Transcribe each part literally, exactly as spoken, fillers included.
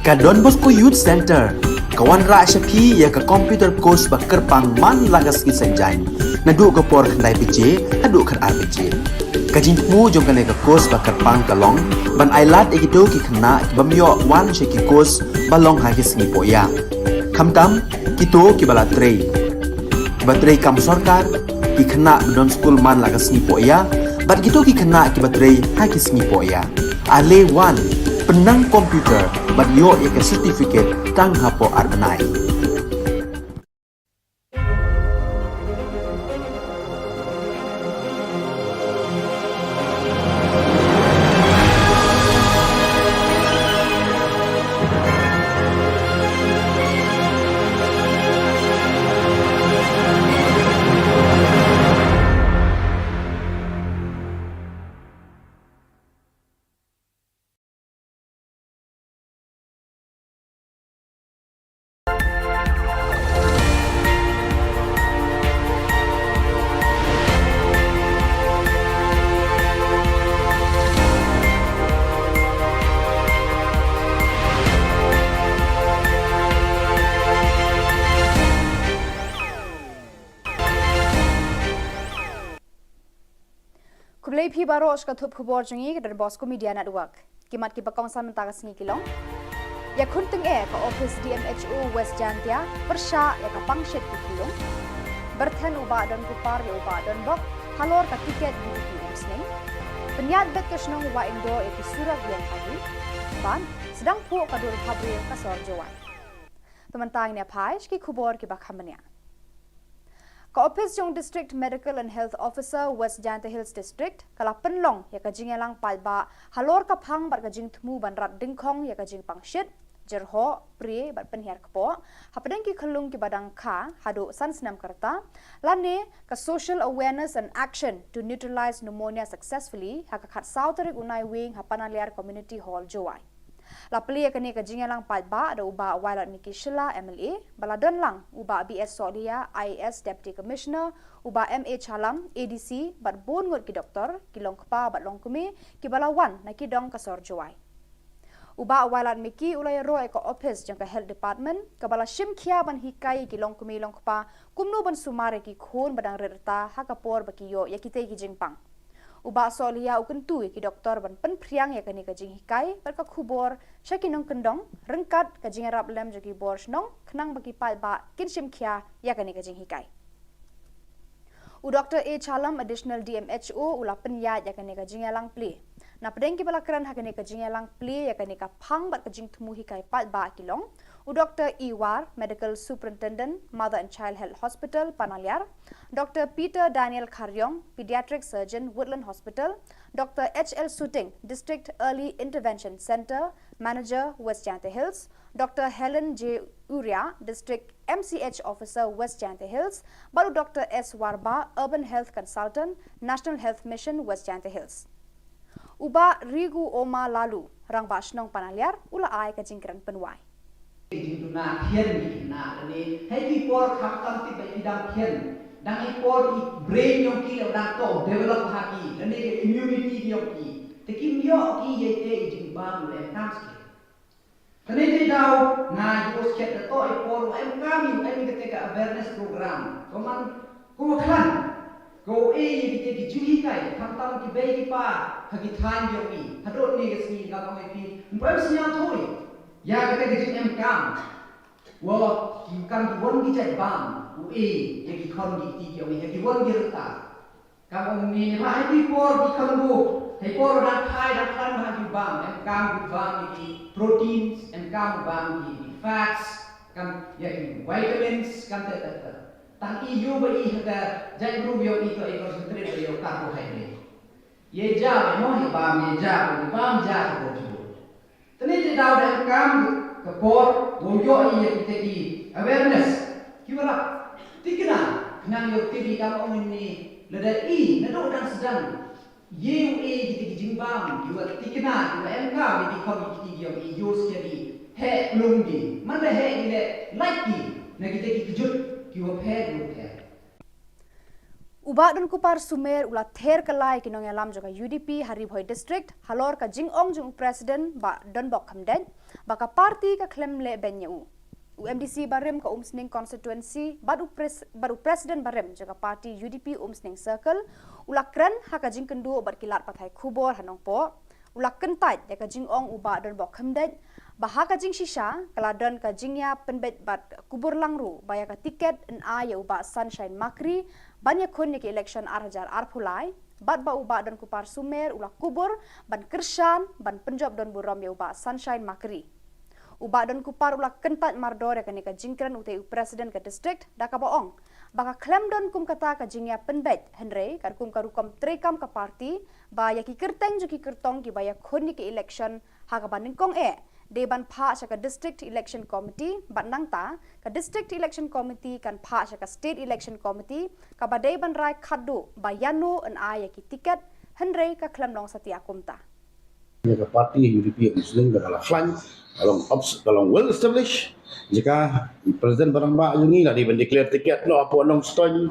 Ka Don Bosco Youth Centre ka wanrah sha phi ïa ka computer course ba kyrpang man la ka sngi Saitjaiñ, naduh ka por khyndai baje haduh khatar baje. Ka jingthmu jong kane ka course ba kyrpang ka long ban ailad ïa kito ki khynnah ki bym ïoh wan sha ki course ba long ha ki sngi pohïa, khamtam kito kiba la trei, kiba trei kam sorkar, ki khynnah ba don skul man la ka sngi pohïa, bad kito ki khynnah kiba trei ha ki sngi pohïa. Ale wan, pynnang computer bad ïoh ïa ka certificate tang hapoh ar bnai. Khublei phi baroh sha ka thup khubor jong ngi ka Don Bosco Media Network. Ki mat kiba kongsan mynta ka sngi ki long: Ïakhun tyngeh ka ophis D M H O West Jaintia pyrshah ïa ka pangshit ki khunlung. Byrthen u Bah Don Kupar ïa u Bah Don Bok halor ka tiket U D P Umsning. Pynïaid beit ka shnong Wahingdoh ïa ki surok ïeng pagi. Bad sdang phuh ka dur bhabriew ka sor Jowai. Te mynta ngin ïa phai sha ki khubor kiba kham bniah. Ka ophis jong District Medical and Health Officer West Jaintia Hills District ka la pynlong ïa ka jingïalang paidbah halor ka phang bad ka jingthmu ban rat dyngkhong ïa ka jingpangshit, jyrhoh, prie bad pynhiar kpoh hapdeng ki khunlung kiba dang kha haduh san snem ka rta, lane ka Social Awareness and Action to Neutralize Pneumonia Successfully ha ka khatsaw tarik u Naiwieng ha Panaliar Community Hall, Jowai. La plie ïa kane ka jingïalang paidbah da u Bah Wailadmiki Shylla M L A, ba la don lang u Bah B S Sohliya I A S Deputy Commissioner, u Bah M A Chalam A D C bad bun ngut ki doktor, ki longkpa bad longkmie kiba la wan na ki dong ka sor Jowai. U Bah Wailadmiki u la ïaroh ïa ka ophis jong ka Health Department kaba la shim khia ban hikai ïa ki longkmie longkpa kumno ban sumar ïa ki khun ba dang rit rta ha ka por ba ki ïoh ïa kitei ki jingpang. U Bah Sohliya u kyntu ïa ki doktor ban pynphriang ïa kane ka jinghikai bad ka khubor sha ki nongkyndong ryngkat ka jingïarap lem jong ki bor shnong khnang ba ki paidbah kin shim khia ïa kane ka jinghikai. U Doktor A Chalam, Additional D M H O, u la pynïaid ïa kane ka jingïalang plie. Napdeng kiba la kren ha kane ka jingïalang plie ïa kane ka phang bad ka jingthmu hikai paidbah ki long u Doktor E War, Medical Superintendent, Mother and Child Health Hospital, Panaliar, Doktor Peter Daniel Kharriong, Pediatric Surgeon, Woodland Hospital, Doktor H L Suting, District Early Intervention Centre Manager, West Jaintia Hills, Doktor Helen J Uria, District M C H Officer, West Jaintia Hills, bad u Doktor S Warbah, Urban Health Consultant, National Health Mission, West Jaintia Hills. U Bah Rigu Oma Lalu, Rangbah Shnong Panaliar, u la ai ka jingkren pynwai. Ki jingduna thian ki na lane ha ki por khamtam tip ba ki dang thian, dang i por i brain jong ki la dang to develop ha ki, lane ka immunity jong ki, te kim ïoh ki ïa te i jingbam u em kam skhem. Kane te daw nga ïoh skhem da to i por u em kam, i em kate ka awareness program. Ko man ko khlan ko e ïa kite ki jinghikai, khamtam ki bei ki pa ha ki thaiñ jong i. Haduh ne ka sngi nga ka mai phi, em sñiaw thui ïa kate ka jing em kam. Wa ki kam ki wan ki jait bam u e ïa ki khon ki kti ki ong ïa ki wan ki rta. Kam ong ni ba ha ki por ki khon bu, ha ki por dang phai dang khlaiñ ba ha ki bam, em kam ki bam ïa ki proteins, em kam bam ïa ki fats, kam ïa ki vitamins, kam te te te. Tang i ïoh ba i ha ka jait bru ïoh i to i concentrate ba ïoh carbohydrate. Ye ja ba mo hi bam ye ja ba bam ja ka bo ju. Tene te daw da em kam ka por, wo ïoh i ïa kite ki awareness. Ki wala tikna, khnang ïoh tip i kam ong ni, lada i naduh dang sdang ïa u e kite ki jingbam, ki wa tikna, ki wa em kam ïa ki khon ki kti ki ong i ïoh skhem i heh plung ki. Man da heh ki le lait ki na kite ki kjut ki wa pher ki wa pher. U Bah Don Kupar Sumer u la ther kylla ïa ki nongïalam jong ka U D P ha Ri Bhoi District halor ka jingong jong u President Bah Donbok Khamdeit, ba ka party ka khlem leh beiñ ïa u. U MDC barim ka Umsning constituency bad u, pres, bad u president barim jong ka party UDP Umsning Circle u la kren ha ka jingkynduh bad ki lad pathai khubor ha Nongpoh. U la kyntait ïa ka jingong u Bah Donbok Khymdeit ba ha ka jingshisha ka la don ka jingïapynbeit bad kubur lang ruh ba ïa ka tiket yn ai ïa u Bah Sunshine Makri ban ïakhun ïa ki election ar hajar arphew lai, bad ba u Bah Donkupar Sumer u la kubur ban kyrshan ban pynjop don burom ïa u Bah Sunshine Makri. U Bah Donkupar u la kyntait mardor ïa kane ka jingkren utei u president ka district da kaba ong ba ka khlem don kum kata ka jingïapynbeit, hynrei katkum ka rukom treikam ka party ba ïa ki kyrteng jong ki kyrtong kiba ïakhun ïa ki election ha kaba nyngkong eh dei ban phah sha ka District Election Committee, bad nangta ka District Election Committee kan phah sha ka State Election Committee kaba dei ban rai khatduh ba ïano yn ai ïa ki tiket, hynrei ka khlem long satia kumta. Ïa ka party UDP Umsning ka la khlaiñ, ka long obs-, ka long well established. Jaka i president ba rangbah jong ngi la dei ban declare tiket noh hapoh Nongstoiñ,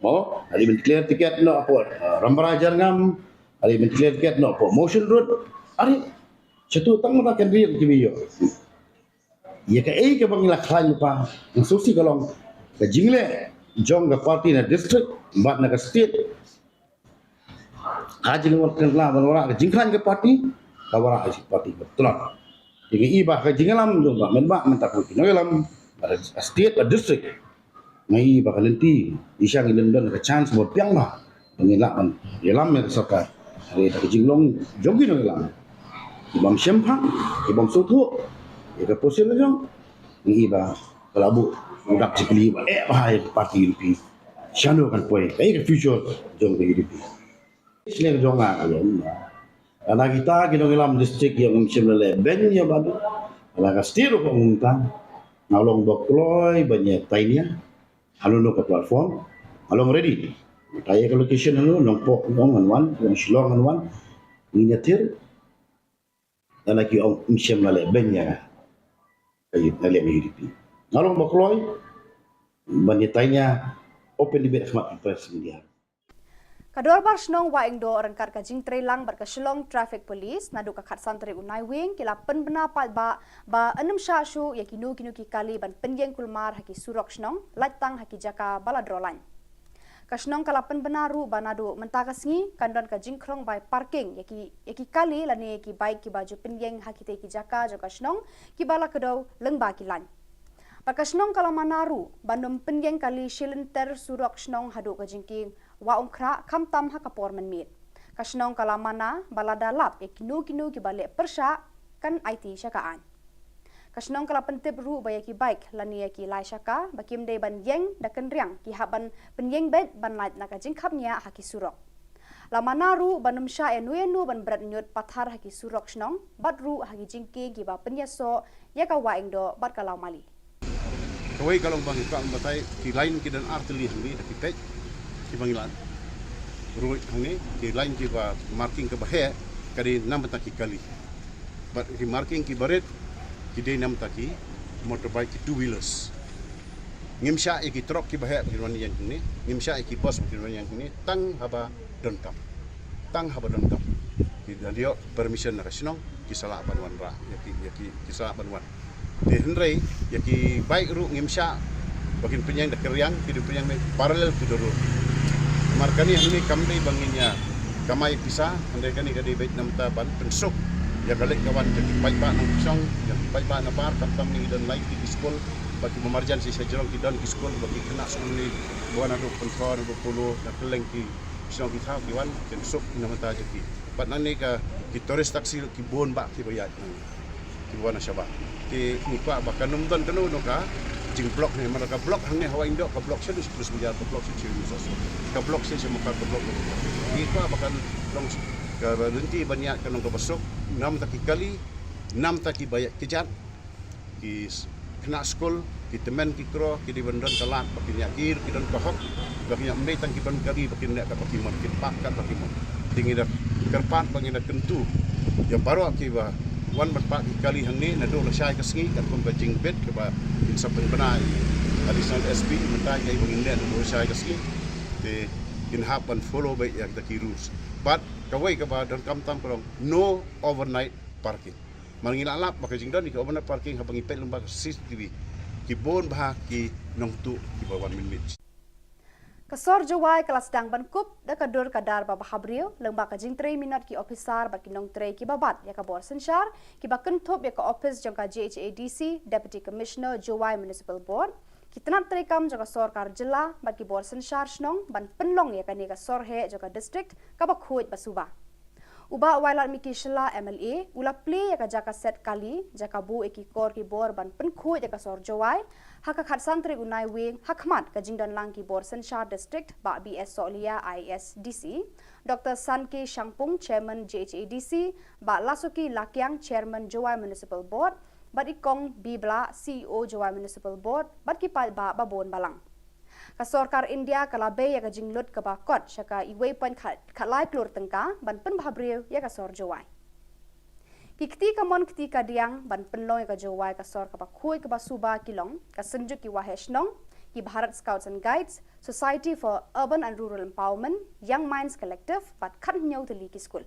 mo, la dei ban declare tiket noh hapoh, uh, Rambrai Jyrngam, la dei ban declare tiket noh hapoh Mawshynrut. Are, shatu tang mynta kan ri ki ïoh. Ïa kaei kaba ngi la khlaiñ pa, nga sngewsih ka long ka jingleh jong ka party na district bad na ka state. Ka jingwan kan la ban wanrah ka jingkhlaiñ ka party, ka wanrah ka party ba tlot. Te ngi i ba ka jingïalam jong ba mynba mynta ka nongïalam, ba state ba district. Ngi i ba ka lynti i shang i lynti ka chance ba biang ba ba ngin lah ban ïalam ïa ka sorkar. Hynrei da ka jinglong jong ki nongïalam, ki bym shemphang, ki bym sngewthuh ïa ka position jong, ngi i ba ka la buh u dak jingkylli ba eh ba ha ïa ka party UDP. Shano kan poi, kaei ka future jong ka UDP. Shisha ka jong nga ka long ba lada kita ki nongïalam district ïa ngim shym la leh beiñ ïa Bah Dun, lada ka state ruh ka ong kumta, nga long ba kloi ban ïa tainia. Hano hano ka platform, nga long ready. Tainia ka location hano, Nongpoh ngan wan, long Shillong ngan wan. Ngin ïathir. Lada ki ong ngim shym la leh beiñ ïa nga, ka UDP, nga long ba kloi ban ïa tainia open debate ha khmat press media. Ka Dorbar Shnong Wahingdoh ryngkat ka jingtrei lang bad ka Shillong Traffic Police naduh ka khatsan tarik u Naiwieng ki la pynbna paidbah ba yn ym shah shuh ïa kino kino ki kali ban pynïeng kulmar ha ki surok shnong, lait tang ha ki jaka ba la draw line. Ka shnong ka la pynbna ruh ba naduh mynta ka sngi kan don ka jingkhlong bai parking ïa ki, ïa ki kali lane ïa ki bike kiba ju pynïeng ha kitei ki jaka jong ka shnong kiba la kdew lyngba ki line. Bad ka shnong ka la mana ruh ban ym pynïeng kali shilynter surok shnong haduh ka jingkieng Wah Umkhrah khamtam ha ka por mynmiet. Ka shnong ka la mana ba lada lap ïa kino kino kiba leh pyrshah kan aiti sha ka aiñ. Ka shnong ka la pyntip ruh ba ïa ki bike lane ïa ki lai shaka ba kim dei ban ïeng da kynriang ki hap ban pynïeng beit ban lait na ka jingkhapngiah ha ki surok. La mana ruh ban ym shah ïano ïano ban bret ñiut pathar ha ki surok shnong bad ruh ha ki jingkieng kiba pynïasoh ïa ka Wahingdoh bad ka Lawmali. Kawei ka long ba ngi kwah ban batai ki line ki don ar tylli hangne da ki peit kiba ngi lad. Ruh hangne ki line kiba marking kaba heh ka dei na bynta ki kali. Bad ki marking kiba rit ki dei na bynta ki motorbike, ki two wheelers. Ngim shah ïa ki truck kiba heh ba kin wan ïeng hangne, ngim shah ïa ki bus ba kin wan ïeng hangne tang haba donkam. Tang haba donkam. Ki da ïoh permission na ka shnong, ki sa lah ban wanrah ïa ki, ïa ki, ki sa lah ban wan. Te hynrei ïa ki bike ruh ngim shah ba kin pynïeng da kynriang, ki dei pynïeng beit parallel to the road. Namar kane hangne kam dei ba ngin ïa kamai pisa, hynrei kane ka dei beit na bynta ban pynsuk ïa ka leit ka wan jong ki paidbah nongshong, jong ki paidbah nabar, khamtam ngi don lai ki skul, bad kiba marjan shisha jrong ki don ki skul, bad ki khynnah skul ne ki wan naduh Pynthor, naduh Polo, na kylleng ki shnong ki thaw ki wan, kin suk na bynta jong ki. Bad nangne ka ki tourist taxi ki bun bah kiba ïaid nangne, kiba wan na shabar. Te ngi kwah ba kan ym don kano kano ka jingblock ne, namar ka block hangne ha Wahingdoh, ka block sha Dusprus Bazaar, ka block sha Chiwin Resource, ka block sha Mukar, ka block. Ngi kwah ba kan long ka lynti ban ïaid kan long kaba suk, na bynta ki kali, na bynta kiba ïaid kjat, ki s-, khynnah skul, ki tymmen ki kro, ki dei ban don ka lad ba kin ïa, ki, ki don ka hok ba kin ïa, ym dei tang ki ban kali ba kin leh kat ba ki mon, kin park kat ba ki mon. Te ngi da kyrpad ba ngin da kyntu ïa baroh kiba wan ban park ki kali hangne naduh lashai ka sngi, katkum ka jingbit kaba kin sa pynbna i Additional SP, mynta kaei ba ngin leh naduh lashai ka sngi. Te kin hap ban follow beit ïa kita ki rules. Bad kawei kaba donkam tam ka long no overnight parking. Mar ngi la lap ba ka jingdon ïa ka overnight parking haba ngi peit lyngba ka C C T V, ki bun bha ki nongtuh kiba wan mynmiet. Ka sor Jowai ka la sdang ban kup da ka dur ka dar ba bhabriew lyngba ka jingtrei minot ki ophisar bad ki nongtrei kiba bat ïa ka bor synshar, kiba kynthup ïa ka ophis jong ka J H A D C, Deputy Commissioner, Jowai Municipal Board, ki tnat treikam jong ka sorkar jylla bad ki bor synshar shnong ban pynlong ïa kane ka sor heh jong ka district kaba khuid ba suba. U Bah Wailadmiki Shylla M L A u la plie ïa ka jaka set kali, jaka buh ïa ki kor ki bor ban pynkhuid ïa ka sor Jowai ha ka khatsan tarik u Naiwieng, ha khmat ka jingdon lang ki bor synshar district, Bah B S Sohliya, I A S D C, Doctor Sanke Shangpung, Chairman J H A D C, Bah Lasuki Lakiang, Chairman Jowai Municipal Board, bad i Kong B Blah, C E O Jowai Municipal Board, bad ki paidbah ba bun balang. Ka sorkar India ka la bei ïa ka jinglut kaba kot sha ka uwei point khat, khatlai klur tyngka ban pynbhabriew ïa ka sor Jowai. Ki kti kamon kti kadiang ban pynlong ïa ka Jowai ka sor kaba khuid kaba suba ki long ka Synjuk ki Waheh Shnong, ki Bharat Scouts and Guides, Society for Urban and Rural Empowerment, Young Minds Collective, bad khathynñiew tylli ki skul.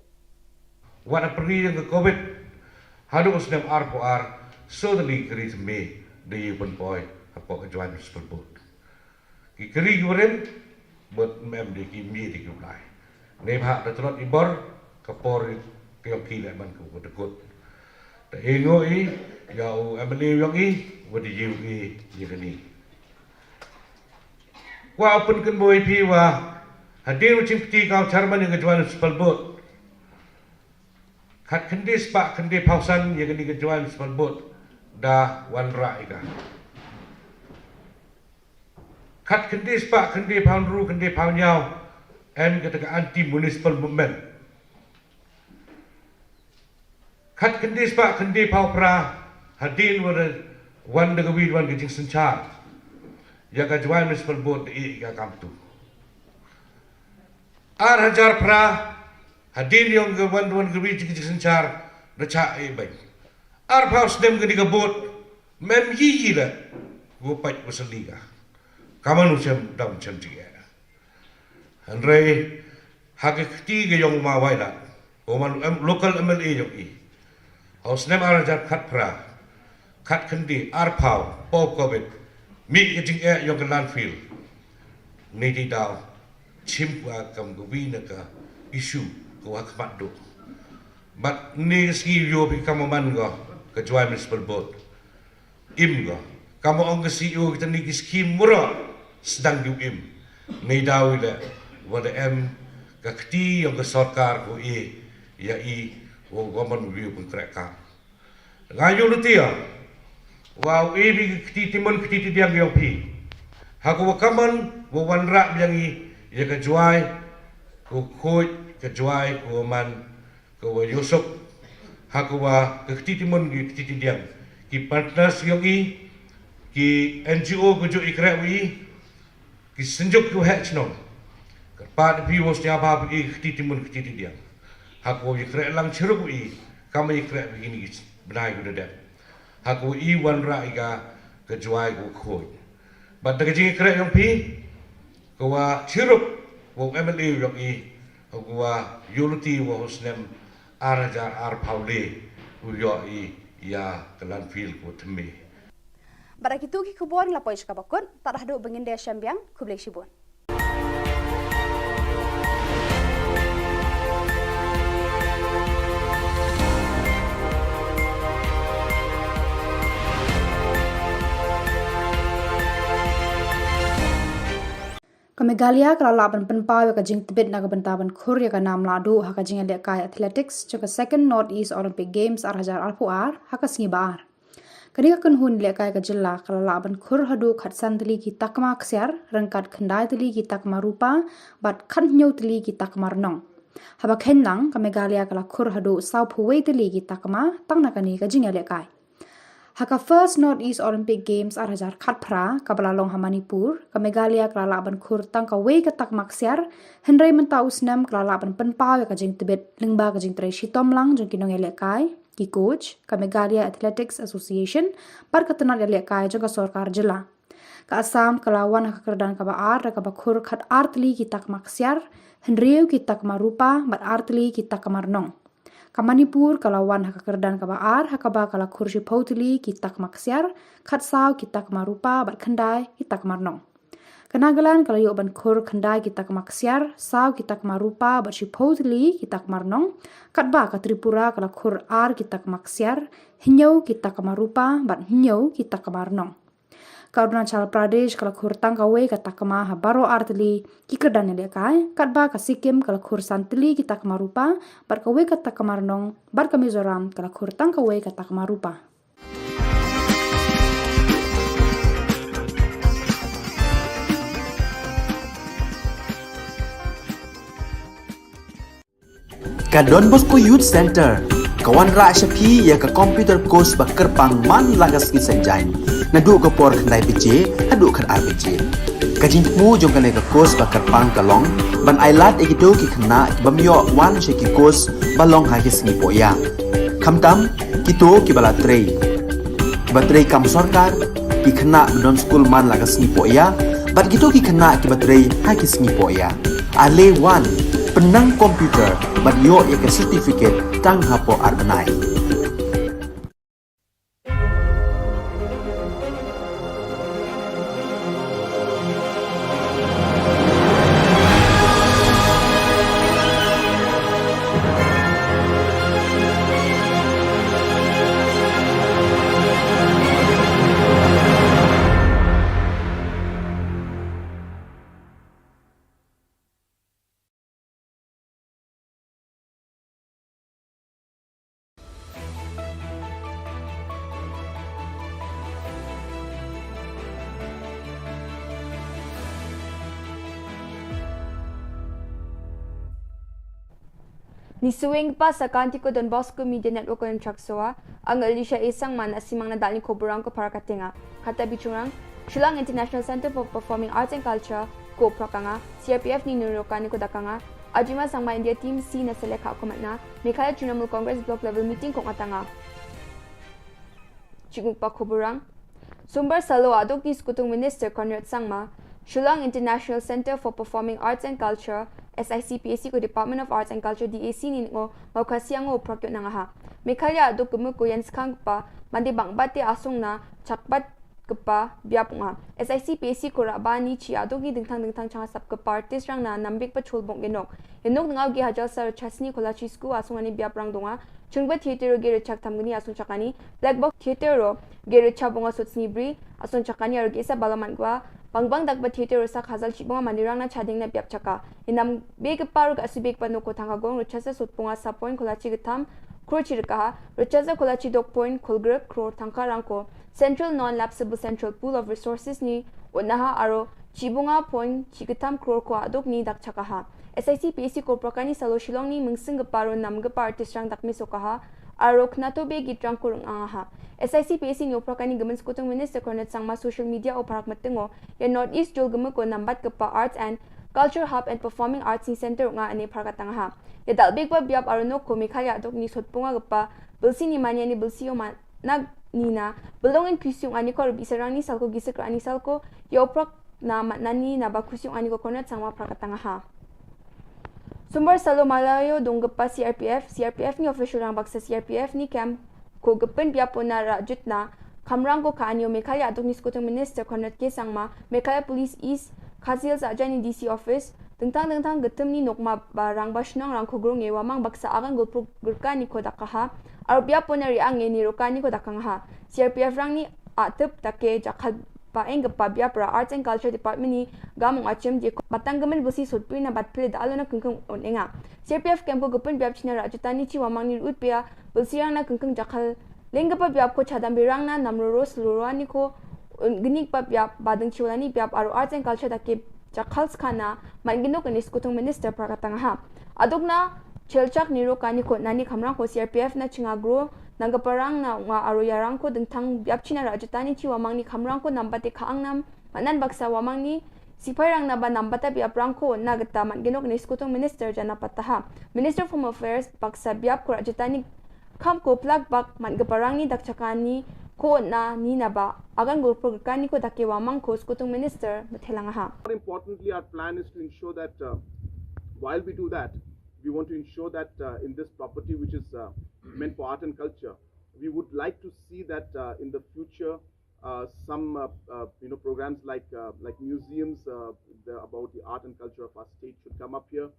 Wat hapyrdi jong ka Covid haduh u snem arphew ar, soo tylli ki ri thymmai da ïoh pynpoi hapoh ka Jowai Municipal Board. Ki kri ki barim bad mem de ki mih de ki blai. Neibhah da tlot i bor, ka por ka ïong ki leh ban ka dkut. Da e ngo i ïa u M L A ïong i, wa da ïoh i ïa kani. Wa u pynkynboi phi wa hadien u jingkti ka u chairman ïa ka Jowai Municipal Board. Khat khyndai spah khyndai phaw san ïa kani ka Jowai Municipal Board da wanrah ïa ka. Khat khyndai spah khyndai phaw hynriew khyndai phaw hynñiew em kata ka anti municipal movement. Khat khyndai spah khyndai phaw phra hadien wa da wan da ka wi wan ka jingsynshar ïa ka Jowai Municipal Board da ïeh ïa ka kam tu. Ar hajar phra hadien ïong ka wan wan ka wi ka jingsynshar da chah ïeh bad arphew snem kani ka board mem yi yi la wa pait wa sali ka. Kamon u shem dam shem jingeh. Hynrei ha ka kti ka ïong u ma Wailadmiki, u ma local M L A ïong i, ha u snem ar hajar khatphra, khat khyndai arphew, por Covid, mih ka jingeh ïong ka landfill. Ni di daw chim ka kam ka wi na ka issue ka wa khmat duk. Bad ni ka sngi ïoh phi kam man ka ka Jowai Municipal Board. Im ko. Kam ong ka C E O kita ni ki skim mura sdang ju im. Nei daw ila wa da em ka kti ïong ka sorkar ko e ïa i wa gomon wi pun krek kam. Nga yu lutia wa u e bi ka kti timon kti tidiang ïong pi. Ha ko wa kamon wa wanrah biang i ïa ka Jowai ko khoi ka Jowai ko man ka wa yosok ha ka wa ka kti timon ki kti tidiang ki partners ïong i ki N G O ka ju i krek wi ki synjuk ki wa heh chnong. Ka pat pi wa snya ba pi i kti timon kti tidiang ha ka wa i krek lang chiruk wi kam i krek wi ni bnai ku da dep ha ka wa i wanrah i ka ka Jowai ka khoi. Bad da ka jing i krek ïong pi ka wa chiruk wa M L A ïong i ha ka wa yu luti wa u snem ar hajar arphew le u ïoh i ïa ka landfill ko thymmai. Bad da kitu ki khubor ngi la poi sha kaba kut, tad haduh ba ngin da shem biang, khublei shibun. Ka Meghalaya ka la lah ban pynpaw ïa ka jingtbit na ka bynta ban khur ïa ka nam lahduh ha ka jingïalehkai athletics jong ka Second North East Olympic Games ar hajar arphew ar ha ka sngi ba ar. Kane ka kynhun lehkai ka jylla ka la lah ban khur haduh khatsan tylli ki takma ksiar, ryngkat khyndai tylli ki takma rupa, bad khathynñiew tylli ki takma rnong. Haba kheiñ lang, ka Meghalaya ka la khur haduh sawphew wei tylli ki takma tang na kane ka jingïalehkai. Ha ka First North East Olympic Games ar hajar khatphra kaba la long ha Manipur, ka Meghalaya ka la lah ban khur tang kawei ka takma ksiar, hynrei mynta u snem ka la lah ban pynpaw ïa ka jingtbit lyngba ka jingtrei shitom lang jong ki nongïalehkai, ki coach, ka Meghalaya Athletics Association, bad ka tnat ïalehkai jong ka sorkar jylla. Ka Assam ka la wan ha ka kyrdan kaba ar da kaba khur khat ar tylli ki takma ksiar, hynriew ki takma rupa, bad ar tylli ki takma rnong. Ka Manipur ka la wan ha ka kyrdan kaba ar, ha kaba ka la khur shiphew tylli ki takma ksiar, khatsaw ki takma rupa, bad khyndai ki takma rnong. Ka Nagaland ka la ïoh ban khur khyndai ki takma ksiar, saw ki takma rupa, bad shiphew tylli ki takma rnong, katba ka Tripura ka la khur ar ki takma ksiar, hynñiew ki takma rupa, bad hynñiew ki takma rnong. Ka Arunachal Pradesh ka la khur tang kawei ka takma ha baroh ar tylli ki kyrdan ïalehkai, katba ka Sikkim ka la khur san tylli ki takma rupa, bad kawei ka takma rnong, bad ka Mizoram ka la khur tang kawei ka takma rupa. Ka Don Bosco Youth Center ka wanrah sha phi ïa ka computer course ba kyrpang man la ka sngi Saitjaiñ, naduh ka por khyndai baje haduh khatar baje. Ka jingthmu jong kane ka course ba kyrpang ka long ban ailad ïa kito ki khynnah ki bym ïoh wan sha ki course ba long ha ki sngi pohïa. Khamtam kito kiba la trei, kiba trei kam sorkar, ki khynnah ba don skul man la ka sngi pohïa, bad kito ki khynnah kiba trei ha ki sngi pohïa. Ale wan, pynnang computer bad ïoh ïa ka certificate tang hapoh ar bnai. Ngi sngewbha sa ka Anti ko Don Bosco Media Network ko Chakswa, ang Alicia Esang man asimang na dal ni ko burang ko para katenga. Kata bichungrang, Shillong International Center for Performing Arts and Culture, ko prakanga, C R P F ni nurokani ko dakanga, Ajima Sangma India Team C na selekha ko matna, Meghalaya Trinamool Congress Block Level Meeting ko ngatanga. Chikmukpa khoborang. Sumbar salo aduk ni skutung Minister Conrad Sangma, Shillong International Center for Performing Arts and Culture, S I C P A C ko Department of Arts and Culture D A C ni ngo, mau khasiang ngo prak yot nangaha. Meghalaya aduk kemu ko yan skang pa, mandi bang bate asung na, chakbat kpa biap nga. S I C P A C ko raba ni chi aduk ni dingtang dingtang chang sap kpa artist rang na nambik pa chul bong genok. Enok ngau gi hajal sar chasni kola chi sku asung ani biap rang donga. Chungba theater ge rechak tam gni asung chakani. Black box theater ro ge rechak bonga sut sni bri asung chakani aro ge sa balaman gwa. Bang bang dak ba theater ro sak hazal chi bonga mandi rang na chading na biap chaka. Inam be kpa ro ga su be kpa noko thang ka gong rechak sa sut bonga sa point kola chi getam. Kro chi rekaha. Rechak sa kola chi dok point kol grek kro thang ka rang ko. Central Non-Lapsable Central Pool of Resources ni unaha aro chibunga point chikatam crore ko aduk ni dak chakaha. S I C P A C ko prakani salo Shillong ni mungsing geparo nam gepa artist rang dak misokaha aro knato be git rang kurung angaha. S I C P A C ni oprakani gemen skutung Minister Conrad Sangma social media o parak metengo ya North East jol geme ko nambat gepa Arts and Culture Hub and Performing Arts ni Center nga ane parak tangaha. Ya dal big ba biap aro nok ko Meghalaya aduk ni sot punga gepa belsi ni mania ni belsi yo man nag nina, belong in kusiung ani ko rubi serang ni salko gisik ani salko, ya oprak na mat nani na ba kusiung ani ko Conrad Sangma prak tangaha. Sumbar salo Malayo dong gepa C R P F, C R P F ni official rang baksa C R P F ni camp ko gepen biapo na rajut na, kamrang ko ka anio Meghalaya aduk ni skutung Minister Conrad K Sangma, Meghalaya Police East, Khasi Hills ajani D C office, dengtang dengtang getem ni nokma ba rang ba shnong rang ko grong ye wamang baksa agan gulpuk gerka ni ko dakaha, aro biapo na ri ang ye ni roka ni ko dakangha. C R P F rang ni atep take jakhal ba eng gepa biap ra Arts and Culture Department ni gamung achim je ko batang gemen busi sutpri na bat pele da alo na kengkeng on enga. C R P F camp ko gepen biap china ra jutani chi wamang ni rut pia busi rang na kengkeng jakhal leng gepa biap ko chadam birang na nam roro seluro ani ko un genik pa biap badeng chiwalani biap aro Arts and Culture take jakhal skana man gino kani skutung Minister prak tangaha. Aduk na chelchak ni roka ni ko nani kamrang ko C R P F na chinga gro nang gepa rang na nga aro yarang ko dengtang biap china ra jutani chi wamang ni kamrang ko nambate ka angnam manan baksa wamang ni sipai rang na ba nambata biap rang ko na geta man gino kani skutung Minister jana pataha. Minister of Home Affairs baksa biap ko ra jutani kam ko plak bak man gepa rang ni dak chakani ko na ni na ba agan gulpur gerka ni ko dake wamang ko skutung Minister methelang ha. More importantly, our plan is to ensure that, uh, while we do that, We want to ensure that uh, in this property, which is uh, meant for art and culture, we would like to see that uh, in the future, uh, some uh, uh, you know programs like uh, like museums uh, the, about the art and culture of our state should come up here.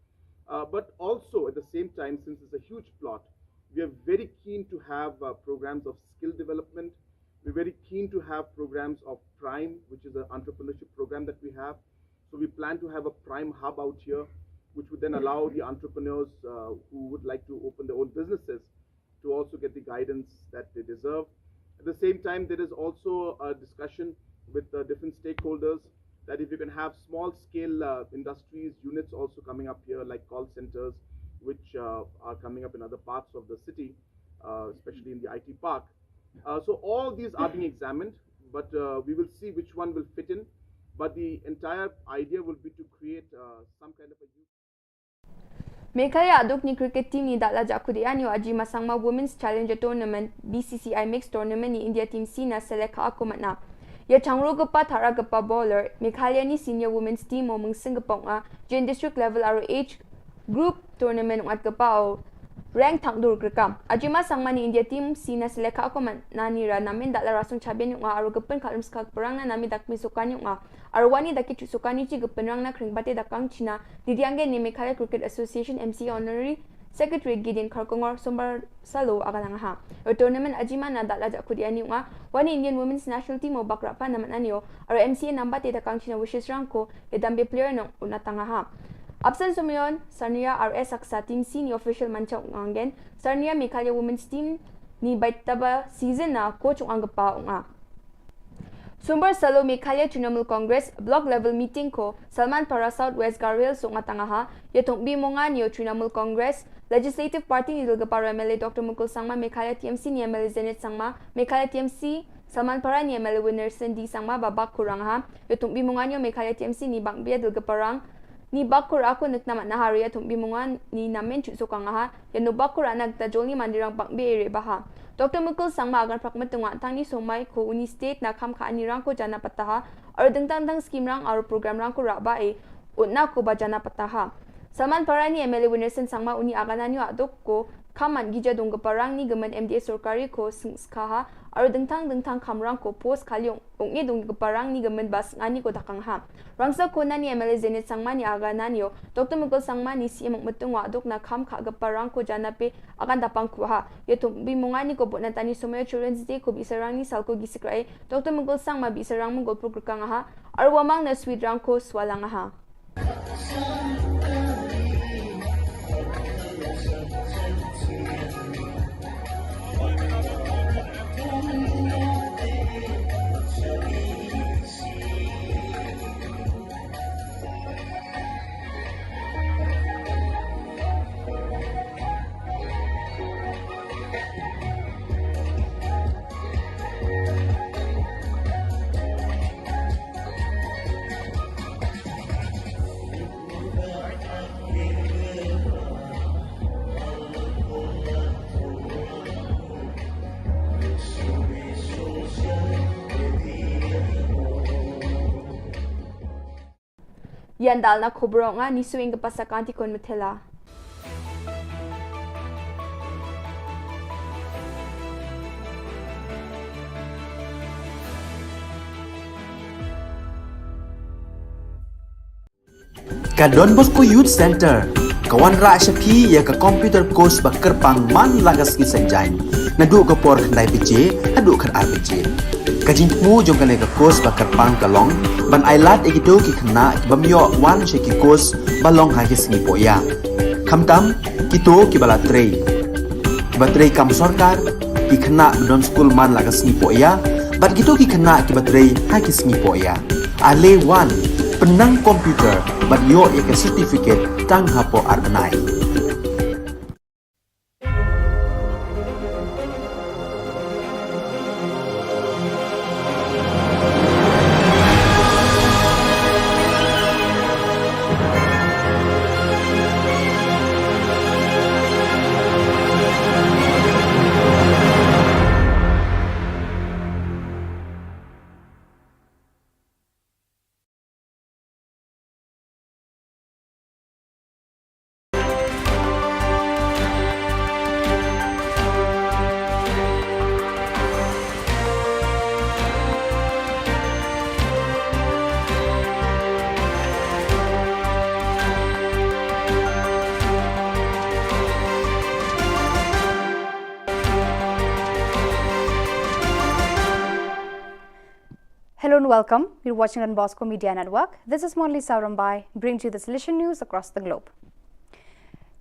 Uh, but also at the same time, since it's a huge plot, we are very keen to have uh, programs of skill development. We're very keen to have programs of Prime, which is an entrepreneurship program that we have. So we plan to have a Prime hub out here, which would then allow the entrepreneurs uh, who would like to open their own businesses to also get the guidance that they deserve. At the same time, there is also a discussion with uh, different stakeholders that if you can have small scale uh, industries, units also coming up here, like call centers, which uh, are coming up in other parts of the city, uh, especially in the I T park. Uh, so all these are being examined, but uh, we will see which one will fit in. But the entire idea will be to create uh, some kind of a youth. Meghalaya aduk ni cricket team ni dak la jakhut ïa nyo Ajima Sangma Women's Challenger Tournament, B C C I Mixed Tournament ni India Team C na selek ha aku matna. Ïa changro gapa thara gapa bowler, Meghalaya ni senior women's team mo mengsing gapa nga, jin district level aro age group tournament ngat gapa o rank thang dur grekam. Ajima Sangma ni India Team C na selek ha aku matna ni ra namin dak la rasung chabian nga aro gepin khalim skak perang na nami dak mi sukan nga. Arwani da ki chusuka ni chi gepynrang na kring bate da kang China, di diang ni Meghalaya Cricket Association M C A Honorary Secretary Gideon Kharkongor Sombar Salo aga nang ha. Ro tournament ajima na da la jakhut ïa ni nga, wani Indian Women's National Team o bakra pa na man anio, aro M C A namba te da kang China wishes rangko, ya dambe player nong unatanga ha. Absent Sumayon, Sarnia R S Aksa Team C ni official mancha ngangen, Sarnia Meghalaya Women's Team ni baitaba season na coach ang gapa unga. Sumbar Salo Meghalaya Trinamool Congress Block Level Meeting ko Salman Para South West Garo Hills suk matanga ha, ya thong bi mongan yo Trinamool Congress Legislative Party ni dulgapara M L A Doctor Mukul Sangma, Meghalaya T M C ni M L A Zenith Sangma, Meghalaya T M C Salman Para ni M L A Winnerson D Sangma babak kurang ha, ya thong bi mongan yo Meghalaya T M C ni bang bia dulgaparang ni bakur aku nek namat nahar ya thong bi mongan ni namen chu sukang ha, ya no bakur anak ta joli mandirang bang bia ere baha. Doctor Mukul Sangma agan prak metungwa tang ni somai ko uni state na kham kha ani rang ko jana pataha, aro dengtang dang scheme rang aro program rang ko raba e, utna ko ba jana pataha. Salman Para ni M L A Winnerson Sangma uni agan anyo adok ko, kham man gija dong geparang ni gemen M D A sorkari ko seng skaha, aro dengtang dengtang kham rang ko post khalyong, ong e dong geparang ni gemen bas ngani ko dakang ha. Rangsa kona ni M L A Zenith Sangma ni agan anyo, Doctor Mukul Sangma ni C M Mukmetung wa adok na kham kha geparang ko jana pe agan dapang kuha. Ya thong bi mongani ko bot na tani somoyo Children's Day ko bi sarang ni salko gisikrae, Doctor Mukul Sangma bi sarang mengol pur kang ha, arwamang na sweet rang ko swalang ha. Yan dal na khubro nga ni suing ke pasa kanti kon metela. Ka Don Bosco Youth Center ka wanrah sha phi ïa ka computer course ba kyrpang man la ka sngi Saitjaiñ naduh ka por khyndai baje haduh khatar baje. Ka jingthmu jong kane ka course ba kyrpang ka long ban ailad ïa kito ki khynnah ki bym ïoh wan sha ki course ba long ha ki sngi pohïa. Khamtam kito kiba la trei, kiba trei kam sorkar, ki khynnah ba don skul man la ka sngi pohïa bad kito ki khynnah kiba trei ha ki sngi pohïa. Ale wan pynnang computer bad ïoh ïa ka certificate tang hapoh ar bnai. Welcome. You're watching Don Bosco Media Network. This is Monli Sarambai, bringing you the Salesian news across the globe.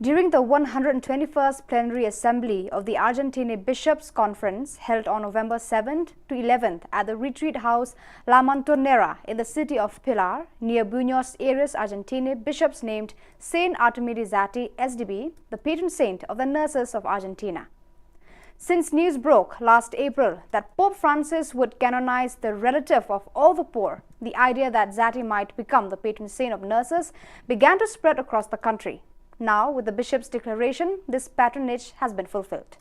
During the one hundred twenty-first Plenary Assembly of the Argentine Bishops' Conference, held on November seventh to eleventh at the Retreat House La Montonera in the city of Pilar, near Buenos Aires, Argentina, bishops named Saint Artemide Zatti, S D B, the patron saint of the nurses of Argentina. Since news broke last April that Pope Francis would canonize the relative of all the poor, the idea that Zatti might become the patron saint of nurses began to spread across the country. Now, with the bishop's declaration, this patronage has been fulfilled.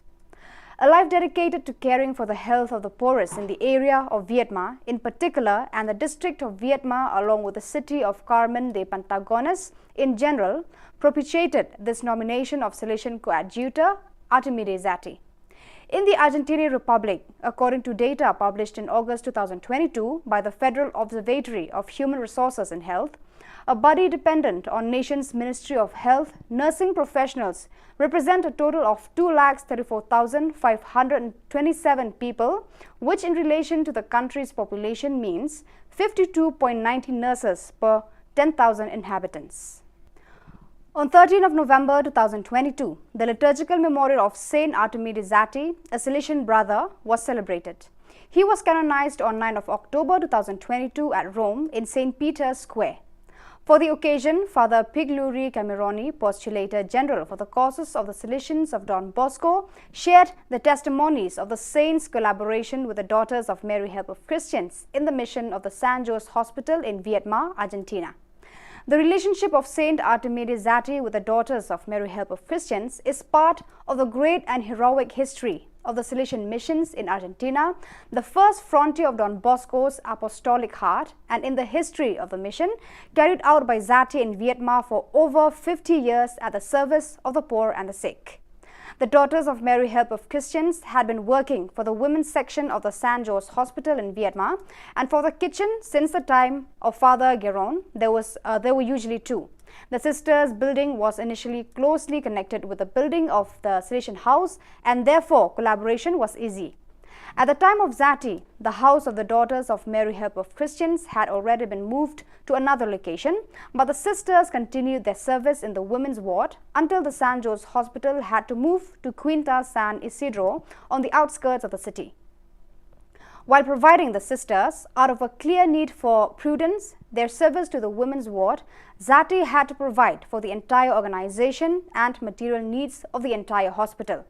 A life dedicated to caring for the health of the poorest in the area of Viedma in particular and the district of Viedma, along with the city of Carmen de Patagones in general, propitiated this nomination of Salesian coadjutor Artemide Zatti. In the Argentine Republic, according to data published in August two thousand twenty-two by the Federal Observatory of Human Resources and Health, a body dependent on nation's Ministry of Health, nursing professionals represent a total of two lakh thirty-four thousand five hundred twenty-seven people, which in relation to the country's population means fifty-two point nine zero nurses per ten thousand inhabitants. On thirteenth of November two thousand twenty-two, the liturgical memorial of Saint Artemide Zatti, a Salesian brother, was celebrated. He was canonized on ninth of October two thousand twenty-two at Rome in Saint Peter's Square. For the occasion, Father Pigluri Cameroni, Postulator General for the Causes of the Salesians of Don Bosco, shared the testimonies of the saint's collaboration with the Daughters of Mary Help of Christians in the mission of the San Jose Hospital in Viedma, Argentina. The relationship of Saint Artemide Zatti with the Daughters of Mary Help of Christians is part of the great and heroic history of the Salesian missions in Argentina, the first frontier of Don Bosco's apostolic heart, and in the history of the mission carried out by Zatti in Vietnam for over fifty years at the service of the poor and the sick. The Daughters of Mary Help of Christians had been working for the women's section of the San Jose Hospital in Vietnam and for the kitchen since the time of Father Geron. There was, uh, there were usually two. The sisters' building was initially closely connected with the building of the Salesian house, and therefore collaboration was easy. At the time of Zatti, the house of the Daughters of Mary Help of Christians had already been moved to another location, but the sisters continued their service in the women's ward until the San Jose Hospital had to move to Quinta San Isidro on the outskirts of the city. While providing the sisters, out of a clear need for prudence, their service to the women's ward, Zatti had to provide for the entire organization and material needs of the entire hospital.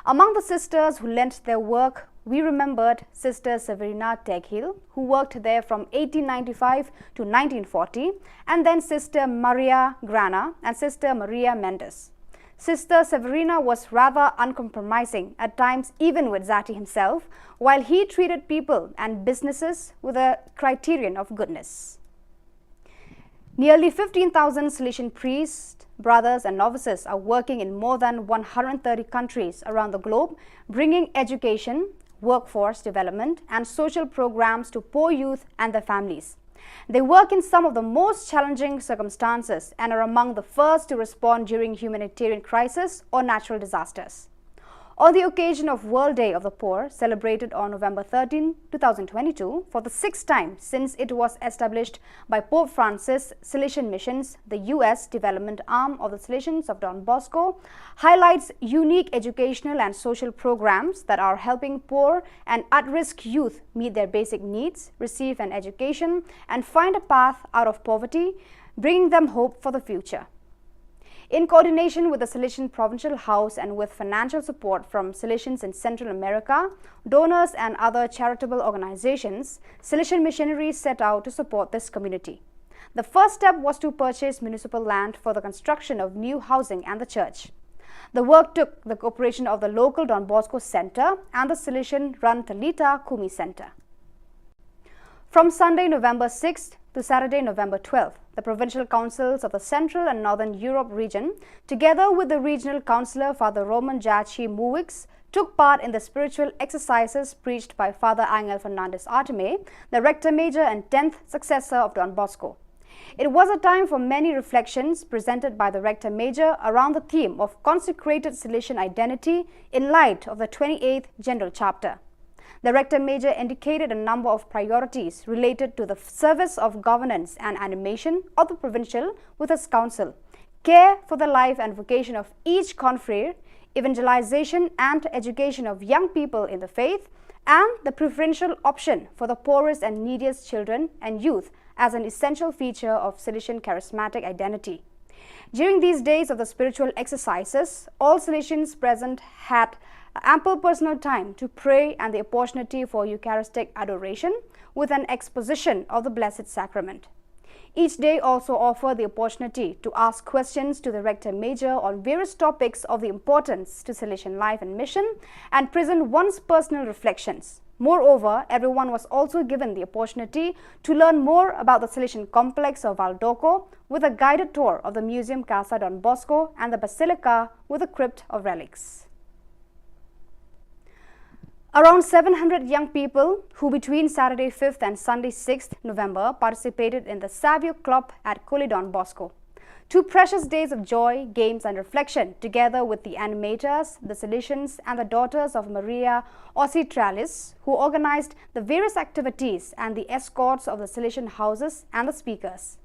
Among the sisters who lent their work, we remembered Sister Severina Teghil, who worked there from eighteen ninety-five to nineteen forty, and then Sister Maria Grana and Sister Maria Mendes. Sister Severina was rather uncompromising at times, even with Zatti himself, while he treated people and businesses with a criterion of goodness. Nearly fifteen thousand Salesian priests, brothers, and novices are working in more than one hundred thirty countries around the globe, bringing education, workforce development, and social programs to poor youth and their families. They work in some of the most challenging circumstances and are among the first to respond during humanitarian crisis or natural disasters. On the occasion of World Day of the Poor, celebrated on November thirteenth, two thousand twenty-two, for the sixth time since it was established by Pope Francis, Salesian Missions, the U S development arm of the Salesians of Don Bosco, highlights unique educational and social programs that are helping poor and at-risk youth meet their basic needs, receive an education, and find a path out of poverty, bringing them hope for the future. In coordination with the Salesian Provincial House and with financial support from Salesians in Central America, donors, and other charitable organizations, Salesian missionaries set out to support this community. The first step was to purchase municipal land for the construction of new housing and the church. The work took the cooperation of the local Don Bosco Center and the Salesian run Talitha Kumi Center. From Sunday, November sixth to Saturday, November twelfth, the provincial councils of the Central and Northern Europe region, together with the regional councillor Father Roman Jachi Muwix, took part in the spiritual exercises preached by Father Angel Fernandez Artime, the rector major and tenth successor of Don Bosco. It was a time for many reflections presented by the rector major around the theme of consecrated Salesian identity in light of the twenty-eighth General Chapter. The Rector Major indicated a number of priorities related to the service of governance and animation of the provincial with his council, care for the life and vocation of each confrere, evangelization and education of young people in the faith, and the preferential option for the poorest and neediest children and youth as an essential feature of Salesian charismatic identity. During these days of the spiritual exercises, all Salesians present had ample personal time to pray and the opportunity for Eucharistic adoration with an exposition of the Blessed Sacrament. Each day also offered the opportunity to ask questions to the Rector Major on various topics of the importance to Salesian life and mission and present one's personal reflections. Moreover, everyone was also given the opportunity to learn more about the Salesian complex of Valdocco with a guided tour of the Museum Casa Don Bosco and the Basilica with a crypt of relics. Around seven hundred young people who between Saturday fifth and Sunday sixth November participated in the Savio Club at Kuli Don Bosco. Two precious days of joy, games, and reflection, together with the animators, the Salesians, and the Daughters of Maria Auxiliatrix, who organized the various activities and the escorts of the Salesian houses and the speakers.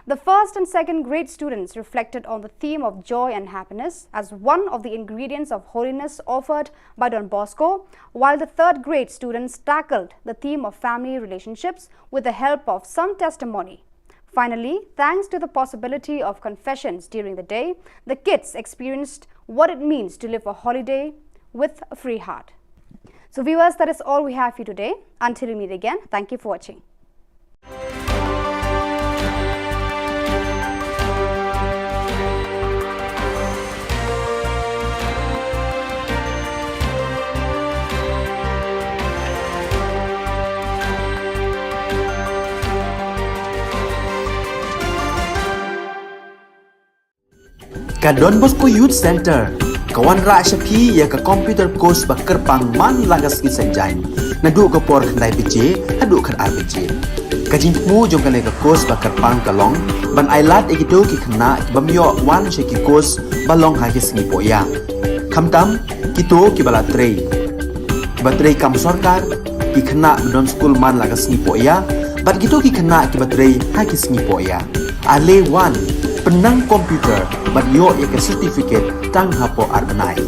The first and second grade students reflected on the theme of joy and happiness as one of the ingredients of holiness offered by Don Bosco, while the third grade students tackled the theme of family relationships with the help of some testimony. Finally, thanks to the possibility of confessions during the day, the kids experienced what it means to live a holiday with a free heart. So, viewers, that is all we have for you today. Until we meet again, thank you for watching. Ka Don Bosco Youth Center ka wanrah sha phi ïa ka computer course ba kyrpang man la ka sngi Saitjaiñ, naduh ka por khyndai baje haduh khatar baje. Ka jingthmu jong kane ka course ba kyrpang ka long ban ailad ïa kito ki khynnah ki bym ïoh wan sha ki course ba long ha ki sngi pohïa, khamtam kito kiba la trei, kiba trei kam sorkar, ki khynnah ba don skul man la ka sngi pohïa bad kito ki khynnah kiba trei ha ki sngi pohïa. Ale wan, pynnang computer bad ïoh ïa ka certificate tang hapoh ar bnai.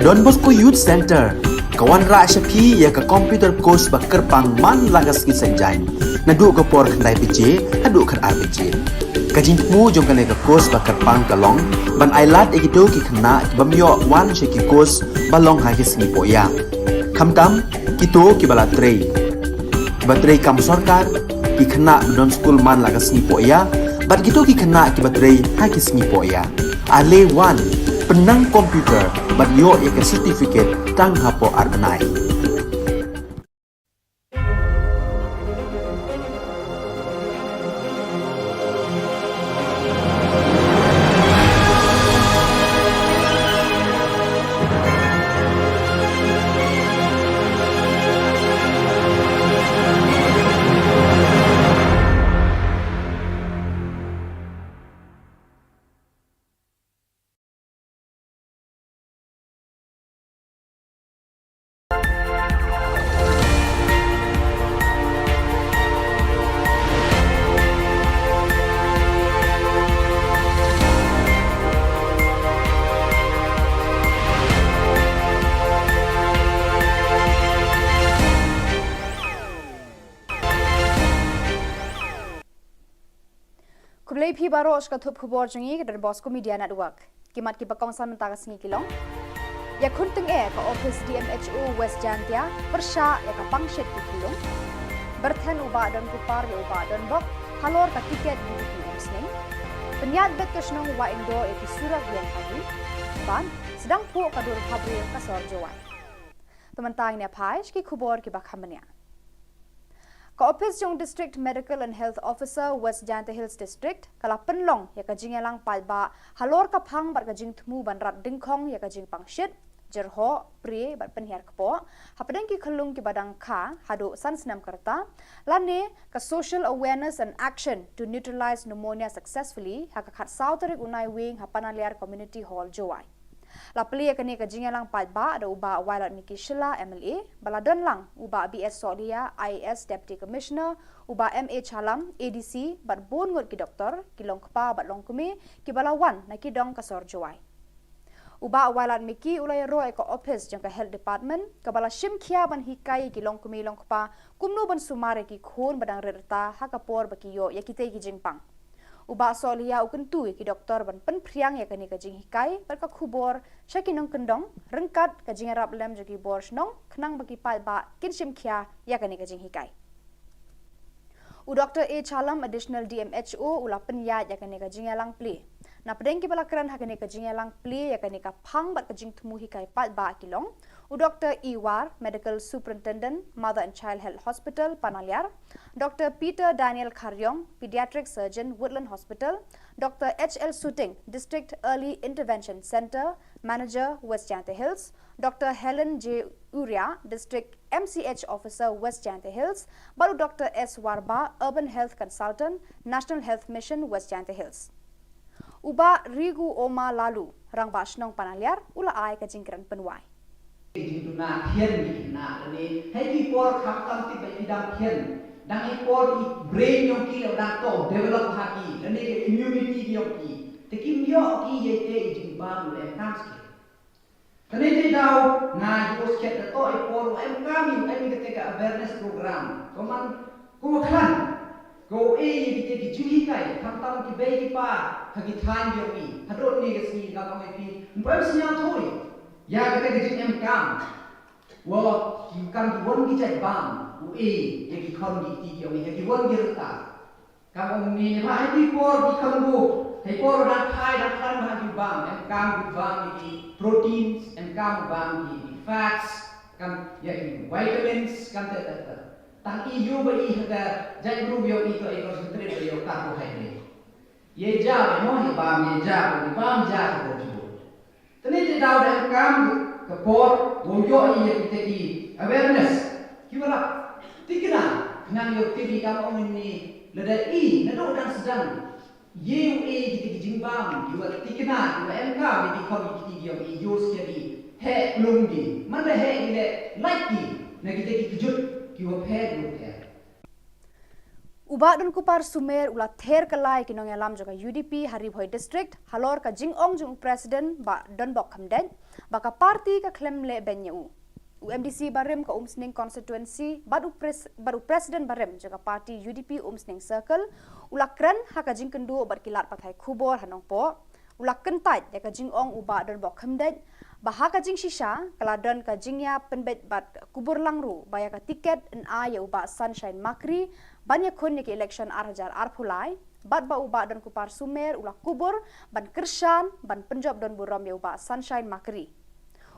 Don Bosco Youth Centre ka wanrah sha phi ïa ka computer course ba kyrpang man la ka sngi Saitjaiñ, naduh ka por khyndai baje haduh khatar baje. Ka jingthmu jong kane ka course ba kyrpang ka long ban ailad ïa kito ki khynnah ki bym ïoh wan sha ki course ba long ha ki sngi pohïa, khamtam kito kiba la trei, kiba trei kam sorkar, ki khynnah ba don skul man la ka sngi pohïa, bad kito ki khynnah kiba trei ha ki sngi pohïa. Ale wan, pynnang computer bad ïoh ïa ka certificate tang hapoh ar bnai. Khublei phi baroh sha ka thup khubor jong ngi ka Don Bosco Media Network. Ki mat kiba kongsan mynta ka sngi ki long: Ïakhun tyngeh ka ophis D M H O West Jaintia pyrshah ïa ka pangshit ki khunlung. Byrthen u Bah Don Kupar ïa u Bah Don Bok halor ka tiket U D P Umsning. Pynïaid beit ka shnong Wahingdoh ïa ki surok ïeng ha ki. Bad sdang phuh ka dur phabriew ka sor Jowai. Te mynta ngin ïa phai sha ki khubor kiba kham bniah. Ka ophis jong District Medical and Health Officer West Jaintia Hills District ka la pynlong ïa ka jingïalang paidbah halor ka phang bad ka jingthmu ban rat dyngkhong ïa ka jingpangshit, jyrhoh, prie bad pynhiar kpoh hapdeng ki khunlung kiba dang kha haduh san snem ka rta, lane ka Social Awareness and Action to Neutralize Pneumonia Successfully ha ka khatsaw tarik u Naiwieng ha Panaliar Community Hall, Jowai. La plie ïa kane ka jingïalang paidbah da u Bah Wailadmiki Shylla M L A, ba la don lang u Bah B S Sohliya I A S Deputy Commissioner, u Bah M A Challam A D C bad bun ngut ki doktor, ki longkpa bad longkmie kiba la wan na ki dong ka sor Jowai. U Bah Wailadmiki u la ïaroh ïa ka ophis jong ka Health Department kaba la shim khia ban hikai ïa ki longkmie longkpa kumno ban sumar ïa ki khun ba dang rit rta ha ka por ba ki ïoh ïa kitei ki jingpang. U Bah Sohliya u kyntu ïa ki doktor ban pynphriang ïa kane ka jinghikai bad ka khubor sha ki nongkyndong ryngkat ka jingïarap lem jong ki bor shnong khnang ba ki paidbah kin shim khia ïa kane ka jinghikai. U Doktor A Challam, Additional D M H O, u la pynïaid ïa kane ka jingïalang plie. Napdeng kiba la kren ha kane ka jingïalang plie ïa kane ka phang bad ka jingthmu hikai paidbah ki long u Doktor E War, Medical Superintendent, Mother and Child Health Hospital, Panaliar, Doktor Peter Daniel Kharriong, Pediatric Surgeon, Woodland Hospital, Doktor H L Suting, District Early Intervention Centre Manager, West Jaintia Hills, Doktor Helen J Uria, District M C H Officer, West Jaintia Hills, bad u Doktor S Warbah, Urban Health Consultant, National Health Mission, West Jaintia Hills. U Bah Rigu Oma Lalu, Rangbah Shnong Panaliar, u la ai ka jingkren pynwai. Ki jingduna thian ki khynnah lane ha ki por khamtam tip ba ki dang thian, dang ha ki por i brain jong ki la dang to develop ha ki, lane ka immunity jong ki, te kim ïoh ki ïa ki jingbam u em kam skhem. Kane te daw nga ïoh skhem da to i por u em kam, u em kata ka awareness program. Ko man ko khlan ko e ïa kita ki jinghikai, khamtam ki bei ki pa ha ki thaiñ jong i. Hadon ne ka sngi nga ong ïa phi, ym poi sñiaw thui ïa kata ka jingem kam. Wa ki kam ki wan ki jait bam u e ïa ki khon ki kti ki ong ïa ki wan ki rta. Kam ong ni ne ba ha ki por ki khon bu ha ki por dang khai dang khlan ba ha ki bam, em kam ki bam ïa ki proteins, em kam bam ïa ki fats, kam ïa ki vitamins, kam te te te. Tang i ïoh ba i ha ka jait bru ïoh i to i concentrate ïoh carbohydrate. Ye ja ba mo ye bam ye ja ba ni bam ja ka bo ju. Tene te daw da kam ka por wo ïoh i ya kita ki awareness. Ki wala tikna nang ïoh tiri kam ong ni lada i na do dang sedang. Ye u e kita ki jingbam ki wa tikna ki wa em kam ni ki khon ki ti ïoh i ïoh sia di he lung di. Man da he ni le like ki na kita ki kejut ki wa phe ki wa phe. U Bah Donkupar Sumer u la ther kylla ïa ki nongïalam jong ka U D P ha Ri Bhoi District halor ka jingong jong u President Bah Donbok Khymdeit ba ka party ka khlem leh beiñ ïa u. U M D C barim ka Umsning Constituency bad u, pres, bad u President barim jong ka party U D P Umsning Circle u la kren ha ka jingkynduh bad ki lad pathai khubor ha Nongpoh. U la kyntait ïa ka jingong u Bah Donbok Khymdeit ba ha ka jingshisha ka la don ka jingïapynbeit bad kubur lang ruh ba ïa ka tiket yn ai ïa u Bah Sunshine Makri ban ïakhun ïa ka election ar hajar arphew lai bad ba u Bah Donkupar Sumer u la kubur ban kyrshan ban pynjop don burom ïa u Bah Sunshine Makri.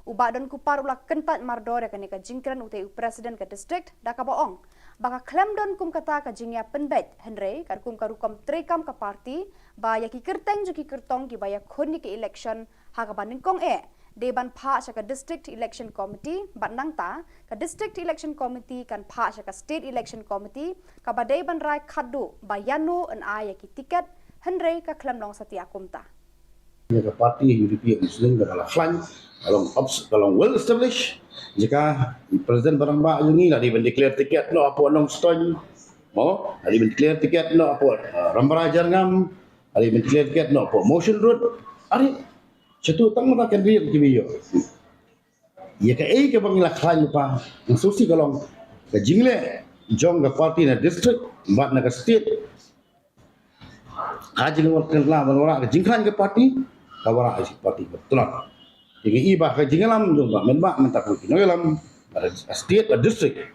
U Bah Donkupar u la kyntait mardor ïa kane ka jingkren utei u President ka district da kaba ong ba ka khlem don kum kata ka jingïapynbeit, hynrei katkum ka rukom treikam ka party ba ïa ki kyrteng jong ki kyrtong kiba ïakhun ïa ka election ha kaba nyngkong eh dei ban phah sha ka District Election Committee bad nangta ka District Election Committee kan phah sha ka State Election Committee kaba dei ban rai khadduh ba ïano yn ai ïa ki tiket, hynrei ka khlem long satia kumta. Ïa ka party U D P Umsning ka la khlaiñ, ka long obs-, ka long well established. Jaka i President ba rangbah jong ngi la dei ban declare ticket noh hapoh Nongstoiñ, mo, la dei ban declare ticket noh hapoh, uh, Rambrai Jyrngam, la dei ban declare ticket noh hapoh Mawshynrut. Are, shatu tang mata candidate kiba ïoh. Ïa kaei kaba ngi la khlaiñ lypa, nga sngewsih ka long ka jingleh jong ka party na district bad na ka state. Ka jingwan kynla ban wanrah ka jingkhlaiñ ka party, ka wanrah ka party ka tlot. Te ngi i ba ka jingïalam jong ba mynba mynta ka ki nongïalam, ba state ba district.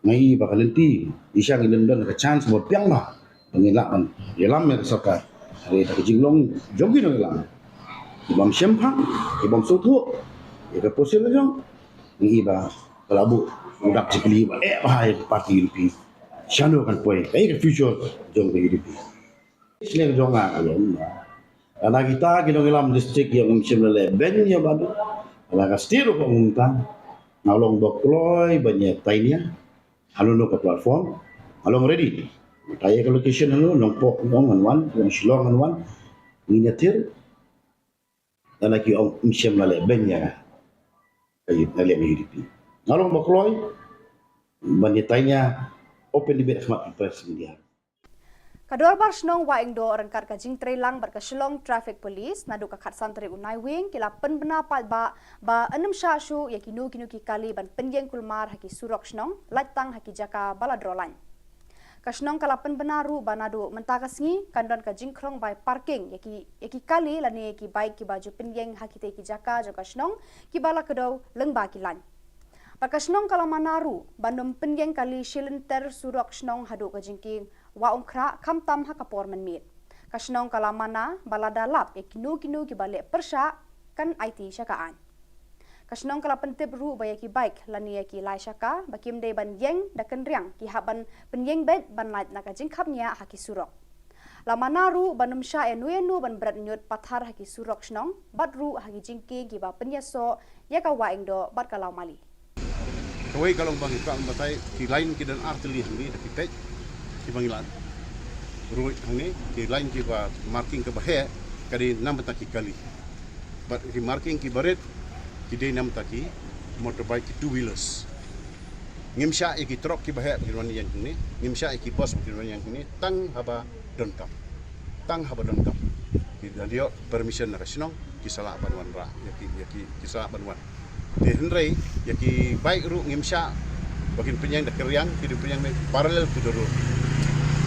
Ngi i ba ka lynti i shang i lynti ka chance ba biang ba ba ngi lah ban ïalam ïa ka sorkar. Hynrei da ka jinglong jong ki nongïalam, ki bym shemphang, ki bym sngewthuh ïa ka position jong, ngi i ba ka la buh u dak jingkylli ba eh ba ha ïa ka party U D P. Shano kan poi, kaei ka future jong ka U D P. Shisha jong nga ka long ba lada kita ki nongïalam district ïa ngim shym la leh beiñ ïa ba du, lada ka state ruh ngim tang, nga long ba kloi ban ïa tainia halor ka platform, nga long ready. Tainia ka location halor Nongpoh, Nongwan, Shillong, Nongwan, ngin ïa thir. Lada ki ong ngim shym la leh beiñ ïa nga, ka U D P, nga long ba kloi ban ïa tainia open debate ha khmat press media. Ka Dorbar Shnong Wahingdoh ryngkat ka jingtrei lang bad ka Shillong Traffic Police naduh ka khatsan tarik u Naiwieng ki la pynbna paidbah ba yn ym shah shuh ïa kino kino ki kali ban pynïeng kulmar ha ki surok shnong, lait tang ha ki jaka ba la droh lain. Ka shnong ka la pynbna ruh ba naduh mynta ka sngi kan don ka jingkhlong bai parking ïa ki, ïa ki kali lane ïa ki bike kiba ju pynïeng ha kitei ki jaka jong ka shnong kiba la kdew lyngba ki lain. Bad ka shnong ka la mana ruh ban ym pynïeng kali shi lynter surok shnong haduh ka jingkieng Wah Umkhrah khamtam ha ka por mynmiet. Ka shnong ka la mana ba lada lap ïa kino kino kiba leh pyrshah kan aiti sha ka aiñ. Ka shnong ka la pyntip ruh ba ïa ki bike lane ïa ki lai shaka ba kim dei ban ïeng da kynriang ki hap ban pynïeng beit ban lait na ka jingkhapngiah ha ki surok. La mana ruh ban ym shah ïano ïano ban bret ñiut pathar ha ki surok shnong bad ruh ha ki jingkieng kiba pynïasoh ïa ka Wahingdoh bad ka Lawmali. Kawei ka long ba ngi kwah ban batai ki lain ki don ar tylli hangne da ki peit kiba ngi la ruh hangne, ki lain kiba marking kaba heh ka dei namar ta ki kali. Bad ki marking kiba rit ki dei namar ta ki motorbike, ki two wheelers. Ngim shah ïa ki trok kiba heh ba kin wan ïeng hangne, ngim shah ïa ki bus ba kin wan ïeng hangne, tang haba donkam. Tang haba donkam. Ki da ïoh permission na ka shnong, ki sa lah ban wanrah ïa ki, ïa ki, ki sa lah ban wan. Te hynrei ïa ki bike ruh ngim shah ba kin pynïeng da kynriang, ki dei pynïeng parallel to the road.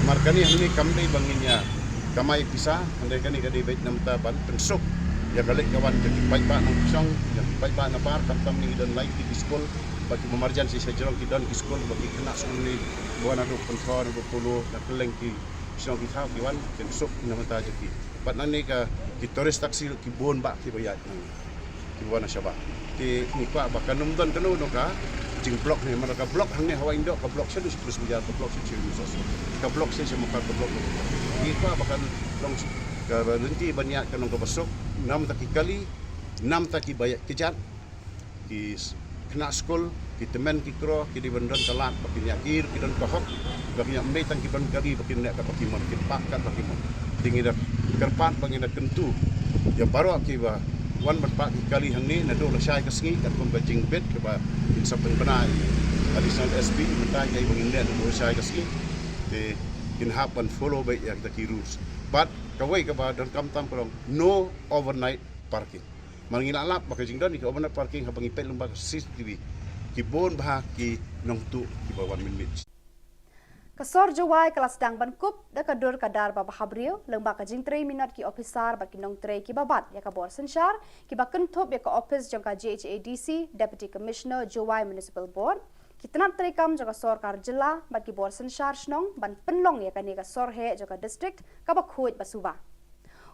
Namar kane hangne kam dei ba ngin ïa kamai pisa, hynrei kane ka dei beit namar ta ban pynsuk ïa ka leit ka wan jong ki paidbah nongkyrshan, jong ki paidbah nabar, khamtam ngi don lai ki skul, ba ki marjan shisha jrong ki don ki skul, ba ki khynnah skul ne ba wan naduh Pynthor, naduh Polo, na kylleng ki shnong ki thaw ki wan, kin suk na mynta jong ki. Bad nangne ka ki tourist taxi ki bun bah kiba ïaid nangne, kiba wan na shabar. Te ngi kwah ba kan ym don kano kano ka jingblock ne, namar ka block hangne ha Wahingdoh, ka block sha Dusprus Bazaar, ka block sha Chief Minister, ka block sha Mawkar, ka block. Ngi kwah ba kan long ka lynti ban ïaid kan long kaba suk, namar ta ki kali, namar ta kiba ïaid kjat, ki s-, khynnah skul, ki tymmen ki kro, ki dei ban don ka lad ba kin ïa, ki, ki don ka hok ba kin ïa, ym dei tang ki don kali ba kin ïa, ka ba ki mon, kin pah kat ba ki mon. Te ngi da kyrpad ba ngi da kyntu ïa baroh kiba wan ban pah ki kali hangne naduh lashai ka sngi, katkum ka jingbit kaba kin sa pynbna Additional S P mynta, ïa ba ngin leh naduh lashai ka sngi. Te Kin hap ban follow beit ïa kita ki rules. But kawei kaba donkam tam ka long no overnight parking. Mar ngi la lap ba ka jingdon ïa ka overnight parking haba ngi peit lyngba ka C C T V, ki bun bha ki nongtuh kiba wan mynmiet. Ka sor Jowai ka la sdang ban kup da ka dur ka dar ba bhabriew lyngba ka jingtrei minot ki ophisar bad ki nongtrei kiba bat ïa ka bor synshar, kiba kynthup ïa ka ophis jong ka J H A D C, Deputy Commissioner, Jowai Municipal Board, ki tnat treikam jong ka sorkar jylla bad ki bor synshar shnong ban pynlong ïa kane ka sor heh jong ka district kaba khuid ba suba.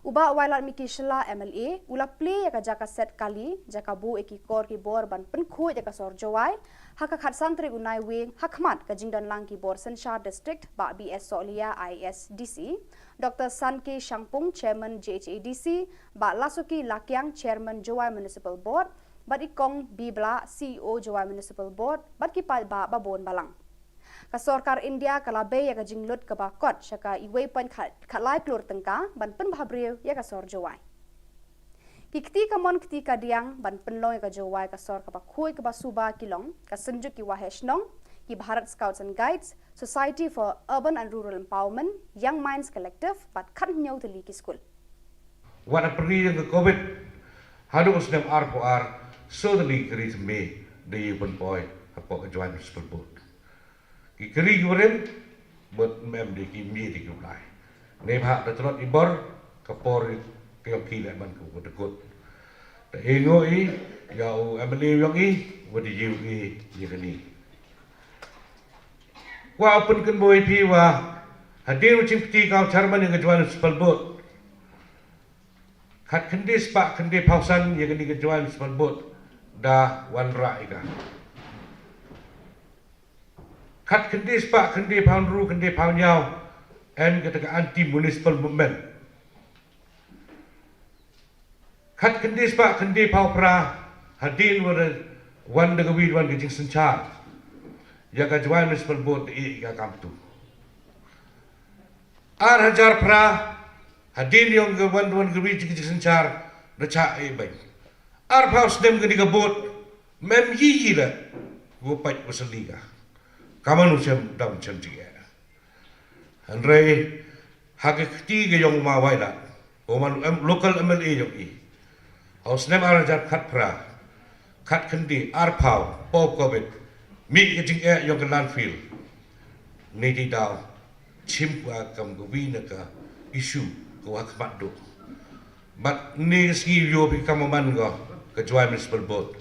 U Bah Wailadmiki Shylla M L A u la plie ïa ka jaka set kali, jaka buh ïa ki kor ki bor ban pynkhuid ïa ka sor Jowai ha ka khatsan tarik u Naiwieng, ha khmat ka jingdon lang ki bor synshar district, Bah B S Sohliya, I A S D C, Doctor Sankey Shangpung, Chairman J H A D C, Bah Lasuki Lakiang, Chairman Jowai Municipal Board, bad i Kong B Blah, C E O Jowai Municipal Board, bad ki paidbah babun balang. Ka sorkar India ka la bei ïa ka jinglut kaba kot sha ka iwei point khat, khatlai klur tyngka ban pynbhabriew ïa ka sor Jowai. Ki kti kamon kti kadiang ban pynlong ïa ka Jowai ka sor kaba khuid kaba suba ki long ka Synjuk ki Waheh Shnong, ki Bharat Scouts and Guides, Society for Urban and Rural Empowerment, Young Minds Collective, bad khathynñiew tylli ki skul. Wat ha pyrdi jong ka covid, haduh u snem arphew ar, soo tylli ki kari thymme da ïoh pynpoi hapoh ka Jowai Municipal Board. Ki kari ki barim bad ym em de ki mih de ki u Blai. Neibhah da tlot i bor, ka por ka ïong ki leh ban ka u da kut. Da i ngo i ïa u M L A ïong i, wat da ïoh i ïa kani. Kwah pynkynmaw ïa phi wa hadien u jingpyrdi ka u chairman ïa ka Jowai Municipal Board, khat khyndai spah khyndai phew san ïa kani ka Jowai Municipal Board da wanrah ïa ka. Khat khyndai spah khyndai phew hynriew khyndai phew hynñiew em kata ka anti municipal movement. Khat khyndai spah khyndai phew phra hadien wa da wan da ka wi wan ka jingsynshar, ïa ka Jowai Municipal Board da ïa ka kam tu. Ar hajar phra hadien ïong ka wan wan ka wi jingsynshar da chah e bad arphew snem kani ka board mem yi yi la. Wa pait wa sali ka. Kaman u shem dam shem jingeh. Hynrei ha ka kti ka ïong u ma Wailadmiki, u man em local M L A ïong i, ha u snem ar hajar khatphra, khatkhyndai, arphew, post covid, mih ka jingeh ïong ka landfill. Ni ti daw chim ka kam ka wi na ka issue ka wa khmat do. Bad ni ka sngi ïoh bi kam man ka ka Jowai Municipal Board.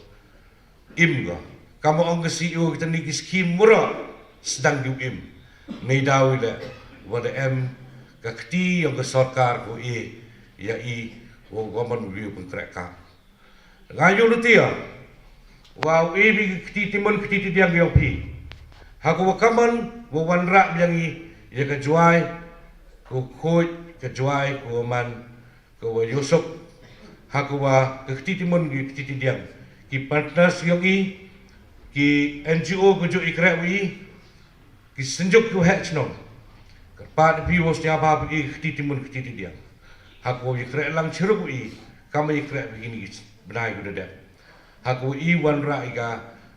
Im ka. Kam ong ka C E O kita ni ki scheme mura sdang ki im. Ni daw ila wa da em ka kti ïong ka sorkar ko i ïa i wa government wi pun trek ka. Nga ïoh lutia wa u e bi ka kti timun kti tidiang ïong phi. Ha ko wa kaman wa wanrah biang i ïa ka Jowai ko khoj ka Jowai ko man ka wa ïoh suk ha ka wa ka kti timun ki kti tidiang, ki partners ïong i, ki N G O ka ju i kreh wi, ki synjuk ki wa heh chnong. Kyrpad pi wa stia ba pi ki kti timun kti tidiang ha ka wa i kreh lang chirup wi, kam i kreh wi ni bnai ku da dep ha ka wa i wanrah i ka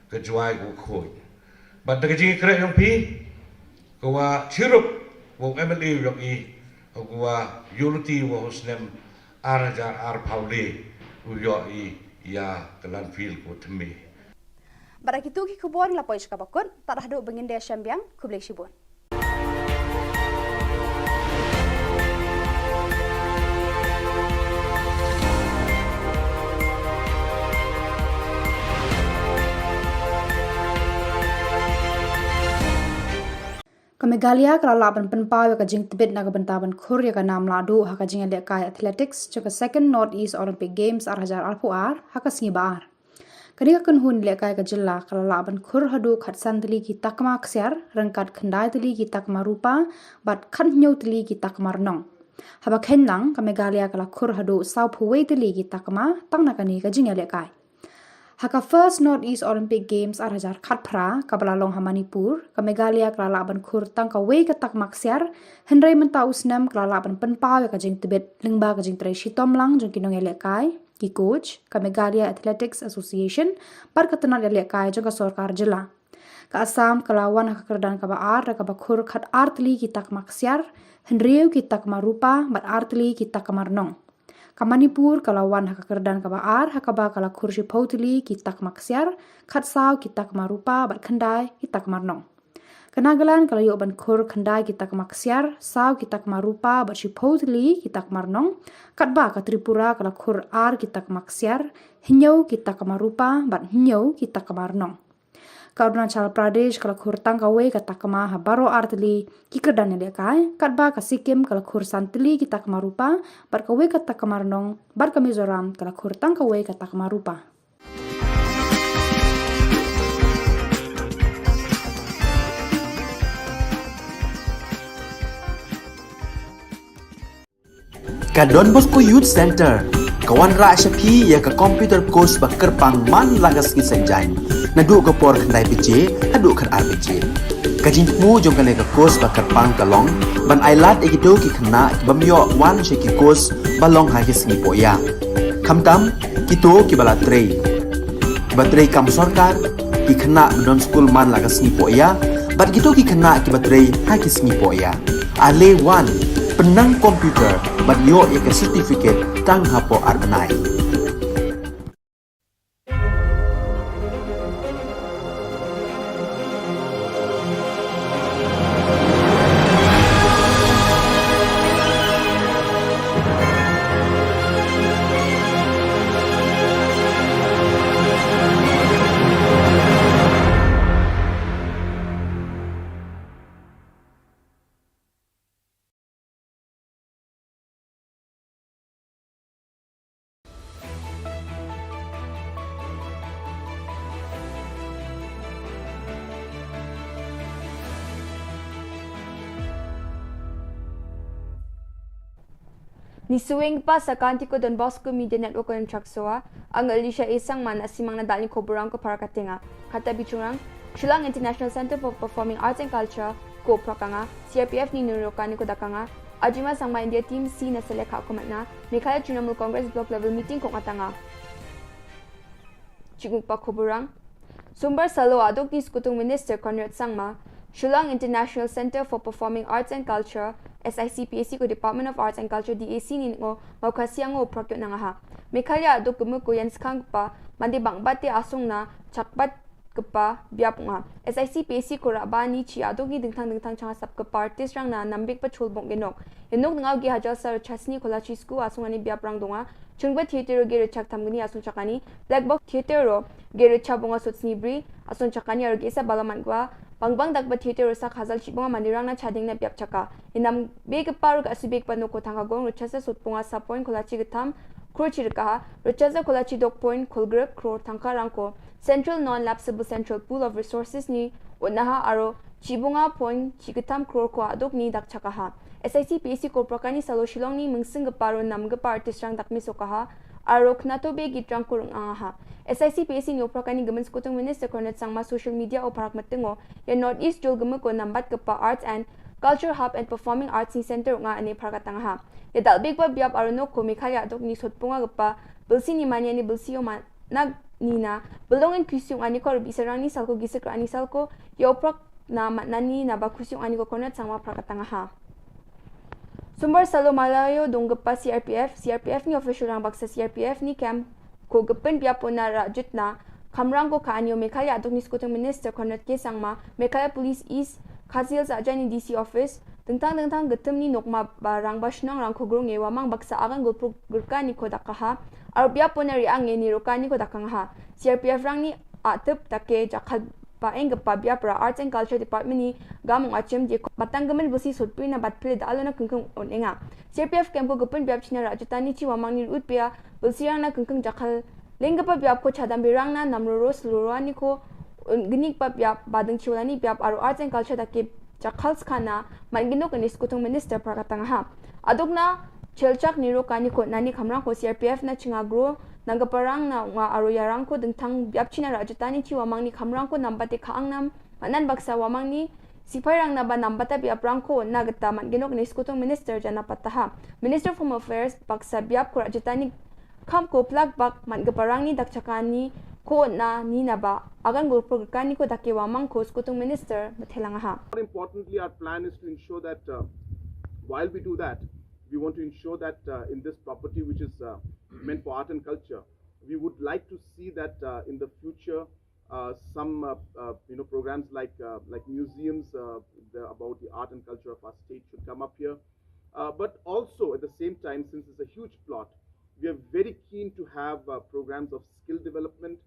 ka Jowai ku khoj. Bad da ka jingkreh ïong phi ka wa chirup wa M L A ïong i, ka wa ïoh luti wa u snem ar hajar arphew le u ïoh i ïa ka landfill ko thymme. Bad da kitu ki khubor la poi shka bakut, tad haduh ba ngin da shem biang, khublei shibun. Ka Meghalaya ka la lah ban pynpaw ïa ka jingtbit na ka bynta ban khur ïa ka nam lahduh ha ka jingïalehkai athletics jong ka Second North East Olympic Games ar hajar arphew ar ha ka sngi ba ar. Kane ka kynhun lehkai ka jylla ka la lah ban khur haduh khatsan tylli ki takma ksiar, ryngkat khyndai tylli ki takma rupa, bad khathynñiew tylli ki takma rnong. Haba kheiñ lang, ka Meghalaya ka la khur haduh sawphew wei tylli ki takma tang na kane ka jingïalehkai. Ha ka First North East Olympic Games ar hajar khatphra kaba la long ha Manipur, ka Meghalaya ka la lah ban khur tang kawei ka takma ksiar, hynrei mynta u snem ka la lah ban pynpaw ïa ka jingtbit lyngba ka jingtrei shitom lang jong ki nongïalehkai, ki coach, ka Meghalaya Athletics Association, bad ka tnat ïalehkai jong ka sorkar jylla. Ka Assam ka la wan ha ka kyrdan kaba ar da kaba khur khat ar tylli ki takma ksiar, hynriew ki takma rupa bad ar tylli ki takma rnong. Ka Manipur ka la wan ha ka kyrdan kaba ar ha kaba ka la khur shiphew tylli ki takma ksiar, khat saw ki takma rupa bad khyndai ki takma rnong. Ka Nagaland ka la ïoh ban khur khyndai ki takma ksiar, saw ki takma rupa bad shiphew tylli ki takma rnong. Katba ka Tripura ka la khur ar ki takma ksiar, hynñiew ki takma rupa bad hynñiew ki takma rnong. Ka Arunachal Pradesh ka la khur tang kawei ka takma ha baroh ar tylli ki kyrdan ïalehkai, katba ka Sikkim ka la khur san tylli ki takma rupa bad kawei ka takma rnong, bad ka Mizoram ka la khur tang kawei ka takma rupa. Ka Don Bosco Youth Center ka wanrah sha phi ïa ka computer course ba kyrpang man la ka sngi Saitjaiñ, naduh ka por khyndai baje haduh khatar baje. Ka jingthmu jong kane ka course ba kyrpang ka long ban ailad ïa kito ki khynnah ki bym ïoh wan sha ki course ba long ha ki sngi pohïa, khamtam kito kiba la trei, kiba trei kam sorkar, ki khynnah ba don skul man la ka sngi pohïa, bad kito ki khynnah kiba trei ha ki sngi pohïa. Ale wan, pynnang computer bad ïoh ïa ka certificate tang hapoh ar bnai. Ngi sngewbha sa ka Antico Don Bosco Media Network Kynrad Chaksoa, ang Alicia A Sangma, na simang na dal ni khubor rang ko para katenga. Kata bichungrang, Shillong International Center for Performing Arts and Culture ko prokanga, C R P F ni nurokani ko dakanga, Ajima Sangma India Team C na selek ha ko matna, Meghalaya Trinamool Congress Block Level Meeting ko ngatanga. Chikmuk pa khubor rang. Sombar salo aduk ni Skutung Minister Conrad Sangma, Shillong International Center for Performing Arts and Culture, S I C P A C ko Department of Arts and Culture, D A C ni ngo, ngau khasiang ngo prokyo nangaha. Meghalaya aduk kemu ko yan skang pa, mandi bang bate asung na, chakbat kpa biap nga. S I C P A C ko raba ni chi aduk ni dingtang dingtang chang sap kpa artist rang na nambik pa chul bong genok. Enok ngau gi hajal sa rchasni kola chi sku asung ani biap rang donga. Chungba theater ro ge rchak tam gni asung chakani. Black box theater ro ge rchak bonga sut sni bri asung chakani aro ge sa balaman gwa. Bang bang dak ba theater ro sak hazal chi bonga mandi rang na chading na biap chaka. Enam be kpa ro ka asu be kpa noko thang ka gong rchasa sut bonga sa point kola chi getam. Kro chi rkaha. Rchasa kola chi dok point kolgrek kro thangka rang ko. Central Non-Lapsable Central Pool of Resources ni unaha aro chibunga point chikatam crore ko aduk ni dak chakaha. S I C P A C ko prokani salo Shillong ni mungsing geparo nam gepa artist rang dak misokaha aro knato be git rang kurung angaha. S I C P A C ni oprakani gemen Skutung Minister Conrad Sangma social media o parak metengo ya North East jol geme ko nambat gepa Arts and Culture Hub and Performing Arts ni Center nga ane parak tangaha. Ya dal big ba biap aro nok ko Meghalaya aduk ni sot punga gepa belsi ni mania ni belsi yo man nag nina, belong in kusiung ani ko rubi serang ni salko gisik ani salko, ya oprak na mat nani na ba kusiung ani ko Conrad Sangma prak tangaha. Sumbar salo malayo dong gepa C R P F, C R P F ni official rang baksa C R P F ni camp ko gepen biapo na rajut na kamrang ko ka anio Meghalaya aduk ni Skutung Minister Conrad K Sangma, Meghalaya Police East, Khasi Hills aja ni D C office, dengtang dengtang getem ni nokma ba rang ba shnong rang ko grong e wamang baksa agan gulpuk gerka ni ko dakaha, aro biapo na ri ang e ni roka ni ko dakang ha. C R P F rang ni atep take jakal ba eng gepa biap ra Arts and Culture Department ni gamung achim je ko batang gemen busi sutpui na bat pili da alo na kengkeng on enga. C R P F kem ko gepen biap china ra jutani chi wamang ni ut pia, busi rang na kengkeng jakal leng gepa biap ko chadam birang na nam roro seluro ani ko, un genik pa biap badeng chiwalani biap aro Arts and Culture take jakal skana, man gino kani Skutung Minister prak tangaha. Aduk na chelchak niro kani ko nani kamrang ko C R P F na chinga gro, nang geparang na nga aro yarang ko dengtang biap china ra jutani chi wamang ni kamrang ko nambate ka angnam, manan baksa wamang ni sipai rang na ba nambata biap rang ko na geta man gino kani Skutung Minister jana pataha. Minister of Home Affairs baksa biap ko ra jutani kam ko plak bak man geparang ni dak chakani ko na ni na ba agan gulpur kani ko dake wa mang ko skutung minister batelanga ha. More importantly, our plan is to ensure that uh, while we do that, we want to ensure that uh, in this property which is uh, meant for art and culture, we would like to see that uh, in the future uh, some uh, uh, you know programs like uh, like museums uh, the, about the art and culture of our state should come up here. Uh, but also at the same time, since it's a huge plot, we are very keen to have uh, programs of skill development.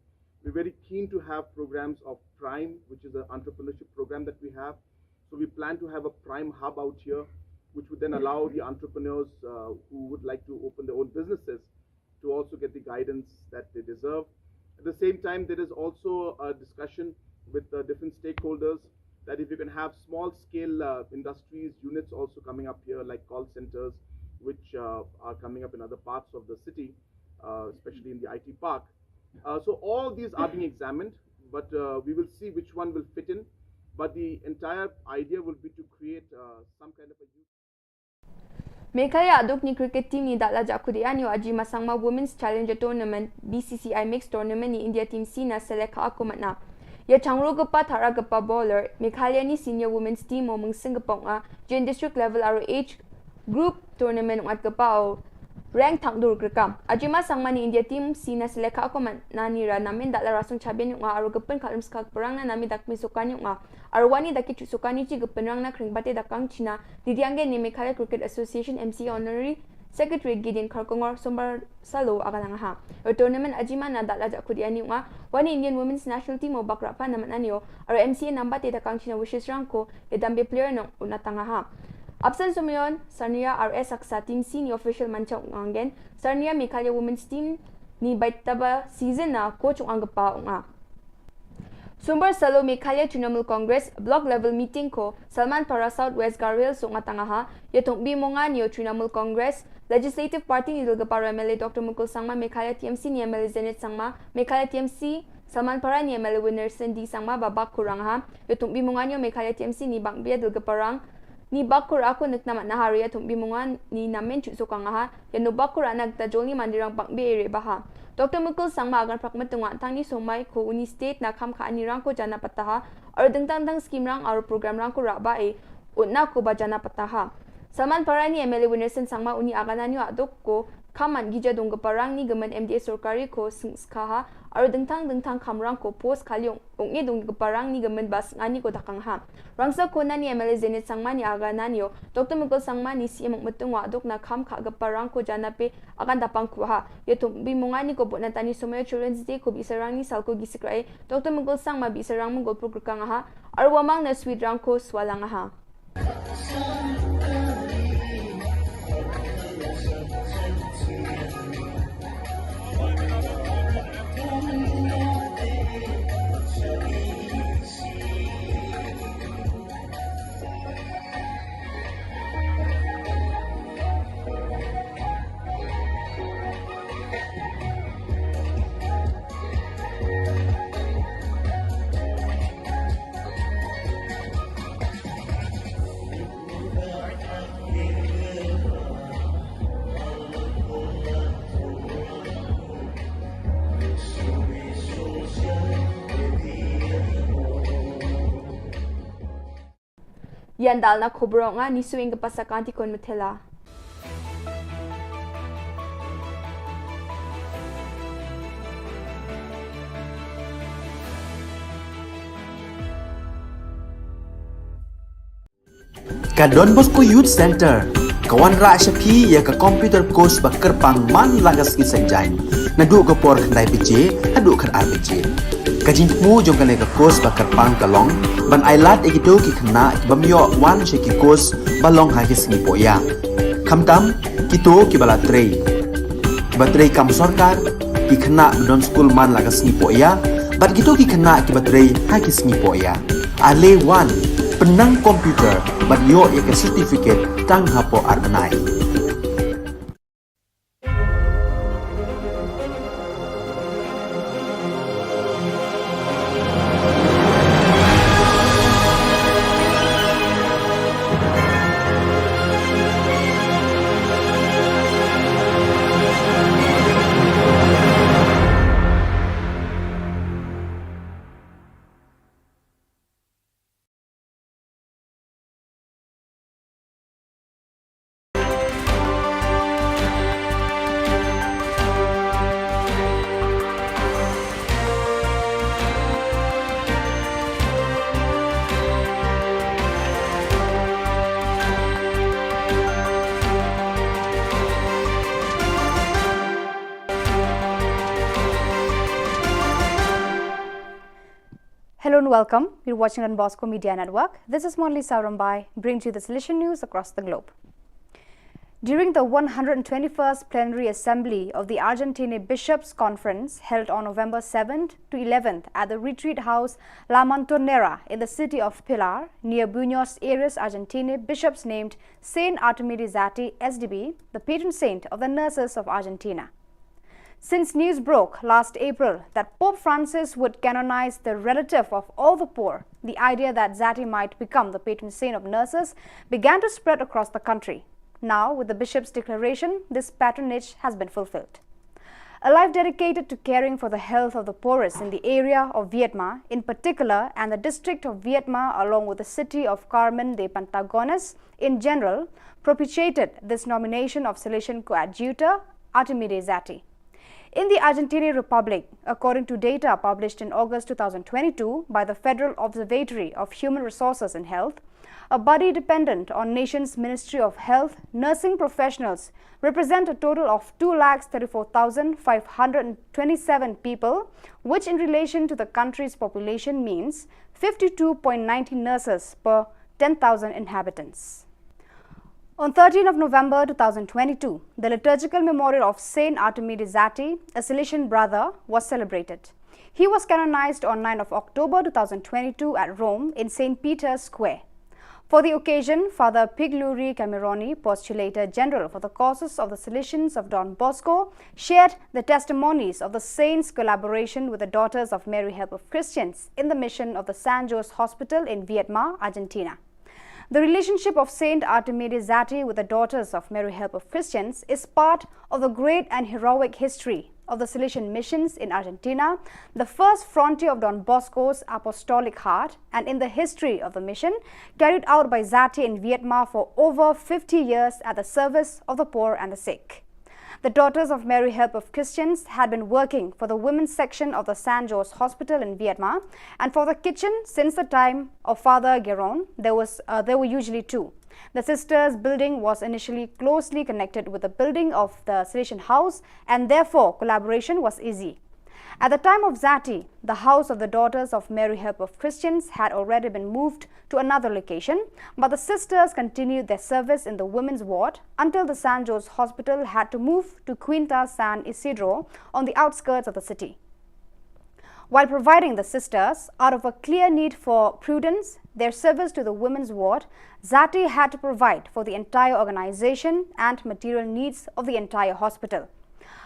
We're very keen to have programs of Prime, which is an entrepreneurship program that we have. So we plan to have a Prime hub out here, which would then allow the entrepreneurs uh, who would like to open their own businesses to also get the guidance that they deserve. At the same time, there is also a discussion with the different stakeholders that if you can have small scale uh, industries, units also coming up here, like call centers, which uh, are coming up in other parts of the city, uh, especially in the I T park. Uh, so all these are being examined, but uh, we will see which one will fit in. But the entire idea will be to create uh, some kind of a youth. Meghalaya adukni cricket team ni dala jakudi anyo Ajima Sangma Women's Challenger Tournament B C C I Mixed Tournament ni India Team C na selek ha aku matna. Ya changro gepa thara gepa bowler Meghalaya ni senior women's team o mengsing gepa nga jin district level aro age group tournament ngat gepa o rank thangdur krekam. Ajima Sangma ni India Team C na selek ha aku matna ni ra namin dala rasung chabian nga aro gepen kalum skak perang na nami dak misukan nga. Arwani da ki chusukani chi gepynrang na kring bate da kang China, Didiange ni Meghalaya Cricket Association M C A Honorary Secretary Gideon Kharkongor Sombar Salo aga lang ha. Ro tournament ajima na da la jakut ya ni nga, wani Indian Women's National Team o bakra pa na mananio, aro M C A namba te da kang China Wishes Rangko, ya dambe player nong unatanga ha. Absent Sumayon, Sarnia R S Aksa Team C ni official mancha ungangen, Sarnia Meghalaya Women's Team ni baitaba season na coach ungang gepa unga. Sumbar Salo Meghalaya Trinamool Congress Block Level Meeting ko Salman Para South West Garo Hills suk matanga ha, ya thung bi monga nio Trinamool Congress Legislative Party ni dulga para M L A Doctor Mukul Sangma, Meghalaya T M C ni M L A Zenith Sangma, Meghalaya T M C Salman Para ni M L A Winnerson D Sangma babak kurang ha, ya thung bi monga nio Meghalaya T M C ni bang bia dulga parang ni bakur aku nek nama nahari ya thung bi monga ni namen chu sukang ha, ya no bakur anak ta jolni mandirang bang bia ere baha. Doctor Mukul Sangma agan prak metunga tang ni somai ko uni state na kham kha ani rang ko jana pataha, aro dengtang dang scheme rang aro program rang ko raba e, utna ko ba jana pataha. Salman Para ni M L A Winnerson Sangma uni agan anyo aduk ko, kham man gija dung geparang ni gemen M D A sorkari ko seng skaha, aro dengtang dengtang kham rang ko post kaliung, ung ni dung geparang ni gemen bas ngani ko dakang ha. Rangsa kona ni M L A Zenith Sangma ni agan anyo, Doctor Mukul Sangma ni C M metung wa aduk na kham kha geparang ko jana pe, akan dapang kuha. Ya thum bi mungani ko botna tani Sumayo Children's Day ko bi sarang ni salko gi sikrai. Doctor Mukul Sangma bi sarang mengol pur kang ha. Arwamang na sweet rang ko swalang ha. Yan dal na khubor nga ni suing ke pasa kanti kon metela. Ka Don Bosco Youth Center ka wanrah sha phi ïa ka computer course ba kyrpang man la ka sngi Saitjaiñ naduh ka por khyndai baje haduh khatar baje. Ka jingthmu jong kane ka course ba kyrpang ka long ban ailad ïa kito ki khynnah ki bym ïoh wan sha ki course ba long ha ki sngi pohïa. Khamtam kito kiba la trei, kiba trei kam sorkar, ki khynnah ba don skul man la ka sngi pohïa bad kito ki khynnah kiba trei ha ki sngi pohïa. Ale wan, pynnang computer bad ïoh ïa ka certificate tang hapoh ar bnai. Welcome. You're watching Don Bosco Media Network. This is Monli Sarambai, bringing you the Salesian news across the globe. During the one hundred twenty-first Plenary Assembly of the Argentine Bishops' Conference, held on November seventh to eleventh at the Retreat House La Montonera in the city of Pilar, near Buenos Aires, Argentina, bishops named Saint Artemide Zatti, S D B, the patron saint of the nurses of Argentina. Since news broke last April that Pope Francis would canonize the relative of all the poor, the idea that Zatti might become the patron saint of nurses began to spread across the country. Now, with the bishop's declaration, this patronage has been fulfilled. A life dedicated to caring for the health of the poorest in the area of Viedma in particular and the district of Viedma, along with the city of Carmen de Patagones in general, propitiated this nomination of Salesian coadjutor Artemide Zatti. In the Argentine Republic, according to data published in August two thousand twenty-two by the Federal Observatory of Human Resources and Health, a body dependent on nation's Ministry of Health, nursing professionals represent a total of two lakh thirty-four thousand five hundred twenty-seven people, which in relation to the country's population means fifty-two point nine zero nurses per ten thousand inhabitants. On thirteenth of November two thousand twenty-two, the liturgical memorial of Saint Artemide Zatti, a Salesian brother, was celebrated. He was canonized on ninth of October two thousand twenty-two at Rome in Saint Peter's Square. For the occasion, Father Pigluri Cameroni, Postulator General for the Causes of the Salesians of Don Bosco, shared the testimonies of the saint's collaboration with the Daughters of Mary Help of Christians in the mission of the San Jose Hospital in Viedma, Argentina. The relationship of Saint Artemide Zatti with the Daughters of Mary Help of Christians is part of the great and heroic history of the Salesian missions in Argentina, the first frontier of Don Bosco's apostolic heart, and in the history of the mission carried out by Zatti in Vietnam for over fifty years at the service of the poor and the sick. The Daughters of Mary Help of Christians had been working for the women's section of the San Jose Hospital in Vietnam and for the kitchen since the time of Father Geron. There was uh, there were usually two. The sisters' building was initially closely connected with the building of the Salesian house, and therefore collaboration was easy. At the time of Zatti, the house of the Daughters of Mary Help of Christians had already been moved to another location, but the sisters continued their service in the women's ward until the San Jose Hospital had to move to Quinta San Isidro on the outskirts of the city. While providing the sisters, out of a clear need for prudence, their service to the women's ward, Zatti had to provide for the entire organization and material needs of the entire hospital.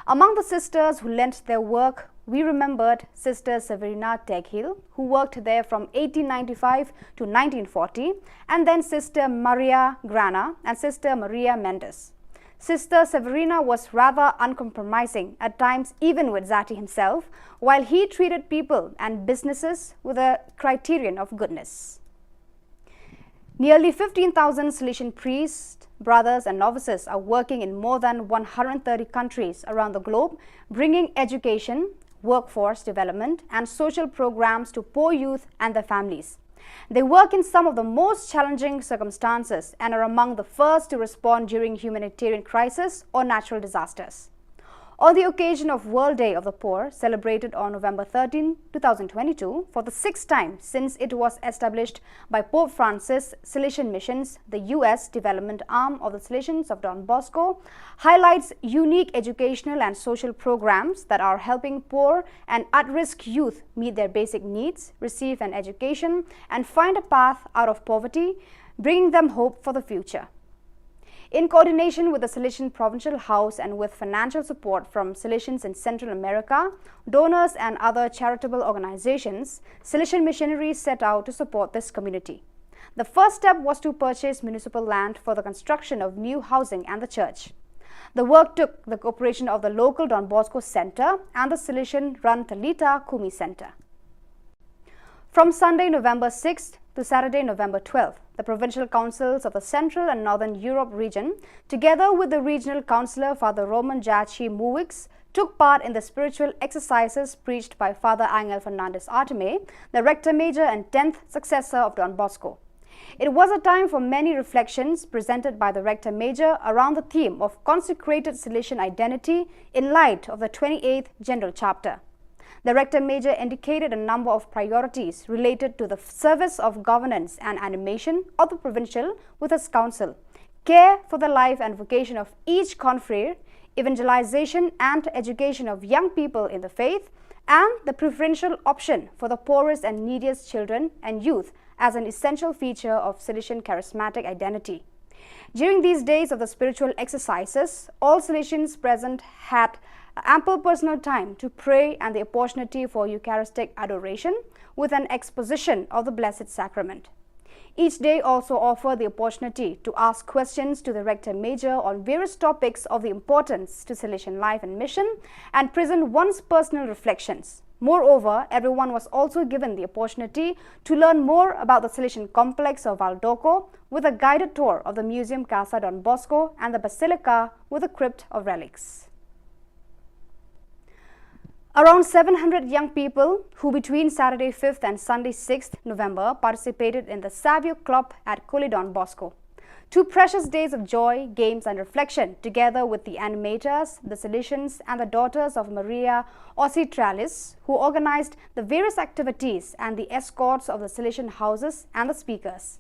Among the sisters who lent their work, we remembered Sister Severina Teghil, who worked there from eighteen ninety-five to nineteen forty, and then Sister Maria Grana and Sister Maria Mendes. Sister Severina was rather uncompromising, at times even with Zatti himself, while he treated people and businesses with a criterion of goodness. Nearly fifteen thousand Salesian priests, brothers, and novices are working in more than one hundred thirty countries around the globe, bringing education, workforce development, and social programs to poor youth and their families. They work in some of the most challenging circumstances and are among the first to respond during humanitarian crisis or natural disasters. On the occasion of World Day of the Poor, celebrated on November thirteenth, two thousand twenty-two, for the sixth time since it was established by Pope Francis, Salesian Missions, the U S development arm of the Salesians of Don Bosco, highlights unique educational and social programs that are helping poor and at-risk youth meet their basic needs, receive an education, and find a path out of poverty, bringing them hope for the future. In coordination with the Salesian Provincial House and with financial support from Salesians in Central America, donors, and other charitable organizations, Salesian missionaries set out to support this community. The first step was to purchase municipal land for the construction of new housing and the church. The work took the cooperation of the local Don Bosco Center and the Salesian run Talitha Kumi Center. From Sunday, November sixth to Saturday, November twelfth, the provincial councils of the Central and Northern Europe region, together with the regional councillor Father Roman Jachi Muwix, took part in the spiritual exercises preached by Father Angel Fernandez Artime, the rector major and tenth successor of Don Bosco. It was a time for many reflections presented by the rector major around the theme of consecrated Salesian identity in light of the twenty-eighth General Chapter. The Rector Major indicated a number of priorities related to the service of governance and animation of the provincial with his council, care for the life and vocation of each confrere, evangelization and education of young people in the faith, and the preferential option for the poorest and neediest children and youth as an essential feature of Salesian charismatic identity. During these days of the spiritual exercises, all Salesians present had ample personal time to pray and the opportunity for Eucharistic adoration with an exposition of the Blessed Sacrament. Each day also offered the opportunity to ask questions to the Rector Major on various topics of the importance to Salesian life and mission and present one's personal reflections. Moreover, everyone was also given the opportunity to learn more about the Salesian complex of Valdocco with a guided tour of the Museum Casa Don Bosco and the Basilica with a crypt of relics. Around seven hundred young people who between Saturday fifth and Sunday sixth November participated in the Savio Club at Kuli Don Bosco. Two precious days of joy, games, and reflection, together with the animators, the Salesians, and the Daughters of Maria Auxiliatrix, who organized the various activities and the escorts of the Salesian houses and the speakers.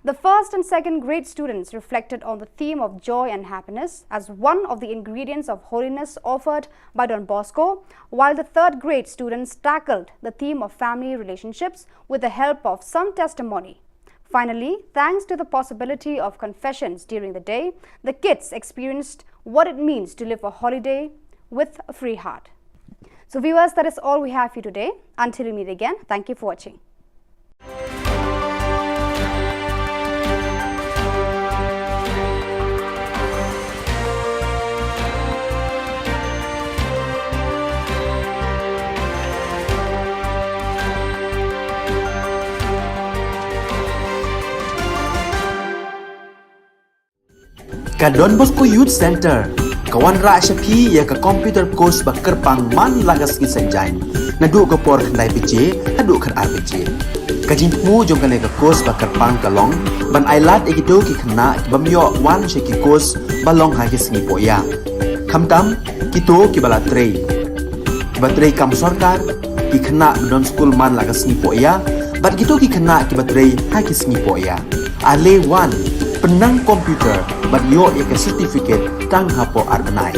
The first and second grade students reflected on the theme of joy and happiness as one of the ingredients of holiness offered by Don Bosco, while the third grade students tackled the theme of family relationships with the help of some testimony. Finally, thanks to the possibility of confessions during the day, the kids experienced what it means to live a holiday with a free heart. So, viewers, that is all we have for you today. Until we meet again, thank you for watching. Ka Don Bosco Youth Center ka wanrah sha phi ïa ka computer course ba kyrpang man la ka sngi Saitjaiñ, naduh ka por khyndai baje haduh khatar baje. Ka jingthmu jong kane ka course ba kyrpang ka long ban ailad ïa kito ki khynnah ki bym ïoh wan sha ki course ba long ha ki sngi pohïa, khamtam kito kiba la trei, kiba trei kam sorkar, ki khynnah ba don skul man la ka sngi pohïa, bad kito ki khynnah kiba trei ha ki sngi pohïa. Ale wan, pynnang computer bad ïoh ïa ka certificate tang hapoh ar bnai.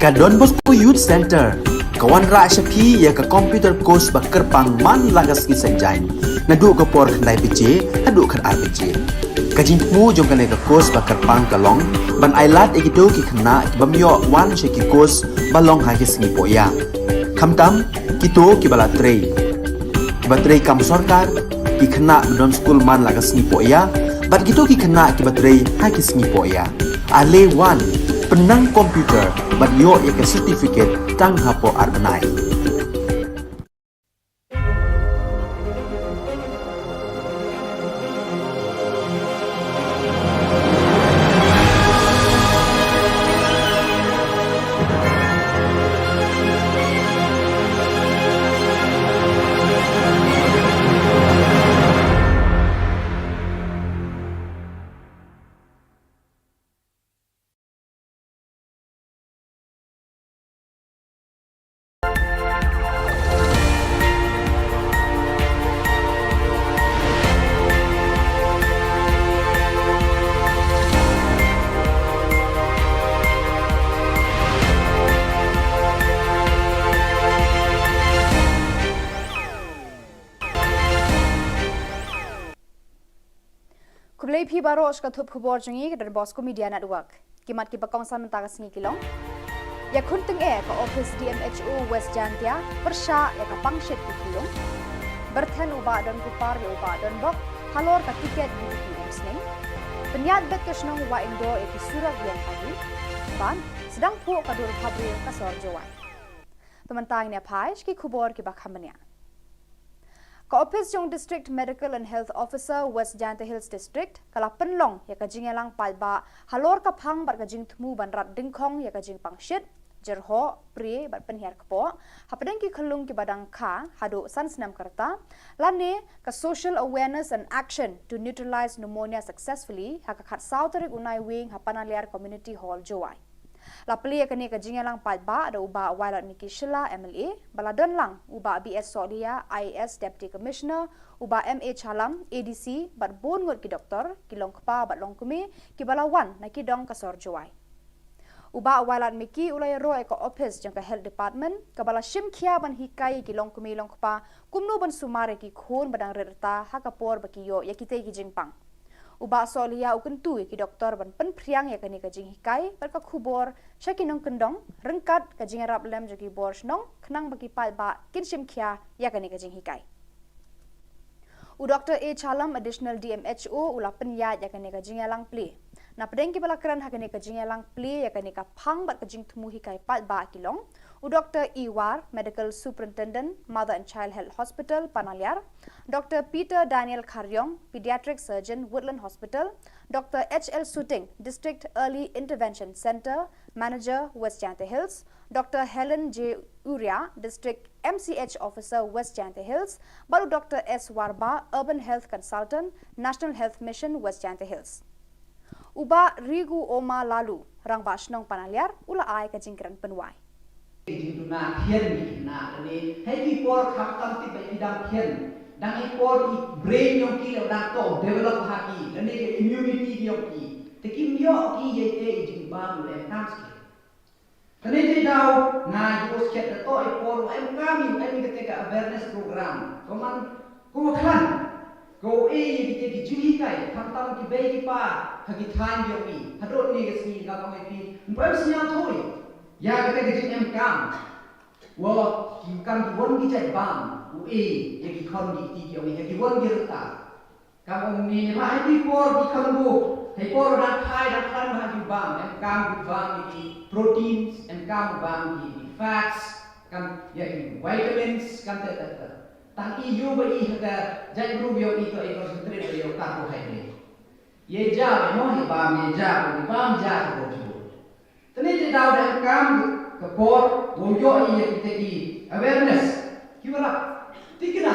Ka Don Bosco Youth Centre ka wanrah sha phi ïa ka computer course ba kyrpang man la ka sngi Saitjaiñ, naduh ka por khyndai baje haduh khatar baje. Ka jingthmu jong kane ka course ba kyrpang ka long ban ailad ïa kito ki khynnah ki bym ïoh wan sha ki course ba long ha ki sngi pohïa, khamtam kito kiba la trei, kiba trei kam sorkar, ki khynnah ba don skul man la ka sngi pohïa, bad kito ki khynnah kiba trei ha ki sngi pohïa. Ale wan, pynnang computer bad ïoh ïa ka certificate tang hapoh ar bnai. Khublei phi baroh sha ka thup khubor jong ngi ka Don Bosco Media Network. Ki mat kiba kongsan mynta ka sngi ki long: Ïakhun tyngeh ka ophis D M H O West Jaintia pyrshah ïa ka pangshit ki khunlung. Byrthen u Bah Don Kupar ïa u Bah Don Bok halor ka tiket U D P Umsning. Pynïaid beit ka shnong Wahingdoh ïa ki surok ïeng pagi. Bad sdang phuh ka dur bhabriew ka sor Jowai. Te mynta ngin ïa phai sha ki khubor kiba kham bniah. Ka ophis jong District Medical and Health Officer West Jaintia Hills District ka la pynlong ïa ka jingïalang paidbah halor ka phang bad ka jingthmu ban rat dyngkhong ïa ka jingpangshit, jyrhoh, prie bad pynhiar kpoh hapdeng ki khunlung kiba dang kha haduh san snem ka rta, lane ka Social Awareness and Action to Neutralize Pneumonia Successfully ha ka khatsaw tarik u Naiwieng ha Panaliar Community Hall, Jowai. La plie ïa kane ka jingïalang paidbah da u Bah Wailadmiki Shylla M L A, ba la don lang u Bah B S Sohliya I A S Deputy Commissioner, u Bah M A Challam A D C bad bun ngut ki doktor, ki longkpa bad longkmie kiba la wan na ki dong ka sor Jowai. U Bah Wailadmiki u la ïaroh ïa ka ophis jong ka Health Department kaba la shim khia ban hikai ïa ki longkmie longkpa kumno ban sumar ïa ki khun ba dang rit rta ha ka por ba ki ïoh ïa kitei ki jingpang. U Bah Sohliya u kyntu ïa ki doktor ban pynphriang ïa kane ka jinghikai bad ka khubor sha ki nongkyndong ryngkat ka jingïarap lem jong ki bor shnong khnang ba ki paidbah kin shim khia ïa kane ka jinghikai. U Doktor A Challam, Additional D M H O, u la pynïaid ïa kane ka jingïalang plie. Napdeng kiba la kren ha kane ka jingïalang plie ïa kane ka phang bad ka jingthmu hikai paidbah ki long u Doktor E War, Medical Superintendent, Mother and Child Health Hospital, Panaliar, Doktor Peter Daniel Kharriong, Pediatric Surgeon, Woodland Hospital, Doktor H L Suting, District Early Intervention Centre Manager, West Jaintia Hills, Doktor Helen J Uria, District M C H Officer, West Jaintia Hills, bad u Doktor S Warbah, Urban Health Consultant, National Health Mission, West Jaintia Hills. U Bah Rigu Oma Lalu, Rangbah Shnong Panaliar, u la ai ka jingkren pynwai. Ki jingduna thian ki khynnah lane ha ki por khamtam tip ba ki dang thian, dang i por i brain jong ki la dang to develop ha ki, lane ka immunity jong ki, te kim ïoh ki ïa ki jingbam u em tam skhem. Kane te daw nga ïoh skhem da to i por u em kam i u em i kate ka awareness program. Ko man ko khan ko e i kate ki jinghikai khamtam ki bei ki pa ha ki thaiñ jong i. Haduh ne ka sngi nga ka mai pi. Ym em sñiaw thoi ïa kate ka jingem kam. Wa ki kam ki wan ki jait bam u e ïa ki khon ki ti ki ong ïa ki wan ki rta. Kam ong ni ba ha ki por ki khon bu ha ki por dang khai dang khlaiñ ba ha ki bam em kam ki bam ïa ki proteins em kam bam ïa ki fats kam ïa ki vitamins kam te te te. Tang i ïoh ba i ha ka jait bru ïoh i to i concentrate ïoh carbohydrate. Ye ja ba mo hi bam ye ja ba bam ja ka bo ju. Tene te daw da kam ka por wo yo i ya kita ki awareness. Ki wala tikna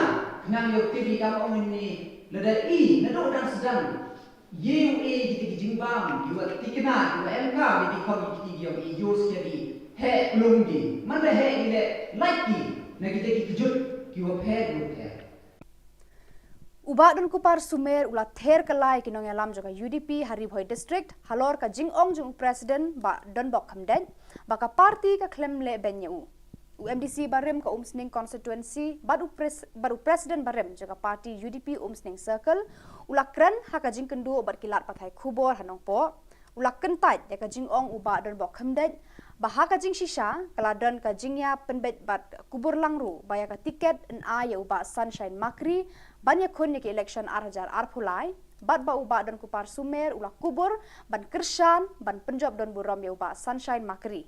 nang yo tv kam ong ni lada i na do dang sedang ye u e kita ki jingbam ki wa tikna ki wa em kam ni ki khom ki ki yo i yo sia di he lung di man da he ile like ki na kita ki kejut ki wa phe ki wa phe. U Bah Donkupar Sumer u la ther kylla ïa ki nongïalam jong ka U D P ha Ri Bhoi District halor ka jingong jong u President Bah Donbok Khymdeit ba ka party ka khlem leh beiñ ïa u. U M D C barim ka Umsning Constituency bad u, pres, bad u President barim jong ka party U D P Umsning Circle u la kren ha ka jingkynduh bad ki lad pathai khubor ha Nongpoh. U la kyntait ïa ka jingong u Bah Donbok Khymdeit ba ha ka jingshisha ka la don ka jingïapynbeit bad kubur lang ruh ba ïa ka tiket yn ai ïa u Bah Sunshine Makri ban ïakhun ïa ka election ar hajar arphew lai, bad ba u Bah Donkupar Sumer u la kubur ban kyrshan ban pynjop don burom ïa u Bah Sunshine Makri.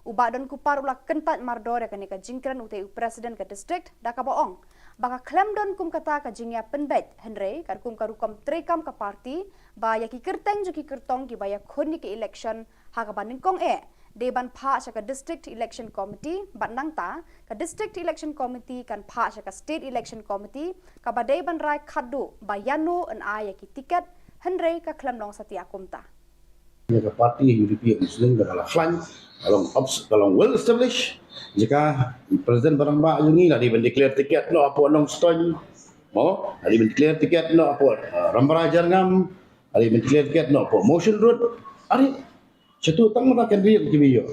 U Bah Donkupar u la kyntait mardor ïa kane ka jingkren utei u President ka district da kaba ong ba ka khlem don kum kata ka jingïapynbeit, hynrei katkum ka rukom treikam ka party ba ïa ki kyrteng jong ki kyrtong kiba ïakhun ïa ka election ha kaba nyngkong eh dei ban phah sha ka District Election Committee bad nangta ka District Election Committee kan phah sha ka State Election Committee kaba dei ban rai khatduh ba ïano yn ai ïa ki tiket, hynrei ka khlem long satia kumta. Ïa ka party U D P Umsning ka la khlaiñ, ka long obs-, ka long well established. Jaka i President ba rangbah jong ngi la dei ban declare tiket noh hapoh Nongstoiñ. Mo, la dei ban declare tiket noh hapoh, uh, Rambrai Jyrngam, la dei ban declare tiket noh hapoh Mawshynrut. Ari, sha tu tang mynta kan ri ki ïoh.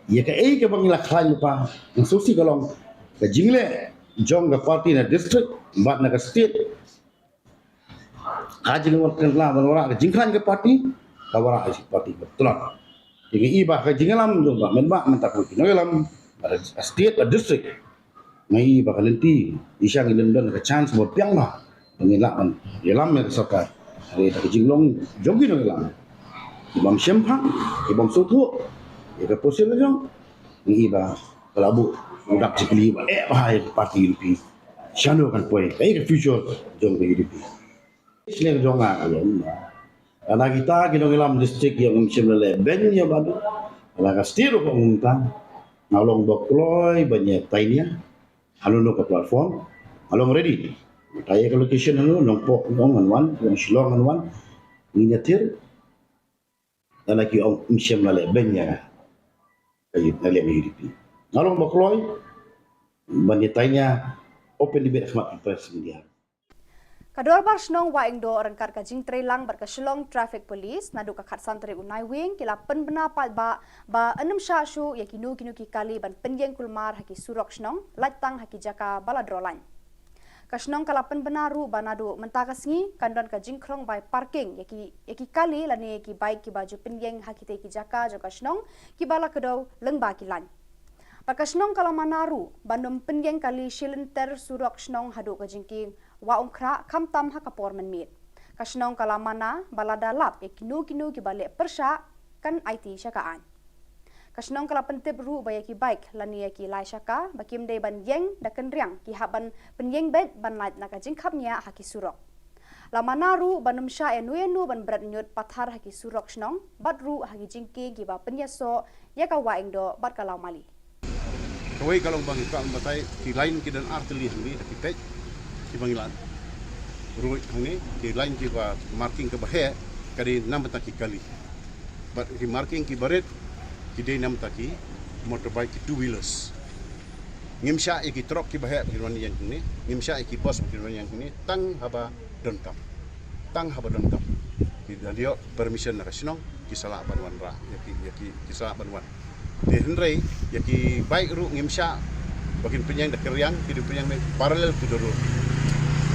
Ïa kaei kaba ngi la khlaiñ pa, nga sngewsih ka long ka jingleh jong ka party na district bad na ka state. Ka jingwan kan la ban wanrah ka jingkhlaiñ ka party, ka wanrah ka party ka tlot. Te ngi i ba ka jingïalam jong ba mynba mynta ka nongïalam, ba ka state, ba district. Ngi i ba ka lynti, i shang i lynti don ka chance ba biang ba ba ngin lah ban ïalam ïa ka sorkar. Hynrei da ka jinglong jong ki nongïalam, ki bym shemphang, ki bym sngewthuh ïa ka position jong, ngi i ba ka la buh u dak jingkylli ba eh ba ha ïa ka party U D P. Shano kan poi, kaei ka future jong ka U D P. Shisha ka jong nga ka long ba lada kita ki nongïalam district ïa ngim shym la leh beiñ ïa ba du, lada ka state ruh ka ong kumta, nga long ba kloi ban ïa tainia. Hano hano ka platform, nga long ready. Mynta ïa ka location hano, Nongpoh ngan wan, Shillong ngan wan, ngin ïathir. Lada ki ong ngim shym la leh beiñ ïa nga, ka U D P, nga long ba kloi ban ïa tainia open debate ha khmat press media. Ka Dorbar Shnong Wahingdoh ryngkat ka jingtreilang bad ka Shillong Traffic Police naduh ka khatsan tarik u Naiwieng ki la pynbna paidbah ba yn ym shah shuh ïa kino kino ki kali ban pynïeng kulmar ha ki surok shnong, lait tang ha ki jaka ba la dro lain. Ka shnong ka la pynbna ruh ba naduh mynta ka sngi kan don ka jingkhlong bai parking ïa ki, ïa ki kali lane ïa ki bike kiba ju pynïeng ha kitei ki jaka jong ka shnong kiba la kdew lyngba ki lain. Bad ka shnong ka la mana ruh ban ym pynïeng kali shilynter surok shnong haduh ka jingkieng Wahongkhrah khamtam ha ka por mynmiet. Ka shnong ka la mana ba lada lap ïa kino kino kiba leh pyrshah kan aiti sha ka aiñ. Ka shnong ka la pyntip ruh ba ïa ki bike lane ïa ki lai shaka ba kim dei ban ïeng da kynriang ki hap ban pynïeng beit ban lait na ka jingkhapngiah ha ki surok. La mana ruh ban ym shah ïano ïano ban bret ñiut pathar ha ki surok shnong bad ruh ha ki jingkieng kiba pynïasoh ïa ka Wahingdoh bad ka Lawmali. Kawei ka long ba ngi kwah ban batai, ki lain ki don ar tylli hangne da ki peit kiba ngi lad. Ruh hangne ki lain kiba marking kaba heh ka dei na bynta ki kali. Bad ki marking kiba rit ki dei na bynta ki motorbike, ki two wheelers. Ngim shah ïa ki truck kiba heh ba kin wan ïeng hangne, ngim shah ïa ki bus ba kin wan ïeng hangne, tang haba donkam. Tang haba donkam. Ki da ïoh permission na ka shnong, ki sa lah ban wanrah, ïa ki, ïa ki, ki sa lah ban wan. Te hynrei ïa ki bike ruh ngim shah ba kin pynïeng da kynriang, ki dei pynïeng parallel to the road.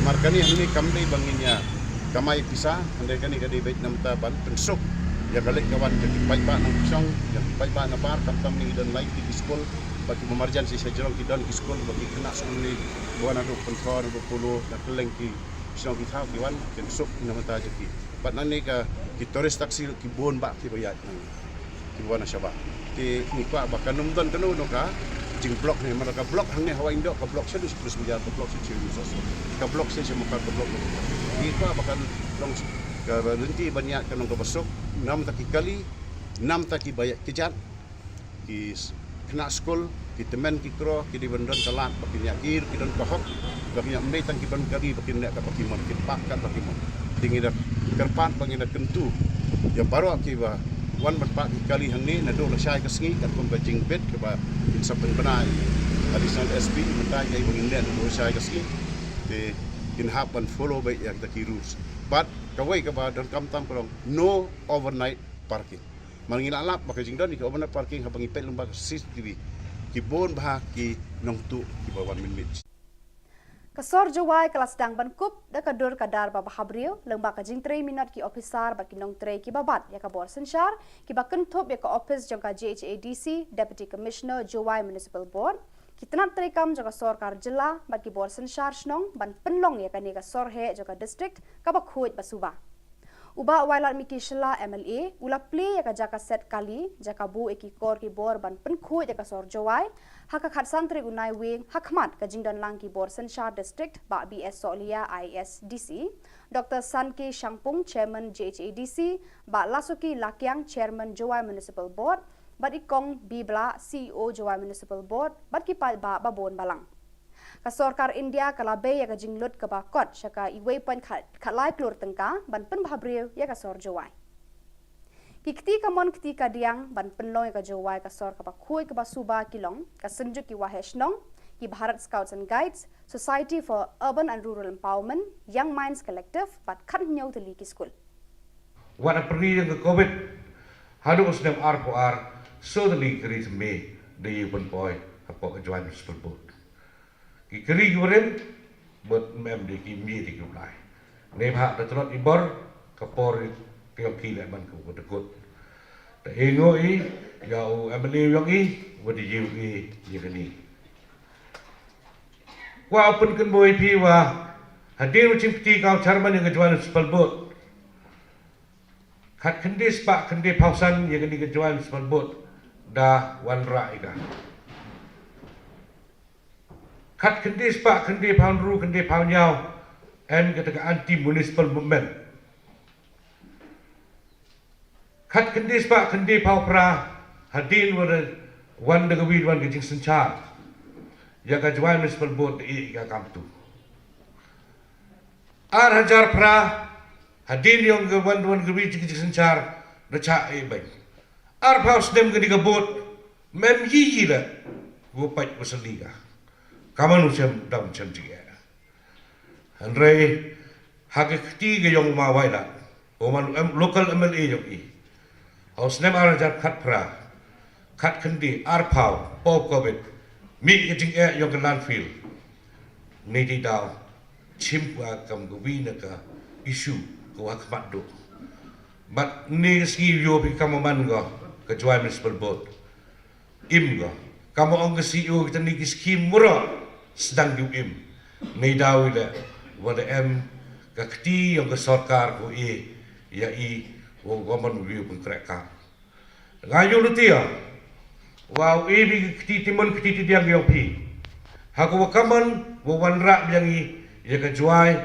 Namar kane hangne kam dei ba ngin ïa kamai pisa, hynrei kane ka dei beit na bynta ban pynsuk ïa ka leit ka wan jong ki paidbah nongshong, jong ki paidbah nabar, khamtam ngi don lai tylli ki skul, ba ki marjan shisha jrong ki don ki skul, ba ki khynnah skul ne, ba wan naduh Pynthor, naduh Polo, na kylleng ki shnong ki thaw ki wan, kin suk na bynta jong ki. Bad nangne ka ki tourist taxi ki bun bah kiba ïaid nangne, kiba wan na shabar. Te ngi kwah ba kan ym don kano kano ka jingblock ne, namar ka block hangne ha Wahingdoh, ka block shaduh sha Police Bazar, ka block shaduh sha Union Sosro, ka block shaduh sha Mawkar, ka block. Ngi kwah ba kan long ka lynti ban ïaid kan long kaba suk, na bynta ki kali, na bynta kiba ïaid kjat, ki s-, khynnah skul, ki tymmen ki kro, ki dei ban don ka lad ba kin ïa, ki, ki don ka hok ba kin ïa, ym dei tang ki don kali ba kin leh kat ba ki mon, kin pah kat ba ki mon. Te ngi da kyrpad ba ngin da kyntu ïa baroh kiba wan ban pah ki kali hangne naduh lashai ka sngi, katkum ka jingbit kaba kin sa pynbna Additional S P mynta, ïa ba ngin leh naduh lashai ka sngi. Te Kin hap ban follow beit ïa kita ki rules. Bad kawei kaba donkam tam ka long no overnight parking. Mar ngi la lap ba ka jingdon ïa ka overnight parking haba ngi peit lyngba ka C C T V ki bun bha ki nongtuh kiba wan mynmiet. Ka sor Jowai ka la sdang ban kup da ka dur ka dar ba bhabriew lyngba ka jingtrei minot ki ophisar bad ki nongtrei kiba bat ïa ka bor synshar kiba kynthup ïa ka ophis jong ka J H A D C, Deputy Commissioner, Jowai Municipal Board, ki tnat treikam jong ka sorkar jylla bad ki bor synshar shnong ban pynlong ïa kane ka sor heh jong ka district kaba khuid ba suba. U Bah Wailadmiki Shylla M L A u la plie ïa ka jaka set kali, jaka buh ïa ki kor ki bor ban pynkhuid ïa ka sor Jowai ha ka khatsan tarik u Naiwieng ha khmat ka jingdon lang ki bor synshar district, Bah B S Sohliya, I A S D C, Doctor Sanke Shangpung, Chairman J H A D C, Bah Lasuki Lakiang, Chairman Jowai Municipal Board, bad i Kong B Blah, C E O Jowai Municipal Board, bad ki paidbah ba bun balang. Ka sorkar India ka la bei ïa ka jinglut kaba kot sha ka iwei point khatlai klur tyngka ban pynbhabriew ïa ka sor Jowai. Ki kti kamon kti kadiang ban pynlong ïa ka Jowai ka sor kaba khuid kaba suba ki long ka Synjuk ki Waheh Shnong, ki Bharat Scouts and Guides, Society for Urban and Rural Empowerment, Young Minds Collective bad khathynñiew tylli ki skul. Wat ha pyrdi jong ka Covid haduh u snem arphew ar, soo tylli ki kari thymme da ïoh pynpoi hapoh ka Jowai Municipal Board. Ki kari ki barim bad ym em de ki mih de ki u blai. Neibhah da tlot i bor, ka por ka ïong ki leh ban ka u da kut. Da ainguh i ïa u M L A u ïong i, wat da ïoh i ïa kani. Kwah u pynkynmaw ïa phi wa hadien u jingkti ka u chairman ïa ka Jowai Municipal Board, khatkhyndai spah khyndai phew san ïa kani ka Jowai Municipal Board da wanrah ïa ka. Khatkhyndai spah khyndai phew hynriew khyndai phew hynñiew em kata ka anti municipal movement. Khatkhyndai spah khyndai phew phra hadien wa da wan da kawei wan ka jingsynshar ïa ka Jowai Municipal Board da ïeh ïa ka kamtu. Ar hajar phra hadien ïong ka wan da wan kawei jingsynshar da chah ïeh beit. Arphew snem kani ka board mem yi yi la wa pait wa sali ka. Ka man u shem dam shem jingeh. Hynrei ha ka kti ka ïong u ma Wailadmiki, u man u local M L A ïong i, ha u snem ar hajar khatphra, khatkhyndai, arphew, post Covid, mih ka jingeh ïong ka landfill. Ngi dei daw chim ka kam ka wi na ka issue ka wa khmat duh. Bad ni ka sngi ïoh bi kam man ka ka Jowai Municipal Board. Im ka. Kam ong ka C E O kita ni ki skim mura sdang ki im. Nei daw ila wa da em ka kti ïong ka sorkar ko e ïa i wa gomon wi pun krek ka. Nga ïoh lutia wa u e bi ka kti timon kti tidiang ïong phi. Ha ko wa kamon wa wanrah biang i ïa ka Jowai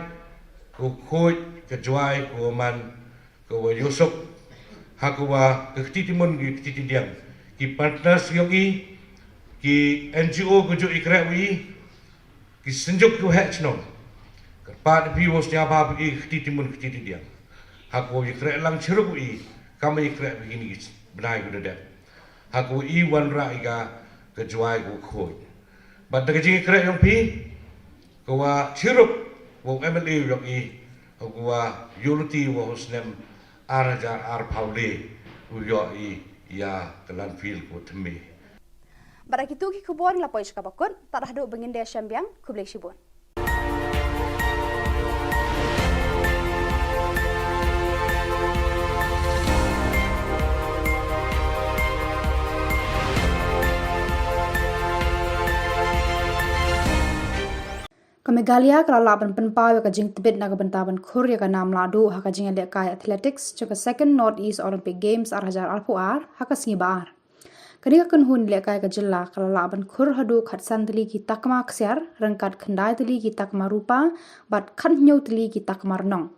ko khoj ka Jowai ko man ka wa ïoh suk ha ka wa ka kti timon ki kti tidiang ki partners ïong i ki N G O ka ju i krek wi ki synjuk ki wa heh chnong. Ka pat pi wa snya ba pi i kti timon kti tidiang ha ka wa i krek lang chiruk wi kam i krek wi ni bnai ku da dep ha ka wa i wanrah i ka ka Jowai ka wa khoj. Bad da ka jing i krek ïong pi ka wa chiruk wa M L A ïong i ha ka wa ïoh luti wa u snem ar hajar arphew le u ïoh i ïa ka landfill ka wa thymme. Bad da kitu ki khubor ngi la poi sha kaba kut, tad haduh ba ngin da shem biang, khublei shibun. Ka Meghalaya ka la lah ban pynpaw ïa ka jingtbit na ka bynta ban khur ïa ka nam lahduh ha ka jingïalehkai athletics jong ka Second North East Olympic Games ar hajar arphew ar ha ka sngi ba ar. Kane ka kynhun lehkai ka jylla ka la lah ban khur haduh khatsan tylli ki takma ksiar, ryngkat khyndai tylli ki takma rupa bad khathynñiew tylli ki takma rnong.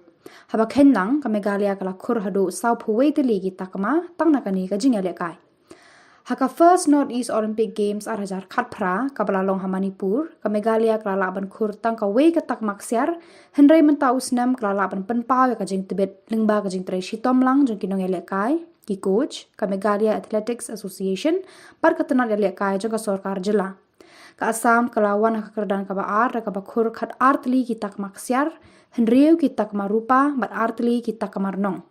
Haba kheiñ lang ka Meghalaya ka la khur haduh sawphew wei tylli ki takma tang na kane ka jingïalehkai. Ha ka First North East Olympic Games ar hajar khatphra kaba la long ha Manipur, ka Meghalaya ka la lah ban khur tang kawei ka takma ksiar, hynrei mynta u snem ka la lah ban pynpaw ïa ka jingtbit lyngba ka jingtrei shitom lang jong ki nongïalehkai, ki coach, ka Meghalaya Athletics Association bad ka tnat ïalehkai jong ka sorkar jylla. Ka Assam ka la wan ha ka kyrdan kaba ar da kaba khur khat ar tylli ki takma ksiar, hynriew ki takma rupa bad ar tylli ki takma rnong.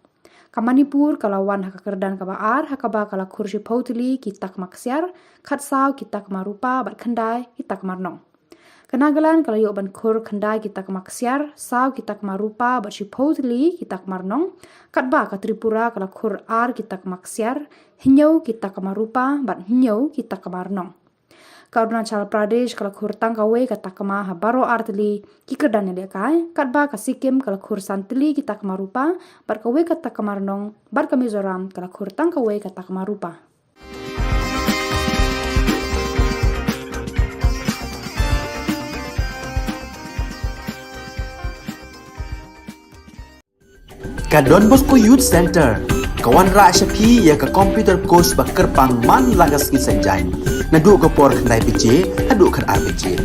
Ka Manipur ka la wan ha ka kyrdan kaba ar ha kaba ka la khur shiphew tylli ki takma ksiar, khat saw ki takma rupa bad khyndai ki takma rnong. Ka Nagaland ka la ïoh ban khur khyndai ki takma ksiar, saw ki takma rupa bad shiphew tylli ki takma rnong. Katba ka Tripura ka la khur ar ki takma ksiar, hynñiew ki takma rupa bad hynñiew ki takma rnong. Ka Arunachal Pradesh ka la khur tang kawei ka takma ha baroh ar tylli ki kyrdan ïalehkai, katba ka Sikkim ka la khur san tylli ki takma rupa bad kawei ka takma rnong, bad ka Mizoram ka la khur tang kawei ka takma rupa. Ka Don Bosco Youth Center ka wanrah sha phi ïa ka computer course ba kyrpang man la ka sngi Saitjaiñ, naduh ka por khyndai baje haduh khatar baje.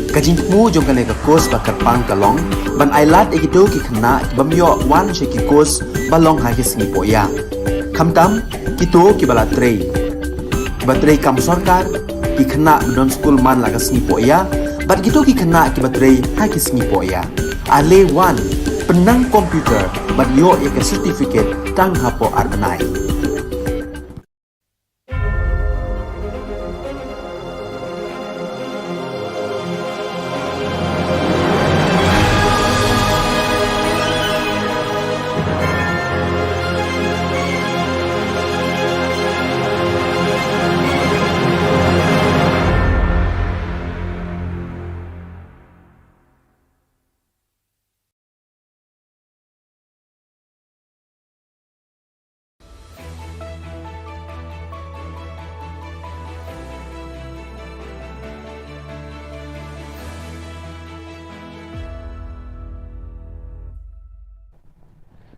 Ka jingthmu jong kane ka course ba kyrpang ka long ban ailad ïa kito ki khynnah ki bym ïoh wan sha ki course ba long ha ki sngi pohïa. Khamtam kito kiba la trei, kiba trei kam sorkar, ki khynnah ba don skul man la ka sngi pohïa, bad kito ki khynnah kiba trei ha ki sngi pohïa. Ale wan, pynnang computer bad ïoh ïa ka certificate tang hapoh ar bnai.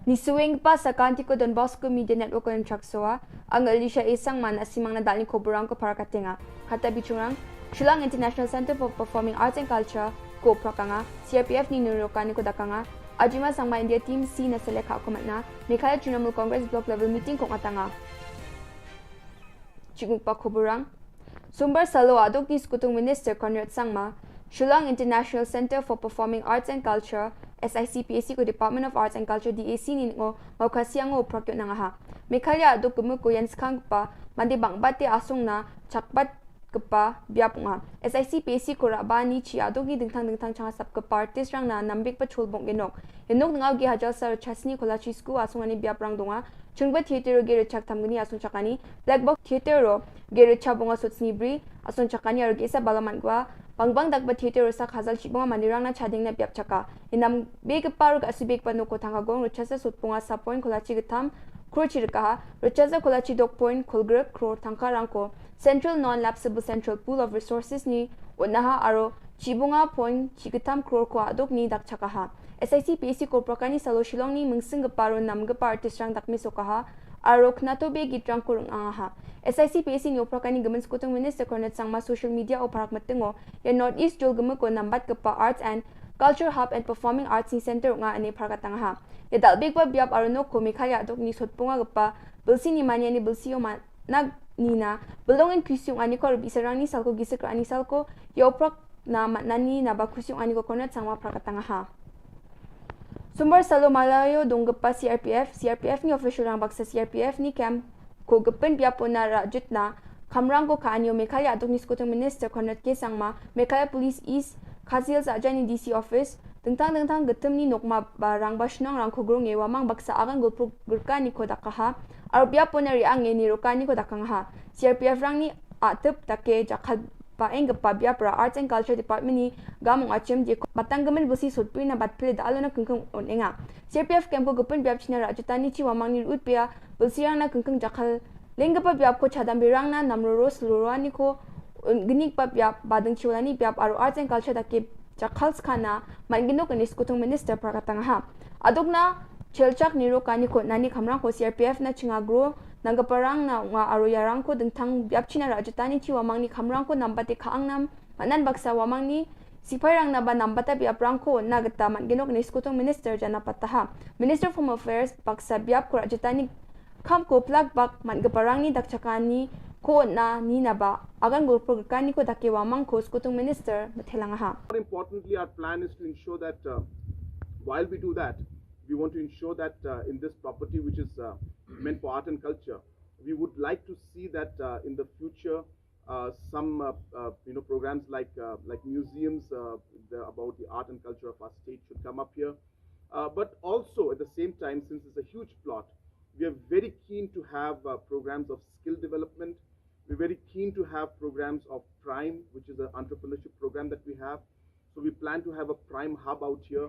Ngi sngewbha sa ka Anti ko Don Bosco Media Network ko Don Chaksoa, ang Alicia A Sangma na simang na dal ni ko burang ko para katenga. Kata bichungrang, Shillong International Center for Performing Arts and Culture, ko prakanga, C R P F ni nuru kani ko dakanga, Ajima Sangma India Team C na selekha ko matna, Meghalaya Trinamool Congress Block Level Meeting ko ngatanga. Chikmuk pa ko burang. Sombar salo aduk ni Skutung Minister Conrad Sangma, Shillong International Center for Performing Arts and Culture, S I C P A C ko Department of Arts and Culture D A C ni ngo mau kasiang ngo prakyo nangaha. Meghalaya aduk kemu ko yan skang pa, mandi bang bate asung na, chakbat kepa biap nga. S I C P A C ko raba ni chi aduk ni dingtang dingtang chang sap kepa artist rang na nambik pa chul bong genok. Genok ngau gi hajal sar chasni kola chi sku asung ani biap rang donga. Chungba theater ge rechak tam gni asung chakani. Black box theater ro ge rechak bonga sut sni bri asung chakani aro ge sa balaman gua. Bang bang dak ba theater ro sak hazal chi bonga manirang na chading na biap chaka. Inam be kepa ro ka asibik pa noko thang agong rechasa sut bonga sa point kola chi getam. Kro chi rekaha. Rechasa kola chi dok point kolgrek kro thangka rangko. Central Non-Lapsable Central Pool of Resources ni unaha aro chibunga point chikatam crore ko aduk ni dak chakaha. S I C P A C ko prakani salo Shillong ni mengsing geparo nam gepa artist rang dak misokaha aro knato be git rang kurung angaha. S I C P A C ni oprakani gemen Skutung Minister Conrad Sangma social media o parak metengo ya North East jol geme ko nambat gepa Arts and Culture Hub and Performing Arts ni Center nga ane parak tangaha. Ya dal big ba biap aro nok ko Meghalaya aduk ni sot punga gepa bilsi ni mania ni bilsi yo man nag nina, belong in kusiung ani ko rubi serang ni salko gisik ani salko, ya oprak na matnani na ba kusiung ani ko Conrad Sangma prak tangaha. Sombar salo Malayo donggepa C R P F, C R P F ni official rang baksa C R P F ni camp ko gepen biapo na rajut na, kamrang ko ka anio Meghalaya aduk ni Skutung Minister Conrad K Sangma, Meghalaya Police East, Khasi Hills Ajani D C Office, dengtang dengtang getem ni nokma ba rang ba shnong rang ko grong e wamang baksa agan gulpuk gerka ni ko dakaha, Aro biapo na ri ang e ni roka ni ko dakang ha. C R P F rang ni atep take jakhat ba eng gepa biap ra Arts and Culture Department ni gamung achim je ko batang gemen busi sutpui na bat pele da alo na kengkeng un enga. C R P F kem ko gepun biap china ra jutani chi wamang ni ut pia busi rang na kengkeng jakhal leng gepa biap ko chadam birang na namroro selurwa ni ko un genik pa biap badeng chiwalani biap aro Arts and Culture take jakhal skana man ginok ni Skutung Minister prakatang ha. Aduk na chelchak ni ro kani ko nani kamrang ko C R P F na chinga gro nang geparang na nga aro yarang ko dengtang biap china ra jutani chi wamang ni kamrang ko nambate ka angnam manan baksa wamang ni sipai rang na ba nambata biap rang ko na geta man ginok ni Skutung Minister jana pataha. Minister of Home Affairs baksa biap ko ra jutani kam ko plak bak man geparang ni dak chakani Ko na ni na ba agan gulpur ka ni ko da ke wa mang ko skutung minister ba thelang ha. More importantly, our plan is to ensure that, uh, while we do that, we want to ensure that, uh, in this property, which is, uh, meant for art and culture, we would like to see that, uh, in the future, uh, some, uh, uh, you know, programs like, uh, like museums, uh, the, about the art and culture of our state should come up here. Uh, but also at the same time, since it's a huge plot, we are very keen to have, uh, programs of skill development. We're very keen to have programs of Prime, which is an entrepreneurship program that we have. So we plan to have a Prime hub out here,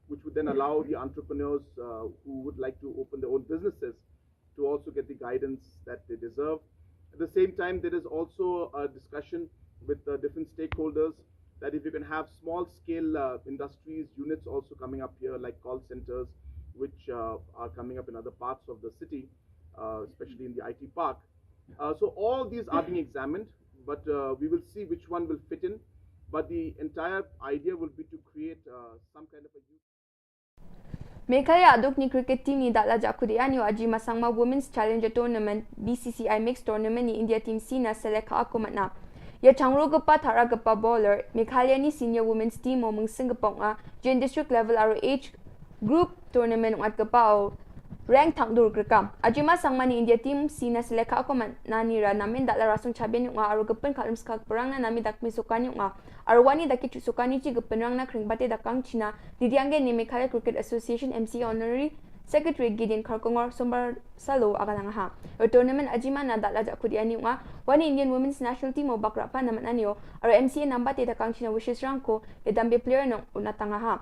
which would then allow the entrepreneurs, uh, who would like to open their own businesses to also get the guidance that they deserve. At the same time, there is also a discussion with the different stakeholders that if you can have small scale, uh, industries, units also coming up here, like call centers, which, uh, are coming up in other parts of the city, uh, especially in the I T park. Uh, so all these are being examined, but, uh, we will see which one will fit in. But the entire idea will be to create, uh, some kind of a youth. Meghalaya aduk ni cricket team ni da la jakut ïa ni Ajima Sangma Women's Challenger Tournament, B C C I Mixed Tournament ni India Team C na selek ha aku matna. Ïa changro gapa thara gapa bowler, Meghalaya ni senior women's team o mungsing gapa nga, jen district level aro age group tournament ngat gapa o rank thang dur grekam. Ajima Sangma ni India Team C na selek ha aku matna ni ra namen da la rasung chabian nga aro gepun kalum skak perang na nami dak mi sukan nga. Arwani da ki chuk sukan ni chi gepun rang na kring bate da kang China, Didiange ni Meghalaya Cricket Association M C A Honorary Secretary Gideon Kharkongor Sombar Salo aga lang ha. Ro tournament Ajima na da la jakut ïa ni nga, wani Indian Women's National Team o bakra pa na matna ni o, aro M C A namba te da kang China Wishes Rangko, ïa dambe player nong una tanga ha.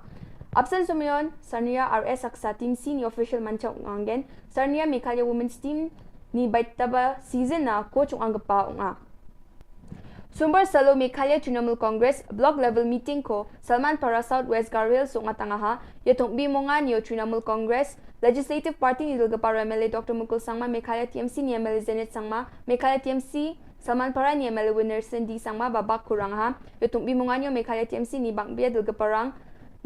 Absent Sumayon, Sarnia R S Aksa Team C ni official mancha ung anggen, Sarnia Meghalaya Women's Team ni baitaba season na coach ung anggepa ung a. Sumbar Salo Meghalaya Trinamool Congress Block Level Meeting ko Salmanpara South West Garo Hills ung a tanga ha, ïa thong bi mongan ïa Trinamool Congress Legislative Party ni dulgapara M L A Doctor Mukul Sangma, Meghalaya T M C ni M L A Zenith Sangma, Meghalaya T M C Salmanpara ni M L A Winnerson D Sangma ba bak kurang ha, ïa thong bi mongan ïa Meghalaya T M C ni bang bia dulgaparang,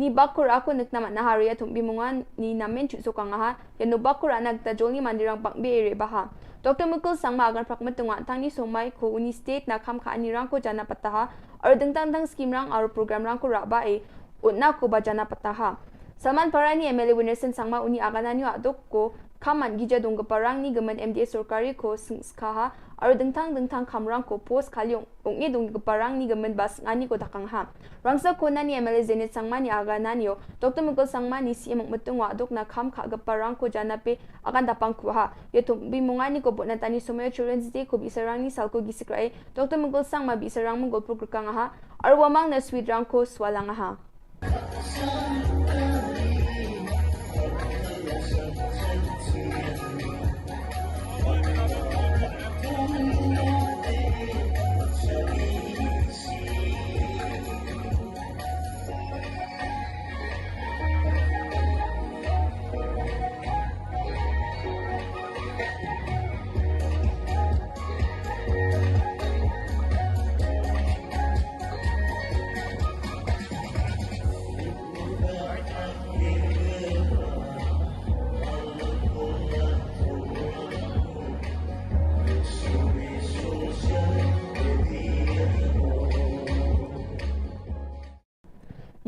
ni bakur aku nek nama nahar ïa thum bi mongan ni namen chu sokang aha, ïa no bakur anak ta jol ni mandirang bang bi ere baha. Doctor Mukul Sangma agan prak metunga tang ni somai ko uni state na kham kha ani rang ko jana pataha, ar dengtang dang scheme rang ar program rang ko raba e, utna ko ba jana pataha. Salmanpara ni M L A Winnerson Sangma uni agan anyo adok ko, kham man gija dong gaparang ni gemen M D A sorkari ko seng skaha, ar dengtang dengtang kham rang ko post kaliong. Ong e dong ka parang ni ka men bas ngani ko dakang ha. Rangsa kona ni M L A Zenith Sangma ni aga nanio, Doctor Mukul Sangma ni C M Mukmetung wa dok na kham kha ka parang ko jana pe akan dapang ku ha. Ïa thum bi mungani ko bot na tani somayo Children's Day ko bi sarang ni sal ko gi sikrai, Doctor Mukul Sangma bi sarang mungkol pur kang ha. Arwa mang na sweet rang ko swalang ha.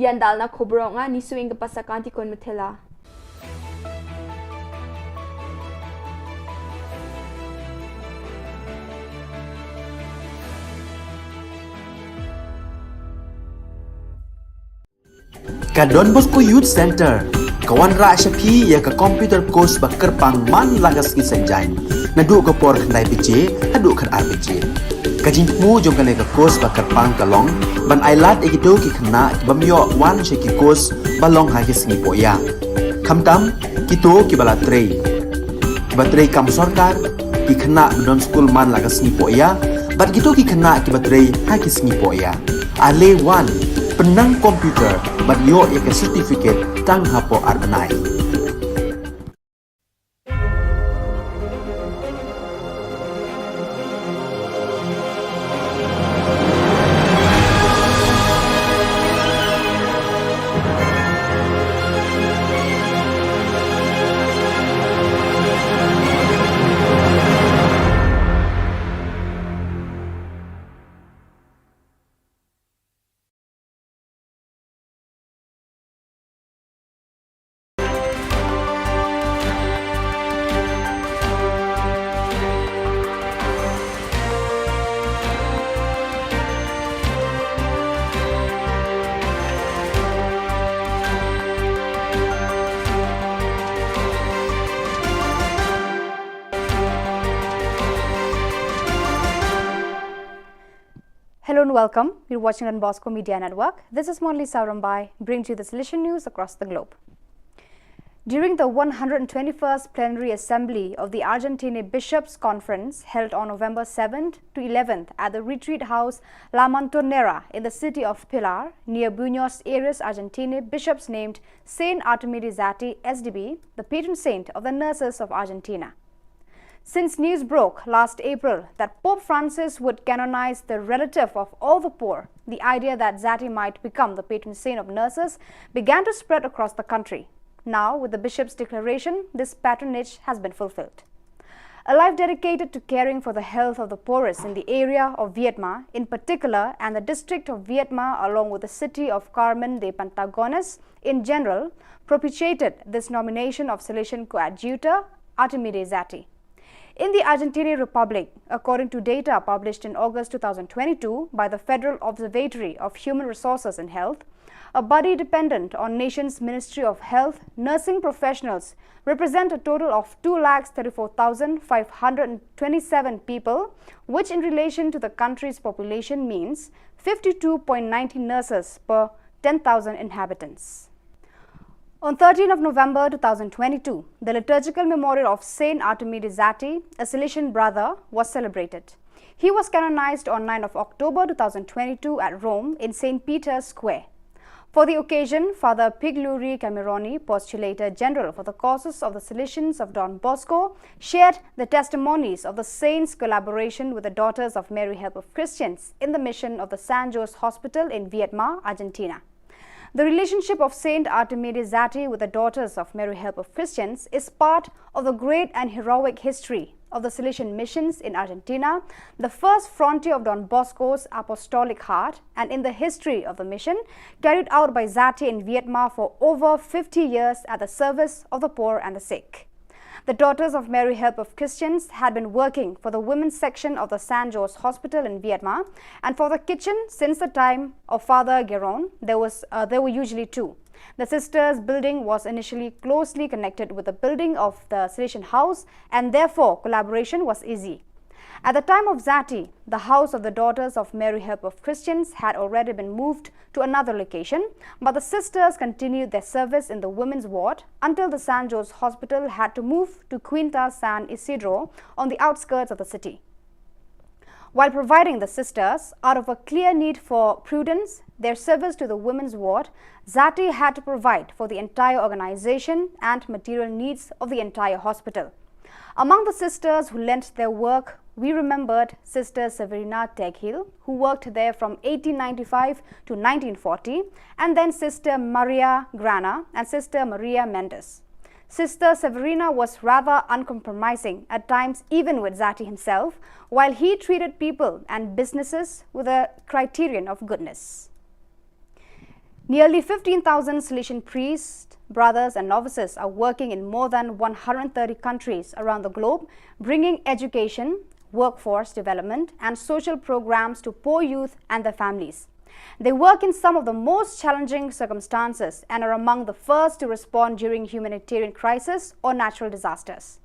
Ïa ndal na khubor nga ni suing ka pasa kanti kon methela. Ka Don Bosco Youth Center ka wanrah sha phi ïa ka computer course ba kyrpang man la ka sngi Saitjaiñ, naduh ka por khyndai baje haduh khatar baje. Ka jingthmu jong kane ka course ba kyrpang ka long ban ailad ïa kito ki khynnah ki bym ïoh wan sha ki course ba long ha ki sngi pohïa. Khamtam kito kiba la trei, kiba trei kam sorkar, ki khynnah ba don skul man la ka sngi pohïa, bad kito ki khynnah kiba trei ha ki sngi pohïa. Ale wan, pynnang computer bad ïoh ïa ka certificate tang hapoh ar bnai. Hello and welcome. You're watching Don Bosco Media Network. This is Monali Sarambai, bringing to you the Salesian news across the globe. During the one hundred twenty-first Plenary Assembly of the Argentine Bishops' Conference, held on November seventh to eleventh at the Retreat House La Montonera in the city of Pilar, near Buenos Aires, Argentina, bishops named Saint Artemide Zatti, S D B, the patron saint of the nurses of Argentina. Since news broke last April that Pope Francis would canonize the relative of all the poor, the idea that Zatti might become the patron saint of nurses began to spread across the country. Now, with the bishop's declaration, this patronage has been fulfilled. A life dedicated to caring for the health of the poorest in the area of Viedma in particular and the district of Viedma, along with the city of Carmen de Patagones in general, propitiated this nomination of Salesian coadjutor Artemide Zatti. In the Argentine Republic, according to data published in August two thousand twenty-two by the Federal Observatory of Human Resources and Health, a body dependent on nation's Ministry of Health, nursing professionals represent a total of two lakh thirty-four thousand five hundred twenty-seven people, which in relation to the country's population means fifty-two point nine zero nurses per ten thousand inhabitants. On thirteenth of November two thousand twenty-two, the liturgical memorial of Saint Artemide Zatti, a Salesian brother, was celebrated. He was canonized on ninth of October two thousand twenty-two at Rome in Saint Peter's Square. For the occasion, Father Pigluri Cameroni, Postulator General for the Causes of the Salesians of Don Bosco, shared the testimonies of the saint's collaboration with the Daughters of Mary Help of Christians in the mission of the San Jose Hospital in Viedma, Argentina. The relationship of Saint Artemide Zatti with the Daughters of Mary Help of Christians is part of the great and heroic history of the Salesian missions in Argentina, the first frontier of Don Bosco's apostolic heart, and in the history of the mission carried out by Zatti in Vietnam for over fifty years at the service of the poor and the sick. The Daughters of Mary Help of Christians had been working for the women's section of the San Jose Hospital in Vietnam, and for the kitchen since the time of Father Geron, there was uh, there were usually two. The sisters' building was initially closely connected with the building of the Salesian house, and therefore collaboration was easy. At the time of Zatti, the house of the Daughters of Mary Help of Christians had already been moved to another location, but the sisters continued their service in the women's ward until the San Jose Hospital had to move to Quinta San Isidro on the outskirts of the city. While providing the sisters, out of a clear need for prudence, their service to the women's ward, Zatti had to provide for the entire organization and material needs of the entire hospital. Among the sisters who lent their work, we remembered Sister Severina Teghil, who worked there from eighteen ninety-five to nineteen forty, and then Sister Maria Grana and Sister Maria Mendes. Sister Severina was rather uncompromising at times, even with Zatti himself, while he treated people and businesses with a criterion of goodness. Nearly fifteen thousand Salesian priests, brothers, and novices are working in more than one hundred thirty countries around the globe, bringing education, workforce development, and social programs to poor youth and their families. They work in some of the most challenging circumstances and are among the first to respond during humanitarian crisis or natural disasters.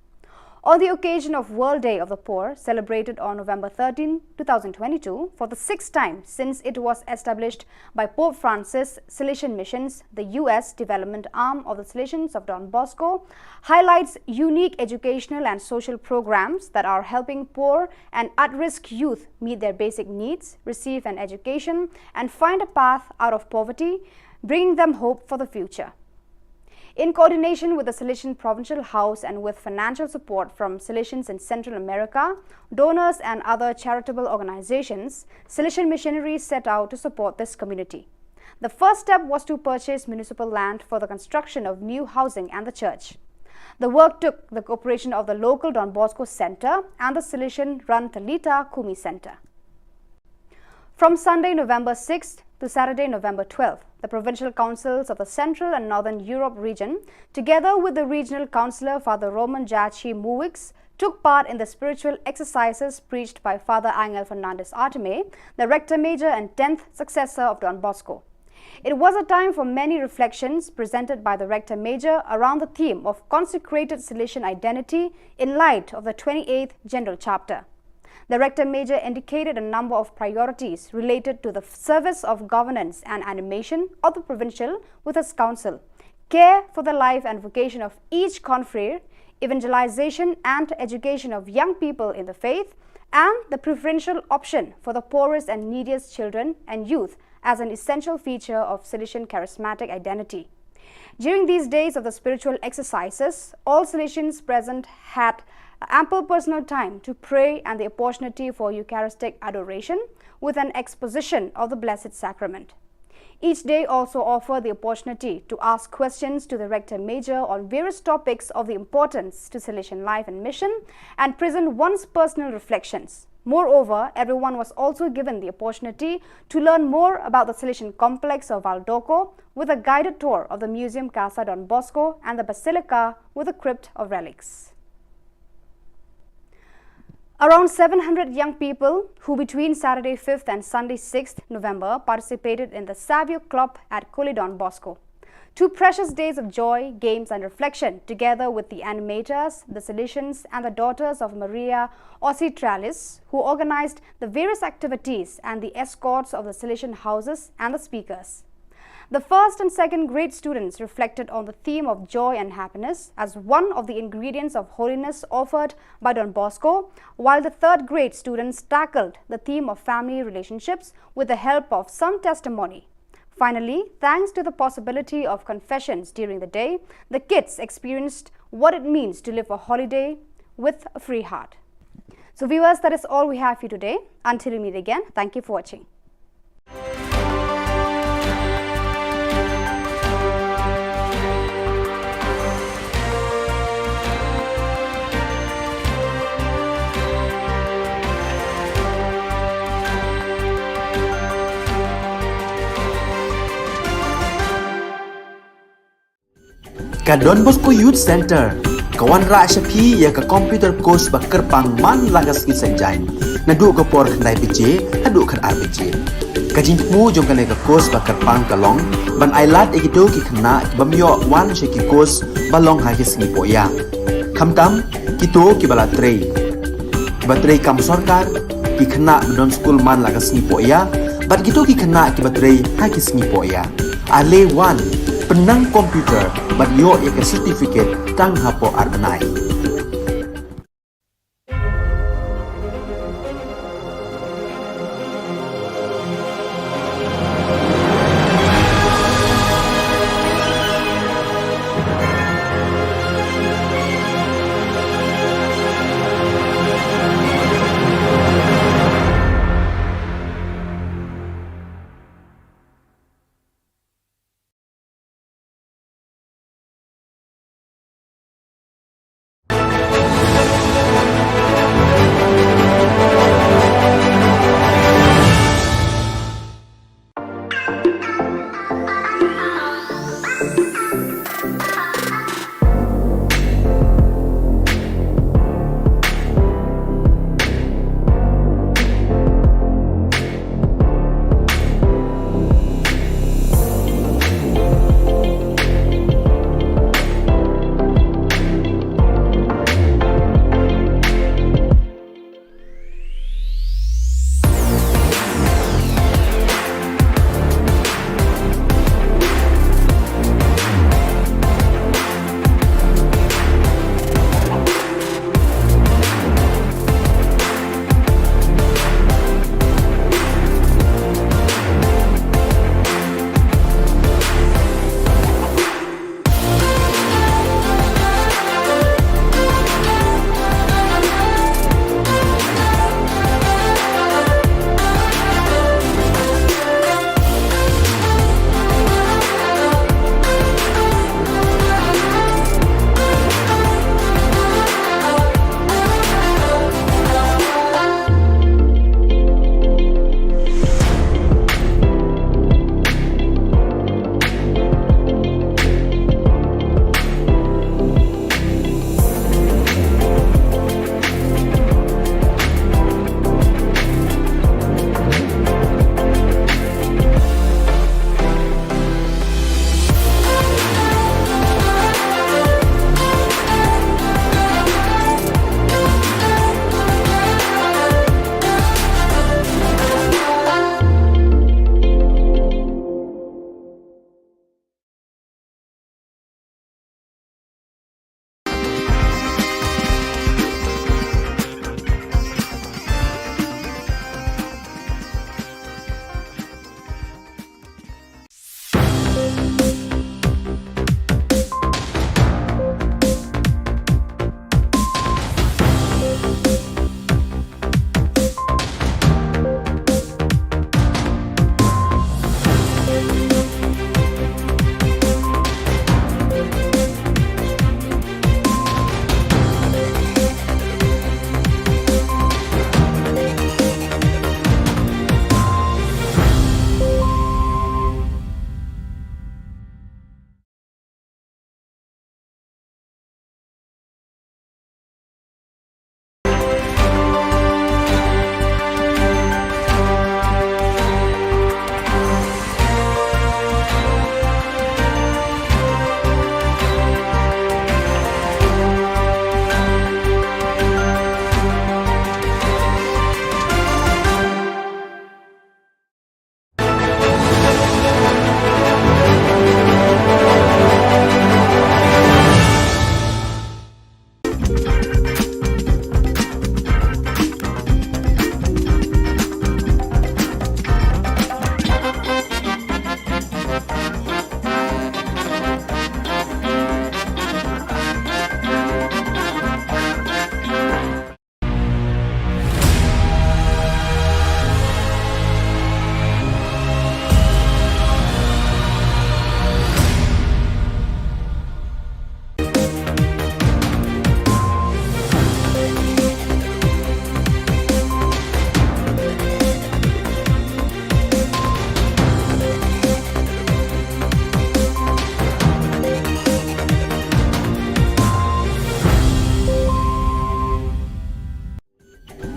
On the occasion of World Day of the Poor, celebrated on November thirteenth, two thousand twenty-two, for the sixth time since it was established by Pope Francis, Salesian Missions, the U S development arm of the Salesians of Don Bosco, highlights unique educational and social programs that are helping poor and at-risk youth meet their basic needs, receive an education, and find a path out of poverty, bringing them hope for the future. In coordination with the Salesian Provincial House and with financial support from Salesians in Central America, donors, and other charitable organizations, Salesian missionaries set out to support this community. The first step was to purchase municipal land for the construction of new housing and the church. The work took the cooperation of the local Don Bosco Center and the Salesian run Talitha Kumi Center. From Sunday, November sixth to Saturday, November twelfth, the provincial councils of the Central and Northern Europe region, together with the regional councillor Father Roman Jachi Muwix, took part in the spiritual exercises preached by Father Angel Fernandez Artime, the Rector Major and tenth successor of Don Bosco. It was a time for many reflections presented by the Rector Major around the theme of consecrated Salesian identity in light of the twenty-eighth General Chapter. The Rector Major indicated a number of priorities related to the service of governance and animation of the provincial with his council, care for the life and vocation of each confrere, evangelization and education of young people in the faith, and the preferential option for the poorest and neediest children and youth as an essential feature of Salesian charismatic identity. During these days of the spiritual exercises, all Salesians present had ample personal time to pray and the opportunity for Eucharistic adoration with an exposition of the Blessed Sacrament. Each day also offered the opportunity to ask questions to the Rector Major on various topics of the importance to Salesian life and mission and present one's personal reflections. Moreover, everyone was also given the opportunity to learn more about the Salesian complex of Valdocco with a guided tour of the Museum Casa Don Bosco and the Basilica with a crypt of relics. Around seven hundred young people who between Saturday fifth and Sunday sixth November participated in the Savio Club at Kuli Don Bosco. Two precious days of joy, games, and reflection, together with the animators, the Salesians, and the Daughters of Maria Auxiliatrice, who organized the various activities and the escorts of the Salesian houses and the speakers. The first and second grade students reflected on the theme of joy and happiness as one of the ingredients of holiness offered by Don Bosco, while the third grade students tackled the theme of family relationships with the help of some testimony. Finally, thanks to the possibility of confessions during the day, the kids experienced what it means to live a holiday with a free heart. So, viewers, that is all we have for you today. Until we meet again, thank you for watching. Ka Don Bosco Youth Centre ka wanrah sha phi ïa ka computer course ba kyrpang man la ka sngi Saitjaiñ, naduh ka por khyndai baje haduh khatar baje. Ka jingthmu jong kane ka course ba kyrpang ka long ban ailad ïa kito ki khynnah ki bym ïoh wan sha ki course ba long ha ki sngi pohïa, khamtam kito kiba la trei, kiba trei kam sorkar, ki khynnah ba don skul man la ka sngi pohïa, bad kito ki khynnah kiba trei ha ki sngi pohïa. Ale wan, pynnang computer bad ïoh ïa ka certificate tang hapoh ar bnai.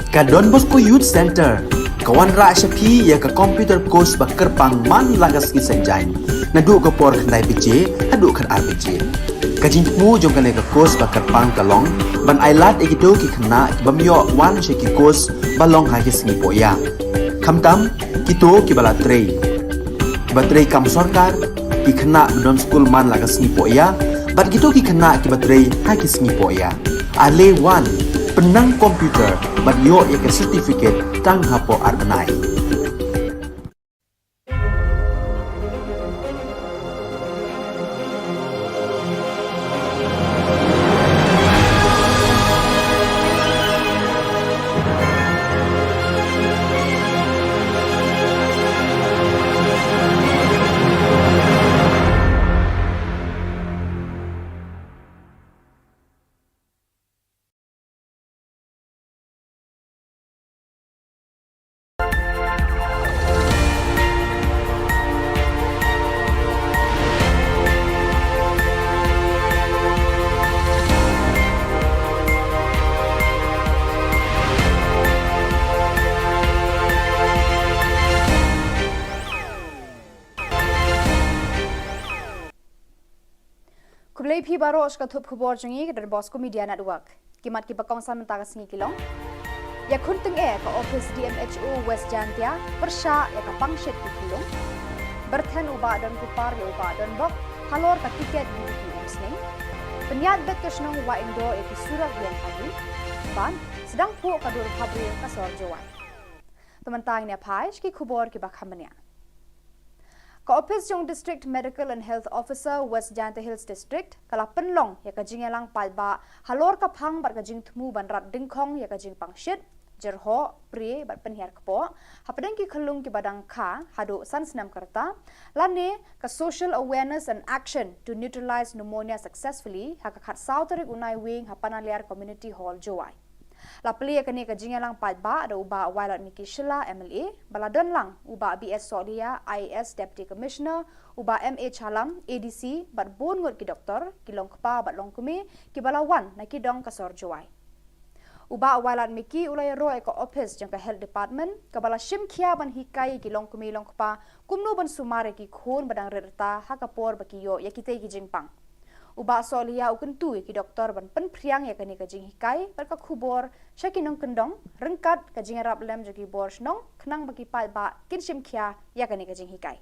Ka Don Bosco Youth Centre ka wanrah sha phi ïa ka computer course ba kyrpang man la ka sngi Saitjaiñ, naduh ka por khyndai baje haduh khatar baje. Ka jingthmu jong kane ka course ba kyrpang ka long ban ailad ïa kito ki khynnah ki bym ïoh wan sha ki course ba long ha ki sngi pohïa, khamtam kito kiba la trei, kiba trei kam sorkar, ki khynnah ba don skul man la ka sngi pohïa bad kito ki khynnah kiba trei ha ki sngi pohïa. Ale wan, pynnang computer bad ïoh ïa ka certificate tang hapoh ar bnai. Khublei phi baroh sha ka thup khubor jong ngi ka Don Bosco Media Network. Ki mat kiba kongsan mynta ka sngi ki long: Ïakhun tyngeh ka ophis D M H O West Jaintia pyrshah ïa ka pangshit ki khunlung. Byrthen u Bah Don Kupar ïa u Bah Don Bok halor ka tiket U D P Umsning. Pynïaid beit ka shnong Wahingdoh ïa ki surok ïeng ha ri. Bad sdang phuh ka dur bhabriew ka sor Jowai. Te mynta ngin ïa phai sha ki khubor kiba kham bniah. Ka ophis jong District Medical and Health Officer West Jaintia Hills District ka la pynlong ïa ka jingïalang paidbah halor ka phang bad ka jingthmu ban rat dyngkhong ïa ka jingpangshit, jyrhoh, prie bad pynhiar kpoh hapdeng ki khunlung kiba dang kha haduh san snem ka rta, lane ka Social Awareness and Action to Neutralize Pneumonia Successfully ha ka khatsaw tarik u Naiwieng ha Panaliar Community Hall, Jowai. La plie ïa kane ka jingïalang paidbah da u Bah Wailadmiki Shylla M L A, ba la don lang u Bah B S Sohliya I A S Deputy Commissioner, u Bah M A Chalam A D C bad bun ngut ki doktor, ki longkpa bad longkmie kiba la wan na ki dong ka sor Jowai. U Bah Wailadmiki u la ïaroh ïa ka ophis jong ka Health Department kaba la shim khia ban hikai ïa ki longkmie longkpa kumno ban sumar ïa ki khun ba dang rit rta ha ka por ba ki ïoh ïa kitei ki jingpang. U Bah Sohliya u kyntu ïa ki doktor ban pynphriang ïa kane ka jinghikai bad ka khubor sha ki nongkyndong ryngkat ka jingïarap lem jong ki bor shnong khnang ba ki paidbah kin shim khia ïa kane ka jinghikai.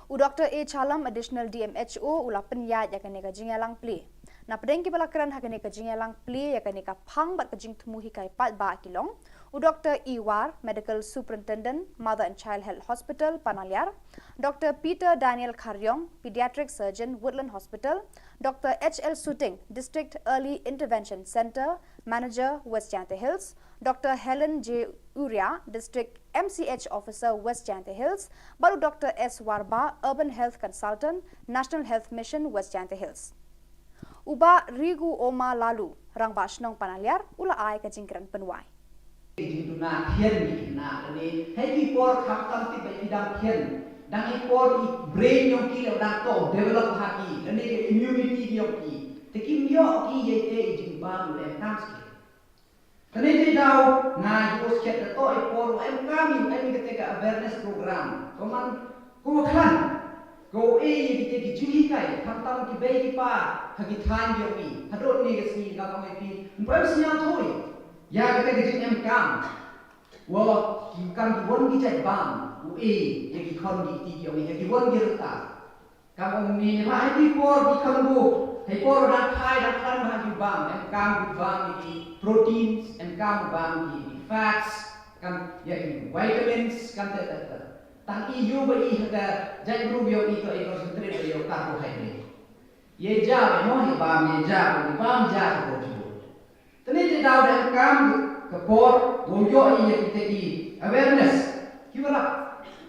U Doktor A Chalam, Additional D M H O, u la pynïaid ïa kane ka jingïalang plie. Napdeng kiba la kren ha kane ka jingïalang plie ïa kane ka phang bad ka jingthmu hikai paidbah ki long u Doktor E War, Medical Superintendent, Mother and Child Health Hospital, Panaliar, Doktor Peter Daniel Kharriong, Pediatric Surgeon, Woodland Hospital, Doktor H L Suting, District Early Intervention Centre Manager, West Jaintia Hills, Doktor Helen J Uria, District M C H Officer, West Jaintia Hills, bad u Doktor S Warbah, Urban Health Consultant, National Health Mission, West Jaintia Hills. U Bah Rigu Oma Lalu, Rangbah Shnong Panaliar, u la ai ka jingkren pynwai. Ki jingduna khian ki khynnah lane ha ki por khamtam tip ba ki dang khian, dang i por i brain jong ki la dang to develop ha ki, lane ka immunity jong ki, te kim ïoh ki ïa ki jingbam u em tang skhem. Kane te daw nga ïoh skhem da to i por u em kam i u em i kata ka awareness program. Ko man ko khan ko e i kata ki jinghikai khamtam ki bei ki pa ha ki thaiñ jong i. Haduh ne ka sngi ka ong i phi, em sñiaw thui ïa kata ka jingem kam. Wa ki kam ki wan ki jait bam u e ïa ki khon ki ti ki ong i ha ki wan ki rta. Kam ong ni, ha ki por ki khon bu, ha ki por dang khai dang khlaiñ ha ki bam, em kam ki bam ki proteins, em kam bam ki fats, kam ïa ki vitamins, kam te te te. Tang i ïoh ba i ha ka jait bru ïoh i to i concentrate ïoh carbohydrate. Ye ja ba mo hi bam ye ja ba bam ja ka bo ju. Tene te daw da kam ka por, wo yo i ya kita ki awareness. Ki wala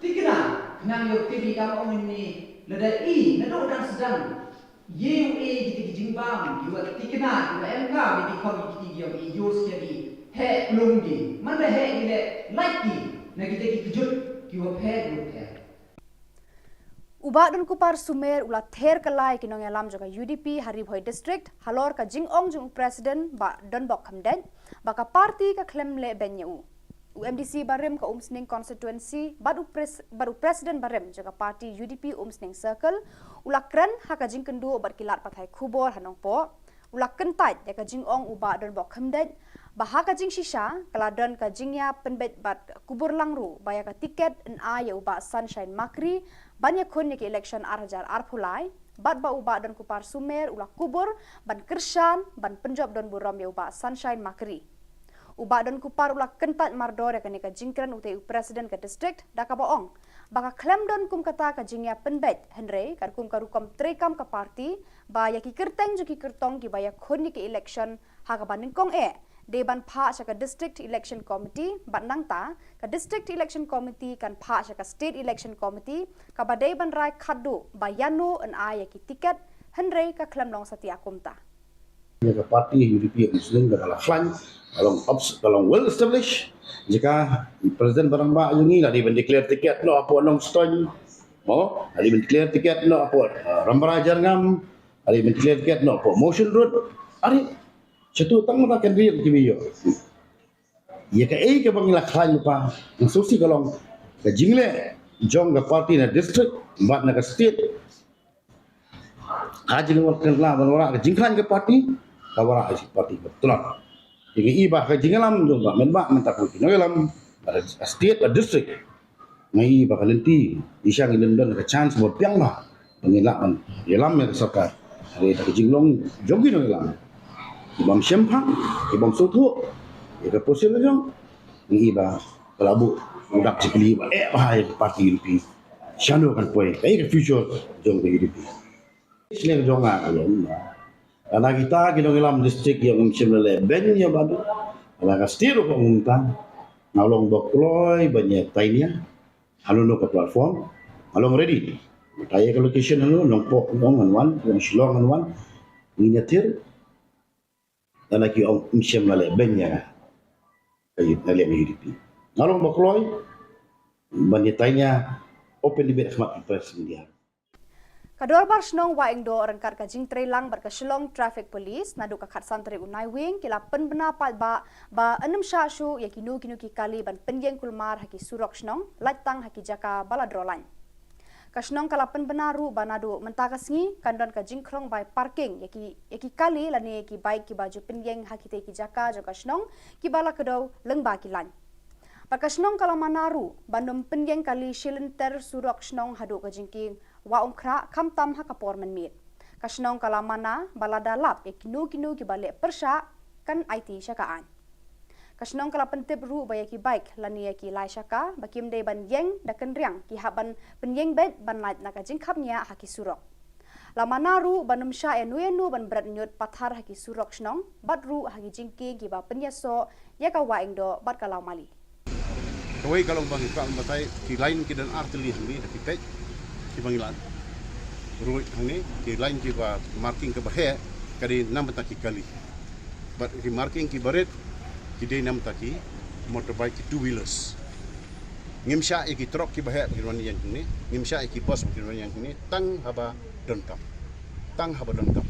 tikna nang yo tv kam ong ni lada i na do dang sedang. Ye u e kita ki jingbam, ki wa tikna, ki wa em kam, ki khom ki ki yo i yo sia ki he plung ki. Man da he ki le like ki na kita ki kejut ki wa phe ki wa phe. U Bah Don Kupar Sumer u la ther kylla ïa ki nongïalam jong ka U D P ha Ri Bhoi District halor ka jingong jong u President Bah Donbok Khamdeit, ba ka party ka khlem leh beiñ ïa u. U MDC barim ka Umsning constituency bad u, pres, bad u president barim jong ka party UDP Umsning Circle u la kren ha ka jingkynduh bad ki lad pathai khubor ha Nongpoh. U la kyntait ïa ka jingong u Bah Donbok Khymdeit ba ha ka jingshisha ka la don ka jingïapynbeit bad kubur lang ruh ba ïa ka tiket yn ai ïa u Bah Sunshine Makri ban ïakhun ïa ka election ar hajar arphew lai, bad ba u Bah Donkupar Sumer u la kubur ban kyrshan ban pynjop don burom ïa u Bah Sunshine Makri. U Bah Donkupar u la kyntait mardor ïa kane ka jingkren utei u president ka district da kaba ong ba ka khlem don kum kata ka jingïapynbeit, hynrei katkum ka rukom treikam ka party ba ïa ki kyrteng jong ki kyrtong kiba ïakhun ïa ka election ha kaba nyngkong eh dei ban phah sha ka District Election Committee, bad nangta ka District Election Committee kan phah sha ka State Election Committee kaba dei ban rai khatduh ba ïano yn ai ïa ki tiket, hynrei ka khlem long satia kumta. Ïa ka party UDP Umsning ka la khlaiñ, ka long obs-, ka long well established. Jaka i president ba rangbah jong ngi la dei ban declare tiket noh hapoh Nongstoiñ. Mo, la dei ban declare tiket noh hapoh, uh, Rambrai Jyrngam, la dei ban declare tiket noh hapoh Mawshynrut. Are, shatu tang mynta kan ri ki ïoh. Ïa kaei kaba ngi la khlaiñ lypa, nga sngewsih ka long ka jingleh jong ka party na district bad na ka state. Ka jingwan kan la ban wanrah ka jingkhlaiñ ka party, ka wanrah ka party ka tlot. Te ngi i ba ka jingïalam jong ka, mynba mynta ka nongïalam, ka state, ka district. Ngi i ba ka lynti, i shang i lynti ka chance ba biang ba ba ngin lah ban ïalam ïa ka sorkar. Hynrei da ka jinglong jong ki nongïalam, ki bym shemphang, ki bym sngewthuh ïa ka position jong, ngi i ba ka la buh u dak jingkylli ba eh ba ïa ka party UDP shano kan poi, kaei ka future jong ka UDP. Shnong jong nga ka long ba lada kita ki nongïalam district ïa ngim shym la leh beiñ ïa ba du, lada ka state ruh ka ngim tang, nga long ba kloi ban ïa tainia. Hano hano ka platform, nga long ready. Mynta ïa ka location hano, Nongpoh ngan wan, Shillong ngan wan, ngin ïatir. Lada ki ong ngim shym la leh beiñ ïa nga, ka UDP, nga long ba kloi ban ïa tainia open debate ha khmat press media. Ka Dorbar Shnong Wahingdoh ryngkat ka jingtrei lang bad ka Shillong Traffic Police naduh ka khatsan tarik u Naiwieng ki la pynbna paidbah ba yn ym shah shuh ïa kino kino ki kali ban pynïeng kulmar ha ki surok shnong, lait tang ha ki jaka ba la droh lain. Ka shnong ka la pynbna ruh ba naduh mynta ka sngi kan don ka jingkhlong bai parking ïa ki, ïa ki kali lane ïa ki bike kiba ju pynïeng ha kitei ki jaka jong ka shnong kiba la kdew lyngba ki lain. Bad ka shnong ka la mana ruh ban ym pynïeng kali shilynter surok shnong haduh ka jingkieng Wah Umkhrah khamtam ha ka por mynmiet. Ka shnong ka la mana ba lada lap ïa kino kino kiba leh pyrshah kan aiti sha ka aiñ. Ka shnong ka la pyntip ruh ba ïa ki bike lane ïa ki lai shaka ba kim dei ban ïeng da kynriang ki hap ban pynïeng beit ban lait na ka jingkhapngiah ha ki surok. La mana ruh ban ym shah ïano ïano ban bret ñiut pathar ha ki surok shnong bad ruh ha ki jingkieng kiba pynïasoh ïa ka Wahingdoh bad ka Lawmali. Kawei ka long ba ngi kwah ban batai ki lain ki don ar tylli hangne da ki peit kiba ngi lad. Ruh hangne ki lain kiba marking kaba heh ka dei na bynta ki kali. Bad ki marking kiba rit ki dei na bynta ki motorbike, ki two wheelers. Ngim shah ïa ki truck kiba heh ba kin wan ïeng hangne, ngim shah ïa ki bus ba kin wan ïeng hangne tang haba donkam. Tang haba donkam.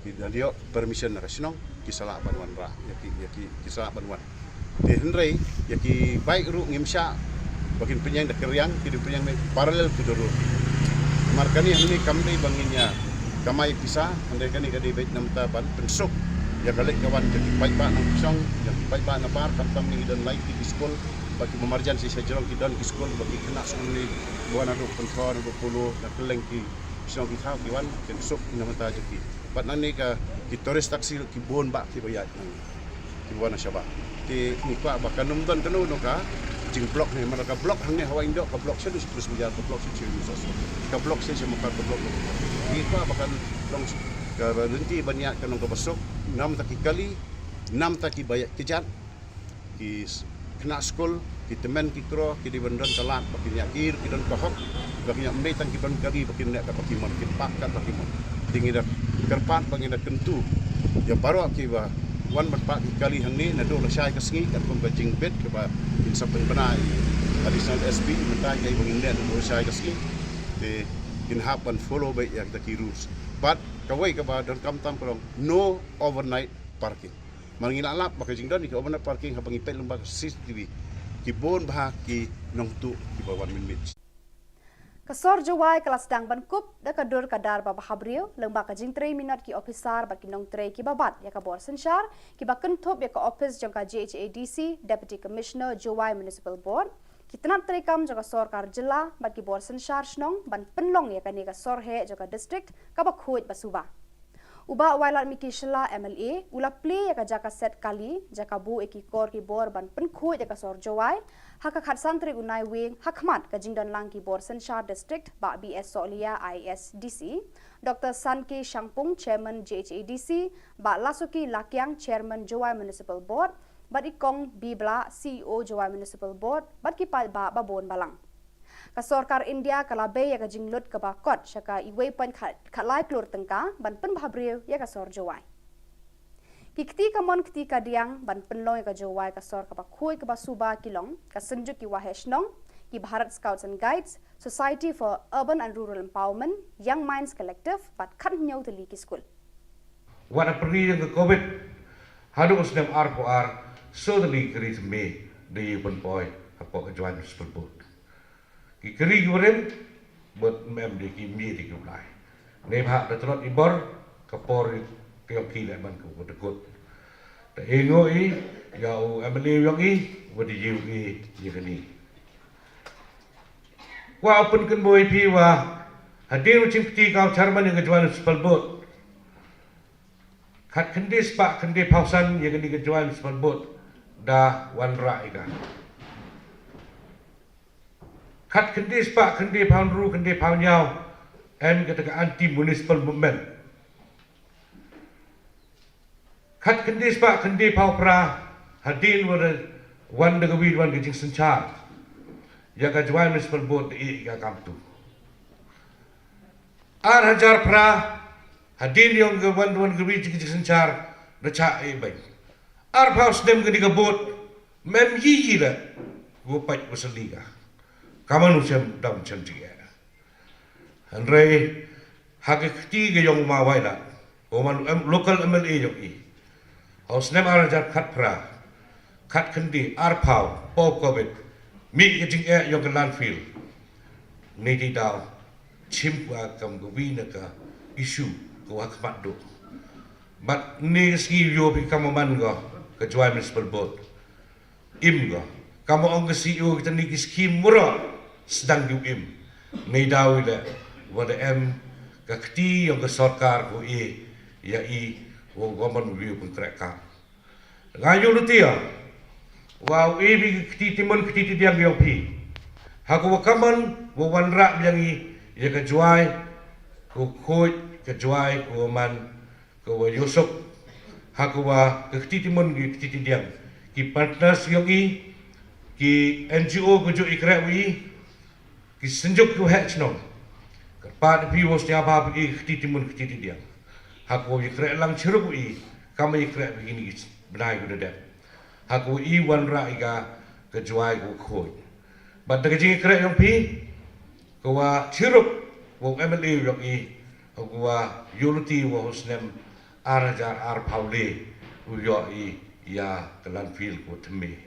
Ki da ïoh permission na ka shnong, ki sa lah ban wanrah ïa ki, ïa ki, ki sa lah ban wan. Te hynrei ïa ki bike ruh ngim shah ba kin pynïeng da kynriang, ki dei pynïeng parallel to the road. Namar kane hangne kam dei ba ngin ïa kamai pisa, hynrei kane ka dei beit na bynta ban pynsuk ïa ka leit ka wan jong ki paidbah nongshong shnong, jong ki paidbah nabar, khamtam ngi don lai ki skul, ba ki marjan shisha jrong ki don ki skul, ba ki khynnah skul ngi ba wan naduh Pynthor, naduh Polo, na kylleng ki shnong ki thaw ki wan, kin suk na bynta jong ki. Bad nangne ka ki tourist taxi ki bun bah kiba ïaid nangne, kiba wan na shabar. Te ngi kwah ba kan ym don kano kano ka jingblock ne, namar ka block hangne ha Wahingdoh, ka block sha Dusprus Bazaar, ka block sha Chirin Sosro, ka block sha Mukar, ka block. Ngi kwah ba kan long ka lynti ban ïaid kan long kaba suk, na bynta ki kali, na bynta kiba ïaid kjat, ki s-, khynnah skul, ki tymmen ki kro, ki dei ban don ka lad ba kin ïa, ki, ki don ka hok ba kin ïa, ym dei tang ki ban kali ba kin leh kat ba ki mon, kin pah kat ba ki mon. Te ngi da kyrpad ba ngin da kyntu ïa baroh kiba wan ban pah ki kali hangne naduh lashai ka sngi, katkum ka jingbit kaba kin sa pynbna i Additional SP, mynta ka ba ngin leh naduh lashai ka sngi. Te kin hap ban follow beit ïa kita ki rules. Bad kawei kaba donkam tam ka long no overnight parking. Mar ngi la lap ba ka jingdon ïa ka overnight parking haba ngi peit lyngba ka C C T V, ki bun bha ki nongtuh kiba wan mynmiet. Ka sor Jowai ka la sdang ban kup da ka dur ka dar ba bhabriew lyngba ka jingtrei minot ki ophisar bad ki nongtrei kiba bat ïa ka bor synshar kiba kynthup ïa ka ophis jong ka J H A D C, Deputy Commissioner, Jowai Municipal Board, ki tnat treikam jong ka sorkar jylla bad ki bor synshar shnong ban pynlong ïa kane ka sor heh jong ka district kaba khuid ba suba. U Bah Wailadmiki Shylla M L A u la plie ïa ka jaka set kali, jaka buh ïa ki kor ki bor ban pynkhuid ïa ka sor Jowai ha ka khatsan tarik u Naiwieng, ha khmat ka jingdon lang ki bor synshar district, Bah B S Sohliya, I A S D C, Doctor Sanke Shangpung, Chairman J H A D C, Bah Lasuki Lakiang, Chairman Jowai Municipal Board, bad i Kong B Blah, C E O Jowai Municipal Board, bad ki paidbah ba bun balang. Ka sorkar India ka la bei ïa ka jinglut kaba kot sha ka iwei point khat, khatlai klur tyngka ban pynbhabriew ïa ka sor Jowai. Ki kti kamon kti kadiang ban pynlong ïa ka Jowai ka sor kaba khuid kaba suba ki long ka Synjuk ki Waheh Shnong, ki Bharat Scouts and Guides, Society for Urban and Rural Empowerment, Young Minds Collective, bad khathynñiew tylli ki skul. Wat hapyrdi jong ka Covid haduh u snem arphew ar, soo tylli ki ri thymmai da ïoh pynpoi hapoh ka Jowai Municipal Board. Ki kri ki barim bad mem de ki mih de ki u blai. Neibhah da tlot i bor, ka por ka ïong ki leh ban ka u dkut. Da e ngo i ïa u M L A ïong i, wa da ïu i ïa kani. Wa u pynkynboi phi wa hadien u jingkti ka u chairman ïa ka Jowai Municipal Board, khat khyndai spah khyndai phaw san ïa kani ka Jowai Municipal Board da wanrah ïa ka. Khat khyndai spah khyndai phaw hynru khyndai phaw hynñiew em kata ka anti municipal movement. Khat khyndai spah khyndai phaw phra hadien wa da wan da ka wi wan ka jingsynshar ïa ka Jowai Municipal Board da ïeh ïa ka kamtu. Ar hajar phra hadien ïong ka wan wan ka wi ka jingsynshar da chah ïeh bad arphew snem kani ka board mem yi yi la wa pait wa sali ka. Kamon u shem dam shem jingeh. Hynrei ha ka kti ka ïong u ma Wailad, u ma em, local M L A ïong i, ha u snem ar hajar khatphra, khatkhyndai, arphew, post Covid, mih ka jingeh ïong ka landfill. Ngi dei daw chim ka kam ka wi na ka issue ka wa khmat duk. Bad ni ka sngi ïoh phi kam man ka ka Jowai Municipal Board. Im ka. Kam ong ka C E O kita ni ki scheme mura sdang ki im. Ni daw ila wa da em ka kti ïong ka sorkar ko i ïa i wa gomon wi pun krek kam. Nga ïoh lutia wa u e bi kti timon kti tidiang ïong phi. Ha ko wa kamon wa wanrah biang i ïa ka Jowai ko khoi ka Jowai ko man ka wa ïosok ha ka wa ka kti timon ki kti tidiang ki partners ïong i ki N G O ka ju i krek wi ki synjuk ki wa heh chnong. Ka pat pi wa stia ba i kti timon kti tidiang ha ka wa i krek lang chiruk wi kam i krek wi ni ki bnai ku da dep ha ka wa i wanrah i ka ka Jowai ka khoi. Bad da ka jing i krek ïong phi ka wa chiruk wa M L A ïong i ha ka wa ïoh luti wa u snem ar hajar arphew le u ïoh i ïa ka landfill ko thymmai.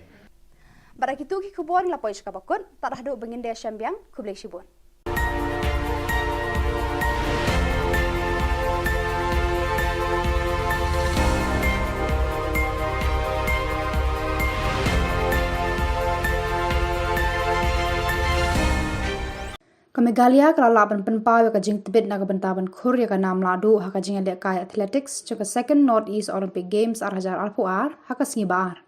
Bad da kitu ki khubor ngi la poi sha kaba kut, tad haduh ba ngin da shem biang, khublei shibun. Ka Meghalaya ka la lah ban pynpaw ïa ka jingtbit na ka bynta ban khur ïa ka nam lahduh ha ka jingïalehkai athletics jong ka Second North East Olympic Games ar hajar arphew ar ha ka sngi ba ar.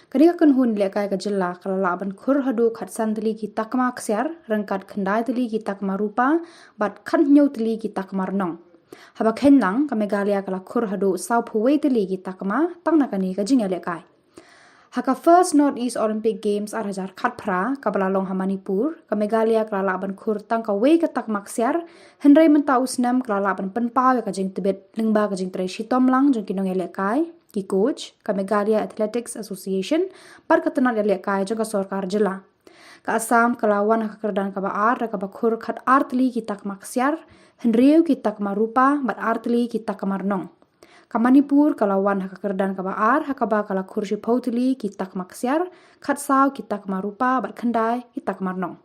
Kane ka kynhun lehkai ka jylla ka la lah ban khur haduh khatsan tylli ki takma ksiar, ryngkat khyndai tylli ki takma rupa, bad khathynñiew tylli ki takma rnong. Haba kheiñ lang, ka Meghalaya ka la khur haduh sawphew wei tylli ki takma tang na kane ka jingïalehkai. Ha ka First North East Olympic Games ar hajar khatphra kaba la long ha Manipur, ka Meghalaya ka la lah ban khur tang kawei ka takma ksiar, hynrei mynta u snem ka la lah ban pynpaw ïa ka jingtbit lyngba ka jingtrei shitom lang jong ki nongïalehkai, ki coach, ka Meghalaya Athletics Association, bad ka tnat ïalehkai jong ka sorkar jylla. Ka Assam ka la wan ha ka kyrdan kaba ar da kaba khur khatar tylli ki takma ksiar, hynriew ki takma rupa, bad ar tylli ki takma rnong. Ka Manipur ka la wan ha ka kyrdan kaba ar, ha kaba ka la khur shiphew tylli ki takma ksiar, khatsaw ki takma rupa, bad khyndai ki takma rnong.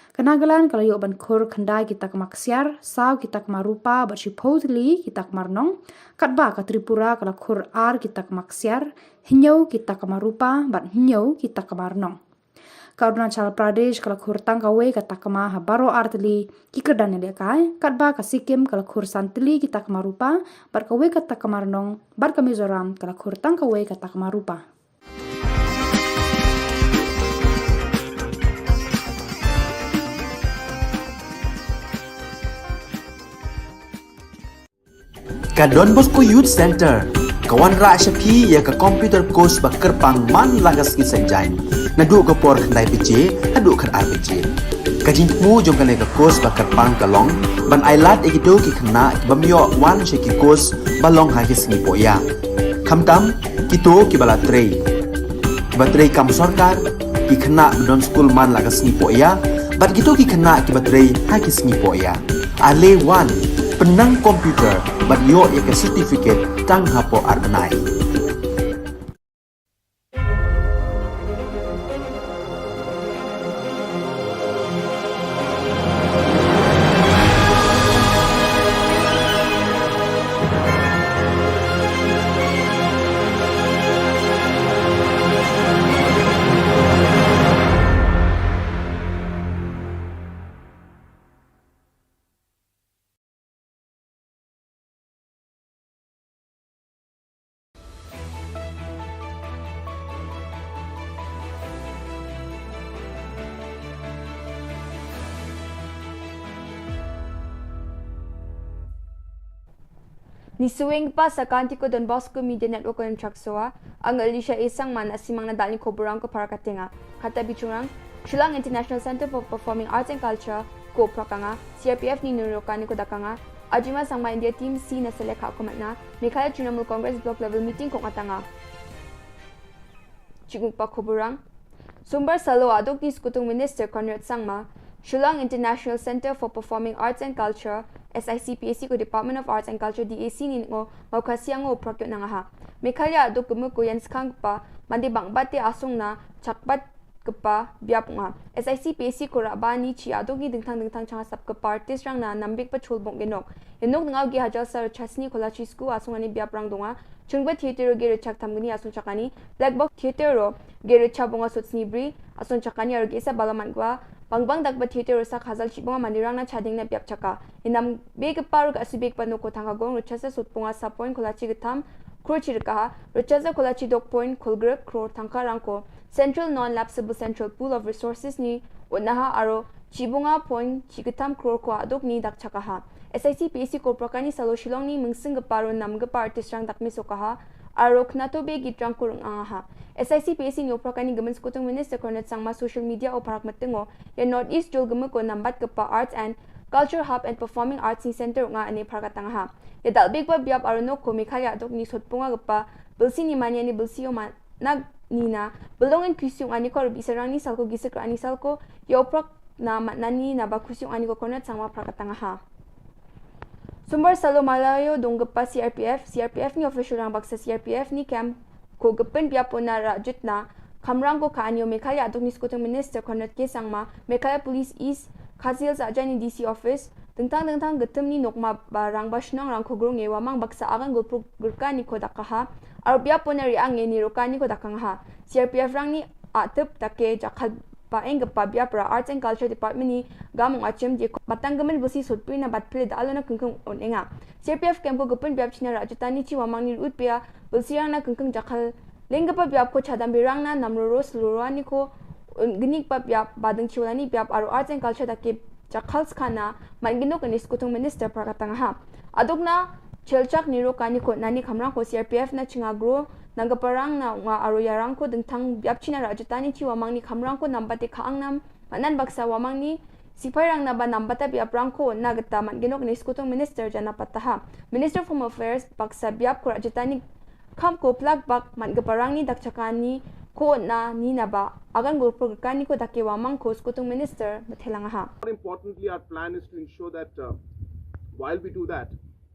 Ka Nagaland ka la ïoh ban khur khyndai ki takma ksiar, saw ki takma rupa, bad shiphew tylli ki takma rnong, katba ka Tripura ka la khur ar ki takma ksiar, hynñiew ki takma rupa, bad hynñiew ki takma rnong. Ka Arunachal Pradesh ka la khur tang kawei ka takma ha baroh ar tylli ki kyrdan ïalehkai, katba ka Sikkim ka la khur san tylli ki takma rupa, bad kawei ka takma rnong, bad ka Mizoram ka la khur tang kawei ka takma rupa. Ka Don Bosco Youth Center ka wanrah sha phi ïa ka computer course ba kyrpang man la ka sngi Saitjaiñ, naduh ka por khyndai baje haduh khatar baje. Ka jingthmu jong kane ka course ba kyrpang ka long ban ailad ïa kito ki khynnah ki bym ïoh wan sha ki course ba long ha ki sngi pohïa. Khamtam kito kiba la trei, kiba trei kam sorkar, ki khynnah ba don skul man la ka sngi pohïa, bad kito ki khynnah kiba trei ha ki sngi pohïa. Ale wan, pynnang computer bad ïoh ïa ka certificate tang hapoh ar bnai. Ngi sngewbha sa ka Anti ko Don Bosco Media Network ko Chaksoa, ang Elisha Esang man asimang na dal ni ko burang ko para katenga. Kata bichungrang, Shillong International Center for Performing Arts and Culture ko prakanga, C R P F ni nurokani ko dakanga, Ajima Sangma India Team C na selekha ko matna, Meghalaya Trinamool Congress Block Level Meeting ko ngatanga. Chikmukpa khoburang. Sombar salo aduk ni Skutung Minister Conrad Sangma, Shillong International Center for Performing Arts and Culture, S I C P A C ko Department of Arts and Culture D A C ni ngo Mawkhasiang ngo prak yot nangaha. Meghalaya aduk kemu ko yan skang pa, mandi bang bate asung na, chakbat kpa biap nga. S I C P A C ko raba ni chi aduk ni dingtang dingtang chang sap kpa artist rang na nambik pa chul bong genok. Enok ngau gi hajal sar chasni kola chi sku asung ani biap rang dunga. Chungba Theatre ge rechak thamgni asung chakani, Black Box Theatre ro ge recha bonga sut snibri asung chakani, aro ge isa balaman gwa, bangbang dakba theatre ro sak hazal chi bonga mandirang na chading na biap chaka. Inam be ke paru ka asubik pa noko thangka gong recha sa sut bonga sa point kola chi getham, kro chi rekaha, recha sa kola chi dok point kolgrek kro thangka rangko. Central Non-Lapsable Central Pool of Resources ni unaha aro chi bonga point chi getham kro ko aduk ni dak chakaha. S I C P A C ko prakani salo Shillong ni mungsing geparo nam gepa artist rang dak misokaha, aro knato be git rang kurung angaha. S I C P A C ni oprakani gemen Skutung Minister Conrad Sangma social media o parak metengo, ya North East jol gemu ko nambat gepa Arts and Culture Hub and Performing Arts ni Center nga ane parak tangaha. Ya dal big ba biap aro no ko Meghalaya aduk ni sot ponga gepa, belsi ni mania ni belsi yo man nag nina, belong in kusiung ani ko rubi serang ni salko gisik ani salko, ya oprak na matnani na ba kusiung ani ko Conrad Sangma prak tangaha. Sombar salo Malayo dong gepa C R P F, C R P F ni official rang baksa C R P F ni camp ko gepen biapo na rajut na, kamrang ko ka anio Meghalaya aduk ni Skutung Minister Conrad K Sangma, Meghalaya Police East, Khasi Hills ajani D C office, dengtang dengtang getem ni nokma ba rang ba shnong rang ko grong e wamang baksa agan gulpuk gerka ni ko dakaha, aro biapo na ri ang e ni roka ni ko dakangha. C R P F rang ni atep take jakhal pa eng gepa biap ra Arts and Culture Department ni gamung achim je batang gemen busi sutpri na bat pele da alo na kengkeng on enga. C R P F kem ko gepen biap china rajutani chi wamang ni rut pia busi rang na kengkeng jakhal leng gepa biap ko chadam birang na namroro selurani ko genik pa biap badeng chiwalani biap aro Arts and Culture take jakhal skana man ginok ni Skutung Minister prak tangaha. Aduk na chelchak ni roka ni ko nani kamrang ko C R P F na chinga gro nang geparang na nga aro yarang ko dengtang biap china rajutani chi wamang ni kamrang ko nambate ka angnam manan baksa wamang ni sipai rang na ba nambata biap rang ko na geta man ginok ni Skutung Minister jana pataha. Minister of Home Affairs baksa biap ko rajutani kam ko plak bak man geparang ni dak chakani ko na ni na ba agan gulpur kani ko dake wamang ko Skutung Minister bethelangaha. More importantly, our plan is to ensure that, uh, while we do that,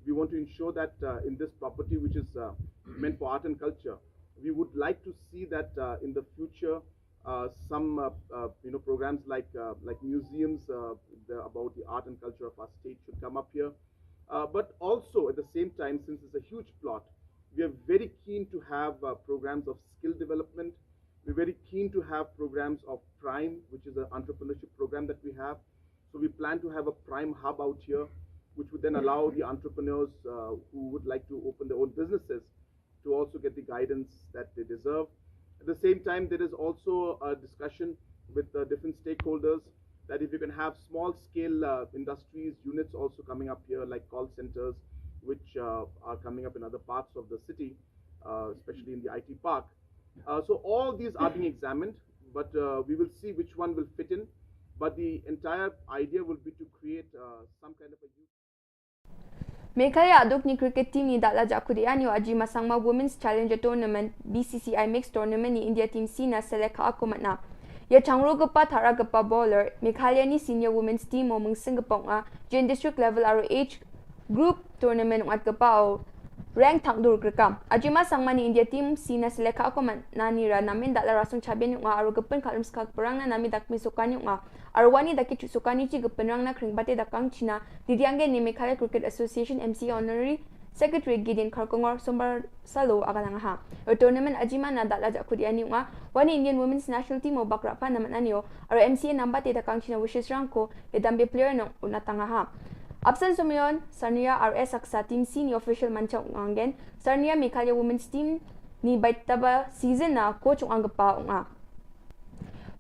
We want to ensure that uh, in this property, which is uh, meant for art and culture, we would like to see that uh, in the future, uh, some uh, uh, you know programs like uh, like museums uh, the, about the art and culture of our state should come up here. Uh, but also at the same time, since it's a huge plot, we are very keen to have uh, programs of skill development. We're very keen to have programs of Prime, which is an entrepreneurship program that we have. So we plan to have a Prime hub out here, which would then allow the entrepreneurs uh, who would like to open their own businesses to also get the guidance that they deserve. At the same time, there is also a discussion with uh, different stakeholders that if you can have small scale uh, industries, units also coming up here, like call centers, which uh, are coming up in other parts of the city, uh, especially in the I T park. Uh, so all these are being examined, but uh, we will see which one will fit in. But the entire idea will be to create uh, some kind of a youth. Meghalaya Aduk ni cricket team ni dak la jakhut ïa ïa u Ajima Sangma Women's Challenger Tournament, B C C I Mixed Tournament ni India team C na selek ha aku matna. Ïa changro gapa thara gapa bowler, Meghalaya ni senior women's team mo mungsing gapa nga, jin district level aro age group tournament ngat gapa o rank thang dur krekam. Ajima Sangma ni India team C na selek ha aku matna ni ra namin dak la rasung chabian nga aro gapin khalam skak perang na nami dak mi sukan nga. Arwani da ki chu sukani chi gapin rang na kring bate da kang China, di diang ni Meghalaya Cricket Association M C A Honorary Secretary Gideon Kharkongor Sombar Salo aga nang ha. Ro tournament ajima na dak la jakhut ïa ni nga, wani Indian Women's National Team o bakra pa na mananio, aro M C A namba te da kang China wishes rang ko, ïa dambe player nong unatanga ha. Absent Sumion, Sarnia R S Aksa Team C ni official mancha ungangen, Sarnia Meghalaya Women's Team ni baitaba season na coach ungang gapa unga.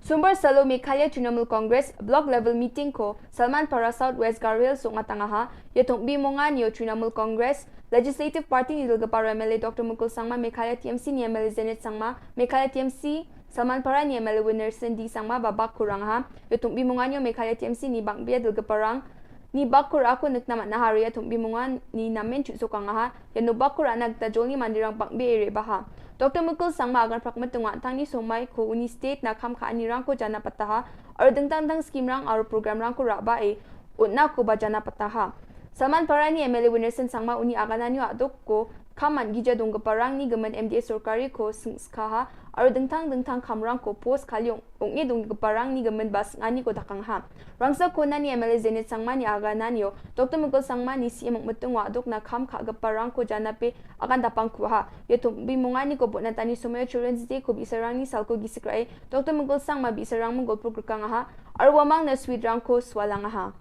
Sumbar Salo Meghalaya Trinamool Congress Block Level Meeting ko Salman Para South West Garo Hills suk matanga ha, ïa thung bi mongan ïa Trinamool Congress Legislative Party ni dulgapara M L A Doctor Mukul Sangma, Meghalaya T M C ni M L A Zenith Sangma, Meghalaya T M C Salman Para ni M L A Winnerson D Sangma ba bak kurang ha, ïa thung bi mongan ïa Meghalaya T M C ni bang bia dulgaparang ni bakur aku nek namat nahar ïa thung bi mongan ni namen chu sukang ha, ïa nu bakur anak ta jol ni mandirang bang bi ere baha. Doctor Mukul Sangma agan prak metunga tang ni somai ko uni state na kham kha ani rang ko jana pataha, ar dengtang dang scheme rang ar program rang ko raba e, utna ko ba jana pataha. Salman Para ni M L A Winnerson Sangma uni agan anyo aduk ko, kham man gija dung gaparang ni gamen M D A sorkari ko sing skaha, ar dengtang dengtang kham rang ko post khalyong. Ong e dung gaparang ni gamen bas ngani ko dakang ha. Rangsa ko nani M L A Zenith Sangma ni aga nanio, Doctor Mukul Sangma ni C M Mukmutung wa dok na kham kha gaparang ko jana pe akan dapang ku ha. Ïa thung bi mungani ko bot na tani Somayo Children's Day ko bi sarang ni sal ko gisikrai, Doctor Mukul Sangma bi sarang mungkol pur kang ha. Arwamang na sweet rang ko swalang ha.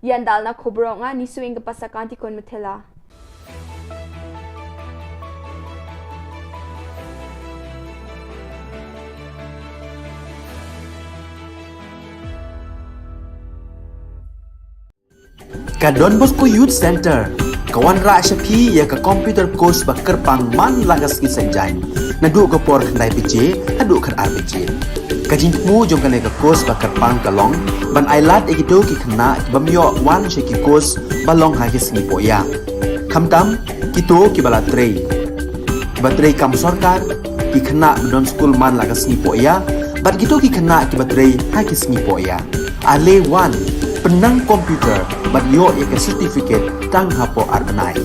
Ïa ndal na khubor nga ni suing ka pasa kanti kon methela. Ka Don Bosco Youth Center ka wanrah sha phi ïa ka computer course ba kyrpang man la ka sngi Saitjaiñ, naduh ka por khyndai baje haduh khatar baje. Ka jingthmu jong kane ka course ba kyrpang ka long ban ailad ïa kito ki khynnah ki bym ïoh wan sha ki course ba long ha ki sngi pohïa. Khamtam kito kiba la trei, kiba trei kam sorkar, ki khynnah ba don skul man la ka sngi pohïa bad kito ki khynnah kiba trei ha ki sngi pohïa. Ale wan, pynnang computer bad ïoh ïa ka certificate tang hapoh ar bnai.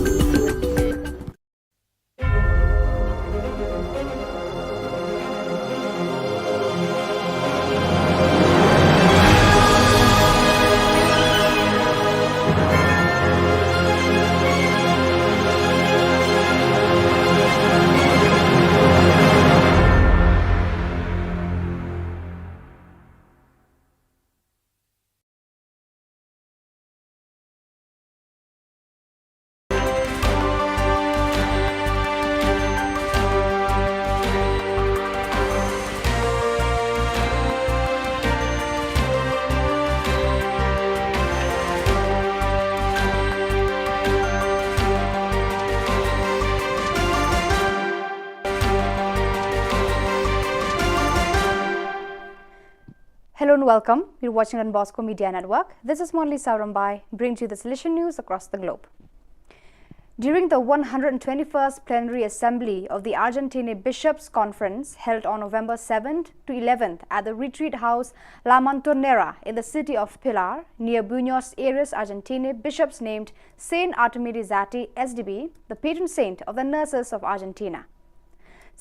Hello and welcome. You're watching Don Bosco Media Network. This is Monli Sarambai, bringing you the Salesian news across the globe. During the one hundred twenty-first Plenary Assembly of the Argentine Bishops' Conference, held on November seventh to eleventh at the Retreat House La Montonera in the city of Pilar, near Buenos Aires, Argentina, bishops named Saint Artemide Zatti, S D B, the patron saint of the nurses of Argentina.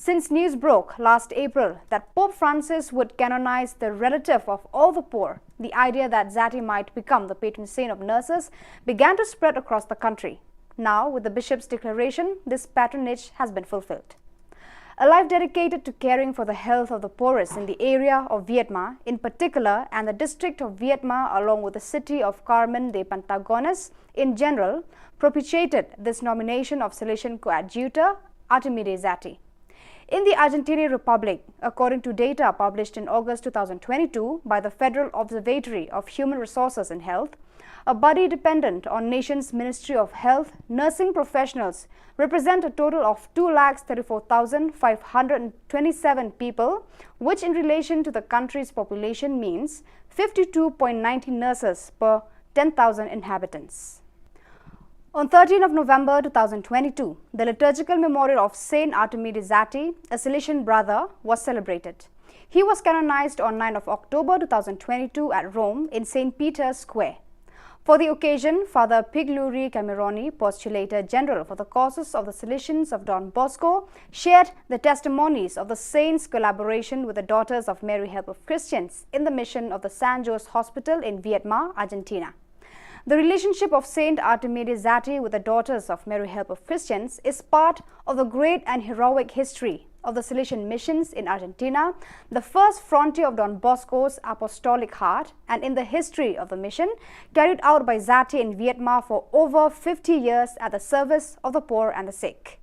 Since news broke last April that Pope Francis would canonize the relative of all the poor, the idea that Zatti might become the patron saint of nurses began to spread across the country. Now, with the bishop's declaration, this patronage has been fulfilled. A life dedicated to caring for the health of the poorest in the area of Viedma in particular and the district of Viedma, along with the city of Carmen de Patagones in general, propitiated this nomination of Salesian coadjutor Artemide Zatti. In the Argentine Republic, according to data published in August two thousand twenty-two by the Federal Observatory of Human Resources and Health, a body dependent on nation's Ministry of Health, nursing professionals represent a total of two lakh thirty-four thousand five hundred twenty-seven people, which in relation to the country's population means fifty-two point ninety nurses per ten thousand inhabitants. On thirteenth of November two thousand twenty-two, the liturgical memorial of Saint Artemide Zatti, a Salesian brother, was celebrated. He was canonized on ninth of October two thousand twenty-two at Rome in Saint Peter's Square. For the occasion, Father Pigluri Cameroni, Postulator General for the Causes of the Salesians of Don Bosco, shared the testimonies of the saint's collaboration with the Daughters of Mary Help of Christians in the mission of the San Jose Hospital in Viedma, Argentina. The relationship of Saint Artemide Zatti with the Daughters of Mary Help of Christians is part of the great and heroic history of the Salesian missions in Argentina, the first frontier of Don Bosco's apostolic heart, and in the history of the mission carried out by Zatti in Vietnam for over fifty years at the service of the poor and the sick.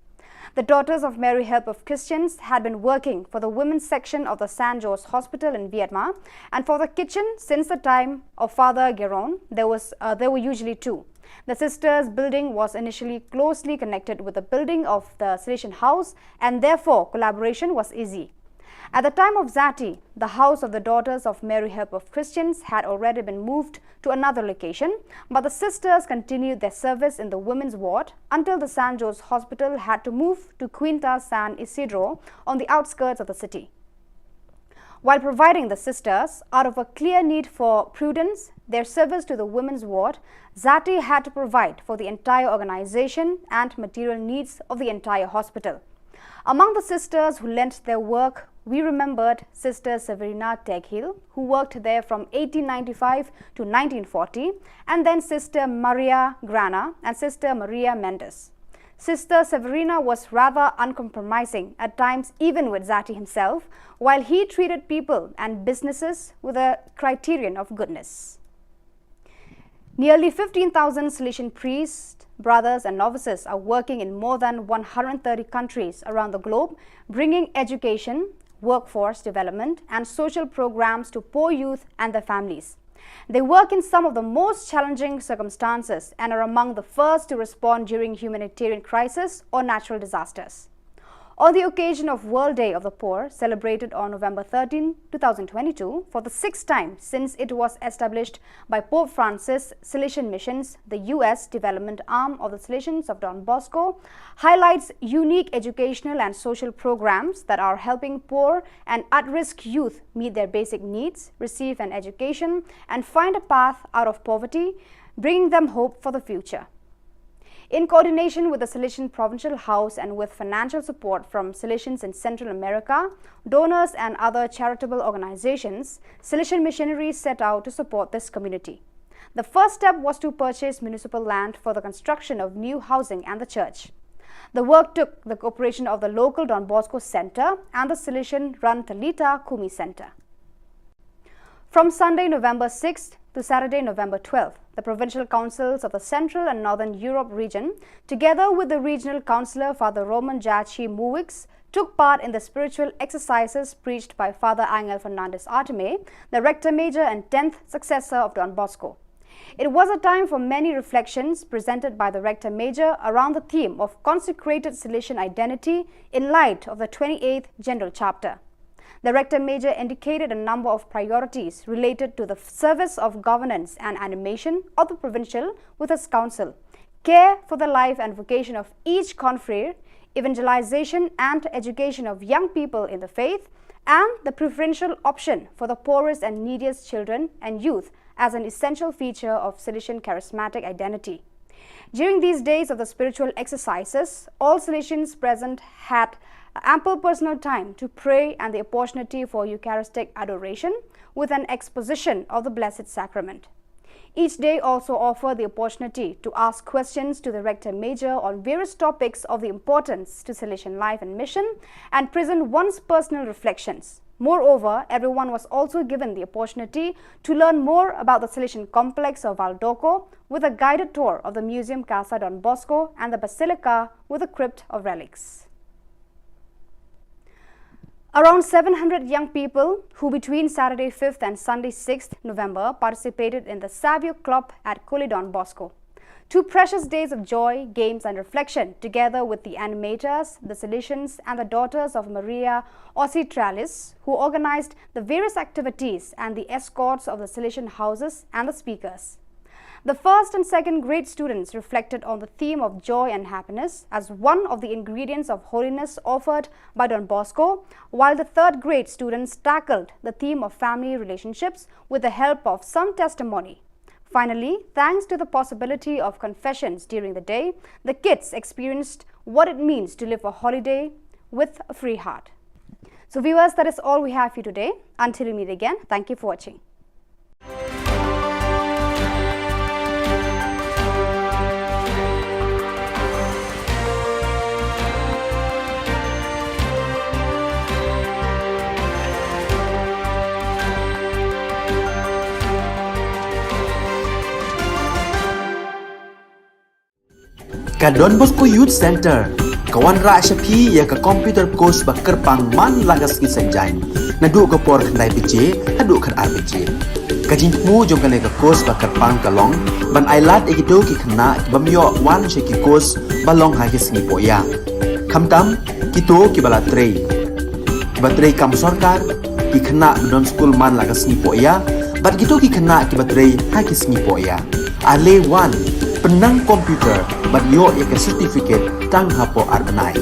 The Daughters of Mary Help of Christians had been working for the women's section of the San Jose Hospital in Vietnam and for the kitchen since the time of Father Geron. There was, uh, there were usually two. The sisters' building was initially closely connected with the building of the Salesian house, and therefore collaboration was easy. At the time of Zatti, the house of the Daughters of Mary Help of Christians had already been moved to another location, but the sisters continued their service in the women's ward until the San Jose Hospital had to move to Quinta San Isidro on the outskirts of the city. While providing the sisters, out of a clear need for prudence, their service to the women's ward, Zatti had to provide for the entire organization and material needs of the entire hospital. Among the sisters who lent their work, we remembered Sister Severina Teghil, who worked there from eighteen ninety-five to nineteen forty, and then Sister Maria Grana and Sister Maria Mendes. Sister Severina was rather uncompromising, at times even with Zatti himself, while he treated people and businesses with a criterion of goodness. Nearly fifteen thousand Salesian priests, brothers, and novices are working in more than one hundred thirty countries around the globe, bringing education, workforce development, and social programs to poor youth and their families. They work in some of the most challenging circumstances and are among the first to respond during humanitarian crisis or natural disasters. On the occasion of World Day of the Poor, celebrated on November thirteenth, two thousand twenty-two, for the sixth time since it was established by Pope Francis, Salesian Missions, the U S development arm of the Salesians of Don Bosco, highlights unique educational and social programs that are helping poor and at-risk youth meet their basic needs, receive an education, and find a path out of poverty, bringing them hope for the future. In coordination with the Salesian Provincial House and with financial support from Salesians in Central America, donors, and other charitable organizations, Salesian missionaries set out to support this community. The first step was to purchase municipal land for the construction of new housing and the church. The work took the cooperation of the local Don Bosco Center and the Salesian run Talitha Kumi Center. From Sunday, November sixth to Saturday, November twelfth, the provincial councils of the Central and Northern Europe region, together with the regional councillor Father Roman Jachi Muwix, took part in the spiritual exercises preached by Father Angel Fernandez Artime, the rector major and tenth successor of Don Bosco. It was a time for many reflections presented by the rector major around the theme of consecrated Salesian identity in light of the twenty-eighth General Chapter. The Rector Major indicated a number of priorities related to the service of governance and animation of the provincial with his council, care for the life and vocation of each confrere, evangelization and education of young people in the faith, and the preferential option for the poorest and neediest children and youth as an essential feature of Salesian charismatic identity. During these days of the spiritual exercises, all Salesians present had ample personal time to pray and the opportunity for Eucharistic adoration with an exposition of the Blessed Sacrament. Each day also offered the opportunity to ask questions to the Rector Major on various topics of the importance to Salesian life and mission and present one's personal reflections. Moreover, everyone was also given the opportunity to learn more about the Salesian complex of Valdocco with a guided tour of the Museum Casa Don Bosco and the Basilica with a crypt of relics. Around seven hundred young people who between Saturday fifth and Sunday sixth November participated in the Savio Club at Kuli Don Bosco. Two precious days of joy, games, and reflection, together with the animators, the Salesians, and the Daughters of Maria Auxiliatrix, who organized the various activities and the escorts of the Salesian houses and the speakers. The first and second grade students reflected on the theme of joy and happiness as one of the ingredients of holiness offered by Don Bosco, while the third grade students tackled the theme of family relationships with the help of some testimony. Finally, thanks to the possibility of confessions during the day, the kids experienced what it means to live a holiday with a free heart. So, viewers, that is all we have for you today. Until we meet again, thank you for watching. Ka Don Bosco Youth Center ka wanrah sha phi ïa ka computer course ba kyrpang man la ka sngi Saitjaiñ, naduh ka por khyndai baje haduh khatar baje. Ka jingthmu jong kane ka course ba kyrpang ka long ban ailad ïa kito ki khynnah ki bym ïoh wan sha ki course ba long ha ki sngi pohïa, khamtam kito kiba la trei, kiba trei kam sorkar, ki khynnah ba don skul man la ka sngi pohïa bad kito ki khynnah kiba trei ha ki sngi pohïa. Ale wan, pynnang computer bad ïoh ïa ka certificate tang hapoh ar bnai.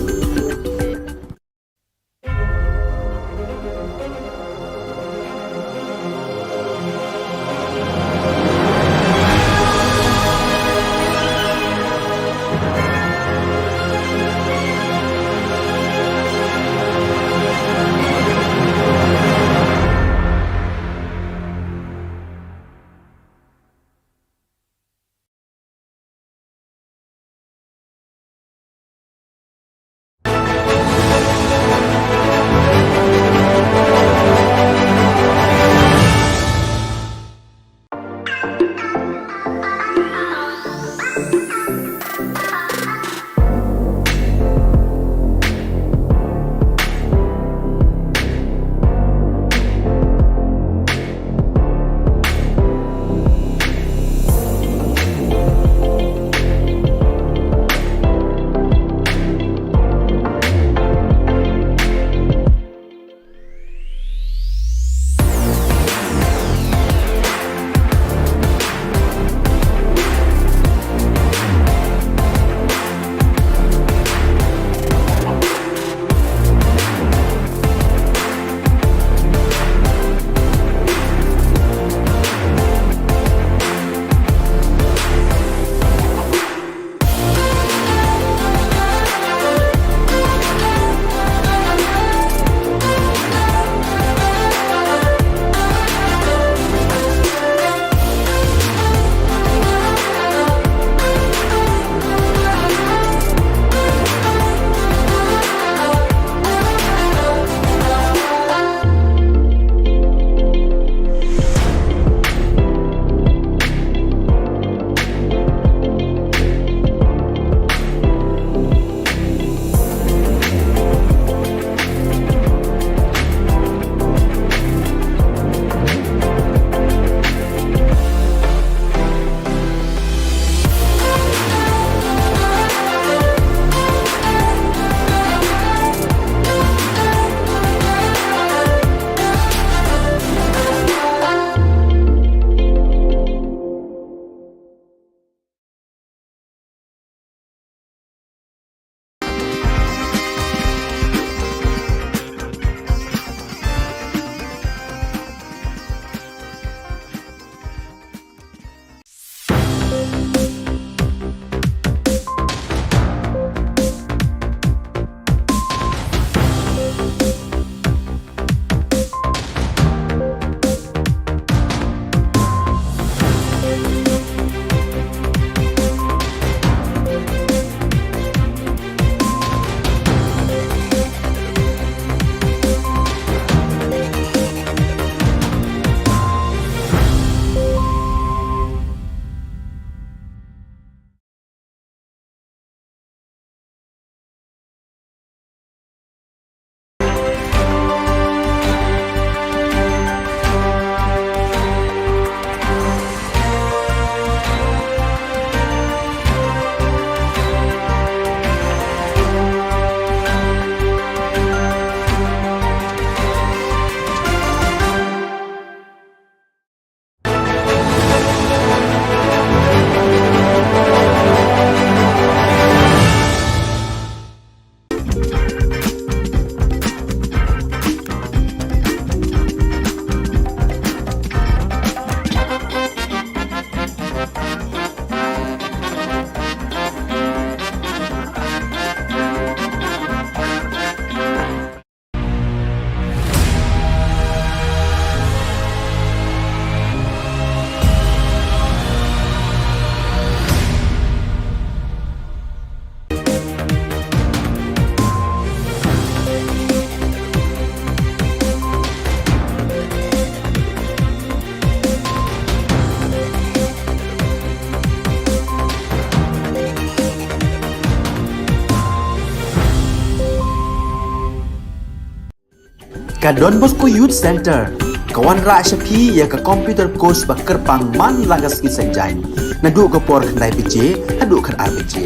Ka Don Bosco Youth Centre ka wanrah sha phi ïa ka computer course ba kyrpang man la ka sngi Saitjaiñ, naduh ka por khyndai baje haduh khatar baje.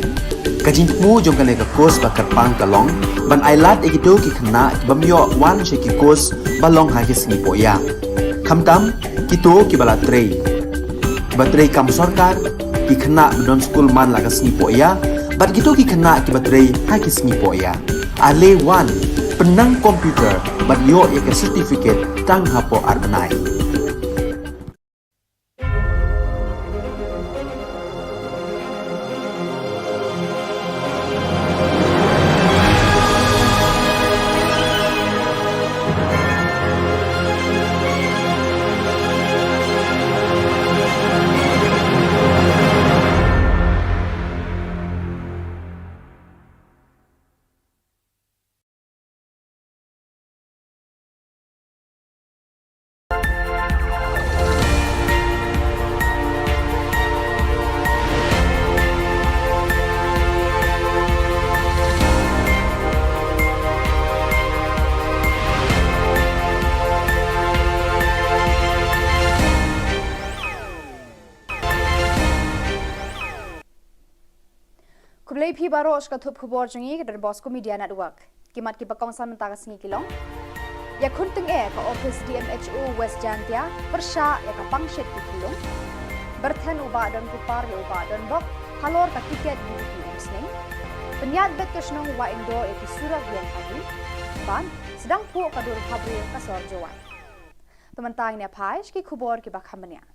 Ka jingthmu jong kane ka course ba kyrpang ka long ban ailad ïa kito ki khynnah ki bym ïoh wan sha ki course ba long ha ki sngi pohïa, khamtam kito kiba la trei, kiba trei kam sorkar, ki khynnah ba don skul man la ka sngi pohïa bad kito ki khynnah kiba trei ha ki sngi pohïa. Ale wan, pynnang computer bad ïoh ïa ka certificate tang hapoh ar bnai. Khublei phi baroh sha ka thup khubor jong ngi ka Don Bosco Media Network. Ki mat kiba kongsan mynta ka sngi ki long: Ïakhun tyngeh ka ophis D M H O West Jaintia pyrshah ïa ka pangshit ki khyllung. Byrthen u Bah Don Kupar ïa u Bah Don Bok halor ka tiket U D P Umsning. Pynïaid beit ka shnong Wahingdoh ïa ki surok ïeng kali. Bad sdang phuh ka dur phabriew ka sor Jowai. Te mynta ngin ïa phai sha ki khubor kiba kham bniah.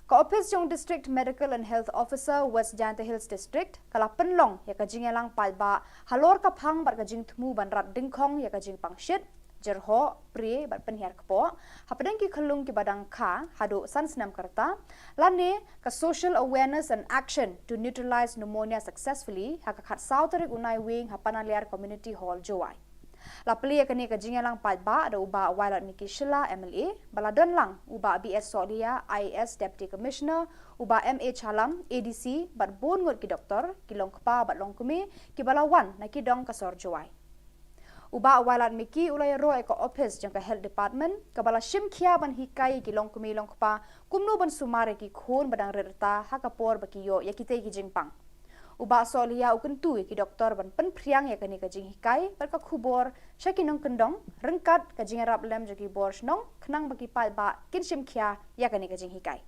Ka ophis jong District Medical and Health Officer West Jaintia Hills District ka la pynlong ïa ka jingïalang paidbah halor ka phang bad ka jingthmu ban rat dyngkhong ïa ka jingpangshit, jyrhoh, prie bad pynhiar kpoh hapdeng ki khyllung kiba dang kha haduh san snem ka rta, lane ka Social Awareness and Action to Neutralize Pneumonia Successfully ha ka khatsaw tarik u Naiwieng ha Panaliar Community Hall, Jowai. La plie ïa kane ka jingïalang paidbah da u Bah Wailadmiki Shylla M L A, ba la don lang u Bah B S Sohliya I A S Deputy Commissioner, u Bah M A Challam A D C bad bun ngut ki doktor, ki longkpa bad longkmie kiba la wan na ki dong ka sor Jowai. U Bah Wailadmiki u la ïaroh ïa ka ophis jong ka Health Department kaba la shim khia ban hikai ïa ki longkmie longkpa kumno ban sumar ïa ki khun ba dang rit rta ha ka por ba ki ïoh ïa kitei ki jingpang. U Bah Sohliya u kyntu ïa ki doktor ban pynphriang ïa kane ka jinghikai bad ka khubor sha ki nongkyndong ryngkat ka jingïarap lem jong ki bor shnong khnang ba ki paidbah kin shim khia ïa kane ka jinghikai.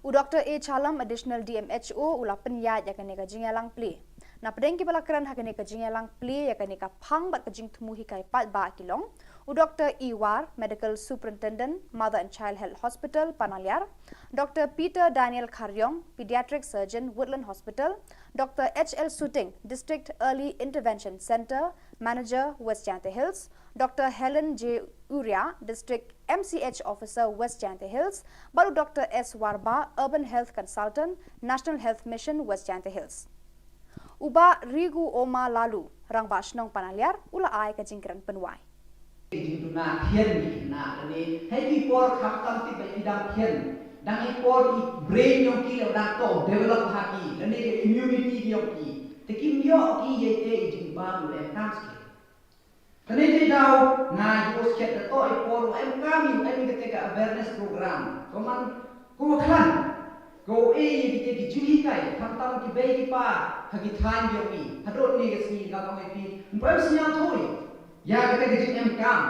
U Doktor A Challam, Additional D M H O, u la pynïaid ïa kane ka jingïalang plie. Napdeng kiba la kren ha kane ka jingïalang plie ïa kane ka phang bad ka jingthmu hikai paidbah ki long u Doktor E War, Medical Superintendent, Mother and Child Health Hospital, Panaliar, Doktor Peter Daniel Kharriong, Pediatric Surgeon, Woodland Hospital, Doktor H L Suting, District Early Intervention Centre Manager, West Jaintia Hills, Doktor Helen J Uria, District M C H Officer, West Jaintia Hills, bad u Doktor S Warbah, Urban Health Consultant, National Health Mission, West Jaintia Hills. U Bah Rigu Oma Lalu, Rangbah Shnong Panaliar, u la ai ka jingkren pynwai. Ki jingduna thian ki na lane ha ki por khamtam tip ba ki dang thian, dang i por i brain jong ki la dang to develop ha ki, lane ka immunity jong ki, te kim ïoh ki ïa te i jingbam u em kam skhem. Kane te daw nga ïoh skhem da to i por u em kam, u em kata ka awareness program. Ko man ko khlan ko e ïa kite ki jinghikai, khamtam ki bei ki pa ha ki thaiñ jong i. Hadon ne ka sngi nga ka mai phi, em sñiaw thui ïa kata ka jingem kam.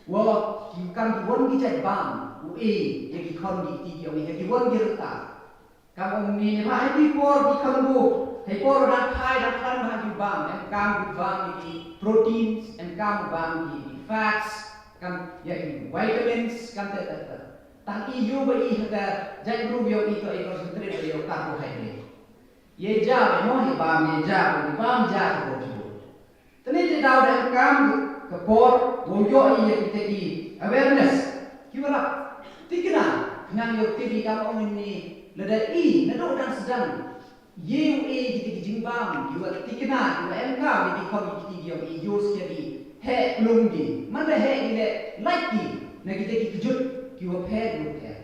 Wa ki kam ki wan ki jait bam u e ïa ki khon ki kti jong i ha ki wan ki rta. Kam ong ni ne ba ha ki por ki khon bu, ha ki por dang phai dang khlan ba ha ki bam, em kam ki bam ki proteins, em kam bam ki fats, kam ïa ki vitamins, kam te te te. Tang i ïoh ba i ha ka jait bru ïoh i to i concentrate ba ïoh carbohydrate. Ye ja ba mo hi bam ye ja ba bam ja ki por ki por. Te ne te daw da em kam ka por, wow ïoh i ïa kita ki awareness. Ki wa rap thikna, khnang ïoh tip i kam ong ni, lada i, naduh dang sdang, ye u e kita ki jingbam, ki wa thikna, ki wa em kam, ki khon ki kti ki ong i ïoh skhem i, heh lung ki, man da heh ki leh, lait ki, na kita ki kjut, ki wa pher lung pher.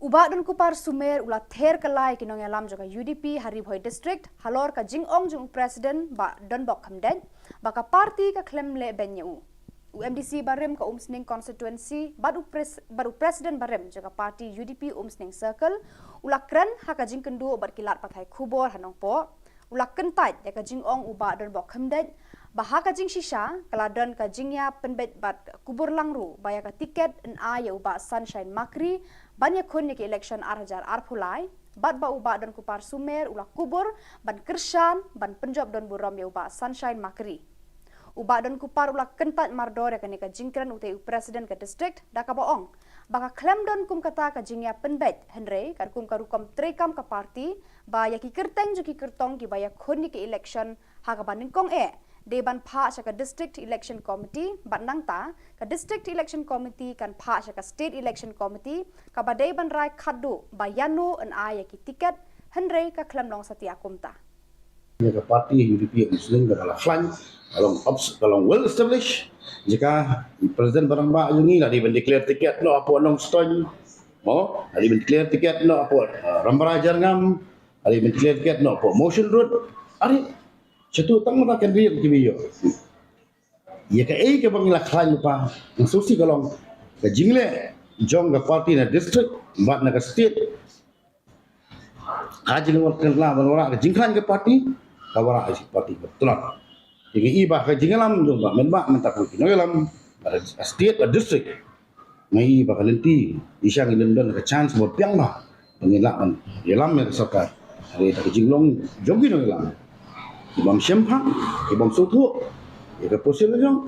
U Bah Donkupar Sumer u la ther kylla ïa ki nongïalam jong ka U D P ha Ri Bhoi District halor ka jingong jong u President Bah Donbok Khymdeit ba ka party ka khlem leh beiñ ïa u. U M D C barim ka Umsning Constituency bad u, pres, bad u President barim jong ka party U D P Umsning Circle u la kren ha ka jingkynduh bad ki lad pathai khubor ha Nongpoh. U la kyntait ïa ka jingong u Bah Donbok Khymdeit ba ha ka jingshisha ka la don ka jingïapynbeit bad kubur lang ruh ba ïa ka tiket yn ai ïa u Bah Sunshine Makri ban ïakhun ïa ka election ar hajar arphew lai, bad ba u Bah Donkupar Sumer u la kubur ban kyrshan ban pynjop don burom ïa u Bah Sunshine Makri. U Bah Donkupar u la kyntait mardor ïa kane ka jingkren utei u President ka district da kaba ong ba ka khlem don kum kata ka jingïapynbeit, hynrei katkum ka rukom treikam ka party ba ïa ki kyrteng jong ki kyrtong kiba ïakhun ïa ka election ha kaba nyngkong eh dei ban phah sha ka District Election Committee, bad nangta ka District Election Committee kan phah sha ka State Election Committee kaba dei ban rai khatduh ba ïano yn ai ïa ki tiket, hynrei ka khlem long satia kumta. Ïa ka party U D P Umsning ka la khlaiñ, ka long obs-, ka long well established. Jaka i President ba rangbah jong ngi la dei ban declare ticket noh hapoh Nongstoiñ. Mo, la dei ban declare ticket noh hapoh, uh, Rambrai Jyrngam, la dei ban declare ticket noh hapoh Mawshynrut. Are, shatu tang mynta kan ri kiba ïoh. Ïa kaei kaba ngi la khlaiñ lypa, nga sngewsih ka long ka jingleh jong ka party na district bad na ka state. Ka jingwan kan la ban wanrah ka jingkhlaiñ ka party, ka wanrah ka party ka tlot. Te ngi i ba ka jingïalam jong ba mynba mynta ka nongïalam, ba ka state, ba district. Ngi i ba ka lynti, i shang i lynti don ka chance ba biang ba, ba ngin lah ban ïalam ïa ka sorkar. Hynrei da ka jinglong jong ki nongïalam, ki bym shemphang, ki bym sngewthuh ïa ka position jong,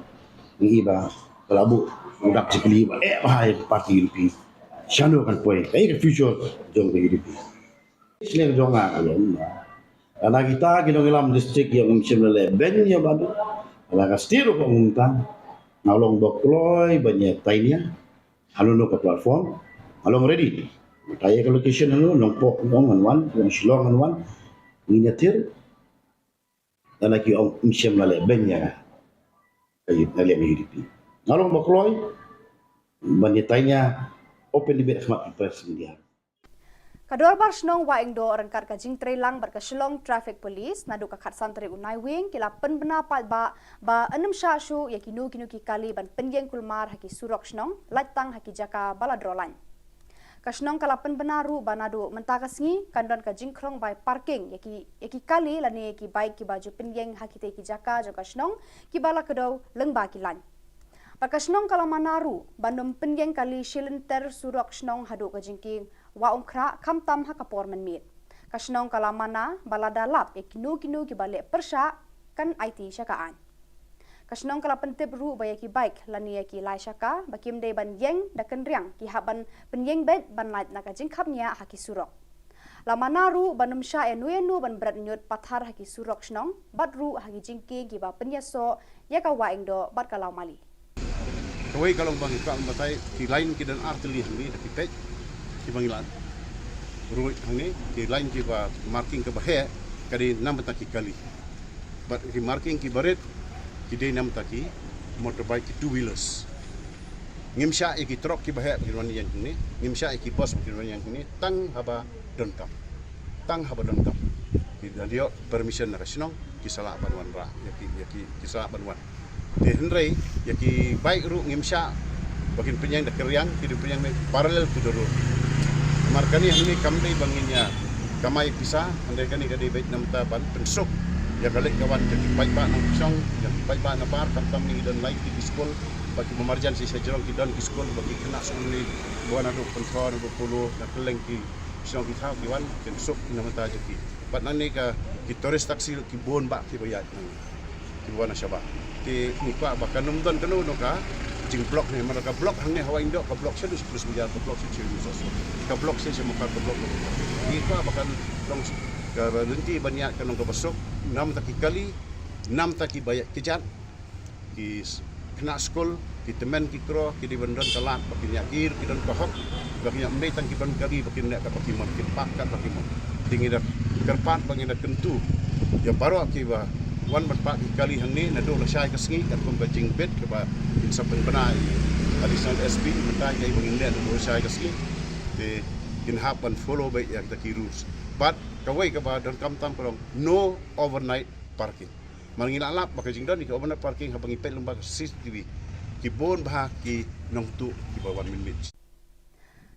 ngi i ba ka la buh u dak jingkylli ba eh ba ha ïa ka party U D P. Shano kan poi, kaei ka future jong ka U D P. Shnong jong nga ka long ba lada kita ki nongïalam district ïa ngim shym la leh beiñ ïa ba dei, lada ka state ruh ka ong kumta, nga long ba kloi ban ïa tainia ha lano ka platform, nga long ready. Mynta ïa ka location hano, Nongpoh ngan wan, Shillong ngan wan, ngin ïa ther. Lada ki ong ngim shym la leh beiñ ïa nga, ka U D P, nga long ba kloi ban ïa tainia open debate ha khmat ka press media. Ka Dorbar Shnong Wahingdoh ryngkat ka jingtrei lang bad ka Shillong Traffic Police naduh ka khatsan tarik u Naiwieng ki la pynbna paidbah ba yn ym shah shuh ïa kino kino ki kali ban pynïeng kulmar ha ki surok shnong, lait tang ha ki jaka ba la droh lain. Ka shnong ka la pynbna ruh ba naduh mynta ka sngi kan don ka jingkhlong bai parking ïa ki, ïa ki kali lane ïa ki bike kiba ju pynïeng ha kitei ki jaka jong ka shnong kiba la kdew lyngba ki lain. Bad ka shnong ka la mana ruh ban ym pynïeng kali shilynter surok shnong haduh ka jingkieng Wahumkhrah khamtam ha ka por mynmiet. Ka shnong ka la mana ba lada lap ïa kino kino kiba leh pyrshah kan aiti sha ka aiñ. Ka shnong ka la pyntip ruh ba ïa ki bike lane ïa ki lai shaka ba kim dei ban ïeng da kynriang ki hap ban pynïeng beit ban lait na ka jingkhapngiah ha ki surok. La mana ruh ban ym shah ïano ïano ban bret ñiut pathar ha ki surok shnong bad ruh ha ki jingkieng kiba pynïasoh ïa ka Wahingdoh bad ka Lawmali. Kawei ka long ba ngi kwah ban batai, ki lain ki don ar tylli hangne da ki peit kiba ngi la ruh hangne, ki lain kiba marking kaba heh ka dei namar ta ki kali. Bad ki marking kiba rit ki dei namar ta ki motorbike, ki two wheelers. Ngim shah ïa ki trok kiba heh ba kin wan ïeng hangne, ngim shah ïa ki bus ba kin wan ïeng hangne, tang haba donkam. Tang haba donkam. Ki da ïoh permission na ka shnong, ki sa lah ban wanrah, ïa ki, ïa ki, ki sa lah ban wan. Te hynrei ïa ki bike ruh ngim shah ba kin pynïeng da kynriang, ki dei pynïeng parallel to the road. Namar kane hangne kam dei ba ngin ïa kamai pisa, hynrei kane ka dei beit namar ta ban pynsuk ïa ka leit ka wan jong ki paidbah nongshong, jong ki paidbah nabar, khamtam ngi don lai tylli ki skul, ba ki marjan shisha jrong ki don ki skul, ba ki khynnah skul ne ki wan naduh Pynthor, naduh Polo, na kylleng ki shnong ki thaw ki wan, kin suk namar ta jong ki. Bad nangne ka ki tourist taxi ki bun bah kiba ïaid nangne, kiba wan na shabar. Te ngi kwah ba kan ym don kano kano ka jingblock ne, namar ka block hangne ha Wahingdoh, ka block sha Dusprus Bazaar, ka block sha Chirmi Sosro, ka block sha Mawkhar, ka block. Ngi kwah ba kan long ka lynti ban ïaid kan long kaba suk, namar ta ki kali, namar ta kiba ïaid kjat, ki s-, khynnah skul, ki tymmen ki kro, ki dei ban don ka lad ba kin ïa, ki, ki don ka hok ba kin ïa, ym dei tang ki ban kali ba kin leh kat ba ki mon, kin park kat ba ki mon. Te ngi da kyrpad ba ngi da kyntu ïa baroh kiba wan ban park ki kali hangne naduh lashai ka sngi, katkum ka jingbit kaba kin sa pynbna i Additional S P mynta, ïa ba ngin leh naduh lashai ka sngi. Te kin hap ban follow beit ïa kita ki rules. Bad kawei kaba donkam tam ka long no overnight parking. Mar ngi la lap ba ka jingdon ïa ki overnight parking haba ngi peit lyngba ka C C T V ki bun bha ki nongtuh kiba wan mynmiet.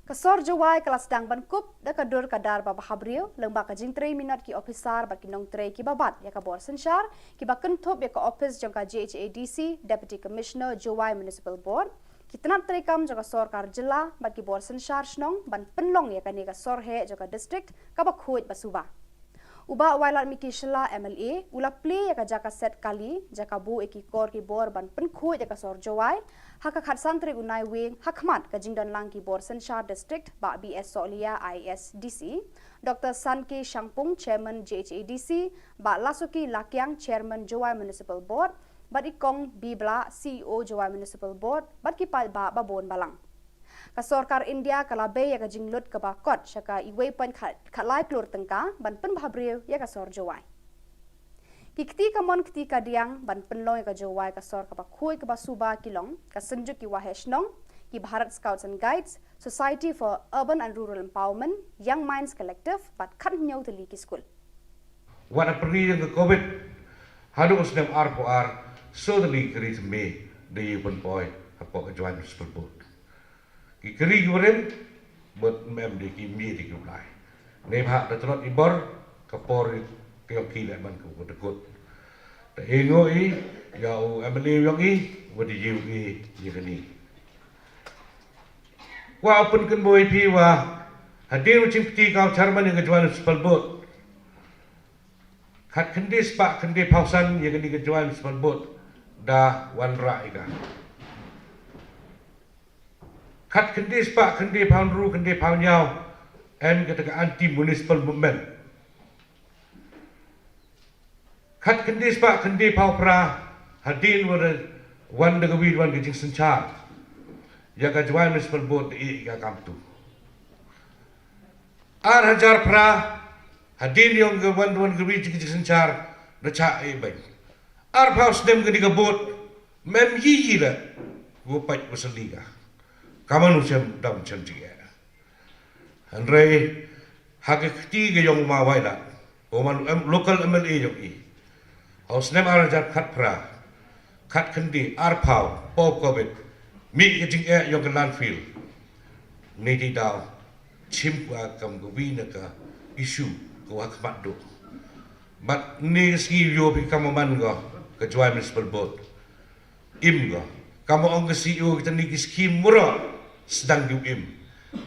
Ka sor Jowai ka la sdang ban kup da ka dur ka dar ba bhabriew lyngba ka jingtrei minot ki ophisar bad ki nongtrei kiba bat ïa ka bor synshar kiba kynthup ïa ka ophis jong ka J H A D C, Deputy Commissioner, Jowai Municipal Board, ki tnat treikam jong ka sorkar jylla bad ki bor synshar shnong ban pynlong ïa kane ka sor heh jong ka district kaba khuid ba suba. U Bah Wailadmiki Shylla M L A u la plie ïa ka jaka set kali, jaka buh ïa ki kor ki bor ban pynkhuid ïa ka sor Jowai ha ka khatsan tarik u Naiwieng ha khmat ka jingdon lang ki bor synshar district, Bah B S Sohliya, I A S D C, Doctor Sankey Shangpung, Chairman J H A D C, Bah Lasuki Lakiang, Chairman Jowai Municipal Board, bad i Kong B Blah, C E O Jowai Municipal Board, bad ki paidbah ba bun balang. Ka sorkar India ka la bei ïa ka jinglut kaba kot sha ka iwei point khatlai klur tyngka ban pynbhabriew ïa ka sor Jowai. Ki kti kamon kti kadiang ban pynlong ïa ka Jowai ka sor kaba khuid kaba suba ki long ka Synjuk ki Waheh Shnong, ki Bharat Scouts and Guides, Society for Urban and Rural Empowerment, Young Minds Collective bad khathynñiew tylli ki skul. Wat ha pyrdi jong ka Covid haduh u snem arphew ar, soo tylli ki kari thymme da ïoh pynpoi hapoh ka Jowai Municipal Board. Ki kari ki barim bad ym em de ki mih de ki blai. Neibhah da tlot i bor, ka por ka ïong ki leh ban ka dkut. Te i nguh i ïa u M L A ïong i wat ïoh i ïa kani. Kwah u pynkynmaw ïa phi wa hadien u jingpyrdi ka u chairman ïa ka Jowai Municipal Board, khat khyndai spah khyndai phew san ïa kani ka Jowai Municipal Board da wanrah ïa ka. Khat khyndai spah khyndai phew hynriew khyndai phew hynñiew em kata ka anti municipal movement. Khat khyndai spah khyndai phew phra hadien wa da wan da kawei wan ka jingsynshar ïa ka Jowai Municipal Board da ïeh ïa ka kamtu. Ar hajar phra hadien ïong ka wan da wan kawei jingsynshar da chah ïeh beit. Arphew snem kani ka board mem yi yi la wa pait wa sali ka. Ka man u shem dam shem jingeh. Hynrei ha ka kti ka ïong u ma Wailadmiki, u man u local M L A ïong i, ha u snem ar hajar khatphra, khatkhyndai, arphew, post Covid, mih ka jingeh ïong ka landfill. Ngi dei daw chim ka kam ka wi na ka issue ka wa khmat duh. Bad ni ka sngi ïoh phi kam man ka ka Jowai Municipal Board. Im ka. Kam ong ka C E O kita ni ki scheme mura sdang ki im.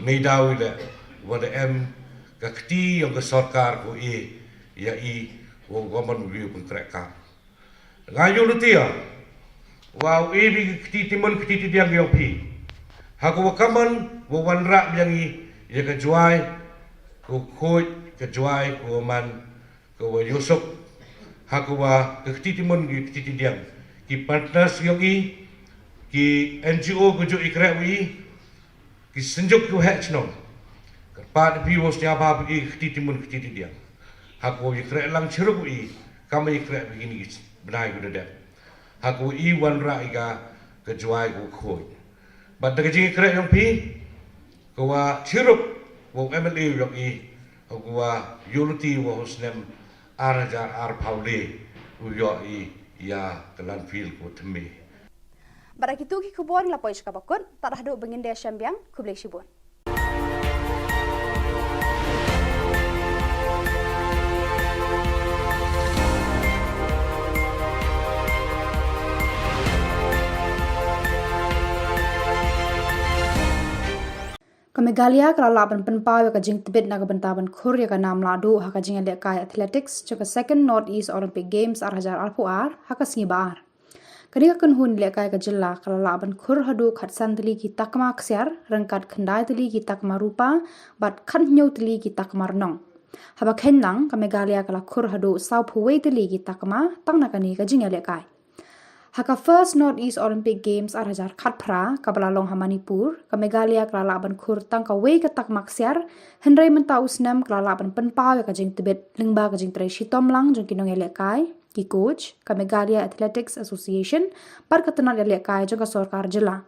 Ngi daw ila wa da em ka kti ïong ka sorkar ko e ïa i wa ka man wi pun krek kam. Nga ïoh lutia wa u e bi ka kti timun kti tidiang ïong phi. Ha ko wa kaman wa wanrah biang i ïa ka Jowai ko khoj ka Jowai ko man ka wa ïosok ha ka wa ka kti timun ki kti tidiang ki partners ïong i ki N G O ko ju i krek wi ki synjuk ki wa heh chnong. Kyrpad phi wa sñiawbha phi i kti timun kti tidiang ha ka wa i krek lang chirup i kam i krek phi kini bnai ko da dep ha ka wa i wanrah i ka ka Jowai ko khoj. Bad da ka jingkrek ïong phi ka wa chirup wa M L A ïong i ha ka wa ïoh luti wa u snem ar hajar arphew le u ïoh i ïa ka landfill ko thymme. Bad da kitu ki khubor ngi la poi sha kaba kut, tad haduh ba ngin da shem biang, khublei shibun. Ka Meghalaya ka la lah ban pynpaw ïa ka jingtbit na ka bynta ban khur ïa ka nam lahduh ha ka jingïalehkai athletics jong ka Second North East Olympic Games ar hajar arphew ar ha ka sngi ba ar. Kane ka kynhun lehkai ka jylla ka la lah ban khur haduh khatsan tylli ki takma ksiar, ryngkat khyndai tylli ki takma rupa bad khathynñiew tylli ki takma rnong. Haba kheiñ lang ka Meghalaya ka la khur haduh sawphew wei tylli ki takma tang na kane ka jingïalehkai. Ha ka First North East Olympic Games ar hajar khatphra kaba la long ha Manipur, ka Meghalaya ka la lah ban khur tang kawei ka takma ksiar, hynrei mynta u snem ka la lah ban pynpaw ïa ka jingtbit lyngba ka jingtrei shitom lang jong ki nongïalehkai, ki coach, ka Meghalaya Athletics Association bad ka tnat ïalehkai jong ka sorkar jylla.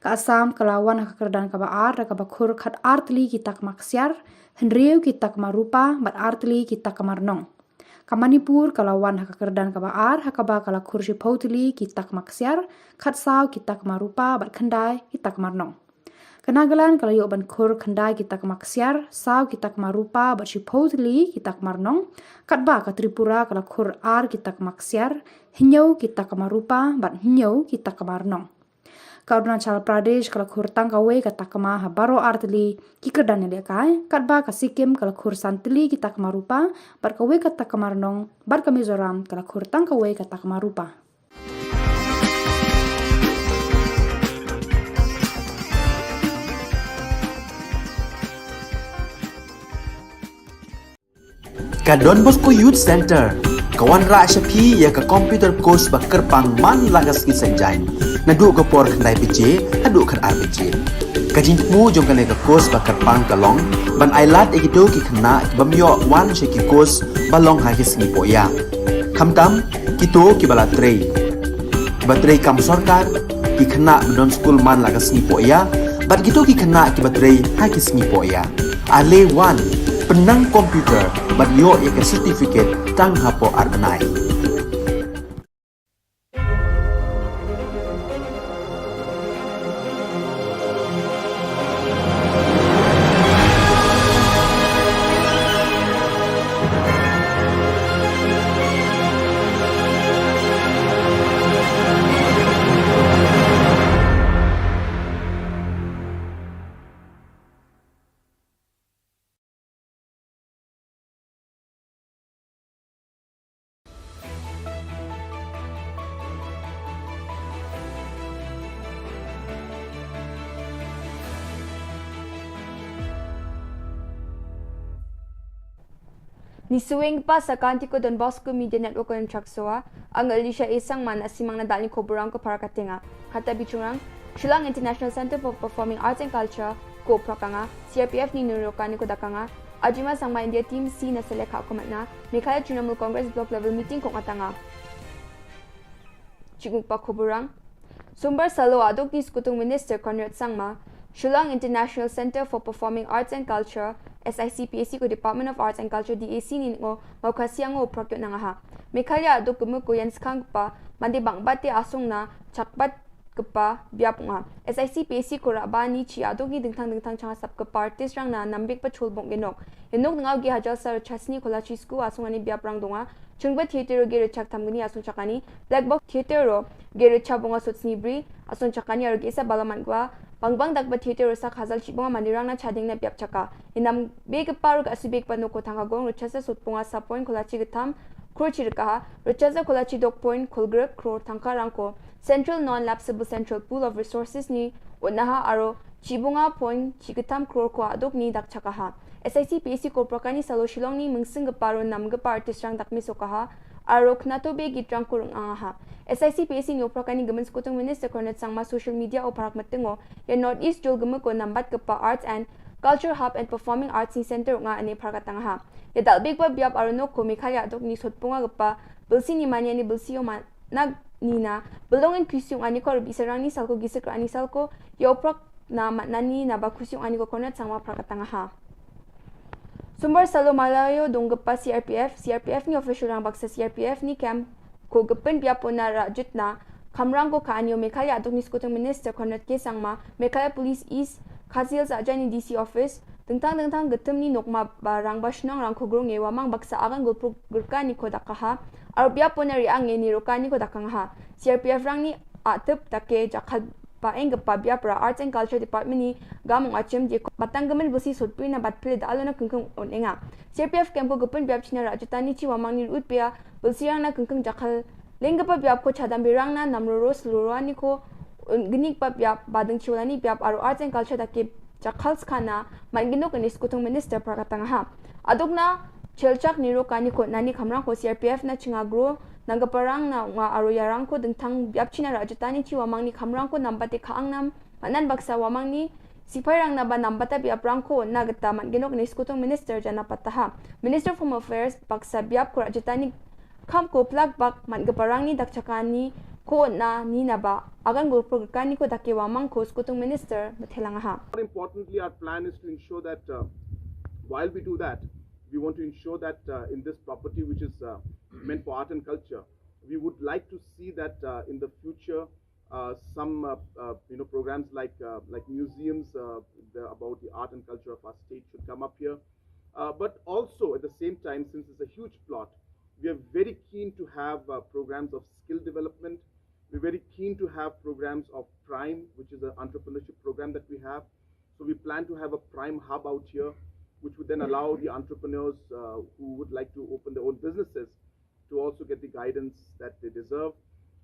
Ka Assam ka la wan ha ka kyrdan kaba ar da kaba khur khat ar tylli ki takma ksiar, hynriew ki takma rupa bad ar tylli ki takma rnong. Ka Manipur ka la wan ha ka kyrdan kaba ar ha kaba ka la khur shiphew tylli ki takma ksiar, khat saw ki takma rupa bad khyndai ki takma rnong. Ka Nagaland ka la ïoh ban khur khyndai ki takma ksiar, saw ki takma rupa bad shiphew tylli ki takma rnong, katba ka Tripura ka la khur ar ki takma ksiar, hynñiew ki takma rupa bad hynñiew ki takma rnong. Ka Arunachal Pradesh ka la khur tang kawei ka takma ha baroh ar tylli ki kyrdan ïalehkai, katba ka Sikkim ka la khur san tylli ki takma rupa bad kawei ka takma rnong, bad ka Mizoram ka la khur tang kawei ka takma rupa. Ka Don Bosco Youth Center ka wanrah sha phi ïa ka computer course ba kyrpang man la ka sngi Saitjaiñ, naduh ka por khyndai baje haduh khatar baje. Ka jingthmu jong kane ka course ba kyrpang ka long ban ailad ïa kito ki khynnah ki bym ïoh wan sha ki course ba long ha ki sngi pohïa, khamtam kito kiba la trei, kiba trei kam sorkar, ki khynnah ba don skul man la ka sngi pohïa, bad kito ki khynnah kiba trei ha ki sngi pohïa. Ale wan, pynnang computer bad ïoh ïa ka certificate tang hapoh ar bnai. Ngi sngewbha sa ka Antico Don Bosco Media Network Kontrakt Soa, ang Alicia A Sangma na simang na dalni khubor rang ko para katenga. Kata bichungrang, Shillong International Center for Performing Arts and Culture ko prakanga, C R P F ni nuru kani ko dakanga, Ajima Sangma India Team C na selek ha komatna, Meghalaya Trinamool Congress Block Level Meeting ko ngatanga. Chikmukpa khubor rang. Sombar salo aduk ni Skutung Minister Conrad Sangma, Shillong International Center for Performing Arts and Culture, S I C P A C ko Department of Arts and Culture D A C ni ngo mau khasiang ngo prakyo nangaha. Meghalaya aduk kemu ko yan skang pa, mandi bang bate asung na, chakbat kepa biap nga. S I C P A C ko raba ni chi aduk ni dingtang dingtang chang sap kepa artist rang na nambik pa chul bong genok. Enok ngau gi hajal sa rachasni kola chi sku asung ani biap rang donga. Chungba theater ro ge rachak tam gni asung chakani. Black box theater ro ge rachak bonga sut sni bri asung chakani aro ge sa balaman gwa. Bang bang dak ba theater ro sa khazal chi bonga mani rang na chading na biap chaka. Inam be kepa ro ga asu be kepa noko thang agong rachasa sut bonga sa point kola chi getam. Kro chi rekaha. Rachasa kola chi dok point kolgrek kro thangka rangko. Central Non-Lapsable Central Pool of Resources ni unaha aro chibunga point chikatam crore ko aduk ni dak chakaha. S I C P A C ko prakani salo Shillong ni mungsing geparo nam gepa artist rang dak misokaha aro knato be git rang kurung angaha. S I C P A C ni oprakani gemen Skutung Minister Conrad Sangma social media o parak metengo ya North East jol gemeko nambat gepa Arts and Culture Hub and Performing Arts ni Center nga ane parak atangaha. Ya dal big ba biap aro nok ko Meghalaya aduk ni sot punga gepa bilsi ni mania ni bilsi yo man nag nina, belong in kusiung ani ko rubi serang ni salko gisik ani salko, yo prok na mat nani na ba kusiung ani ko Conrad Sangma prak atangaha. Sumbar salo malayo dong gepa C R P F, C R P F ni official rang baksa C R P F ni camp ko gepen biapo na rajut na, kamrang ko ka anyo Meghalaya aduk ni Skutung Minister Conrad K Sangma, Meghalaya Police East, Khasi Hills ajani D C office, dengtang dengtang getem ni nokma ba rang ba shnong rang ko grong e wamang baksa agang gulpuk gerka ni ko dakaha, Aro biapo na riang e ni roka ni ko dakang ha. C R P F rang ni atep take jakhal ba eng gepa biap ra Arts and Culture Department ni gamong achim je ko batang gemen busi sotpui na bat pele da alo na kengkeng on enga. C R P F kem ko gepun biap china ra jutani chi wamang ni rut pia busi rang na kengkeng jakhal leng gepa biap ko chadam birang na nam roro seluro ni ko un genik pa biap badeng chiwalani biap aro Arts and Culture take jakhal skana man ginok ni Skutung Minister prakatang ha. Aduk na chelchak ni roka ni ko nani kamrang ko C R P F na chinga gro nang geparang na nga aro yarang ko dengtang biap china ra jutani chi wamang ni kamrang ko nambate ka angnam manan baksa wamang ni sipai rang na ba nambata biap rang ko na geta man ginok ni Skutung Minister jana pataha. Minister of Home Affairs baksa biap ko ra jutani kam ko plak bak man geparang ni dak chakani Ko na ni na ba agan gulpur kani ko dake wa mang ko skutung minister bethelang ha. More importantly, our plan is to ensure that uh, while we do that, we want to ensure that uh, in this property which is uh, meant for art and culture, we would like to see that uh, in the future, uh, some uh, uh, you know programs like uh, like museums uh, the, about the art and culture of our state should come up here. Uh, but also at the same time, since it's a huge plot, we are very keen to have uh, programs of skill development. We're very keen to have programs of Prime, which is an entrepreneurship program that we have. So we plan to have a Prime hub out here, which would then allow the entrepreneurs uh, who would like to open their own businesses to also get the guidance that they deserve.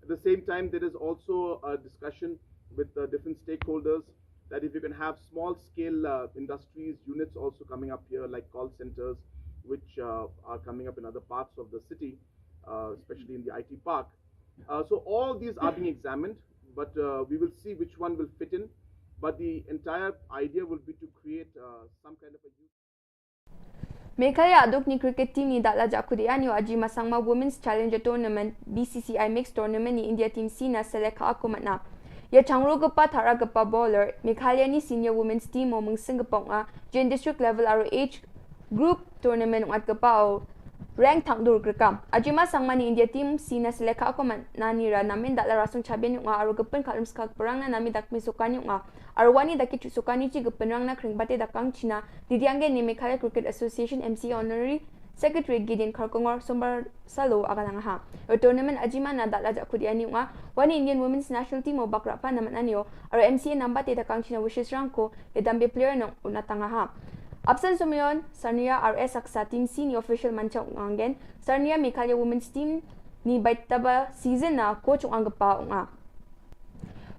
At the same time, there is also a discussion with uh, different stakeholders that if you can have small scale uh, industries, units also coming up here, like call centers, which uh, are coming up in other parts of the city, uh, especially in the I T park. Uh, so all these are being examined, but uh, we will see which one will fit in. But the entire idea will be to create uh, some kind of a youth. Meghalaya adukni cricket team ni dala jakudi anyo Ajima Sangma Women's Challenger Tournament B C C I Mixed Tournament ni India team sina selek ha aku matna. Ya changro gepa thara gepa bowler Meghalaya ni senior women's team o mengsing gepa nga jin district level aro age group tournament ngat gepa o rank thang dur krekam. Ajima Sangma ni India team sina selek ha aku matna ni ra namin dala rasung chabian nga aro gepen kalum skak perang na nami dak misukan nga. Arwani da ki chusukani chi gepynrang na kring bate da kang China, Didiange ni Meghalaya Cricket Association M C A Honorary Secretary Gideon Kharkongor Sombar Salo aga lang ha. Ur tournament ajima na da laja kudi ani nga, wani Indian Women's National Team o bakra pa naman anio, ar M C A nambate da kang China Wishes Rangko, ya dambe player nong unatanga ha. Absent Sumion, Sarnia R S Aksa Team C ni official mancha ungangen, Sarnia Meghalaya Women's Team ni baitaba season na coach ungang gepa unga.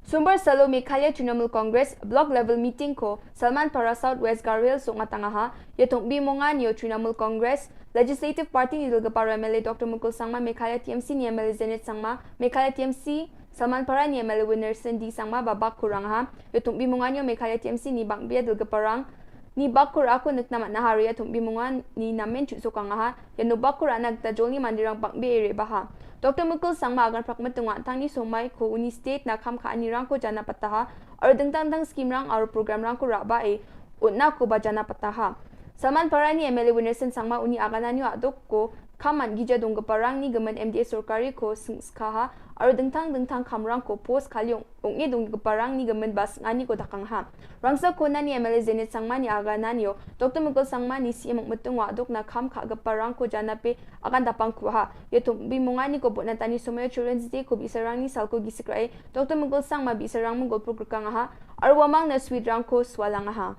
Sumbar Salo Meghalaya Trinamool Congress Block Level Meeting ko Salman Para South West Garo Hills Soknga Tangaha, Yathong Bimongan yo Trinamool Congress Legislative Party ni Dulgapar M L A Doctor Mukul Sangma, Meghalaya T M C ni M L A Zenith Sangma, Meghalaya T M C Salman Para ni M L A Winnerson D Sangma, Babak Kurang ha, Yathong Bimongan yo Meghalaya T M C ni Bangbia Dulgaparang, Ni bakur aku nekna mat nahari ya thum bimungan ni namen chu sokang aha, ya no bakur anak ta jolni mandirang bang be ere baha. Doctor Mukul Sangma agan prak metungwa tangni somai ko uni state na kham kha anirang ko jana pataha, ar dengtang dang scheme rang ar program rang ko raba e, utna ko ba jana pataha. Salman Parani M L A Winnerson Sangma uni agananyo adok ko, Khaman gija dong geparang ni gemen M D A sorkari ko seng skaha, aro dengtang dengtang khamrang ko post khalyong, ong e dong geparang ni gemen bas ngani ko dakang ha. Rangsa kona ni M L A Zenith Sangma ni aga nanyo, Doctor Mukul Sangma ni C M Mukmetung wa dok na kham kha geparang ko jana pe akan dapang kuha. Ye tum bi mungani ko bot na tani somayo Children's Day ko bisarang ni salko gisikrai, Doctor Mukul Sangma bisarang mengol pur kang ha, aro wamang na sweet rang ko swalang ha.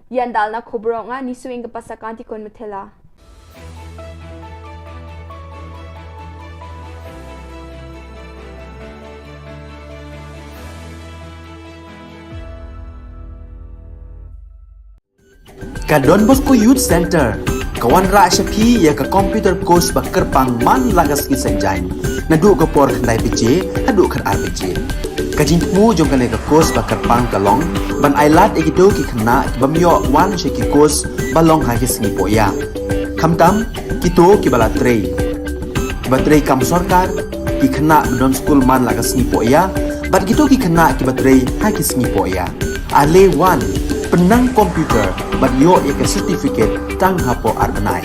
Yan dal na khubor nga ni suing ke pasa kanti kon metela. Ka Don Bosco Youth Center ka wanrah sha phi ïa ka computer course ba kyrpang man la ka sngi Saitjaiñ, naduh ka por khyndai baje haduh khatar baje. Ka jingthmu jong kane ka course ba kyrpang ka long ban ailad ïa kito ki khynnah ki bym ïoh wan sha ki course ba long ha ki sngi pohïap. Khamtam kito kiba la trei, kiba trei kam sorkar, ki khynnah ba don skul man la ka sngi pohïap, bad kito ki khynnah kiba trei ha ki sngi pohïap. Ale wan, pynnang computer bad ïoh ïa ka certificate tang hapoh ar bnai.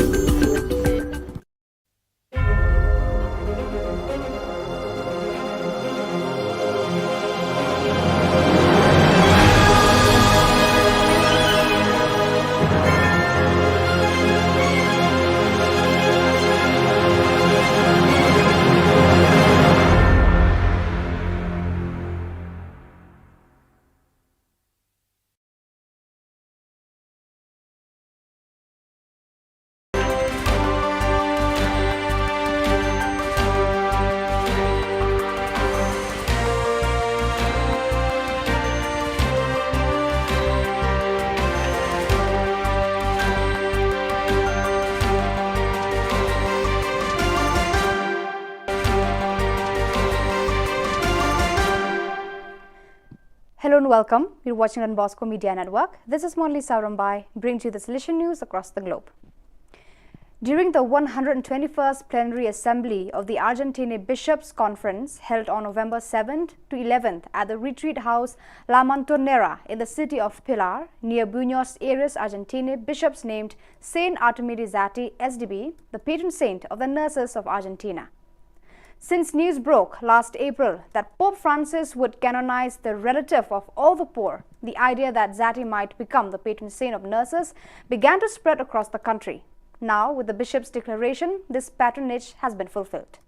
Welcome. You're watching Don Bosco Media Network. This is Monli Sarambai, bringing you the Salesian news across the globe. During the one hundred twenty-first Plenary Assembly of the Argentine Bishops' Conference, held on November seventh to eleventh at the Retreat House La Montonera in the city of Pilar, near Buenos Aires, Argentina, bishops named Saint Artemide Zatti, S D B, the patron saint of the nurses of Argentina. Since news broke last April that Pope Francis would canonize the relative of all the poor, the idea that Zatti might become the patron saint of nurses began to spread across the country. Now, with the bishop's declaration, this patronage has been fulfilled.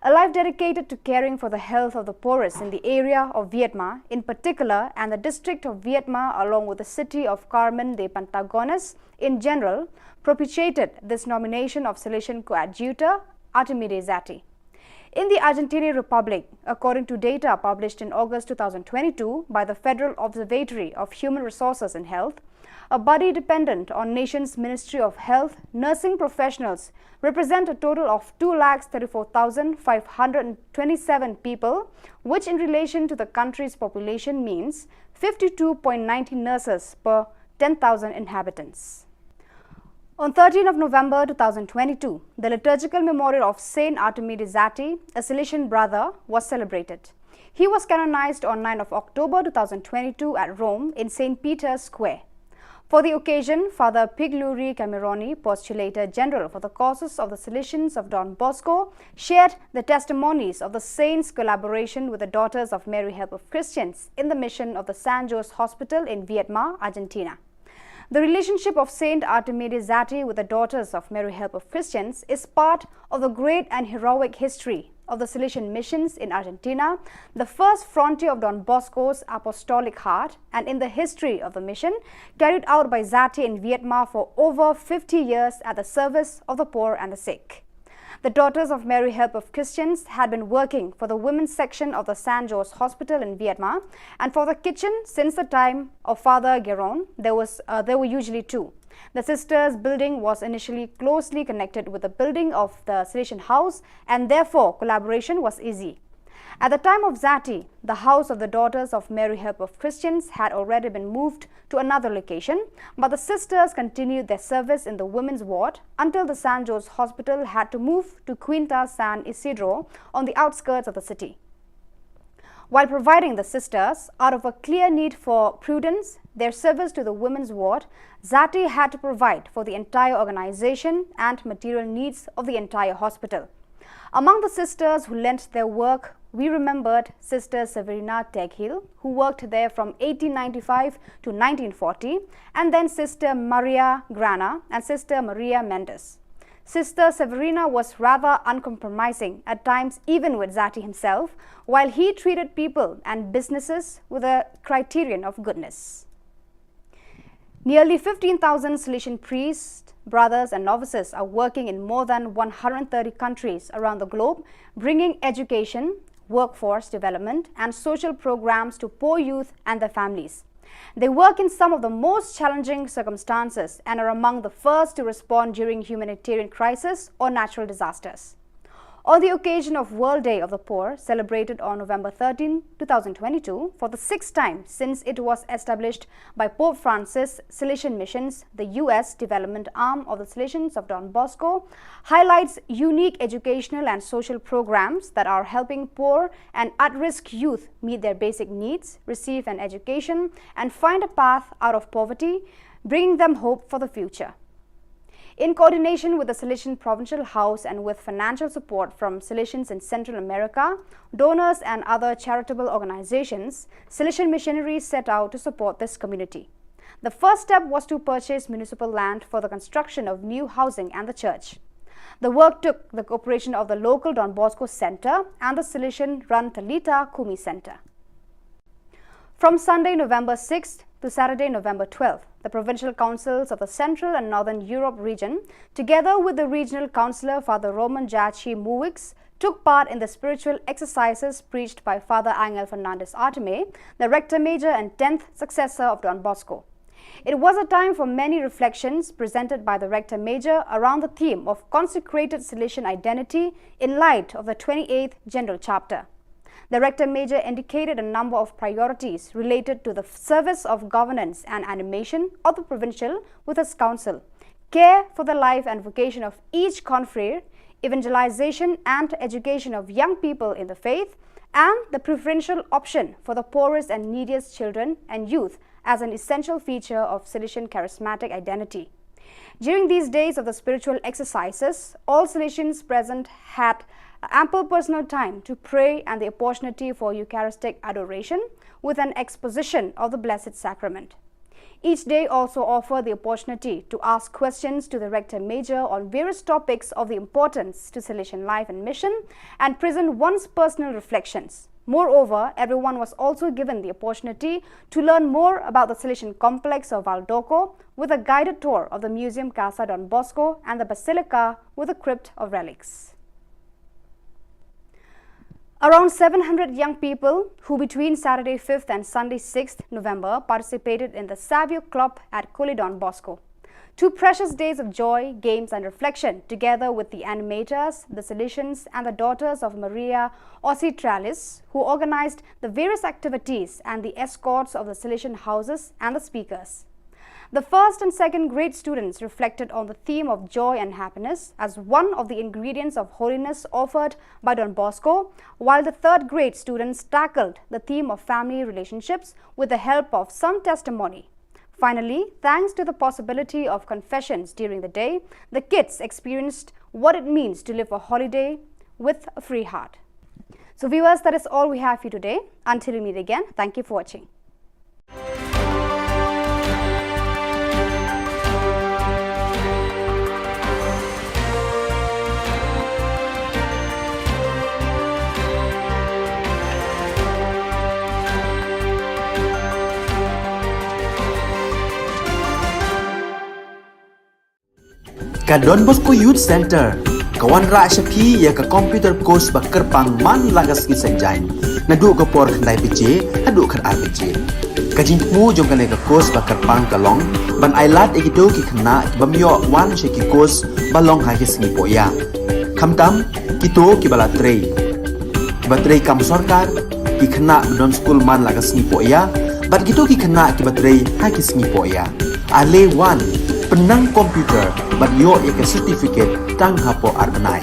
A life dedicated to caring for the health of the poorest in the area of Viedma in particular and the district of Viedma, along with the city of Carmen de Patagones in general, propitiated this nomination of Salesian coadjutor Artemide Zatti. In the Argentine Republic, according to data published in August two thousand twenty-two by the Federal Observatory of Human Resources and Health, a body dependent on nation's Ministry of Health, nursing professionals represent a total of two lakh thirty-four thousand five hundred twenty-seven people, which in relation to the country's population means fifty-two point nine zero nurses per ten thousand inhabitants. On thirteenth of November two thousand twenty-two, the liturgical memorial of Saint Artemide Zatti, a Salesian brother, was celebrated. He was canonized on ninth of October two thousand twenty-two at Rome in Saint Peter's Square. For the occasion, Father Pigluri Cameroni, Postulator General for the Causes of the Salesians of Don Bosco, shared the testimonies of the saint's collaboration with the Daughters of Mary Help of Christians in the mission of the San Jose Hospital in Viedma, Argentina. The relationship of Saint Artemide Zatti with the Daughters of Mary Help of Christians is part of the great and heroic history of the Salesian missions in Argentina, the first frontier of Don Bosco's apostolic heart, and in the history of the mission carried out by Zatti in Vietnam for over fifty years at the service of the poor and the sick. The Daughters of Mary Help of Christians had been working for the women's section of the San Jose Hospital in Vietnam and for the kitchen since the time of Father Geron. There was, uh, there were usually two. The sisters' building was initially closely connected with the building of the Salesian house, and therefore collaboration was easy. At the time of Zatti, the house of the Daughters of Mary Help of Christians had already been moved to another location, but the sisters continued their service in the women's ward until the San Jose Hospital had to move to Quinta San Isidro on the outskirts of the city. While providing the sisters, out of a clear need for prudence, their service to the women's ward, Zatti had to provide for the entire organization and material needs of the entire hospital. Among the sisters who lent their work, we remembered Sister Severina Teghil, who worked there from eighteen ninety-five to nineteen forty, and then Sister Maria Grana and Sister Maria Mendes. Sister Severina was rather uncompromising at times, even with Zatti himself, while he treated people and businesses with a criterion of goodness. Nearly fifteen thousand Salesian priests, brothers, and novices are working in more than one hundred thirty countries around the globe, bringing education, workforce development, and social programs to poor youth and their families. They work in some of the most challenging circumstances and are among the first to respond during humanitarian crisis or natural disasters. On the occasion of World Day of the Poor, celebrated on November thirteenth, two thousand twenty-two, for the sixth time since it was established by Pope Francis, Salesian Missions, the U S development arm of the Salesians of Don Bosco, highlights unique educational and social programs that are helping poor and at-risk youth meet their basic needs, receive an education, and find a path out of poverty, bringing them hope for the future. In coordination with the Salesian Provincial House and with financial support from Salesians in Central America, donors, and other charitable organizations, Salesian missionaries set out to support this community. The first step was to purchase municipal land for the construction of new housing and the church. The work took the cooperation of the local Don Bosco Center and the Salesian run Talitha Kumi Center. From Sunday, November sixth to Saturday, November twelfth, the provincial councils of the Central and Northern Europe region, together with the regional councillor Father Roman Jachi Muwix, took part in the spiritual exercises preached by Father Angel Fernandez Artime, the rector major and tenth successor of Don Bosco. It was a time for many reflections presented by the rector major around the theme of consecrated Salesian identity in light of the twenty-eighth General Chapter. The Rector Major indicated a number of priorities related to the service of governance and animation of the provincial with his council, care for the life and vocation of each confrere, evangelization and education of young people in the faith, and the preferential option for the poorest and neediest children and youth as an essential feature of Salesian charismatic identity. During these days of the spiritual exercises, all Salesians present had ample personal time to pray and the opportunity for Eucharistic adoration with an exposition of the Blessed Sacrament. Each day also offered the opportunity to ask questions to the Rector Major on various topics of the importance to Salesian life and mission and present one's personal reflections. Moreover, everyone was also given the opportunity to learn more about the Salesian complex of Valdocco with a guided tour of the Museum Casa Don Bosco and the Basilica with a crypt of relics. Around seven hundred young people who between Saturday fifth and Sunday sixth November participated in the Savio Club at Kuli Don Bosco. Two precious days of joy, games, and reflection, together with the animators, the Salesians, and the Daughters of Maria Auxiliatrix, who organized the various activities and the escorts of the Salesian houses and the speakers. The first and second grade students reflected on the theme of joy and happiness as one of the ingredients of holiness offered by Don Bosco, while the third grade students tackled the theme of family relationships with the help of some testimony. Finally, thanks to the possibility of confessions during the day, the kids experienced what it means to live a holiday with a free heart. So, viewers, that is all we have for you today. Until we meet again, thank you for watching. Ka Don Bosco Youth Center ka wanrah sha phi ïa ka computer course ba kyrpang man la ka sngi Saitjaiñ, naduh ka por khyndai baje haduh khatar baje. Ka jingthmu jong kane ka course ba kyrpang ka long ban ailad ïa kito ki khynnah ki bym ïoh wan sha ki course ba long ha ki sngi pohïa, khamtam kito kiba la trei, kiba trei kam sorkar, ki khynnah ba don skul man la ka sngi pohïa, bad kito ki khynnah kiba trei ha ki sngi pohïa. Ale wan, pynnang computer bad ïoh ïa ka certificate tang hapoh ar bnai.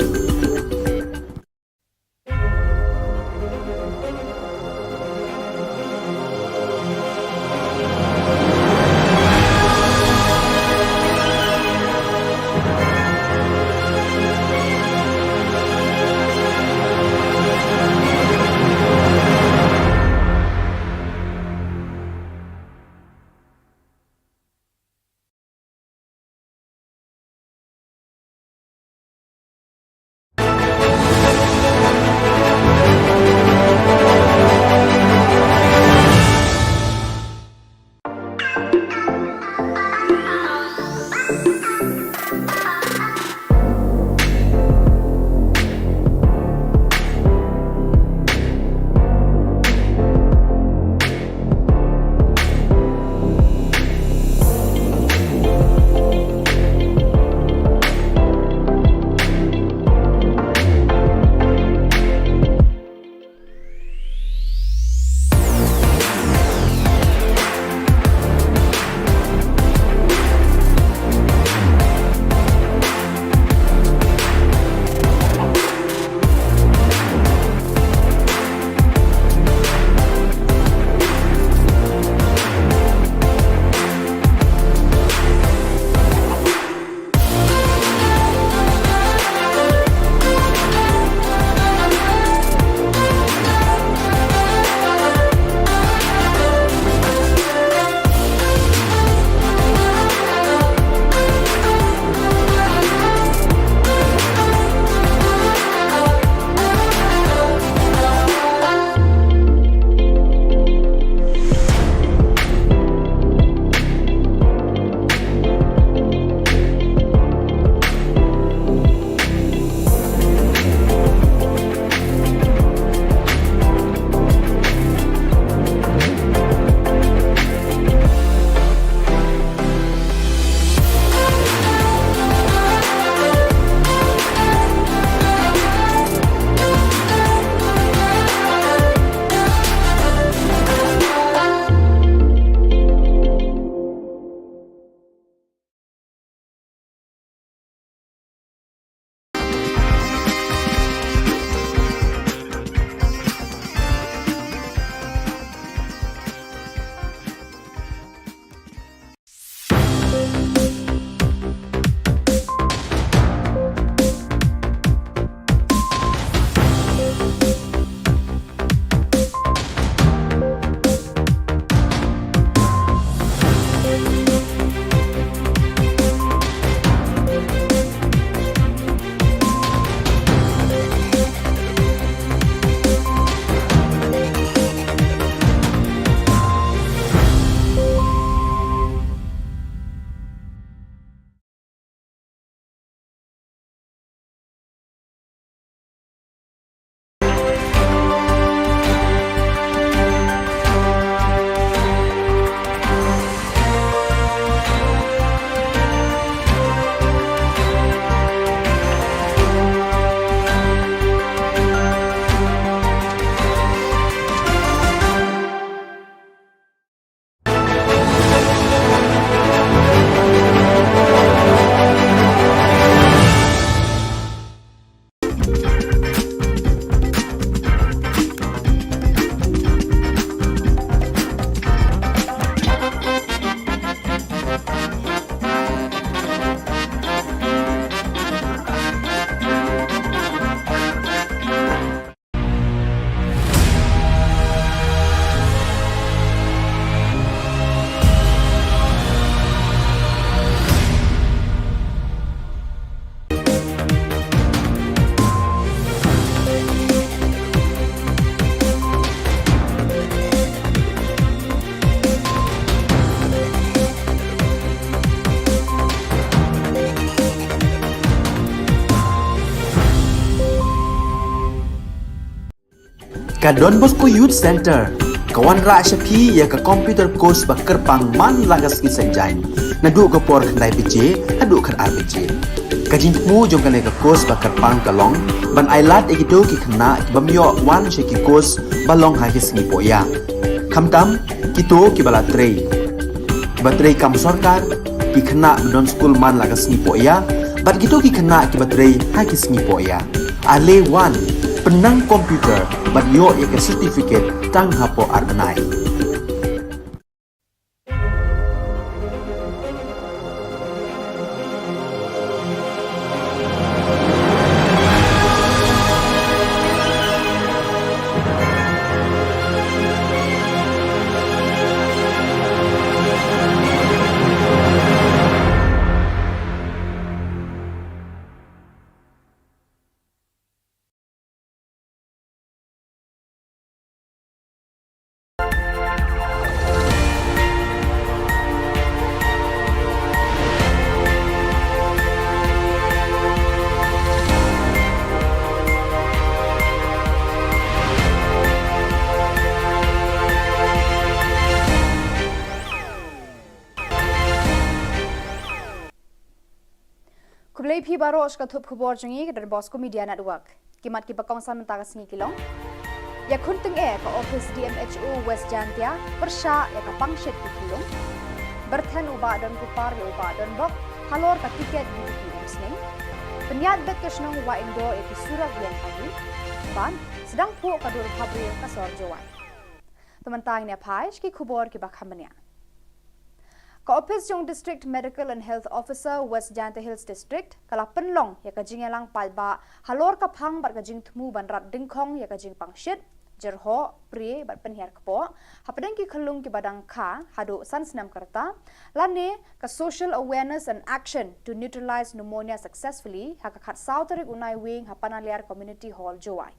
Ka Don Bosco Youth Center ka wanrah sha phi ïa ka computer course ba kyrpang man la ka sngi Saitjaiñ, naduh ka por khyndai baje haduh khatar baje. Ka jingthmu jong kane ka course ba kyrpang ka long ban ailad ïa kito ki khynnah ki bym ïoh wan sha ki course ba long ha ki sngi pohïa, khamtam kito kiba la trei, kiba trei kam sorkar, ki khynnah ba don skul man la ka sngi pohïa bad kito ki khynnah kiba trei ha ki sngi pohïa. Ale wan, pynnang computer bad ïoh ïa ka certificate tang hapoh ar bnai. Khublei phi baroh sha ka thup khubor jong ngi ka Don Bosco Media Network. Ki mat kiba kongsan mynta ka sngi ki long: Ïakhun tyngeh ka ophis D M H O West Jaintia pyrshah ïa ka pangshit ki khunlung. Byrthen u Bah Don Kupar ïa u Bah Don Bok halor ka tiket U D P Umsning. Pynïaid beit ka shnong Wahingdoh ïa ki surok ïeng pagi. Bad sdang phuh ka dur bhabriew ka sor Jowai. Te mynta ngin ïa phai sha ki khubor kiba kham bniah. Ka ophis jong District Medical and Health Officer West Jaintia Hills District ka la pynlong ïa ka jingïalang paidbah halor ka phang bad ka jingthmu ban rat dyngkhong ïa ka jingpang shit, jyrhoh, prie bad pynhiar kpoh hapdeng ki khunlung kiba dang kha haduh san snem ka rta, lane ka Social Awareness and Action to Neutralize Pneumonia Successfully ha ka khatsaw tarik u Naiwieng ha Panaliar Community Hall, Jowai.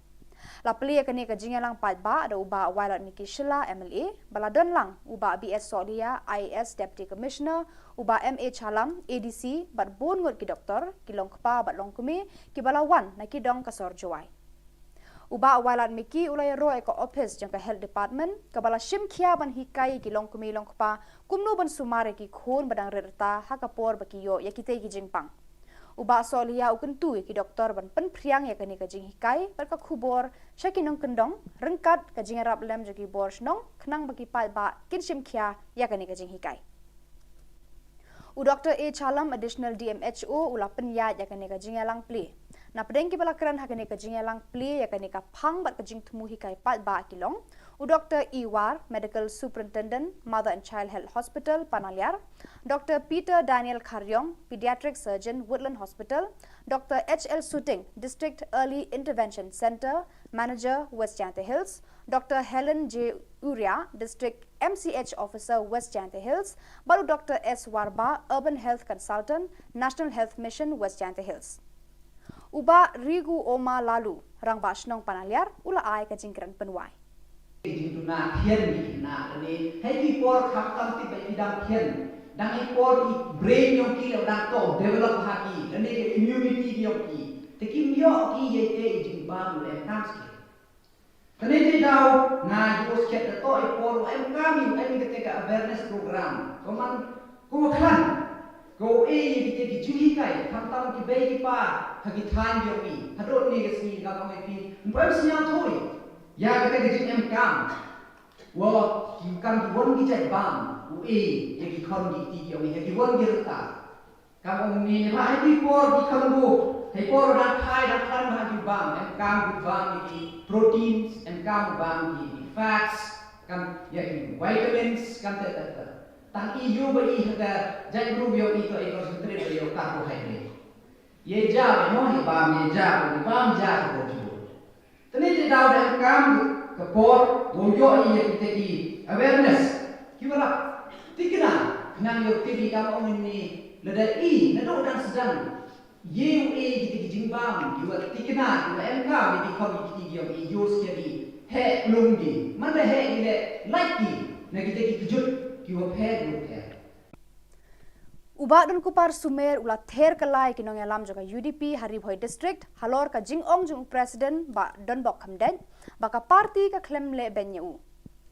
La plie ïa kane ka jingïalang paidbah da u Bah Wailadmiki Shylla M L A, ba la don lang u Bah B S Sohliya I A S Deputy Commissioner, u Bah M A Chalam A D C bad bun ngut ki doktor, ki longkpa bad longkmie kiba la wan na ki dong ka sor Jowai. U Bah Wailadmiki u la ïaroh ïa ka ophis jong ka Health Department kaba la shim khia ban hikai ïa ki longkmie longkpa kumno ban sumar ïa ki khun ba dang rit rta ha ka por ba ki ïoh ïa kitei ki jingpang. U Bah Sohliya u kyntu ïa ki doktor ban pynphriang ïa kane ka jinghikai bad ka khubor sha ki nongkyndong ryngkat ka jingïarap lem jong ki bor shnong khnang ba ki paidbah kin shim khia ïa kane ka jinghikai. U Doktor A Chalam, Additional D M H O, u la pynïaid ïa kane ka jingïalang plie. Napdeng kiba la kren ha kane ka jingïalang plie ïa kane ka phang bad ka jingthmu hikai paidbah ki long u Doktor E War, Medical Superintendent, Mother and Child Health Hospital, Panaliar, Doktor Peter Daniel Kharriong, Pediatric Surgeon, Woodland Hospital, Doktor H L Suting, District Early Intervention Centre Manager, West Jaintia Hills, Doktor Helen J Uria, District M C H Officer, West Jaintia Hills, bad u Doktor S Warba, Urban Health Consultant, National Health Mission, West Jaintia Hills. U Bah Rigu Oma Lalu, Rangbah Shnong Panaliar, u la ai ka jingkren pynwai. Ki jingduna thian ki khynnah lane ha ki por khamtam tip ba ki dang thian, dang ha ki por i brain jong ki la dang to develop ha ki lane ka immunity jong ki, te kim ïoh ki ïa ki jingbam lem kam skhem. Kane te daw nga ïoh skhem da to i por u em kam i u em i kate ka awareness program. Ko man ko khlan ko e i kate ki jinghikai khamtam ki bei ki pa ha ki thaiñ jong i. Hadot ne ka sngi ka kam i phi. Em sñiaw thui ïa kate ka jingem kam. Wa ki kam ki won ki jait bam u e ïa ki khon ki ti jong i ïa ki won ki rta. Kam ong ni ni ha ki por ki khon bu, ha ki por dang khai dang khan ha ki bam, em kam bu bam ki proteins, em kam bu bam ki fats, kam ïa ki vitamins, kam te te te. Tang i ïoh ba i ha ka jaitbru ba ïoh i to i concentrate ba ïoh carbohydrate. Ïa ja ba mo hi bam ïa ja ba bam ja ka bor jubor. Tani te daw da em kam ka por ba u ïoh i ïa kita ki awareness. Ki ba la tikna khnang ïoh tip i kam ong ni lada i na dong dang sedang ïa u e kita ki jingbam ki ba tikna ki ba em kam ïa ki kham ki ki ïoh i ïoh skia di he lung di man da he i le lait ki na kita ki kjut ki ba pher ïoh pher. U Bah Donkupar Sumer u la ther kylla ïa ki nongïalam jong ka U D P ha Ri Bhoi District halor ka jingong jong u President Bah Donbok Khymdeit ba ka party ka khlem leh beiñ ïa u.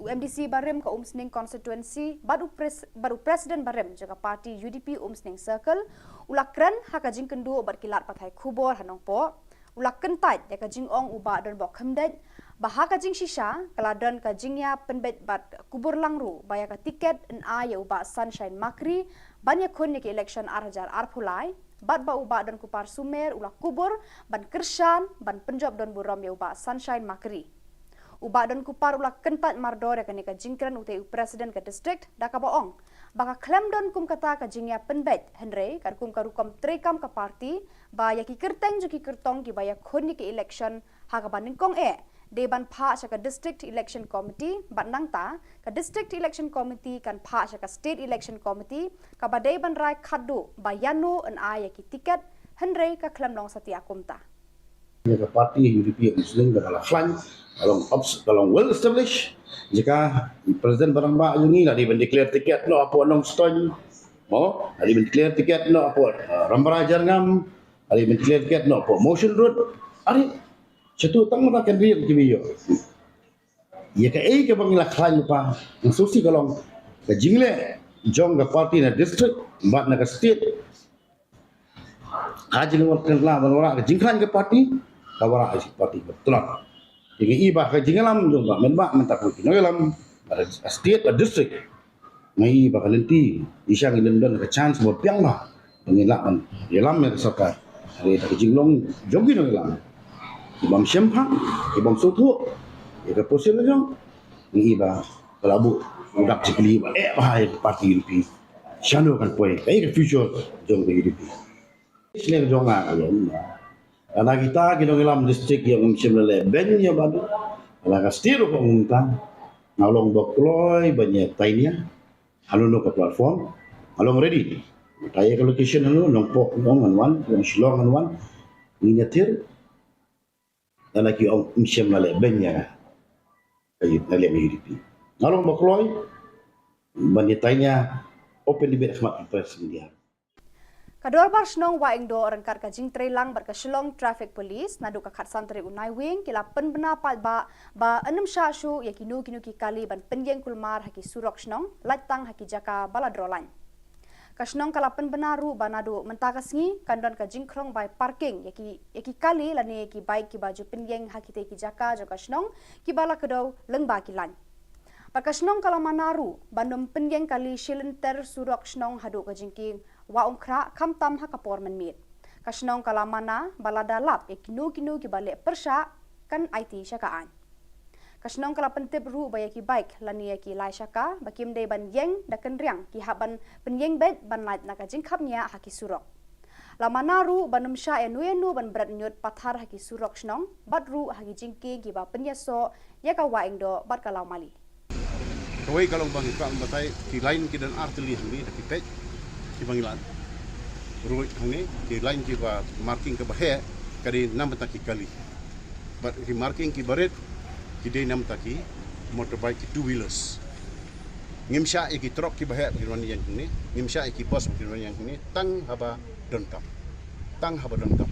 U M D C barim ka Umsning Constituency bad u, pres, bad u President barim jong ka party U D P Umsning Circle u la kren ha ka jingkynduh bad ki lad pathai khubor ha Nongpoh. U la kyntait ïa ka jingong u Bah Donbok Khymdeit ba ha ka jingshisha ka la don ka jingïapynbeit bad kubur lang ruh ba ïa ka tiket yn ai ïa u Bah Sunshine Makri ban ïakhun ïa ki election ar hajar arphew lai bad ba u Bah Donkupar Sumer u la kubur ban kyrshan ban pynjop don burom ïa u Bah Sunshine Makri. U Bah Donkupar u la kyntait mardor ïa kane ka jingkren utei u President ka district da kaba ong ba ka khlem don kum kata ka jingïapynbeit hynrei katkum ka rukom treikam ka party ba ïa ki kyrteng jong ki kyrtong ki ba ïakhun ïa ki election ha kaba nyngkong eh dei ban phah sha ka District Election Committee bad nangta ka District Election Committee kan phah sha ka State Election Committee kaba dei ban rai khatduh ba ïano yn ai ïa ki tiket hynrei ka khlem long satia kumta. Ïa ka party U D P Umsning ka la khlaiñ ka long obs ka long well established. Jaka i President ba rangbah jong ngi la dei ban declare ticket noh hapoh Nongstoiñ. Mo la dei ban declare ticket noh hapoh Rambrai Jyrngam. Are ban declare ticket noh hapoh Mawshynrut. Are shatu tang mata kan ri ki ba ïoh. Ïa kaei kaba ngi la khlaiñ lypa ngi sngewsih ka long ka jingleh jong ka party na district bad na ka state. Ka jingwan kan la ban wanrah ka jingkhlaiñ ka party ka wanrah ka party ka tlot. Ïa ka i ba ka jingïalam jong ba men ba men ta ku ki nongïalam ba state ba district. Nga i ba ka lynti i shang i lynti ka chance ba biang ba ba ngi lah ban ïalam ïa ka sorkar. Hynrei da ka jinglong jong ki nongïalam ki bym shemphang ki bym sngewthuh ïa ka position jong ngi i ba ka la buh u dak jingkylli ba eh ba ïa ka party U D P shano kan poi ka ïa ka future jong ka U D P. Shnong jong nga ka long ba ana kita ki nongïalam district ïa ngim shym la leh beiñ ïa ba du ala ka state ruh ka ngim ta. Nga long ba kloi ba ïa tainia. Hano no ka platform nga long ready. Mata ïa ka location hano Nongpoh ngan wan, Shillong ngan wan. Ngi ïa thir. Dana ki ong ngim shym la leh beiñ ïa nga. Ka U D P. Nga long ba kloi ban ïa tainia open debate khmat press media. Ka Dorbar Shnong Wahingdoh ryngkat ka jingtreilang bad ka Shillong Traffic Police naduh ka khatsan tarik u Naiwieng ki la pynbna paidbah ba yn ym shah shuh ïa kino kino ki kali ban pynïeng kulmar ha ki surok shnong lait tang ha ki jaka ba la droh lain. Ka shnong ka la pynbna ruh ba naduh mynta ka sngi kan don ka jingkhrong bai parking ïa ki ïa ki kali lane ïa ki bike kiba ju pynïeng ha kitei ki jaka jong ka shnong kiba la kdew lyngba ki lain. Bad ka shnong ka la mana ruh ban ym pynïeng kali shi lynter surok shnong haduh ka jingkieng Wah Umkhrah khamtam ha ka por mynmiet. Ka shnong ka la mana ba lada lap ïa kino kino kiba leh pyrshah kan aiti sha ka aiñ. Ka shnong ka la pyntip ruh ba ïa ki bike lane ïa ki lai shaka ba kim dei ban ïeng da kynriang ki hap ban pynïeng beit ban lait na ka jingkhapngiah ha ki surok. La mana ruh ban ym shah ïano ïano ban bret ñiut pathar ha ki surok shnong bad ruh ha ki jingkieng kiba pynïasoh ïa ka Wahingdoh bad ka Lawmali. Kawei ka long ba ngi kwah ban batai ki lain ki don ar tylli hangne da ki peit kiba ngi lad. Ruh hangne ki lain kiba marking kaba heh ka dei namar ta ki kali. Bad ki marking kiba rit ki dei namar ta ki motorbike ki two wheelers. Ngim shah ïa ki trok kiba heh ba kin wan ïeng hangne, ngim shah ïa ki bus ba kin wan ïeng hangne tang haba donkam. Tang haba donkam.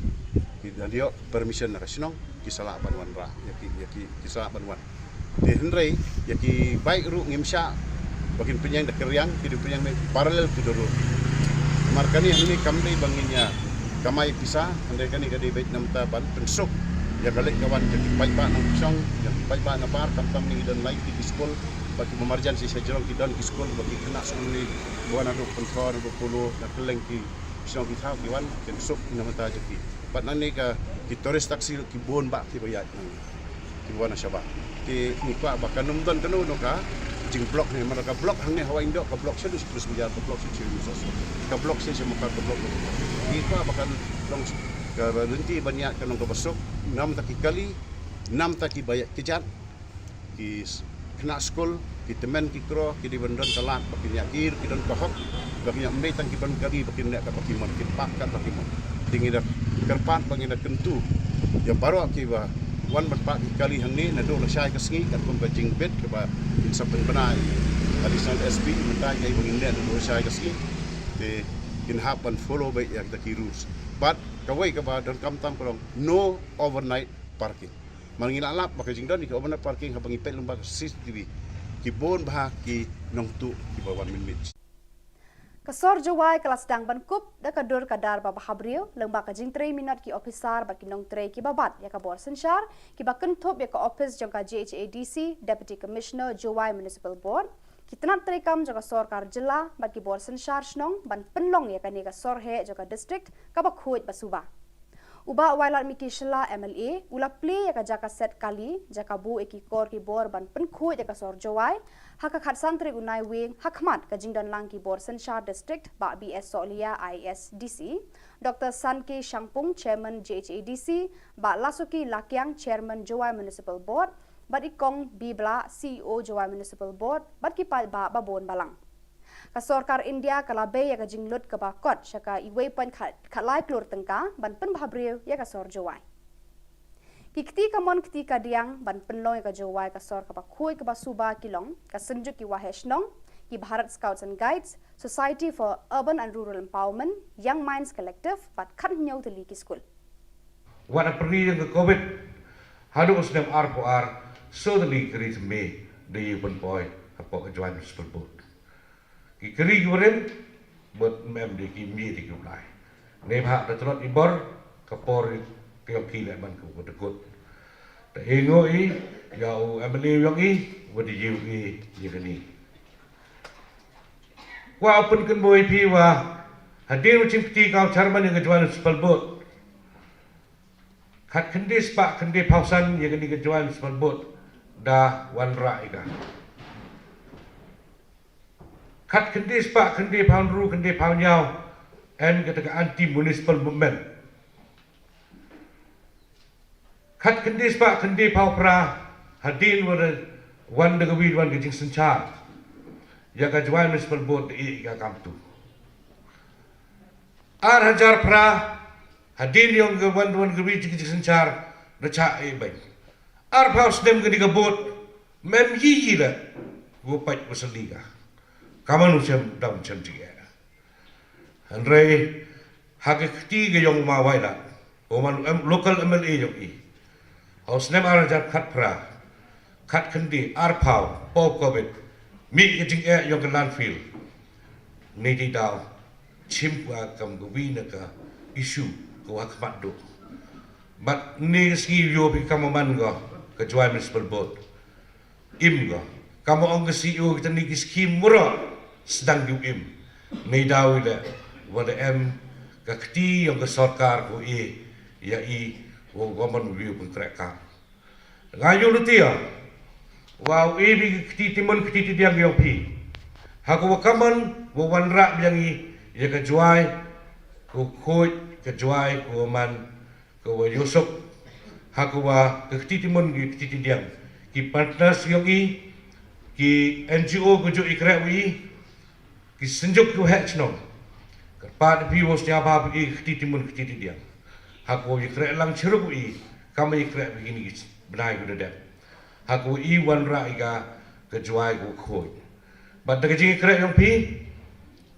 Ki da ïoh permission na ka shnong ki sa lah ban wanrah ïa ki ïa ki ki sa lah ban wan. Te hynrei ïa ki bike ruh ngim shah ba kin pynïeng da kynriang ki dei pynïeng ne parallel to the road. Namar kane hangne kam dei ba ngin ïa kamai pisa hynrei kane ka dei beit namar ta ban pynsuk ïa ka leit ka wan jong ki paidbah nongkyrshan jong ki paidbah na par khamtam ngi don lai ki skul ba ki marjan shisha jrong ki don ki skul ba ki khynnah skul ngi ba wan naduh Pynthor naduh Polo na kylleng ki shnong ki thaw ki wan kin suk na mynta jong ki. Bad nangne ka ki tourist taxi ki bun bah kiba ïaid nangne kiba wan na shabar. Te ngi kwah ba kan ym don kano kano ka Jing block ne, mara ka block hangne Hawa Indo, ka block sha Dusprus Bajar, ka block sha Chiru Sosok, ka block sha Mekar, ka block. Kita ba kan long ka lynti ban ïa ka long ka basuk, nam ta ki kali, nam ta ki bayak ki jat, ki kena skul, ki temen ki kro, ki di ban don ka lad ba kin ïa kir, ki don ka hok, ba kin ïa mei tang ki ban kali, ba kin ïa ka ba ki mon, ki pak ka ba ki mon. Tingi da kerpat ba ngi da kentu. Ïa baroh ki ba wan ban pak ki kali hangne, na do la shai ka sngi, kat kum ka jingbit, ka ba in sa pynbna. Additional S P, mynta ka ba ngin da do la shai ka sngi. Te kin hap ban follow ba ïa kita ki rules. But kawei ka ba don kam tam ka long, no overnight parking. Mar ngi la lap ba ka jingdon ïa ka overnight parking haba ngi peit lyngba ka C C T V. Ki bun bha ki nongtuh ki ba wan mynmiet. Ka sor Jowai ka la sdang ban kup da ka dur ka dar ba bha briew lyngba ka jingtrei minot ki ophisar bad ki nongtrei ki ba bat ïa ka bor synshar ki ba kynthup ïa ka ophis jong ka J H A D C, Deputy Commissioner Jowai Municipal Board, ki tnat treikam jong ka sorkar jylla bad ki bor synshar shnong ban pynlong ïa kane ka sor heh jong ka district ka ba khuid ba suba. U Bah Wailadmiki Shylla M L A u la plie ïa ka jaka set kali, jaka buh ïa ki kor ki bor ban pynkhuid ïa ka sor Jowai ha ka khatsan tarik u Naiwieng ha khmat ka jingdon lang ki bor synshar district, Bah B S Sohliya, I A S D C, Doctor Sanke Shangpung, Chairman J H A D C, Bah Lasuki Lakiang, Chairman Jowai Municipal Board, bad i Kong B Blah, C E O Jowai Municipal Board, bad ki paidbah ba bun balang. Ka sorkar India ka la bei ïa ka jinglut ka ba kot sha ka iwei point khat, khatlai klur tyngka ban pynbha briew ïa ka sor Jowai. Ki kti kamon kti kadiang ban pynlong ïa ka Jowai ka sor ka ba khuid ka ba suba ki long ka Synjuk ki Waheh Shnong, ki Bharat Scouts and Guides, Society for Urban and Rural Empowerment, Young Minds Collective, bad khathynñiew tylli ki skul. Wat ha pyrdi jong ka Covid, haduh u snem arphew ar, soo tylli ki ri thymmai da ïa pynpoi hapoh ka Jowai Municipal Board. Ki kri ki barim, bad mem de ki mih de ki u Blai. Neibhah da tlot i bor, ka por ka ïong ki leh ban ka u da kut. Da i ngo i, ïa u M L A ïong i, wa da ïu i, ïa kani. Wa u pynkynboi phi wa, hadien wa chim kti ka u chairman ïa ka Jowai Municipal Board. Khat khyndai spah khyndai phaw san ïa kani ka Jowai Municipal Board da wanrah ïa ka. Khat khyndai spah khyndai phaw hynru khyndai phaw hynñiew em kata ka anti municipal movement. Khat khyndai spah khyndai phaw phra hadien wa da wan da ka wi wan ka jingsynshar. Ïa ka Jowai Municipal Board da ïa ka kam tu. Ar hajar phra hadien ïong ka wan wan ka wi ka jingsynshar da chah e bang. Arphew snem kani ka board mem yi yi la wa pait wa sali ka. Kaman u chem dam chem jing e. Hynrei ha ka kti ka ïong ma wai la. U man em local M L A ïong i. Ha u snem ar hajar khat phra, khat khyndai, arphew, pow Covid, mih ka jingeh ïong ka landfill. Ni di daw, chim ka kam ka wi na ka issue ka wa khmat duk. Bad ni ka sngi ïoh phi kam man ka, ka Jowai Municipal Board. Im ka. Kam ong ka C E O kita ni ki skim mura sdang ju im. Nei daw ila wa da em ka kti ïong ka sorkar ko e ïa i wa wa man wi u pynkreh kam. Nga ïoh lutia wa u e bi ka kti timon kti tidiang ïong phi. Ha ko wa kaman wa wanrah biang i ïa ka Jowai ko khoi ka Jowai ko man ka wa yosok ha ka wa ka kti timon ki kti tidiang ki partners ïong i ki N G O ka ju i kreh wi ki synjuk ki wa heh chnong. Ka pat pi wa stia ba pi ki kti timon kti tidiang ha ka wa i kreh lang chirup wi kam i kreh wi ni ki bnai ku da dep ha ka wa i wanrah i ka ka Jowai ku khoi. Bad da ka jing i kreh ïong pi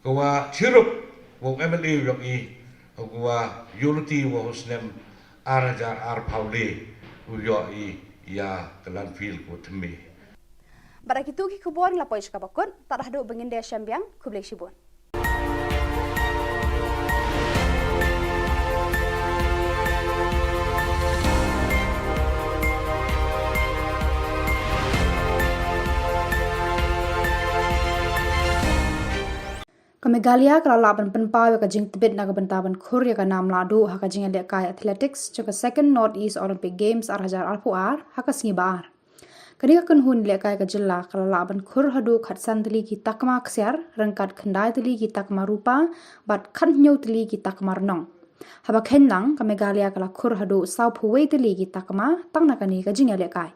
ka wa chirup wa M L A ïong i ka wa ïoh luti wa u snem ar hajar arphew le u ïoh i ïa ka landfill ko thymme. Bad da kitu ki khubor ngi la poi sha kaba kut, tad haduh ba ngin da shem biang, khublei shibun. Ka Meghalaya ka la lah ban pynpaw ïa ka jingtbit na ka bynta ban khur ïa ka nam lahduh ha ka jingïalehkai athletics jong ka Second North East Olympic Games ar hajar arphew ar ha ka sngi ba ar. Kane ka kynhun ïalehkai ka jylla ka la lah ban khur haduh khatsan tylli ki takma ksiar, ryngkat khyndai tylli ki takma rupa, bad khathynñiew tylli ki takma rnong. Haba khein lang, ka Meghalaya ka la khur haduh sawphew wei tylli ki takma tang na kane ka jingïalehkai.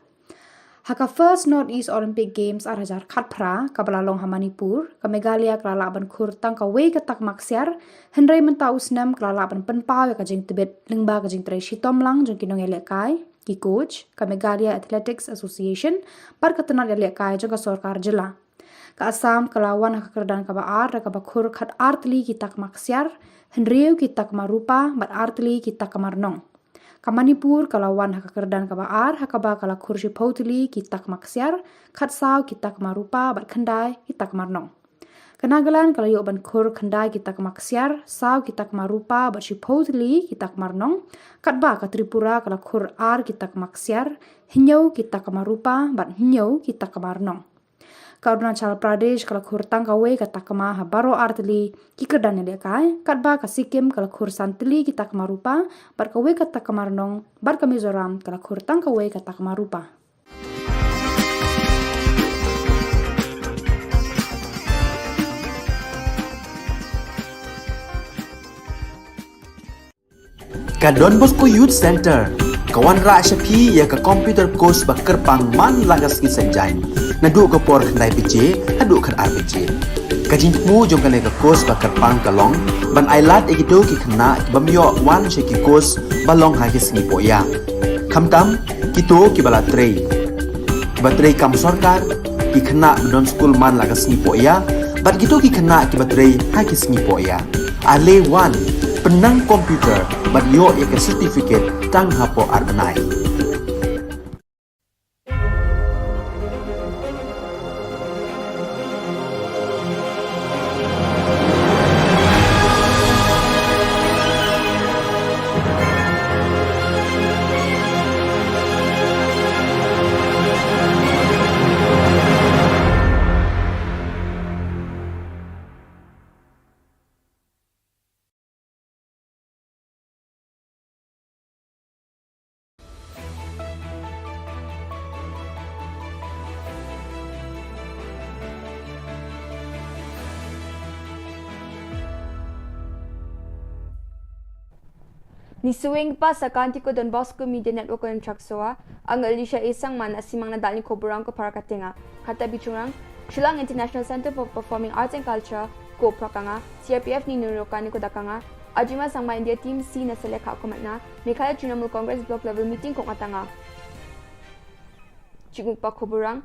Ha ka First North East Olympic Games ar hajar khatphra kaba la long ha Manipur, ka Meghalaya ka la lah ban khur tang kawei ka takma ksiar, hynrei mynta u snem ka la lah ban pynpaw ïa ka jingtbit lyngba ka jingtrei shitom lang jong ki nongïalehkai, ki coach, ka Meghalaya Athletics Association, bad ka tnat ïalehkai jong ka sorkar jylla. Ka Assam ka la wan ha ka kyrdan kaba ar da kaba khur khatar tylli ki takma ksiar, hynriew ki takma rupa, bad ar tylli ki takma rnong. Ka Manipur ka la wan ha ka kyrdan kaba ar, ha kaba ka la khur shiphew tylli ki takma ksiar, khatsaw ki takma rupa, bad khyndai ki takma rnong. Ka Nagaland ka la ïoh ban khur khyndai ki takma ksiar, saw ki takma rupa, bad shiphew tylli ki takma rnong, katba ka Tripura ka la khur ar ki takma ksiar, hynñiew ki takma rupa, bad hynñiew ki takma rnong. Ka Arunachal Pradesh ka la khur tang kawei ka takma ha baroh ar tylli ki kyrdan ïalehkai, katba ka Sikkim ka la khur san tylli ki takma rupa, bad kawei ka takma rnong, bad ka Mizoram ka la khur tang kawei ka takma rupa. Ka Don Bosco Youth Centre ka wanrah sha phi ïa ka computer course ba kyrpang man la ka sngi Saitjaiñ, naduh ka por khyndai baje haduh khatar baje. Ka jingthmu jong kane ka course ba kyrpang ka long ban ailad ïa kito ki khynnah ki bym ïoh wan sha ki course ba long ha ki sngi pohïa, khamtam kito kiba la trei, kiba trei kam sorkar, ki khynnah ba don skul man la ka sngi pohïa, bad kito ki khynnah kiba trei ha ki sngi pohïa. Ale wan, pynnang computer bad ïoh ïa ka certificate tang hapoh ar bnai. Ngi sngewbha sa ka Anti ko Don Bosco Media Network ko Chaksoa, ang Alicia Esang man asimang na dal ni ko burang ko para katenga. Kata bichungrang, Shillong International Center for Performing Arts and Culture, ko prakanga, C R P F ni nurokani ko dakanga, Ajima Sangma India Team C na selekha ko matna, Meghalaya Trinamool Congress Block Level Meeting ko ngatanga. Chikmukpa ko burang.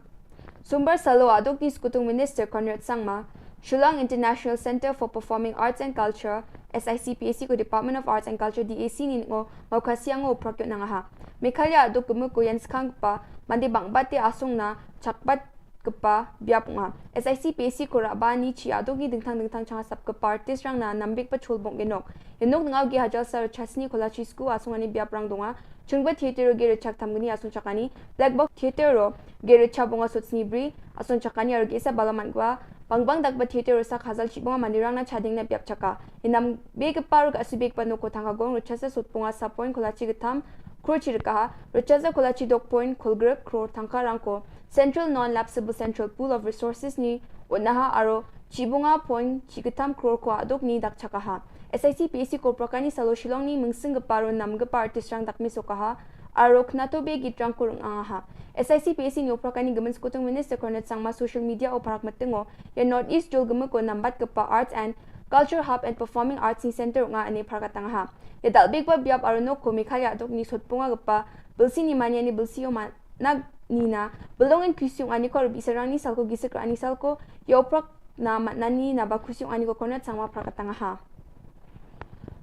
Sumbar salo aduk ni Skutung Minister Conrad Sangma, Shillong International Center for Performing Arts and Culture, S I C P A C ko Department of Arts and Culture D A C ni ngo, mau kasiango prakyo nangaha. Meghalaya aduk kemu ko yan skang pa, mandi bang bate asung na, chakbat kpa biap nga. S I C P A C ko raba ni chi aduk ni dingtang dingtang chang sap kpa artist rang na nambik pa chul bong genok. Genok ngau gi hajal sar chasni ko lachi sku asung ani biap rang dunga. Chungba theater ro ge ro chak tam gni asung chakani. Black box theater ro ge ro cha bunga sut sni bri asung chakani aro ge sa balaman gwa. Bang bang dak ba theater ro sak hazal chi bunga mani rang na chading na biap chaka. Inam be kpa ro ka asu be kpa noko thang ka gong ro chasa sut bunga sa point ko lachi getam. Kro chi rekaha. Ro chasa ko lachi dok point kol grek kro thang ka rang ko. Central Non-Lapsable Central Pool of Resources ni unaha aro chibunga point chiktham crore ko aduk ni dak chakaha. S I C P A C ko prakani salo Shillong ni mungsing geparo nam gepa artist rang dak misokaha aro knato be git rang kurung angaha. S I C P A C ni uprakani gemen Skutung Minister Conrad Sangma social media o parak metengo ya North East jol geme ko nambat gepa Arts and Culture Hub and Performing Arts ni Center nga ane parak tangaha. Ya dal big ba biap aro no ko Meghalaya aduk ni sot punga gepa belsi ni mania ni belsi o ma nag nina, belong in kusiung ani ko rubi serang ni salko gisik ani salko, ya uprak na matnani na ba kusiung ani ko Conrad Sangma prak tangaha.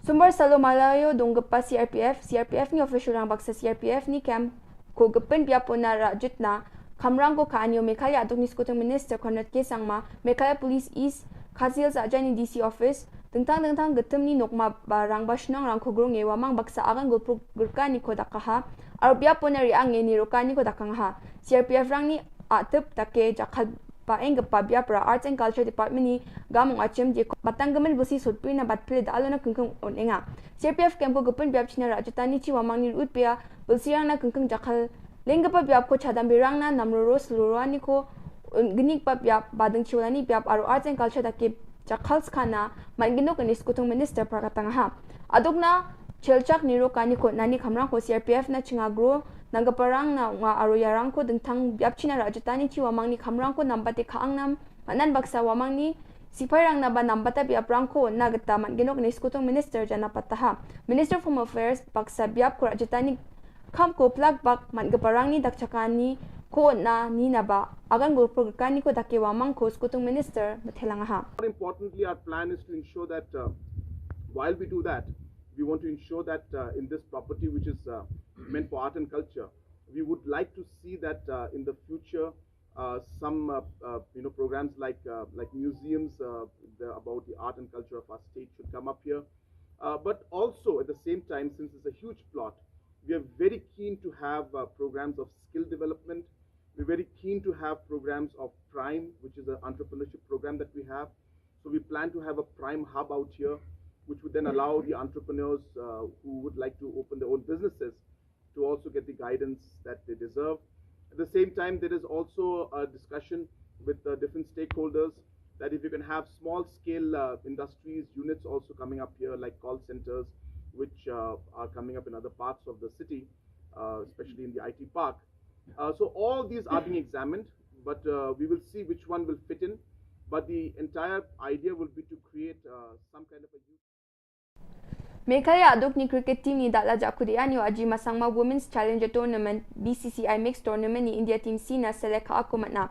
Sumbar salo Malayo dong gepa C R P F, C R P F ni official rang baksa C R P F ni camp ko gepen biapo na rajut na, kamrang ko ka anio Meghalaya aduk ni Skutung Minister Conrad K Sangma, Meghalaya Police East, Khasi Hills Ajani D C Office, dengtang dengtang getem ni nokma ba rang ba shnong rang ko grong e wamang baksa agan gulpuk gerka ni ko dakaha, Aro biap pone ri ang ni roka ni ko dakang ha. C R P F rang ni atep take jakal pa eng gepa biap ra Arts and Culture Department ni gamung achim je ko batang gemen busi sutpui na bat pile da alo na kengkeng on enga. C R P F kem ko gepun biap china ra jutani chi wamang ni rut pia busi rang na kengkeng jakal Lyngba biap ko chadam birang na namroro sluro ani ko, un gini pa biap badeng chiwalani biap aro arts and culture da ke jakal skana man ginok ni skutung minister prakatang ha. Aduk na chelchak niro kani ko nani kamrang ko C R P F na chinga gro nang parang na nga aro yarang ko dengtang biap china rajatani chiwa mangni kamrang ko nambate ka angnam manan baksa wamangni sipai rang na ba nambata biap rang ko na geta man ginok ni skutung minister jana pataha. Minister of Home Affairs baksa biap ko rajatani kam ko plak bak man geparang ni dakchakani ko na ni na ba agan gulpur gekani ko dake wamang ko skutung minister bethelang ha. More importantly, our plan is to ensure that uh, while we do that, we want to ensure that uh, in this property, which is uh, meant for art and culture, we would like to see that uh, in the future, uh, some uh, uh, you know programs like uh, like museums uh, the, about the art and culture of our state should come up here. Uh, but also at the same time, since it's a huge plot, we are very keen to have uh, programs of skill development. We're very keen to have programs of Prime, which is an entrepreneurship program that we have. So we plan to have a Prime hub out here, which would then allow the entrepreneurs uh, who would like to open their own businesses to also get the guidance that they deserve. At the same time, there is also a discussion with uh, different stakeholders that if you can have small scale uh, industries, units also coming up here, like call centers, which uh, are coming up in other parts of the city, uh, especially in the I T park. Uh, so all these are being examined, but uh, we will see which one will fit in. But the entire idea will be to create uh, some kind of a youth. Meghalaya aduk ni cricket team ni dala jakudian yo aji masangma Women's Challenger Tournament B C C I Mixed Tournament ni India team C na selek ha aku matna.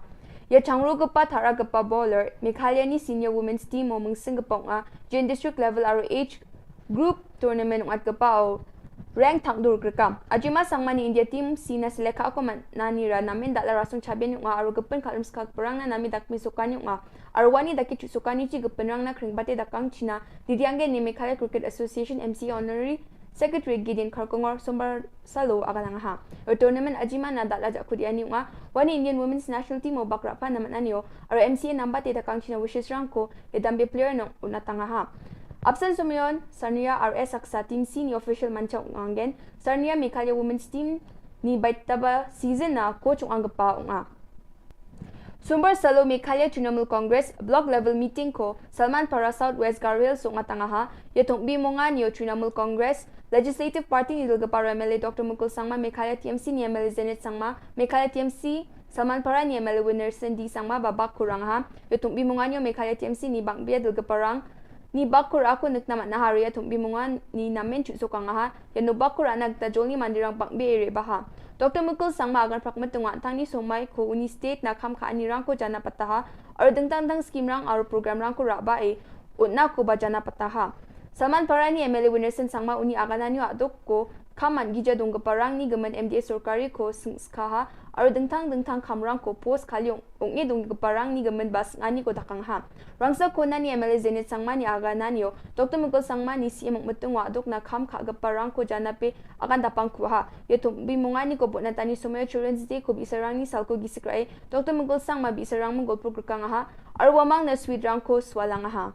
Ya changro gepa thara gepa bowler Meghalaya ni senior women's team o mengsing gepa nga jin district level aro age group tournament ngat gepa o rank thang dur krekam. Aji masangma ni India team C na selek ha aku matna ni ra namin dala rasung chabian nga aro gepen kalum skak perang na nami dak mi sukan nga. Arwani da ki chuk sukani chi gepynrang na kring bate da kang china, Didiange ni Meghalaya Cricket Association M C A Honorary Secretary Gideon Kharkongor Sombar Salo aga lang ha. Ur tournament ajima na da la jakut yani nga, wani Indian Women's National Team o bakra pa na mananio, ar M C A namba te da kang china Wishes Rangko, e dambe player no unatanga ha. Absent Sumayon, Sarnia R S Aksa Team C ni official mancha ungangen, Sarnia Meghalaya Women's Team ni baitaba season na coach ungang gepa unga. Sumbar Salo Meghalaya Trinamool Congress Block Level Meeting ko Salmanpara South West Garo Hills Songnath Tangaha, Yathong B Mongan yo Trinamool Congress Legislative Party ni Dulgapara M L A Doctor Mukul Sangma, Meghalaya T M C ni M L A Zenith Sangma, Meghalaya T M C Salmanpara ni M L A Winnerson D Sangma, Babak Kurangha, Yathong B Mongan yo Meghalaya T M C ni Bangbia Dulgaparang, ni bakur aku nek namat nahari ya thumbi mungan ni namen chu sokang aha, ya no bakur anak ta jolni mandirang bang be ere baha. Doctor Mukul Sangma agar prak metengwa tang ni somai ko uni state na kham kha anirang ko jana pataha, ar dengtang dang scheme rang ar program rang ko raba e, utna ko ba jana pataha. Salmanpara ni M L A Winnerson Sangma uni agananyo adok ko, khaman gija dong geparang ni gemen M D A sorkari ko sengskaha, ar dengtang dengtang khamrang ko post khalyong. Ong e dong geparang ni gemen bas ngani ko dakang ha. Rangsa kona ni M L A Zenith Sangma ni aga nanio, Doctor Mukul Sangma ni C M Mukmetung wa dok na kham kha geparang ko jana pe akan dapang kuha. Ye thumbi mungani ko botna tani Somayo Children's Day ko bisarang ni salko gisikrai, Doctor Mukul Sangma bisarang menggol pur kang ha. Arwamang na sweet rang ko swalang ha.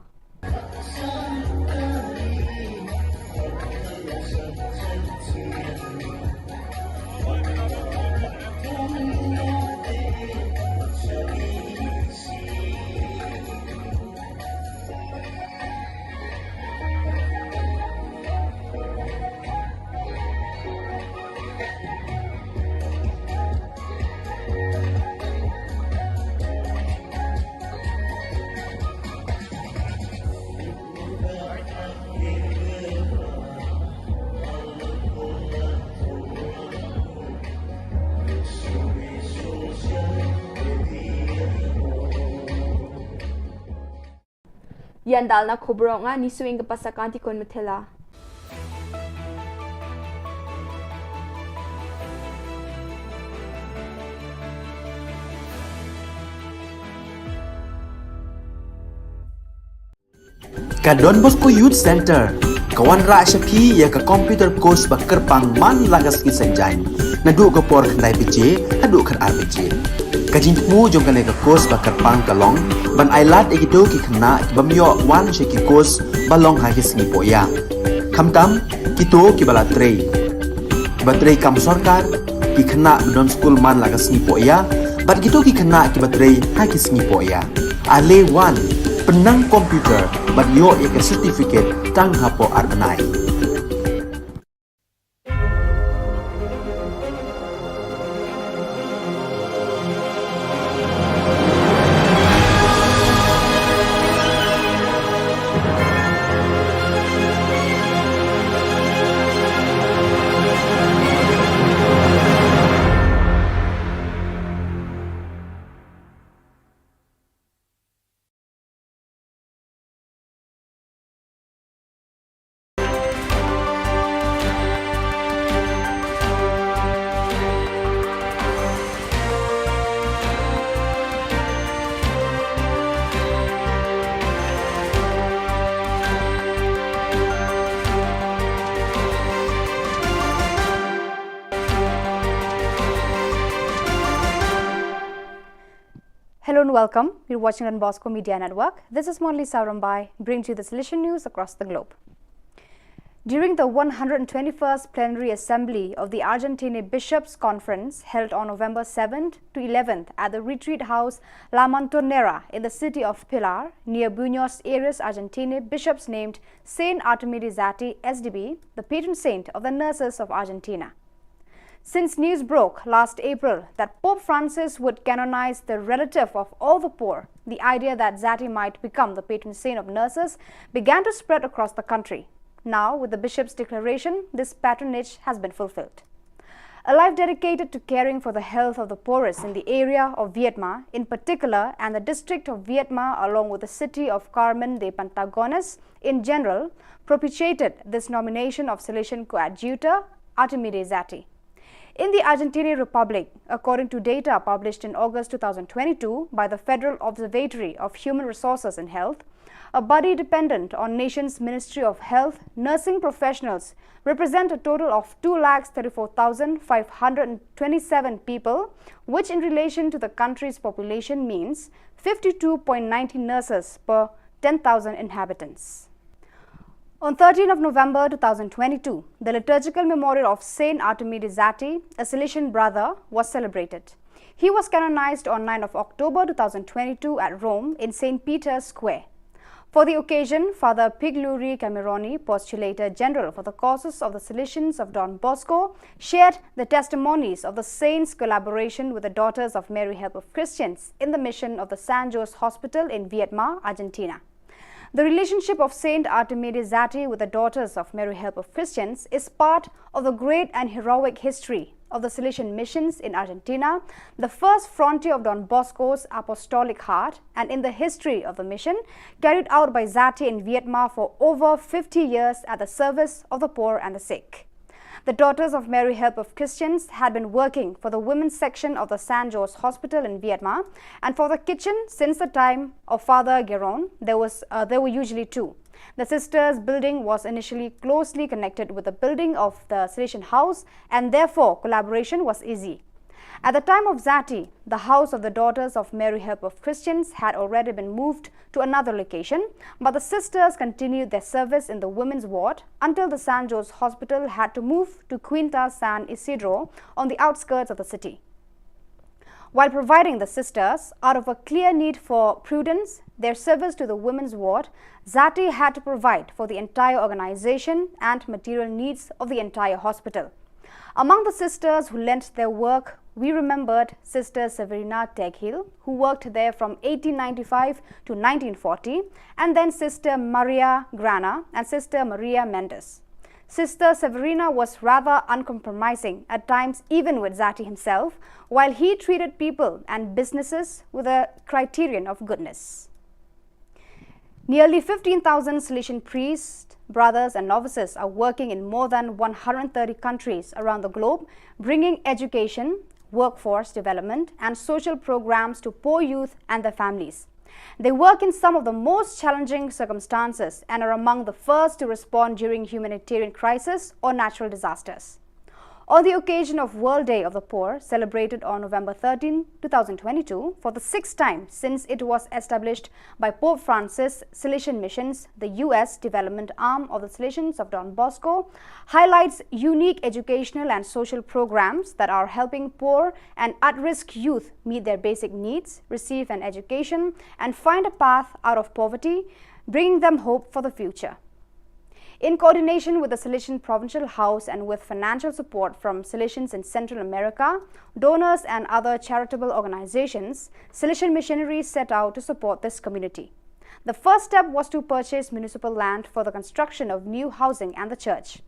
Yan dal na khubro nga ni suing ke pasa kanti kon metela. Ka Don Bosco Youth Center ka wanrah sha phi ïa ka computer course ba kyrpang man la ka sngi Saitjaiñ naduh ka por khyndai baje haduh khatar baje. Ka jingthmu jong kane ka course ba kyrpang ka long ban ai lad ïa kito ki khynnah ki bym ïoh wan sha ki course ba long ha ki sngi pohïa. Khamtam kito kiba la trei, kiba trei kam sorkar, Ki khynnah ba don skul man la ka sngi poh ïa, bad kito ki khynnah kiba trei ha ki sngi poh ïa. Ale wan, pynnang computer, bad ïoh ïa ka certificate tang hapoh ar bnai. Hello and welcome. You're watching Don Bosco Media Network. This is Monali Saurambhai, bringing to you the Salesian news across the globe. During the one hundred twenty-first Plenary Assembly of the Argentine Bishops' Conference, held on November seventh to eleventh at the Retreat House La Montonera in the city of Pilar, near Buenos Aires, Argentina, bishops named Saint Artemides Zatti, S D B, the patron saint of the nurses of Argentina. Since news broke last April that Pope Francis would canonize the relative of all the poor, the idea that Zatti might become the patron saint of nurses began to spread across the country. Now, with the bishop's declaration, this patronage has been fulfilled. A life dedicated to caring for the health of the poorest in the area of Viedma in particular and the district of Viedma, along with the city of Carmen de Patagones in general, propitiated this nomination of Salesian coadjutor Artemides Zatti. In the Argentine Republic, according to data published in August two thousand twenty-two by the Federal Observatory of Human Resources and Health, a body dependent on nation's Ministry of Health, nursing professionals represent a total of two lakh thirty-four thousand five hundred twenty-seven people, which in relation to the country's population means fifty-two point nine nurses per ten thousand inhabitants. On thirteenth of November two thousand twenty-two, the liturgical memorial of Saint Artemides Zatti, a Salesian brother, was celebrated. He was canonized on ninth of October two thousand twenty-two at Rome in Saint Peter's Square. For the occasion, Father Pigluri Cameroni, Postulator General for the Causes of the Salesians of Don Bosco, shared the testimonies of the saint's collaboration with the Daughters of Mary Help of Christians in the mission of the San Jose Hospital in Viedma, Argentina. The relationship of Saint Artemides Zatti with the Daughters of Mary Help of Christians is part of the great and heroic history of the Salesian missions in Argentina, the first frontier of Don Bosco's apostolic heart, and in the history of the mission carried out by Zatti in Viedma for over fifty years at the service of the poor and the sick. The Daughters of Mary Help of Christians had been working for the women's section of the San Jose Hospital in Viedma and for the kitchen since the time of Father Geron. There was, uh, there were usually two. The sisters' building was initially closely connected with the building of the Salesian house, and therefore collaboration was easy. At the time of Zatti, the house of the Daughters of Mary Help of Christians had already been moved to another location, but the sisters continued their service in the women's ward until the San Jose Hospital had to move to Quinta San Isidro on the outskirts of the city. While providing the sisters, out of a clear need for prudence, their service to the women's ward, Zatti had to provide for the entire organization and material needs of the entire hospital. Among the sisters who lent their work, we remembered Sister Severina Teghil, who worked there from eighteen ninety-five to nineteen forty, and then Sister Maria Grana and Sister Maria Mendes. Sister Severina was rather uncompromising, at times even with Zatti himself, while he treated people and businesses with a criterion of goodness. Nearly fifteen thousand Salesian priests, brothers, and novices are working in more than one hundred thirty countries around the globe, bringing education, workforce development, and social programs to poor youth and their families. They work in some of the most challenging circumstances and are among the first to respond during humanitarian crisis or natural disasters. On the occasion of World Day of the Poor, celebrated on November thirteen, two thousand twenty-two, for the sixth time since it was established by Pope Francis, Salesian Missions, the U S development arm of the Salesians of Don Bosco, highlights unique educational and social programs that are helping poor and at-risk youth meet their basic needs, receive an education, and find a path out of poverty, bringing them hope for the future. In coordination with the Salesian Provincial House and with financial support from Salesians in Central America, donors, and other charitable organizations, Salesian missionaries set out to support this community. The first step was to purchase municipal land for the construction of new housing and the church.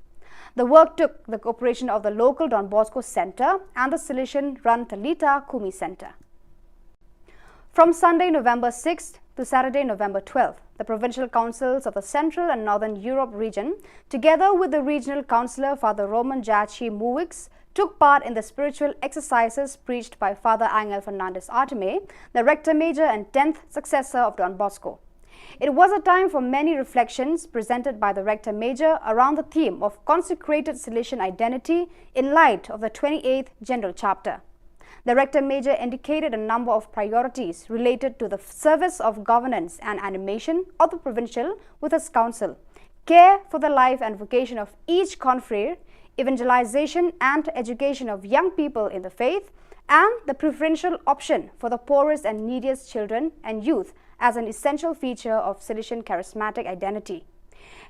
The work took the cooperation of the local Don Bosco Center and the Salesian run Talitha Kumi Center. From Sunday, November sixth to Saturday, November twelfth, the provincial councils of the Central and Northern Europe region, together with the regional councillor Father Roman Jachi Muwix, took part in the spiritual exercises preached by Father Angel Fernandez Artime, the Rector Major and tenth successor of Don Bosco. It was a time for many reflections presented by the Rector Major around the theme of consecrated Salesian identity in light of the twenty-eighth General Chapter. The Rector Major indicated a number of priorities related to the service of governance and animation of the provincial with his council, care for the life and vocation of each confrere, evangelization and education of young people in the faith, and the preferential option for the poorest and neediest children and youth as an essential feature of Salesian charismatic identity.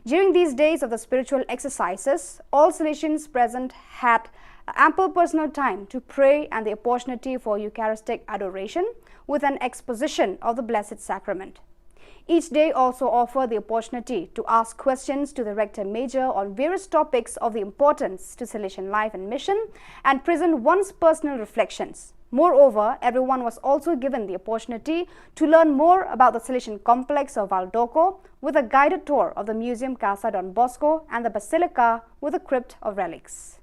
During these days of the spiritual exercises, all Salesians present had ample personal time to pray and the opportunity for Eucharistic adoration with an exposition of the Blessed Sacrament. Each day also offered the opportunity to ask questions to the Rector Major on various topics of the importance to Salesian life and mission and present one's personal reflections. Moreover, everyone was also given the opportunity to learn more about the Salesian complex of Valdocco with a guided tour of the Museum Casa Don Bosco and the Basilica with a crypt of relics.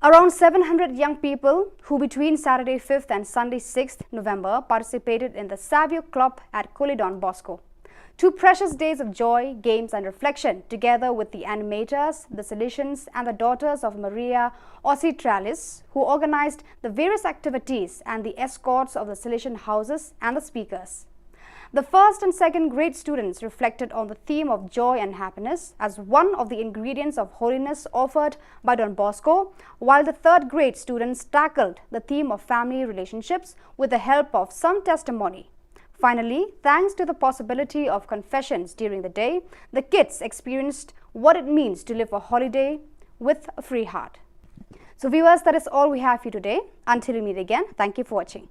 Around seven hundred young people who between Saturday fifth and Sunday sixth November participated in the Savio Club at Kuli Don Bosco. Two precious days of joy, games and reflection, together with the animators, the Salesians and the Daughters of Maria Auxiliatrix, who organized the various activities and the escorts of the Salesian houses and the speakers. The first and second grade students reflected on the theme of joy and happiness as one of the ingredients of holiness offered by Don Bosco, while the third grade students tackled the theme of family relationships with the help of some testimony. Finally, thanks to the possibility of confessions during the day, the kids experienced what it means to live a holiday with a free heart. So viewers, that is all we have for you today. Until we meet again, thank you for watching.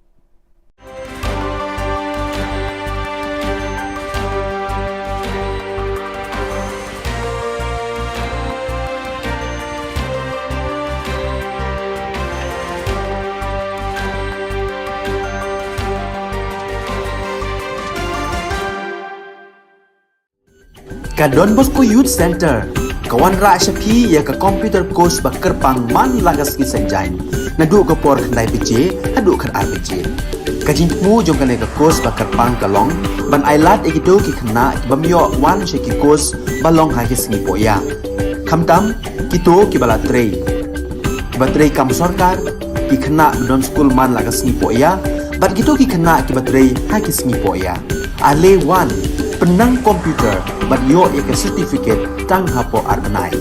Ka Don Bosco Youth Center ka wanrah sha phi ïa ka computer course ba kyrpang man la ka sngi Saitjaiñ, naduh ka por khyndai baje haduh khatar baje. Ka jingthmu jong kane ka course ba kyrpang ka long ban ailad ïa kito ki khynnah ki bym ïoh wan sha ki course ba long ha ki sngi pohïa, khamtam kito kiba la trei, kiba trei kam sorkar, ki khynnah ba don skul man la ka sngi pohïa bad kito ki khynnah kiba trei ha ki sngi pohïa. Ale wan, pynnang computer bad ïoh ïa ka certificate tang hapoh ar bnai.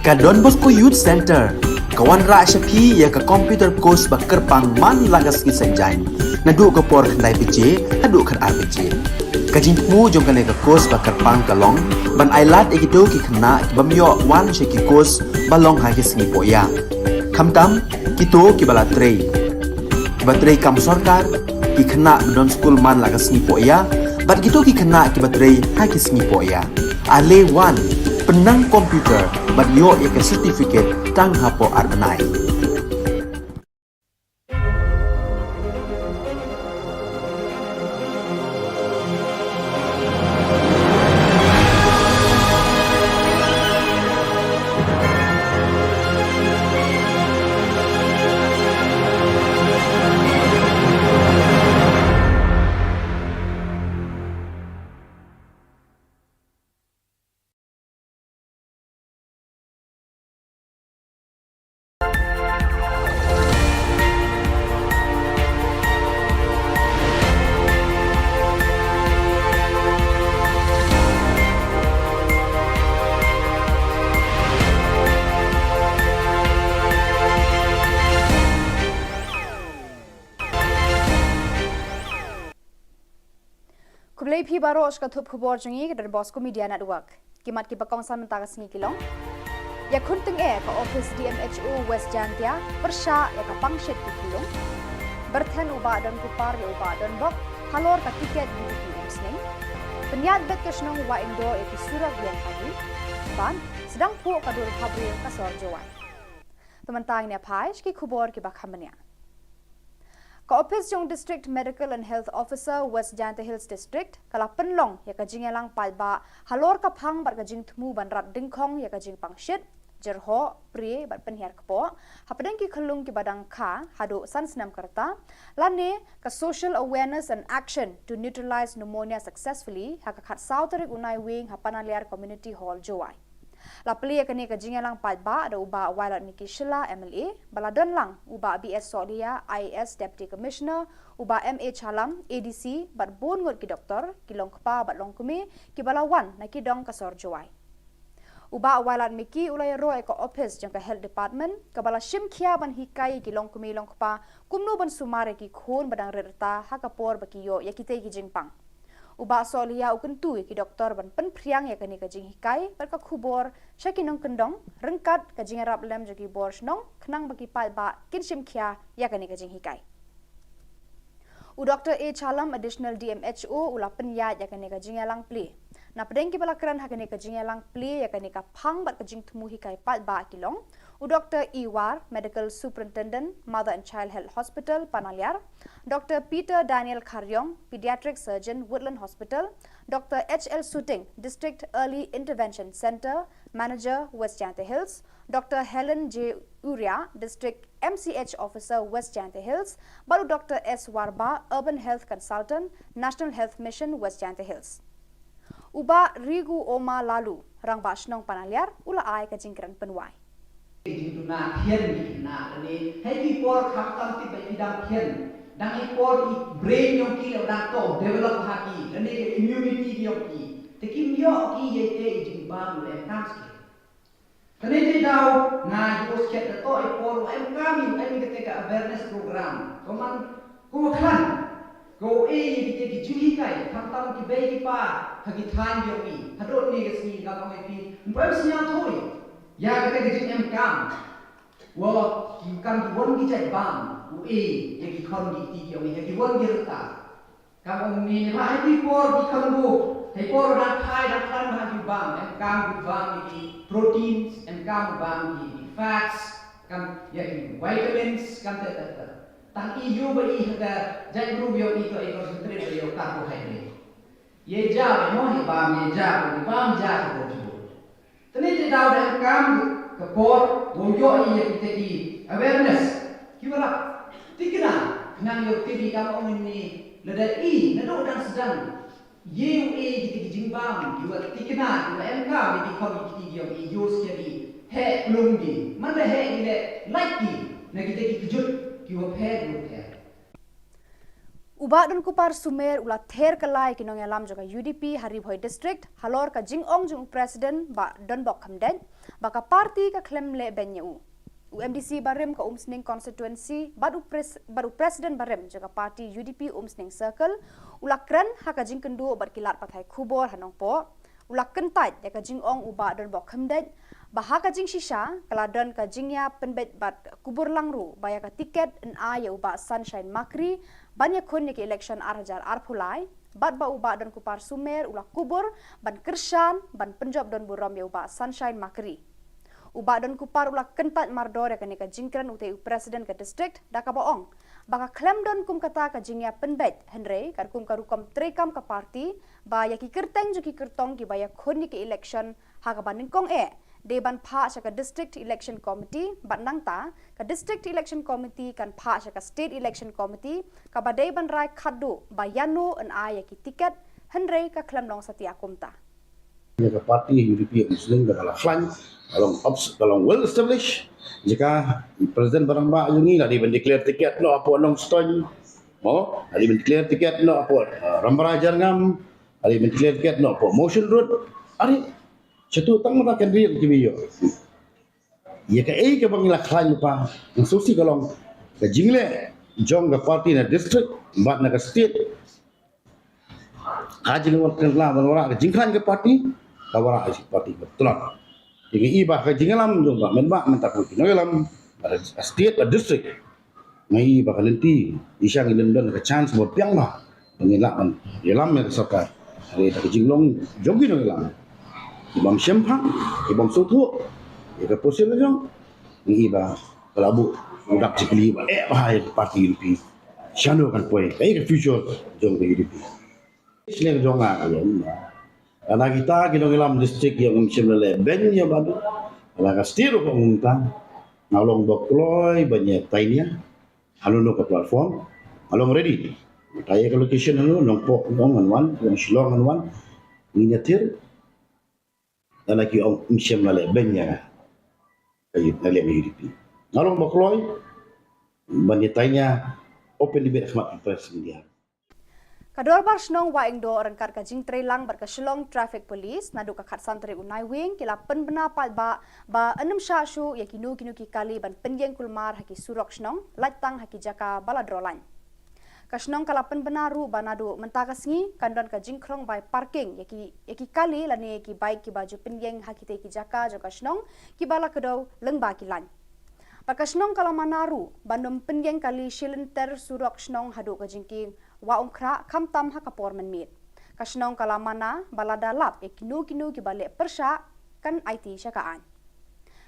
Ka Don Bosco Youth Centre ka wanrah sha phi ïa ka computer course ba kyrpang man la ka sngi Saitjaiñ, naduh ka por khyndai baje haduh khatar baje. Ka jingthmu jong kane ka course ba kyrpang ka long ban ailad ïa kito ki khynnah ki bym ïoh wan sha ki course ba long ha ki sngi pohïa, khamtam kito kiba la trei, kiba trei kam sorkar, ki khynnah ba don skul man la ka sngi pohïa, bad kito ki khynnah kiba trei ha ki sngi pohïa. Ale wan, pynnang computer bad ïoh ïa ka certificate tang hapoh ar bnai. Khublei phi baroh sha ka thup khubor jong ngi ka Don Bosco Media Network. Ki mat kiba kongsan mynta ka sngi ki long: Ïakhun tyngeh ka ophis D M H O West Jaintia pyrshah ïa ka pangshit ki khunlung. Byrthen u Bah Don Kupar ïa u Bah Don Bok halor ka tiket U D P Umsning. Pynïaid beit ka shnong Wahingdoh ïa ki surok ïeng ha ki ban sdang phuh ka dur phabriew ka sor Jowai. Te mynta ngin ïa phai sha ki khubor kiba kham bniah. Ka ophis jong District Medical and Health Officer West Jaintia Hills District ka la pynlong ïa ka jingïalang paidbah halor ka phang bad ka jingthmu ban rat dyngkhong ïa ka jingpangshit, jyrhoh, prie bad pynhiar kpoh hapdeng ki khunlung kiba dang kha haduh san snem ka rta, lane ka Social Awareness and Action to Neutralize Pneumonia Successfully ha ka khatsaw tarik u Naiwieng ha Panaliar Community Hall, Jowai. La plie ïa kane ka jingïalang paidbah da u Bah Wailadmiki Shylla M L A, ba la don lang u Bah B S Sohliya I A S Deputy Commissioner, u Bah M A Challam A D C bad bun ngut ki doktor, ki longkpa bad longkmie kiba la wan na ki dong ka sor Jowai. U Bah Wailadmiki u la ïaroh ïa ka ophis jong ka Health Department kaba la shim khia ban hikai ïa ki longkmie longkpa kumno ban sumar ïa ki khun ba dang rit rta ha ka por ba ki ïoh ïa kitei ki jingpang. U Bah Sohliya u kyntu ïa ki doktor ban pynphriang ïa kane ka jinghikai bad ka khubor sha ki nongkyndong ryngkat ka jingïarap lem jong ki bor shnong khnang ba ki paidbah kin shim khia ïa kane ka jinghikai. U Doktor A Challam, Additional D M H O, u la pynïaid ïa kane ka jingïalang plie. Napdeng kiba la kren ha kane ka jingïalang plie ïa kane ka phang bad ka jingthmu hikai paidbah ki long u Doktor E War, Medical Superintendent, Mother and Child Health Hospital, Panaliar, Doktor Peter Daniel Kharriong, Pediatric Surgeon, Woodland Hospital, Doktor H L Suting, District Early Intervention Centre Manager, West Jaintia Hills, Doktor Helen J Uria, District M C H Officer, West Jaintia Hills, bad u Doktor S Warbah, Urban Health Consultant, National Health Mission, West Jaintia Hills. U Bah Rigu Oma Lalu, Rangbah Shnong Panaliar, u la ai ka jingkren pynwai. Ki jingduna khian ki khynnah lane ha ki por khamtam tip ba ki dang khian, dang ha ki por i brain jong ki la dang to develop ha ki, lane ka immunity jong ki, te kim ïoh ki ïa ki jingbam lem kam skhem. Kane te daw nga ïoh skhem da to i por em kam ïa em kata ka awareness program. Ko man ko khlan ko e ïa ki te ki jinghikai khamtam ki bei ki pa ha ki thaiñ jong ki. Haduh ne ka sngi ka ong ïa phi, em sngewthuh ïa kata ka jing em kam. Wa ki kam ki wan ki jait bam u e ïa ki khon ki ti ki ong ïa ki wan ki rta. Kam ong ni ne ba ha ki por ki khon bu ha ki por dang khai dang khlan ba ha ki bam, em kam ki bam ïa ki proteins, em kam bam ïa ki fats, kam ïa ki vitamins, kam te te te. Tang i ïoh ba i ha ka jait bru ïoh i to i concentrate ba ïoh carbohydrate. Ye ja ba mo hi bam ye ja ba ni bam ja ba ju. Tene te daw da kam ka por wong yo i ya kita ki awareness. Ki wala tikna nang yo tiri kam ong ni lada i na do dang sedang. Ye u e kita ki jingbam ki wa tikna ki wa em kam ni ki khom ki ti yo i yo sia di. He lung di man da he ni le like ki na kita ki kejut ki wa phe ki wa phe. U Bah Donkupar Sumer u la ther kylla ïa ki nongïalam jong ka U D P ha Ri Bhoi District halor ka jingong jong u President Bah Donbok Khymdeit ba ka party ka khlem leh beiñ ïa u. U M D C barim ka Umsning Constituency bad u, pres, bad u President barim jong ka party U D P Umsning Circle u la kren ha ka jingkynduh bad ki lad pathai khubor ha Nongpoh. U la kyntait ïa ka jingong u Bah Donbok Khymdeit ba ha ka jingshisha ka la don ka jingïapynbeit bad kubur lang ruh ba ïa ka tiket yn ai ïa u Bah Sunshine Makri ban ïakhun ïa ka election ar hajar arphew lai bad ba u Bah Donkupar Sumer u la kubur ban kyrshan ban pynjop don burom ïa u Bah Sunshine Makri. U Bah Donkupar u la kyntait mardor ïa kane ka jingkren utei u President ka district da kaba ong ba ka khlem don kum kata ka jingïapynbeit, hynrei katkum ka rukom treikam ka party ba ïa ki kyrteng jong ki kyrtong kiba ïakhun ïa ka election ha kaba nyngkong eh dei ban phah sha ka District Election Committee bad nangta ka District Election Committee kan phah sha ka State Election Committee kaba dei ban rai khadduh ba ïano yn ai ïa ki tiket, hynrei ka khlem long satia kumta. Ïa ka party U D P Umsning ka la khlaiñ, ka long obs-, ka long well established. Jaka i President ba rangbah jong ngi la dei ban declare ticket noh hapoh Nongstoiñ. Mo, la dei ban declare ticket noh hapoh, uh, Rambrai Jyrngam, la dei ban declare ticket noh hapoh Mawshynrut. Are, shatu tang mata kan riang ki biyo. Ïa kaei kaba ngi la khlaiñ pa, ngi sngewsih ka long ka jingleh jong ka party na district bad na ka state. Ka jingwan kynla ban wanrah ka jingkhlaiñ ka party, ka wanrah ka party ka tlot. Te ngi i ba ka jingïalam jong ka, mynba mynta ka, ki nongïalam, ba ka state, ba district. Ngi i ba ka lynti, i shang i lynti don ka chance ba biang ba, ba ngin lah ban ïalam ïa ka sorkar. Hynrei da ka jinglong jong ki nongïalam, ki bym shemphang, ki bym sngewthuh ïa ka position jong, ngi i ba ka la buh u dak jingkylli ba eh ba ha ïa ka party U D P. Shano kan poi, kaei ka future jong ka U D P. Shnong jong nga ka long ba, lada kita ki nongïalam district ïa ngim shym la leh beiñ ïa ba du, lada ka state ruh ka ngim ta, nga long ba kloi ban ïa tainia halano ka platform, nga long ready. Mynta ïa ka location halano, Nongpoh ngan wan, Shillong ngan wan, ngin ïa thir. Lada ki ong ngim shym la leh beiñ ïa nga, ka U D P, nga long ba kloi ban ïa tainia open debate ha khmat press media. Ka Dorbar Shnong Wahingdoh ryngkat ka jingtreilang bad ka Shillong Traffic Police naduh ka khatsan tarik u Naiwieng ki la pynbna paidbah ba yn ym shah shuh ïa kino kino ki kali ban pynïeng kulmar ha ki surok shnong, lait tang ha ki jaka ba la droh lain. Ka shnong ka la pynbna ruh ba naduh mynta ka sngi kan don ka jingkhlong bai parking ïa ki, ïa ki kali lane ïa ki bike kiba ju pynïeng ha kitei ki jaka jong ka shnong kiba la kdew lyngba ki lain. Bad ka shnong ka la mana ruh ban ym pynïeng kali shilynter surok shnong haduh ka jingkieng Wah Umkhrah khamtam ha ka por mynmiet. Ka shnong ka la mana ba lada lap ïa kino kino kiba leh pyrshah kan aiti sha ka aiñ.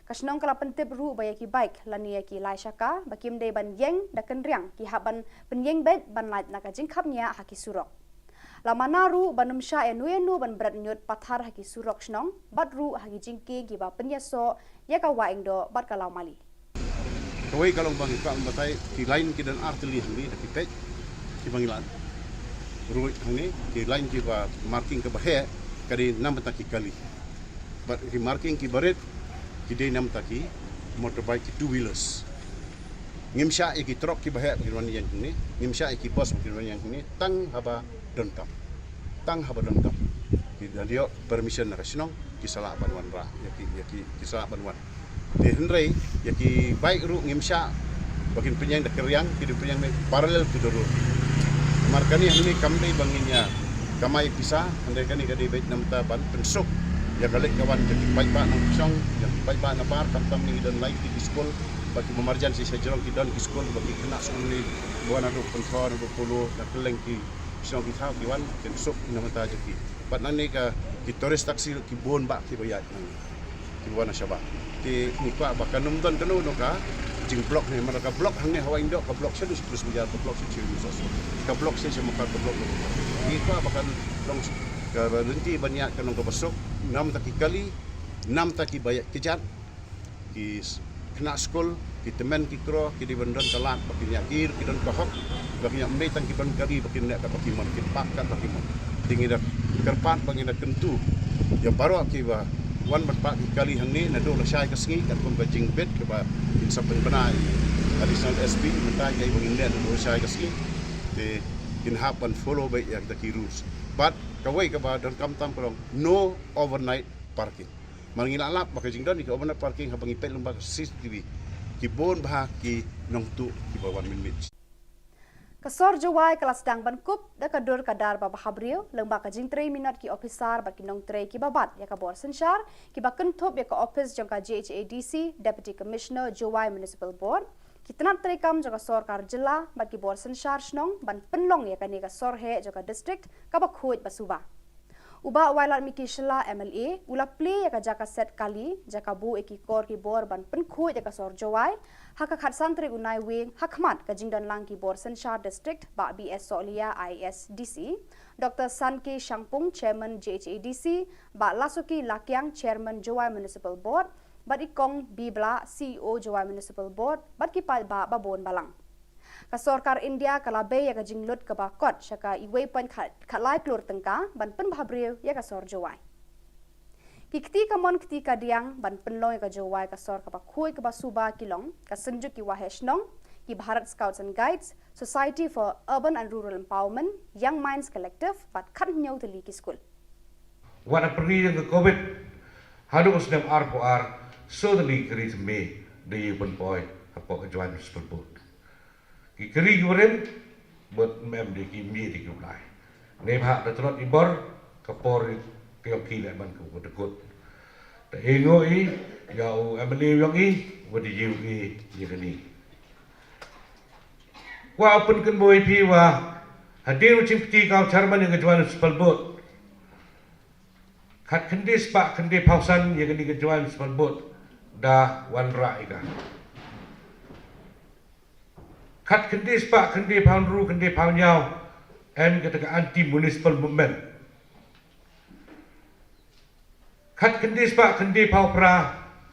Ka shnong ka la pyntip ruh ba ïa ki bike lane ïa ki lai shaka ba kim dei ban ïeng da kynriang ki hap ban pynïeng beit ban lait na ka jingkhapngiah ha ki surok. La mana ruh ban ym shah ïano ïano ban bret ñiut pathar ha ki surok shnong bad ruh ha ki jingkieng kiba pynïasoh ïa ka Wahingdoh bad ka Lawmali. Kawei ka long ba ngi kwah ban batai, ki lain ki don ar tylli hangne da ki peit kiba ngi la ruh hangne, ki lain kiba marking kaba heh ka dei na bynta ki kali. Bad ki marking kiba rit ki dei na bynta ki motorbike, ki two wheelers. Ngim shah ïa ki trok kiba heh ba kin wan ïeng hangne, ngim shah ïa ki bus ba kin wan ïeng hangne, tang haba donkam. Tang haba donkam. Ki da ïoh permission na ka shnong, ki sa lah ban wanrah, ïa ki, ïa ki, ki sa lah ban wan. Te hynrei ïa ki bike ruh ngim shah ba kin pynïeng da kynriang, ki dei pynïeng parallel to the road. Namar kane hangne kam dei ba ngin ïa kamai pisa, hynrei kane ka dei beit na bynta ban pynsuk ïa ka leit ka wan jong ki paidbah nongshong, jong ki paidbah nabar, khamtam ngi don lai ki skul, ba ki marjan shisha jrong ki don ki skul, ba ki khynnah skul ngi ba wan naduh Pynthor, naduh Polo, na kylleng ki shnong ki thaw ki wan, kin suk na bynta jong ki. Bad nangne ka ki tourist taxi ki bun bah kiba ïaid nangne, kiba wan na shabar. Te ngi kwah ba kan ym don kano kano ka jingblock ne, namar ka block hangne ha Wahingdoh, ka block sha Dustur Sumjar, ka block sha Chiw Sosur, ka block sha Mawkar, ka block. Ngi kwah ba kan long ka lynti ban ïaid kan long kaba suk, na bynta ki kali, na bynta kiba ïaid kjat, ki s-, khynnah skul, ki tymmen ki kro, ki dei ban don ka lad ba kin ïa, ki, ki don ka hok ba kin ïa, ym dei tang ki ban kali ba kin leh katba ki mon, kin pah katba ki mon. Te ngi da kyrpad ba ngi da kyntu ïa baroh kiba wan ban pah ki kali hangne naduh lashai ka sngi, katkum ka jingbit kaba kin sa pynbna Additional S P mynta, ïa ba ngin leh naduh lashai ka sngi. Te Kin hap ban follow beit ïa kita ki rules. But kawei kaba donkam tam ka long no overnight parking. Mar ngi la lap ba ka jingdon ïa ka overnight parking haba ngi peit lyngba ka C C T V ki bun bha ki nongtuh kiba wan mynmiet. Ka sor Jowai ka la sdang ban kup da ka dur ka dar ba bhabriew lyngba ka jingtrei minot ki ophisar bad ki nongtrei kiba bat ïa ka bor synshar kiba kynthup ïa ka ophis jong ka J H A D C, Deputy Commissioner, Jowai Municipal Board, ki tnat treikam jong ka sorkar jylla bad ki bor synshar shnong ban pynlong ïa kane ka sor heh jong ka district kaba khuid ba suba. U Bah Wailadmiki Shylla M L A u la plie ïa ka jaka set kali, jaka buh ïa ki kor ki bor ban pynkhuid ïa ka sor Jowai ha ka khatsan tarik u Naiwieng ha khmat ka jingdon lang ki bor synshar district, Bah B S Sohliya, I A S D C, Doctor Sanke Shangpung, Chairman J H A D C, Bah Lasuki Lakiang, Chairman Jowai Municipal Board, bad i Kong B Blah, C E O Jowai Municipal Board, bad ki paidbah babun balang. Ka sorkar India ka la bei ïa ka jinglut kaba kot sha ka iwei point khat, khatlai klur tyngka ban pynbhabriew ïa ka sor Jowai. Ki kti kamon kti kadiang ban pynlong ïa ka Jowai ka sor kaba khuid kaba suba ki long ka Synjuk ki Waheh Shnong, ki Bharat Scouts and Guides, Society for Urban and Rural Empowerment, Young Minds Collective, bad khathynñiew tylli ki skul. Wat ha pyrdi jong ka covid haduh u snem arphew ar, sor tylli ki ri thymme da ïa pynpoi hapoh ka Jowai Municipal Board. Ki kri ki barim bad mem de ki mih de ki u blai. Ngi bha da tlot i bor ka por ka yong ki leh ban ka u da kut. Da i ngo i ïa u M L A yong i wa da yu i ïa kani. Wa u pynkynboi phi wa hadien u chim kti ka u chairman ïa ka Jowai Municipal Board. Khat khyndai spah khyndai phaw san ïa kani ka Jowai Municipal Board da wanrah ïa ka. Khat khyndai spah khyndai phaw hynru khyndai phaw hynñiew em kata ka anti municipal movement. Khat khyndai spah khyndai phaw phra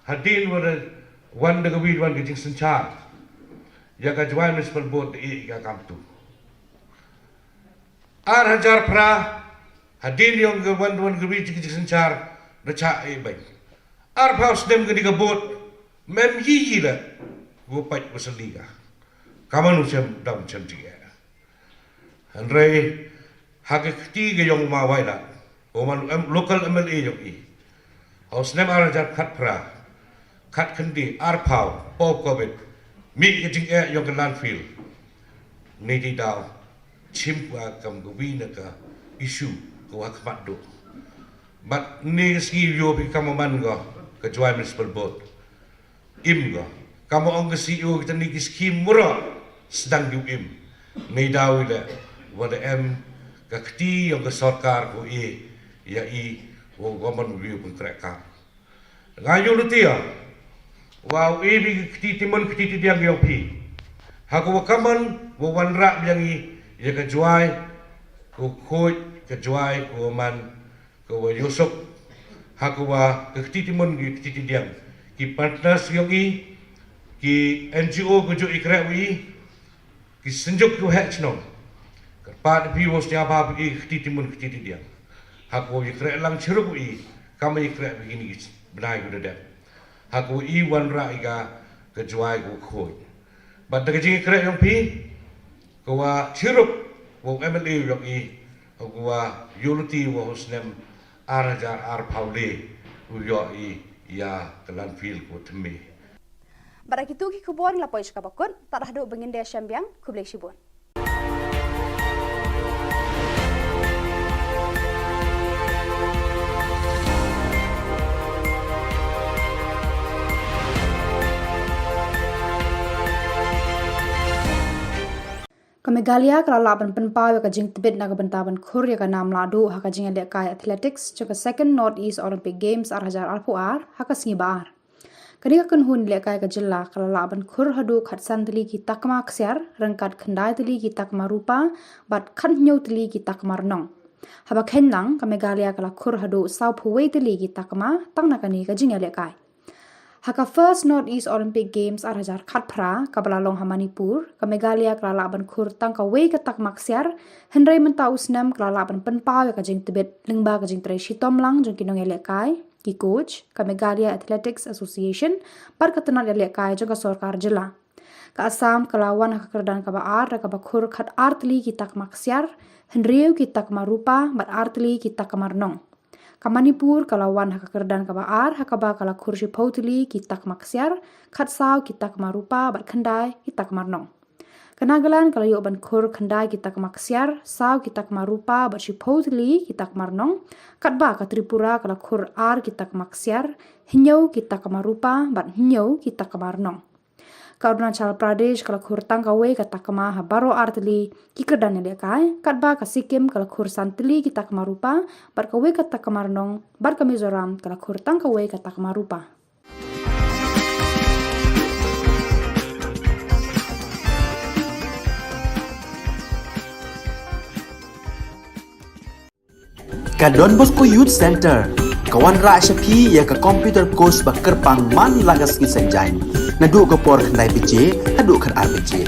hadien wa da wan da ka wi wan ka jingsynshar ïa ka Jowai Municipal Board da ïa ka kam tu. Ar hajar phra hadien yong ka wan wan ka wi ka jingsynshar da cha e bang. Arphew snem kani ka board mem yi yi la gu pait wa sali ka. Kaman u chem dam chem jing e. Hynrei ha ka kti ka yong u ma Wailadmiki, u ma em local M L A yong i. Ha u snem ar hajar khatphra, khatkhyndai, arphew, post covid, mih ka jingeh yong ka landfill. Ni di daw chim ka kam ka wi na ka issue ka wa khmat duk. Bad ni ka sngi yoh phi kam man ka ka Jowai Municipal Board. Im ka. Kam ong ka C E O kita ni ki scheme mura sdang ki im. Ni daw i le wa da em ka kti yong ka sorkar ko i ya i wa government view pun krek ka. Nga yu lutia wa u e bi ka kti timon kti ti diang yong phi. Ha ko wa kaman wa wanrah biang i ya ka Jowai ko khoj ka Jowai ko man ka wa yosok ha ka wa ka kti timon ki kti ti diang ki partners yong i ki N G O ko jo i krek wi ki synjuk ko hek chnong. Ka pa de pi wos tia ba i kti timon kti ti diang ha ka wa i krek lang chiruk wi kam i krek wi ni bnai ko de. Ha ka wa i wanrah i ka ka Jowai ko khoj. Bad da ka jing i krek yong phi ka wa chiruk wa M L A yong i ka wa yuluti wa u snem ar hajar arphew le u yoh i ya ka landfill ko thymme. Bad da kitu ki khubor la poi shka bakut, tad haduh bangin de shem biang, khublei shibun. Ka Meghalaya ka la lah ban pynpaw ïa ka jingtbit na ka bynta ban khur ïa ka nam lahduh ha ka jingïalehkai athletics jong ka Second North East Olympic Games ar hajar arphew ar ha ka sngi ba ar. Kane ka kynhun ïalehkai ka jylla ka la lah ban khur haduh khatsan tylli ki takma ksiar, ryngkat khyndai tylli ki takma rupa, bad khathynñiew tylli ki takma rnong. Haba kheiñ lang ka Meghalaya ka la khur haduh sawphew wei tylli ki takma tang na kane ka jingïalehkai. Ha ka First North East Olympic Games ar hajar khatphra kaba la long ha Manipur, ka Meghalaya ka la lah ban khur tang kawei ka takma ksiar, hynrei mynta u snem ka la lah ban pynpaw ïa ka jingtbit lyngba ka jingtrei shitom lang jong ki nongïalehkai, ki coach, ka Meghalaya Athletics Association, bad ka tnat ïalehkai jong ka sorkar jylla. Ka Assam ka la wan ha ka kyrdan kaba ar da kaba khur khat ar tylli ki takma ksiar, hynriew ki takma rupa bad ar tylli ki takma rnong. Ka Manipur ka la wan ha ka kyrdan kaba ar ha kaba ka la khur shiphew tylli ki takma ksiar, khat saw ki takma rupa bad khyndai ki takma rnong. Ka Nagaland ka la ïoh ban khur khyndai ki takma ksiar, saw ki takma rupa bad shiphew tylli ki takma rnong. Katba ka Tripura ka la khur ar ki takma ksiar, hynñiew ki takma rupa bad hynñiew ki takma rnong. Ka Arunachal Pradesh ka la khur tang kawei ka takma ha baroh ar tylli ki kyrdan ïalehkai, katba ka Sikkim ka la khur san tylli ki takma rupa bad kawei ka takma rnong, bad ka Mizoram ka la khur tang kawei ka takma rupa. Ka Don Bosco Youth Center ka wanrah sha phi ïa ka computer course ba kyrpang man la ka sngi Saitjaiñ, naduh ka por khyndai baje haduh khatar baje.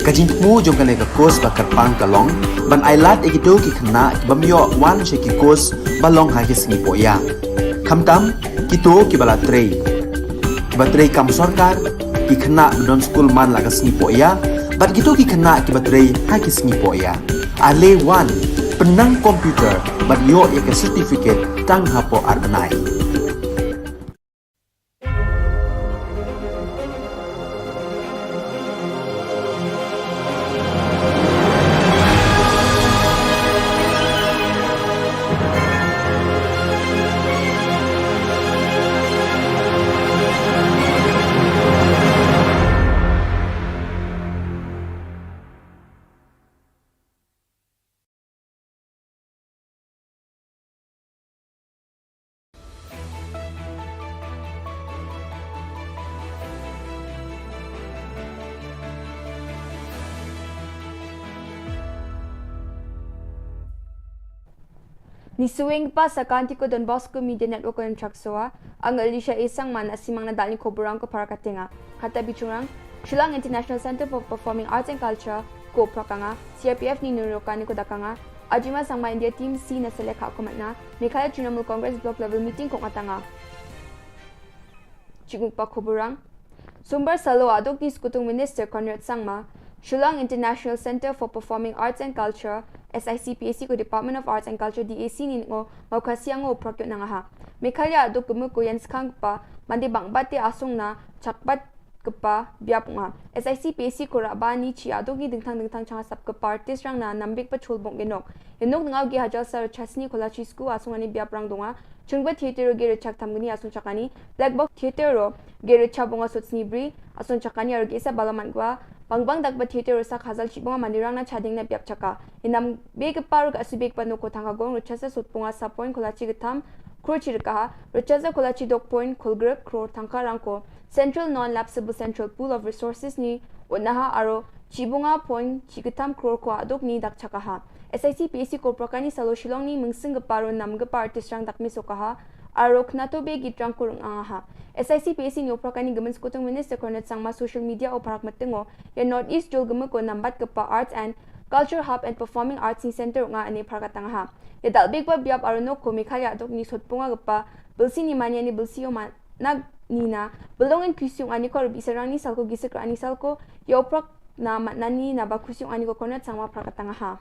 Ka jingthmu jong kane ka course ba kyrpang ka long ban ailad ïa kito ki khynnah ki bym ïoh wan sha ki course ba long ha ki sngi pohïa, khamtam kito kiba la trei, kiba trei kam sorkar, ki khynnah ba don skul man la ka sngi pohïa, bad kito ki khynnah kiba trei ha ki sngi pohïa. Ale wan, pynnang computer bad ïoh ïa ka certificate tang hapoh ar bnai. Ngi sngewbha sa ka Anti ko Don Bosco Media Network ko Chaksoa, ang Alicia A Sangma na simang na dal ni ko burang ko para katenga. Kata bichungrang, Shillong International Center for Performing Arts and Culture, ko prakanga, C R P F ni nuru kani ko dakanga, Ajima Sangma India Team C na selek ha ko matna, Meghalaya Trinamool Congress Block Level Meeting ko ngatanga. Chikmuk pa ko burang. Sombar salo aduk ni Skutung Minister Conrad Sangma, Shillong International Center for Performing Arts and Culture, S I C P A C ko Department of Arts and Culture D A C ni ngo, mau kasiang ngo prakyo nangaha. Meghalaya aduk kemu ko yan skang pa, mandi bang bate asung na, chakbat kpa biap nga. S I C P A C ko raba ni chi aduk ni dingtang dingtang chang sap kpa artist rang na nambik pa chul bong genok. Genok ngau gi hajal sar chasni kola chi sku asung ani biap rang donga. Chungba theater ro ge rechak tam gni asung chakani. Black box theater ro ge recha bonga sut sni bri asung chakani aro ge sa balaman gwa. Bang bang dak ba theater ro sak hazal chi bonga manirang na chading na biap chaka. Inam be kpa ro ka asu be kpa noko thang ka gong recha sa sut bonga sa point kola chi getam. Kro chi rekaha. Recha sa kola chi dok point kol grek kro thang ka rang ko. Central Non-Lapsable Central Pool of Resources ni unaha aro chibunga point chikatam crore ko aduk ni dak chakaha. S I C P A C ko prakani salo Shillong ni mungsing geparo nam gepa artist rang dak misokaha aro knato be gitrang kurung angaha. S I C P A C ni oprakani gemen Skutung Minister Conrad Sangma social media o parak metengo ya North East jol gemeko nambat gepa Arts and Culture Hub and Performing Arts ni Center nga ane parak tangaha. Ya dal big ba biap aro nok ko Meghalaya aduk ni sot punga gepa bilsi ni mania ni bilsi o man nag nina, belong in kusiung ani ko rubi serang ni salko gisik ani salko, ya oprak na matnani na ba kusiung ani ko Conrad Sangma prakatang ha.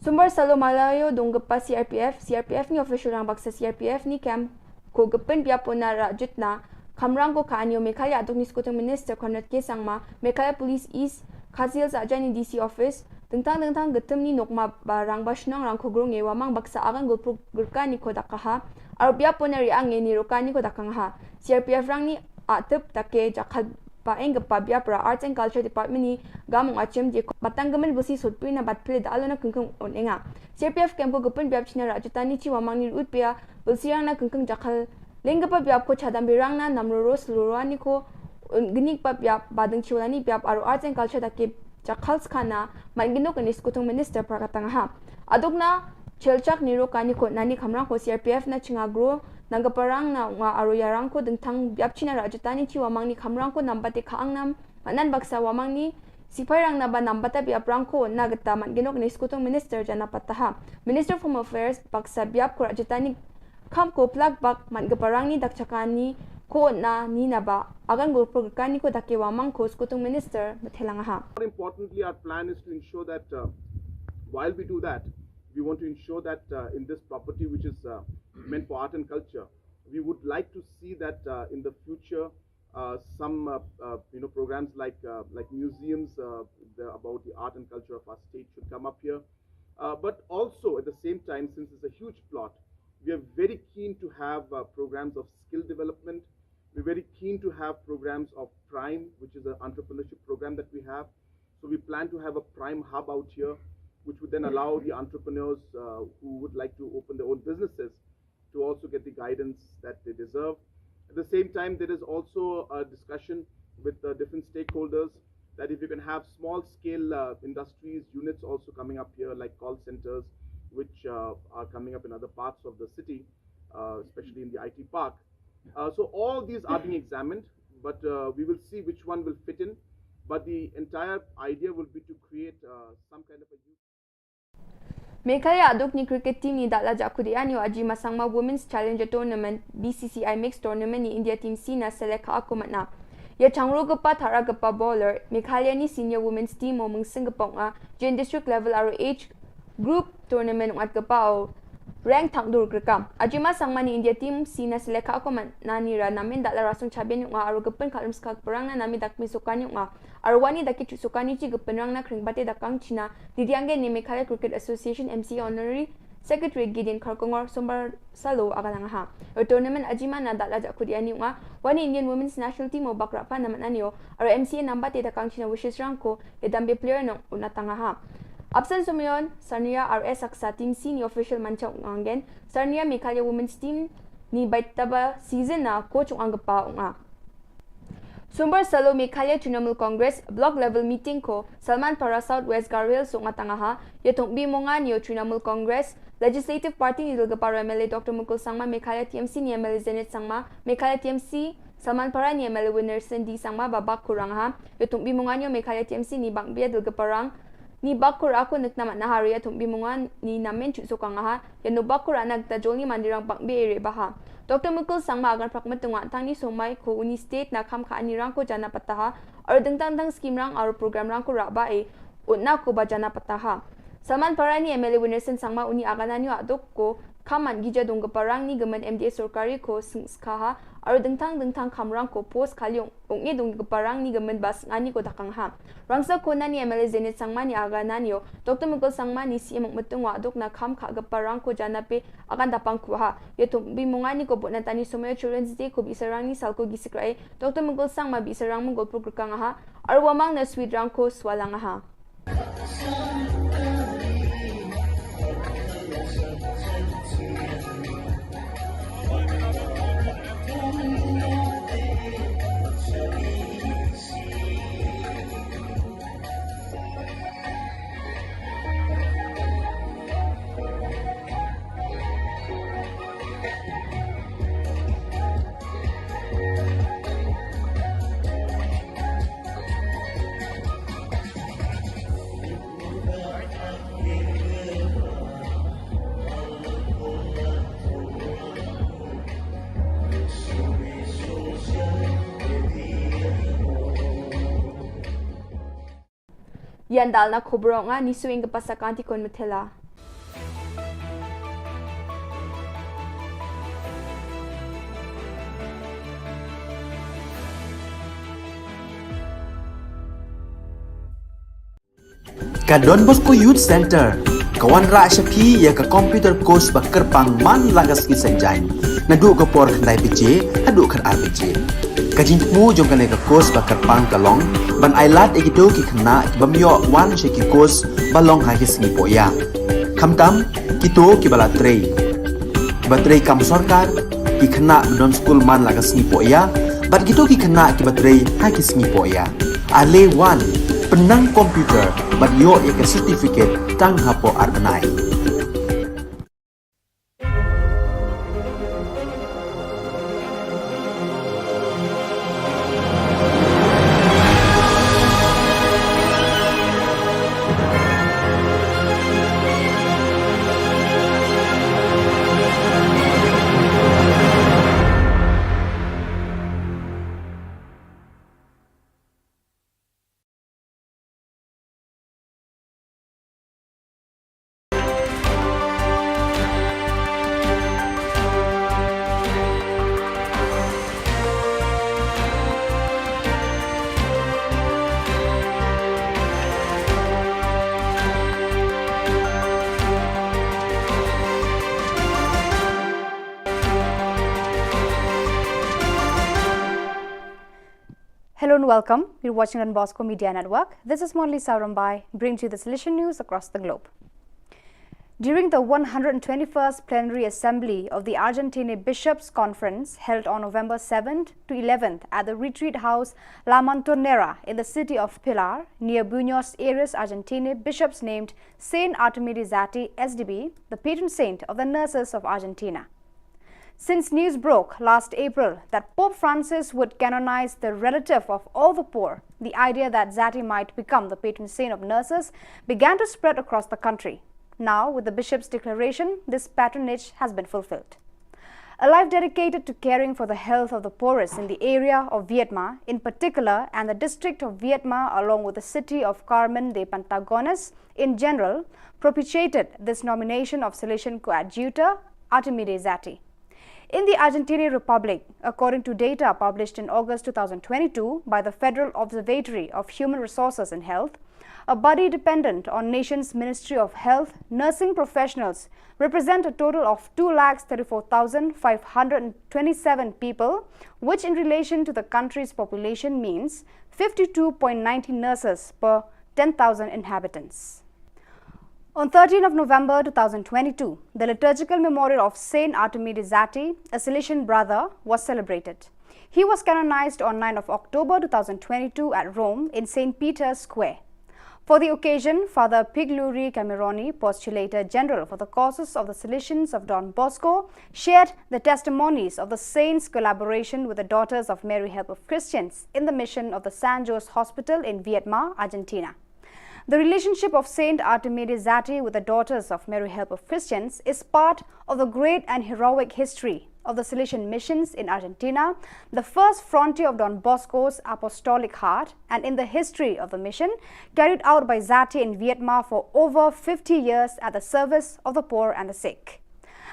Sumbar salo malayo dong gepa C R P F, C R P F ni official rang baksa C R P F ni camp ko gepen biapo na rajut na, kamrang ko ka anio Meghalaya aduk ni Skutung Minister Conrad K Sangma, Meghalaya Police East, Khasi Hills aja ni D C office, dengtang dengtang getem ni nokma ba rang ba shnong rang ko grong e wamang baksa agan gulpuk gerka ni ko dakaha, Arbiap pone ri ang ni roka ni ko dakang ha. C R P F rang ni atep take jakhat ba eng gepa biap ra Arts and Culture Department ni gamung achem je batang gemen busi sutpui na bat pile da alona kengkeng on enga. C R P F kem ko gepun biap china ra jutani chi wamang ni ut pia busi rang na kengkeng jakhal leng gepa biap ko chadam birang na namroro selurwa ni ko genik pa biap badeng chiwalani biap aro Arts and Culture take jakhal skana man gino kani Skutung Minister prakatang ha. Aduk na chelchak niro kani ko nani kamrang ko C R P F na chinga gro nang geparang na nga aro yarang ko dengtang biap china ra jutani chi wamang ni kamrang ko nambate ka angnam manan baksa wamang ni sipai rang na ba nambata biap rang ko na geta man gino kani Skutung Minister jana pataha. Minister of Home Affairs baksa biap ko ra jutani kam ko plak bak man geparang ni dak chakani Ko na ni na ba agan gulpur kani ko dake wa mang ko skutung minister bethelang ha. More importantly, our plan is to ensure that uh, while we do that, we want to ensure that uh, in this property which is uh, meant for art and culture, we would like to see that uh, in the future uh, some uh, uh, you know programs like uh, like museums uh, the, about the art and culture of our state should come up here. Uh, but also at the same time, since it's a huge plot, we are very keen to have uh, programs of skill development. We're very keen to have programs of Prime, which is an entrepreneurship program that we have. So we plan to have a Prime hub out here, which would then allow the entrepreneurs uh, who would like to open their own businesses to also get the guidance that they deserve. At the same time, there is also a discussion with the different stakeholders that if you can have small scale uh, industries, units also coming up here, like call centers, which uh, are coming up in other parts of the city, uh, especially in the I T park. Uh, so all these are being examined, but uh, we will see which one will fit in. But the entire idea will be to create uh, some kind of a youth. Meghalaya aduk ni cricket team ni dala jakudi anyo Ajima Sangma Women's Challenger Tournament B C C I Mixed Tournament ni India Team C na selek ha aku matna. Ya changro gepa thara gepa bowler Meghalaya ni senior women's team o mengsing gepa nga Jane district level aro age group tournament ngat gepa o rank thang dur krekam. Ajima Sangma ni India Team C na selek ha aku matna ni ra namin dala rasung chabian nga aro gepen kalum skak perang na nami dak mi sukan nga. Arwani da ki chuk sukan ni chi gepynrang na kring bate da kang China, Didiange ni Meghalaya Cricket Association M C A Honorary Secretary Gideon Kharkongor Sombar Salo aga lang ha. Ur tournament Ajima na dala jakudi ani nga, wani Indian Women's National Team o bakra pa na mananio, ar M C A namba te da kang China Wishes Rangko, ya dambe player no unatanga ha. Absent Sumayon, Sarnia R S Aksa Team C ni official mancha ungangen, Sarnia Meghalaya Women's Team ni baitaba season na coach ungang gepa unga. Sumbar Salo Meghalaya Trinamool Congress Block Level Meeting ko Salman Para South West Garo Hills Sunga Tangaha, Yatung B Mongan Yo Trinamool Congress Legislative Party ni Dulgapara M L A Doctor Mukul Sangma, Meghalaya T M C ni M L A Zenith Sangma, Meghalaya T M C Salman Para ni M L A Winnerson D Sangma, Babak Kurang ha, Yatung B Mongan Yo Meghalaya T M C ni Bangbia Dulgaparang, ni bakur aku nek nama nahari ya tumbi mungan ni namen chu sokang aha, ya no bakur anak ta jolni mandirang bang be ere baha. Doctor Mukul Sangma agan prak metunga tang ni somai ko uni state na kham kha ani rang ko jana pataha, ar dengtang dang scheme rang ar program rang ko raba e, utna ko ba jana pataha. Salman Parani M L A Winnerson Sangma uni agananyo adok ko, kham man gija dong parang ni gemen M D A sorkari ko seng skaha, ar dengtang dengtang kham rang ko post kaliong. Ong e dong ka parang ni ka men bas ngani ko dakang ha. Rangsa kona ni M L A Zenith Sangma ni aga nanio, Doctor Mukul Sangma ni C M Mukmetung wa dok na kham kha ka parang ko jana pe akan dapang ku ha. Ya tum bi mungani ko bot na tani somayo Children's Day ko bi sarang ni sal ko gi sikrai, Doctor Mukul Sangma bi sarang mungkol pur kang ha. Arwamang na sweet rang ko swalang ha. Yan dal na khubor nga ni suing ka pasa kanti kon metela. Ka Don Bosco Youth Center ka wanrah sha phi ïa ka computer course ba kyrpang man la ka sngi Saitjaiñ naduh ka por khyndai baje haduh khatar baje. Ka jingthmu jong kane ka course ba kyrpang ka long ban ailad ïa kito ki khynnah ki bym ïoh wan sha ki course ba long ha ki sngi pohïa. Khamtam kito kiba la trei, kiba trei kam sorkar, ki khynnah ba don skul man la ka sngi pohïa bad kito ki khynnah kiba trei ha ki sngi pohïa. Ale wan, pynnang computer bad ïoh ïa ka certificate tang hapoh ar bnai. Hello and welcome. You're watching Don Bosco Media Network. This is Monali Sarambai, bringing to you the Salesian news across the globe. During the one hundred twenty-first Plenary Assembly of the Argentine Bishops' Conference, held on November seventh to eleventh at the Retreat House La Montonera in the city of Pilar, near Buenos Aires, Argentina, bishops named Saint Artemide Zatti, S D B, the patron saint of the nurses of Argentina. Since news broke last April that Pope Francis would canonize the relative of all the poor, the idea that Zatti might become the patron saint of nurses began to spread across the country. Now, with the bishop's declaration, this patronage has been fulfilled. A life dedicated to caring for the health of the poorest in the area of Viedma in particular and the district of Viedma, along with the city of Carmen de Patagones in general, propitiated this nomination of Salesian coadjutor Artemide Zatti. In the Argentine Republic, according to data published in August two thousand twenty-two by the Federal Observatory of Human Resources and Health, a body dependent on nation's Ministry of Health, nursing professionals represent a total of two lakh thirty-four thousand five hundred twenty-seven people, which in relation to the country's population means fifty-two point nine zero nurses per ten thousand inhabitants. On thirteenth of November two thousand twenty-two, the liturgical memorial of Saint Artemide Zatti, a Salesian brother, was celebrated. He was canonized on ninth of October two thousand twenty-two at Rome in Saint Peter's Square. For the occasion, Father Pigluri Cameroni, Postulator General for the Causes of the Salesians of Don Bosco, shared the testimonies of the saint's collaboration with the Daughters of Mary Help of Christians in the mission of the San Jose Hospital in Viedma, Argentina. The relationship of Saint Artemide Zatti with the Daughters of Mary Help of Christians is part of the great and heroic history of the Salesian missions in Argentina, the first frontier of Don Bosco's apostolic heart, and in the history of the mission carried out by Zatti in Vietnam for over fifty years at the service of the poor and the sick.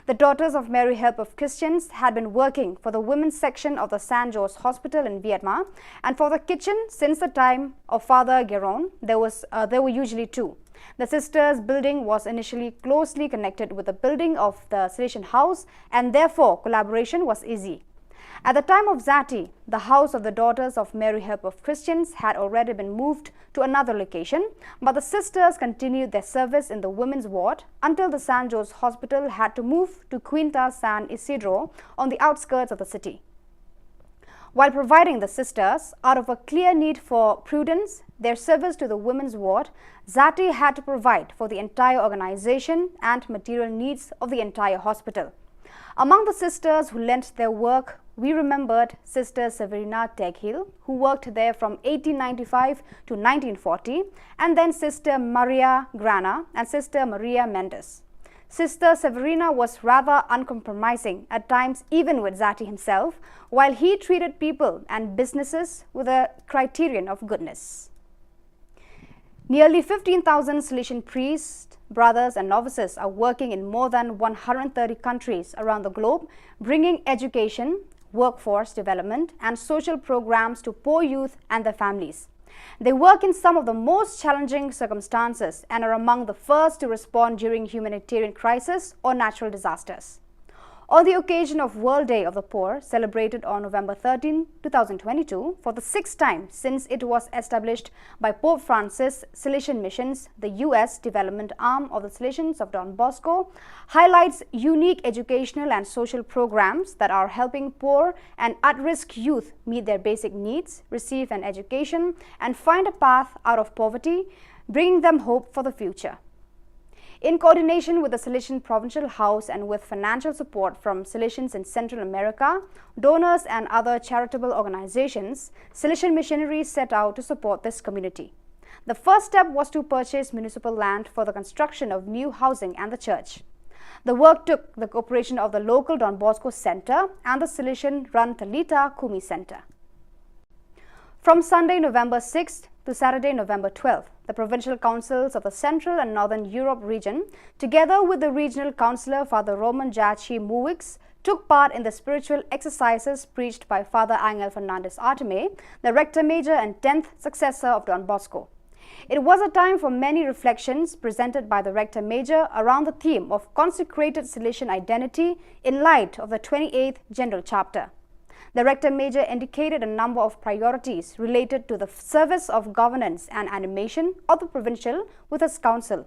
The Daughters of Mary Help of Christians had been working for the women's section of the San Jose Hospital in Vietnam, and for the kitchen since the time of Father Geron, there was uh, there were usually two. The sisters' building was initially closely connected with the building of the Salesian house, and therefore collaboration was easy. At the time of Zatti, the house of the Daughters of Mary Help of Christians had already been moved to another location, but the sisters continued their service in the women's ward until the San Jose Hospital had to move to Quinta San Isidro on the outskirts of the city. While providing the sisters, out of a clear need for prudence, their service to the women's ward, Zatti had to provide for the entire organization and material needs of the entire hospital. Among the sisters who lent their work, we remembered Sister Severina Teghil, who worked there from eighteen ninety-five to nineteen forty, and then Sister Maria Grana and Sister Maria Mendes. Sister Severina was rather uncompromising, at times even with Zatti himself, while he treated people and businesses with a criterion of goodness. Nearly fifteen thousand Salesian priests, brothers, and novices are working in more than one hundred thirty countries around the globe, bringing education, workforce development, and social programs to poor youth and their families. They work in some of the most challenging circumstances and are among the first to respond during humanitarian crisis or natural disasters. On the occasion of World Day of the Poor, celebrated on November thirteenth, two thousand twenty-two, for the sixth time since it was established by Pope Francis, Salesian Missions, the U S development arm of the Salesians of Don Bosco, highlights unique educational and social programs that are helping poor and at-risk youth meet their basic needs, receive an education, and find a path out of poverty, bringing them hope for the future. In coordination with the Salesian Provincial House and with financial support from Salesians in Central America, donors, and other charitable organizations, Salesian missionaries set out to support this community. The first step was to purchase municipal land for the construction of new housing and the church. The work took the cooperation of the local Don Bosco Center and the Salesian run Talitha Kumi Center. From Sunday, November sixth to Saturday, November twelfth, the provincial councils of the Central and Northern Europe region, together with the regional councillor Father Roman Jachi Muwix, took part in the spiritual exercises preached by Father Angel Fernandez Artime, the Rector Major and tenth successor of Don Bosco. It was a time for many reflections presented by the Rector Major around the theme of consecrated Salesian identity in light of the twenty-eighth General Chapter. The Rector Major indicated a number of priorities related to the service of governance and animation of the provincial with his council,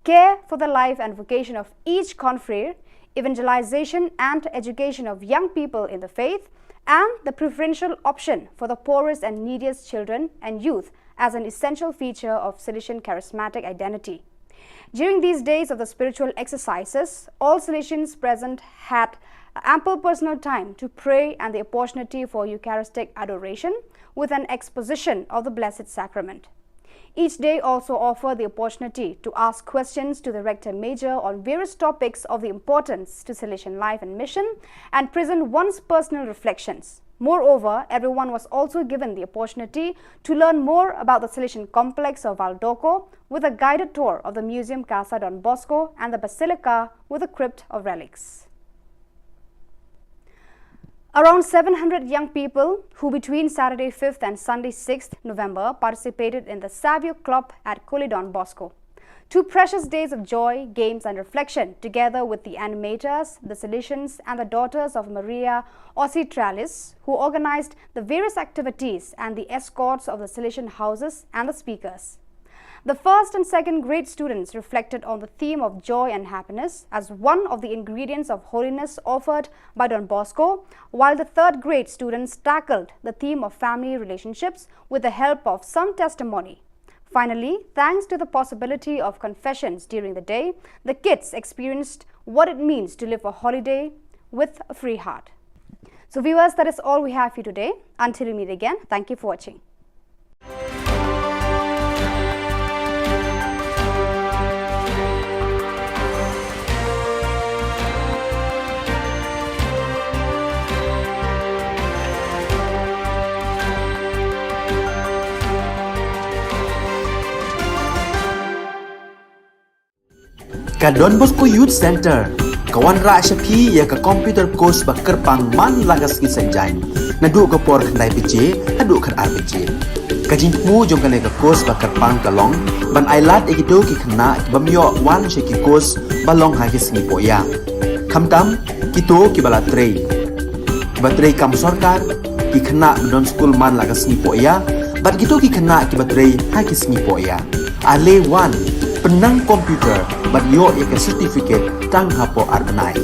care for the life and vocation of each confrere, evangelization and education of young people in the faith, and the preferential option for the poorest and neediest children and youth as an essential feature of Salesian charismatic identity. During these days of the spiritual exercises, all Salesians present had ample personal time to pray and the opportunity for Eucharistic adoration with an exposition of the Blessed Sacrament. Each day also offered the opportunity to ask questions to the Rector Major on various topics of the importance to Salesian life and mission and present one's personal reflections. Moreover, everyone was also given the opportunity to learn more about the Salesian complex of Valdocco with a guided tour of the Museum Casa Don Bosco and the Basilica with a crypt of relics. Around seven hundred young people who between Saturday fifth and Sunday sixth November participated in the Savio Club at Kuli Don Bosco. Two precious days of joy, games, and reflection, together with the animators, the Salesians, and the Daughters of Maria Auxiliatrix, who organized the various activities and the escorts of the Salesian houses and the speakers. The first and second grade students reflected on the theme of joy and happiness as one of the ingredients of holiness offered by Don Bosco, while the third grade students tackled the theme of family relationships with the help of some testimony. Finally, thanks to the possibility of confessions during the day, the kids experienced what it means to live a holiday with a free heart. So, viewers, that is all we have for you today. Until we meet again, thank you for watching. Ka Don Bosco Youth Center ka wanrah sha phi ïa ka computer course ba kyrpang man la ka sngi Saitjaiñ, naduh ka por khyndai baje haduh khatar baje. Ka jingthmu jong kane ka course ba kyrpang ka long ban ailad ïa kito ki khynnah ki bym ïoh wan sha ki course ba long ha ki sngi pohïa, khamtam kito kiba la trei, kiba trei kam sorkar, ki khynnah ba don skul man la ka sngi pohïa, bad kito ki khynnah kiba trei ha ki sngi pohïa. Ale wan, pynnang computer bad ïoh ïa ka certificate tang hapoh ar bnai.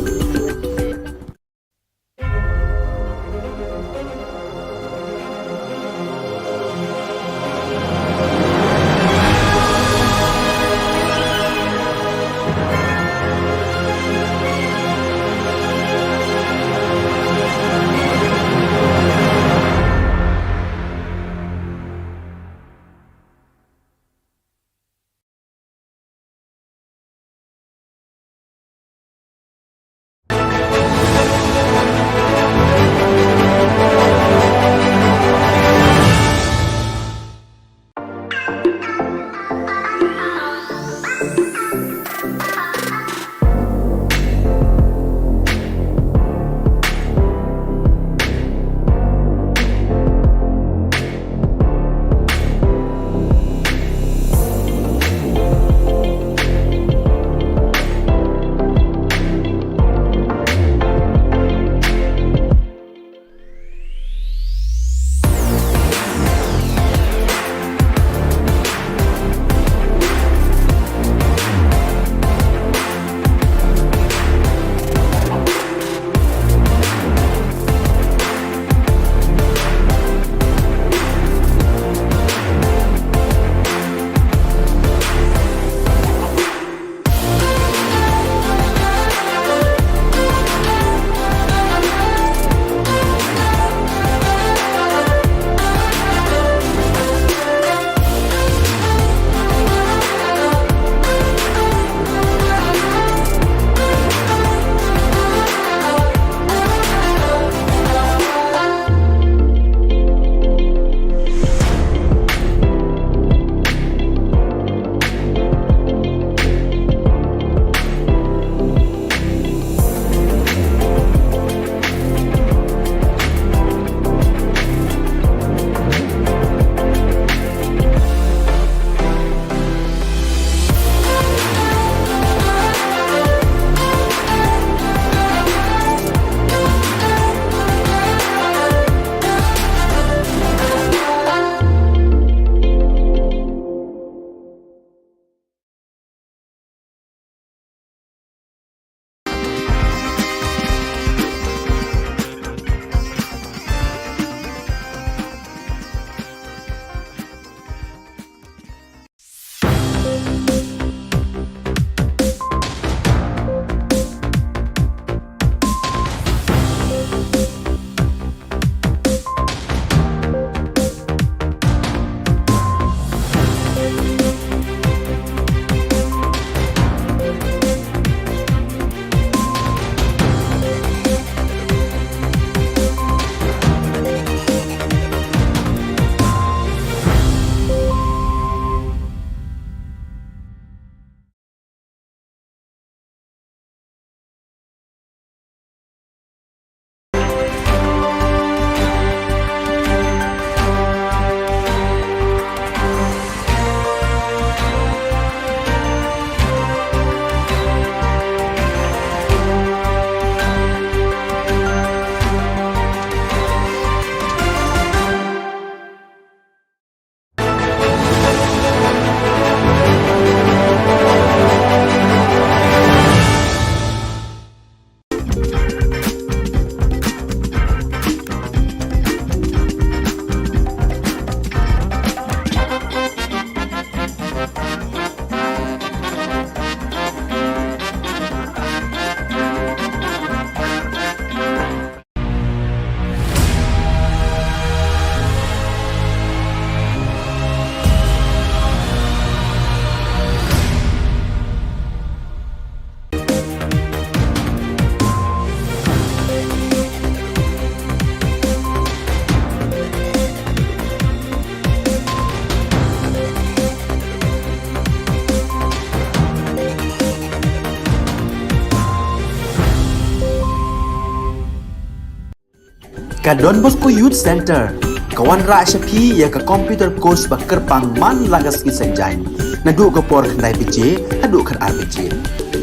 Ka Don Bosco Youth Centre ka wanrah sha phi ïa ka computer course ba kyrpang man la ka sngi Saitjaiñ, naduh ka por khyndai baje haduh khatar baje.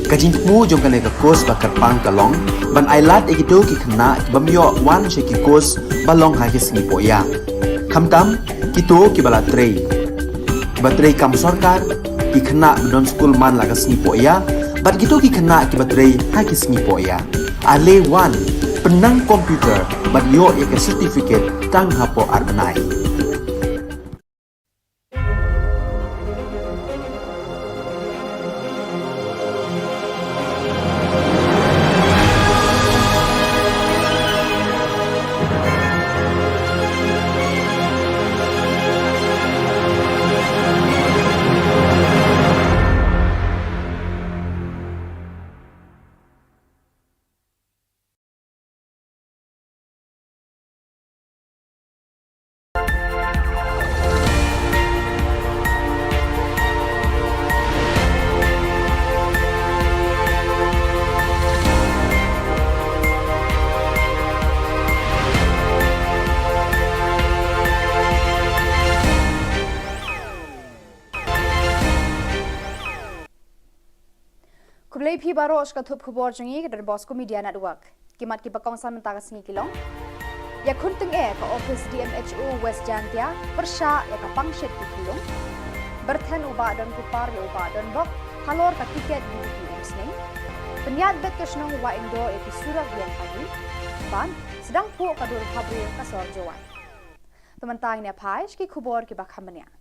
Ka jingthmu jong kane ka course ba kyrpang ka long ban ailad ïa kito ki khynnah ki bym ïoh wan sha ki course ba long ha ki sngi pohïa, khamtam kito kiba la trei, kiba trei kam sorkar, ki khynnah ba don skul man la ka sngi pohïa, bad kito ki khynnah kiba trei ha ki sngi pohïa. Ale wan, pynnang computer bad ïoh ïa ka certificate tang hapoh ar bnai. Khublei phi baroh sha ka thup khubor jong ngi ka Don Bosco Media Network. Ki mat kiba kongsan mynta ka sngi ki long: Ïakhun tyngeh ka ophis D M H O West Jaintia pyrshah ïa ka pangshit ki khyllung. Byrthen u Bah Donkupar ïa u Bah Donbok halor ka tiket U D P Umsning. Pynïaid beit ka shnong Wahingdoh ïa ki surok ïeng pagi. Bad sdang phuh ka dur phabriew ka sor Jowai. Te mynta ngin ïa phai sha ki khubor kiba kham bniah.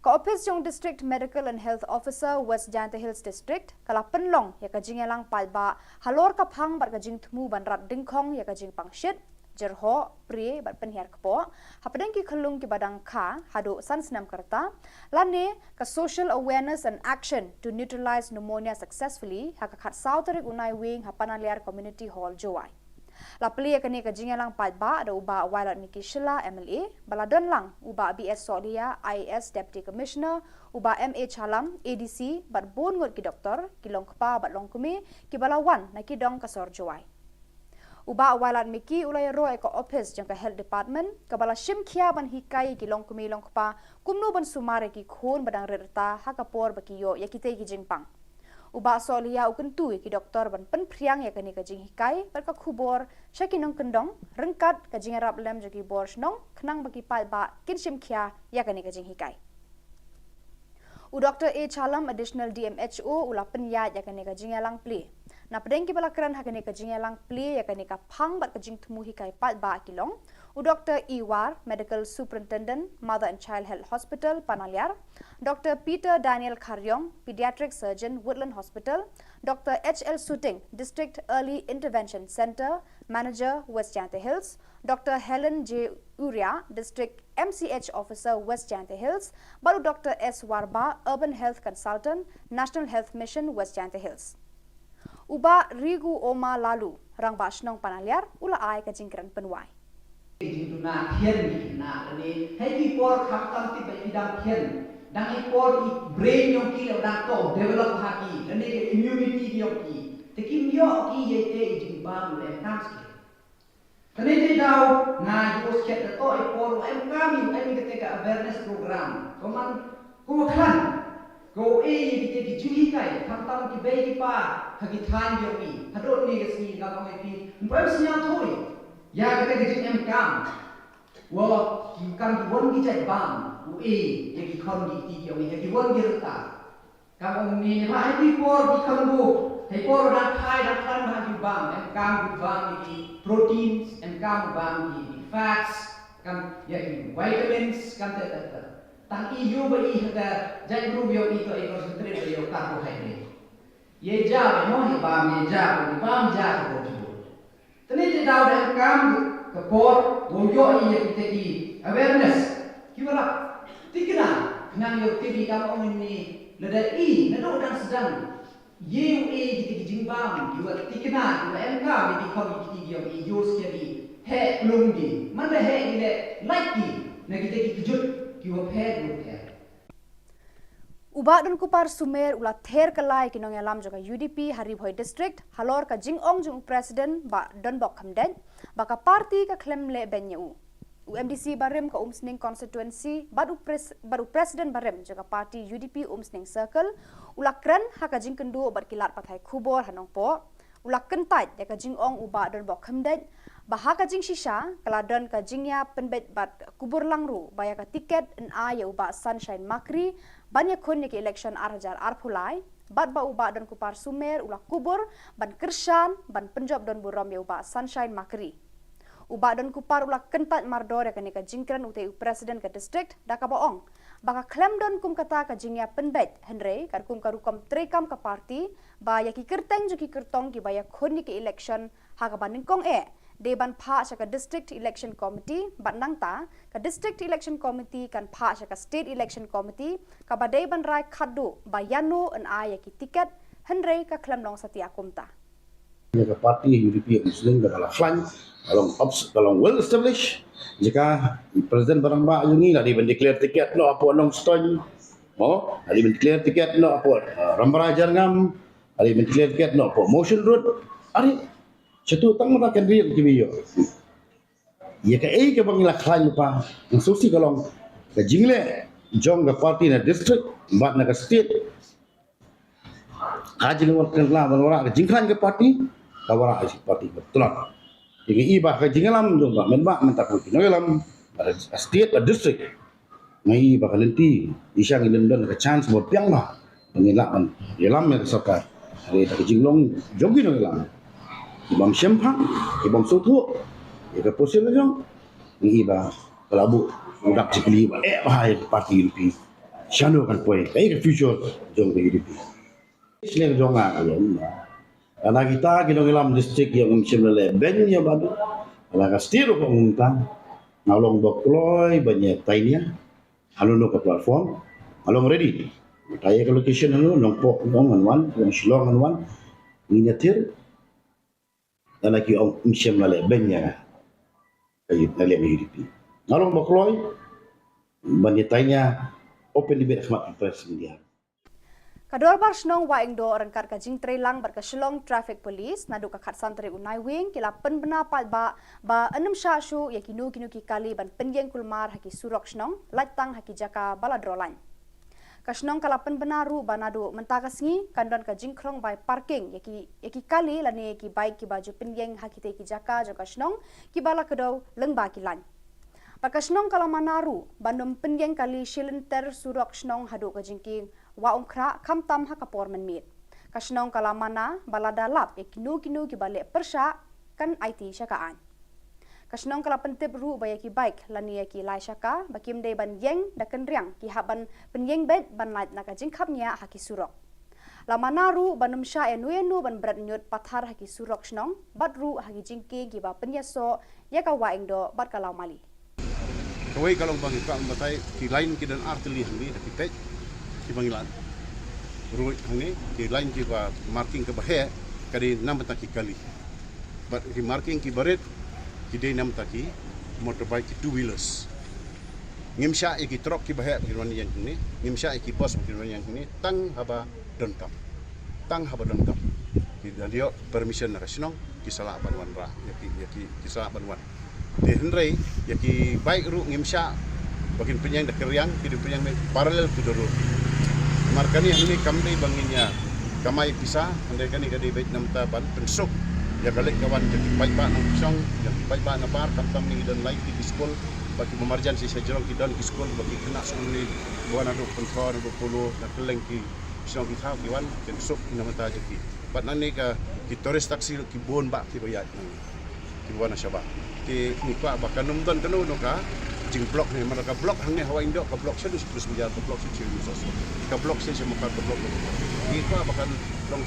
Ka ophis jong District Medical and Health Officer West Jaintia Hills District ka la pynlong ïa ka jingïalang paidbah halor ka phang bad ka jingthmu ban rat dyngkhong ïa ka jingpangshit, jyrhoh, prie bad pynhiar kpoh hapdeng ki khyllung kiba dang kha haduh san snem ka rta, lane ka Social Awareness and Action to Neutralize Pneumonia Successfully ha ka khatsaw tarik u Naiwieng ha Panaliar Community Hall, Jowai. La plie ïa kane ka jingïalang paidbah da u Bah Wailadmiki Shylla M L A, ba la don lang u Bah B S Sohliya I A S Deputy Commissioner, u Bah M A Chalam A D C bad bun ngut ki doktor, ki longkpa bad longkmie kiba la wan na ki dong ka sor Jowai. U Bah Wailadmiki u la ïaroh ïa ka ophis jong ka Health Department kaba la shim khia ban hikai ïa ki longkmie longkpa kumno ban sumar ïa ki khun ba dang rit rta ha ka por ba ki ïoh ïa kitei ki jingpang. U Bah Sohliya u kyntu ïa ki doktor ban pynphriang ïa kane ka jinghikai bad ka khubor sha ki nongkyndong ryngkat ka jingïarap lem jong ki bor shnong khnang ba ki paidbah kin shim khia ïa kane ka jinghikai. U Doktor A Chalam, Additional D M H O, u la pynïaid ïa kane ka jingïalang plie. Napdeng kiba la kren ha kane ka jingïalang plie ïa kane ka phang bad ka jingthmu hikai paidbah ki long u Doktor E War, Medical Superintendent, Mother and Child Health Hospital, Panaliar, Doktor Peter Daniel Kharriong, Pediatric Surgeon, Woodland Hospital, Doktor H L Suting, District Early Intervention Centre Manager, West Jaintia Hills, Doktor Helen J Uria, District M C H Officer, West Jaintia Hills, bad u Doktor S Warbah, Urban Health Consultant, National Health Mission, West Jaintia Hills. U Bah Rigu Oma Lalu, Rangbah Shnong Panaliar, u la ai ka jingkren pynwai. Ki jingduna thian ki na lane ha ki por khamtam tip ba ki dang thian, dang i por i brain jong ki la dang to develop ha ki, lane ka immunity jong ki, te kim ïoh ki ïa te i jingbam u em kam skhem. Kane te daw nga ïoh skhem da to i por u em kam, i em kate ka awareness program. Ko man ko khlan ko e ïa kite ki jinghikai, khamtam ki bei ki pa ha ki thaiñ jong i. Haduh ne ka sngi nga ka mai phi, em sñiaw thui ïa kate ka jingem kam. Wa ki kam ki wan ki jait bam u e ïa ki khon ki kti ki ong ïa ki wan ki rta. Kam ong ni ba ha ki por ki khon bu, ha ki por dang phai dang khlaiñ ba ha ki bam, em kam ki bam ïa ki proteins, em kam bam ïa ki fats, kam ïa ki vitamins, kam te te te. Tang i ïoh ba i ha ka jait bru ïoh i to i concentrate ba ïoh carbohydrate. Ye ja ba mo hi bam ye ja ba ki bam ja ka bru ki bru. Te ne te daw da em kam ka por, bym ïoh i ïa kite ki awareness. Ki ba la tikna, khnang ïoh tip i kam ong ni, lada i, naduh dang sdang ïa u e kite ki jingbam, ki ba tikna, ki ba em kam ïa ki khon ki kti ki ong i ïoh skhem i heh plung ki. Man da heh ki leh lait ki na kite ki kjut ki ba phet ki ba phet. U Bah Donkupar Sumer u la ther kylla ïa ki nongïalam jong ka U D P ha Ri Bhoi District halor ka jingong jong u President Bah Donbok Khamdeit ba ka party ka khlem leh beiñ ïa u. U MDC barim ka Umsning constituency bad u, pres, bad u president barim jong ka party UDP Umsning Circle u la kren ha ka jingkynduh bad ki lad pathai khubor ha Nongpoh. U la kyntait ïa ka jingong u Bah Donbok Khymdeit ba ha ka jingshisha ka la don ka jingïapynbeit bad kubur lang ruh ba ïa ka tiket yn ai ïa u Bah Sunshine Makri ban ïakhun ïa ka election ar hajar arphew lai, bad ba u Bah Donkupar Sumer u la kubur ban kyrshan ban pynjop don burom ïa u Bah Sunshine Makri. U Bah Donkupar u la kyntait mardor ïa kane ka jingkren utei u president ka district da kaba ong ba ka khlem don kum kata ka jingïapynbeit, hynrei katkum ka rukom treikam ka party ba ïa ki kyrteng jong ki kyrtong kiba ïakhun ïa ka election ha kaba nyngkong eh dei ban phah sha ka District Election Committee, bad nangta ka District Election Committee kan phah sha ka State Election Committee kaba dei ban rai khatduh ba ïano yn ai ïa ki tiket, hynrei ka khlem long satia kumta. Ïa ka party UDP Umsning ka la khlaiñ ka long obs-, ka long well established. Jaka i president ba rangbah jong ngi la dei ban declare tiket noh hapoh Nongstoiñ. Mo, la dei ban declare tiket noh hapoh, uh, Rambrai Jyrngam. La dei ban declare tiket noh hapoh Mawshynrut. Ari, shatu tang mynta kan ri ki wi ïoh. Ïa kaei kaba ngi la khlaiñ lypa, nga sngewsih ka long ka jingleh jong ka party na district bad na ka state. Ka jingwan kan la ban wanrah ka jingkhlaiñ ka party, ka wanrah ka party ka tlot. Te nga i ba ka jingïalam jong ka, mynba mynta ka jingïalam, ka state, ka district. Nga i ba ka lynti, i shang i lynti ka chance ba biang ba ba ngin lah ban ïalam ïa ka sorkar. Hynrei da ka jinglong jong ki nongïalam, ki bym shemphang, ki bym sngewthuh ïa ka position jong, nga i ba ka la buh u dak jingkylli ba eh ba ha ïa ka party UDP shano kan poi, kaei ka future jong ka UDP. Shisha jong nga ka long ba lada kita ki nongïalam district ïa ngim shym la leh beiñ ïa Bah Duk, lada ka state ruh ka ong kumta, nga long ba kloi ban ïa tainia. Hano hano ka platform, nga long ready. Mynta ïa ka location hano, Nongpoh ngan wan, Shillong ngan wan. Ngin ïathir. Lada ki ong ngim shym la leh beiñ ïa nga, ka UDP, nga long ba kloi ban ïa tainia open debate ha khmat press media. Ka Dorbar Shnong Wahingdoh ryngkat ka jingtreilang bad ka Shillong Traffic Police naduh ka khatsan tarik u Naiwieng ki la pynbna paidbah ba yn ym shah shuh ïa kino kino ki kali ban pynïeng kulmar ha ki surok shnong, lait tang ha ki jaka ba la droh lain. Ka shnong ka la pynbna ruh ba naduh mynta ka sngi kan don ka jingkhlong bai parking ïa ki, ïa ki kali lane ïa ki bike kiba ju pynïeng ha kitei ki jaka jong ka shnong kiba la kdew lyngba ki lain. Bad ka shnong ka la mana ruh ban ym pynïeng kali shi lynter surok shnong haduh ka jingkieng Wah Umkhrah khamtam ha ka por mynmiet. Ka shnong ka la mana ba lada lap ïa kino kino kiba leh pyrshah kan aiti sha ka aiñ. Ka shnong ka la pyntip ruh ba ïa ki bike lane ïa ki lai shaka ba kim dei ban ïeng da kynriang ki hap ban pynïeng beit ban lait na ka jingkhapngiah ha ki surok. La mana ruh ban ym shah ïano ïano ban bret ñiut pathar ha ki surok shnong bad ruh ha ki jingkieng kiba pynïasoh ïa ka Wahingdoh bad ka Lawmali. Kawei ka long ba ngi kwah ban batai, ki lain ki don ar tylli hangne da ki peit kiba ngi lad. Ruh hangne ki lain kiba marking kaba heh ka dei na bynta ki kali. Bad ki marking kiba rit ki dei na bynta ki motorbike, ki two wheelers. Ngim shah ïa ki truck kiba heh ba kin wan ïeng hangne, ngim shah ïa ki bus ba kin wan ïeng hangne tang haba donkam. Tang haba donkam. Ki da ïoh permission na ka shnong, ki sa lah ban wanrah ïa ki, ïa ki, ki sa lah ban wan. Te hynrei ïa ki bike ruh ngim shah ba kin pynïeng da kynriang, ki dei pynïeng parallel to the road. Namar kane hangne kam dei ba ngin ïa kamai pisa, hynrei kane ka dei beit na bynta ban pynsuk ïa ka leit ka wan jong ki paidbah nongshong, jong ki paidbah nabar, khamtam ngi don lai tylli ki skul, ba kiba marjan shisha jrong ki don ki skul, ba ki khynnah skul ngi wan naduh Pynthor, naduh Polo, na kylleng ki shnong ki thaw ki wan, kin suk na bynta jong ki. Bad nangne ka, ki tourist taxi ki bun bah kiba ïaid nangne, kiba wan na shabar. Te ngi kwah ba kan ym don kano kano ka jingblock ne, namar ka block hangne ha Wahingdoh, ka block sha Dusprus Bazaar, ka block sha Chiru Sosro, ka block sha Mawkar, ka block. Ngi kwah ba kan long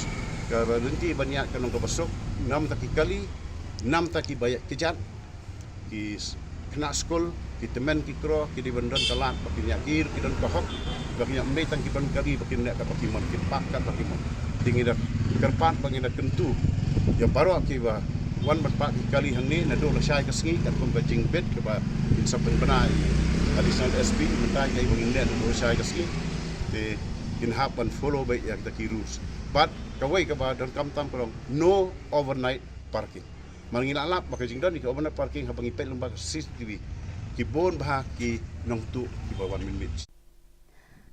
ka lynti ban ïaid kan long kaba suk, na bynta ki kali, na bynta kiba ïaid kjat, ki s-, khynnah skul, ki tymmen ki kro, ki dei ban don ka lad ba kin ïa, ki, ki don ka hok ba kin ïa, ym dei tang ki ban kali ba kin leh katba ki mon, kin pah katba ki mon. Te ngi da kyrpad ba ngin da kyntu ïa baroh kiba wan ban pah ki kali hangne naduh lashai ka sngi, katkum ka jingbit kaba kin sa pynbna i Additional SP mynta, ïa ba ngin leh naduh lashai ka sngi. Te kin hap ban follow beit ïa kita ki rules. Bad kawei kaba donkam tam ka long no overnight parking. Mar ngi la lap ba ka jingdon ïa ka overnight parking haba ngi peit lyngba ka C C T V, ki bun bha ki nongtuh kiba wan mynmiet.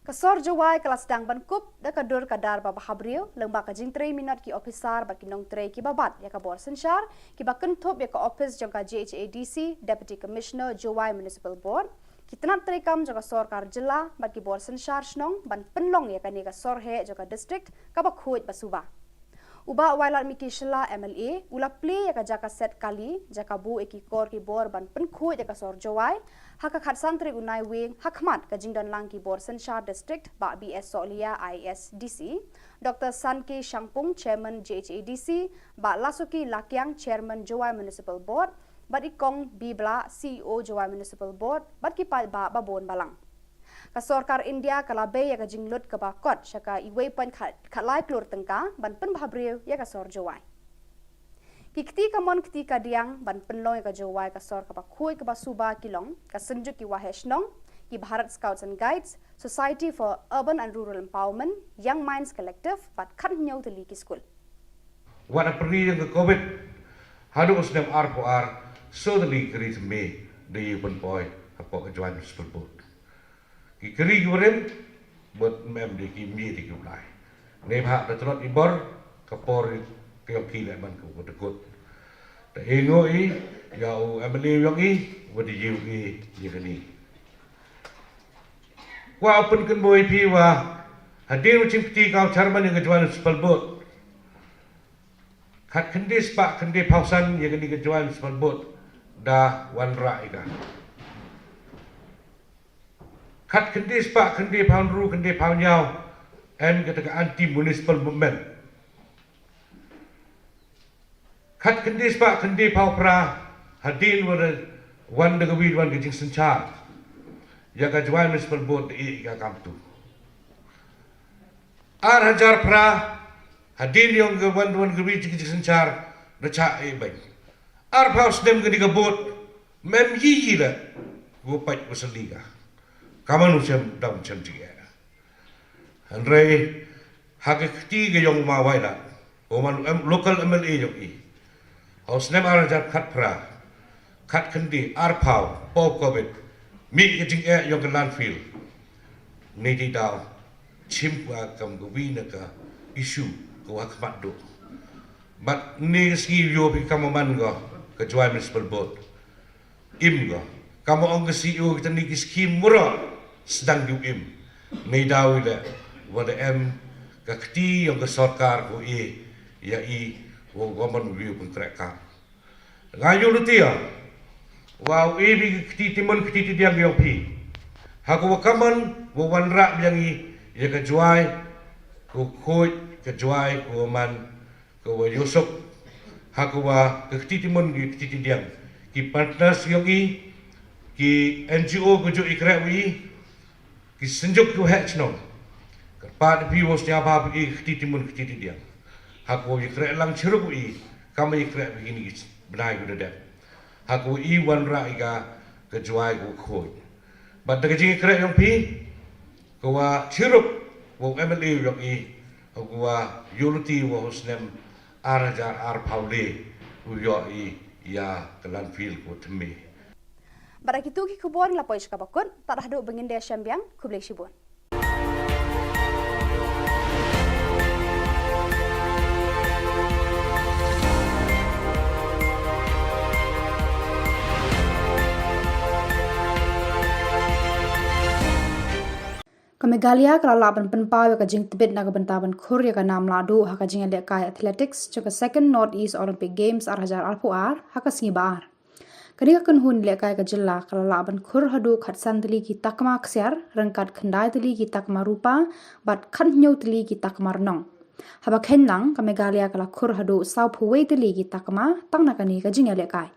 Ka sor Jowai ka la sdang ban kup da ka dur ka dar ba bhabriew lyngba ka jingtrei minot ki ophisar bad ki nongtrei kiba bat ïa ka bor synshar, kiba kynthup ïa ka ophis jong ka J H A D C, Deputy Commissioner, Jowai Municipal Board, ki tnat treikam jong ka sorkar jylla bad ki bor synshar shnong ban pynlong ïa kane ka sor heh jong ka district kaba khuid ba suba. U Bah Wailadmiki Shylla M L A u la plie ïa ka jaka set kali, jaka buh ïa ki kor ki bor ban pynkhuid ïa ka sor Jowai ha ka khatsan tarik u Naiwieng, ha khmat ka jingdon lang ki bor synshar district, Bah B S Sohliya, I A S D C, Doctor Sanke Shangpung, Chairman J H A D C, Bah Lasuki Lakiang, Chairman Jowai Municipal Board, bad i Kong B Blah, C E O Jowai Municipal Board, bad ki paidbah ba bun balang. Ka sorkar India ka la bei ïa ka jinglut kaba kot sha ka wei point khat, khatlai klur tyngka ban pynbhabriew ïa ka sor Jowai. Ki kti kamon kti kadiang ban pynlong ïa ka Jowai ka sor kaba khuid kaba suba ki long ka Synjuk ki Waheh Shnong, ki Bharat Scouts and Guides, Society for Urban and Rural Empowerment, Young Minds Collective, bad khathynñiew tylli ki skul. Wat hapyrdi jong ka Covid haduh u snem arphew ar, soo tylli ki ri thymmai da ïoh pynpoi hapoh ka Jowai Municipal Board. Ki kri ki barim bad mem de ki mih de ki u blai. Neibhah da tlot i bor, ka por ka ïong ki leh ban ka u dkut. Da e ngo i ïa u M L A ïong i, wa da ïoh i ïa kani. Wa u pynkynboi phi wa hadien u jingkti ka u chairman ïa ka Jowai Municipal Board. Khat khyndai spah khyndai phaw san ïa kani ka Jowai Municipal Board da wanrah ïa ka. Khat khyndai spah khyndai phaw hynriew khyndai phaw hynñiew em kata ka anti municipal movement. Khat khyndai spah khyndai phaw phra hadien wa da wan da ka wi wan ka jingsynshar ïa ka Jowai Municipal Board da ïeh ïa ka kamtu. Ar hajar phra hadien ïong ka wan wan ka wi ka jingsynshar da chah ïeh bad arphew snem kani ka board mem yi yi la wa pait wa sylli ka. Ka man u shem dam shem jingeh. Hynrei ha ka kti ka ïong u ma Wailadmiki, u man u em, local M L A ïong i, ha u snem ar hajar khatphra, khat khyndai arphew, post Covid, mih ka jingeh ïong ka landfill. Nei dei daw chim ka kam ka wi na ka issue ka wa khmat duh. Bad ni ka sngi ïoh phi kam man ka ka Jowai Municipal Board. Im ko. Kam ong ka C E O kita ni ki skim mura sdang ju im. Nei daw ila wa da em ka kti ïong ka sorkar ko e ïa i wa gomon wi pun trek kam. Nga yu lutia wa u e bi ka kti timon kti tidiang ïong phi. Ha ko wa kamon wa wanrah biang i ïa ka Jowai ko khoi ka Jowai ko man ka wa yosok ha ka wa ka kti timon ki kti tidiang ki partners ïong i ki N G O ka ju i krek wi ki synjuk ki wa heh chnong. Ka pat pi wa stia ba pi ki kti timon ki kti tidiang ha ka wa i krek lang chirup wi kam i krek wi ni ki bnai ku da dep ha ka wa i wanrah i ka ka Jowai ka khoi. Bad da ka jing i krek ïong pi ka wa chirup wa M L A ïong i ha ka wa yu luti wa u snem ar hajar arphew le u ïoh i ïa ka landfill ko thymmai. Bad da kitu ki khubor ngi la poi sha kaba kut, tad haduh ba ngin da shem biang, khublei shibun. Ka Meghalaya ka la lah ban pynpaw ïa ka jingtbit na ka bynta ban khur ïa ka nam lahduh ha ka jingïalehkai athletics jong ka Second North East Olympic Games ar hajar arphew ar ha ka sngi ba ar. Kane ka kynhun lehkai ka jylla ka la lah ban khur haduh khatsan tylli ki takma ksiar, ryngkat khyndai tylli ki takma rupa bad khathynñiew tylli ki takma rnong. Haba kheiñ lang, ka Meghalaya ka la khur haduh sawphew wei tylli ki takma tang na kane ka jingïalehkai.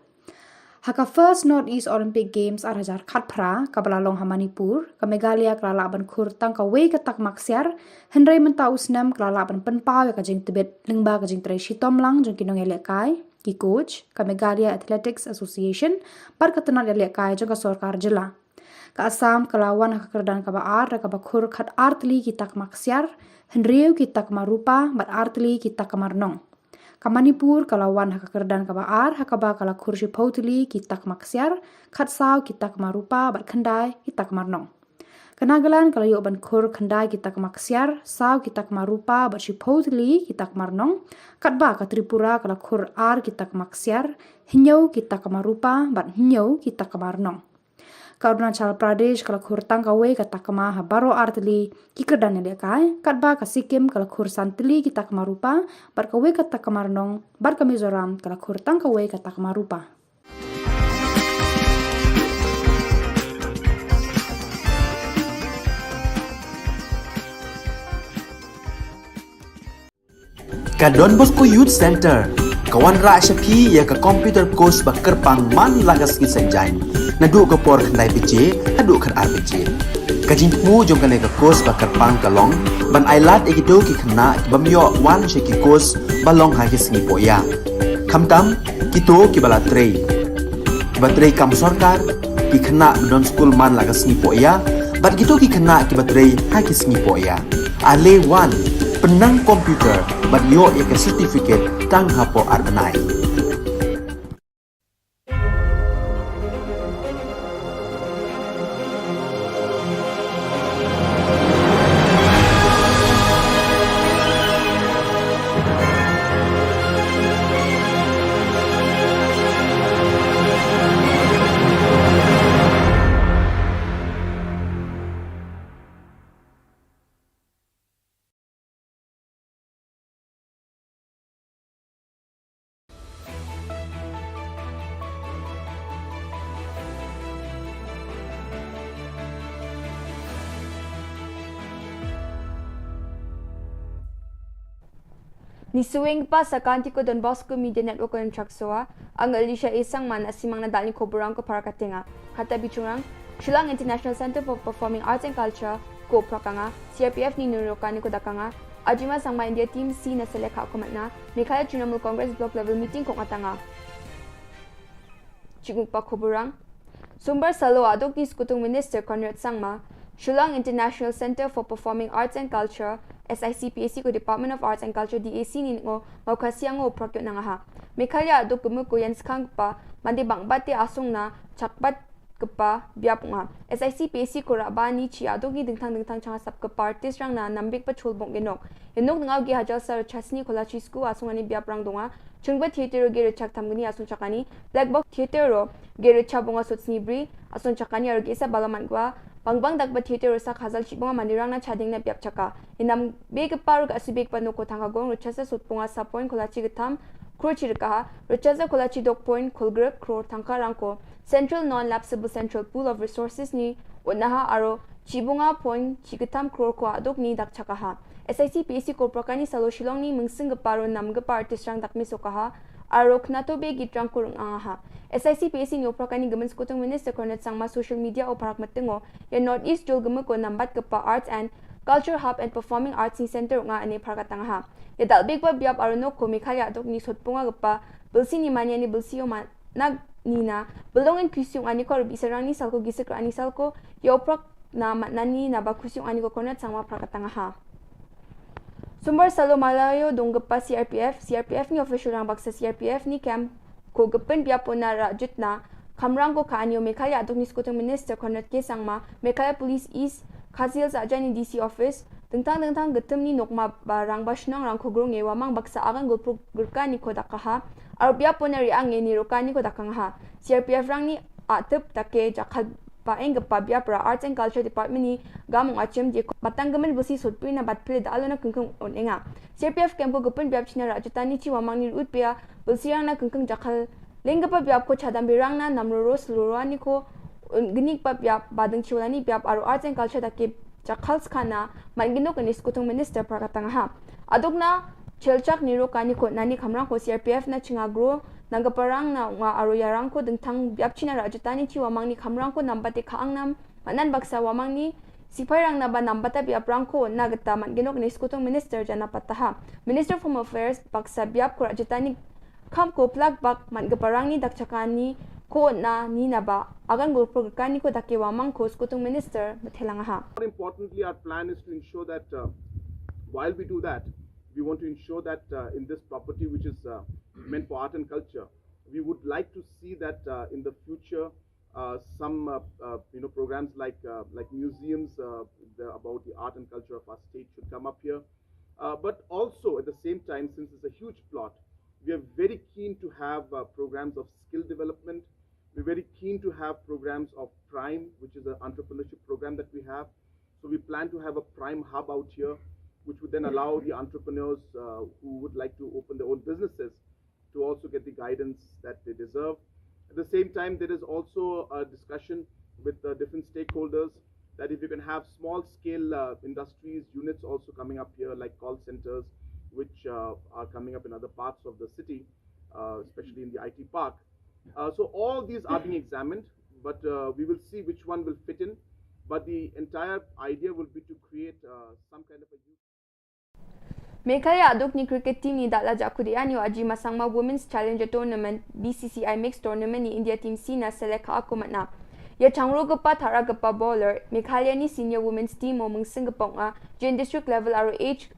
Ha ka First North East Olympic Games ar hajar khatphra kaba la long ha Manipur, ka Meghalaya ka la lah ban khur tang kawei ka takma ksiar, hynrei mynta u snem ka la lah ban pynpaw ïa ka jingtbit lyngba ka jingtrei shitom lang jong ki nongïalehkai, ki coach, ka Meghalaya Athletics Association bad ka tnat ïalehkai jong ka sorkar jylla. Ka Assam ka la wan ha ka kyrdan kaba ar da kaba khur khat ar tylli ki takma ksiar, hynriew ki takma rupa bad ar tylli ki takma rnong. Ka Manipur ka la wan ha ka kyrdan kaba ar, ha kaba ka la khur shiphew tylli ki takma ksiar, khatsaw ki takma rupa, bad khyndai ki takma rnong. Ka Nagaland ka la ïoh ban khur khyndai ki takma ksiar, saw ki takma rupa, bad shiphew tylli ki takma rnong, katba ka Tripura ka la khur ar ki takma ksiar, hynñiew ki takma rupa, bad hynñiew ki takma rnong. Ka Arunachal Pradesh ka la khur tang kawei ka takma ha baroh ar tylli ki kyrdan ïalehkai, katba ka Sikkim ka la khur san tylli ki takma rupa, bad kawei ka takma rnong, bad ka Mizoram ka la khur tang kawei ka takma rupa. Ka Don Bosco Youth Center ka wanrah sha phi ïa ka computer course ba kyrpang man la ka sngi Saitjaiñ, naduh ka por khyndai baje haduh khatar baje. Ka jingthmu jong kane ka course ba kyrpang ka long ban ailad ïa kito ki khynnah ki bym ïoh wan sha ki course ba long ha ki sngi pohïa. Khamtam kito kiba la trei, kiba trei kam sorkar, ki khynnah ba don skul man la ka sngi pohïa, bad kito ki khynnah kiba trei ha ki sngi pohïa. Ale wan, pynnang computer bad ïoh ïa ka certificate tang hapoh ar bnai. Ngi sngewbha sa ka Anti ko Don Bosco Media Network ko Nchaksoa, ang Alicia Esang man asimang na dalni khoborang ko para katenga. Kata bichungrang, Shillong International Center for Performing Arts and Culture ko prakanga, C R P F ni nurokani ko dakanga, Ajima Sangma India Team C na selekha ko matna, Meghalaya Trinamool Congress Block Level Meeting ko ngatanga. Chikmukpa khoborang. Sombar salo aduk ni Skutung Minister Conrad Sangma, Shillong International Center for Performing Arts and Culture, S I C P A C ko Department of Arts and Culture D A C ni ngo maukhasiang ngo prakyo nangaha. Meghalaya aduk kemu ko yan skang pa, mandi bang bate asung na, chakbat kpa biap nga. S I C P A C ko raba ni chi aduk ni dingtang dingtang chang sap kpa artist rang na nambik pa chul bong genok. Enok ngau gi hajal sar chasni kola chi sku asung ani biap rang donga. Chungba theater ge rechak tam gni asung chakani. Black box theater ro ge rechak bonga sut sni bri asung chakani aro ge sa balaman gwa. Bang bang dak ba theater ro sak hazal chi bonga mani rang na chading na biap chaka. Inam be kpa ro ga asubik pa noko thang ka gong rechasa sut bonga sa point kola chi getam. Kro chi rekaha. Rechasa kola chi dok point kolgrek kro thangka rangko. Central Non-Lapsable Central Pool of Resources ni utnaha aro chibunga point chikatam kror ko aduk ni dak chakaha. S I C P A C ko prakani salo Shillong ni mungsing geparo nam gepa artist rang dak misokaha aro knato be git rang kurung angaha. S I C P A C ni oprakani gemen Skutung Minister Conrad Sangma social media o parak metengo ya North East jol geme ko nambat gepa Arts and Culture Hub and Performing Arts ni Center nga ane parak atangaha. Ya dal big ba biap aro nok ko Meghalaya aduk ni sot punga gepa belsi ni mania ni belsi o ma nag nina, belong in kusiung ani ko rubi serang ni salko gisik ani salko, yoprak na matnani na ba kusiung ani ko Conrad Sangma prakatang ha. Sumbar salo malayo donggepa C R P F, C R P F ni official rang baksa C R P F ni camp ko gepen biapo na rajut na, kamrang ko ka anio Meghalaya aduk ni Skutung Minister Conrad K Sangma, Meghalaya Police East, Khasi Hills aja ni D C office, dengtang dengtang getem ni nokma ba rang ba shnong rang ko grong e wamang baksa agan gulpru gerka ni ko dakaha, Arpia puna ri ang ni roka ni ko dakang ha. C R P F rang ni atep take jakhat ba eng gepa biap ra Arts and Culture Department ni gamung achim je batang gemen busi sotpri na batpri da alona kengkeng on enga. C R P F kem ko gepun biap china ra jutani chi wamang ni rut pia busi rang na kengkeng jakhal leng gepa biap ko chadam birang na nam roro selurua ni ko un genik pa biap badeng chiwalani biap aro Arts and Culture dake jakhal skana man ginok ni Skutung Minister prakatang ha. Aduk na chelchak ni roka ni ko nani kamrang ko C R P F na chinga gro na gaparang na nga aro yarang ko dengtang biap china ra jutani chi wamang ni kamrang ko nambate ka angnam manan baksa wamang ni sipai rang na ba nambata biap rang ko na geta man ginok ni Skutung Minister jana pataha. Minister of Home Affairs baksa biap ko ra jutani kam ko plak bak man geparang ni dak chakani ko na ni na ba agan gulpur gekani ko dake wamang ko Skutung Minister methelang ha. More importantly, our plan is to ensure that, uh, while we do that, We want to ensure that uh, in this property, which is uh, meant for art and culture, we would like to see that uh, in the future, uh, some uh, uh, you know programs like uh, like museums uh, the, about the art and culture of our state should come up here. Uh, but also at the same time, since it's a huge plot, we are very keen to have uh, programs of skill development. We're very keen to have programs of Prime, which is an entrepreneurship program that we have. So we plan to have a Prime hub out here, which would then allow the entrepreneurs uh, who would like to open their own businesses to also get the guidance that they deserve. At the same time, there is also a discussion with uh, different stakeholders that if you can have small scale uh, industries, units also coming up here, like call centers, which uh, are coming up in other parts of the city, uh, especially in the I T park. Uh, so all these are being examined, but uh, we will see which one will fit in. But the entire idea will be to create uh, some kind of a Meghalaya a duk ni cricket team ni da la jakut ïa nyo Ajima Sangma Women's Challenger Tournament, B C C I Mixed Tournament ni India Team C na selek ha aku matna. Ïa changro gapa thara gapa bowler, Meghalaya ni senior women's team o mungsing gapa nga, jen district level aro age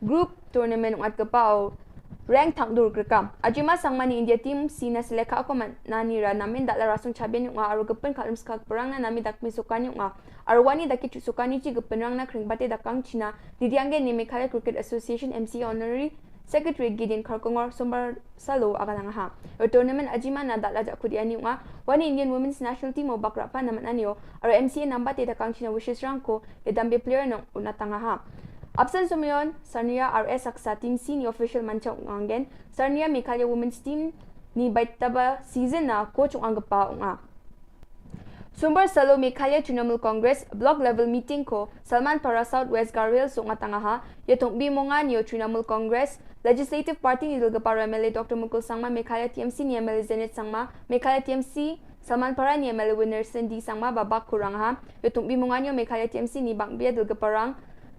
group tournament ngat gapa o rank thang dur krekam. Ajima Sangma ni India Team C na selek ha aku matna ni ra namen da la rasung chabian yuk nga aro gapin khalum skak perang na nami dak mi sukan yuk nga. Arwani da ki chut sukan ni chi gapin rang na kring bate da kang china, Didiange ni Meghalaya Cricket Association M C A Honorary Secretary Gideon Kharkongor Sombar Salo aga nang ha. Ur tournament ajima na da la jakut ïa ni nga, wani Indian Women's National Team o bakra pa na mananio, ar M C A namba te da kang china wishes rangko, ïa dambe player nong unatanga ha. Absent Sumion, Sarnia R S Aksa Team C ni official manchak ngangen, Sarnia Meghalaya Women's Team ni baitaba season na coach ung angapa unga. Sumbar Salo Meghalaya Trinamool Congress Block Level Meeting ko Salman Para South West Garo Hills Sunga Tangaha, Yatung Bimungan yo Trinamool Congress Legislative Party ni Dulgapar M L A Doctor Mukul Sangma, Meghalaya T M C ni M L A Zenith Sangma, Meghalaya T M C Salman Para ni M L A Winnerson D Sangma, Babak Kurang ha, Yatung Bimungan yo Meghalaya T M C ni Bangbia Dulgaparang,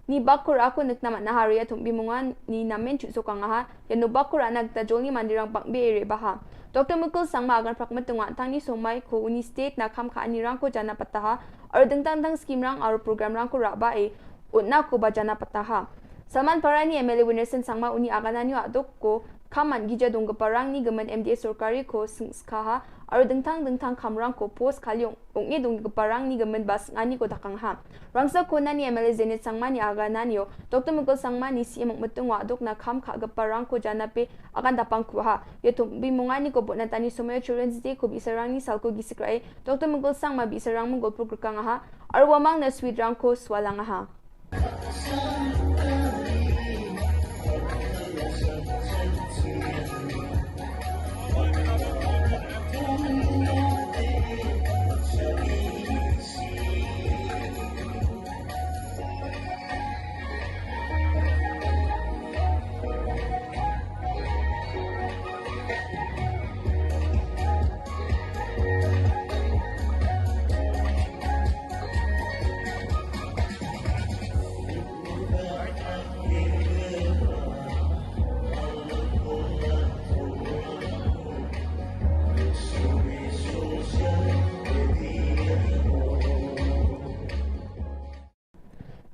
ni bakur aku nek namat nahari ya thumbi mungan ni namen chu sokang aha, ya no bakur anak ta jolni mandirang bang be ere baha. Doctor Mukul Sangma agan prak metungwa tang ni somai ko uni state na kham kha anirang ko jana pataha, ar dengtang dang scheme rang ar program rang ko raba e, utna ko ba jana pataha. Salman Parani M L A Winnerson Sangma uni aganan yo adok ko, khaman gija dong geparang ni gemen M D A sorkari ko sengskaha, ar dengtang dengtang khamrang ko post kaliong, ong e dong geparang ni gemen bas ngani ko dakang ha. Rangsa kona ni M L A Zenith Sangma ni aga nan yo, Doctor Mukul Sangma ni C M Mukmetung wa dok na kham kha gapa rang ko jana pe akan dapang kuha. Ye tum bi munga ni ko bot na tani somoyo Children's Day ko bi sarang ni sal ko gi sikrai, Doctor Mukul Sangma bi sarang mungol pur kang ha, arwamang na sweet rang ko swalang ha.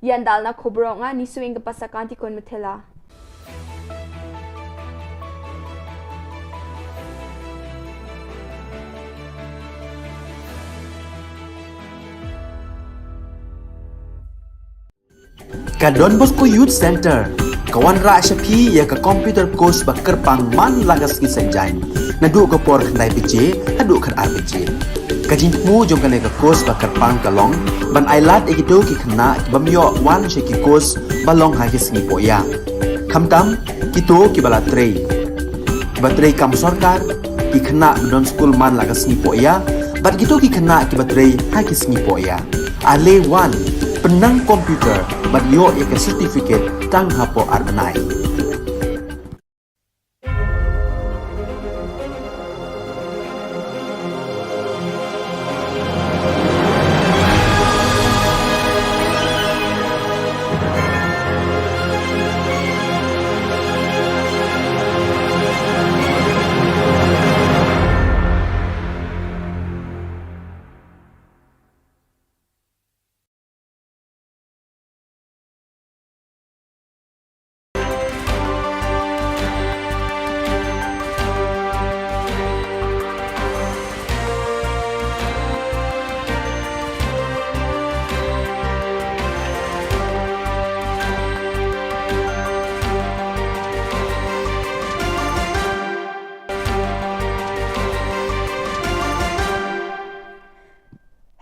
Yan dal na khubor nga ni suing ke pasa kanti kon metela. Ka Don Bosco Youth Center ka wanrah sha phi ïa ka computer course ba kyrpang man la ka sngi Saitjaiñ, naduh ka por khyndai baje haduh khatar baje. Ka jingthmu jong kane ka course ba kyrpang ka long ban ailad ïa kito ki khynnah ki bym ïoh wan sha ki course ba long ha ki sngi pohïa. Khamtam kito kiba la trei, kiba trei kam sorkar, ki khynnah ba don skul man la ka sngi pohïa bad kito ki khynnah kiba trei ha ki sngi pohïa. Ale wan, pynnang computer bad ïoh ïa ka certificate tang hapoh ar bnai.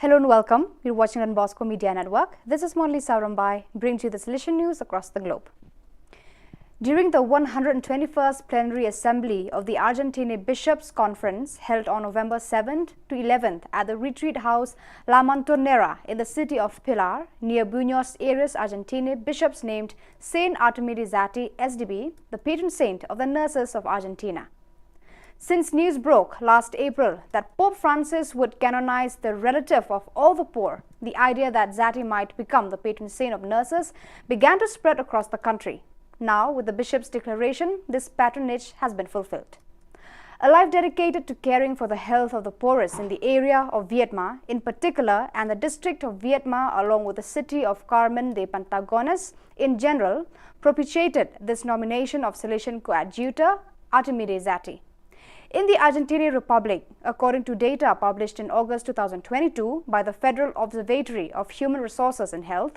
Hello and welcome. You're watching Don Bosco Media Network. This is Monali Sarambai, bringing you the Salesian news across the globe. During the one hundred twenty-first Plenary Assembly of the Argentine Bishops' Conference, held on November seventh to eleventh at the Retreat House La Montonera in the city of Pilar, near Buenos Aires, Argentina, bishops named Saint Artemide Zatti, S D B, the patron saint of the nurses of Argentina. Since news broke last April that Pope Francis would canonize the relative of all the poor, the idea that Zatti might become the patron saint of nurses began to spread across the country. Now, with the bishop's declaration, this patronage has been fulfilled. A life dedicated to caring for the health of the poorest in the area of Viedma in particular and the district of Viedma, along with the city of Carmen de Patagones in general, propitiated this nomination of Salesian coadjutor Artemide Zatti. In the Argentine Republic, according to data published in August two thousand twenty-two by the Federal Observatory of Human Resources and Health,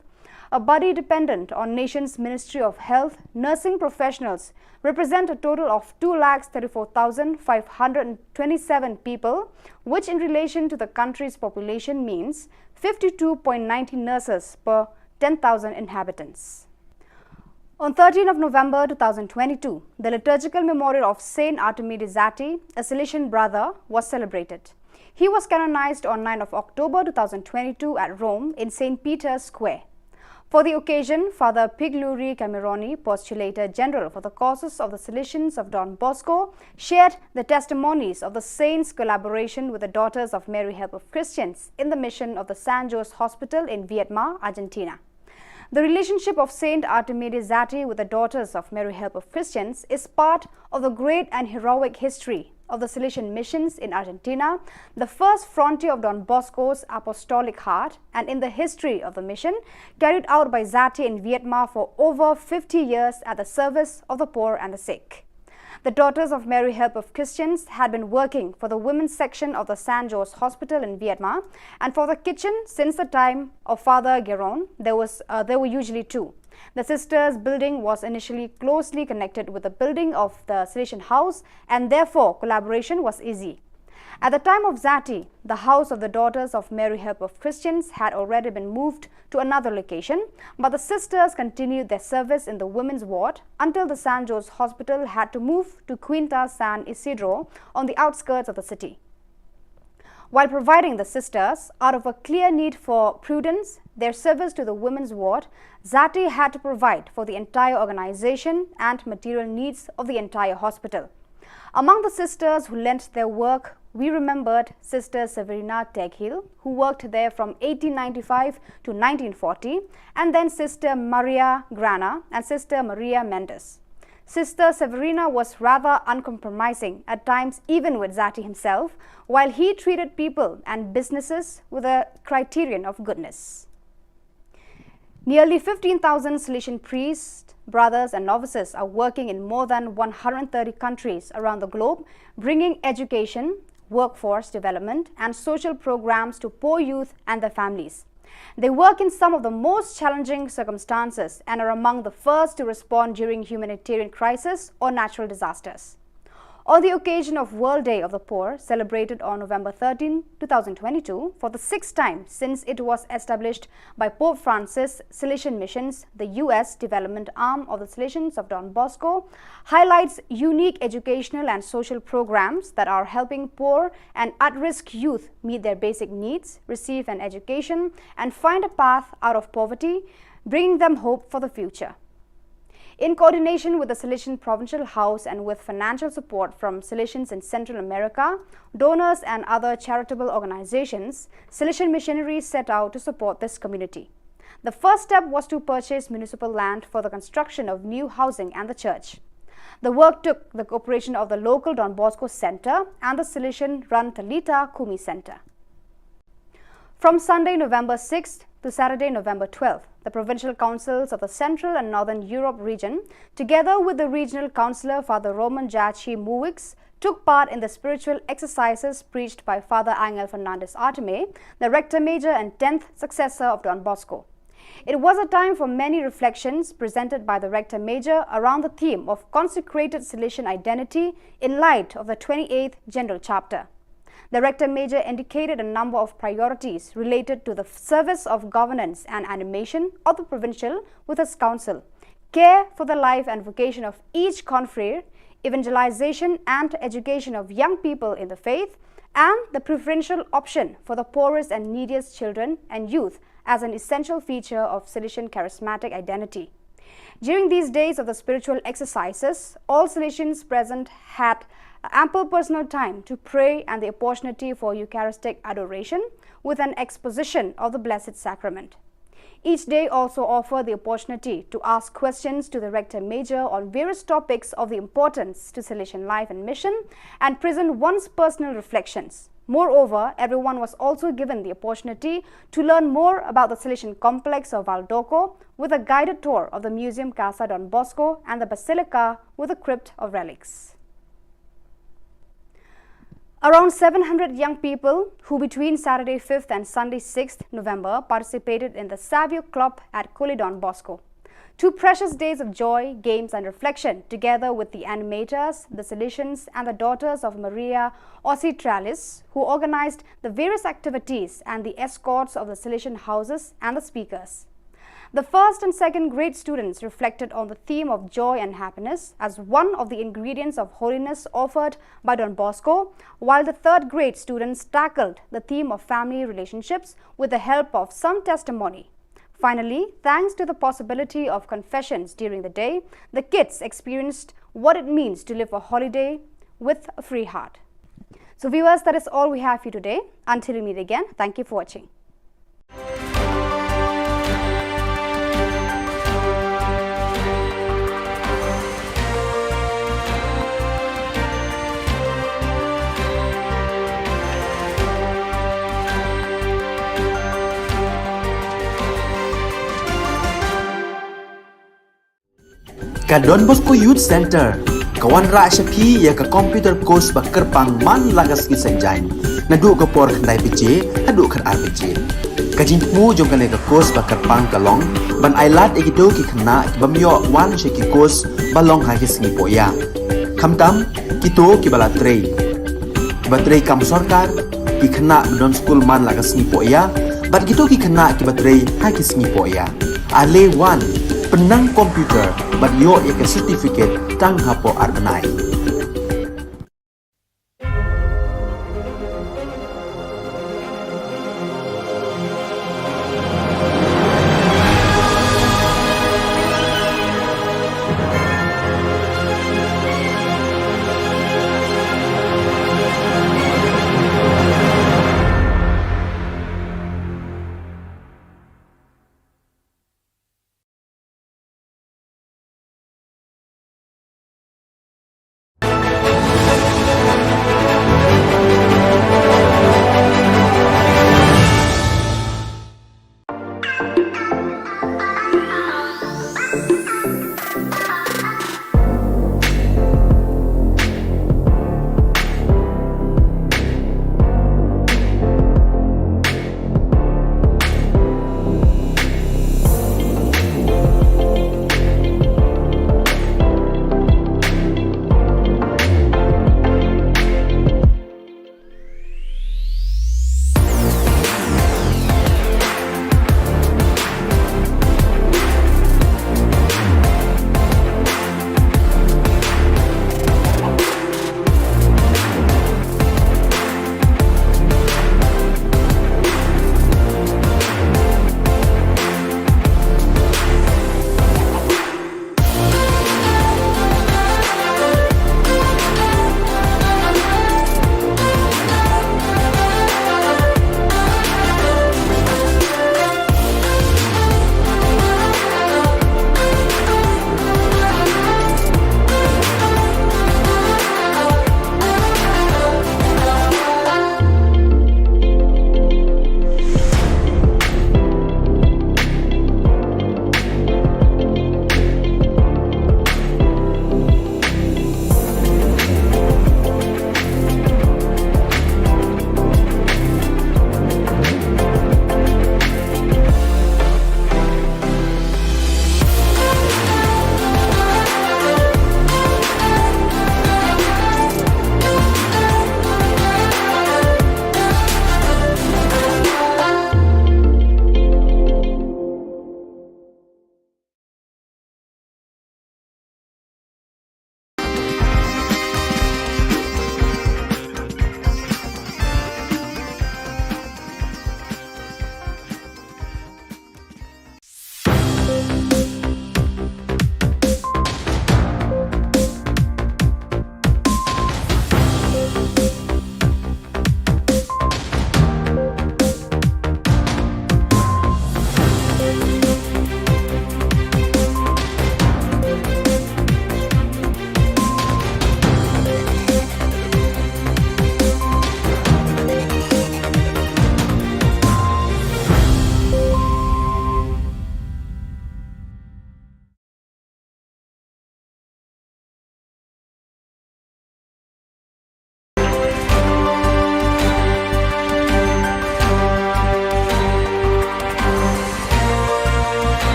a body dependent on nation's Ministry of Health, nursing professionals represent a total of two lakh thirty-four thousand five hundred twenty-seven people, which in relation to the country's population means fifty-two point ninety nurses per ten thousand inhabitants. On thirteenth of November two thousand twenty-two, the liturgical memorial of Saint Artemide Zatti, a Salesian brother, was celebrated. He was canonized on ninth of October two thousand twenty-two at Rome in Saint Peter's Square. For the occasion, Father Pigluri Cameroni, Postulator General for the Causes of the Salesians of Don Bosco, shared the testimonies of the saints' collaboration with the Daughters of Mary Help of Christians in the mission of the San Jose Hospital in Viedma, Argentina. The relationship of Saint Artemide Zatti with the Daughters of Mary Help of Christians is part of the great and heroic history of the Salesian missions in Argentina, the first frontier of Don Bosco's apostolic heart, and in the history of the mission carried out by Zatti in Vietnam for over fifty years at the service of the poor and the sick. The Daughters of Mary Help of Christians had been working for the women's section of the San Jose Hospital in Vietnam, and for the kitchen since the time of Father Geron, there was uh, there were usually two. The sisters' building was initially closely connected with the building of the Salesian house, and therefore collaboration was easy. At the time of Zatti, the house of the Daughters of Mary Help of Christians had already been moved to another location, but the sisters continued their service in the women's ward until the San Jose Hospital had to move to Quinta San Isidro on the outskirts of the city. While providing the sisters, out of a clear need for prudence, their service to the women's ward, Zatti had to provide for the entire organization and material needs of the entire hospital. Among the sisters who lent their work, we remembered Sister Severina Teghil, who worked there from eighteen ninety-five to nineteen forty, and then Sister Maria Grana and Sister Maria Mendes. Sister Severina was rather uncompromising at times, even with Zatti himself, while he treated people and businesses with a criterion of goodness. Nearly fifteen thousand Salesian priests, brothers, and novices are working in more than one hundred thirty countries around the globe, bringing education, workforce development, and social programs to poor youth and their families. They work in some of the most challenging circumstances and are among the first to respond during humanitarian crisis or natural disasters. On the occasion of World Day of the Poor, celebrated on November thirteenth, two thousand twenty-two, for the sixth time since it was established by Pope Francis, Salesian Missions, the U S development arm of the Salesians of Don Bosco, highlights unique educational and social programs that are helping poor and at-risk youth meet their basic needs, receive an education, and find a path out of poverty, bringing them hope for the future. In coordination with the Salesian Provincial House and with financial support from Salesians in Central America, donors, and other charitable organizations, Salesian missionaries set out to support this community. The first step was to purchase municipal land for the construction of new housing and the church. The work took the cooperation of the local Don Bosco Center and the Salesian run Talitha Kumi Center. From Sunday, November sixth to Saturday, November twelfth, the provincial councils of the Central and Northern Europe region, together with the regional councillor Father Roman Jachi Muwix, took part in the spiritual exercises preached by Father Angel Fernandez Artime, the Rector Major and tenth successor of Don Bosco. It was a time for many reflections presented by the Rector Major around the theme of consecrated Salesian identity in light of the twenty-eighth General Chapter. The Rector Major indicated a number of priorities related to the service of governance and animation of the provincial with his council, care for the life and vocation of each confrere, evangelization and education of young people in the faith, and the preferential option for the poorest and neediest children and youth as an essential feature of Salesian charismatic identity. During these days of the spiritual exercises, all Salesians present had ample personal time to pray and the opportunity for Eucharistic adoration with an exposition of the Blessed Sacrament. Each day also offered the opportunity to ask questions to the Rector Major on various topics of the importance to Salesian life and mission and present one's personal reflections. Moreover, everyone was also given the opportunity to learn more about the Salesian complex of Valdocco with a guided tour of the Museum Casa Don Bosco and the Basilica with a crypt of relics. Around seven hundred young people who between Saturday fifth and Sunday sixth November participated in the Savio Club at Kuli Don Bosco. Two precious days of joy, games, and reflection, together with the animators, the Salesians, and the Daughters of Maria Auxiliatrix, who organized the various activities and the escorts of the Salesian houses and the speakers. The first and second grade students reflected on the theme of joy and happiness as one of the ingredients of holiness offered by Don Bosco, while the third grade students tackled the theme of family relationships with the help of some testimony. Finally, thanks to the possibility of confessions during the day, the kids experienced what it means to live a holiday with a free heart. So, viewers, that is all we have for you today. Until we meet again, thank you for watching. Ka Don Bosco Youth Center ka wanrah sha phi ïa ka computer course ba kyrpang man la ka sngi Saitjaiñ, naduh ka por khyndai baje haduh khatar baje. Ka jingthmu jong kane ka course ba kyrpang ka long ban ailad ïa kito ki khynnah ki bym ïoh wan sha ki course ba long ha ki sngi pohïa, khamtam kito kiba la trei, kiba trei kam sorkar, ki khynnah ba don skul man la ka sngi pohïa, bad kito ki khynnah kiba trei ha ki sngi pohïa. Ale wan, pynnang computer bad ïoh ïa ka certificate tang hapoh ar bnai.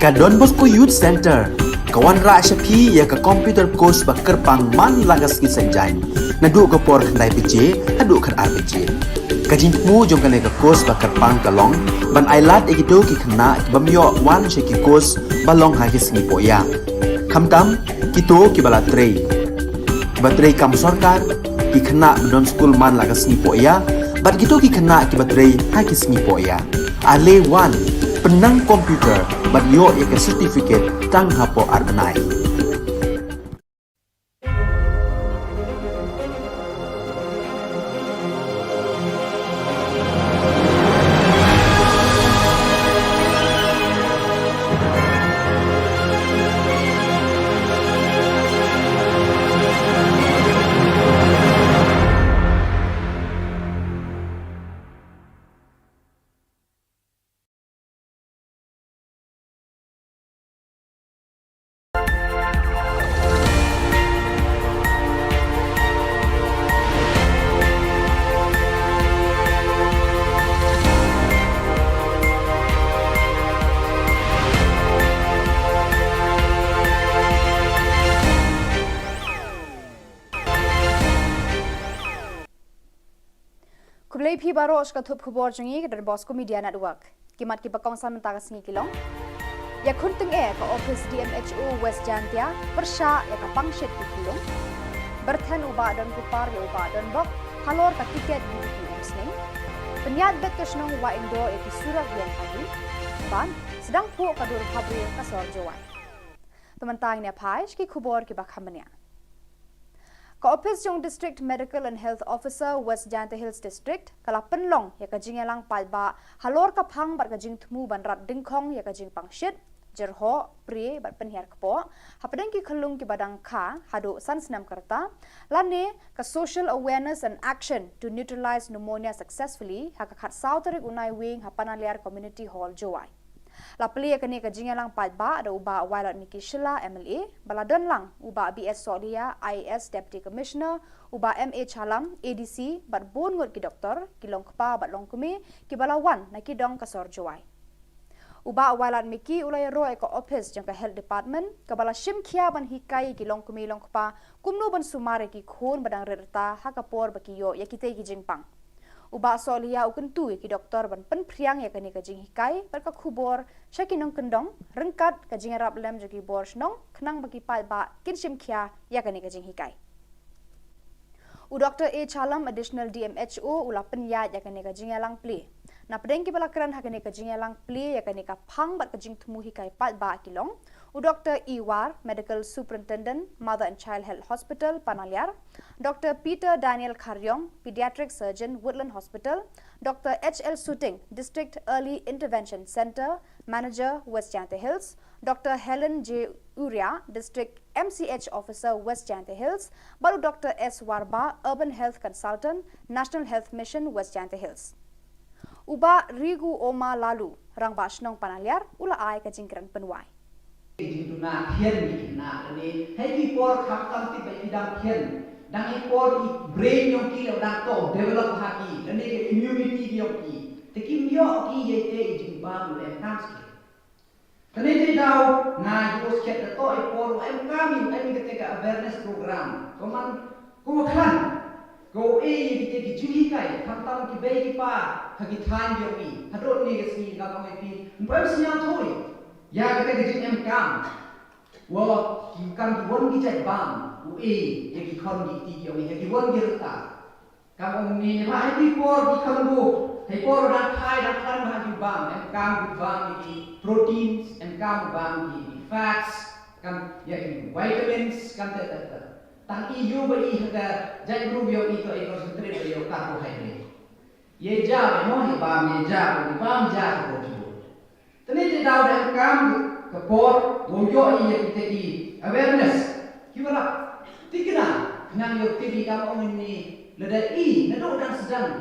Ka Don Bosco Youth Centre ka wanrah sha phi ïa ka computer course ba kyrpang man la ka sngi Saitjaiñ, naduh ka por khyndai baje haduh khatar baje. Ka jingthmu jong kane ka course ba kyrpang ka long ban ailad ïa kito ki khynnah ki bym ïoh wan sha ki course ba long ha ki sngi pohïa, khamtam kito kiba la trei, kiba trei kam sorkar, ki khynnah ba don skul man la ka sngi pohïa, bad kito ki khynnah kiba trei ha ki sngi pohïa. Ale wan, pynnang computer bad ïoh ïa ka certificate tang hapoh ar bnai. Khublei phi baroh sha ka thup khubor jong ngi ka Don Bosco Media Network. Ki mat kiba kongsan mynta ka sngi ki long: Ïakhun tyngeh ka ophis D M H O West Jaintia pyrshah ïa ka pangshit ki khunlung. Byrthen u Bah Donkupar ïa u Bah Donbok halor ka tiket U D P Umsning. Pynïaid beit ka shnong Wahingdoh ïa ki surok ïeng ha hi. Bad sdang phuh ka dur phabri ka sor Jowai. Te mynta ngin ïa phai sha ki khubor kiba kham bniah. Ka ophis jong District Medical and Health Officer West Jaintia Hills District ka la pynlong ïa ka jingïalang paidbah halor ka phang bad ka jingthmu ban rat dyngkhong ïa ka jingpangshit, jyrhoh, prie bad pynhiar kpoh hapdeng ki khunlung kiba dang kha haduh san snem ka rta, lane ka Social Awareness and Action to Neutralize Pneumonia Successfully ha ka khatsaw tarik u Naiwieng ha Panaliar Community Hall, Jowai. La plie ïa kane ka jingïalang paidbah da u Bah Wailadmiki Shylla M L A, ba la don lang u Bah B S Sohliya I A S Deputy Commissioner, u Bah M A Chalam A D C bad bun ngut ki doktor, ki longkpa bad longkmie kiba la wan na ki dong ka sor Jowai. U Bah Wailadmiki u la ïaroh ïa ka ophis jong ka Health Department kaba la shim khia ban hikai ïa ki longkmie longkpa kumno ban sumar ïa ki khun ba dang rit rta ha ka por ba ki ïoh ïa kitei ki jingpang. U Bah Sohliya u kyntu ïa ki doktor ban pynphriang ïa kane ka jinghikai bad ka khubor sha ki nongkyndong ryngkat ka jingïarap lem jong ki bor shnong khnang ba ki paidbah kin shim khia ïa kane ka jinghikai. U Doktor A Chalam, Additional D M H O, u la pynïaid ïa kane ka jingïalang plie. Napdeng kiba la kren ha kane ka jingïalang plie ïa kane ka phang bad ka jingthmu hikai paidbah ki long u Doktor E War, Medical Superintendent, Mother and Child Health Hospital, Panaliar, Doktor Peter Daniel Kharriong, Pediatric Surgeon, Woodland Hospital, Doktor H L Suting, District Early Intervention Centre Manager, West Jaintia Hills, Doktor Helen J Uria, District M C H Officer, West Jaintia Hills, bad u Doktor S Warbah, Urban Health Consultant, National Health Mission, West Jaintia Hills. U Bah Rigu Oma Lalu, Rangbah Shnong Panaliar, u la ai ka jingkren pynwai. Ki jingduna thian ki khynnah lane ha ki por khamtam tip ba ki dang thian, dang i por i brain jong ki la dang to develop ha ki, lane ka immunity jong ki, te kim ïoh ki ïa te i jingbam u em kam skhem. Kane te daw nga ïoh skhem da to i por u em kam, i em kata ka awareness program. Ko man ko klan ko e ïa kita ki jinghikai khamtam ki bei ki pa ha ki thaiñ jong i. Haduh ne ka sngi ka ong i phi, em sñiaw thui ïa kata ka jingem kam. Wa ki kam ki wan ki jait bam u e ïa ki khon ki kti ki ong i ha ki wan ki rta. Kam ong ni ne ba ha ki por ki kham bu, ha ki por dang phai dang khlaiñ ba ha ki bam, em kam bu bam ïa ki proteins, em kam bu bam ïa ki fats, kam ïa ki vitamins, kam te te te. Tang i ïoh ba i ha ka jait bru ïoh i to i concentrate ba ïoh carbohydrate. Ïa ja ba mo ïa bam ïa ja ba i bam ja ka por ju. Te ne te daw da em kam ka por wow ïoh i ïa kita ki awareness. Ki ba la tikna khnang ïoh tip i kam ong ni lada i naduh dang sdang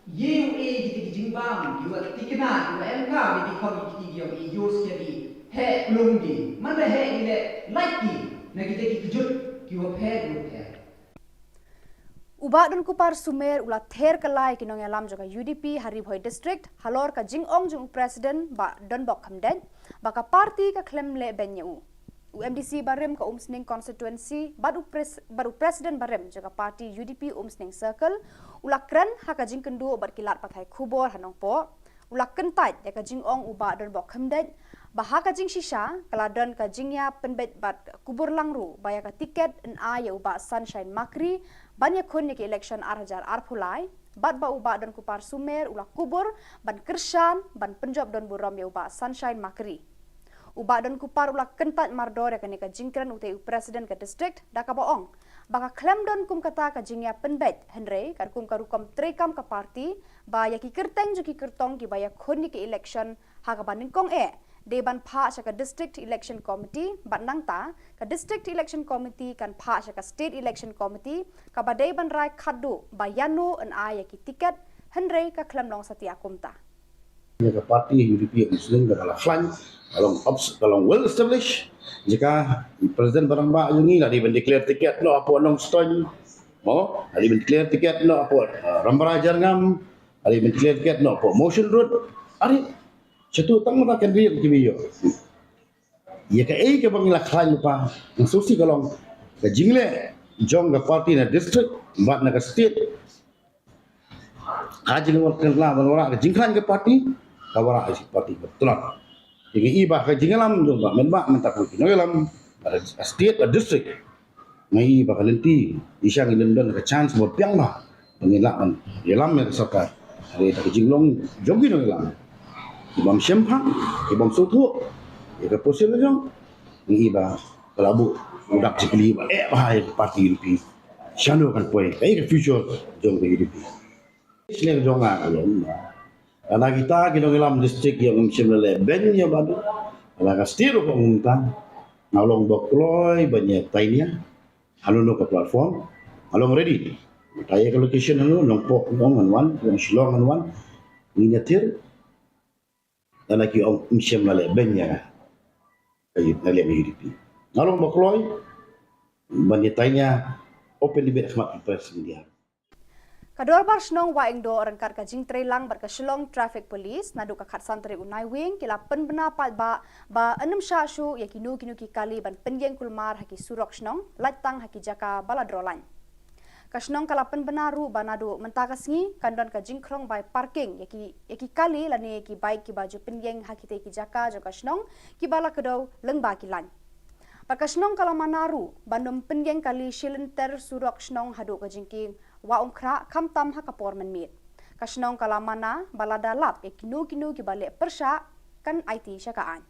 ïa u e kita ki jingbam ki wa tikna ki wa em kam ïa ki khon ki kti ki ong i ïoh skia ki heh plung ki. Man da heh ki leh lait ki na kita ki kjut ki wa pher ki wa pher. U Bah Donkupar Sumer u la ther kylla ïa ki nongïalam jong ka U D P ha Ri Bhoi District halor ka jingong jong u President Bah Donbok Khymdeit ba ka party ka khlem leh beiñ ïa u. U M D C barim ka Umsning Constituency bad u, pres, bad u President barim jong ka party U D P Umsning Circle u la kren ha ka jingkynduh bad ki lad pathai khubor ha Nongpoh. U la kyntait ïa ka jingong u Bah Donbok Khymdeit ba ha ka jingshisha ka la don ka jingïapynbeit bad kubur lang ruh ba ïa ka tiket yn ai ïa u Bah Sunshine Makri ban ïakhun ïa ka election ar hajar arphew lai bad ba u Bah Donkupar Sumer u la kubur ban kyrshan ban pynjop don burom ïa u Bah Sunshine Makri. U Bah Donkupar u la kyntait mardor ïa kane ka jingkren utei u President ka district da kaba ong ba ka khlem don kum kata ka jingïapynbeit, hynrei katkum ka rukom treikam ka party ba ïa ki kyrteng jong ki kyrtong kiba ïakhun ïa ka election ha kaba nyngkong eh dei ban phah sha ka District Election Committee bad nangta ka District Election Committee kan phah sha ka State Election Committee kaba dei ban rai khadduh ba ïano yn ai ïa ki tiket, hynrei ka khlem long satia kumta. Ïa ka party U D P Muslim ka la khlaiñ, ka long obs-, ka long well established. Jaka i President ba rangbah jong ngi la dei ban declare ticket noh hapoh Nongstoiñ. Mo, la dei ban declare ticket noh hapoh, uh, Rambrai Jyrngam, la dei ban declare ticket noh hapoh Mawshynrut. Are, shatu tang mata kan riang ki biyo. Ïa kaei kaba ngi la khlaiñ pa, ngi sngewsih ka long ka jingleh jong ka party na district bad na ka state. Ka jingwan kynla ban wanrah ka jingkhlaiñ ka party, ka wanrah ka party ka tlot. Te ngi i ba ka jingïalam jong ba mynba mynta ki nongïalam, ba state ba district. Ngi i ba ka lynti i shang i lynti ka chance ba biang ba ba ngin lah ban ïalam ïa ka sorkar. Hynrei da ka jinglong jong ki nongïalam, ki bym shemphang, ki bym sngewthuh ïa ka position jong, ngi i ba ka la buh u dak jingkylli ba eh ba ïa ka party U D P. Shano kan poi, kaei ka future jong ka U D P. Shnong jong nga ka long ba lada kita ki nongïalam district ïa ngim shym la leh beiñ ïa ba du, lada ka state ruh ka ong mynta, nga long ba kloi ban ïa tainia halor ka platform, nga long ready. Mynta ïa ka location halor Nongpoh ngan wan, Shillong ngan wan, ngin ïa ther. Lada ki ong ngim shym la leh beiñ ïa nga, ka U D P, nga long ba kloi ban ïa tainia open debate ha khmat press media. Ka Dorbar Shnong Wahingdoh ryngkat ka jingtrei lang bad ka Shillong Traffic Police naduh ka khatsan tarik u Naiwieng ki la pynbna paidbah ba yn ym shah shuh ïa kino kino ki kali ban pynïeng kulmar ha ki surok shnong, lait tang ha ki jaka ba la droh lain. Ka shnong ka la pynbna ruh ba naduh mynta ka sngi kan don ka jingkhrong bai parking ïa ki, ïa ki kali lane ïa ki bike kiba ju pynïeng ha kitei ki jaka jong ka shnong kiba la kdew lyngba ki lain. Bad ka shnong ka la mana ruh ban ym pynïeng kali shi lynter surok shnong haduh ka jingkieng Wahumkhrah khamtam ha ka por mynmiet. Ka shnong ka la mana ba lada lap ïa kino kino kiba leh pyrshah kan aiti sha ka aiñ.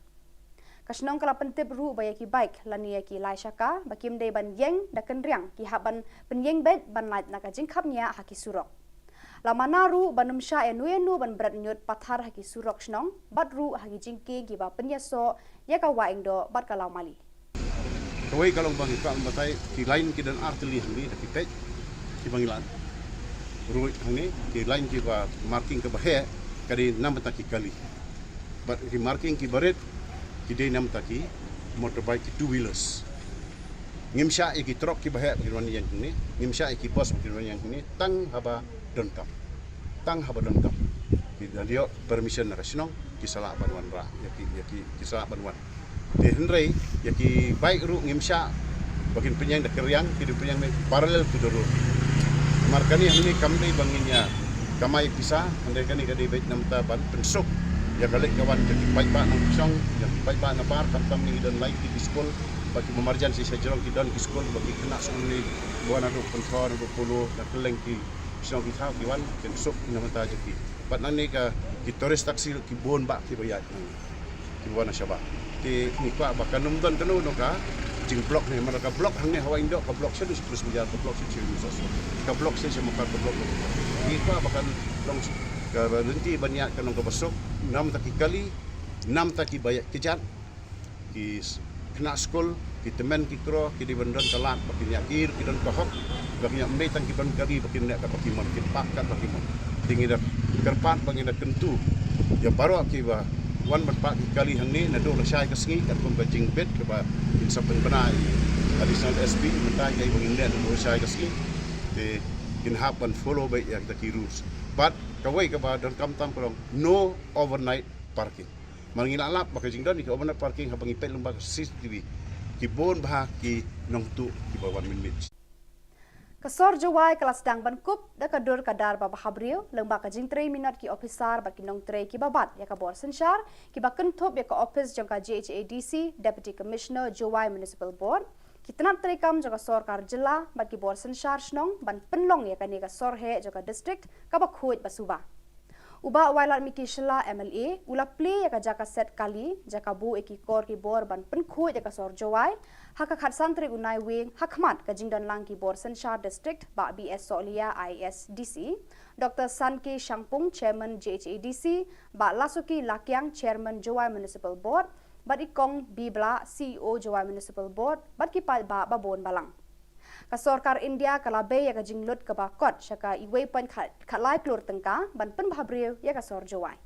Ka shnong ka la pyntip ruh ba ïa ki bike lane ïa ki lai shaka ba kim dei ban ïeng da kynriang ki hap ban pynïeng beit ban lait na ka jingkhapngiah ha ki surok. La mana ruh ban ym shah ïano ïano ban bret ñiut pathar ha ki surok shnong bad ruh ha ki jingkieng kiba pynïasoh ïa ka Wahingdoh bad ka Lawmali. Kawei ka long ba ngi kwah ban batai ki lain ki don ar tylli hangne da ki peit kiba ngi lad. Ruh hangne ki lain kiba marking kaba heh ka dei namar ta ki kali. Bad ki marking kiba rit ki dei namar ta ki motorbike, ki two wheelers. Ngim shah ïa ki trok kiba heh ba kin wan ïeng hangne, ngim shah ïa ki bus ba kin wan ïeng hangne, tang haba donkam. Tang haba donkam. Ki da ïoh permission na ka shnong, ki sa lah ban wanrah ïa ki, ïa ki, ki sa lah ban wan. Te hynrei ïa ki bike ruh ngim shah ba kin pynïeng da kynriang, ki dei pynïeng parallel to the road. Namar kane hangne kam dei ba ngin ïa kamai pisa, hynrei kane ka dei beit namar ta ban pynsuk ïa ka leit ka wan jong ki paidbah nongshong, jong ki paidbah nabar, khamtam ngi don lai tylli ki skul, ba ki ba marjan shisha jrong ki don ki skul, ba ki khynnah skul ne ba wan naduh Pynthor, naduh Polo, na kylleng ki shnong ki thaw ki wan, kin suk na bynta jong ki. Bad nangne ka ki tourist taxi ki bun bah kiba ïaid nangne, kiba wan na shabar. Te ngi kwah ba kan ym don kano kano ka jingblock ne, namar ka block hangne ha Wahingdoh, ka block sha Dusprus Bazaar, ka block sha Chirmi Sosro, ka block sha Mawkar, ka block. Ngi kwah ba kan long ka lynti ban ïaid kan long kaba suk, namar ta ki kali, namar ta kiba ïaid kjat, ki s-, khynnah skul, ki tymmen ki kro, ki dei ban don ka lad ba kin ïa, ki, ki don ka hok ba kin ïa, ym dei tang ki don kali ba kin leh katba ki mon, kin park katba ki mon. Te ngi da kyrpad ba ngi da kyntu ïa baroh kiba wan ban park ki kali hangne naduh lashai ka sngi, katkum ka jingbit kaba kin sa pynbna i Additional S P, mynta ïa ba ngin leh naduh lashai ka sngi. Te Ngin hap ban follow beit ïa kita ki rules. But kawei kaba donkam tam ka long no overnight parking. Mar ngi la lap ba ka jingdon ïa ki overnight parking haba ngi peit lyngba ka C C T V ki bun bha ki nongtuh kiba wan mynmiet. Ka sor Jowai ka la sdang ban kup da ka dur ka dar ba bhabriew lyngba ka jingtrei minot ki ophisar bad ki nongtrei kiba bat ïa ka bor synshar kiba kynthup ïa ka ophis jong ka J H A D C, Deputy Commissioner, Jowai Municipal Board, ki tnat treikam jong ka sorkar jylla bad ki bor synshar shnong ban pynlong ïa kane ka sor heh jong ka district kaba khuid ba suba. U Bah Wailadmiki Shylla M L A u la plie ïa ka jaka set kali, jaka buh ïa ki kor ki bor ban pynkhuid ïa ka sor Jowai ha ka khatsan tarik u Naiwieng, ha khmat ka jingdon lang ki bor synshar district, Bah B S Sohliya, I A S D C, Doctor Sankey Shangpung, Chairman J H A D C, Bah Lasuki Lakiang, Chairman Jowai Municipal Board, bad i Kong B Blah, C E O Jowai Municipal Board, bad ki paidbah babun balang. Ka sorkar India ka la bei ïa ka jinglut kaba kot sha ka wei point khat, khatlai klur tyngka ban pynbhabriew ïa ka sor Jowai.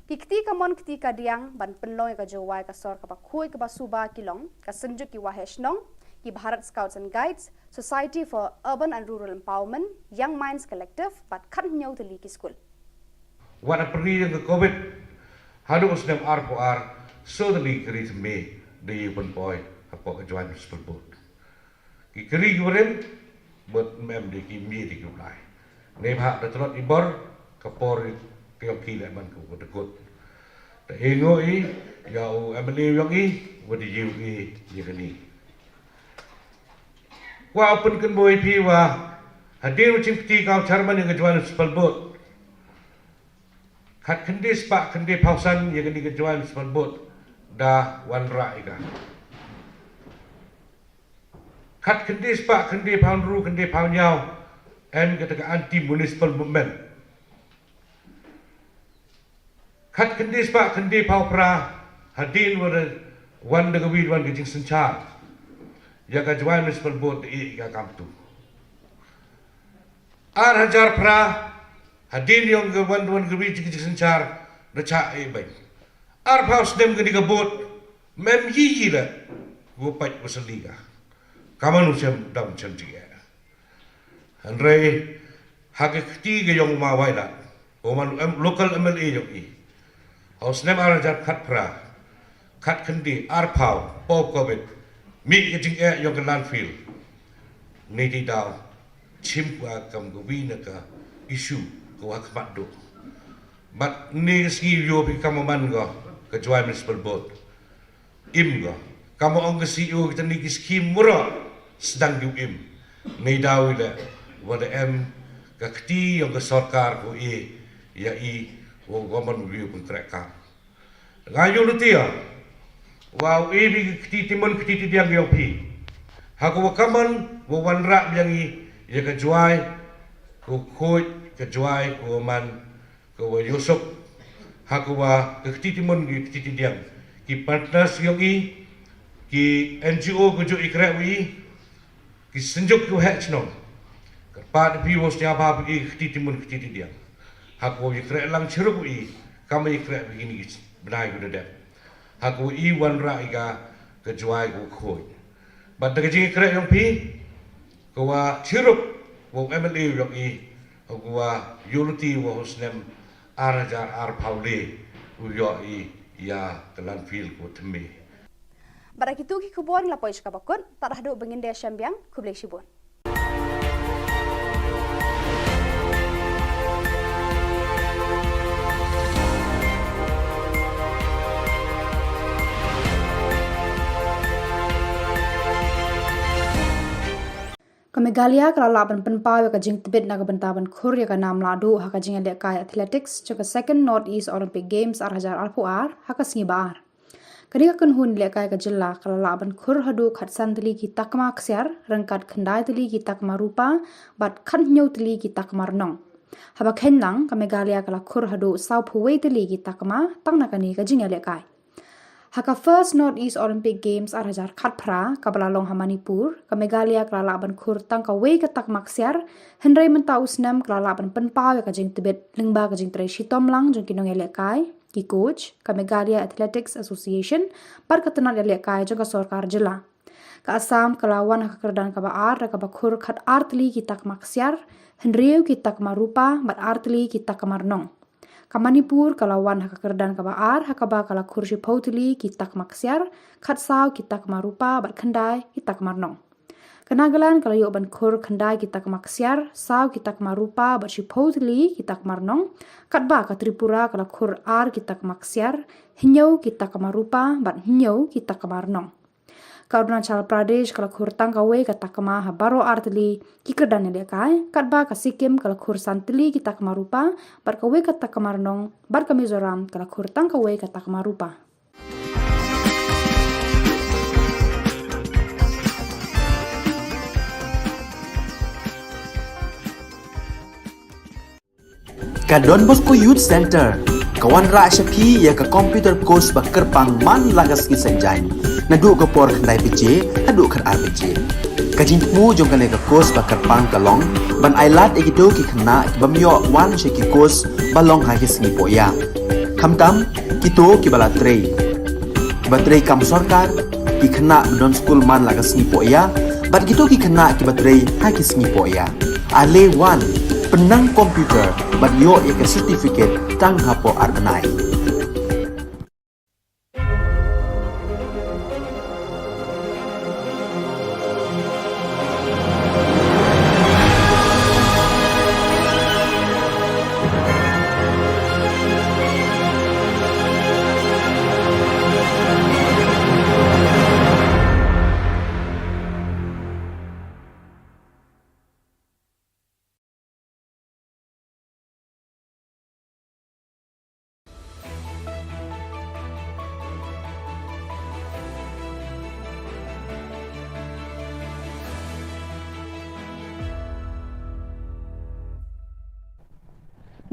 Ki kti kamon kti kadiang ban pynlong ïa ka Jowai ka sor kaba khuid kaba suba ki long ka Synjuk ki Waheh Shnong, ki Bharat Scouts and Guides, Society for Urban and Rural Empowerment, Young Minds Collective, bad khathynñiew tylli ki skul. Wat ha pyrdi jong ka Covid, haduh u snem arphew ar, soo tylli ki kari thymmai da ïoh pynpoi hapoh ka Jowai Municipal Board. Ki kari ki barim bad ym em de ki mih de ki u blai. Neibhah da tlot i bor, ka por ka ïong ki leh ban ka u da kut. Da ainguh i ïa u M L A ïong i, wat da ïoh i ïa kani. Kwah pynkynmaw ïa phi wa hadien u jingkti ka u chairman ïa ka Jowai Municipal Board, khat khyndai spah khyndai phew san ïa kani ka Jowai Municipal Board da wanrah ïa ka. Khat khyndai spah khyndai phew hynriew khyndai phew hynñiew em kata ka anti municipal movement. Khat khyndai spah khyndai phew phra hadien wa da wan da ka wi wan ka jingsynshar ïa ka Jowai Municipal Board da ïa ka kamtu. Ar hajar phra hadien ïong ka wan wan ka wi ka jingsynshar da chah e bad arphew snem kani ka board mem yi yi la wa pait wa sali ka. Kaman u sem dam sem jingeh. Hynrei ha ka kti ka ïong u ma Wailadmiki, u man em local M L A ïong i, ha u snem ar hajar khatphra, khatkhyndai, arphew, post Covid, mih ka jingeh ïong ka landfill. Ni ti daw chim ka kam ka wi na ka issue ka wa khmat duh. Bad ni ka sngi ïoh phi kam man ka ka Jowai Municipal Board. Im ka. Kam ong ka C E O kita ni ki scheme mura sdang ki im. Ni daw ila wa da em ka kti ïong ka sorkar ko e ïa i wa government wi pun krek ka. Nga ïoh lutia wa u e bi ka kti timun kti tidiang ïong phi. Ha ko wa kaman wa wanrah biang i ïa ka Jowai ko khoi ka Jowai ko man ka wa ïoh suk ha ka wa ka kti timun ki kti tidiang ki partners ïong i ki N G O ko ju i krek wi ki synjuk ki heh chnong. Ka pat pi wa stia ba pi ki kti timun kti tidiang ha ka wa i krek lang chiruk wi kam i krek wi ni bnai ko da dep ha ka wa i wanrah i ka ka Jowai ko khoi. Bad da ka jing i krek ïong phi ka wa chiruk wa M L A ïong i ka wa ïoh luti wa u snem ar hajar arphew le u ïoh i ïa ka landfill ko thymmai. Bad da kitu ki khubor ngi la poi sha kaba kut, tad haduh ba ngin da shem biang, khublei shibun. Ka Meghalaya ka la lah ban pynpaw ïa ka jingtbit na ka bynta ban khur ïa ka nam lahduh ha ka jingïalehkai athletics jong ka Second North East Olympic Games ar hajar arphew ar ha ka sngi ba ar. Kane ka kynhun lehkai ka jylla ka la lah ban khur haduh khatsan tylli ki takma ksiar, ryngkat khyndai tylli ki takma rupa, bad khathynñiew tylli ki takma rnong. Haba kheiñ lang ka Meghalaya ka la khur haduh sawphew wei tylli ki takma tang na kane ka jingïalehkai. Ha ka First North East Olympic Games ar hajar khatphra kaba la long ha Manipur, ka Meghalaya ka la lah ban khur tang kawei ka takma ksiar, hynrei mynta u snem ka la lah ban pynpaw ïa ka jingtbit lyngba ka jingtrei shitom lang jong ki nongïalehkai, ki coach, ka Meghalaya Athletics Association, bad ka tnat ïalehkai jong ka sorkar jylla. Ka Assam ka la wan ha ka kyrdan kaba ar da kaba khur khat ar tylli ki takma ksiar, hynriew ki takma rupa bad ar tylli ki takma rnong. Ka Manipur ka la wan ha ka kyrdan kaba ar ha kaba ka la khur shiphew tylli ki takma ksiar, khat saw ki takma rupa bad khyndai ki takma rnong. Ka Nagaland ka la ïoh ban khur khyndai ki takma ksiar, saw ki takma rupa bad shiphew tylli ki takma rnong, katba ka Tripura ka la khur ar ki takma ksiar, hynñiew ki takma rupa bad hynñiew ki takma rnong. Ka Arunachal Pradesh ka la khur tang kawei ka takma ha baroh ar tylli ki kyrdan ïalehkai, katba ka Sikkim ka la khur san tylli ki takma rupa bad kawei ka takma rnong, bad ka Mizoram ka la khur tang kawei ka takma rupa. Ka Don Bosco Youth Center ka wanrah sha phi ïa ka computer course ba kyrpang man la ka sngi Saitjaiñ, naduh ka por khyndai baje haduh khatar baje. Ka jingthmu jong kane ka course ba kyrpang ka long ban ailad ïa kito ki khynnah ki bym ïoh wan sha ki course ba long ha ki sngi pohïa, khamtam kito kiba la trei, kiba trei kam sorkar, ki khynnah ba don skul man la ka sngi pohïa, bad kito ki khynnah kiba trei ha ki sngi pohïa. Ale wan, pynnang computer bad ïoh ïa ka certificate tang hapoh ar bnai.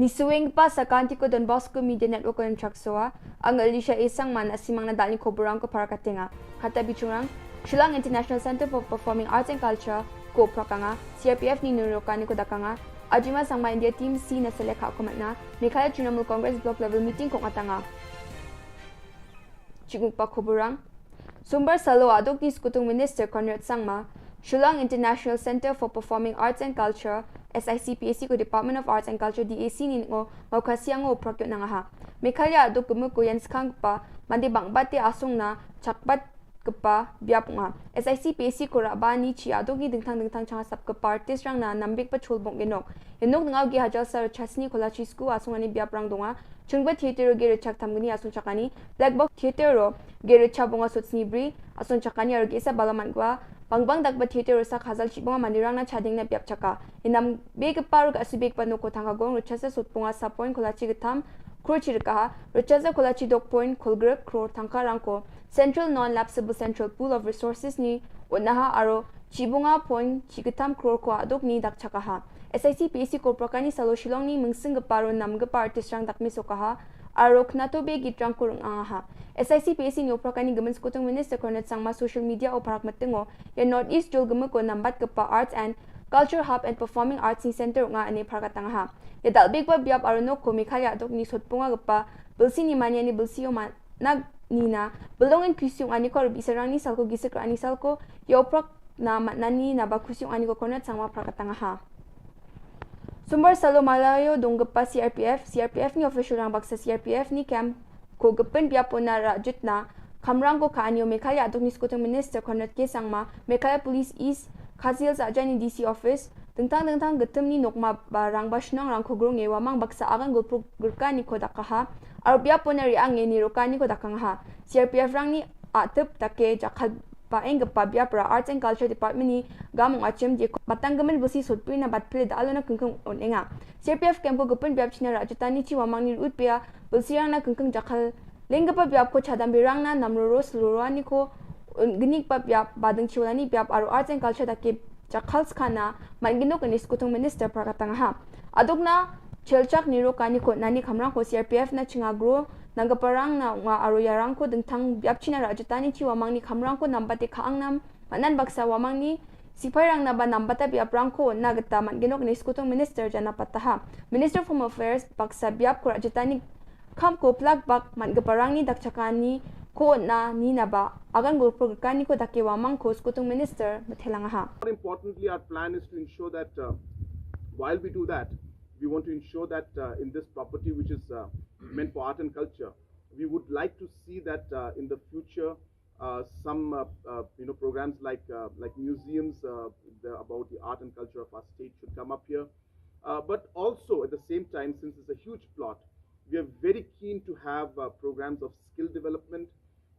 Ngi sngewbha sa ka Antico Don Bosco Media Network Konyan Chaksoa, ang Alicia A Sangma na simang na dal ni khubor rang ko para katenga. Kata bichungrang, Shillong International Center for Performing Arts and Culture ko prakanga, C R P F ni nuru kani ko dakanga, Ajima Sangma India Team C na selek ha komatna, Meghalaya Trinamool Congress Block Level Meeting ko ngatanga. Chikmukpa khubor rang. Sombar salo aduk ni Skutung Minister Conrad Sangma, Shillong International Center for Performing Arts and Culture, S I C P A C ko Department of Arts and Culture D A C ni ngo mau khasiang ngo prakyo nangaha. Meghalaya aduk kemu ko yan skang pa, mandi bang bate asung na, chakbat kepa biap nga. S I C P A C ko raba ni chi aduk ni dingtang dingtang chang sap kepa artist rang na nambik pa chul bong genok. Enok ngau gi hajal sar chasni kola chi sku asung ani biap rang donga. Chungba theater ro gere chak tham gni asung chakani, Black Box Theater ro gere cha bonga sut sni bri asung chakani aro gesa balaman gwa. Bang bang dak ba theater ro sak hazal chi bonga manirang na chading na biap chaka. Inam be ke paru ka asu be ke panu ko thang ka gong ro chasa sut bonga sa point kola chi ke tham kro chi reka ha. Ro chasa kola chi dok point kol grek kro thang ka rang ko Central Non-Lapsable Central Pool of Resources ni unaha aro chi bonga point chi ke tham kro ko adok ni dak chaka ha. S I C P A C ko prakani salo Shillong ni mengsing ke paru nam ke partis rang dak miso kaha, aro knato be git rang kurung angaha. S I C P A C ni oprakani gemen Skutung Minister Conrad Sangma social media o parak metengo, ya North East jol geme ko nambat kepa Arts and Culture Hub and Performing Arts ni Center nga ane parak tangaha. Ya dal big ba biap aro nok ko Meghalaya adok ni sot punga kepa, belsi ni mania ni belsi o man, nag nina, belong in kusiung ani ko rubi serang ni salko gisik ani salko, ya oprak na matnani na ba kusiung ani ko Conrad Sangma prakatanga ha. Sumbar salo malayo donggepa C R P F, C R P F ni official rang baksa C R P F ni camp ko gepen biapo na rajut na, kamrang ko ka anio Meghalaya adok ni Skutung Minister Conrad K Sangma, Meghalaya Police East, Khasi Hills ajani D C office, dengtang dengtang getem ni nokma ba rang ba shnong rang ko grong e wamang baksa agan gulpru gerka ni ko dakaha, aro biapo na riang e ni roka ni ko dakang ha. C R P F rang ni atep take jakal ba eng gepa biap ra Arts and Culture Department ni gamong achim je ko batang gemen besi sotpri na bat pele da alona kengkeng on enga. C R P F kem ko gepen biap china rajutani chi wamang ni rut pia besi rang na kengkeng jakal leng gepa biap ko chadam birang na nam roro seluro ani ko un genik pa biap badeng chiwalani biap aro Arts and Culture take jakal skana man ginok ni Skutung Minister prakatang ha. Adok na chelchak ni roka ni ko nani kamrang ko C R P F na chinga gro nang geparang na nga aro yarang ko dengtang biap china rajutani chi wamang ni kamrang ko nambate kaang nam manan baksa wamang ni sipai rang na ba nambata biap rang ko na geta man ginok ni Skutung Minister jana pataha. Minister of Home Affairs baksa biap ko rajutani kam ko plak bak man geparang ni dak chakani Ko na ni na ba agan gulpur kani ko dake wamang ko skutung minister methelang ha. More importantly, our plan is to ensure that uh, while we do that, we want to ensure that uh, in this property which is uh, meant for art and culture, we would like to see that uh, in the future, uh, some uh, uh, you know programs like uh, like museums uh, the, about the art and culture of our state should come up here. Uh, but also at the same time, since it's a huge plot, we are very keen to have uh, programs of skill development.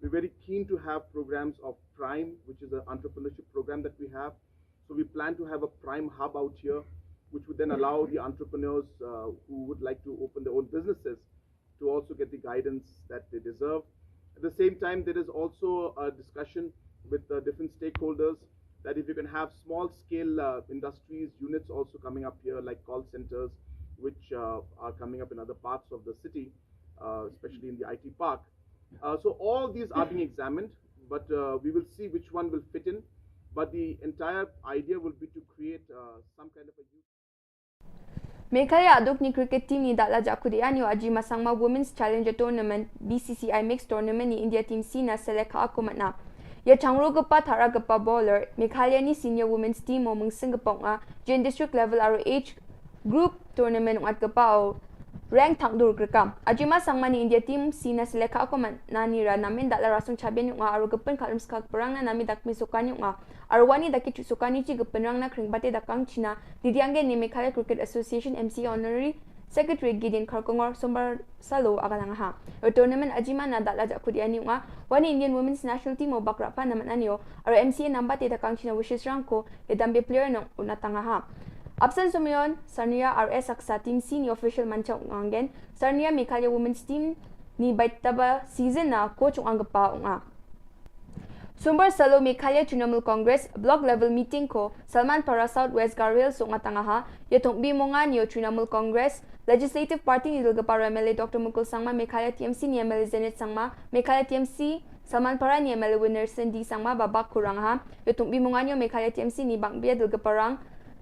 We're very keen to have programs of Prime, which is an entrepreneurship program that we have. So we plan to have a Prime hub out here, which would then allow the entrepreneurs uh, who would like to open their own businesses to also get the guidance that they deserve. At the same time, there is also a discussion with uh, different stakeholders that if you can have small scale uh, industries, units also coming up here, like call centers, which uh, are coming up in other parts of the city, uh, especially in the I T park. Uh, so all these are being examined, but uh, we will see which one will fit in. But the entire idea will be to create uh, some kind of a youth. Meghalaya adukni cricket team ni dala jakudi anyo Ajima Sangma Women's Challenger Tournament, B C C I Mixed Tournament ni India Team C na selek ha aku matna. Ya changro gepa thara gepa bowler, Meghalaya ni senior women's team o mengsing gepa nga, jen district level aro age group tournament ngat gepa o rank thang dur krekam. Ajima Sangma ni India Team C na selek ha aku matna ni ra namen dala rasung chabian nga aro gepen kalum skak perang na nami dak mi sukan nga. Arwani da ki chu sukani chi gepynrang na kring bate da kang China, Didiange ne Meghalaya Cricket Association M C A Honorary Secretary Gideon Kharkongor Sombar Salo aga lang ha. Ro tournament ajima na da la ja khudi ani nga, wani Indian Women's National Team o bakra pa na man anio, aro M C A namba te da kang China Wishes Rangko, ya dambe player nong unatanga ha. Absent Sumion, Sarnia R S Aksa Team C ni official mancha ungangen, Sarnia Meghalaya Women's Team ni baitaba season na coach ungang gepa unga. Sumbar Salo Meghalaya Trinamool Congress Block Level Meeting ko Salman Para South West Garo Hills Sokngatang ha, ya thongbi mongan yo Trinamool Congress Legislative Party ni dulgapar M L A Doctor Mukul Sangma, Meghalaya T M C ni M L A Zenith Sangma, Meghalaya T M C Salman Para ni M L A Winnerson D Sangma babak kurang ha, ya thongbi mongan yo Meghalaya T M C ni bangbe dulgaparang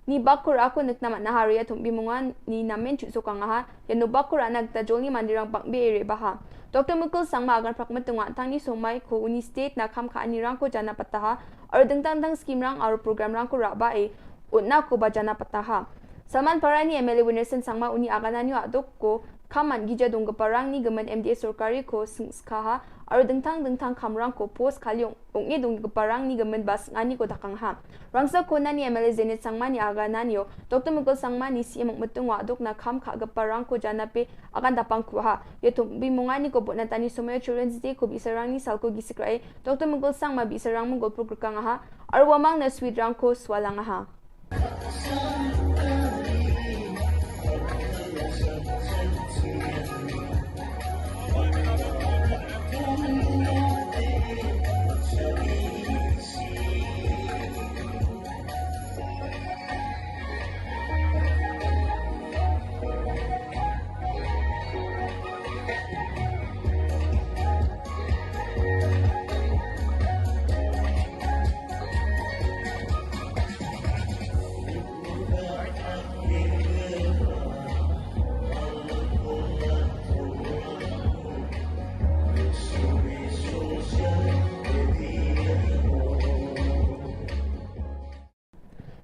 ni bakur aku nekna mat nahari ya thumbi munga ni namen chu sokang aha, ya no bakur anak ta jolni mandirang bangbe ere baha. Doctor Mukul Sangma agan prak metunga tangni somai ko uni state na kham kha anirang ko jana pataha, aro dengtang dang scheme rang aro program rang ko raba e, utna ko ba jana pataha. Salman Parani M L A Winnerson Sangma uni agananyo adok ko, khaman gija dong geparang ni gemen M D A sorkari ko sengskha ha, aro dengtang dengtang khamrang ko post khaliong, ong e dong geparang ni gemen bas ngani ko dakang ha. Rangsa kona ni M L A Zenith Sangma ni agananyo, Doctor Mukul Sangma ni C M Mokmetung wa adok na kham kha geparang ko jana pe agan dapang ku ha. Ya thumbi mungani ko botna tani somayo Children's Day ko bisarang ni salko gisikrai, Doctor Mukul Sangma bisarang mengol pur kang ha, aro wamang na sweet rang ko swalang ha.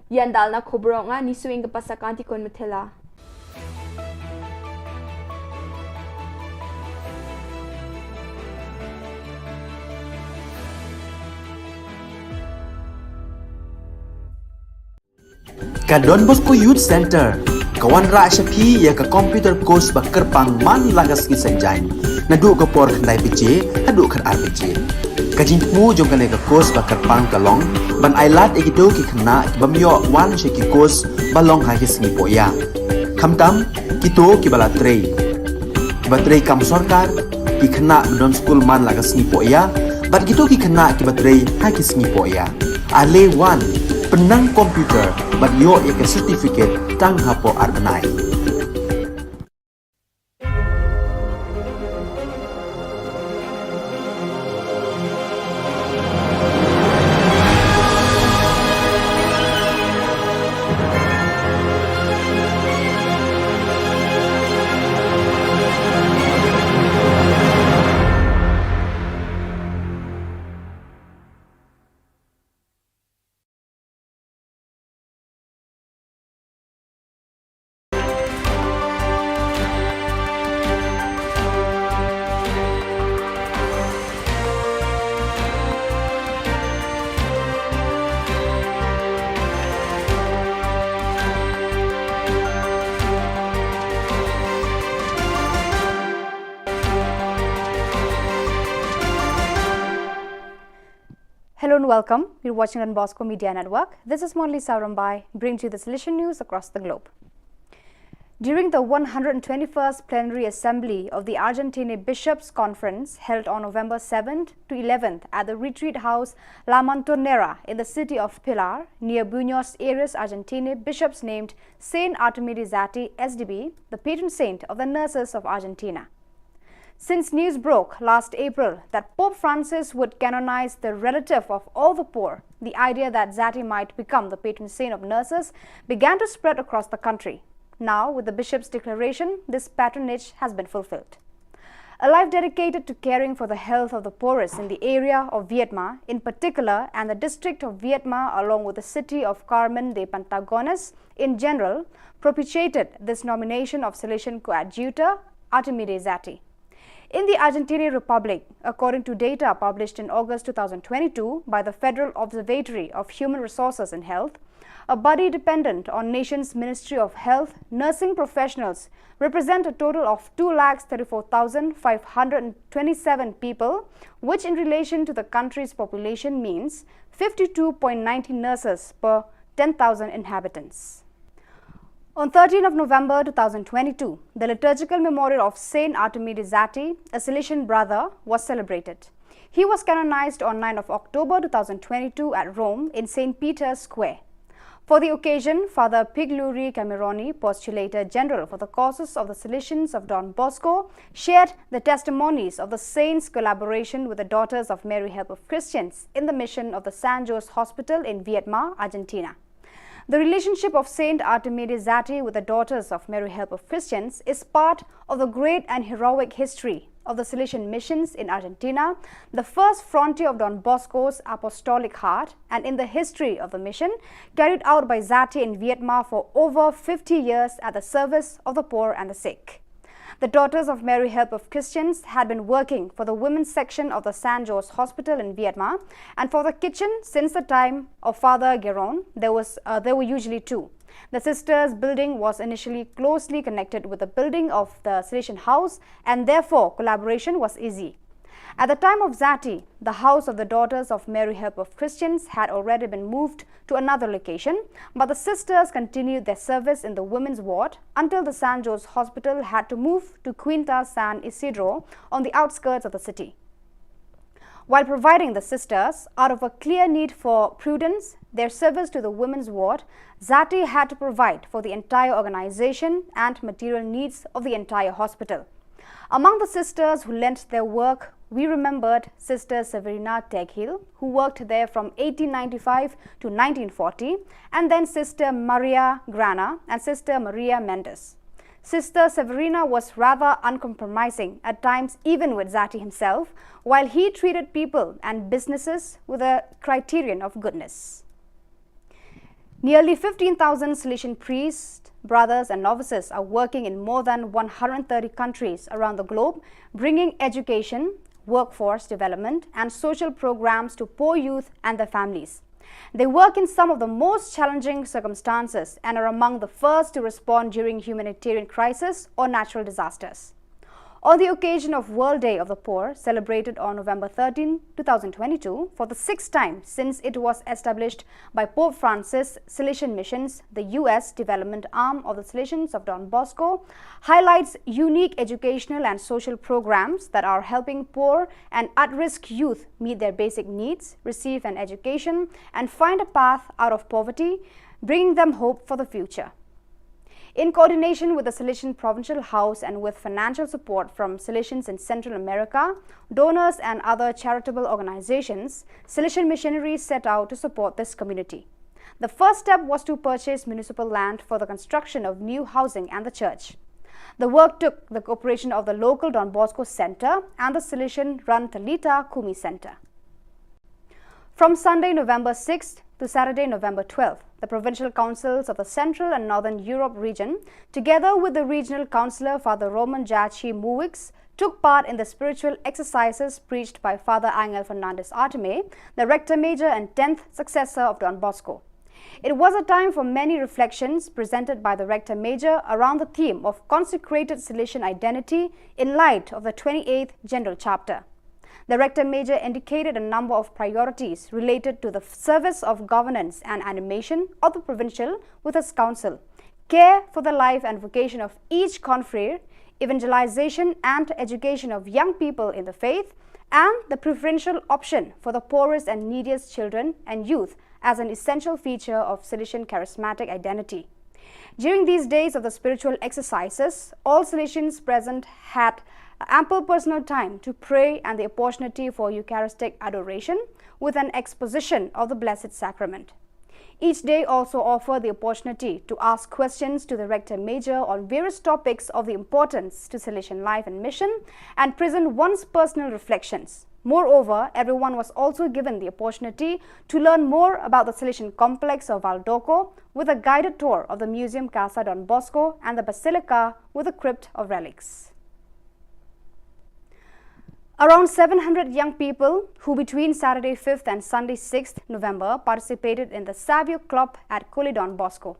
Yan dal na khubor nga ni suing ke pasa kanti kon metela. Ka Don Bosco Youth Center ka wanrah sha phi ïa ka computer course ba kyrpang man la ka sngi Saitjaiñ, naduh ka por khyndai baje haduh khatar baje. Ka jingthmu jong kane ka course ba kyrpang ka long ban ailad ïa kito ki khynnah ki bym ïoh wan sha ki course ba long ha ki sngi pohïa, khamtam kito kiba la trei, kiba trei kam sorkar, ki khynnah ba don skul man la ka sngi pohïa, bad kito ki khynnah kiba trei ha ki sngi pohïa. Ale wan, pynnang computer bad ïoh ïa ka certificate tang hapoh ar bnai. Hello and welcome. You're watching Don Bosco Media Network. This is Monli Sarambai, bringing to you the Salesian news across the globe. During the one hundred twenty-first Plenary Assembly of the Argentine Bishops' Conference, held on November seventh to eleventh at the retreat house La Montonera in the city of Pilar, near Buenos Aires, Argentina, bishops named Saint Artemide Zatti, S D B, the patron saint of the nurses of Argentina. Since news broke last April that Pope Francis would canonize the relative of all the poor, the idea that Zatti might become the patron saint of nurses began to spread across the country. Now, with the bishop's declaration, this patronage has been fulfilled. A life dedicated to caring for the health of the poorest in the area of Viedma in particular and the district of Viedma, along with the city of Carmen de Patagones in general, propitiated this nomination of Salesian coadjutor Artemide Zatti. In the Argentine Republic, according to data published in August two thousand twenty-two by the Federal Observatory of Human Resources and Health, a body dependent on nation's Ministry of Health, nursing professionals represent a total of two lakh thirty-four thousand five hundred twenty-seven people, which in relation to the country's population means fifty-two point ninety nurses per ten thousand inhabitants. On thirteenth of November two thousand twenty-two, the liturgical memorial of Saint Artemide Zatti, a Salesian brother, was celebrated. He was canonized on ninth of October two thousand twenty-two at Rome in Saint Peter's Square. For the occasion, Father Pigluri Cameroni, Postulator General for the Causes of the Salesians of Don Bosco, shared the testimonies of the saint's collaboration with the Daughters of Mary Help of Christians in the mission of the San Jose Hospital in Viedma, Argentina. The relationship of Saint Artemide Zatti with the Daughters of Mary Help of Christians is part of the great and heroic history of the Salesian missions in Argentina, the first frontier of Don Bosco's apostolic heart, and in the history of the mission carried out by Zatti in Vietnam for over fifty years at the service of the poor and the sick. The Daughters of Mary Help of Christians had been working for the women's section of the San Jose Hospital in Vietnam and for the kitchen since the time of Father Geron. There was, uh, there were usually two. The sisters' building was initially closely connected with the building of the Salesian house, and therefore collaboration was easy. At the time of Zatti, the house of the Daughters of Mary Help of Christians had already been moved to another location, but the sisters continued their service in the women's ward until the San Jose Hospital had to move to Quinta San Isidro on the outskirts of the city. While providing the sisters, out of a clear need for prudence, their service to the women's ward, Zatti had to provide for the entire organization and material needs of the entire hospital. Among the sisters who lent their work, we remembered Sister Severina Teghil, who worked there from eighteen ninety-five to nineteen forty, and then Sister Maria Grana and Sister Maria Mendes. Sister Severina was rather uncompromising at times, even with Zatti himself, while he treated people and businesses with a criterion of goodness. Nearly fifteen thousand Salesian priests, brothers, and novices are working in more than one hundred thirty countries around the globe, bringing education, workforce development, and social programs to poor youth and their families. They work in some of the most challenging circumstances and are among the first to respond during humanitarian crisis or natural disasters. On the occasion of World Day of the Poor, celebrated on November thirteenth, two thousand twenty-two, for the sixth time since it was established by Pope Francis, Salesian Missions, the U S development arm of the Salesians of Don Bosco, highlights unique educational and social programs that are helping poor and at-risk youth meet their basic needs, receive an education, and find a path out of poverty, bringing them hope for the future. In coordination with the Salesian Provincial House and with financial support from Salesians in Central America, donors, and other charitable organizations, Salesian missionaries set out to support this community. The first step was to purchase municipal land for the construction of new housing and the church. The work took the cooperation of the local Don Bosco Center and the Salesian run Talitha Kumi Center. From Sunday, November sixth to Saturday, November twelfth, the provincial councils of the Central and Northern Europe region, together with the regional councillor Father Roman Jachi Muwix, took part in the spiritual exercises preached by Father Angel Fernandez Artime, the Rector Major and tenth successor of Don Bosco. It was a time for many reflections presented by the Rector Major around the theme of consecrated Salesian identity in light of the twenty-eighth General Chapter. The Rector Major indicated a number of priorities related to the service of governance and animation of the provincial with his council, care for the life and vocation of each confrere, evangelization and education of young people in the faith, and the preferential option for the poorest and neediest children and youth as an essential feature of Salesian charismatic identity. During these days of the spiritual exercises, all Salesians present had ample personal time to pray and the opportunity for Eucharistic adoration with an exposition of the Blessed Sacrament. Each day also offered the opportunity to ask questions to the Rector Major on various topics of the importance to Salesian life and mission and present one's personal reflections. Moreover, everyone was also given the opportunity to learn more about the Salesian complex of Valdocco with a guided tour of the Museum Casa Don Bosco and the Basilica with a crypt of relics. Around seven hundred young people who between Saturday fifth and Sunday sixth November participated in the Savio Club at Kuli Don Bosco.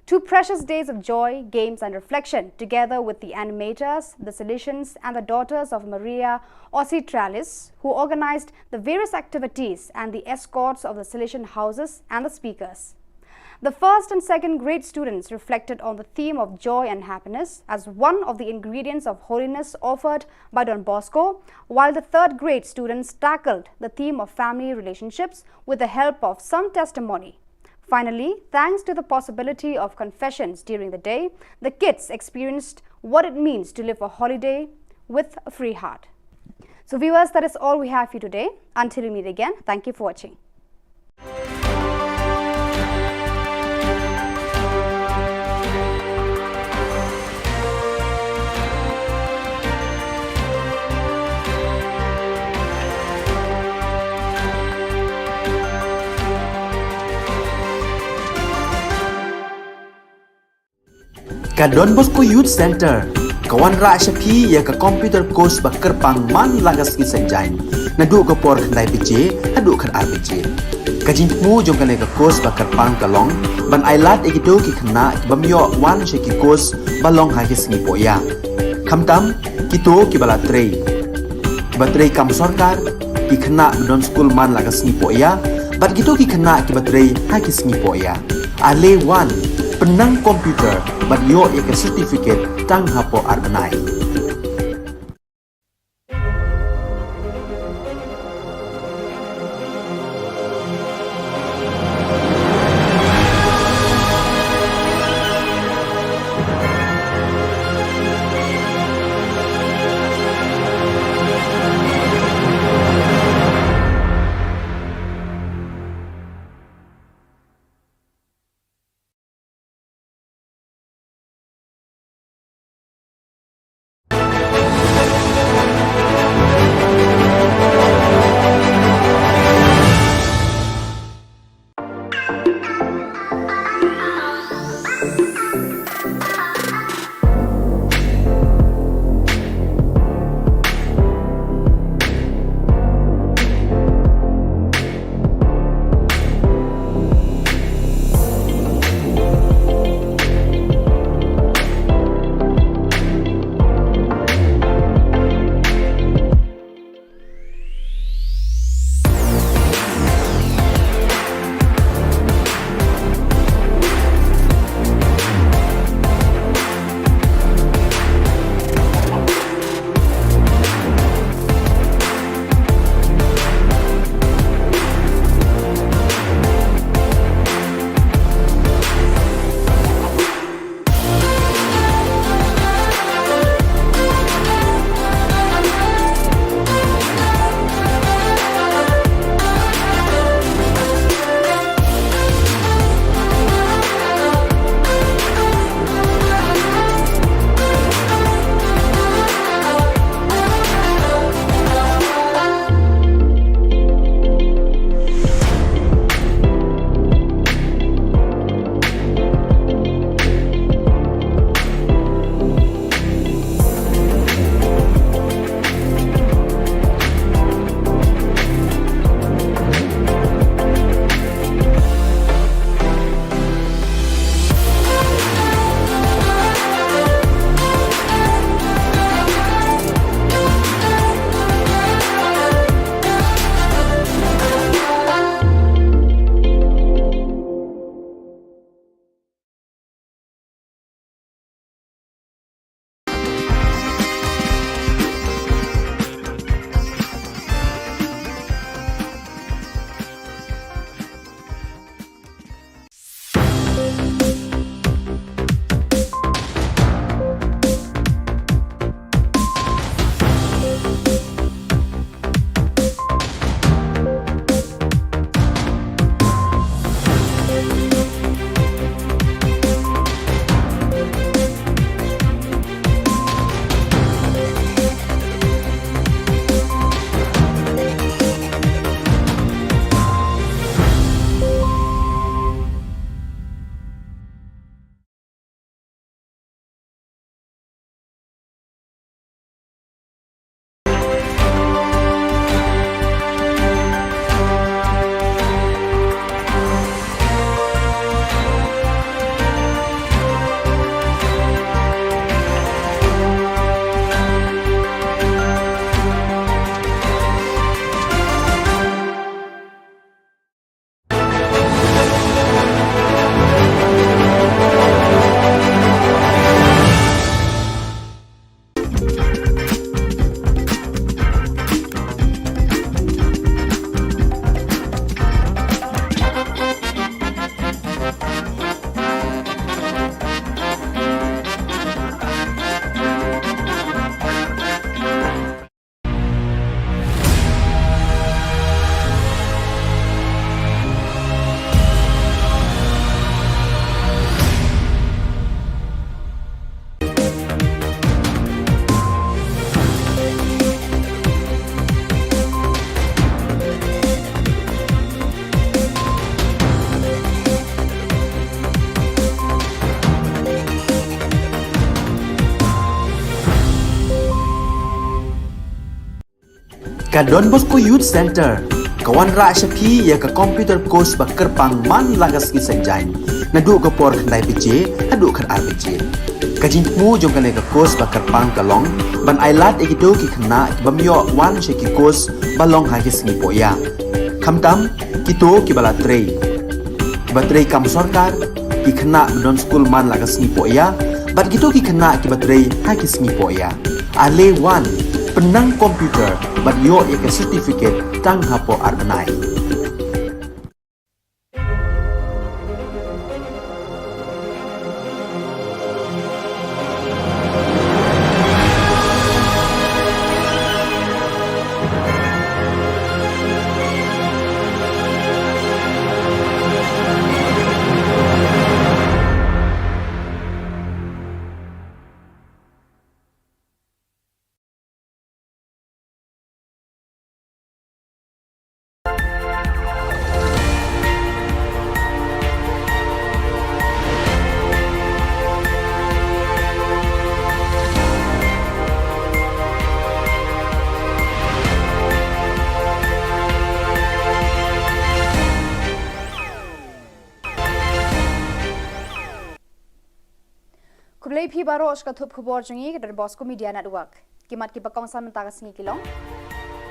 Two precious days of joy, games, and reflection, together with the animators, the Salesians, and the Daughters of Maria Auxiliatrix, who organized the various activities and the escorts of the Salesian houses and the speakers. The first and second grade students reflected on the theme of joy and happiness as one of the ingredients of holiness offered by Don Bosco, while the third grade students tackled the theme of family relationships with the help of some testimony. Finally, thanks to the possibility of confessions during the day, the kids experienced what it means to live a holiday with a free heart. So, viewers, that is all we have for you today. Until we meet again, thank you for watching. Ka Don Bosco Youth Centre ka wanrah sha phi ïa ka computer course ba kyrpang man la ka sngi Saitjaiñ, naduh ka por khyndai baje haduh khatar baje. Ka jingthmu jong kane ka course ba kyrpang ka long ban ailad ïa kito ki khynnah ki bym ïoh wan sha ki course ba long ha ki sngi pohïa, khamtam kito kiba la trei, kiba trei kam sorkar, ki khynnah ba don skul man la ka sngi pohïa, bad kito ki khynnah kiba trei ha ki sngi pohïa. Ale wan, pynnang computer bad ïoh ïa ka certificate tang hapoh ar bnai. Ka Don Bosco Youth Centre ka wanrah sha phi ïa ka computer course ba kyrpang man la ka sngi Saitjaiñ, naduh ka por khyndai baje haduh khatar baje. Ka jingthmu jong kane ka course ba kyrpang ka long ban ailad ïa kito ki khynnah ki bym ïoh wan sha ki course ba long ha ki sngi pohïa, khamtam kito kiba la trei, kiba trei kam sorkar, ki khynnah ba don skul man la ka sngi pohïa bad kito ki khynnah kiba trei ha ki sngi pohïa. Ale wan, pynnang computer bad ïoh ïa ka certificate tang hapoh ar bnai. Khublei phi baroh sha ka thup khubor jong ngi ka Don Bosco Media Network. Ki mat kiba kongsan mynta ka sngi ki long: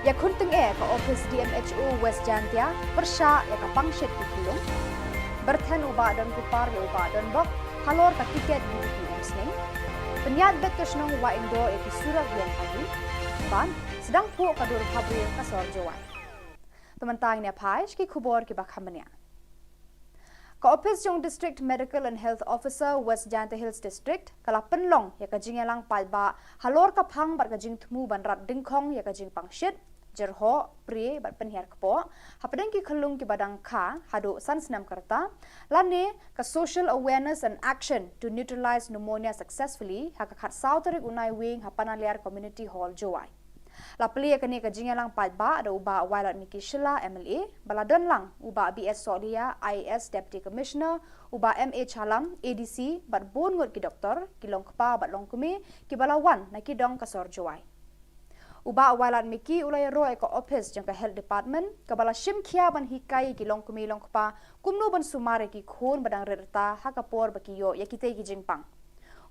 Ïakhun tyngeh ka ophis D M H O West Jaintia pyrshah ïa ka pangshit ki khunlung. Byrthen u Bah Donkupar ïa u Bah Donbok halor ka tiket U D P Umsning. Pynïaid beit ka shnong Wahingdoh ïa ki surok ïeng ha ki. Bad sdang phuh ka dur bhabriew ka sor Jowai. Te mynta ngin ïa phai sha ki khubor kiba kham bniah. Ka ophis jong District Medical and Health Officer West Jaintia Hills District ka la pynlong ïa ka jingïalang paidbah halor ka phang bad ka jingthmu ban rat dyngkhong ïa ka jingpangshit, jyrhoh, prie bad pynhiar kpoh hapdeng ki khunlung kiba dang kha haduh san snem ka rta, lane ka Social Awareness and Action to Neutralize Pneumonia Successfully ha ka khatsaw tarik u Naiwieng ha Panaliar Community Hall, Jowai. La plie ïa kane ka jingïalang paidbah da u Bah Wailadmiki Shylla M L A, ba la don lang u Bah B S Sohliya I A S Deputy Commissioner, u Bah M A Chalam A D C bad bun ngut ki doktor, ki longkpa bad longkmie kiba la wan na ki dong ka sor Jowai. U Bah Wailadmiki u la ïaroh ïa ka ophis jong ka Health Department kaba la shim khia ban hikai ïa ki longkmie longkpa kumno ban sumar ïa ki khun ba dang rit rta ha ka por ba ki ïoh ïa kitei ki jingpang.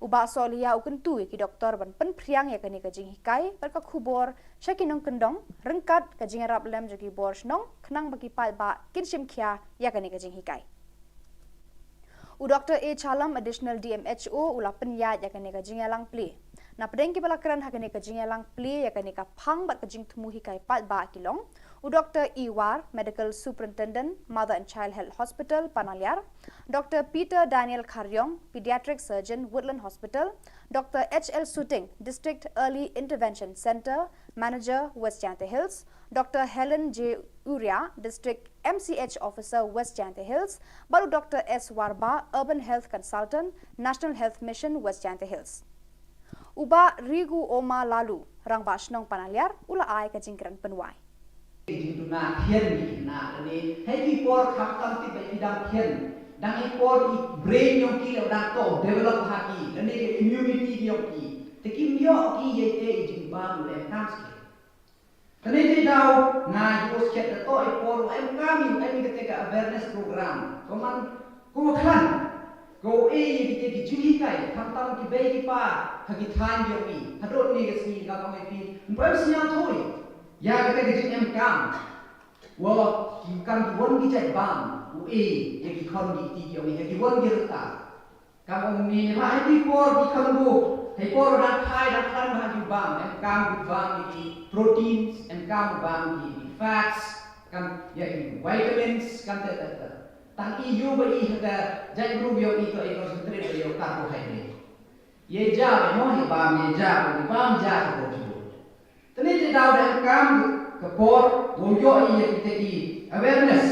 U Bah Sohliya u kyntu ïa ki doktor ban pynphriang ïa kane ka jinghikai bad ka khubor sha ki nongkyndong ryngkat ka jingïarap lem jong ki bor shnong khnang ba ki paidbah kin shim khia ïa kane ka jinghikai. U Doktor A Chalam, Additional D M H O, u la pynïaid ïa kane ka jingïalang plie. Napdeng kiba la kren ha kane ka jingïalang plie ïa kane ka phang bad ka jingthmu hikai paidbah ki long u Doktor E War, Medical Superintendent, Mother and Child Health Hospital, Panaliar, Doktor Peter Daniel Kharriong, Pediatric Surgeon, Woodland Hospital, Doktor H L Suting, District Early Intervention Centre Manager, West Jaintia Hills, Doktor Helen J Uria, District M C H Officer, West Jaintia Hills, bad u Doktor S Warbah, Urban Health Consultant, National Health Mission, West Jaintia Hills. U Bah Rigu Oma Lalu, Rangbah Shnong Panaliar, u la ai ka jingkren pynwai. Ki jingduna thian ki khynnah lane ha ki por khamtam tip ba ki dang thian, dang i por i brain jong ki la dang to develop ha ki, lane ka immunity jong ki, te kim ïoh ki ïa ki jingbam u em kam skhem. Te ne te daw nga ïoh skhem da to i por u em kam, u em kata ka awareness program. Ko man ko khlan ko e ïa kita ki jinghikai khamtam ki bei ki pa ha ki thaiñ jong i. Haduh ne ka sngi ka ong ïa phi, ym poi sñiaw thui ïa kata ka jingem kam. Wa ki kam ki wan ki jait bam u e ïa ki khon ki kti ki ong ïa ki wan ki rta. Kam ong ni ha ki por ki kham bu ha ki por dang phai dang khlan ba ki bam, em kam bu bam ïa ki proteins, em kam bu bam ïa ki fats, kam ïa ki vitamins, kam te te te. Tang i ïoh ba i ha ka jait bru ïoh i to i concentrate ba ïoh carbohydrate. Ye ja ba mo i bam ye ja ba i bam ja ka bo ki bo. Te ne te daw da em kam ka por, wow ïoh i ïa kita ki awareness.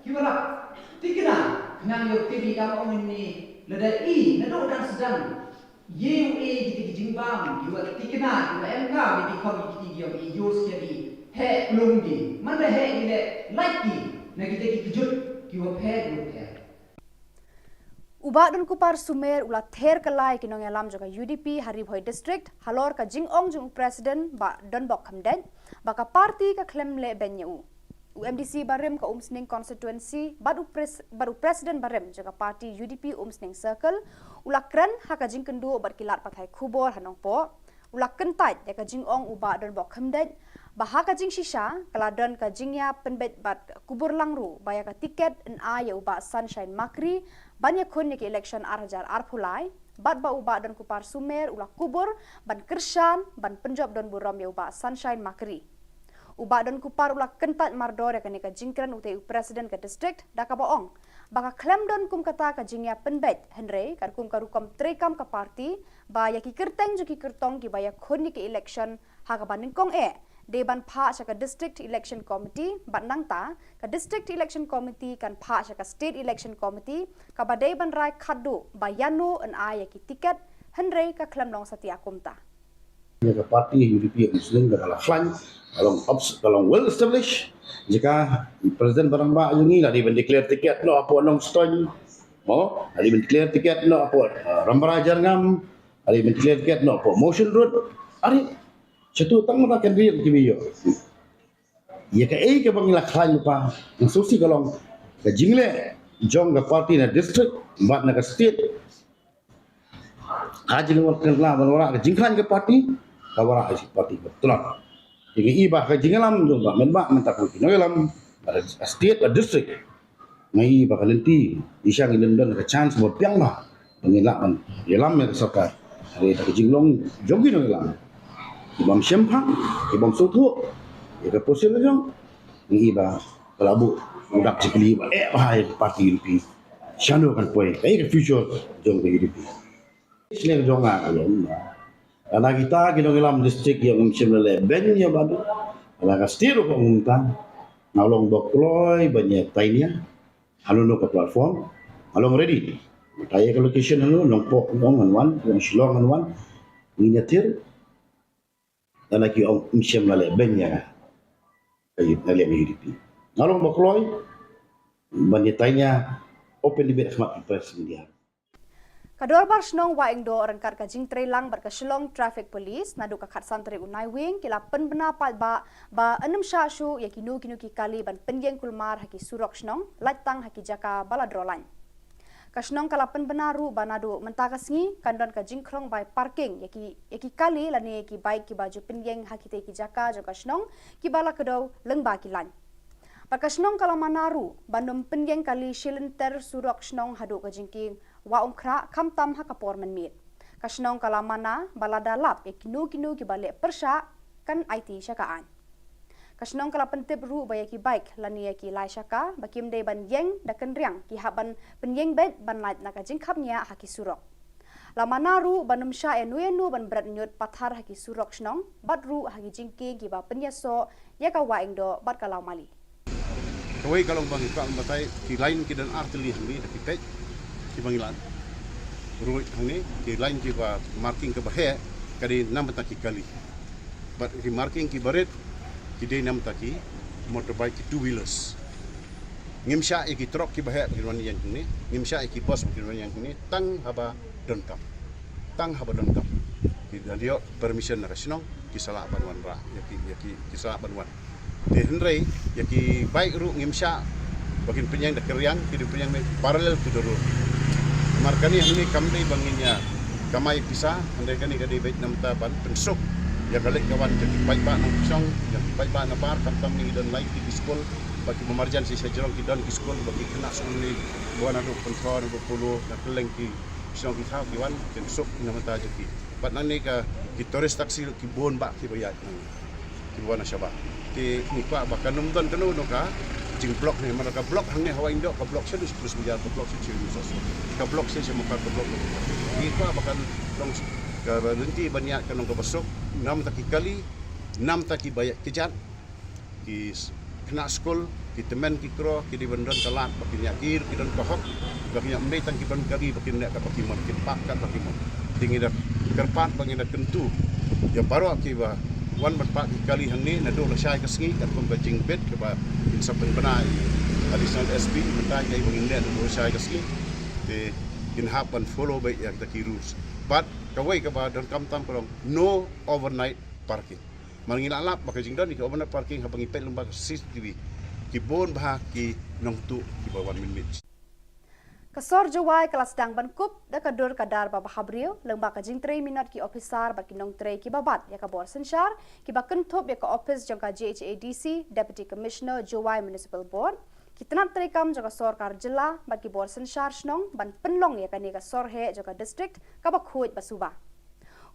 Ki wa rap thikna, khnang ïoh tip i kam ong ni, lada i naduh dang sdang ïa u e kita ki jingbam, ki wa thikna, ki wa em kam ïa ki khon ki kti ki ong i ïoh skhem i heh plung ki. Man da heh ki leh lait ki na kita ki kjut ki wa pher ki wa pher. U Bah Donkupar Sumer u la ther kylla ïa ki nongïalam jong ka U D P ha Ri Bhoi District halor ka jingong jong u President Bah Donbok Khymdeit ba ka party ka khlem leh beiñ ïa u. U M D C barim ka Umsning Constituency bad u, pres, bad u President barim jong ka party U D P Umsning Circle u la kren ha ka jingkynduh bad ki lad pathai khubor ha Nongpoh. U la kyntait ïa ka jingong u Bah Donbok Khymdeit ba ha ka jingshisha ka la don ka jingïapynbeit bad kubur lang ruh ba ïa ka tiket yn ai ïa u Bah Sunshine Makri ban ïakhun ïa ka election ar hajar arphew lai bad ba u Bah Donkupar Sumer u la kubur ban kyrshan ban pynjop don burom ïa u Bah Sunshine Makri. U Bah Donkupar u la kyntait mardor ïa kane ka jingkren utei u President ka district da kaba ong ba ka khlem don kum kata ka jingïapynbeit, hynrei katkum ka rukom treikam ka party ba ïa ki kyrteng jong ki kyrtong kiba ïakhun ïa ka election ha kaba nyngkong eh dei ban phah sha ka District Election Committee bad nangta ka District Election Committee kan phah sha ka State Election Committee kaba dei ban rai khadduh ba ïano yn ai ïa ki tiket, hynrei ka khlem long satia kumta. Ïa ka party U D P Umsning ka la khlaiñ, ka long obs-, ka long well established. Jaka i President ba rangbah jong ngi la dei ban declare ticket noh hapoh Nongstoiñ. Mo, la dei ban declare ticket noh hapoh, uh, Rambrai Jyrngam, la dei ban declare ticket noh hapoh Mawshynrut. Are, shatu tang mata candidate kiba ïoh. Ïa kaei kaba ngi la khlaiñ lypa, nga sngewsih ka long ka jingleh jong ka party na district bad na ka state. Ha jingwan kynla ban wanrah ka jingkhlaiñ ka party, ka wanrah ka party ka tlot. Te ngi i ba ka jingïalam jong ba mynba mynta ka nongïalam, ba state ba district. Ngi i ba ka lynti i shang i lynti ka chance ba biang ba ba ngi lah ban ïalam ïa ka sorkar. Hynrei da ka jinglong jong ki nongïalam, ki bym shemphang, ki bym sngewthuh ïa ka position jong, ngi i ba ka la buh u dak jingkylli ba eh ba ha ïa ka party U D P. Shano kan poi, kaei ka future jong ka U D P. Shnong jong nga ka long ba lada kita ki nongïalam district ïa ngim shym la leh beiñ ïa ba du, lada ka state ruh ka ong kumta, nga long ba kloi ban ïa tainia halano ka platform, nga long ready. Mynta ïa ka location hano, Nongpoh ngan wan, Shillong ngan wan, ngin ïathir. Lada ki ong ngim shym la leh beiñ ïa nga, ka U D P, nga long ba kloi ban ïa tainia open debate ha khmat ki press media. Ka Dorbar Shnong Wahingdoh ryngkat ka jingtreilang bad ka Shillong Traffic Police naduh ka khatsan tarik u Naiwieng ki la pynbna paidbah ba yn ym shah shuh ïa kino kino ki kali ban pynïeng kulmar ha ki surok shnong, lait tang ha ki jaka ba la droh lain. Ka shnong ka la pynbna ruh ba naduh mynta ka sngi kan don ka jingkhlong bai parking ïa ki, ïa ki kali lane ïa ki bike kiba ju pynïeng ha kitei ki jaka jong ka shnong kiba la kdew lyngba ki lain. Bad ka shnong ka la mana ruh ban ym pynïeng kali shi lynter surok shnong haduh ka jingkieng Wah Umkhrah khamtam ha ka por mynmiet. Ka shnong ka la mana ba lada lap ïa kino kino kiba leh pyrshah kan aiti sha ka aiñ. Ka shnong ka la pyntip ruh ba ïa ki bike lane ïa ki lai shaka ba kim dei ban ïeng da kynriang ki hap ban pynïeng beit ban lait na ka jingkhapngiah ha ki surok. La mana ruh ban ym shah ïano ïano ban bret ñiut pathar ha ki surok shnong bad ruh ha ki jingkieng kiba pynïasoh ïa ka Wahingdoh bad ka Lawmali. Kawei ka long ba ngi kwah ban batai, ki lain ki don ar tylli hangne da ki peit kiba ngi lad. Ruh hangne ki lain kiba marking kaba heh ka dei na bynta ki kali. Bad ki marking kiba rit ki dei na bynta ki motorbike, ki two wheelers. Ngim shah ïa ki trok kiba heh ba kin wan ïeng hangne, ngim shah ïa ki bus ba kin wan ïeng hangne, tang haba donkam. Tang haba donkam. Ki da ïoh permission na ka shnong, ki sa lah ban wanrah, ïa ki, ïa ki, ki sa lah ban wan. Te hynrei ïa ki bike ruh ngim shah ba kin pynïeng da kynriang, ki dei pynïeng parallel to the road. Namar kane hangne kam dei ba ngin ïa kamai pisa, hynrei kane ka dei beit na bynta ban pynsuk ïa ka leit ka wan jong ki paidbah nongshong, jong ki paidbah nabar, khamtam ngi don lai tylli ki skul, ba ki ba marjan shisha jrong ki don ki skul, ba ki khynnah skul ne ba wan naduh Pynthor, naduh Polo, na kylleng ki shnong ki thaw ki wan, kin suk na bynta jong ki. Bad nangne ka ki tourist taxi ki bun bah kiba ïaid nangne, kiba wan na shabar. Te ngi kwah ba kan ym don kano kano ka jingblock ne, namar ka block hangne ha Wahingdoh, ka block sha Dusprus Bazaar, ka block sha Chirmsos, ka block sha Mawkar, ka block. Ngi kwah ba kan long ka lynti ban ïaid kan long kaba suk, na bynta ki kali, na bynta kiba ïaid kjat, ki s-, khynnah skul, ki tymmen ki kro, ki dei ban don ka lad ba kin ïa, ki, ki don ka hok ba kin ïa, ym dei tang ki don kali ba kin leh katba ki mon, kin park katba ki mon. Te ngi da kyrpad ba ngi da kyntu ïa baroh kiba wan ban park ki kali hangne naduh lashai ka sngi, katkum ka jingbit kaba kin sa pynbna Additional S P, mynta ïa ba ngin leh naduh lashai ka sngi. Te Ngin hap ban follow beit ïa kita ki rules. But kawei kaba donkam tam ka long no overnight parking. Mar ngi la lap ba ka jingdon ïa ki overnight parking haba ngi peit lyngba ka C C T V, ki bun bha ki nongtuh kiba wan mynmiet. Ka sor Jowai ka la sdang ban kup da ka dur ka dar ba bhabriew lyngba ka jingtrei minot ki ophisar bad ki nongtrei kiba bat ïa ka bor synshar, kiba kynthup ïa ka ophis jong ka J H A D C, Deputy Commissioner, Jowai Municipal Board, ki tnat treikam jong ka sorkar jylla bad ki bor synshar shnong ban pynlong ïa kane ka sor heh jong ka district kaba khuid ba suba.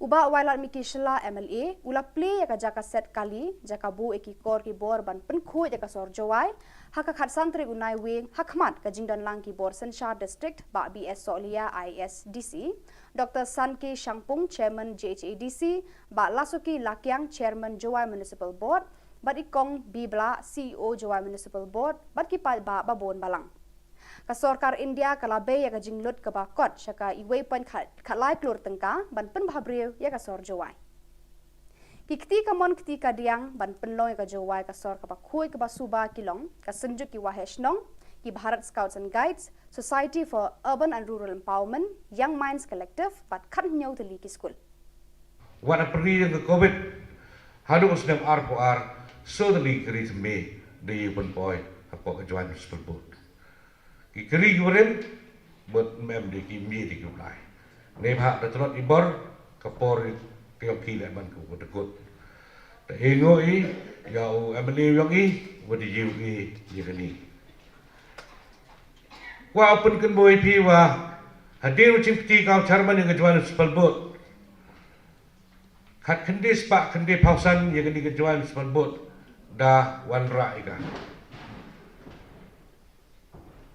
U Bah Wailadmiki Shylla M L A u la plie ïa ka jaka set kali, jaka buh ïa ki kor ki bor ban pynkhuid ïa ka sor Jowai ha ka khatsan tarik u Naiwieng, ha khmat ka jingdon lang ki bor synshar district, Bah B S Sohliya, I A S D C, Doctor Sankey Shangpung, Chairman J H A D C, Bah Lasuki Lakiang, Chairman Jowai Municipal Board, bad i Kong B Blah, C E O Jowai Municipal Board, bad ki paidbah babun balang. Ka sorkar India ka la bei ïa ka jinglut kaba kot sha ka iwei point khat, khatlai klur tyngka ban pynbhabriew ïa ka sor Jowai. Ki kti kamon kti kadiang ban pynlong ïa ka Jowai ka sor kaba khuid kaba suba ki long ka Synjuk ki Waheh Shnong, ki Bharat Scouts and Guides, Society for Urban and Rural Empowerment, Young Minds Collective, bad khathynñiew tylli ki skul. Wat ha pyrdi jong ka Covid, haduh u snem arphew ar, sawdong tylli ki kari thymme da ïoh pynpoi hapoh ka Jowai Municipal Board. Ki kari ki barim bad ym em de ki mih de ki u blai. Neibhah da tlot i bor, ka por ka ïong ki leh ban ka u da kut. Da i ngo i ïa u M L A ïong i, wat da ïoh i ïa kani. Wa u pynkynmaw ïa phi wa hadien u jingpyrdi ka u chairman ïa ka Jowai Municipal Board, khat khyndai spah khyndai phew san ïa kani ka Jowai Municipal Board da wanrah ïa ka.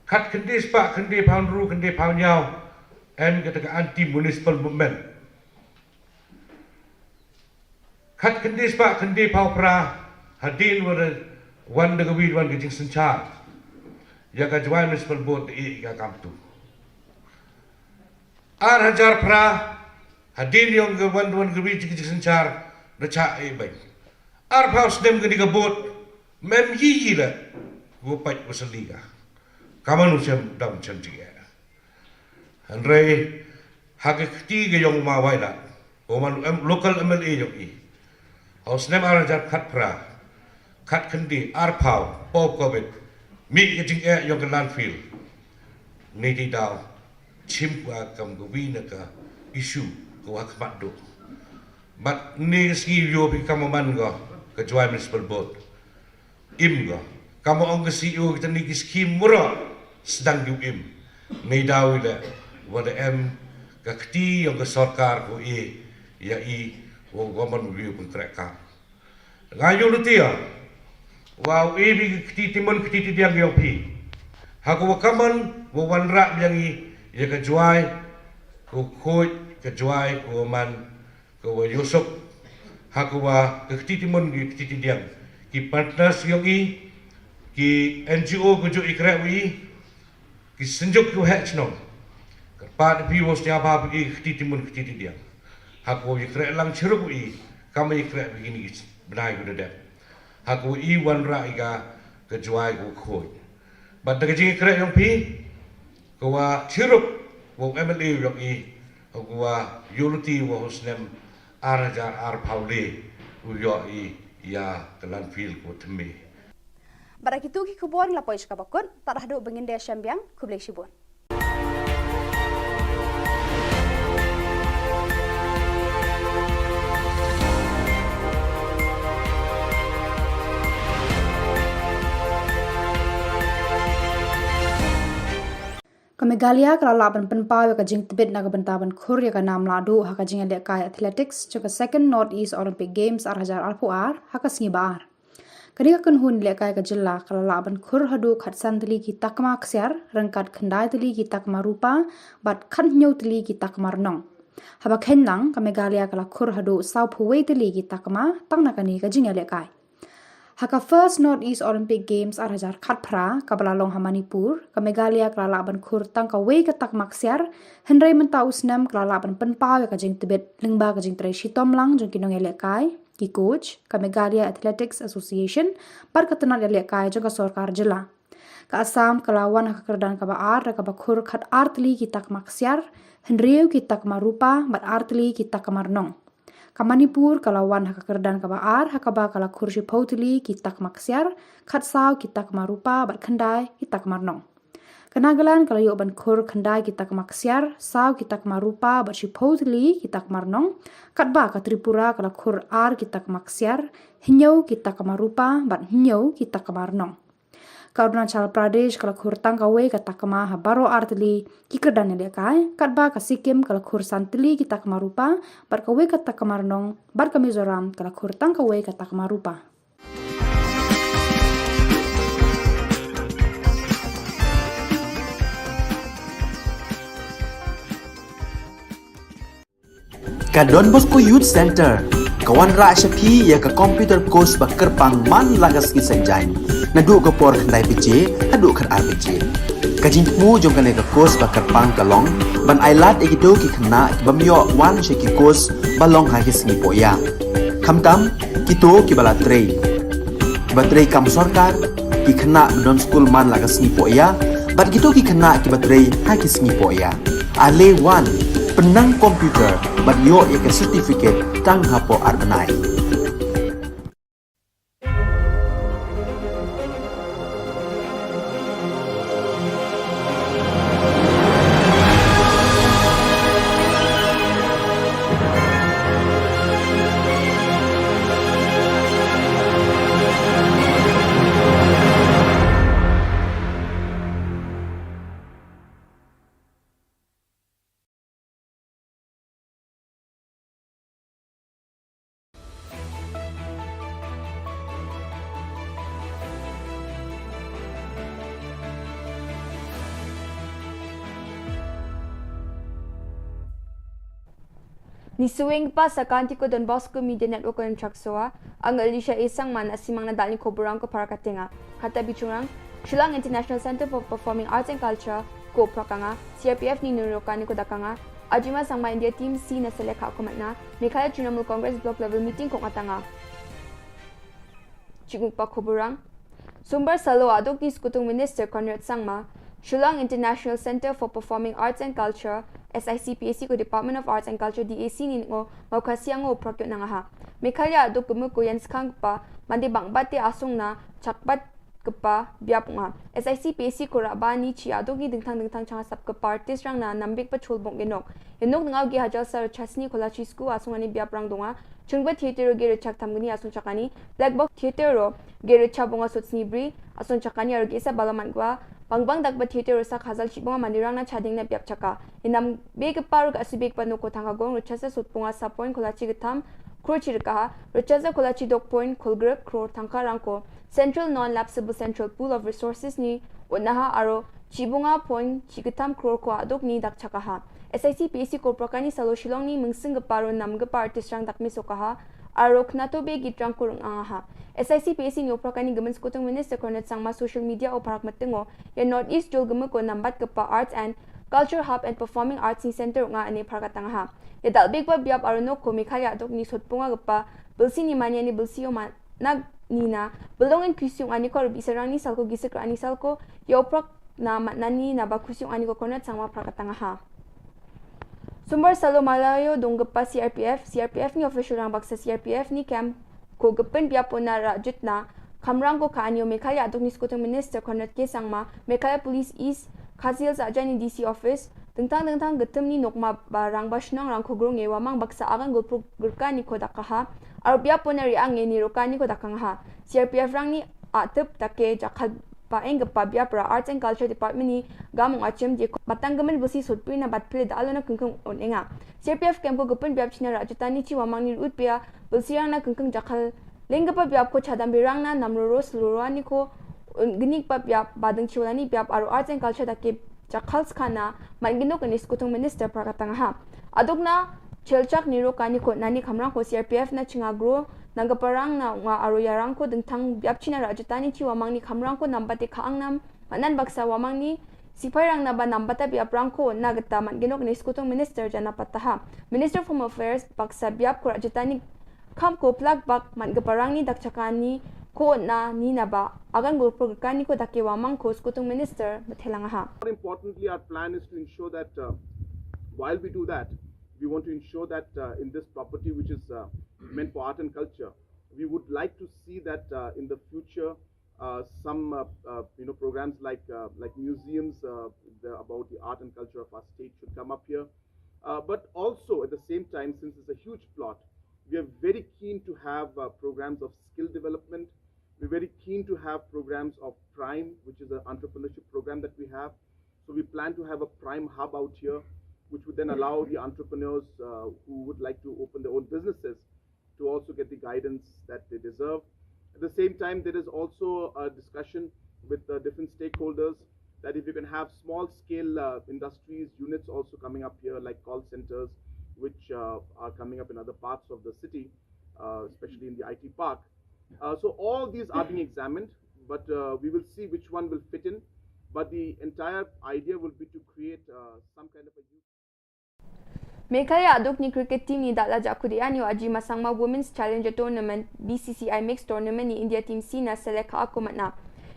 Khat khyndai spah khyndai phew hynriew khyndai phew hynñiew em kata ka anti municipal movement. Khat khyndai spah khyndai phew phra hadien wa da wan da ka wi wan ka jingsynshar ïa ka Jowai Municipal Board da ïa ka kamtu. Ar hajar phra hadien ïong ka wan wan ka wi ka jingsynshar da chah e bad arphew snem kani ka board mem yi yi la. Gu pait gu sali ka kaman u sem dam sem jingeh. Hynrei ha ka kti ka ïong ma wai la u man em local M L A ïong i. Ha u snem ar hajar khat phra, khat khyndai arphew, post Covid, mih ka jingeh ïong ka landfill. Ni ti daw chim ka kam ka wi na ka issue ka wa khmat do. Bad ni ka sngi ïoh phi kam man ka ka Jowai Municipal Board. Im ka. Kam ong ka C E O kita ni ki scheme mura sdang ki im. Ni daw ila wa da em ka kti ïong ka sorkar ko e ïa i wa wa man wi pun krek ka. Nga ïoh lutia wa u e bi ka kti timun kti tidiang ïong phi. Ha ko wa kaman wa wanrah biang i ïa ka Jowai ko khoi ka Jowai ko man ka wa ïosok ha ka wa ka kti timun ki kti tidiang ki partners ïong i ki N G O ko ju i krek wi ki Synjuk ki Waheh Shnong. Kyrpad phi wa stia ba phi ki kti timun kti tidiang ha ka wa i krek lang chirup wi kam i krek wi ni bnai ko da dep ha ka wa i wanrah i ka ka Jowai ko khoi. Bad da ka jingkrek ïong phi ka wa chirup wa M L A ïong i ka wa ïoh luti wa u snem ar hajar arphew le u ïoh i ïa ka landfill ko thymme. Bad da kitu ki khubor ngi la poi sha kaba kut, tad haduh ba ngin da shem biang, khublei shibun. Ka Meghalaya ka la lah ban pynpaw ïa ka jingtbit na ka bynta ban khur ïa ka nam lahduh ha ka jingïalehkai athletics jong ka Second North East Olympic Games ar hajar arphew ar ha ka sngi ba ar. Kane ka kynhun lehkai ka jylla ka la lah ban khur haduh khatsan tylli ki takma ksiar, ryngkat khyndai tylli ki takma rupa, bad khathynñiew tylli ki takma rnong. Haba kheiñ lang, ka Meghalaya ka la khur haduh sawphew wei tylli ki takma tang na kane ka jingïalehkai. Ha ka First North East Olympic Games ar hajar khatphra kaba la long ha Manipur, ka Meghalaya ka la lah ban khur tang kawei ka takma ksiar, hynrei mynta u snem ka la lah ban pynpaw ïa ka jingtbit lyngba ka jingtrei shitom lang jong ki nongïalehkai, ki coach, ka Meghalaya Athletics Association, bad ka tnat ïalehkai jong ka sorkar jylla. Ka Assam ka la wan ha ka kyrdan kaba ar da kaba khur khat ar tylli ki takma ksiar, hynriew ki takma rupa bad ar tylli ki takma rnong. Ka Manipur ka la wan ha ka kyrdan kaba ar ha kaba ka la khur shiphew tylli ki takma ksiar, khat saw ki takma rupa bad khyndai ki takma rnong. Ka Nagaland ka la ïoh ban khur khyndai ki takma ksiar, saw ki takma rupa bad shiphew tylli ki takma rnong, katba ka Tripura ka la khur ar ki takma ksiar, hynñiew ki takma rupa bad hynñiew ki takma rnong. Ka Arunachal Pradesh ka la khur tang kawei ka takma ha baroh ar tylli ki kyrdan ïalehkai, katba ka Sikkim ka la khur san tylli ki takma rupa bad kawei ka takma rnong, bad ka Mizoram ka la khur tang kawei ka takma rupa. Ka Don Bosco Youth Center ka wanrah sha phi ïa ka computer course ba kyrpang man la ka sngi Saitjaiñ, naduh ka por khyndai baje haduh khatar baje. Ka jingthmu jong kane ka course ba kyrpang ka long ban ailad ïa kito ki khynnah ki bym ïoh wan sha ki course ba long ha ki sngi pohïa. Khamtam kito kiba la trei, kiba trei kam sorkar, ki khynnah ba don skul man la ka sngi pohïa, bad kito ki khynnah kiba trei ha ki sngi pohïa. Ale wan, pynnang computer bad ïoh ïa ka certificate tang hapoh ar bnai. Ngi sngewbha sa ka Anti ko Don Bosco Media Network ko Chaksoa, ang Alicia A Sangma na simang na dal ni ko burang ko para katenga. Kata bichungrang, Shillong International Center for Performing Arts and Culture, ko prakanga, C R P F ni nuru kani ko dakanga, Ajima Sangma India Team C na selekha ko matna, Meghalaya Trinamool Congress Block Level Meeting ko ngatanga. Chikmuk pa ko burang. Sombar salo aduk ni Skutung Minister Conrad Sangma, Shillong International Center for Performing Arts and Culture, S I C P A C ko Department of Arts and Culture D A C ni ngo, mau kasiang ngo prakyo nangaha. Meghalaya aduk gemuk ko yan skang pa, mandi bang bate asung na, chakbat kpa biap nga. S I C P A C ko raba ni chi aduk ni dingthang dingthang chang sap kpa artist rang na nambik pa chul bong genok. Genok ngau gi hajal sar chasni kola chi sku asung ani biap rang donga. Chungba theater ge rechak tam gni asung chakani. Black box theater ro ge recha bonga sut sni bri asung chakani aro ge sa balaman gwa. Bang bang dak ba theater ro sak hazal chi bonga manirang na chading na biap chaka. Inam be kpa ro ka asibik pa noko thang agong recha sa sut bonga sa point kola chi getam. Kro chi rekaha. Recha sa kola chi dok point kolgrek kro thangka rangko. Central Non-Lapsable Central Pool of Resources ni unaha aro chibunga point chikatam crore ko aduk ni dak chakaha. S I C P A C ko prakani salo Shillong ni mungsing geparo nam gepa artist rang dak misokaha aro knato be gitrang kurung angaha. S I C P A C ni oprakani gemen Skutung Minister Conrad Sangma social media o parak metengo ya North East jol gemeko nambat gepa Arts and Culture Hub and Performing Arts ni Center nga ane parak tangaha. Ya dal big ba biap aro nok ko Meghalaya aduk ni sot punga gepa bilsi ni mania ni bilsi o man nag nina, belong in kusiung ani ko rubi serang ni salko gisik ani salko, ya oprak na matnani na ba kusiung ani ko Conrad Sangma prakatang ha. Sumbar salo malayo donggepa C R P F, C R P F ni official rang baksa C R P F ni camp ko gepen biapo na rajut na, kamrang ko ka anio Meghalaya aduk ni Skutung Minister Conrad K Sangma, Meghalaya Police East, Khasi Hills ajani D C office, dengtang dengtang getem ni nokma ba rang ba shnong rang ko grong e wamang baksa agan gulpuk gerka ni ko dakaha, Arbiap pone ri ang ni roka ni ko dakang ha. C R P F rang ni atep take jakal ba eng gepa biap ra Arts and Culture Department ni gamung achim je ko batang gemen besi sutpui na bat pili da alo na kengkeng on enga. C R P F kem ko gepun biap china ra jutani chi wamang ni rut pia besi rang na kengkeng jakal leng gepa biap ko chadam birang na nam roro seluro ni ko un genik pa biap badeng chiwalani biap aro Arts and Culture take jakal skana man gino kani Skutung Minister prakatang ha. Aduk na chelchak niro kani ko nani kamrang ko C R P F na chinga gro nang geparang na nga aro yarang ko dengtang biap china ra jutani chi wamang ni kamrang ko nambate ka angnam manan baksa wamang ni sipai rang na ba nambata biap rang ko na geta man gino kani Skutung Minister jana pataha. Minister of Home Affairs baksa biap ko ra jutani kam ko plak bak man geparang ni dak chakani ko na ni na ba agan gulpur ka ni ko da ke wa mang ko skutung minister ba thelang ha. More importantly, our plan is to ensure that, uh, while we do that, we want to ensure that, uh, in this property, which is, uh, meant for art and culture, we would like to see that, uh, in the future, uh, some, uh, uh, you know, programs like, uh, like museums, uh, the, about the art and culture of our state should come up here. Uh, but also at the same time, since it's a huge plot, we are very keen to have, uh, programs of skill development. We're very keen to have programs of Prime, which is an entrepreneurship program that we have. So we plan to have a Prime hub out here, which would then allow the entrepreneurs, uh, who would like to open their own businesses to also get the guidance that they deserve. At the same time, there is also a discussion with the different stakeholders that if you can have small scale, uh, industries, units also coming up here, like call centers, which, uh, are coming up in other parts of the city, uh, especially in the I T park. Uh, so all these are being examined, but, uh, we will see which one will fit in. But the entire idea will be to create, uh, some kind of a youth. Meghalaya adukni cricket team ni da la jakut ïa ni Ajima Sangma Women's Challenger Tournament, B C C I Mixed Tournament ni India Team C na selek ha aku matna.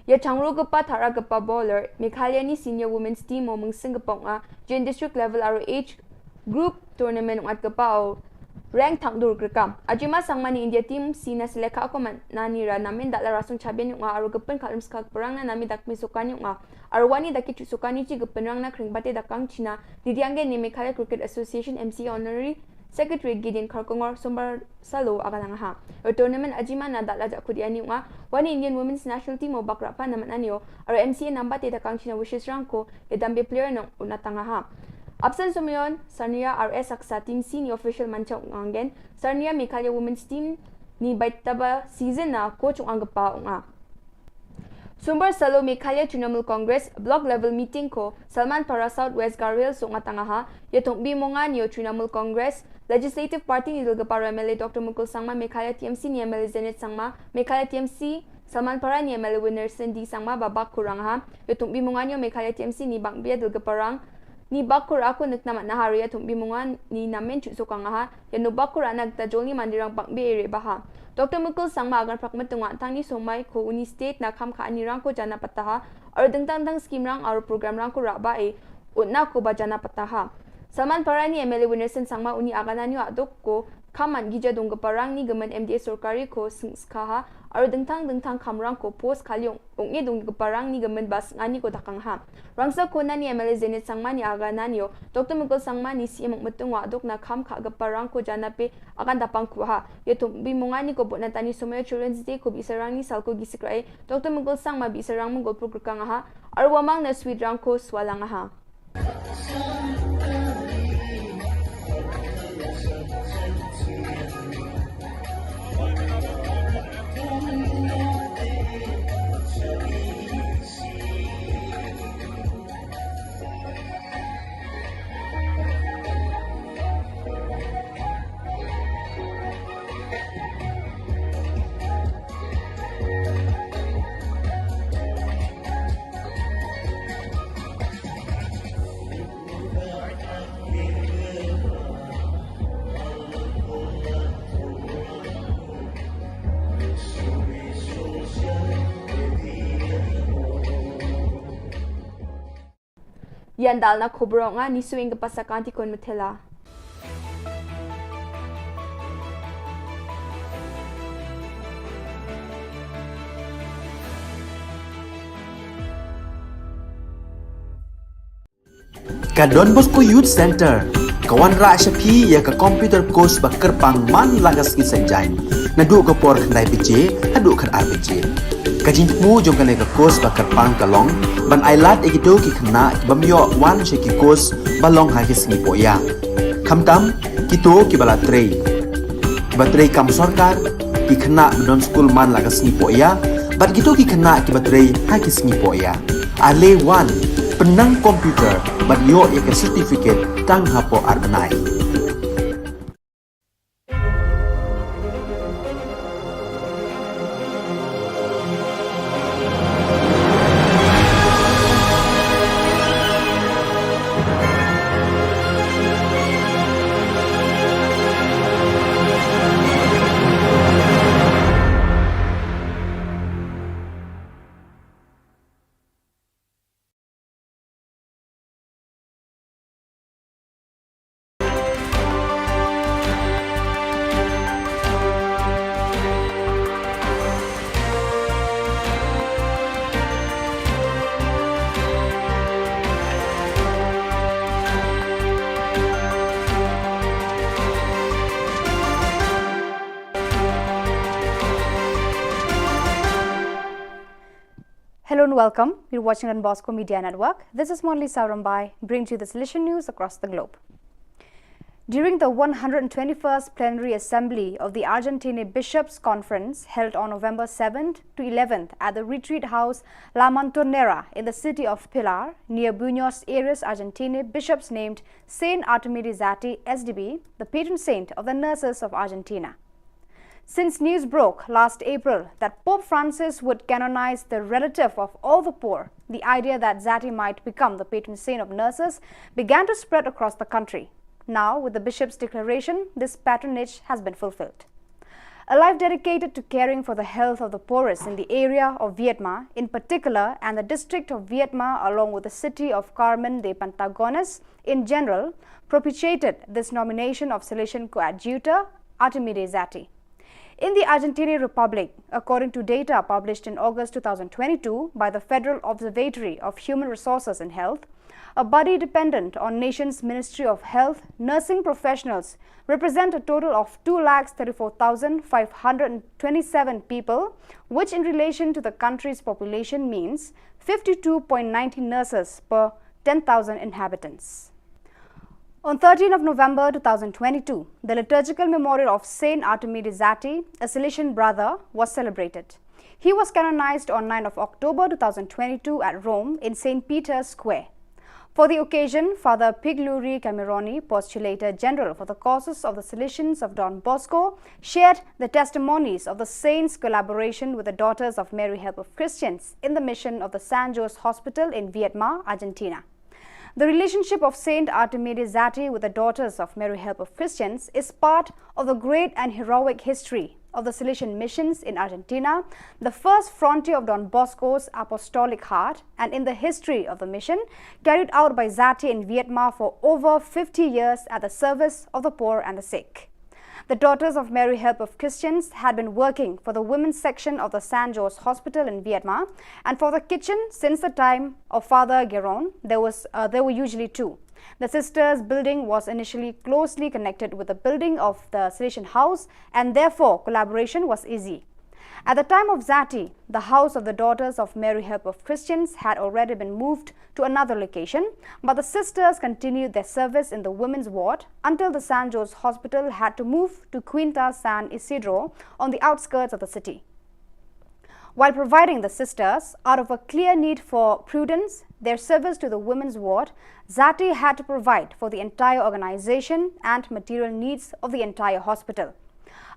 Ïa changro gapa thara gapa bowler, Meghalaya ni senior women's team o mungsing gapa nga, jen district level aro age group tournament ngat gapa o rank thang dur grekam. Ajima Sangma ni India Team C na selek ha aku matna ni ra namen da la rasung chabian nga aro gepun kalam skak perang na nami dak mi sukan nga. Arwani da ki chu sukan ni chi gepun rang na kring bate da kang China, Didiange ni Meghalaya Cricket Association M C A Honorary Secretary Gideon Kharkongor Sombar Salo aga lang ha. Ro tournament Ajima na da la jakut ïa ni nga, wani Indian Women's National Team o bakra pa na man anio, aro M C A namba te da kang China Wishes Rangko, ïa dambe player nong una tanga ha. Absent Sumayon, Sarnia R S Aksa Team C ni official mancha ung anggen, Sarnia Meghalaya Women's Team ni baitaba season na coach ung anggepa ung a. Sumbar Salo Meghalaya Trinamool Congress Block Level Meeting ko Salman Para South West Garo Hills ung atanga ha, ïa thong bi mongan ïo Trinamool Congress Legislative Party ni dulgapara M L A Doctor Mukul Sangma, Meghalaya T M C ni M L A Zenith Sangma, Meghalaya T M C Salman Para ni M L A Winnerson D Sangma, babak kurang ha, ïa thong bi mongan ïo Meghalaya T M C ni bang bia dulgaparang, ni bakur aku nek nama nahar ïa thong bi mongan ni namen chu sokang ha, ïa no bakur anak ta jol ni mandirang bang bia ere baha. Doctor Mukul Sangma agan prak metunga tang ni somai ko uni state na kham kha ani rang ko jana pataha, ar dengtang dang scheme rang ar program rang ko raba e, utna ko ba jana pataha. Salman Para ni M L A Winnerson Sangma uni agan anyo adok ko, kham man gija dong parang ni gemen M D A sorkari ko seng skha ha, ar dengtang dengtang kham rang ko post khalyong, ong e dong parang ni gemen bas ngani ko dakang ha. Rangsa kona ni M L A Zenith Sangma ni agan anyo, Doctor Mukul Sangma ni C M metung wa adok na kham kha geparang ko jana pe, agan dapang kuha. Ïa thum bi mungani ko bot na tani Somayo Children's Day ko bi sarang ni sal ko gi sikrai. Doctor Mukul Sangma bi sarang mungkol pur kang ha. Arwamang na sweet rang ko swalang ha. Ïa ndal na khubor nga ni suing ka pasa kanti kon methela. Ka Don Bosco Youth Center ka wanrah sha phi ïa ka computer course ba kyrpang man la ka sngi Saitjaiñ, naduh ka por khyndai baje haduh khatar baje. Ka jingthmu jong kane ka course ba kyrpang ka long ban ailad ïa kito ki khynnah ki bym ïoh wan sha ki course ba long ha ki sngi pohïa. Khamtam kito kiba la trei, kiba trei kam sorkar, ki khynnah ba don skul man la ka sngi pohïa, bad kito ki khynnah kiba trei ha ki sngi pohïa. Ale wan, pynnang computer bad ïoh ïa ka certificate tang hapoh ar bnai. Welcome. You're watching Don Bosco Media Network. This is Monli Sarambai, bringing you the Salesian news across the globe. During the one hundred twenty-first Plenary Assembly of the Argentine Bishops' Conference, held on November seventh to eleventh at the Retreat House La Montonera in the city of Pilar, near Buenos Aires, Argentina, bishops named Saint Artemide Zatti, S D B, the patron saint of the nurses of Argentina. Since news broke last April that Pope Francis would canonize the relative of all the poor, the idea that Zatti might become the patron saint of nurses began to spread across the country. Now, with the bishop's declaration, this patronage has been fulfilled. A life dedicated to caring for the health of the poorest in the area of Viedma in particular and the district of Viedma, along with the city of Carmen de Patagones in general, propitiated this nomination of Salesian coadjutor Artemide Zatti. In the Argentine Republic, according to data published in August two thousand twenty-two by the Federal Observatory of Human Resources and Health, a body dependent on nation's Ministry of Health, nursing professionals represent a total of two lakh thirty-four thousand five hundred twenty-seven people, which in relation to the country's population means fifty-two point nine zero nurses per ten thousand inhabitants. On thirteenth of November two thousand twenty-two, the liturgical memorial of Saint Artemide Zatti, a Salesian brother, was celebrated. He was canonized on ninth of October two thousand twenty-two at Rome in Saint Peter's Square. For the occasion, Father Pigluri Cameroni, Postulator General for the Causes of the Salesians of Don Bosco, shared the testimonies of the saint's collaboration with the Daughters of Mary Help of Christians in the mission of the San Jose Hospital in Viedma, Argentina. The relationship of Saint Artemide Zatti with the Daughters of Mary Help of Christians is part of the great and heroic history of the Salesian missions in Argentina, the first frontier of Don Bosco's apostolic heart, and in the history of the mission carried out by Zatti in Vietnam for over fifty years at the service of the poor and the sick. The Daughters of Mary Help of Christians had been working for the women's section of the San Jose Hospital in Vietnam, and for the kitchen since the time of Father Geron, there was uh, there were usually two. The sisters' building was initially closely connected with the building of the Salesian house, and therefore collaboration was easy. At the time of Zatti, the house of the Daughters of Mary Help of Christians had already been moved to another location, but the sisters continued their service in the women's ward until the San Jose Hospital had to move to Quinta San Isidro on the outskirts of the city. While providing the sisters, out of a clear need for prudence, their service to the women's ward, Zatti had to provide for the entire organization and material needs of the entire hospital.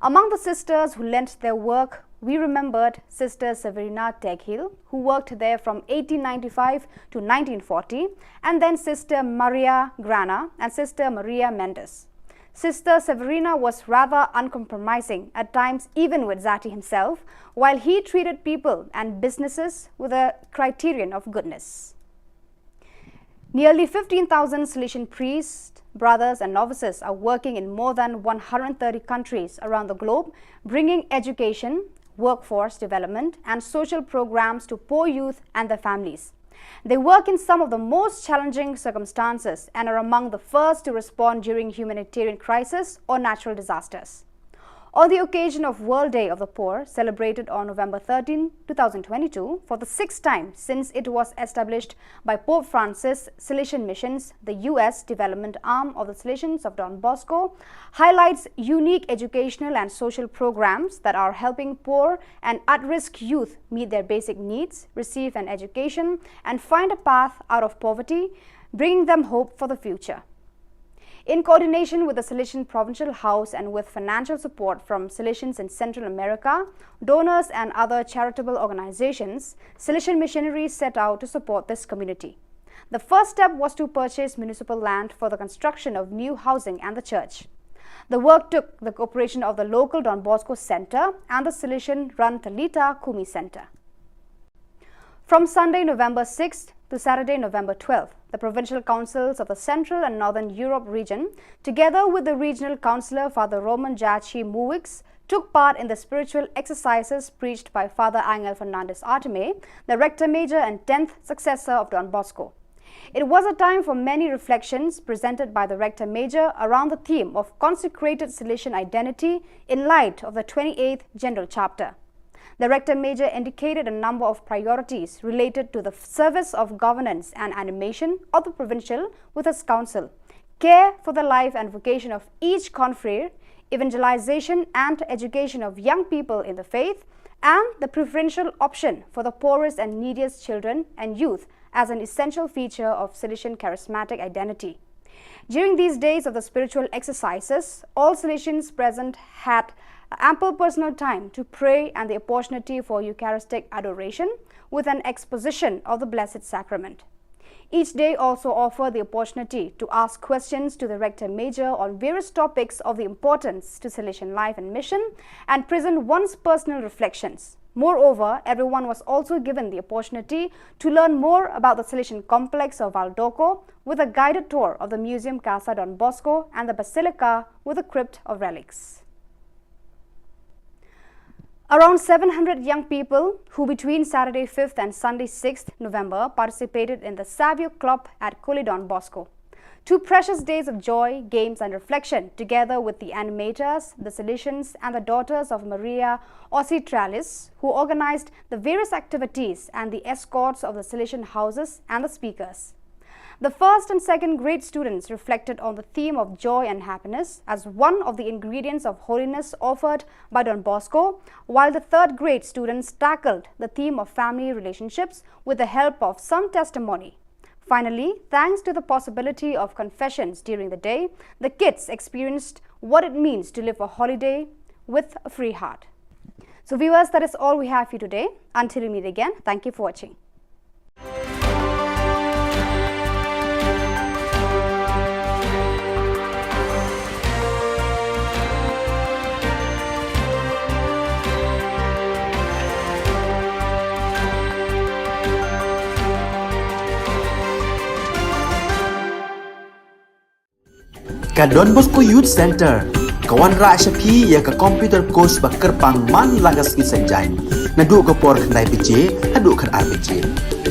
Among the sisters who lent their work, we remembered Sister Severina Teghil, who worked there from eighteen ninety-five to nineteen forty, and then Sister Maria Grana and Sister Maria Mendes. Sister Severina was rather uncompromising at times, even with Zatti himself, while he treated people and businesses with a criterion of goodness. Nearly fifteen thousand Salesian priests, brothers, and novices are working in more than one hundred thirty countries around the globe, bringing education, workforce development, and social programs to poor youth and their families. They work in some of the most challenging circumstances and are among the first to respond during humanitarian crisis or natural disasters. On the occasion of World Day of the Poor, celebrated on November thirteenth, two thousand twenty-two, for the sixth time since it was established by Pope Francis, Salesian Missions, the U S development arm of the Salesians of Don Bosco, highlights unique educational and social programs that are helping poor and at-risk youth meet their basic needs, receive an education, and find a path out of poverty, bringing them hope for the future. In coordination with the Salesian Provincial House and with financial support from Salesians in Central America, donors, and other charitable organizations, Salesian missionaries set out to support this community. The first step was to purchase municipal land for the construction of new housing and the church. The work took the cooperation of the local Don Bosco Center and the Salesian run Talitha Kumi Center. From Sunday, November sixth to Saturday, November twelfth, the provincial councils of the Central and Northern Europe region, together with the regional councillor Father Roman Jachi Muwix, took part in the spiritual exercises preached by Father Angel Fernandez Artime, the rector major and tenth successor of Don Bosco. It was a time for many reflections presented by the rector major around the theme of consecrated Salesian identity in light of the twenty-eighth General Chapter. The Rector Major indicated a number of priorities related to the service of governance and animation of the provincial with his council, care for the life and vocation of each confrere, evangelization and education of young people in the faith, and the preferential option for the poorest and neediest children and youth as an essential feature of Salesian charismatic identity. During these days of the spiritual exercises, all Salesians present had ample personal time to pray and the opportunity for Eucharistic adoration with an exposition of the Blessed Sacrament. Each day also offered the opportunity to ask questions to the Rector Major on various topics of the importance to Salesian life and mission and present one's personal reflections. Moreover, everyone was also given the opportunity to learn more about the Salesian complex of Valdocco with a guided tour of the Museum Casa Don Bosco and the Basilica with a crypt of relics. Around seven hundred young people who between Saturday fifth and Sunday sixth November participated in the Savio Club at Kuli Don Bosco. Two precious days of joy, games, and reflection, together with the animators, the Salesians, and the Daughters of Maria Auxiliatrix, who organized the various activities and the escorts of the Salesian houses and the speakers. The first and second grade students reflected on the theme of joy and happiness as one of the ingredients of holiness offered by Don Bosco, while the third grade students tackled the theme of family relationships with the help of some testimony. Finally, thanks to the possibility of confessions during the day, the kids experienced what it means to live a holiday with a free heart. So, viewers, that is all we have for you today. Until we meet again, thank you for watching. Ka Don Bosco Youth Centre ka wanrah sha phi ïa ka computer course ba kyrpang man la ka sngi Saitjaiñ, naduh ka por khyndai baje haduh khatar baje.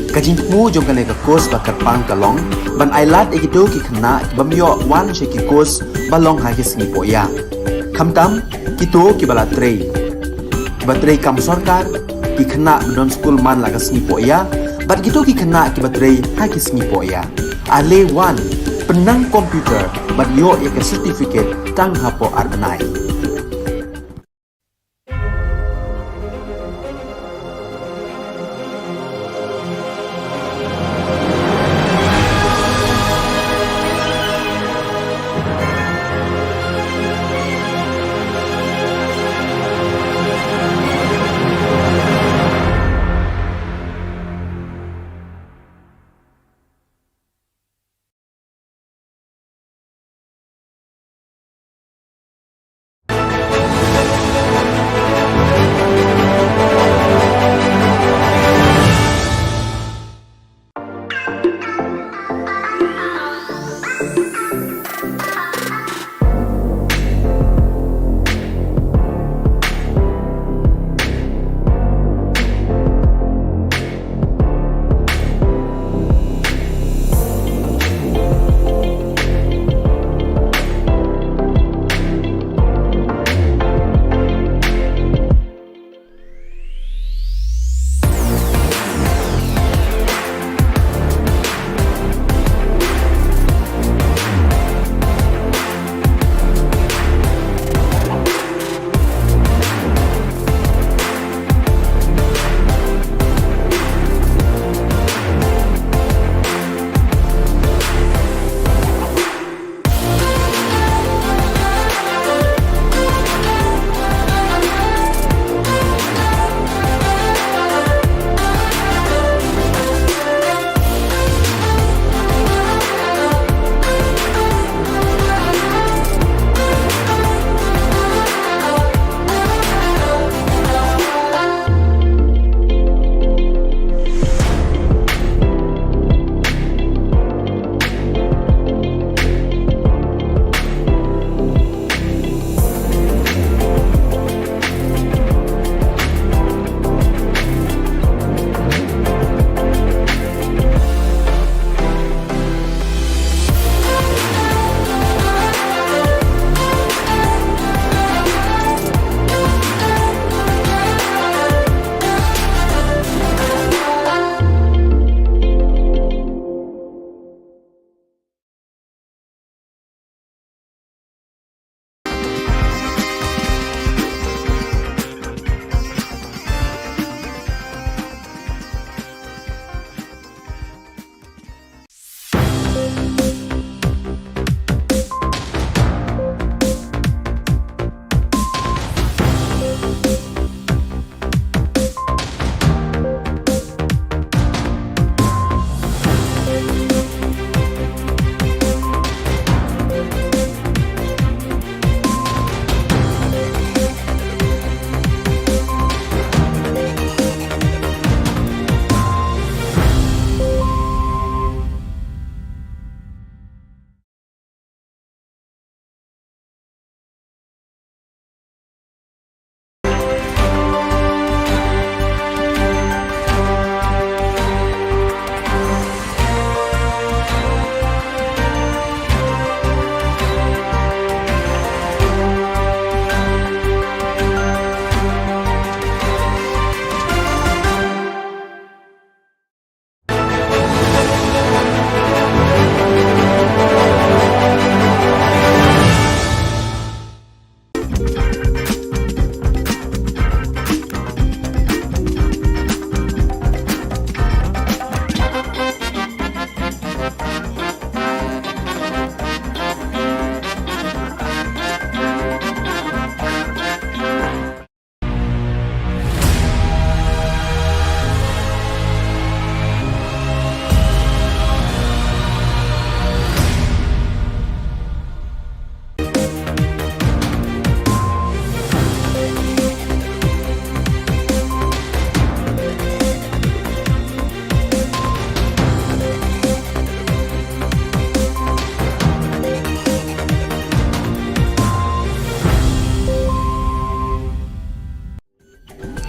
Ka jingthmu jong kane ka course ba kyrpang ka long ban ailad ïa kito ki khynnah ki bym ïoh wan sha ki course ba long ha ki sngi pohïa, khamtam kito kiba la trei, kiba trei kam sorkar, ki khynnah ba don skul man la ka sngi pohïa, bad kito ki khynnah kiba trei ha ki sngi pohïa. Ale wan, pynnang computer bad ïoh ïa ka certificate tang hapoh ar bnai.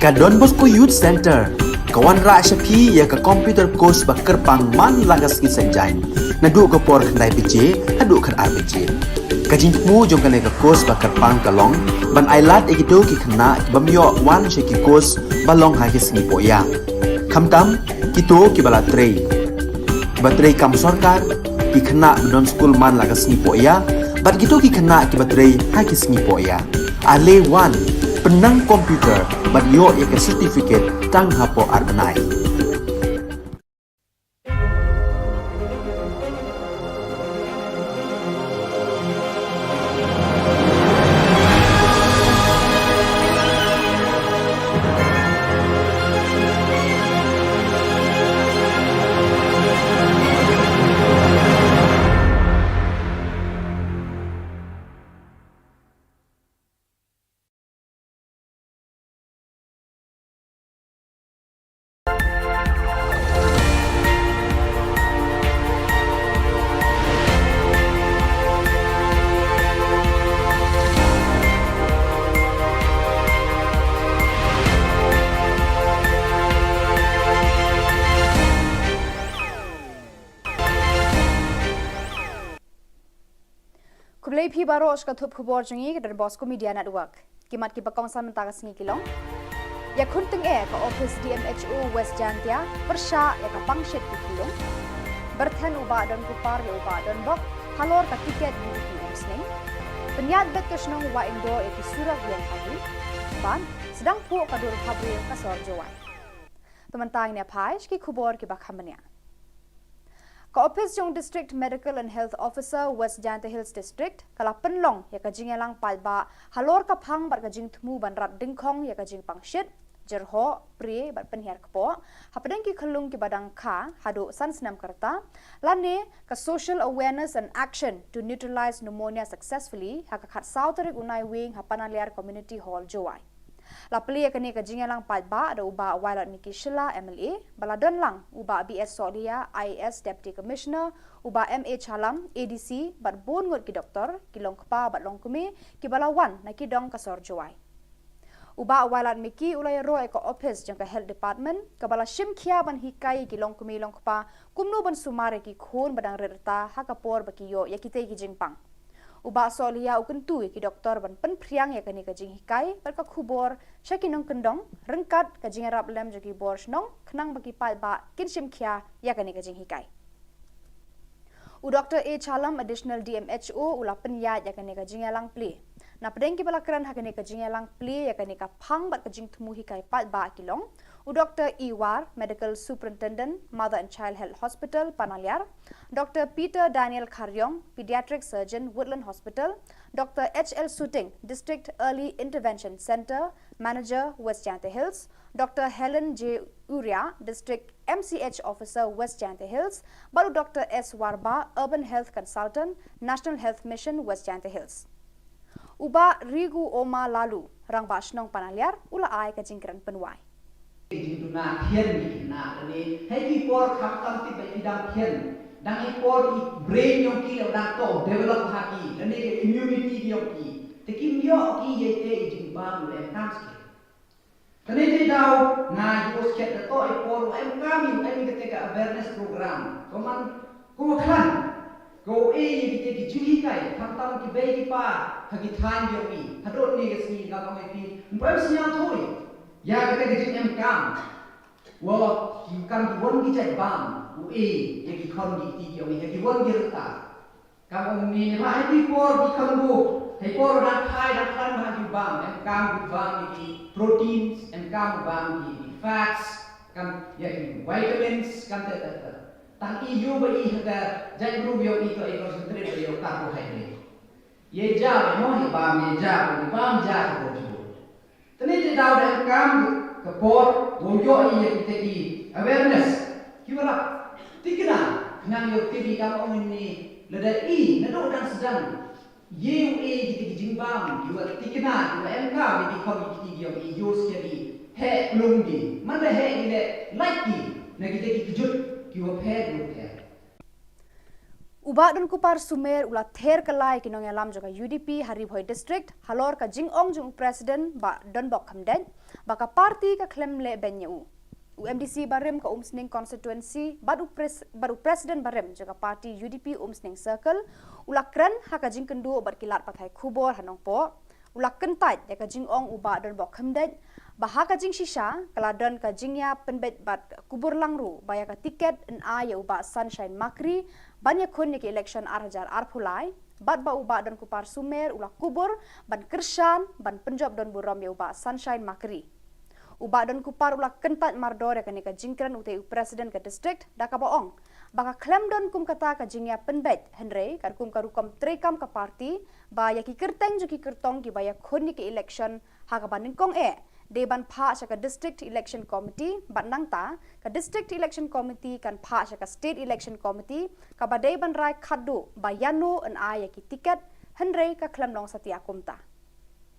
Ka Don Bosco Youth Centre ka wanrah sha phi ïa ka computer course ba kyrpang man la ka sngi Saitjaiñ, naduh ka por khyndai baje haduh khatar baje. Ka jingthmu jong kane ka course ba kyrpang ka long ban ailad ïa kito ki khynnah ki bym ïoh wan sha ki course ba long ha ki sngi pohïa, khamtam kito kiba la trei, kiba trei kam sorkar, ki khynnah ba don skul man la ka sngi pohïa, bad kito ki khynnah kiba trei ha ki sngi pohïa. Ale wan, pynnang computer bad ïoh ïa ka certificate tang hapoh ar bnai. Khublei phi baroh sha ka thup khubor jong ngi ka Don Bosco Media Network. Ki mat kiba kongsan mynta ka sngi ki long: Ïakhun tyngeh ka ophis D M H O West Jaintia pyrshah ïa ka pangshit ki khunlung. Byrthen u Bah Donkupar ïa u Bah Donbok halor ka tiket U D P Umsning. Pynïaid beit ka shnong Wahingdoh ïa ki surok ïeng pagi. Bad sdang phuh ka dur bhabriew ka sor Jowai. Te mynta ngin ïa phai sha ki khubor kiba kham bniah. Ka ophis jong District Medical and Health Officer West Jaintia Hills District ka la pynlong ïa ka jingïalang paidbah halor ka phang bad ka jingthmu ban rat dyngkhong ïa ka jingpangshit, jyrhoh, prie bad pynhiar kpoh hapdeng ki khunlung kiba dang kha haduh san snem ka rta, lane ka Social Awareness and Action to Neutralize Pneumonia Successfully ha ka khatsaw tarik u Naiwieng ha Panaliar Community Hall, Jowai. La plie ïa kane ka jingïalang paidbah da u Bah Wailadmiki Shylla M L A, ba la don lang u Bah B S Sohliya I A S Deputy Commissioner, u Bah M A Chalam A D C bad bun ngut ki doktor, ki longkpa bad longkmie kiba la wan na ki dong ka sor Jowai. U Bah Wailadmiki u la ïaroh ïa ka ophis jong ka Health Department kaba la shim khia ban hikai ïa ki longkmie longkpa kumno ban sumar ïa ki khun ba dang rit rta ha ka por ba ki ïoh ïa kitei ki jingpang. U Bah Sohliya u kyntu ïa ki doktor ban pynphriang ïa kane ka jinghikai bad ka khubor sha ki nongkyndong ryngkat ka jingïarap lem jong ki bor shnong khnang ba ki paidbah kin shim khia ïa kane ka jinghikai. U Doktor A Chalam, Additional D M H O, u la pynïaid ïa kane ka jingïalang plie. Napdeng kiba la kren ha kane ka jingïalang plie ïa kane ka phang bad ka jingthmu hikai paidbah ki long u Doktor E War, Medical Superintendent, Mother and Child Health Hospital, Panaliar, Doktor Peter Daniel Kharriong, Pediatric Surgeon, Woodland Hospital, Doktor H L Suting, District Early Intervention Centre Manager, West Jaintia Hills, Doktor Helen J Uria, District M C H Officer, West Jaintia Hills, bad u Doktor S Warbah, Urban Health Consultant, National Health Mission, West Jaintia Hills. U Bah Rigu Oma Lalu, Rangbah Shnong Panaliar, u la ai ka jingkren pynwai. Ki jingduna thian ki na lane ha ki por khamtam tip ba ki dang thian, dang i por i brain jong ki la dang to develop ha ki, lane ka immunity jong ki, te kim ïoh ki ïa te i jingbam u em kam skhem. Kane te daw nga ïoh skhem da to i por u em kam, i em kate ka awareness program. Ko man ko khlan ko e ïa kite ki jinghikai, khamtam ki bei ki pa ha ki thaiñ jong i. Haduh ne ka sngi nga ka mai phi, ym poi sñiaw thui ïa kata ka jingem kam. Wa ki kam ki wan ki jait bam u e ïa ki khon ki kti ki ong ïa ki wan ki rta. Kam ong ni ba ha ki por ki khon bu, ha ki por dang phai dang khlan ba ha ki bam, em kam bu bam ïa ki proteins, em kam bu bam ïa ki fats, kam ïa ki vitamins, kam te te te. Tang i ïoh ba i ha ka jait bru ïoh i to i concentrate ba ïoh carbohydrate. Ye ja ba mo ye bam ye ja ba ye bam ja ka bor jubor. Tene te daw da em kam ka por wo ïoh i ye kita ki awareness. Ki wala tikna nang ïoh tip i kam ong ni lada i na do dang sedang ye u e kita ki jingbam ki wa tikna ki wa em kam ki khom ki ti ïoh i ïoh sia i he plung di man da he i le like ki na kita ki kejut ki wa phe ki wa phe. U Bah Donkupar Sumer u la ther kylla ïa ki nongïalam jong ka U D P ha Ri Bhoi District halor ka jingong jong u President Bah Donbok Khamdeit ba ka party ka khlem leh beiñ ïa u. U MDC barim ka Umsning constituency bad u, pres, bad u president barim jong ka party UDP Umsning Circle u la kren ha ka jingkynduh bad ki lad pathai khubor ha Nongpoh. U la kyntait ïa ka jingong u Bah Donbok Khymdeit ba ha ka jingshisha ka la don ka jingïapynbeit bad kubur lang ruh ba ïa ka tiket yn ai ïa u Bah Sunshine Makri ban ïakhun ïa ki election ar hajar arphew lai, bad ba u Bah Donkupar Sumer u la kubur ban kyrshan ban pynjop don burom ïa u Bah Sunshine Makri. U Bah Donkupar u la kyntait mardor ïa kane ka jingkren utei u president ka district da kaba ong ba ka khlem don kum kata ka jingïapynbeit, hynrei katkum ka rukom treikam ka party ba ïa ki kyrteng jong ki kyrtong kiba ïakhun ïa ki election ha kaba nyngkong eh dei ban phah sha ka District Election Committee, bad nangta ka District Election Committee kan phah sha ka State Election Committee kaba dei ban rai khatduh ba ïano yn ai ïa ki tiket, hynrei ka khlem long satia kumta.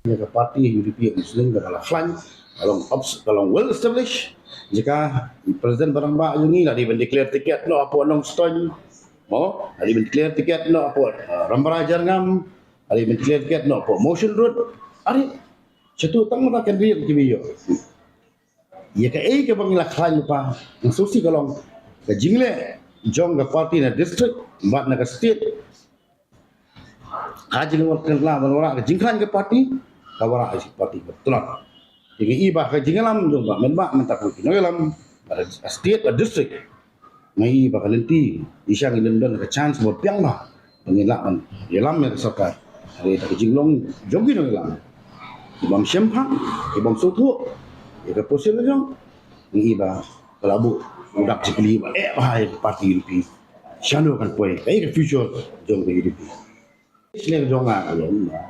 Ïa ka party UDP Umsning ka la khlaiñ, ka long obs-, ka long well established. Jaka i president ba rangbah jong ngi la dei ban declare tiket noh hapoh Nongstoiñ, mo, la dei ban declare tiket noh hapoh, uh, Rambrai Jyrngam, la dei ban declare tiket noh hapoh Mawshynrut. Are, shatu tang mynta kan ri ki ïoh. Ïa kaei kaba ngi la khlaiñ pa, nga sngewsih ka long ka jingleh jong ka party na district bad na ka state. Ka jingwan kan la ban wanrah ka jingkhlaiñ ka party, ka wanrah ka party ba tlot. Te ngi i ba ka jingïalam jong ba mynba mynta ka nongïalam, ba state ba district. Ngi i ba ka lynti i shang i lynti ka chance ba biang ba ba ngin lah ban ïalam ïa ka sorkar. Hynrei da ka jinglong jong ki nongïalam, ki bym shemphang, ki bym sngewthuh ïa ka position jong, ngi i ba ka la buh u dak jingkylli ba eh ba ha ïa ka party UDP shano kan poi, kaei ka future jong ka UDP. Shisha ka jong nga ka long ba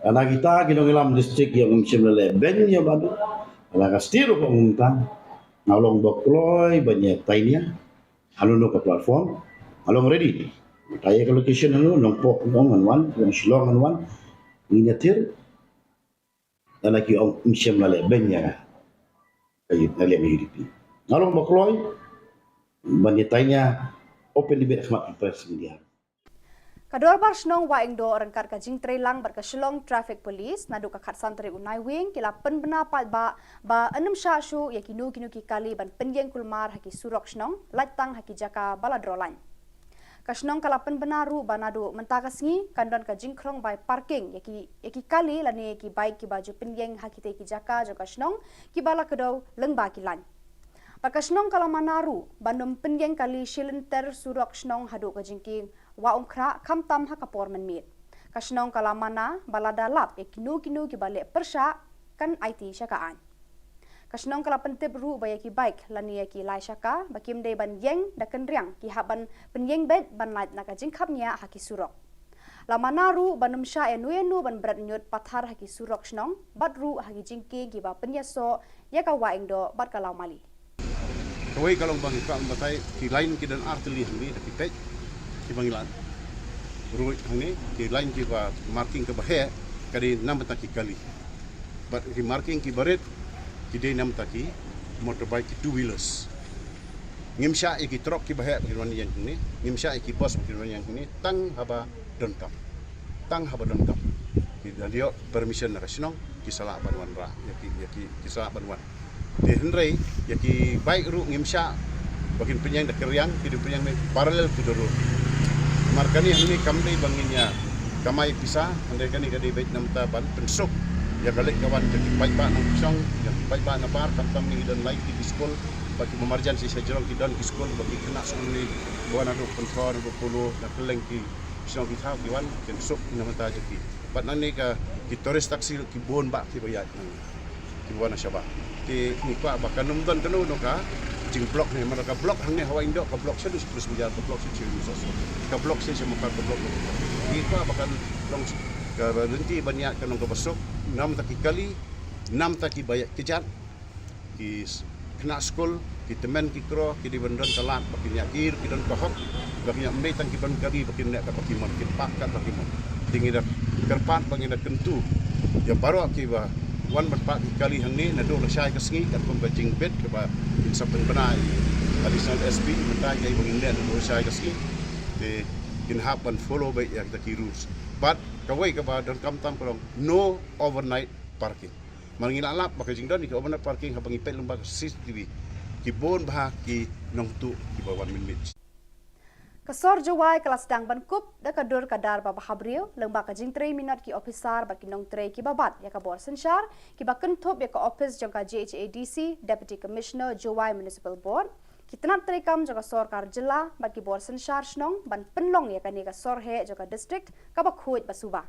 lada kita ki nongïalam district ïa ngim shym la leh beiñ ïa Bah Dun, lada ka state ruh ka ong kumta, nga long ba kloi ban ïa tainia. Hano hano ka platform, nga long ready. Tainia ka location hano, Nongpoh ngan wan, long Shillong ngan wan. Ngin ïathir. Lada ki ong ngim shym la leh beiñ ïa nga, ka UDP, nga long ba kloi ban ïa tainia open debate ha khmat press media. Ka Dorbar Shnong Wahingdoh ryngkat ka jingtrei lang bad ka Shillong Traffic Police naduh ka khatsan tarik u Naiwieng ki la pynbna paidbah ba yn ym shah shuh ïa kino kino ki kali ban pynïeng kulmar ha ki surok shnong, lait tang ha ki jaka ba la droh lain. Ka shnong ka la pynbna ruh ba naduh mynta ka sngi kan don ka jingkhlong bai parking ïa ki, ïa ki kali lane ïa ki bike kiba ju pynïeng ha kitei ki jaka jong ka shnong kiba la kdew lyngba ki lain. Bad ka shnong ka la mana ruh ban ym pynïeng kali shilynter surok shnong haduh ka jingkieng Wah Umkhrah khamtam ha ka por mynmiet. Ka shnong ka la mana ba lada lap ïa kino kino kiba leh pyrshah kan aiti sha ka aiñ. Ka shnong ka la pyntip ruh ba ïa ki bike lane ïa ki lai shaka ba kim dei ban ïeng da kynriang ki hap ban pynïeng beit ban lait na ka jingkhapngiah ha ki surok. La mana ruh ban ym shah ïano ïano ban bret ñiut pathar ha ki surok shnong bad ruh ha ki jingkieng kiba pynïasoh ïa ka Wahingdoh bad ka Lawmali. Kawei ka long ba ngi kwah ban batai ki lain ki don ar tylli hangne da ki peit kiba ngi lad. Ruh hangne ki lain kiba marking kaba heh ka dei namar ta ki kali. Bad ki marking kiba rit ki dei namar ta ki motorbike, ki two wheelers. Ngim shah ïa ki truck kiba heh ba kin wan ïeng hangne, ngim shah ïa ki bus ba kin wan ïeng hangne tang haba donkam. Tang haba donkam. Ki da ïoh permission na ka shnong, ki sa lah ban wanrah ïa ki, ïa ki, ki sa lah ban wan. Te hynrei ïa ki bike ruh ngim shah ba kin pynïeng da kynriang, ki dei pynïeng parallel to the road. Namar kane hangne kam dei ba ngin ïa kamai pisa, hynrei kane ka dei beit namar ta ban pynsuk ïa ka leit ka wan jong ki paidbah nongshong, jong ki paidbah nabar, khamtam ngi don lai ki skul, ba ki marjan shisha jrong ki don ki skul, ba ki khynnah skul ngi wan naduh Pynthor, naduh Polo, na kylleng ki shnong ki thaw ki wan, kin suk namar ta jong ki. Bad nangne ka ki tourist taxi ki bun bah kiba ïaid nangne, kiba wan na shabar. Te ngi kwah ba kan ym don kano kano ka jingblock ne, namar ka block hangne ha Wahingdoh, ka block sha Dusprus Bazaar, ka block sha Chirin Resource, ka block sha Mukar, ka block. Ngi kwah ba kan long ka lynti ban ïaid kan long kaba suk, namar ta ki kali, namar ta kiba ïaid kjat, ki s-, khynnah skul, ki tymmen ki kro, ki dei ban don ka lad ba kin ïa, ki ruh ki don ka hok ba kin ïa, ym dei tang ki ban kali ba kin leh kat ba ki mon, kin park kat ba ki mon. Te ngi da kyrpad ba ngin da kyntu ïa baroh kiba wan ban park ki kali hangne naduh lashai ka sngi, katkum ka jingbit kaba ngin sa pynbna ïa i Additional SP mynta, ïa i ba ngin leh naduh lashai ka sngi. Te kin hap ban follow beit ïa kita ki rules. Bad kawei kaba donkam tam ka long no overnight parking. Mar ngi la lap ba ka jingdon ïa ka overnight parking haba ngi peit lyngba ka C C T V, ki bun bha ki nongtuh kiba wan mynmiet. Ka sor Jowai ka la sdang ban kup da ka dur ka dar ba bhabriew lyngba ka jingtrei minot ki ophisar bad ki nongtrei kiba bat ïa ka bor synshar, kiba kynthup ïa ka ophis jong ka J H A D C, Deputy Commissioner, Jowai Municipal Board, ki tnat treikam jong ka sorkar jylla bad ki bor synshar shnong ban pynlong ïa kane ka sor heh jong ka district kaba khuid ba suba.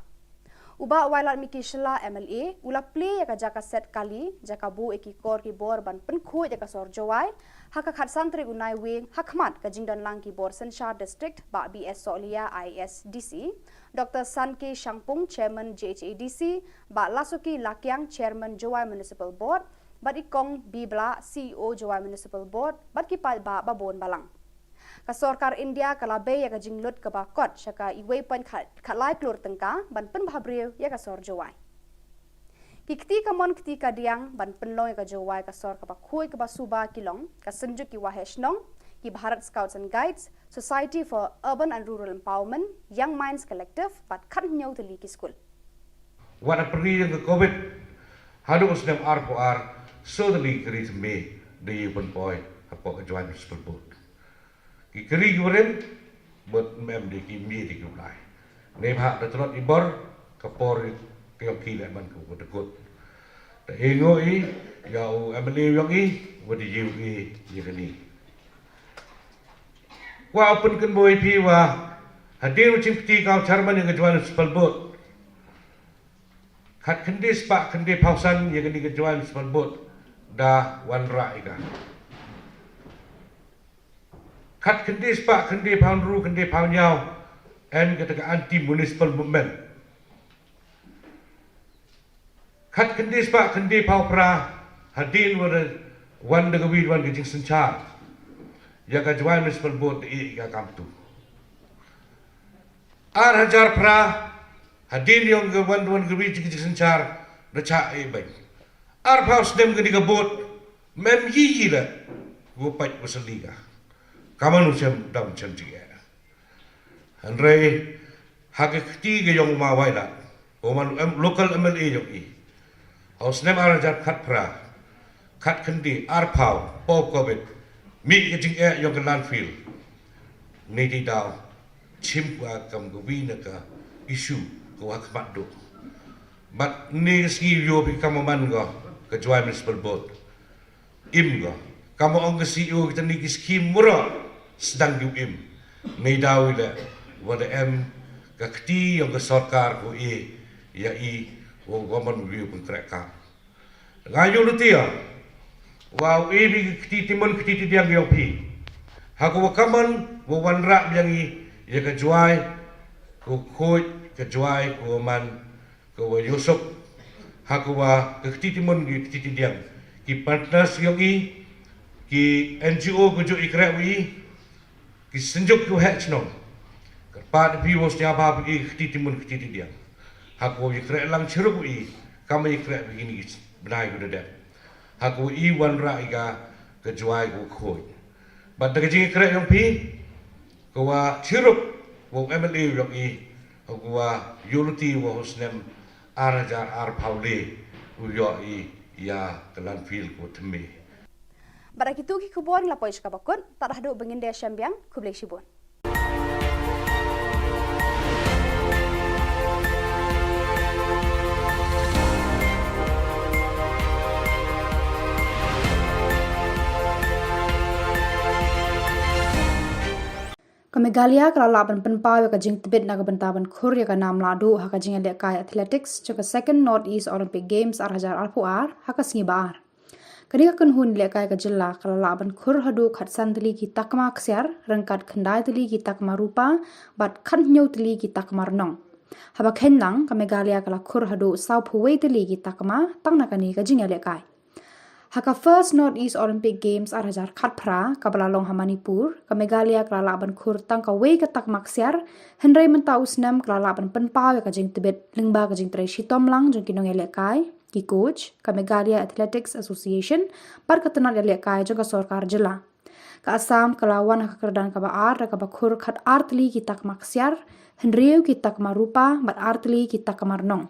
U Bah Wailadmiki Shylla M L A u la plie ïa ka jaka set kali, jaka buh ïa ki kor ki bor ban pynkhuid ïa ka sor Jowai ha ka khatsan tarik u Naiwieng, ha khmat ka jingdon lang ki bor synshar district, Bah B S Sohliya, I A S D C, Doctor Sanke Shangpung, Chairman J H A D C, Bah Lasuki Lakiang, Chairman Jowai Municipal Board, bad i Kong B Blah, C E O Jowai Municipal Board, bad ki paidbah ba bun balang. Ka sorkar India ka la bei ïa ka jinglut kaba kot sha ka uwei point khat, khatlai klur tyngka ban pynbhabriew ïa ka sor Jowai. Ki kti kamon kti kadiang ban pynlong ïa ka Jowai ka sor kaba khuid kaba suba ki long ka Synjuk ki Waheh Shnong, ki Bharat Scouts and Guides, Society for Urban and Rural Empowerment, Young Minds Collective, bad khathynñiew tylli ki skul. Wat hapyrdi jong ka Covid haduh u snem arphew ar, soo tylli ki ri thymmai da ïoh pynpoi hapoh ka Jowai Municipal Board. Ki kri ki barim bad mem de ki mih de ki blai. Neibhah da tlot i bor, ka por ka ïong ki leh man ka dkut. Da e ngo i ïa u M L A ïong i, wat ïa u i ïa kani. Wa u pynkynboi phi wa hadien u jingkti ka u chairman ïa ka Jowai Municipal Board. Khat khyndai spah khyndai phaw san ïa kani ka Jowai Municipal Board da wanrah ïa ka. Khat khyndai spah khyndai phaw hynriew khyndai phaw hynñiew em kata ka anti municipal movement. Khat khyndai spah khyndai phaw phra hadien wa da wan da ka wi wan ka jingsynshar ïa ka Jowai Municipal Board da ïeh ïa ka kamtu. Ar hajar phra hadien ïong ka wan wan ka wi ka jingsynshar da chah ïeh bad arphew snem kani ka board mem yi yi la wa pait wa sylli ka. Ka man u shem dam shem jingeh. Hynrei ha ka kti ka ïong u ma Wailadmiki, u man u em, local M L A ïong i, ha u snem ar hajar khatphra, khatkhyndai, arphew, post Covid, mih ka jingeh ïong ka landfill. Nei dei daw chim ka kam ka wi na ka issue ka wa khmat duh. Bad nei ka sngi ïoh phi kam man ka ka Jowai Municipal Board. Im ko. Kam ong ka C E O kita ni ki skim mura sdang ki im. Nei daw ila wa da em ka kti ïong ka sorkar ko e ïa i wa wa man wi pun krek ka. Nga yu lutia wa u e bi ka kti timun kti ti diang ïong pi. Ha ko wa kaman wa wanrah biang i ïa ka Jowai ko khoi ka Jowai ko man ka wa yusuk ha ka wa ka kti timun ki kti ti diang ki partners ïong i ki N G O ka ju i krek wi ki synjuk ki wa heh chnong. Ka pat pi wa snya ba pi ki kti timun kti ti diang ha ka wa i krek lang chirup wi kam i krek wi ni bnai ku da dep ha ka wa i wanrah i ka ka Jowai ka khoi. Bad da ka jing i krek ïong pi ka wa chirup wa M L A ïong i ha ka wa yu luti wa u snem ar hajar arphew le u ïoh i ïa ka landfill ko thymmai. Bad da kitu ki khubor ngi la poi sha kaba kut, tad haduh ba ngin da shem biang, khublei shibun. Ka Meghalaya ka la lah ban pynpaw ïa ka jingtbit na ka bynta ban khur ïa ka nam lahduh ha ka jingïalehkai athletics jong ka Second North East Olympic Games ar hajar arphew ar ha ka sngi ba ar. Kane ka kynhun lehkai ka jylla ka la lah ban khur haduh khatsan tylli ki takma ksiar, ryngkat khyndai tylli ki takma rupa, bad khathynñiew tylli ki takma rnong. Haba kheiñ lang, ka Meghalaya ka la khur haduh sawphew wei tylli ki takma tang na kane ka jingïalehkai. Ha ka First North East Olympic Games ar hajar khatphra kaba la long ha Manipur, ka Meghalaya ka la lah ban khur tang kawei ka takma ksiar, hynrei mynta u snem ka la lah ban pynpaw ïa ka jingtbit lyngba ka jingtrei shitom lang jong ki nongïalehkai, ki coach, ka Meghalaya Athletics Association, bad ka tnat ïalehkai jong ka sorkar jylla. Ka Assam ka la wan ha ka kyrdan kaba ar da kaba khur khat ar tylli ki takma ksiar, hynriew ki takma rupa, bad ar tylli ki takma rnong.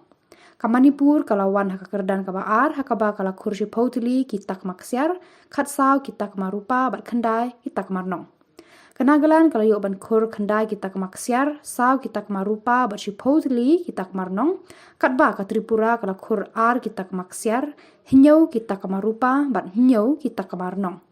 Ka Manipur ka la wan ha ka kyrdan kaba ar, ha kaba ka la khur shiphew tylli ki takma ksiar, khatsaw ki takma rupa, bad khyndai ki takma rnong. Ka Nagaland ka la ïoh ban khur khyndai ki takma ksiar, saw ki takma rupa, bad shiphew tylli ki takma rnong, katba ka Tripura ka la khur ar ki takma ksiar, hynñiew ki takma rupa, bad hynñiew ki takma rnong.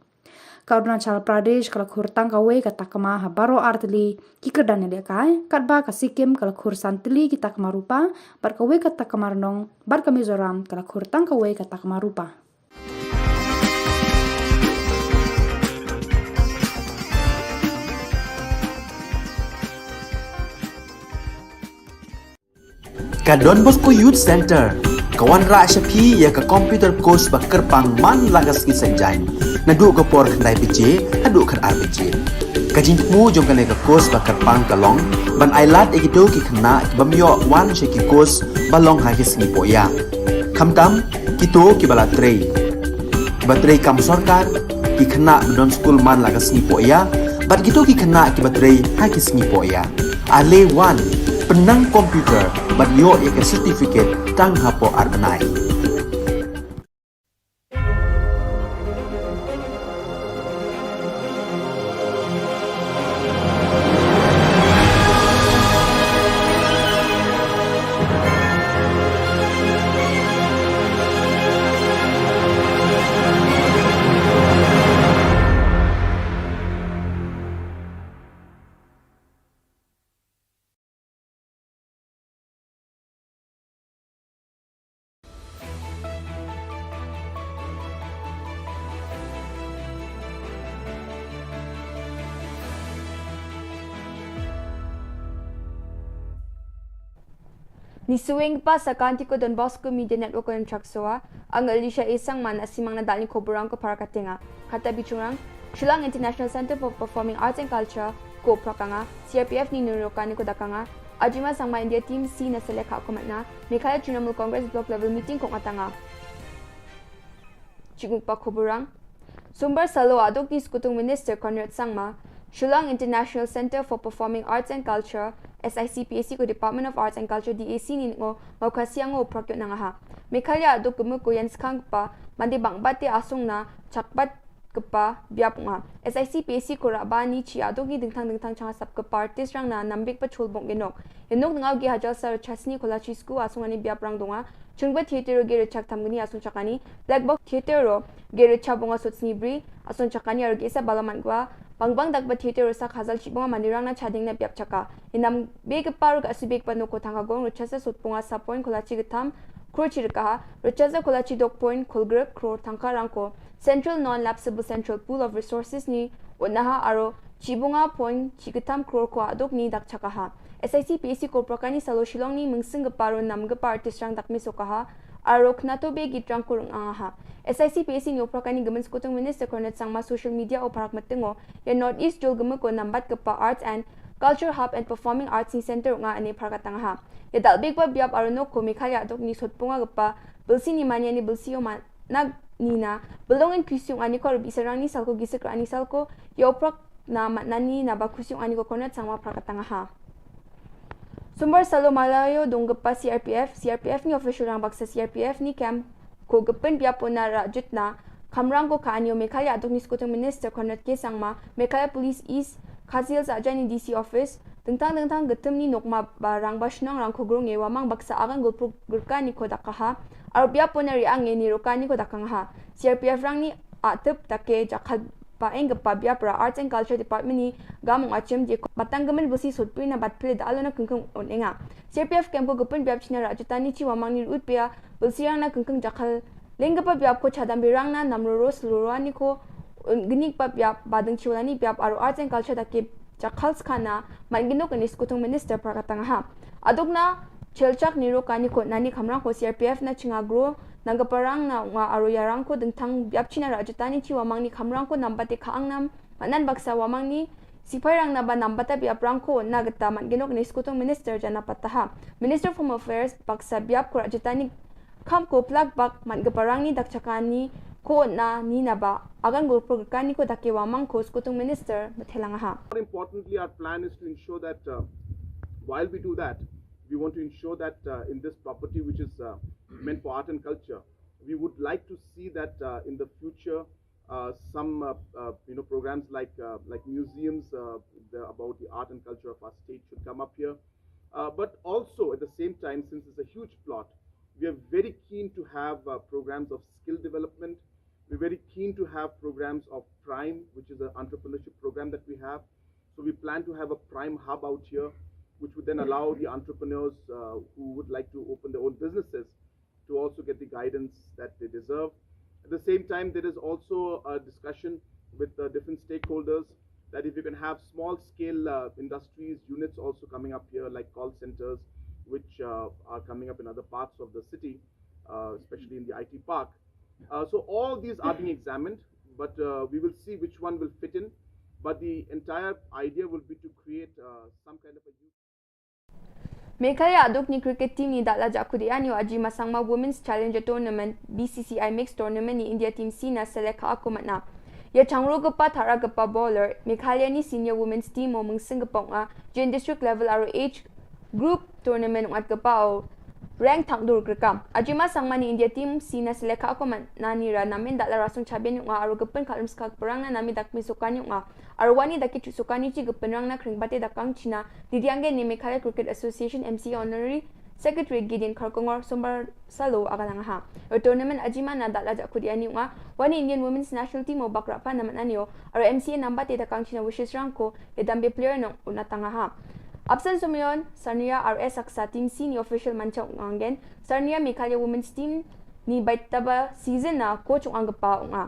Ka Arunachal Pradesh ka la khur tang kawei ka takma ha baroh ar tylli ki kyrdan ïalehkai, katba ka Sikkim ka la khur san tylli ki takma rupa, bad kawei ka takma rnong, bad ka Mizoram ka la khur tang kawei ka takma rupa. Ka Don Bosco Youth Center ka wanrah sha phi ïa ka computer course ba kyrpang man la ka sngi Saitjaiñ, naduh ka por khyndai baje haduh khatar baje. Ka jingthmu jong kane ka course ba kyrpang ka long ban ailad ïa kito ki khynnah ki bym ïoh wan sha ki course ba long ha ki sngi pohïa. Khamtam kito kiba la trei, kiba trei kam sorkar, ki khynnah ba don skul man la ka sngi pohïa, bad kito ki khynnah kiba trei ha ki sngi pohïa. Ale wan, pynnang computer bad ïoh ïa ka certificate tang hapoh ar bnai. Ngi sngewbha sa ka Anti ko Don Bosco Media Network ko Chaksoa, ang Elisha Esang man asimang na dalni ko burang ko para katenga. Kata bichungrang, Shillong International Center for Performing Arts and Culture, ko prakanga, C R P F ni nurokani ko dakanga, Ajima Sangma India Team C na selekha komatna, Meghalaya Trinamool Congress Block Level Meeting ko ngatanga. Chikmukpa khoburang. Sumbar salo aduk ni Skutung Minister Conrad Sangma, Shillong International Center for Performing Arts and Culture, S I C P A C ko Department of Arts and Culture D A C ni ngo, ngau khasiang ngo prakyo nangaha. Meghalaya aduk kemu ko yan skang pa, mandi bang bate asung na, chakbat kpa biap nga. S I C P A C ko raba ni chi aduk ni dingtang dingtang chang sap kpa artist rang na nambik pa chul bong genok. Enok ngau gi hajal sar chasni kola chi sku asung ani biap rang donga. Chungba theater ge rechak tam gni asung chakani. Black box theater ro ge rechak bonga sut sni bri asung chakani aro ge sa balaman gwa. Bang bang dak ba theater ro sak hazal chi bonga mandi rang na chading na biap chaka. Inam be kpa ro ga subik pa noko thang ka gong rechak sa sut bonga sa point kola chi getam. Kro chi rekaha. Rechak sa kola chi dok point kolgrek kro thangka rangko. Central Non-Lapsable Central Pool of Resources ni unaha aro chibunga point chikatam crore ko aduk ni dak chakaha. S I C P A C ko prakani salo Shillong ni mungsing geparo nam gepa artist rang dak misokaha aro knato be git rang kurung angaha. S I C P A C ni oprakani gemen Skutung Minister Conrad Sangma social media o parak metengo ya North East jol geme ko nambat gepa Arts and Culture Hub and Performing Arts ni Center nga ane parak tangaha. Ya dal big ba biap aro no ko Meghalaya aduk ni sot punga gepa belsi ni mania ni belsi yo man nag nina, belong in kusiung ani ko rubi serang ni salko gisik ani salko, yoprok na mat nani na ba kusiung ani ko Conrad Sangma prakatang ha. Sumbar salo Malayo donggepa C R P F, C R P F ni official rang baksa C R P F ni camp ko gepen biapo na rajut na, kamrang ko ka anio Meghalaya aduk ni Skutung Minister Conrad K Sangma, Meghalaya Police East, Khasi Hills ajani D C office, dengtang dengtang getem ni nokma ba rang ba shnong rang ko grong e wamang baksa agan gulpuk gerka ni ko dakaha, Aro biap puna ri ang ni roka ni ko dakang ha. C R P F rang ni atep take jakhal ba eng gepa biap ra Arts and Culture Department ni gamung achim je batang gemen busi sotpui na bat pele da alo na kengkeng on enga. C R P F kem ko gepun biap china ra jutani chi wamang ni rut pia busi rang na kengkeng jakhal leng gepa biap ko chadam birang na nam roro selurua ni ko un genik pa biap badeng chiwalani biap aro Arts and Culture take jakhal skana man genok ni Skutung Minister prakatang ha. Aduk na chelchak ni roka ni ko nani kamrang ko C R P F na chinga gro nang geparang na nga aro yarang ko dengtang biap china ra jutani chi wamang ni kamrang ko nambate ka angnam manan baksa wamang ni sipai rang na ba nambata biap rang ko na geta man genok ni Skutung Minister jana pataha. Minister of Home Affairs baksa biap ko ra jutani kam ko plak bak man geparang ni dak chakani ko na ni na ba agan gulpur gekani ko dake wamang ko Skutung Minister bethelang ha. More importantly, our plan is to ensure that, uh, while we do that, We want to ensure that uh, in this property, which is uh, meant for art and culture, we would like to see that uh, in the future, uh, some uh, uh, you know programs like uh, like museums uh, the, about the art and culture of our state should come up here. Uh, but also at the same time, since it's a huge plot, we are very keen to have uh, programs of skill development. We're very keen to have programs of Prime, which is an entrepreneurship program that we have. So we plan to have a Prime hub out here, which would then allow the entrepreneurs uh, who would like to open their own businesses to also get the guidance that they deserve. At the same time, there is also a discussion with uh, different stakeholders that if you can have small scale uh, industries, units also coming up here, like call centers, which uh, are coming up in other parts of the city, uh, especially in the I T park. Uh, so all these are being examined, but uh, we will see which one will fit in. But the entire idea will be to create uh, some kind of a youth. Meghalaya aduk ni cricket team ni dak la jakut ïa ni Ajima Sangma Women's Challenger Tournament, B C C I Mixed Tournament ni India team C na selek ha aku matna. Ïa changro gapa thara gapa bowler, Meghalaya ni senior women's team mo mungsing gapa nga, Jane district level aro age group tournament ngat gapa o rank thang dur krekam. Ajima Sangma ni India team C na selek ha aku matna ni ra namen dak la rasung chabian nga aro gapin khalum skak perang na nami dak mi sukan nga. Arwani da ki chusuka ni chi ga pynrang na kring bate da kang China, Didiange ni Meghalaya Cricket Association M C A Honorary Secretary Gideon Kharkongor Sombar Salo aga lang ha. Ur tournament ajima na da la jakut ïa ni nga, wani Indian Women's National Team o bakra pa na mananio, ar M C A namba te da kang China wishes rangko, ya dambe player nong unatanga ha. Absent Sumion, Sarnia R S Aksa Team C ni official mancha ungangen, Sarnia Meghalaya Women's Team ni baitaba season na coach ungang pa unga.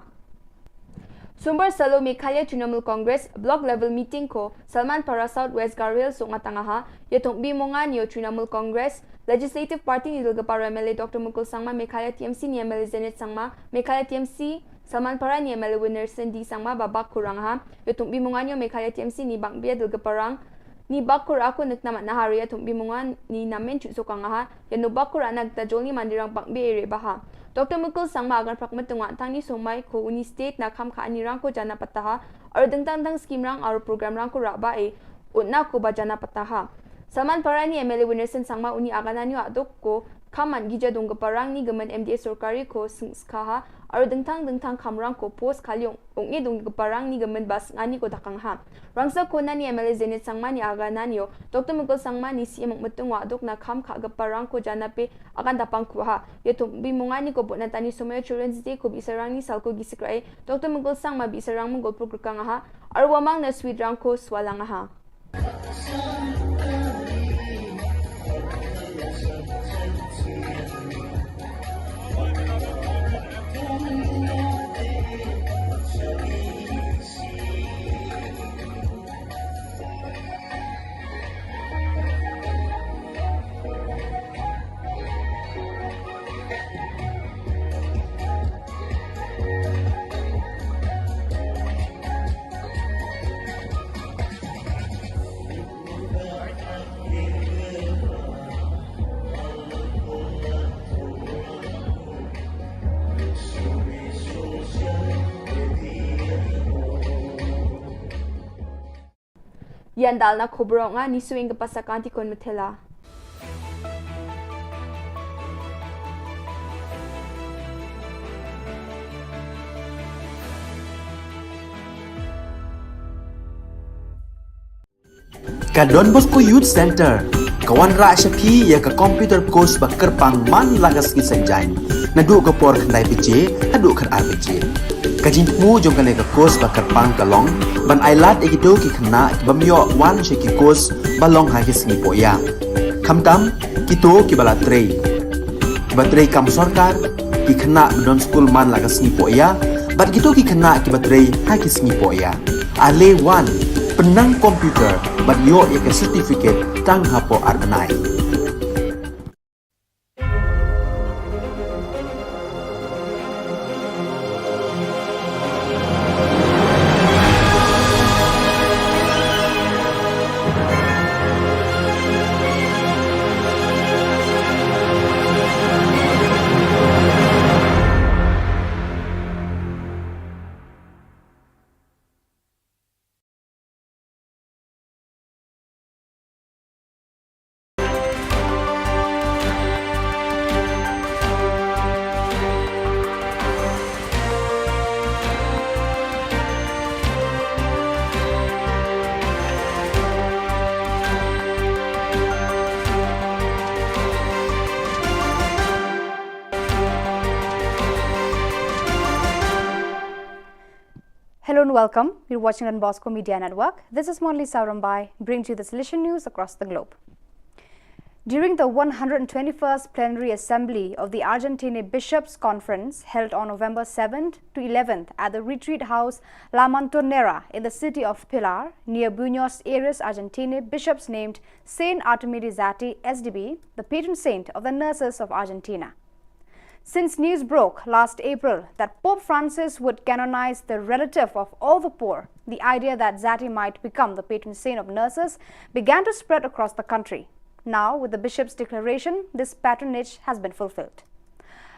Sumbar Salo Meghalaya Trinamool Congress Block Level Meeting ko Salman Para South West Garo Hills suk nga tanga ha, ïa thung bi mongan ïa Trinamool Congress Legislative Party ni dulga para M L A Doctor Mukul Sangma, Meghalaya T M C ni M L A Zenith Sangma, Meghalaya T M C Salman Para ni M L A Winnerson D Sangma, babak kurang ha, ïa thung bi mongan ïa Meghalaya T M C ni bang bia dulga parang, ni bakur aku nek namat nahari ïa thung bi mongan ni namen chuk sukang ha, ïa nu bakur anak ta jol ni mandirang bang bia ere baha. Doctor Mukul Sangma agan prak metung wa tang ni sumai ko uni state na kham kha ani rang ko jana pataha, ar dengtang dang skim rang ar program rang ko raba e, utna ko ba jana pataha. Salman Para ni M L A Winnerson Sangma uni agan anyo adok ko, kham man gija dung parang ni gemen M D A sorkari ko seng skaha, ar dengtang dengtang kham rang ko post khalyong, ung e dung parang ni gemen bas ngani ko dakang ha. Rangsa kona ni M L A Zenith Sangma ni agan anyo, Doctor Mukul Sangma ni C M metung wa adok na kham kha parang ko jana pe, akan dapang kuha. Ïa thung bi mongan ni ko bot na tani Sumayo Children's Day ko bi sarang ni salko gi sikrai. Doctor Mukul Sangma bi sarang mungkol pur kang ha. Arwamang na sweet rang ko swalang ha. Yan dal na khubro nga ni suing ke pasa kanti kon metela. Ka Don Bosco Youth Center ka wanrah sha phi ïa ka computer course ba kyrpang man la ka sngi Saitjaiñ naduh ka por khyndai baje haduh khatar baje. Ka jingthmu jong kane ka course ba kyrpang ka long ban ailad ïa kito ki khynnah ki bym ïoh wan sha ki course ba long ha ki sngi pohïa. Khamtam kito kiba la trei, kiba trei kam sorkar, ki khynnah ba don skul man la ka sngi pohïa bad kito ki khynnah kiba trei ha ki sngi pohïa. Ale wan, pynnang computer bad ïoh ïa ka certificate tang hapoh ar bnai. Hello and welcome. You're watching Don Bosco Media Network. This is Monli Sarambai, bringing to you the Salesian news across the globe. During the one hundred twenty-first Plenary Assembly of the Argentine Bishops' Conference, held on November seventh to eleventh at the Retreat House La Montonera in the city of Pilar, near Buenos Aires, Argentina, bishops named Saint Artemide Zatti, S D B, the patron saint of the nurses of Argentina. Since news broke last April that Pope Francis would canonize the relative of all the poor, the idea that Zatti might become the patron saint of nurses began to spread across the country. Now, with the bishop's declaration, this patronage has been fulfilled.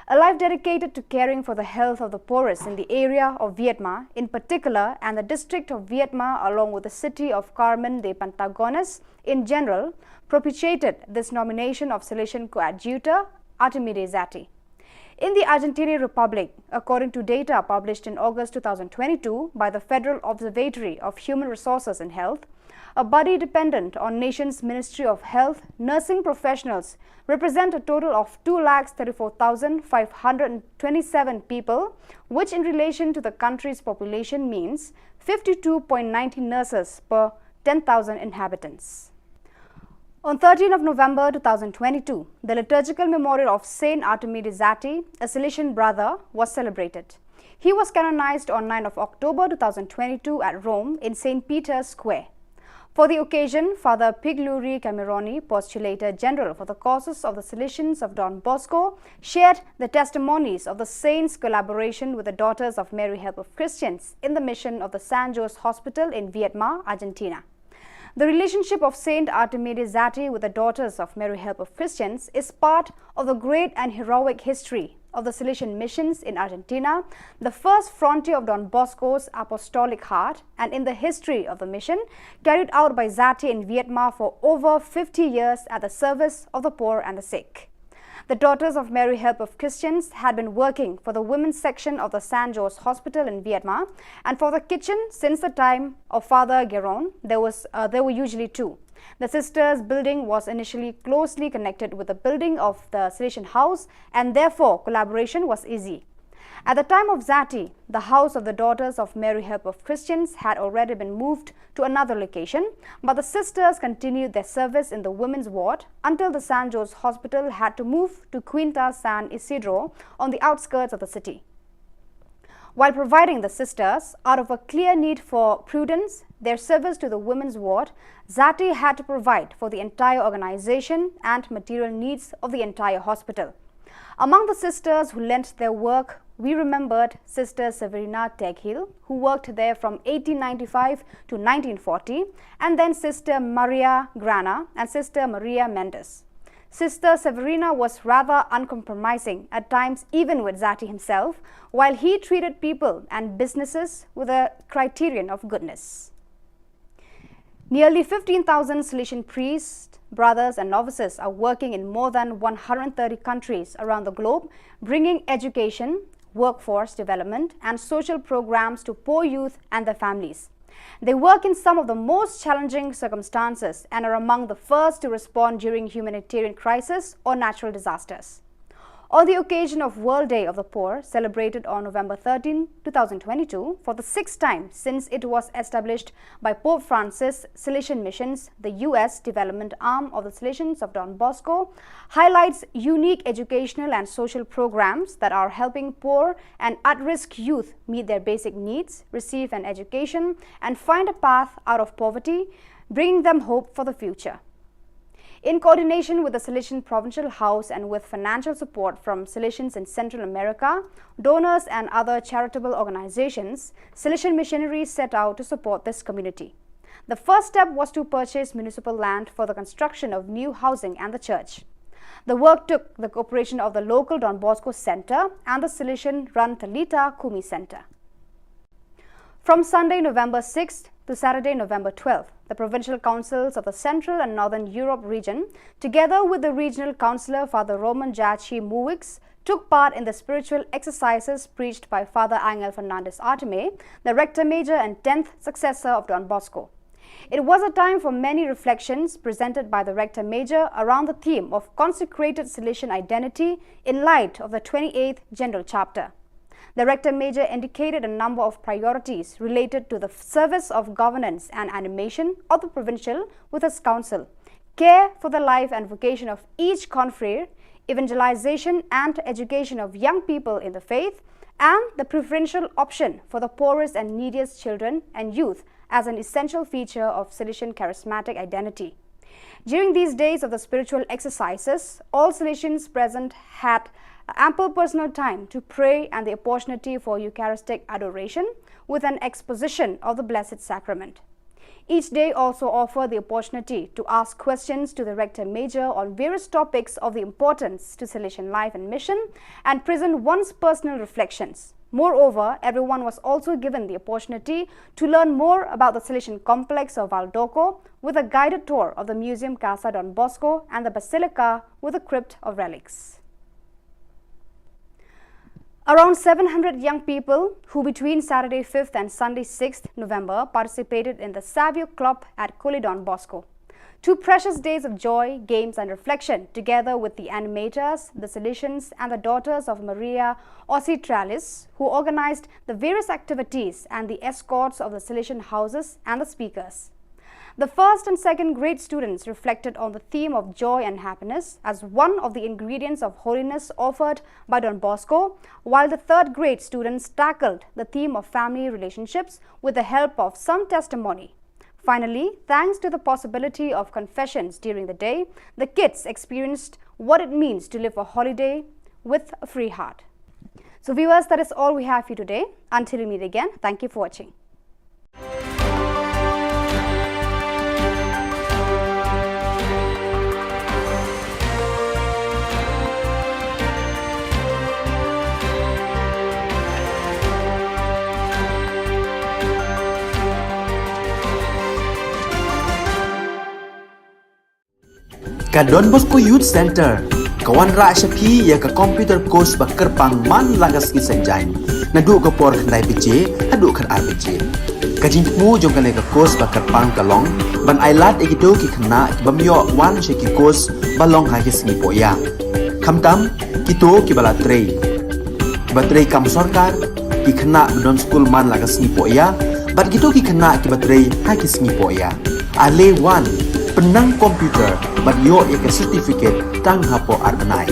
A life dedicated to caring for the health of the poorest in the area of Viedma in particular and the district of Viedma, along with the city of Carmen de Patagones in general, propitiated this nomination of Salesian coadjutor Artemide Zatti. In the Argentine Republic, according to data published in August two thousand twenty-two by the Federal Observatory of Human Resources and Health, a body dependent on nation's Ministry of Health, nursing professionals represent a total of two lakh thirty-four thousand five hundred twenty-seven people, which in relation to the country's population means fifty-two point ninety nurses per ten thousand inhabitants. On thirteenth of November two thousand twenty-two, the liturgical memorial of Saint Artemide Zatti, a Salesian brother, was celebrated. He was canonized on ninth of October two thousand twenty-two at Rome in Saint Peter's Square. For the occasion, Father Pigluri Cameroni, Postulator General for the Causes of the Salesians of Don Bosco, shared the testimonies of the saint's collaboration with the Daughters of Mary Help of Christians in the mission of the San Jose Hospital in Viedma, Argentina. The relationship of Saint Artemide Zatti with the Daughters of Mary Help of Christians is part of the great and heroic history of the Salesian missions in Argentina, the first frontier of Don Bosco's apostolic heart, and in the history of the mission carried out by Zatti in Vietnam for over fifty years at the service of the poor and the sick. The Daughters of Mary Help of Christians had been working for the women's section of the San Jose Hospital in Vietnam and for the kitchen since the time of Father Geron. There was, uh, there were usually two. The sisters' building was initially closely connected with the building of the Salesian house, and therefore collaboration was easy. At the time of Zatti, the house of the Daughters of Mary Help of Christians had already been moved to another location, but the sisters continued their service in the women's ward until the San Jose Hospital had to move to Quinta San Isidro on the outskirts of the city. While providing the sisters, out of a clear need for prudence, their service to the women's ward, Zatti had to provide for the entire organization and material needs of the entire hospital. Among the sisters who lent their work, we remembered Sister Severina Teghil, who worked there from eighteen ninety-five to nineteen forty, and then Sister Maria Grana and Sister Maria Mendes. Sister Severina was rather uncompromising at times, even with Zatti himself, while he treated people and businesses with a criterion of goodness. Nearly fifteen thousand Salesian priests, brothers, and novices are working in more than one hundred thirty countries around the globe, bringing education, workforce development, and social programs to poor youth and their families. They work in some of the most challenging circumstances and are among the first to respond during humanitarian crisis or natural disasters. On the occasion of World Day of the Poor, celebrated on November thirteenth, two thousand twenty-two, for the sixth time since it was established by Pope Francis, Salesian Missions, the U S development arm of the Salesians of Don Bosco, highlights unique educational and social programs that are helping poor and at-risk youth meet their basic needs, receive an education, and find a path out of poverty, bringing them hope for the future. In coordination with the Salesian Provincial House and with financial support from Salesians in Central America, donors, and other charitable organizations, Salesian missionaries set out to support this community. The first step was to purchase municipal land for the construction of new housing and the church. The work took the cooperation of the local Don Bosco Center and the Salesian run Talitha Kumi Center. From Sunday, November sixth to Saturday, November twelfth, the provincial councils of the Central and Northern Europe region, together with the regional councillor Father Roman Jachi Muwix, took part in the spiritual exercises preached by Father Angel Fernandez Artime, the rector major and tenth successor of Don Bosco. It was a time for many reflections presented by the rector major around the theme of consecrated Salesian identity in light of the twenty-eighth General Chapter. The Rector Major indicated a number of priorities related to the service of governance and animation of the provincial with his council, care for the life and vocation of each confrere, evangelization and education of young people in the faith, and the preferential option for the poorest and neediest children and youth as an essential feature of Salesian charismatic identity. During these days of the spiritual exercises, all Salesians present had ample personal time to pray and the opportunity for Eucharistic adoration with an exposition of the Blessed Sacrament. Each day also offered the opportunity to ask questions to the Rector Major on various topics of the importance to Salesian life and mission and present one's personal reflections. Moreover, everyone was also given the opportunity to learn more about the Salesian complex of Valdocco with a guided tour of the Museum Casa Don Bosco and the Basilica with a crypt of relics. Around seven hundred young people who between Saturday fifth and Sunday sixth November participated in the Savio Club at Kuli Don Bosco. Two precious days of joy, games, and reflection, together with the animators, the Salesians, and the Daughters of Maria Auxiliatrix, who organized the various activities and the escorts of the Salesian houses and the speakers. The first and second grade students reflected on the theme of joy and happiness as one of the ingredients of holiness offered by Don Bosco, while the third grade students tackled the theme of family relationships with the help of some testimony. Finally, thanks to the possibility of confessions during the day, the kids experienced what it means to live a holiday with a free heart. So, viewers, that is all we have for you today. Until we meet again, thank you for watching. Ka Don Bosco Youth Center ka wanrah sha phi ïa ka computer course ba kyrpang man la ka sngi Saitjaiñ, naduh ka por khyndai baje haduh khatar baje. Ka jingthmu jong kane ka course ba kyrpang ka long ban ailad ïa kito ki khynnah ki bym ïoh wan sha ki course ba long ha ki sngi pohïa, khamtam kito kiba la trei, kiba trei kam sorkar, ki khynnah ba don skul man la ka sngi pohïa bad kito ki khynnah kiba trei ha ki sngi pohïa. Ale wan, pynnang computer bad ïoh ïa ka certificate tang hapoh ar bnai.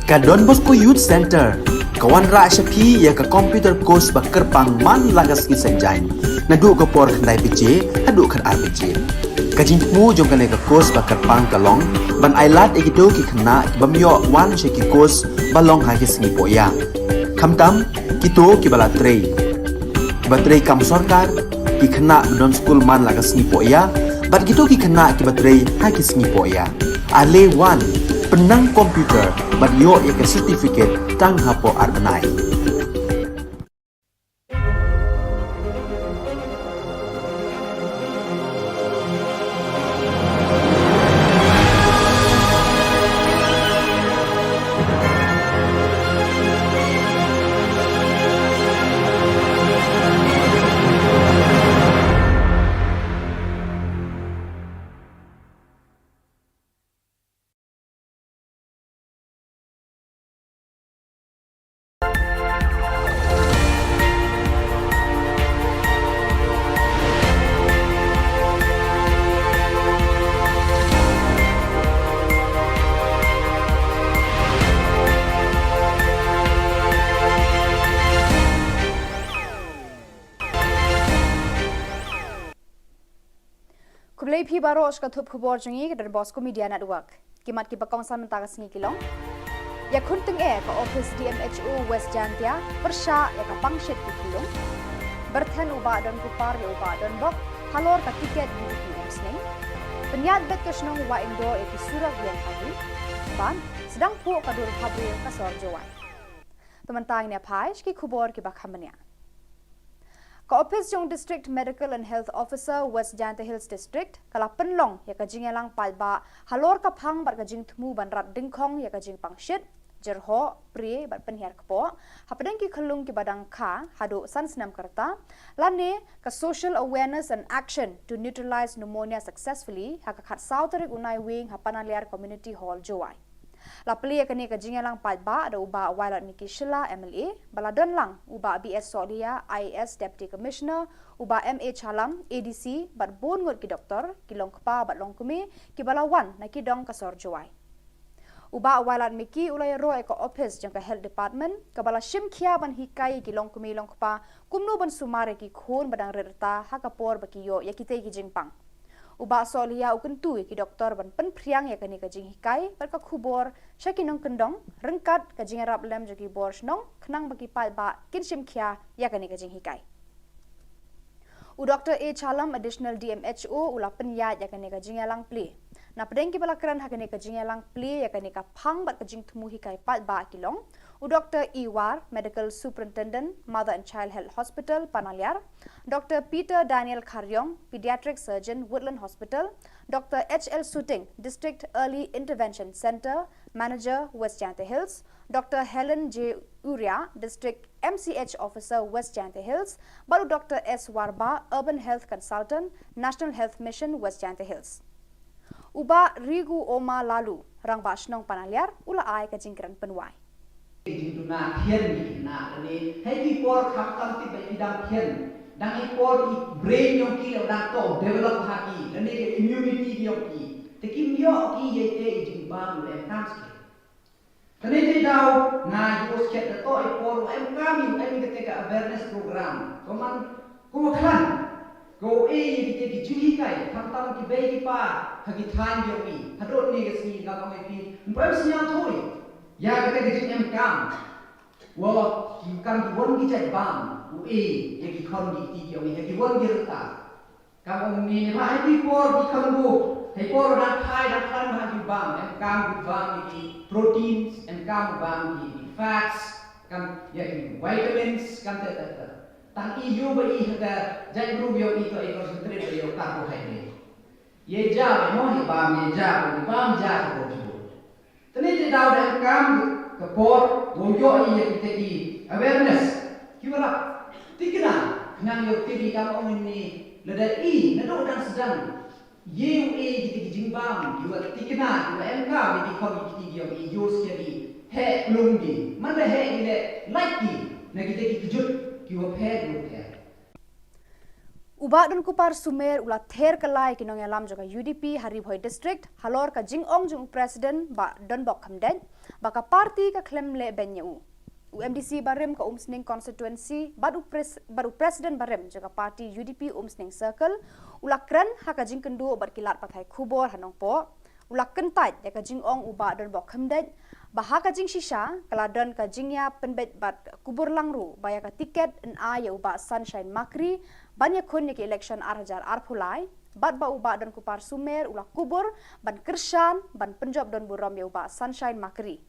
Ka Don Bosco Youth Centre ka wanrah sha phi ïa ka computer course ba kyrpang man la ka sngi Saitjaiñ, naduh ka por khyndai baje haduh khatar baje. Ka jingthmu jong kane ka course ba kyrpang ka long ban ailad ïa kito ki khynnah ki bym ïoh wan sha ki course ba long ha ki sngi pohïa, khamtam kito kiba la trei, kiba trei kam sorkar, ki khynnah ba don skul man la ka sngi pohïa bad kito ki khynnah kiba trei ha ki sngi pohïa. Ale wan, pynnang computer bad ïoh ïa ka certificate tang hapoh ar bnai. Khublei phi baroh sha ka thup khubor jong ngi ka Don Bosco Media Network. Ki mat kiba kongsan mynta ka sngi ki long: Ïakhun tyngeh ka ophis D M H O West Jaintia pyrshah ïa ka pangshit ki khunlung. Byrthen u Bah Donkupar ïa u Bah Donbok halor ka tiket U D P Umsning. Pynïaid beit ka shnong Wahingdoh ïa ki surok ïeng ha ki. Bad sdang phuh ka dur bhabriew ka sor Jowai. Te mynta ngin ïa phai sha ki khubor kiba kham bniah. Ka ophis jong District Medical and Health Officer West Jaintia Hills District ka la pynlong ïa ka jingïalang paidbah halor ka phang bad ka jingthmu ban rat dyngkhong ïa ka jingpangshit, jyrhoh, prie bad pynhiar kpoh hapdeng ki khunlung kiba dang kha haduh san snem ka rta, lane ka Social Awareness and Action to Neutralize Pneumonia Successfully ha ka khatsaw tarik u Naiwieng ha Panaliar Community Hall, Jowai. La plie ïa kane ka jingïalang paidbah da u Bah Wailadmiki Shylla M L A, ba la don lang u Bah B S Sohliya I A S Deputy Commissioner, u Bah M A Chalam A D C bad bun ngut ki doktor, ki longkpa bad longkmie kiba la wan na ki dong ka sor Jowai. U Bah Wailadmiki u la ïaroh ïa ka ophis jong ka Health Department kaba la shim khia ban hikai ïa ki longkmie longkpa kumno ban sumar ïa ki khun ba dang rit rta ha ka por ba ki ïoh ïa kitei ki jingpang. U Bah Sohliya u kyntu ïa ki doktor ban pynphriang ïa kane ka jinghikai bad ka khubor sha ki nongkyndong ryngkat ka jingïarap lem jong ki bor shnong khnang ba ki paidbah kin shim khia ïa kane ka jinghikai. U Doktor A Chalam, Additional D M H O, u la pynïaid ïa kane ka jingïalang plie. Napdeng kiba la kren ha kane ka jingïalang plie ïa kane ka phang bad ka jingthmu hikai paidbah ki long u Doktor E War, Medical Superintendent, Mother and Child Health Hospital, Panaliar, Doktor Peter Daniel Kharriong, Pediatric Surgeon, Woodland Hospital, Doktor H L Suting, District Early Intervention Centre Manager, West Jaintia Hills, Doktor Helen J Uria, District M C H Officer, West Jaintia Hills, bad u Doktor S Warbah, Urban Health Consultant, National Health Mission, West Jaintia Hills. U Bah Rigu Oma Lalu, Rangbah Shnong Panaliar, u la ai ka jingkren pynwai. Ki jingduna thian ki khynnah lane ha ki por khamtam tip ba ki dang thian, dang i por i brain jong ki la dang to develop ha ki, lane ka immunity jong ki, te kim ïoh ki ïa ite i jingbam u em kam skhem. Kane te daw nga ïoh skhem da to i por u em kam, u em kata ka awareness program. Ko man ko khlan ko e ïa kite ki jinghikai, khamtam ki bei ki pa ha ki thaiñ jong i. Haduh ne ka sngi ka ong ïa phi, ym poi sñiaw thui ïa kata ka jingem kam. Wa ki kam ki won ki jait bam u e ïa ki khon ki kti ki ong ïa ki won ki rta. Kam ong ni ha ki por ki kham bu, ha ki por dang phai dang khlan ba ki bam, em kam bu bam ïa ki proteins, em kam bu bam ïa ki fats, kam ïa ki vitamins, kam te te te. Tang i ïoh ba i ha ka jait bru ïoh i to i concentrate ïoh carbohydrate. Ye ja ba mo i bam ye ja ba i bam ja ka bru. Te ne te daw da em kam ka por, wow ïoh i ïa kita ki awareness. Ki wa rap thikna, khnang ïoh tip i kam ong ni, lada i naduh dang sdang ïa u e kita ki jingbam, ki wa thikna, ki wa em kam ïa ki khon ki kti ki ong i ïoh skia ki heh plung ki. Man da heh ki leh lait ki na kita ki kjut ki wa pher ki wa pher. U Bah Donkupar Sumer u la ther kylla ïa ki nongïalam jong ka U D P ha Ri Bhoi District halor ka jingong jong u President Bah Donbok Khamdeit, ba ka party ka khlem leh beiñ ïa u. U MDC barim ka Umsning constituency bad u, pres, bad u president barim jong ka party UDP Umsning Circle u la kren ha ka jingkynduh bad ki lad pathai khubor ha Nongpoh. U la kyntait ïa ka jingong u Bah Donbok Khymdeit ba ha ka jingshisha ka la don ka jingïapynbeit bad kubur lang ruh ba ïa ka tiket yn ai ïa u Bah Sunshine Makri ban ïakhun ïa ki election ar hajar arphew lai, bad ba u Bah Donkupar Sumer u la kubur ban kyrshan ban pynjop don burom ïa u Bah Sunshine Makri.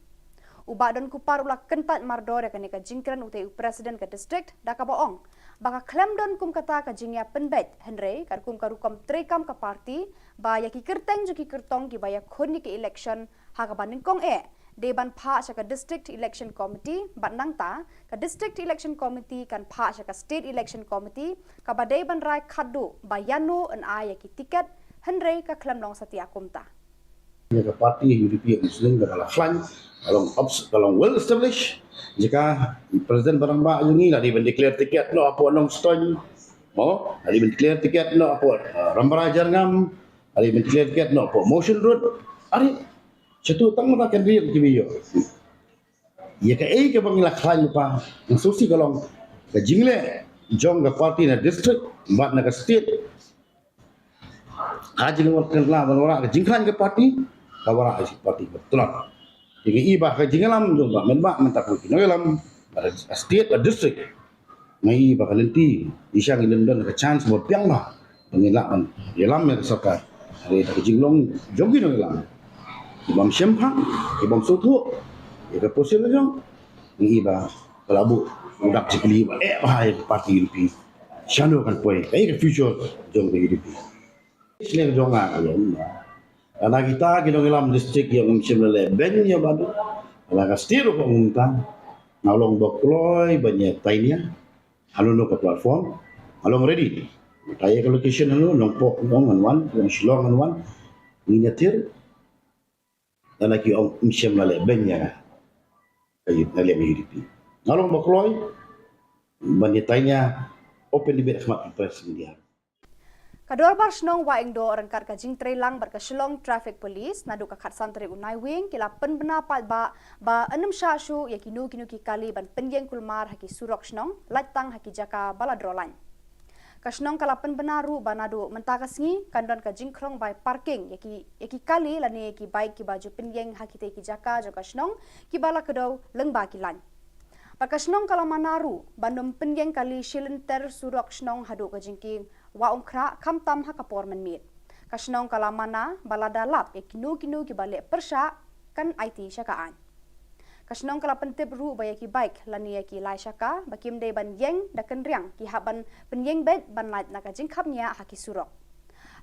U Bah Donkupar u la kyntait mardor ïa kane ka jingkren utei u president ka district da kaba ong ba ka khlem don kum kata ka jingïapynbeit, hynrei katkum ka rukom treikam ka party ba ïa ki kyrteng jong ki kyrtong kiba ïakhun ïa ki election ha kaba nyngkong eh dei ban phah sha ka District Election Committee, bad nangta ka District Election Committee kan phah sha ka State Election Committee kaba dei ban rai khatduh ba ïano yn ai ïa ki tiket, hynrei ka khlem long satia kumta. Ïa ka party UDP Umsning ka la khlaiñ, ka long obs-, ka long well established. Jaka i president ba rangbah jong ngi la dei ban declare tiket noh hapoh Nongstoiñ, mo, la dei ban declare tiket noh hapoh, uh, Rambrai Jyrngam, la dei ban declare tiket noh hapoh Mawshynrut. Are, shatu tang mynta kan ri ki biyo. Ïa kaei kaba ngi la khlaiñ lypa, nga sngewsih ka long ka jingleh jong ka party na district bad na ka state. Ka jingwan kan la ban wanrah ka jingkhlaiñ ka party, ka wanrah ka party ba tlot. Te ngi i ba ka jingïalam jong ba mynba mynta ki nongïalam, ba state ba district, ngi i ba ka lynti i shang i lynti ka chance ba biang ba ba ngin lah ban ïalam ïa ka sorkar. Hynrei da ka jinglong jong ki nongïalam, ki bym shemphang, ki bym sngewthuh ïa ka position jong, ngi i ba ka la buh u dak jingkylli ba eh ba ïa ka party UDP shano kan poi, kaei ka future jong ka UDP. Shleng jong nga ka long ba lada kita ki nongïalam district ïa ngim shym la leh beiñ ïa ba du, lada ka state ruh ka ong mynta, nga long ba kloi ban ïa tainia. Hano hano ka platform, nga long ready. Mynta ïa ka location hano, Nongpoh ngan wan, Shillong ngan wan, ngin ïatir. Lada ki ong ngim shym la leh beiñ ïa nga, nga leh ïa ka UDP. Nga long ba kloi ban ïa tainia open debate ha khmat press media. Ka Dorbar Shnong Wahingdoh ryngkat ka jingtreilang bad ka Shillong Traffic Police naduh ka khatsan tarik u Naiwieng ki la pynbna paidbah ba yn ym shah shuh ïa kino kino ki kali ban pynïeng kulmar ha ki surok shnong, lait tang ha ki jaka ba la draw line. Ka shnong ka la pynbna ruh ba naduh mynta ka sngi kan don ka jingkhlong bai parking ïa ki, ïa ki kali lane ïa ki bike kiba ju pynïeng ha kitei ki jaka jong ka shnong kiba la kdew lyngba ki line. Bad ka shnong ka la mana ruh ban ym pynïeng kali shilynter surok shnong haduh ka jingkieng Wah Umkhrah khamtam ha ka por mynmiet. Ka shnong ka la mana ba lada lap ïa kino kino kiba leh pyrshah kan aiti sha ka aiñ. Ka shnong ka la pyntip ruh ba ïa ki bike lane ïa ki lai shaka ba kim dei ban ïeng da kynriang ki hap ban pynïeng beit ban lait na ka jingkhapngiah ha ki surok.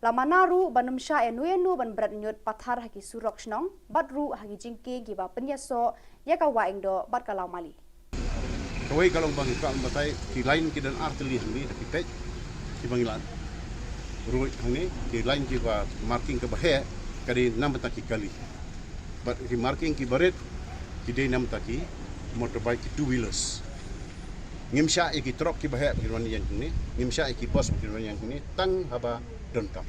La mana ruh ban ym shah ïano ïano ban bret ñiut pathar ha ki surok shnong bad ruh ha ki jingkieng kiba pynïasoh ïa ka Wahingdoh bad ka Lawmali. Kawei ka long ba ngi kwah ban batai ki line ki don ar tylli hangne da ki peit kiba ngi la ruh hangne, ki line kiba marking kaba heh ka dei namar ta ki kali. Bad ki marking kiba rit ki dei namar ta ki motorbike, ki two wheelers. Ngim shah ïa ki trok kiba heh ba kin wan ïeng hangne, ngim shah ïa ki bus ba kin wan ïeng hangne tang haba donkam.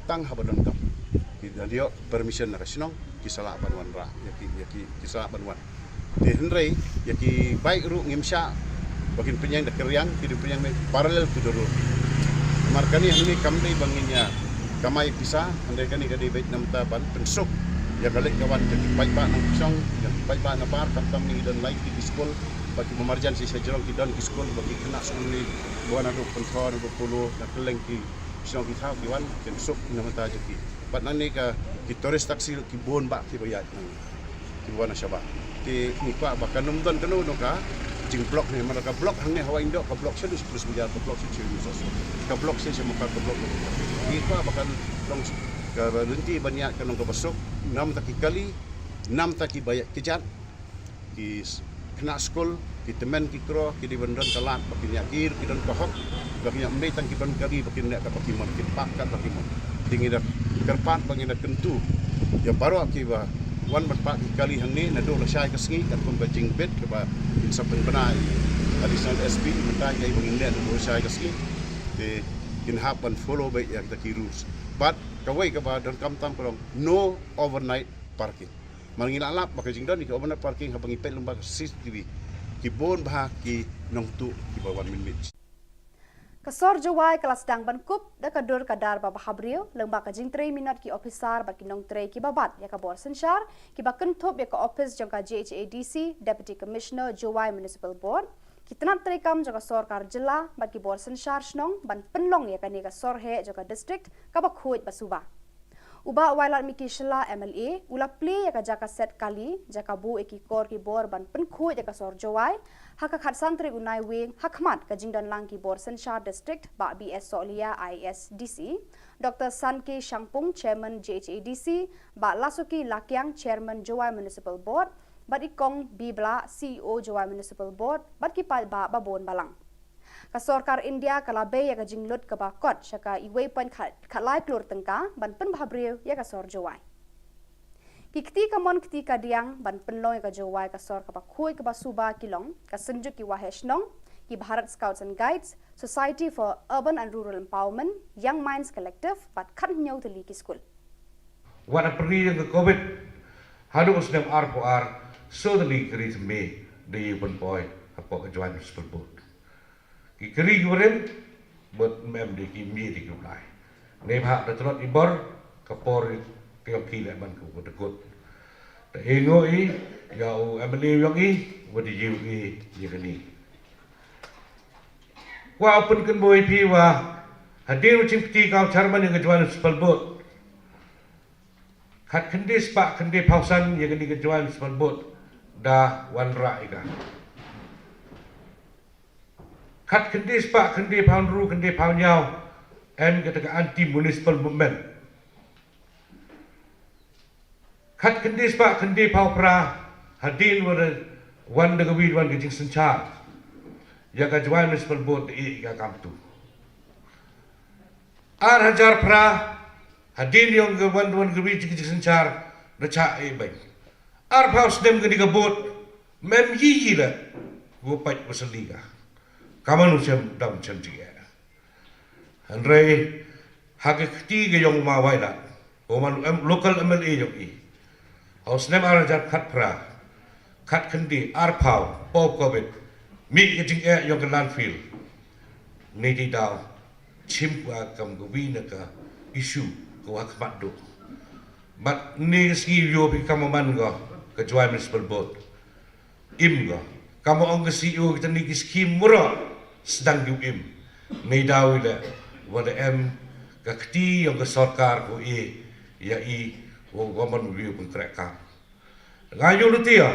Tang haba donkam. Ki da ïoh permission na ka shnong, ki sa lah ban wanrah ïa ki, ïa ki, ki sa lah ban wan. Te hynrei ïa ki bike ruh ngim shah ba kin pynïeng da kynriang, ki dei pynïeng parallel to the road. Namar kane hangne kam dei ba ngin ïa kamai pisa, hynrei kane ka dei beit namar ta ban pynsuk ïa ka leit ka wan jong ki paidbah nongkyrsha, jong ki paidbah nabar, khamtam ngi don lai ki skul, ba ki marjan shisha jrong ki don ki skul, ba ki khynnah skul ngi ba wan naduh Pynthor, naduh Polo, na kylleng ki shnong ki thaw ki wan, kin suk namar ta jong ki. Bad nangne ka ki tourist taxi ki bun bah kiba ïaid nangne, kiba wan na shabar. Te ngi kwah ba kan ym don kano kano ka jingblock ne, namar ka block hangne ha Wahingdoh, ka block sha Dusprus Bazaar, ka block sha Chirmsos, ka block sha Shamukar, ka block. Ngi kwah ba kan long ka lynti ban ïaid kan long kaba suk, namar ta ki kali, namar ta kiba ïaid kjat, ki s-, khynnah skul, ki tymmen ki kro, ki dei ban don ka lad ba kin ïa, ki, ki don ka hok ba kin ïa, ym dei tang ki ban kali ba kin ïa, kat ba ki mon, kin park kat ba ki mon. Te ngi da kyrpad ba ngin da kyntu ïa baroh kiba wan ban park ki kali hangne naduh lashai ka sngi, katkum ka jingbit kaba kin sa pynbna Additional SP, mynta ka ba ngin leh naduh lashai ka sngi. Te kin hap ban follow beit ïa kita ki rules. Bad kawei kaba donkam tam ka long no overnight parking. Mar ngi la lap ba ka jingdon ïa ki overnight parking haba ngi peit lyngba ka C C T V, ki bun bha ki nongtuh kiba wan mynmiet. Ka sor Jowai ka la sdang ban kup da ka dur ka dar ba bhabriew lyngba ka jingtrei minot ki ophisar bad ki nongtrei kiba bat ïa ka bor synshar, kiba kynthup ïa ka ophis jong ka J H A D C, Deputy Commissioner, Jowai Municipal Board, ki tnat treikam jong ka sorkar jylla bad ki bor synshar shnong ban pynlong ïa kane ka sor heh jong ka district kaba khuid ba suba. U Bah Wailadmiki Shylla M L A u la plie ïa ka jaka set kali, jaka buh ïa ki kor ki bor ban pynkhuid ïa ka sor Jowai ha ka khatsan tarik u Naiwieng, ha khmat ka jingdon lang ki bor synshar district, Bah B S Sohliya, I A S D C, Doctor Sanke Shangpung, Chairman J H A D C, Bah Lasuki Lakiang, Chairman Jowai Municipal Board, bad i Kong B Blah, C E O Jowai Municipal Board, bad ki paidbah babun balang. Ka sorkar India ka la bei ïa ka jinglut kaba kot sha ka iwei point khat, khatlai klur tyngka ban pynbhabriew ïa ka sor Jowai. Ki kti kamon kti kadiang ban pynlong ïa ka Jowai ka sor kaba khuid kaba suba ki long ka Synjuk ki Waheh Shnong, ki Bharat Scouts and Guides, Society for Urban and Rural Empowerment, Young Minds Collective, bad khathynñiew tylli ki skul. Wat ha pyrthei jong ka Covid, haduh u snem arphew ar, soo tylli ki ri thymme da ïoh pynpoi hapoh ka Jowai Municipal Board. Ki kri ki barim, bad mem de ki mih de ki u lai. Neibhah da tlot i bor, ka por ka ïong ki leh ban ka u da kut. Da i ngo i, ïa u M L A ïong i, wa da ïoh i, ïa kani. Wa u pynkynmaw i phi wa, hadien u jingkti ka u chairman ïa ka Jowai Municipal Board. Khat khyndai spah khyndai phew san ïa kani ka Jowai Municipal Board, da wanrah i ka. Khat khyndai spah khyndai phew hynriew khyndai phew hynñiew, em kata ka anti municipal movement. Khat khyndai spah khyndai phew phra, hadien wa da wan da ka wi wan ka jingsynshar. Ïa ka Jowai Municipal Board da i ka kam tu. Ar hajar phra, hadien ïong ka wan wan ka wi ka jingsynshar, da chah i bad. Arphew snem kani ka board, mem yi yi la, wa pait wa sali ka. Kamon u chem dam chem jingeh. Hynrei, ha ka kti ka ïong ma Wailadmiki, u man em, local M L A ïong i. Ha u snem ar hajar khat phra, khat khyndai, arphew, post Covid, mih ka jingeh ïong ka landfill. Ni ti daw, chim ka kam ka wi na ka issue, ka wa khmat duk. Bad ni ka sngi ïoh phi kam man ka, ka Jowai Municipal Board. Im ka. Kam ong ka C E O kita ni ki skim mura sdang ki im. Ni daw i le, wa da em ka kti ïong ka sorkar ko i, ïa i, wa wa man wi u pynkreh ka. Nga ïoh lutia,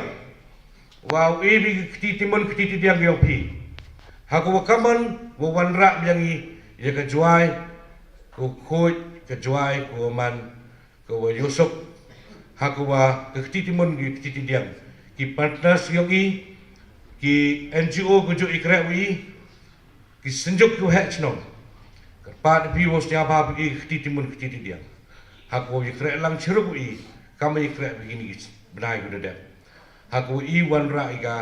wa u i bi ka kti timun kti tidiang ïong phi. Ha ko wa kaman, wa wanrah biang i, ïa ka Jowai, ko khuid, ka Jowai, ko man, ka wa ïohsuk, ha ka wa ka kti timun ki kti tidiang, ki partners ïong i, ki N G O ka ju i kreh wi, ki Synjuk ki Waheh Shnong. Kyrpad phi wa stia ba phi ki kti timun kti tidiang. Ha ka wa i kreh lang chirup wi, kam i kreh wi ni bnai ku da dep. Ha ka wa i wanrah i ka,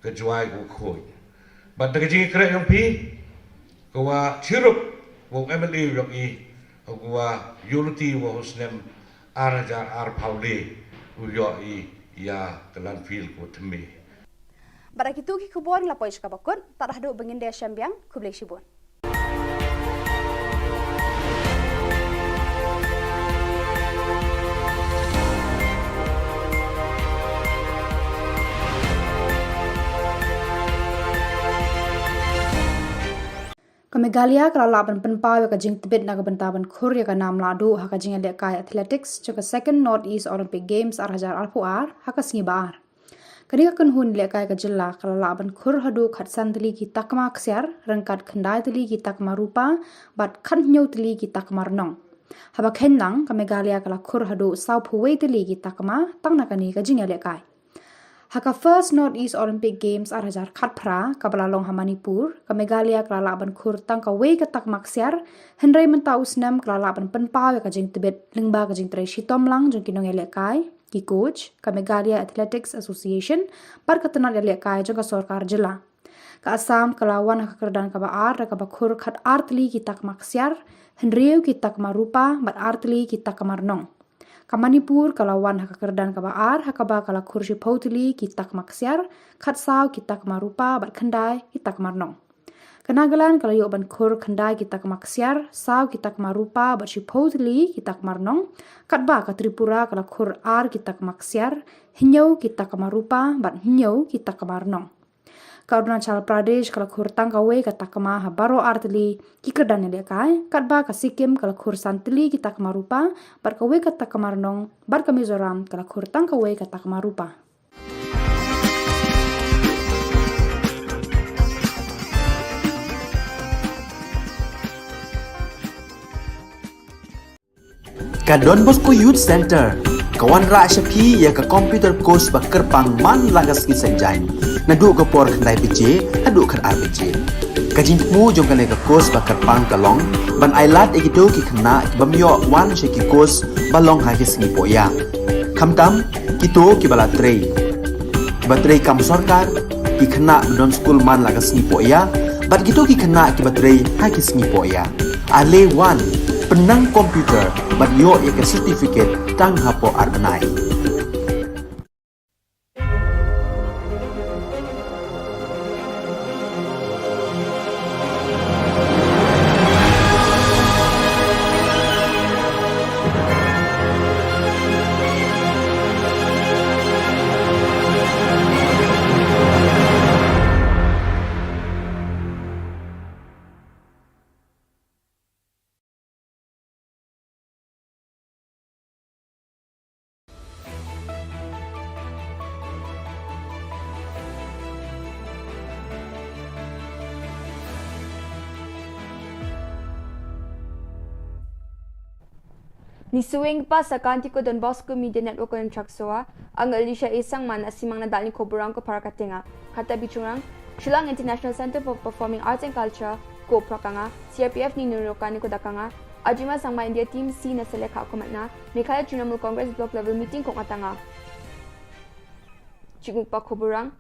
ka Jowai ka khuid. Bad da ka jingkreh ïong phi, ka wa chirup, wa M L A ïong i, ka wa ïoh luti wa u snem ar hajar arphew le, u ïoh i ïa ka landfill ko thymme. Bad da kitu ki khubor ngi la poi sha kaba kut, tad haduh ba ngin da shem biang, khublei shibun. Ka Meghalaya ka la lah ban pynpaw ïa ka jingtbit na ka bynta ban khur ïa ka nam lahduh ha ka jingïalehkai athletics jong ka Second North East Olympic Games ar hajar arphew ar ha ka sngi ba ar. Kane ka kynhun lehkai ka jylla ka la lah ban khur haduh khatsan tylli ki takma ksiar, ryngkat khyndai tylli ki takma rupa, bad khathynñiew tylli ki takma rnong. Haba kheiñ lang, ka Meghalaya ka la khur haduh sawphew wei tylli ki takma tang na kane ka jingïalehkai. Ha ka First North East Olympic Games ar hajar khatphra, kaba la long ha Manipur, ka Meghalaya ka la lah ban khur tang kawei ka takma ksiar, hynrei mynta u snem ka la lah ban pynpaw ïa ka jingtbit lyngba ka jingtrei shitom lang jong ki nongïalehkai, ki coach, ka Meghalaya Athletics Association, bad ka tnat ïalehkai jong ka sorkar jylla. Ka Assam ka la wan ha ka kyrdan kaba ar da kaba khur khatar tylli ki takma ksiar, hynriew ki takma rupa, bad ar tylli ki takma rnong. Ka Manipur ka la wan ha ka kyrdan kaba ar, ha kaba ka la khur shiphew tylli ki takma ksiar, khatsaw ki takma rupa, bad khyndai ki takma rnong. Ka Nagaland ka la ïoh ban khur khyndai ki takma ksiar, saw ki takma rupa, bad shiphew tylli ki takma rnong, katba ka Tripura ka la khur ar ki takma ksiar, hynñiew ki takma rupa, bad hynñiew ki takma rnong. Ka Arunachal Pradesh ka la khur tang kawei ka takma ha baroh ar tylli ki kyrdan ïalehkai, katba ka Sikkim ka la khur san tylli ki takma rupa, bad kawei ka takma rnong, bad ka Mizoram ka la khur tang kawei ka takma rupa. Ka Don Bosco Youth Center ka wanrah sha phi ïa ka computer course ba kyrpang man la ka sngi Saitjaiñ, naduh ka por khyndai baje haduh khatar baje. Ka jingthmu jong kane ka course ba kyrpang ka long ban ai lad ïa kito ki khynnah ki bym ïoh wan sha ki course ba long ha ki sngi pohïa, khamtam kito kiba la trei, kiba trei kam sorkar, ki khynnah ba don skul man la ka sngi pohïa, bad kito ki khynnah kiba trei ha ki sngi pohïa. Ale wan, pynnang computer bad ïoh ïa ka certificate tang hapoh ar bnai. Ngi sngewbha ba sa ka Anti ko Don Bosco Media Network ko Chakswa, ang Alicia Esang man asimang na dalni ko burang ko para katenga. Kata bichungrang, Shillong International Center for Performing Arts and Culture, ko prakanga, C R P F ni nurokani ko dakanga, Ajima Sangma India Team C na selekha ko matna, Meghalaya Trinamool Congress Block Level Meeting ko ngatanga. Chikmukpa khoburang.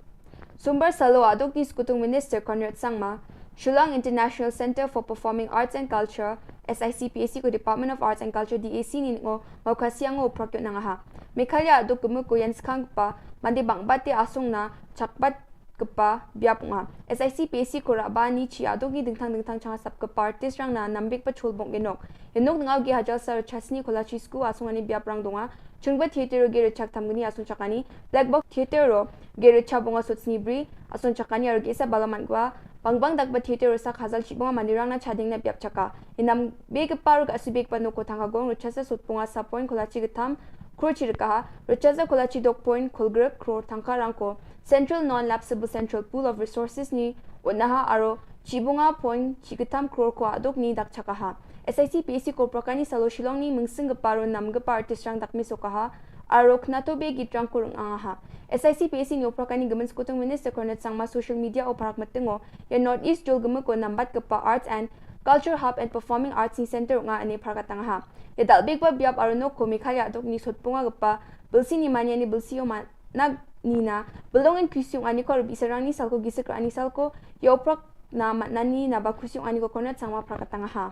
Sumbar salo aduk ni Skutung Minister Conrad Sangma, Shillong International Center for Performing Arts and Culture, S I C P A C ko Department of Arts and Culture D A C ni ngo mau kasiang ngo prak yot nangaha. Meghalaya aduk kemu ko yan skang pa, mandi bang bate asung na, chakbat kepa biap nga. S I C P A C ko raba ni chi aduk ni dingtang dingtang chang sap kepa artist rang na nambik pa chul bong genok. Enok ngau gi hajal sar chasni kola chi sku asung ani biap rang donga. Chungba theater ro gere chak thamgni asung chakani, Black Box Theater ro gere cha bonga sut snibri asung chakani aro gesa balaman gwa, bangbang dakba theater ro sak hazal chi bonga mandirang na chading na biap chaka. Inam bege paru ka asubek pa noko thanga gong ro chasa sut bonga sa point kola chi getham, kro chi rekaha, ro chasa kola chi dok point kolgrek kro thangka rangko. Central Non-Lapsable Central Pool of Resources ni unaha aro chi bonga point chi getham kro ko adok ni dak chakaha. S I C P A C ko prakani salo Shillong ni mungsing geparo nam gepa artist rang dak misokaha, aro knato be git rang kurung angaha. S I C P A C ni oprakani gemen Skutung Minister Conrad Sangma social media o parak metengo, ya North East jol geme ko nambat gepa Arts and Culture Hub and Performing Arts ni Center nga ane parak tangaha. Ya dal big ba biap aro nok ko Meghalaya adok ni sot ponga gepa, belsi ni mania ni belsi o ma nag nina, belong in kusiung ani ko rubi serang ni salko gisik ani salko, ya oprak na matnani na ba kusiung ani ko Conrad Sangma prak tangaha.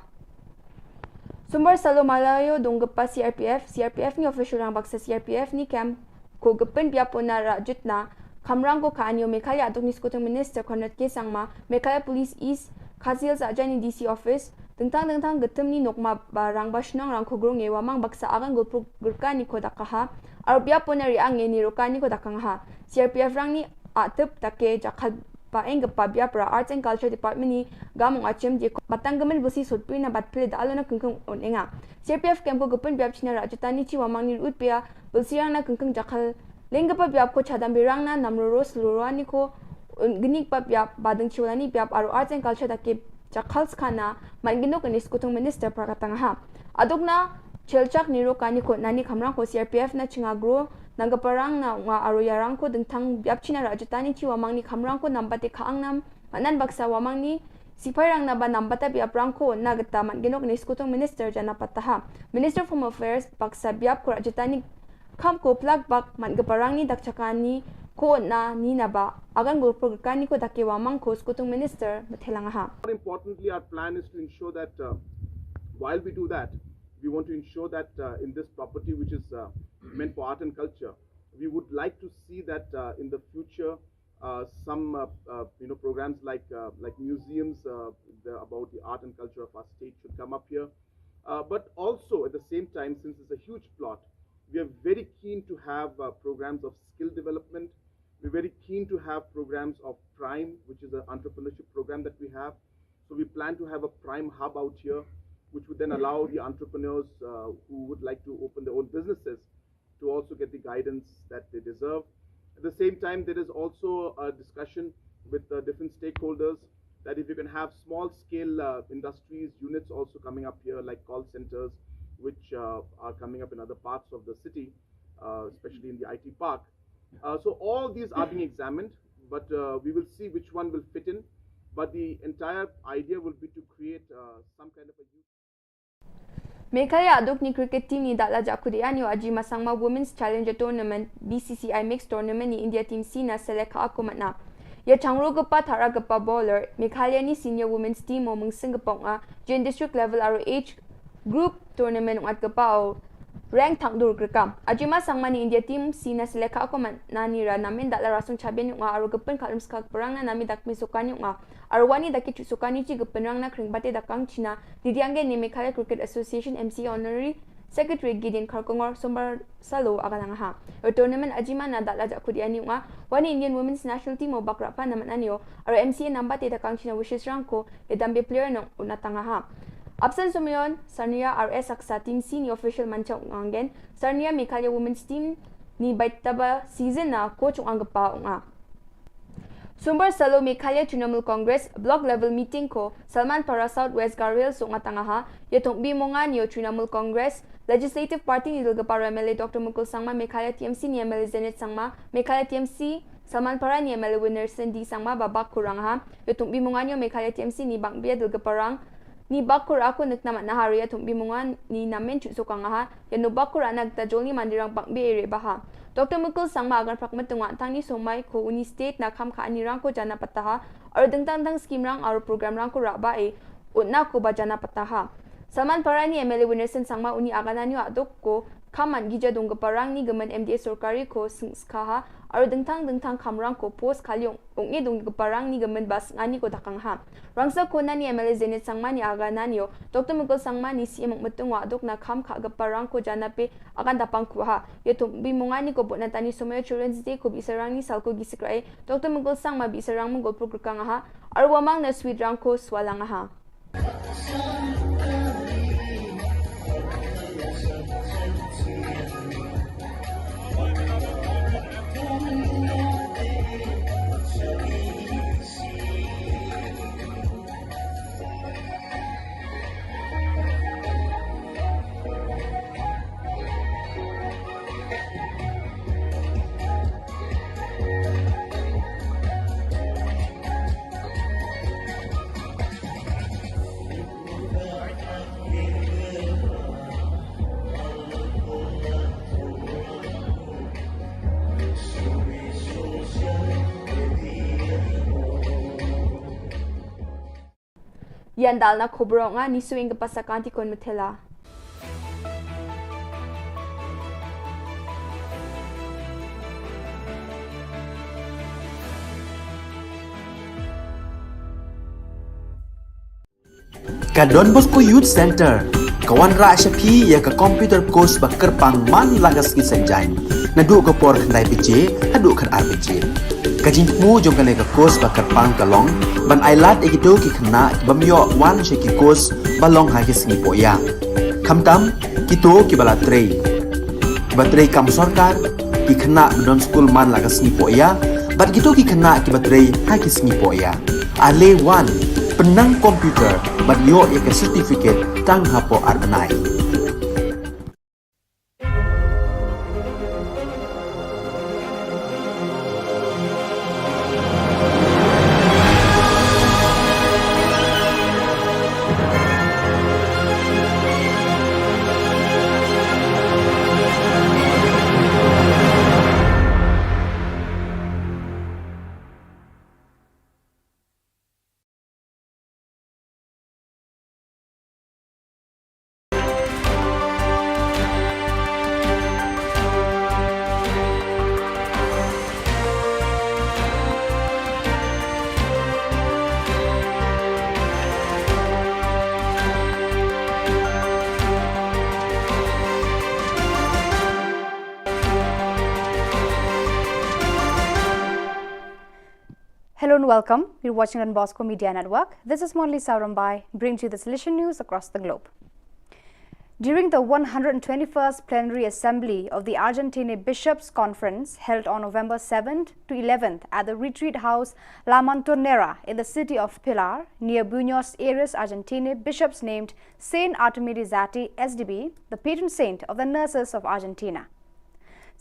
Sumbar salo Malayo donggepa C R P F, C R P F ni official rang baksa C R P F ni camp ko gepen biapo na rajut na, kamrang ko ka anio Meghalaya adok ni Skutung Minister Conrad K Sangma, Meghalaya Police East, Khasi Hills Ajani D C Office, dengtang dengtang getem ni nokma ba rang ba shnong rang ko grong e wamang baksa agan gulpuk gerka ni ko dakaha, aro biapo na ri ang e ni roka ni ko dakangha. C R P F rang ni atep take jakhal ba eng gepa biap ra Arts and Culture Department ni gamung achim di matang gemen besi sutpui na bat pele da alo na kengkeng on enga. C R P F kem ko gepen biap china ra jutani chi wamang ni rut pia besi rang na kengkeng jakhal leng gepa biap ko chadam birang na nam roro seluro ani ko un genik pa biap badeng chiwalani biap aro Arts and Culture take jakhal skana man gino kani Skutung Minister prakatang ha. Aduk na chelchak niro kani ko nani kamrang ko C R P F na chinga gro nang geparang na nga aro yarang ko dengtang biap china ra jutani chi wamang ni kamrang ko nambate ka angnam manan baksa wamang ni sipai rang na ba nambata biap rang ko na geta man gino kani Skutung Minister jana pataha. Minister of Home Affairs baksa biap ko ra jutani kam ko plak bak man geparang ni dak chakani ko na ni na ba agan gulpur gekani ko dake wamang ko Skutung Minister bethelang ha. More importantly, our plan is to ensure that, uh, while we do that, We want to ensure that uh, in this property, which is uh, meant for art and culture, we would like to see that uh, in the future, uh, some uh, uh, you know programs like uh, like museums uh, the, about the art and culture of our state should come up here. Uh, but also at the same time, since it's a huge plot, we are very keen to have uh, programs of skill development. We're very keen to have programs of Prime, which is an entrepreneurship program that we have. So we plan to have a Prime hub out here, which would then allow the entrepreneurs uh, who would like to open their own businesses to also get the guidance that they deserve. At the same time, there is also a discussion with uh, different stakeholders that if you can have small scale uh, industries, units also coming up here, like call centers, which uh, are coming up in other parts of the city, uh, especially in the I T park. Uh, so all these are being examined, but uh, we will see which one will fit in. But the entire idea will be to create uh, some kind of a youth. Meghalaya aduk ni cricket team ni dak la jakut ian ïa Ajima Sangma Women's Challenger Tournament, B C C I Mixed Tournament ni India Team C na selek ha aku matna. Ïa changro kepa thara kepa bowler, Meghalaya ni senior women's team o mengsing kepa nga, jin district level aro age group tournament ngat kepa o rank thang dur krekam. Ajima Sangma ni India Team C na selek ha aku matna ni ra namin dak la rasung chabian nga aro kepen kalum skak perang na nami dak mi sukan nga. Arwani da ki chuk sukan ni chi ka pynrang na kring bate da kang China, di diang ni Meghalaya Cricket Association M C A Honorary Secretary Gideon Kharkongor Sombar Salo aga nang ha. Ro tournament ajima na da la jakut ian ni nga, wani Indian Women's National Team o bakra pa na mananio, aro M C A namba te da kang China wishes rangko, e dambe player nong unatanga ha. Absent Sumayon, Sarnia R S Aksa Team C ni official manchak ngangen, Sarnia Meghalaya Women's Team ni baitaba season na coach ang kepa nga. Sumbar Salo Meghalaya Trinamool Congress Block Level Meeting ko Salman Para South West Garo Hills suk nga tanga ha, ïa thung bi mongan ïa Trinamool Congress Legislative Party ni dul gapara M L A Doctor Mukul Sangma, Meghalaya T M C ni M L A Zenith Sangma, Meghalaya T M C Salman Para ni M L A Winnerson D Sangma ba bak kurang ha, ïa thung bi mongan ïa Meghalaya T M C ni bang bia dul gaparang ni bak kur aku nek namat nahar ïa thung bi mongan ni namen chu sukang ha, ïa no bak kur anak ta jol ni mandirang bang bia ere baha. Doctor Mukul Sangma agan prak metungwa tang ni somai ko uni state na kham kha ani rang ko jana pataha, ar dengtang dang scheme rang ar program rang ko raba e, utna ko ba jana pataha. Salman Para ni M L A Winnerson Sangma uni agananyo adok ko, kham man gija dung gaparang ni gaman M D A sorkari ko seng skha ha, ar dengtang dengtang kham rang ko post khalyong, ung e dung gaparang ni gaman bas ngani ko dakang ha. Rangsa kona ni M L A Zenith Sangma ni agananyo, Doctor Mukul Sangma ni C M Mukmetung wa adok na kham kha gaparang ko jana pe, agan dapang ku ha. Ïa thung bi mongan ni ko bot na tani somoyo Children's Day ko bi sarang ni sal ko gi sikrai, Doctor Mukul Sangma bi sarang mengol pur kang ha, ar wamang na sweet rang ko swalang ha. Ïa ndal na khubor nga ni suing ka pasa kanti kon methela. Ka Don Bosco Youth Center ka wanrah sha phi ïa ka computer course ba kyrpang man la ka sngi Saitjaiñ naduh ka por khyndai baje haduh khatar baje. Ka jingthmu jong kane ka course ba kyrpang ka long ban ailad ïa kito ki khynnah ki bym ïoh wan sha ki course ba long ha ki sngi pohïa. Khamtam kito kiba la trei, kiba trei kam sorkar, ki khynnah ba don skul man la ka sngi pohïa bad kito ki khynnah kiba trei ha ki sngi pohïa. Ale wan pynnang computer bad ïoh ïa ka certificate tang hapoh ar bnai. Hello and welcome. You're watching Don Bosco Media Network. This is Monli Sarambai, bringing you the Salesian news across the globe. During the one hundred twenty-first Plenary Assembly of the Argentine Bishops' Conference, held on November seventh to eleventh at the Retreat House La Montonera in the city of Pilar, near Buenos Aires, Argentina, bishops named Saint Artemide Zatti, S D B, the patron saint of the nurses of Argentina.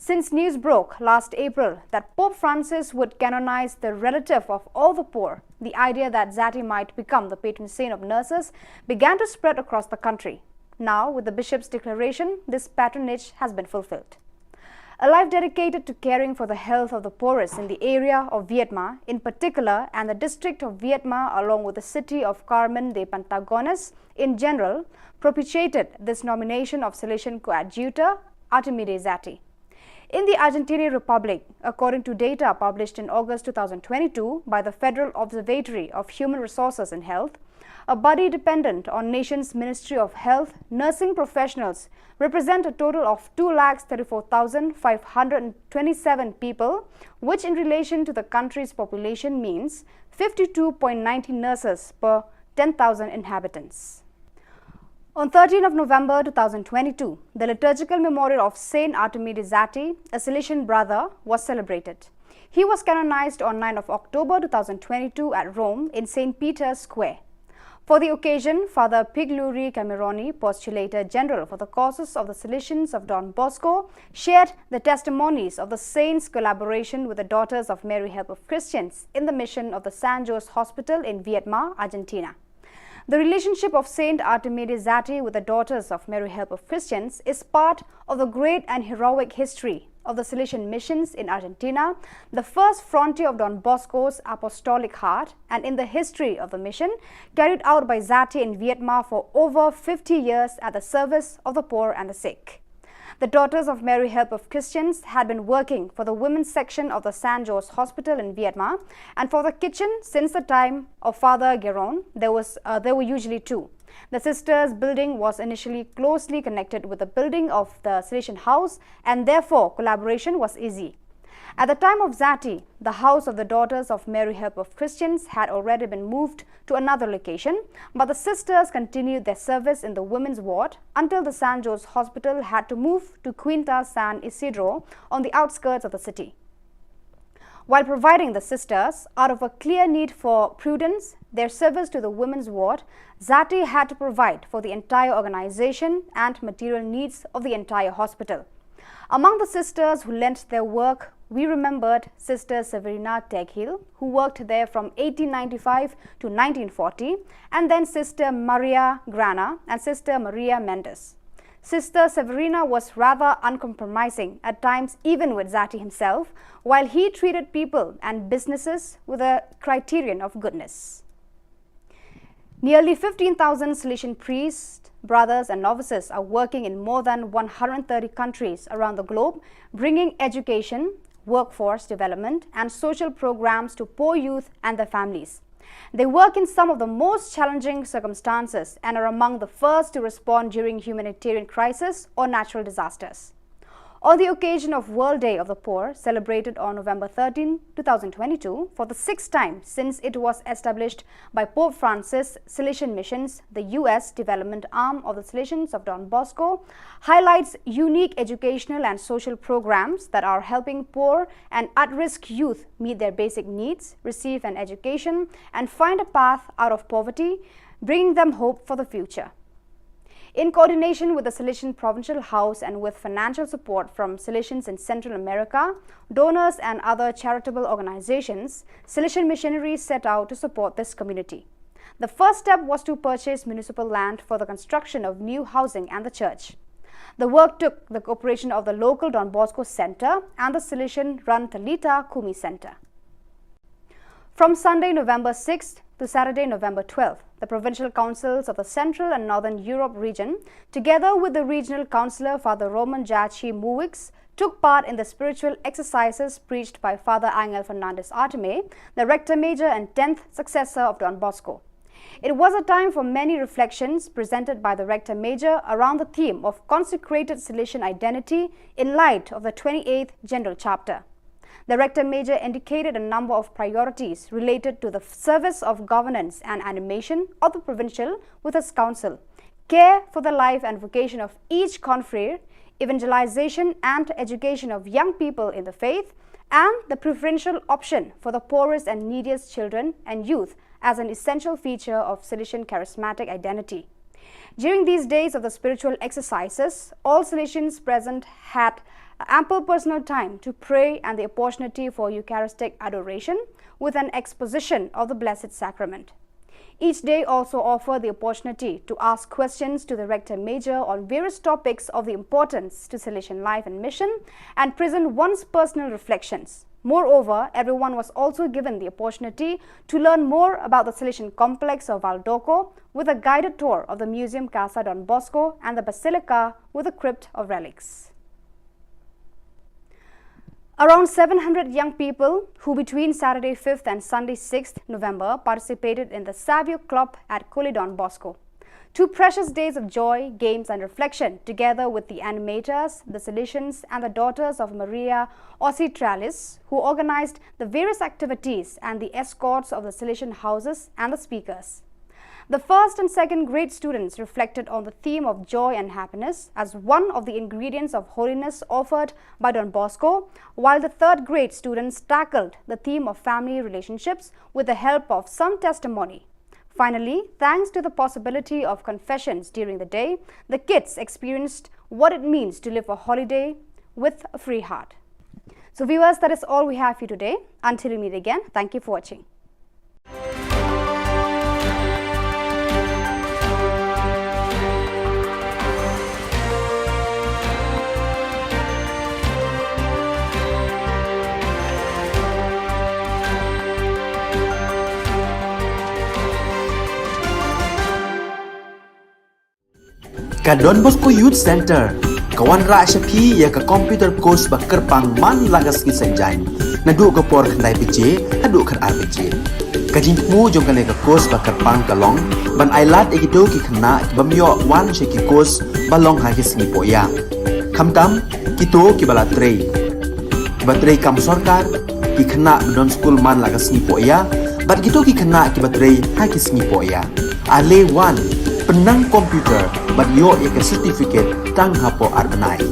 Since news broke last April that Pope Francis would canonize the relative of all the poor, the idea that Zatti might become the patron saint of nurses began to spread across the country. Now, with the bishop's declaration, this patronage has been fulfilled. A life dedicated to caring for the health of the poorest in the area of Viedma in particular and the district of Viedma, along with the city of Carmen de Patagones in general, propitiated this nomination of Salesian coadjutor Artemide Zatti. In the Argentine Republic, according to data published in August two thousand twenty-two by the Federal Observatory of Human Resources and Health, a body dependent on nation's Ministry of Health, nursing professionals represent a total of two lakh thirty-four thousand five hundred twenty-seven people, which in relation to the country's population means fifty-two point ninety nurses per ten thousand inhabitants. On thirteenth of November two thousand twenty-two, the liturgical memorial of Saint Artemide Zatti, a Salesian brother, was celebrated. He was canonized on ninth of October two thousand twenty-two at Rome in Saint Peter's Square. For the occasion, Father Pigluri Cameroni, Postulator General for the Causes of the Salesians of Don Bosco, shared the testimonies of the saint's collaboration with the Daughters of Mary Help of Christians in the mission of the San Jose Hospital in Viedma, Argentina. The relationship of Saint Artemide Zatti with the Daughters of Mary Help of Christians is part of the great and heroic history of the Salesian missions in Argentina, the first frontier of Don Bosco's apostolic heart, and in the history of the mission carried out by Zatti in Vietnam for over fifty years at the service of the poor and the sick. The Daughters of Mary Help of Christians had been working for the women's section of the San Jose Hospital in Vietnam and for the kitchen since the time of Father Geron. There was uh, there were usually two. The sisters' building was initially closely connected with the building of the Salesian house, and therefore collaboration was easy. At the time of Zatti, the house of the Daughters of Mary Help of Christians had already been moved to another location, but the sisters continued their service in the women's ward until the San Jose Hospital had to move to Quinta San Isidro on the outskirts of the city. While providing the sisters, out of a clear need for prudence, their service to the women's ward, Zatti had to provide for the entire organization and material needs of the entire hospital. Among the sisters who lent their work, we remembered Sister Severina Teghil, who worked there from eighteen ninety-five to nineteen forty, and then Sister Maria Grana and Sister Maria Mendes. Sister Severina was rather uncompromising at times, even with Zatti himself, while he treated people and businesses with a criterion of goodness. Nearly fifteen thousand Salesian priests, brothers, and novices are working in more than one hundred thirty countries around the globe, bringing education, workforce development, and social programs to poor youth and their families. They work in some of the most challenging circumstances and are among the first to respond during humanitarian crisis or natural disasters. On the occasion of World Day of the Poor, celebrated on November thirteenth, two thousand twenty-two, for the sixth time since it was established by Pope Francis, Salesian Missions, the U S development arm of the Salesians of Don Bosco, highlights unique educational and social programs that are helping poor and at-risk youth meet their basic needs, receive an education, and find a path out of poverty, bringing them hope for the future. In coordination with the Salesian Provincial House and with financial support from Salesians in Central America, donors, and other charitable organizations, Salesian missionaries set out to support this community. The first step was to purchase municipal land for the construction of new housing and the church. The work took the cooperation of the local Don Bosco Center and the Salesian run Talitha Kumi Center. From Sunday, November sixth to Saturday, November twelfth, the provincial councils of the Central and Northern Europe region, together with the regional councillor Father Roman Jachi Muwix, took part in the spiritual exercises preached by Father Angel Fernandez Artime, the rector major and tenth successor of Don Bosco. It was a time for many reflections presented by the rector major around the theme of consecrated Salesian identity in light of the twenty-eighth General Chapter. The Rector Major indicated a number of priorities related to the service of governance and animation of the provincial with his council, care for the life and vocation of each confrere, evangelization and education of young people in the faith, and the preferential option for the poorest and neediest children and youth as an essential feature of Salesian charismatic identity. During these days of the spiritual exercises, all Salesians present had ample personal time to pray and the opportunity for Eucharistic adoration with an exposition of the Blessed Sacrament. Each day also offered the opportunity to ask questions to the Rector Major on various topics of the importance to Salesian life and mission and present one's personal reflections. Moreover, everyone was also given the opportunity to learn more about the Salesian complex of Valdocco with a guided tour of the Museum Casa Don Bosco and the Basilica with a crypt of relics. Around seven hundred young people who between Saturday fifth and Sunday sixth November participated in the Savio Club at Kuli Don Bosco. Two precious days of joy, games, and reflection, together with the animators, the Salesians, and the Daughters of Maria Auxiliatrix, who organized the various activities and the escorts of the Salesian houses and the speakers. The first and second grade students reflected on the theme of joy and happiness as one of the ingredients of holiness offered by Don Bosco, while the third grade students tackled the theme of family relationships with the help of some testimony. Finally, thanks to the possibility of confessions during the day, the kids experienced what it means to live a holiday with a free heart. So, viewers, that is all we have for you today. Until we meet again, thank you for watching. Ka Don Bosco Youth Center ka wanrah sha phi ïa ka computer course ba kyrpang man la ka sngi Saitjaiñ, naduh ka por khyndai baje haduh khatar baje. Ka jingthmu jong kane ka course ba kyrpang ka long ban ailad ïa kito ki khynnah ki bym ïoh wan sha ki course ba long ha ki sngi pohïa, khamtam kito kiba la trei, kiba trei kam sorkar, ki khynnah ba don skul man la ka sngi pohïa bad kito ki khynnah kiba trei ha ki sngi pohïa. Ale wan, pynnang computer bad ïoh ïa ka certificate tang hapoh ar bnai.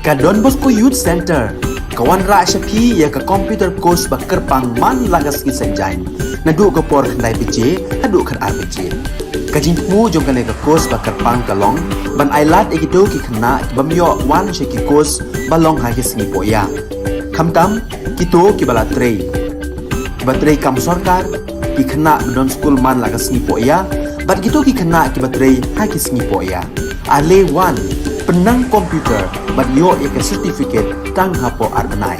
Ka Don Bosco Youth Centre ka wanrah sha phi ïa ka computer course ba kyrpang man la ka sngi Saitjaiñ, naduh ka por khyndai baje haduh khatar baje. Ka jingthmu jong kane ka course ba kyrpang ka long ban ailad ïa kito ki khynnah ki bym ïoh wan sha ki course ba long ha ki sngi pohïa, khamtam kito kiba la trei, kiba trei kam sorkar, ki khynnah ba don skul man la ka sngi pohïa, bad kito ki khynnah kiba trei ha ki sngi pohïa. Ale wan, pynnang computer bad ïoh ïa ka certificate tang hapoh ar bnai.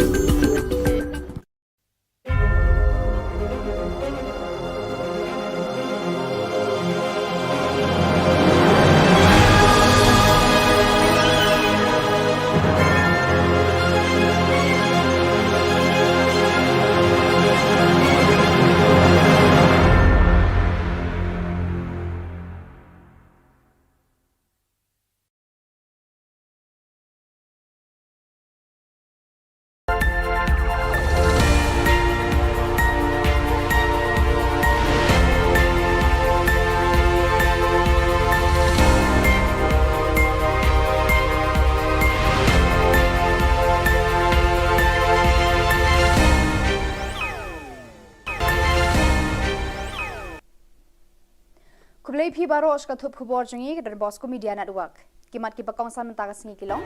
Khublei phi baroh sha ka thup khubor jong ngi ka Don Bosco Media Network. Ki mat kiba kongsan mynta ka sngi ki long: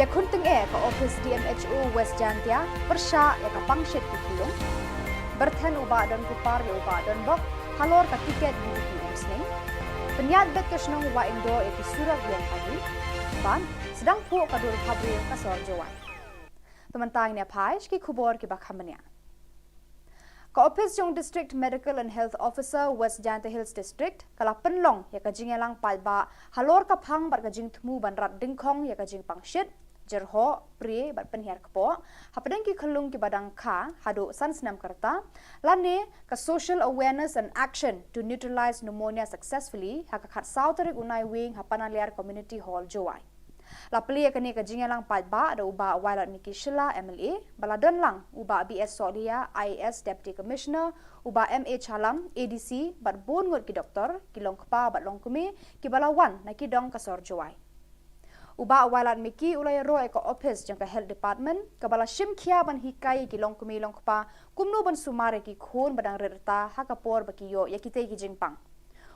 Ïakhun tyngeh ka ophis D M H O West Jaintia pyrshah ïa ka pangshit ki khyllung. Byrthen u Bah Don Kupar ïa u Bah Don Bok halor ka tiket B B P Umsning. Pynïaid beit ka shnong Wahingdoh ïa ki surok ïeng pagi. Bad sdang phuh ka dur bhabriew ka sor Jowai. Te mynta ngin ïa phai sha ki khubor kiba kham bniah. Ka ophis jong District Medical and Health Officer West Jaintia Hills District ka la pynlong ïa ka jingïalang paidbah halor ka phang bad ka jingthmu ban rat dyngkhong ïa ka jingpangshit, jyrhoh, prie bad pynhiar kpoh hapdeng ki khyllung kiba dang kha haduh san snem ka rta, lane ka Social Awareness and Action to Neutralize Pneumonia Successfully ha ka khatsaw tarik u Naiwieng ha Panaliar Community Hall, Jowai. La plie ïa kane ka jingïalang paidbah da u Bah Wailadmiki Shylla M L A, ba la don lang u Bah B S Sohliya I A S Deputy Commissioner, u Bah M A Chalam A D C bad bun ngut ki doktor, ki longkpa bad longkmie kiba la wan na ki dong ka sor Jowai. U Bah Wailadmiki u la ïaroh ïa ka ophis jong ka Health Department kaba la shim khia ban hikai ïa ki longkmie longkpa kumno ban sumar ïa ki khun ba dang rit rta ha ka por ba ki ïoh ïa kitei ki jingpang.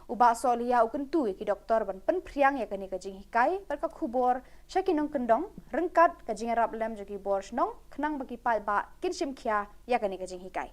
U Bah Sohliya u kyntu ïa ki doktor ban pynphriang ïa kane ka jinghikai bad ka khubor sha ki nongkyndong ryngkat ka jingïarap lem jong ki bor shnong khnang ba ki paidbah kin shim khia ïa kane ka jinghikai.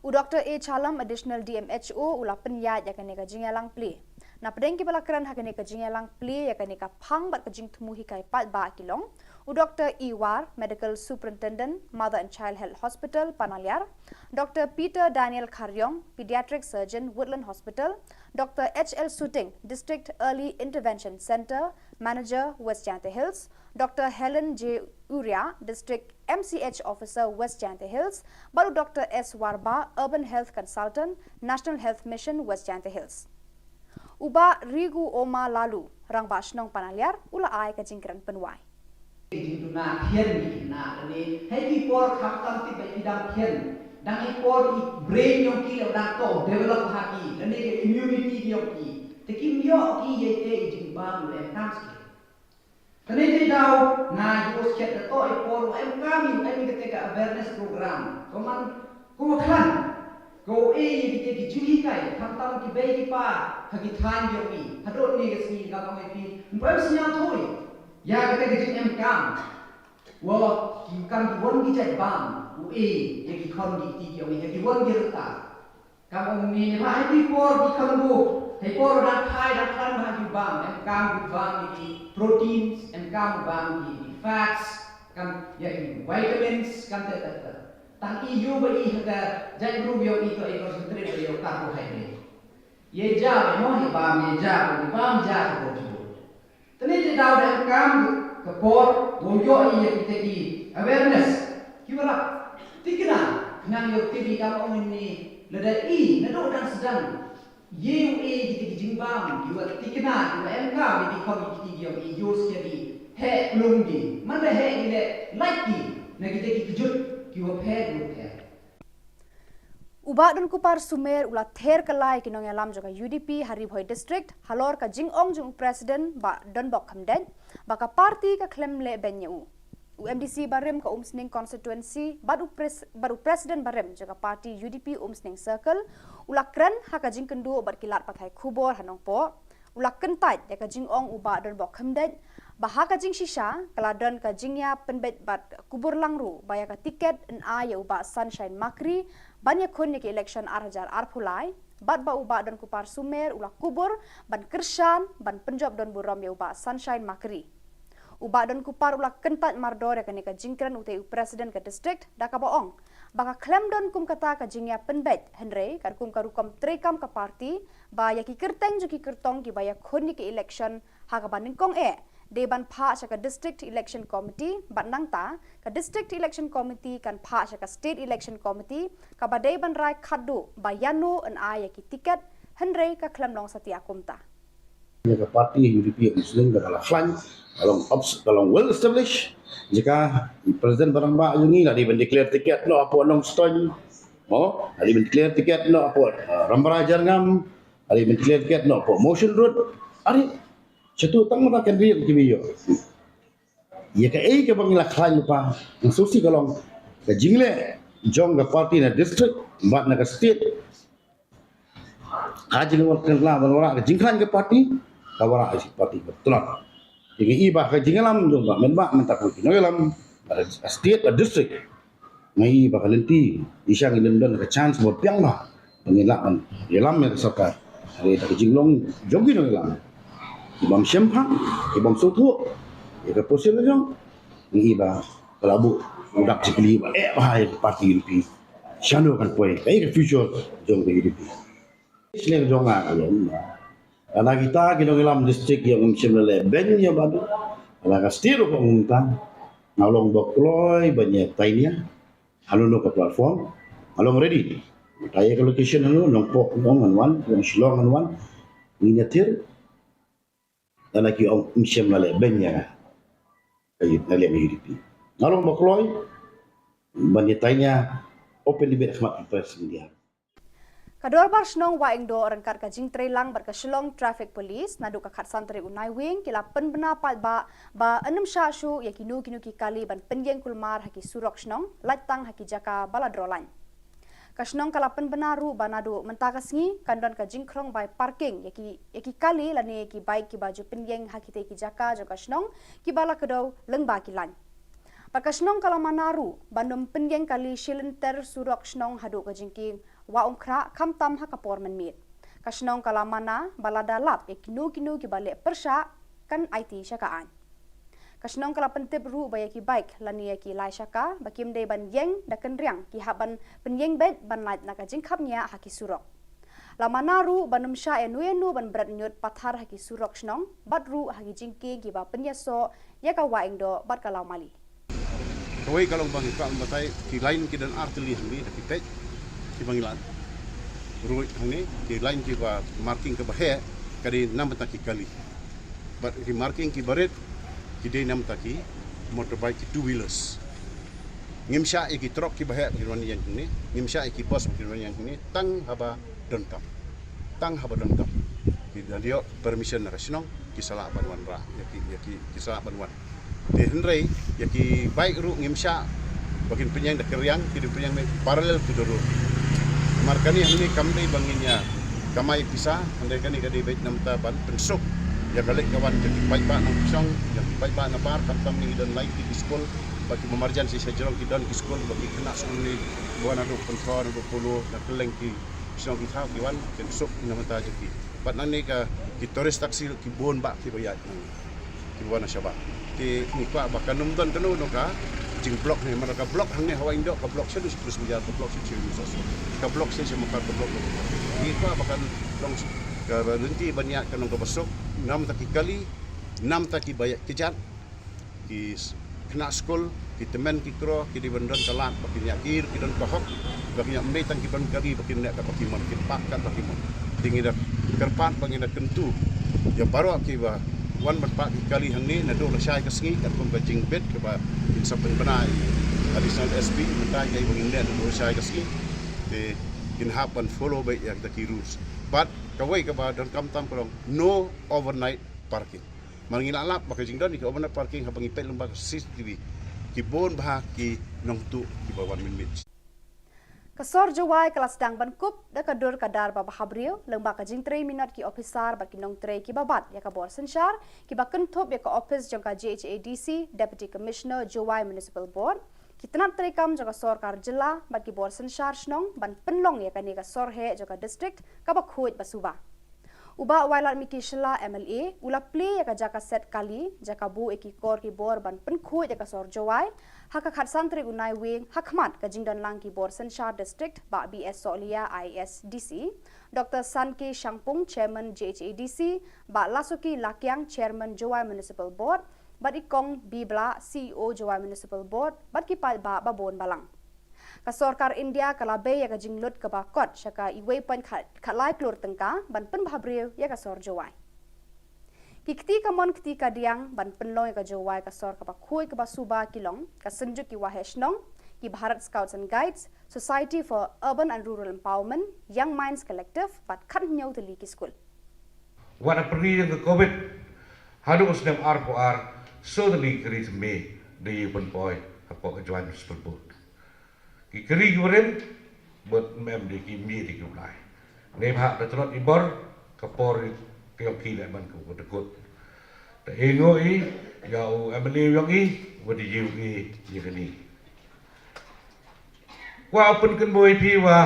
U Doktor A Chalam, Additional D M H O, u la pynïaid ïa kane ka jingïalang plie. Napdeng kiba la kren ha kane ka jingïalang plie ïa kane ka phang bad ka jingthmu hikai paidbah ki long u Doktor E War, Medical Superintendent, Mother and Child Health Hospital, Panaliar, Doktor Peter Daniel Kharriong, Pediatric Surgeon, Woodland Hospital, Doktor H L Suting, District Early Intervention Centre Manager, West Jaintia Hills, Doktor Helen J Uria, District M C H Officer, West Jaintia Hills, bad u Doktor S Warbah, Urban Health Consultant, National Health Mission, West Jaintia Hills. U Bah Rigu Oma Lalu, Rangbah Shnong Panaliar, u la ai ka jingkren pynwai. Ki jingduna thian ki na lane ha ki por khamtam tip ba ki dang thian, dang i por i brain jong ki la dang to develop ha ki, lane ka immunity jong ki, te kim ïoh ki ïa te i jingbam u em kam skhem. Kane te daw nga ïoh skhem da to i por u em kam, i em kate ka awareness program. Ko man ko khlan ko e ïa kite ki jinghikai khamtam ki bei ki pa ha ki thaiñ jong i. Haduh ne ka sngi ka kam i phi, em sñiaw thui ïa kate ka jing em kam. Wa ki kam ki wan ki jait bam u e ïa ki khon ki kti ki ong ïa ki wan ki rta. Kam ong ni ba ha ki por ki khon bu, ha ki por da phai da khlan ba ha ki bam, em kam bu bam ïa ki proteins, em kam bu bam ïa ki fats, kam ïa ki vitamins, kam te te te. Tang i ïoh ba i ha ka jait bru ïoh i to i concentrate ba ïoh carbohydrate. Ye ja ba mo hi bam ye ja ba bam ja ka bo ju. Tene te daw da em kam ka por, wong ïoh i ïa kita ki awareness. Ki wala tikna, khnang ïoh tip i kam ong ni, lada i, na do dang sedang. Ye u e kita ki jingbam, ki wa tikna, ki wa em kam, ki khom ki ti ïoh i ïoh sia di. He lung di, man da he i le, like di, na kita ki kejut, ki wa phe, ki wa phe. U Bah Donkupar Sumer u la ther kylla ïa ki nongïalam jong ka U D P ha Ri Bhoi District halor ka jingong jong u President Bah Donbok Khymdeit ba ka party ka khlem leh beiñ ïa u. U M D C barim ka Umsning Constituency bad u, pres, bad u President barim jong ka party U D P Umsning Circle u la kren ha ka jingkynduh bad ki lad pathai khubor ha Nongpoh. U la kyntait ïa ka jingong u Bah Donbok Khymdeit ba ha ka jingshisha ka la don ka jingïapynbeit bad kubur lang ruh ba ïa ka tiket yn ai ïa u Bah Sunshine Makri ban ïakhun ïa ka election ar hajar arphew lai bad ba u Bah Donkupar Sumer u la kubur ban kyrshan ban pynjop don burom ïa u Bah Sunshine Makri. U Bah Donkupar u la kyntait mardor ïa kane ka jingkren utei u President ka district da kaba ong ba ka khlem don kum kata ka jingïapynbeit, hynrei katkum ka rukom treikam ka party ba ïa ki kyrteng jong ki kyrtong kiba ïakhun ïa ka election ha kaba nyngkong eh dei ban phah sha ka District Election Committee bad nangta ka District Election Committee kan phah sha ka State Election Committee kaba dei ban rai khatduh ba ïano yn ai ïa ki tiket, hynrei ka khlem long satia kumta. Ïa ka party U D P Umsning ka la khlaiñ, ka long obs-, ka long well established. Jaka i President ba rangbah jong ngi la dei ban declare ticket noh hapoh Nongstoiñ. Mo, la dei ban declare ticket noh hapoh, uh, Rambrai Jyrngam, la dei ban declare ticket noh hapoh Mawshynrut. Ari, shatu tang mynta kan ri ki wi ïoh. Ïa kaei kaba ngi la khlaiñ lypa, nga sngewsih ka long ka jingleh jong ka party na district bad na ka state. Ka jingwan kan la ban wanrah ka jingkhlaiñ ka party, ka wanrah ka party ba tlot. Te ngi i ba ka jingïalam jong ba mynba mynta ka nongïalam, ba state ba district. Ngi i ba ka lynti, i shang i lynti don ka chance ba biang ba, ba ngin lah ban ïalam ïa ka sorkar. Hynrei da ka jinglong jong ki nongïalam, ki bym shemphang, ki bym sngewthuh ïa ka position jong, ngi i ba ka la buh u dak jingkylli ba eh ba ha ïa ka party U D P. Shano kan poi, kaei ka future jong ka U D P. Shnong jong nga ka long ba, lada kita ki nongïalam district ïa ngim shym la leh beiñ ïa ba du, lada ka state ruh ka ong kumta, nga long ba kloi ban ïa tainia ha no no ka platform, nga long ready. Mynta ïa ka location hano, Nongpoh ngan wan, Shillong ngan wan, ngin ïa thir. Lada ki ong ngim shym la leh beiñ ïa nga, ka U D P, nga long ba kloi ban ïa tainia open debate ha khmat ka press media. Ka Dorbar Shnong Wahingdoh ryngkat ka jingtrei lang bad ka Shillong Traffic Police naduh ka khatsan tarik u Naiwieng ki la pynbna paidbah ba yn ym shah shuh ïa kino kino ki kali ban pynïeng kulmar ha ki surok shnong, lait tang ha ki jaka ba la draw line. Ka shnong ka la pynbna ruh ba naduh mynta ka sngi kan don ka jingkhrong bai parking ïa ki, ïa ki kali lane ïa ki bike kiba ju pynïeng ha kitei ki jaka jong ka shnong kiba la kdew lyngba ki line. Bad ka shnong ka la mana ruh ban ym pynïeng kali shilynter surok shnong haduh ka jingkieng Wah Umkhrah khamtam ha ka por mynmiet. Ka shnong ka la mana ba lada lap ïa kino kino kiba leh pyrshah kan aiti sha ka aiñ. Ka shnong ka la pyntip ruh ba ïa ki bike lane ïa ki lai shaka ba kim dei ban ïeng da kynriang ki hap ban pynïeng beit ban lait na ka jingkhapngiah ha ki surok. La mana ruh ban ym shah ïano ïano ban bret ñiut pathar ha ki surok shnong bad ruh ha ki jingkieng kiba pynïasoh ïa ka Wahingdoh bad ka Lawmali. Kawei ka long ba ngi kwah ban batai, ki line ki don ar tylli hangne da ki peit kiba ngi la ruh hangne, ki line kiba marking kaba heh ka dei na bynta ki kali. Bad ki marking kiba rit ki dei na bynta ki motorbike, ki two wheelers. Ngim shah ïa ki truck kiba heh ba kin wan ïeng hangne, ngim shah ïa ki bus ba kin wan ïeng hangne, tang haba donkam. Tang haba donkam. Ki da ïoh permission na ka shnong, ki sa lah ban wanrah, ïa ki, ïa ki, ki sa lah ban wan. Te hynrei ïa ki bike ruh ngim shah ba kin pynïeng da kynriang, ki dei pynïeng parallel to the road. Namar kane hangne kam dei ba ngin ïa kamai pisa, hynrei kane ka dei beit na bynta ban pynsuk ïa ka leit ka wan jong ki paidbah nongshong, jong ki paidbah nabar, khamtam ngi don lai tylli ki skul, ba ki marjan shisha jrong ki don ki skul, ba ki khynnah skul ne wan naduh Pynthor, naduh Polo, na kylleng ki shnong ki thaw ki wan, kin suk na bynta jong ki. Bad nangne ka ki tourist taxi ki bun bah kiba ïaid nangne, kiba wan na shabar. Te ngi kwah ba kan ym don kano kano ka jingblock ne, namar ka block hangne ha Wahingdoh, ka block sha Dusprus Bazaar, ka block sha Chirmi Sosro, ka block sha Mawkhar, ka block. Ngi kwah ba kan long ka lynti ban ïaid kan long kaba suk, na bynta ki kali, na bynta kiba ïaid kjat, ki s-, khynnah skul, ki tymmen ki kro, ki dei ban don ka lad ba kin ïa, ki, ki don ka hok ba kin ïa, ym dei tang ki ban kali ba kin leh kat ba ki mon, kin park kat ba ki mon. Te ngi da kyrpad ba ngi da kyntu ïa baroh kiba wan ban park ki kali hangne naduh lashai ka sngi, katkum ka jingbit kaba kin sa pynbna i Additional S P mynta, ïa ba ngin leh naduh lashai ka sngi. Te kin hap ban follow beit ïa kita ki rules. But kawei kaba donkam tam ka long no overnight parking. Mar ngi la lap ba ka jingdon ïa ki overnight parking haba ngi peit lyngba ka C C T V, ki bun bha ki nongtuh kiba wan mynmiet. Ka sor Jowai ka la sdang ban kup da ka dur ka dar ba bhabriew lyngba ka jingtrei minot ki ophisar bad ki nongtrei kiba bat ïa ka bor synshar, kiba kynthup ïa ka ophis jong ka J H A D C, Deputy Commissioner, Jowai Municipal Board, ki tnat treikam jong ka sorkar jylla bad ki bor synshar shnong ban pynlong ïa kane ka sor heh jong ka district kaba khuid ba suba. U Bah Wailadmiki Shylla M L A u la plie ïa ka jaka set kali, jaka buh ïa ki kor ki bor ban pynkhuid ïa ka sor Jowai ha ka khatsan tarik u Naiwieng, ha khmat ka jingdon lang ki bor synshar district, Bah B S Sohliya, I A S D C, Doctor Sankey Shangpung, Chairman J H A D C, Bah Lasuki Lakiang, Chairman Jowai Municipal Board, bad i Kong B Blah, C E O Jowai Municipal Board, bad ki paidbah babun balang. Ka sorkar India ka la bei ïa ka jinglut kaba kot sha ka iwei point khat, khatlai klur tyngka ban pynbhabriew ïa ka sor Jowai. Ki kti kamon kti kadiang ban pynlong ïa ka Jowai ka sor kaba khuid kaba suba ki long ka Synjuk ki Waheh Shnong, ki Bharat Scouts and Guides, Society for Urban and Rural Empowerment, Young Minds Collective, bad khathynñiew tylli ki skul. Wat ha pyrdi jong ka covid, haduh u snem arphew ar, soo tylli ki kari thymmai da ïoh pynpoi hapoh ka Jowai Municipal Board. Ki kari ki barim bad ym em de ki mih de ki u blai. Neibhah da tlot i bor, ka por ka ïong ki leh ban ka u da kut. Da ainguh i ïa u M L A ïong i, wat da ïoh i ïa kani. Kwah u pynkynmaw ïa phi wa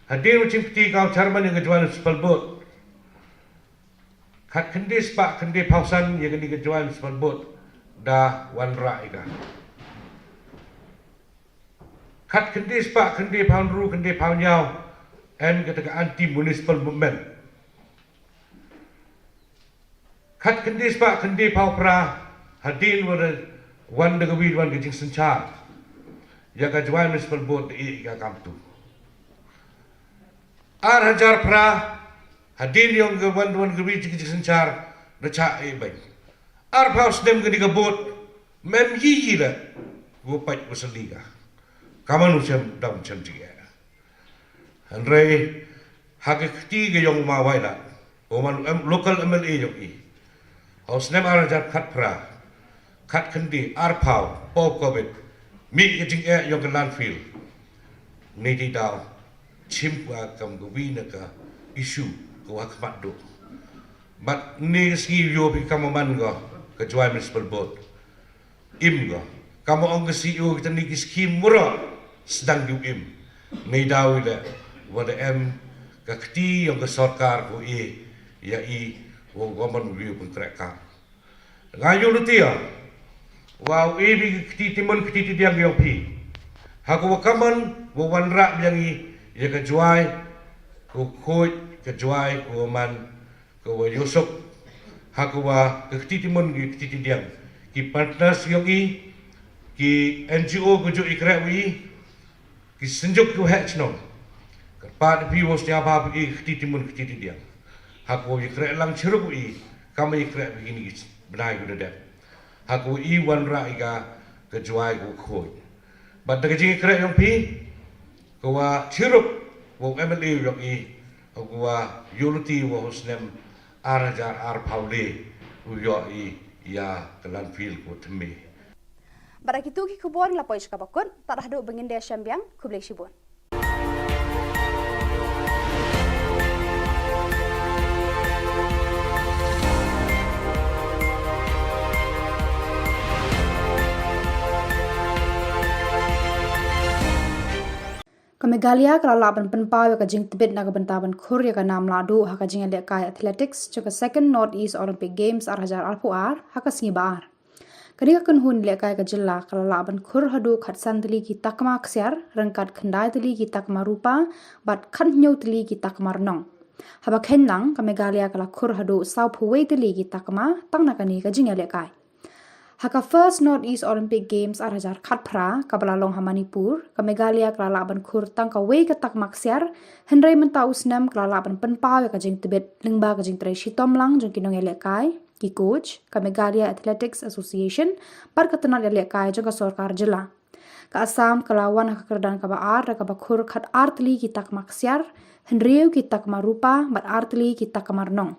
hadien u jingkti ka u chairman ïa ka Jowai Municipal Board, khat khyndai spah khyndai phew san ïa kani ka Jowai Municipal Board da wanrah ïa ka. Khat khyndai spah khyndai phew hynriew khyndai phew hynñiew em kata ka anti municipal movement. Khat khyndai spah khyndai phew phra hadien wa da wan da ka wi wan ka jingsynshar, ïa ka Jowai Municipal Board da ïeh ïa ka kamtu. Ar hajar phra hadien ïong ka wan wan ka wi jingsynshar da chah ïeh beit. Arphew snem kani ka board mem yi yi la, u pait u sali ka. Ka man u shem dam shem jingeh. Hynrei ha ka kti ka ïong u ma Wailadmiki, u man u em, local M L A ïong i, ha u snem ar hajar khatphra, khat khyndai, arphew, post covid, mih ka jingeh ïong ka landfill. Ni ti daw chim ka kam ka wi na ka issue ka wa khmat duk. Bad ni ka sngi ïoh phi kam man ka, ka Jowai Municipal Board im ka. Kam ong ka C E O kita ni ki scheme mura sdang ki im. Ni daw ila wa da em ka kti ïong ka sorkar ko i ïa i wa government wi pun trek kam. Nga ïoh lute ïa wa u e bad ki kti timon kti tidiang ïong phi. Ha ka wa kaman wa wanrah biang i ïa ka Jowai, ka khuid ka Jowai, ka wa man, ka wa ïoh suk. Ha ka wa ka kti timon ki kti tidiang, ki partners ïong i, ki N G O ka juh i kreh wi, ki Synjuk ki Waheh Shnong. Kyrpad phi wa sñiawbha phi i kti timon kti tidiang. Ha ka wa i kreh lang chirup i, kam i kreh phi kini ki bnai ki da dep. Ha ka wa i wanrah i ka, ka Jowai ka khuid. Bad da ka jingkreh ïong phi, ka wa chirup wa M L A ïong i, ha ka wa ïoh lute wa u snem ar hajar arphew le u ïoh i ïa ka landfill ka wa thymmai. Bad da kitu ki khubor ngi la poi sha kaba kut, tad haduh ba ngin da shem biang, khublei shibun. Ka Meghalaya ka la lah ban pynpaw ïa ka jingtbit na ka bynta ban khur ïa ka nam lahduh ha ka jingïalehkai athletics jong ka Second North East Olympic Games ar hajar arphew ar ha ka sngi ba ar. Kane ka kynhun lehkai ka jylla ka la lah ban khur haduh khatsan tylli ki takma ksiar, ryngkat khyndai tylli ki takma rupa, bad khathynñiew tylli ki takma rnong. Haba kheiñ lang, ka Meghalaya ka la khur haduh sawphew wei tylli ki takma tang na kane ka jingïalehkai. Ha ka First North East Olympic Games ar hajar khatphra kaba la long ha Manipur, ka Meghalaya ka la lah ban khur tang kawei ka takma ksiar, hynrei mynta u snem ka la lah ban pynpaw ïa ka jingtbit lyngba ka jingtrei shitom lang jong ki nongïalehkai, ki coach, ka Meghalaya Athletics Association, bad ka tnat ïalehkai jong ka sorkar jylla. Ka Assam ka la wan ha ka kyrdan kaba ar da kaba khur khat ar tylli ki takma ksiar, hynriew ki takma rupa bad ar tylli ki takma rnong.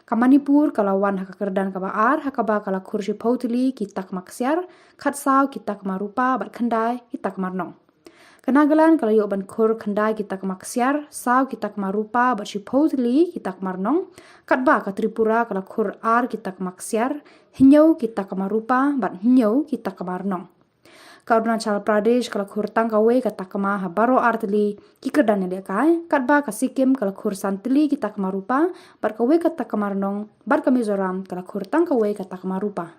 Ka Manipur ka la wan ha ka kyrdan kaba ar ha kaba ka la khur shiphew tylli ki takma ksiar, khat saw ki takma rupa bad khyndai ki takma rnong. Ka Nagaland ka la ïoh ban khur khyndai ki takma ksiar, saw ki takma rupa bad shiphew tylli ki takma rnong, katba ka Tripura ka la khur ar ki takma ksiar, hynñiew ki takma rupa bad hynñiew ki takma rnong. Ka Arunachal Pradesh ka la khur tang kawei ka takma ha baroh ar tylli ki kyrdan ïalehkai, katba ka Sikkim ka la khur san tylli ki takma rupa bad kawei ka takma rnong, bad ka Mizoram ka la khur tang kawei ka takma rupa.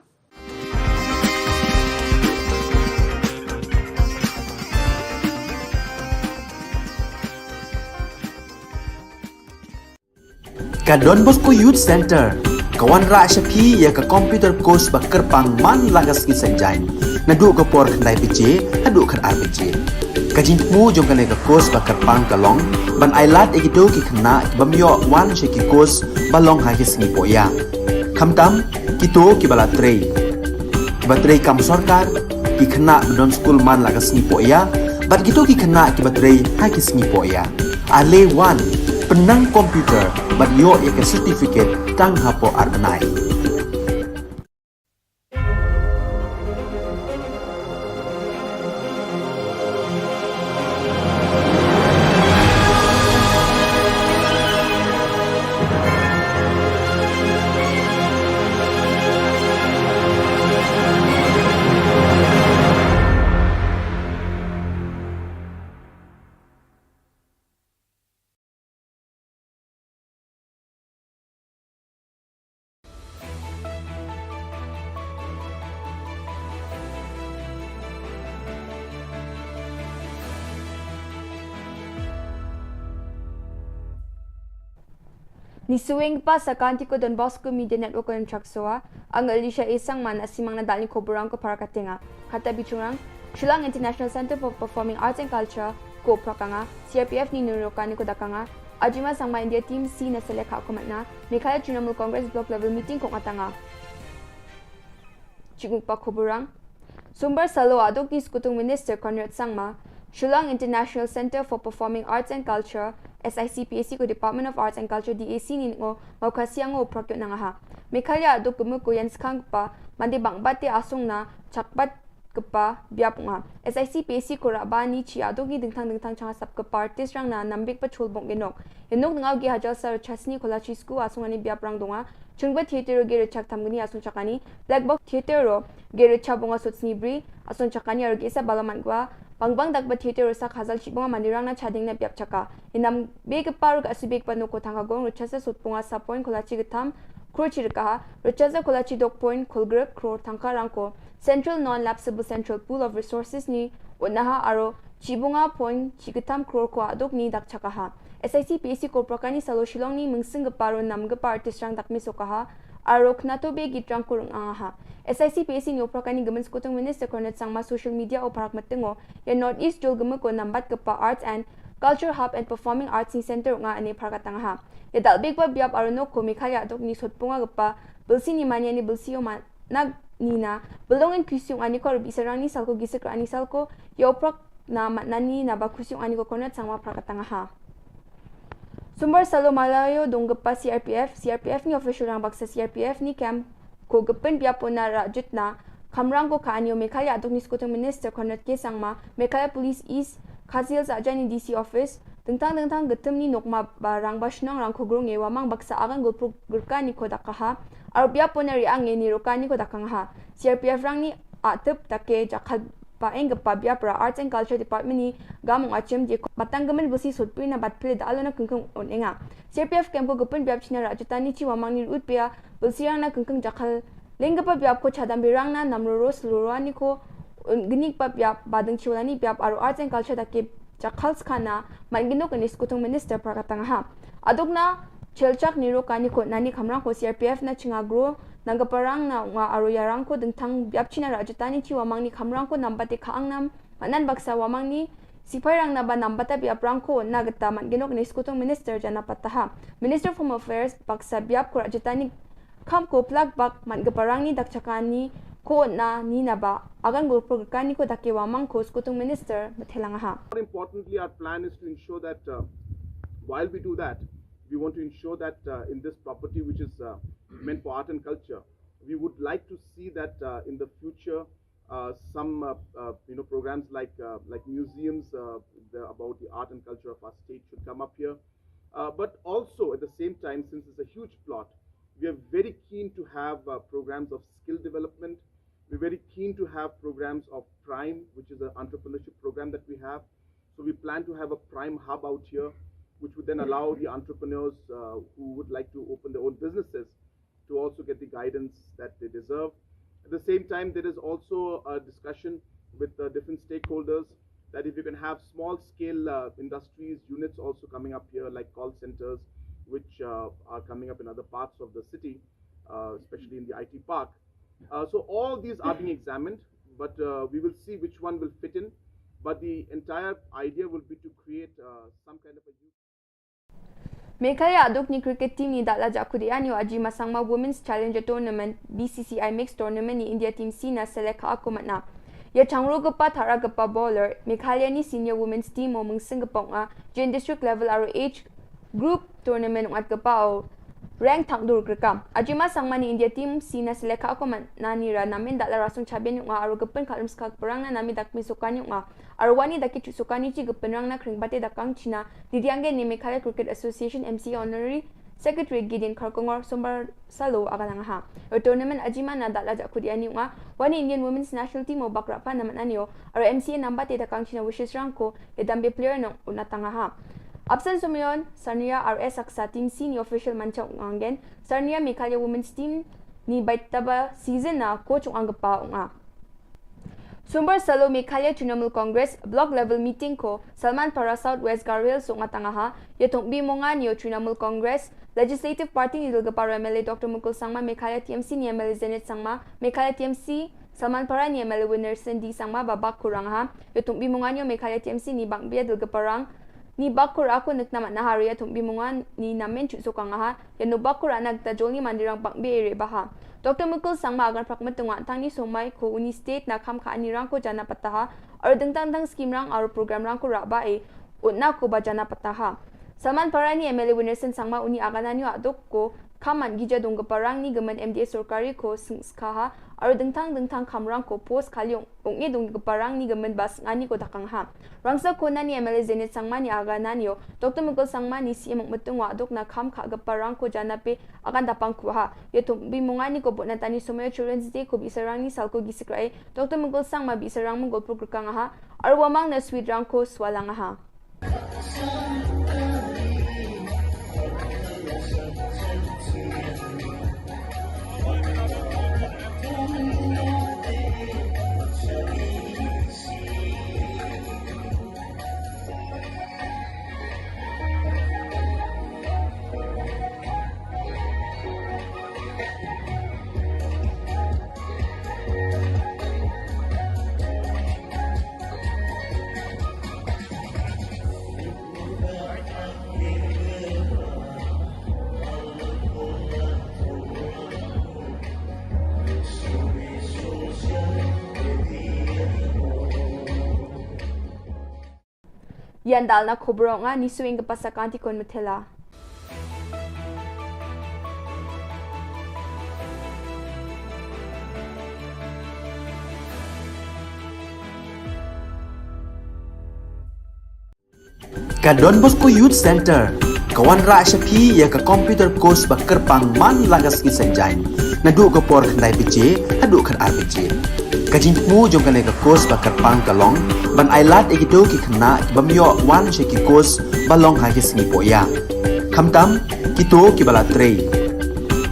Ka Don Bosco Youth Center ka wanrah sha phi ïa ka computer course ba kyrpang man la ka sngi Saitjaiñ, naduh ka por khyndai baje haduh khatar baje. Ka jingthmu jong kane ka course ba kyrpang ka long ban ailad ïa kito ki khynnah ki bym ïoh wan sha ki course ba long ha ki sngi pohïa. Khamtam kito kiba la trei, kiba trei kam sorkar, ki khynnah ba don skul man la ka sngi pohïa, bad kito ki khynnah kiba trei ha ki sngi pohïa. Ale wan, pynnang computer bad ïoh ïa ka certificate tang hapoh ar bnai. Ngi shu ïeng pat sha ka Anti ko Don Bosco Media Network ko Nongthymmai, nga Elisha Esangma, ngi sdang na dal ïa ki khubor rangkhong pharkhat te nga. Kata bishungrang, Shillong International Centre for Performing Arts and Culture ko phrok ka nga, C R P F ne nurok kane ko dak ka nga, Ajima Sangma India Team C na selek ha komat na, Meghalaya Trinamool Congress Block Level Meeting ko ngata nga. Jingmut ba khubor rang. Sumbar Salo aduk ni Skutung Minister Conrad Sangma, Shillong International Centre for Performing Arts and Culture, S I C P A C ko Department of Arts and Culture D A C ne ngo, mau kasiang ngo phrok ïoh nang ha. Meghalaya aduk kemuk ko ïan skhang kpa, mande bang bate asung na, chak bat kpa biap nga. S I C P A C ko raba ni chi aduk ni dingthang dingthang chang sap kpa artist rang na nambik pa chul bong genok. Ïanok ngau gi hajar sa chasni kola chi sku asung ani biap rang donga. Chungba theater ge rechak thamgni asung chakani. Black box theater ro ge rechak bonga sut sni bri asung chakani aro ge sa balaman gwa. Bang bang dak ba theater ro sak hazal chi bonga mandi rang na chading na biap chaka. Inam be kpa ro ga su be kpa noko thang ka gong rechak sa sut bonga sa point kola chi ktham. Kro chi reka ha. Rechak sa kola chi dok point kol grep kro thang ka rang ko. Central Non-Lapsable Central Pool of Resources ni unaha aro chibunga point chiktham crore ko aduk ni dak chakaha. S I C P A C ko phrok kani Salo Shillong ni mungsing geparo nam gepa artist rang dak misokaha aro knato be git rang kurung angaha. S I C P A C ni o phrok kani Gemen Skutung Minister Conrad Sangma social media o pharak matengo ya North East jol geme ko nambat gepa Arts and Culture Hub and Performing Arts ni Center nga ane pharkatangaha. Ya dal big ba biap aro nok ko Meghalaya aduk ni sot punga gepa bilsi ni mania ni bilsi o man nag nina, belong in kusiung ani ko rubi serang ni salko gisik ani salko, yoprok na matnani na ba kusiung ani ko Conrad Sangma phrakatangaha. Sumbar Salo Malayo donggepa C R P F, C R P F ni official rang baksa C R P F ni camp ko gepen biapo na rajut na, kamrang ko ka anio Meghalaya aduk ni Skutung Minister Conrad K Sangma, Meghalaya Police East, Khasi Hills Ajani D C Office, dengtang dengtang getem ni nokma ba rang ba shnong rang ko grong e wamang baksa agan gulpruk gerka ni ko dakaha, Aro biapo na ri ang ni roka ni ko dakang ha. C R P F rang ni atep take jakhat ba eng gepa biap ra Arts and Culture Department ni gamung achim je ko batang gemen busi sotpui na bat pele da alo na kengkeng on enga. C R P F kem ko gepen biap china ra jutani chi wamang ni rut pia busi rang na kengkeng jakhal leng gepa biap ko chadam birang na namroro sloro ni ko un genik pa biap badeng chiwalani biap aro Arts and Culture take jakhal skana man ginok ni Skutung Minister phrakatangaha. Aduk na chelchak ni roka ni ko nani kamrang ko C R P F na chinga gro nang geparang na nga aro yarang ko dengtang biap china ra jutani chi wamang ni kamrang ko nambate ka angnam manan baksa wamang ni sipai rang na ba nambata biap rang ko na geta man ginok ni Skutung Minister jana pataha. Minister of Home Affairs baksa biap ko ra jutani kam ko plak bak man geparang ni dak chakani ko na ni na ba agan gulpur kani ko dake wa mang ko skutung minister bethelang ha. More importantly, our plan is to ensure that uh, while we do that, we want to ensure that uh, in this property which is uh, meant for art and culture, we would like to see that uh, in the future uh, some uh, uh, you know programs like uh, like museums uh, the, about the art and culture of our state should come up here. Uh, but also at the same time, since it's a huge plot, we are very keen to have uh, programs of skill development. We're very keen to have programs of Prime, which is an entrepreneurship program that we have. So we plan to have a Prime hub out here, which would then allow the entrepreneurs uh, who would like to open their own businesses to also get the guidance that they deserve. At the same time, there is also a discussion with uh, different stakeholders that if you can have small scale uh, industries, units also coming up here, like call centers, which uh, are coming up in other parts of the city, uh, especially in the I T park. Uh, so all these are being examined, but uh, we will see which one will fit in. But the entire idea will be to create uh, some kind of a youth. Meghalaya adukni cricket team ni dala jakudi anyo Ajima Sangma Women's Challenger Tournament, B C C I Mixed Tournament ni India Team C na selek ha aku matna. Ya changro gepa thara gepa bowler, Meghalaya ni senior women's team o mengsing gepa nga, jen district level aro age group tournament ungat gepa o rank thangdur grekam. Ajima Sangma ni India Team C na selek ha aku matna ni ra namen dala rasung chabian nga aro gepen kalum skak perang na nami dak misukan nga. Arwani da ki chusuka ni chi gepynrang na kring bate da kang China, Didiange ni Meghalaya Cricket Association M C A Honorary Secretary Gideon Kharkongor Sombar Salo aga lang ha. Ro tournament Ajima na dala jakudi ani nga, wani Indian Women's National Team o bakra pa naman anio, aro M C A namba te da kang China Wishes Rangko, ya dambe player nong unatanga ha. Absent Sumion, Sarnia R S Aksa Team C ni official mancha ungangen, Sarnia Meghalaya Women's Team ni baitaba season na coach ungang gepa unga. Sumbar Salo Meghalaya Trinamool Congress Block Level Meeting ko Salman Para South West Garo Hills so nga tanga ha, ya thong bi mongan yo Trinamool Congress Legislative Party ni dulga para M L A Doctor Mukul Sangma, Meghalaya T M C ni M L A Zenith Sangma, Meghalaya T M C Salman Para ni M L A Winnerson D Sangma babak kurang ha, ya thong bi mongan yo Meghalaya T M C ni bang bia dulga parang ni bakur aku nek namat nahari ya thong bi mongan ni namen chu so kang ha, ya no bakur anak ta jolni mandirang bang bia ere baha. Doctor Mukul Sangma agan prak metunga tang ni somai ko uni state na kham kha ani rang ko jana pataha, aro dengtang dang scheme rang aro program rang ko raba e, utna ko ba jana pataha. Salman Para ni M L A Winnerson Sangma uni agan anyo adok ko, kham man gija dong geparang ni gemen M D A sorkari ko sengskaha, aro dengtang dengtang kham rang ko post kaliong, ong e dong geparang ni gemen bas ngani ko dakang ha. Rangsa ko nani M L A Zenith Sangma ni agan anyo, Doctor Mukul Sangma ni C M metung wa adok na kham kha geparang ko jana pe, akan dapang kuha. Ya thum bi mungani ko bot na tani Somayo Children's Day ko bi sarang ni salko gi sikrai. Doctor Mukul Sangma bi sarang mengol pur kang ha. Arwamang na sweet rang ko swalang ha. Yan dal na khubor nga ni suing ke pasa kanti kon metela. Ka Don Bosco Youth Center ka wanrah sha phi ïa ka computer course ba kyrpang man la ka sngi Saitjaiñ, naduh ka por khyndai baje haduh khatar baje. Ka jingthmu jong kane ka course ba kyrpang ka long ban ai lad ïa kito ki khynnah ki bym ïoh wan sha ki course ba long ha ki sngi pohïa, khamtam kito kiba la trei,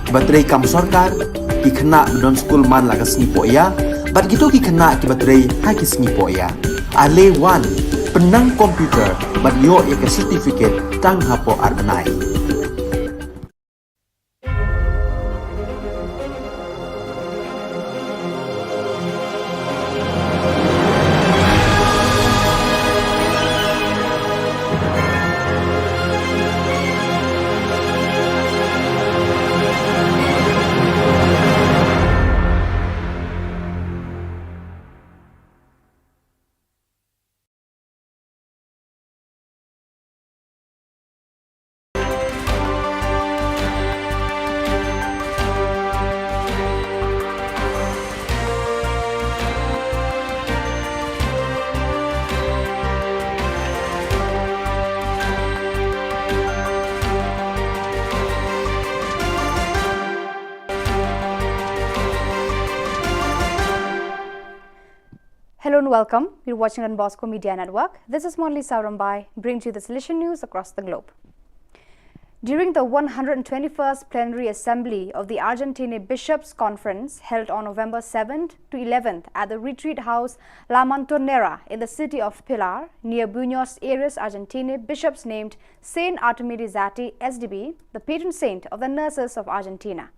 kiba trei kam sorkar, ki khynnah ba don skul man la ka sngi pohïa, bad kito ki khynnah kiba trei ha ki sngi pohïa. Ale wan, pynnang computer bad ïoh ïa ka certificate tang hapoh ar bnai. Hello and welcome. You're watching Don Bosco Media Network. This is Monli Sarambai, bringing you the Salesian news across the globe. During the one hundred twenty-first Plenary Assembly of the Argentine Bishops' Conference, held on November seventh to eleventh at the Retreat House La Montonera in the city of Pilar, near Buenos Aires, Argentina, bishops named Saint Artemide Zatti, S D B, the patron saint of the nurses of Argentina.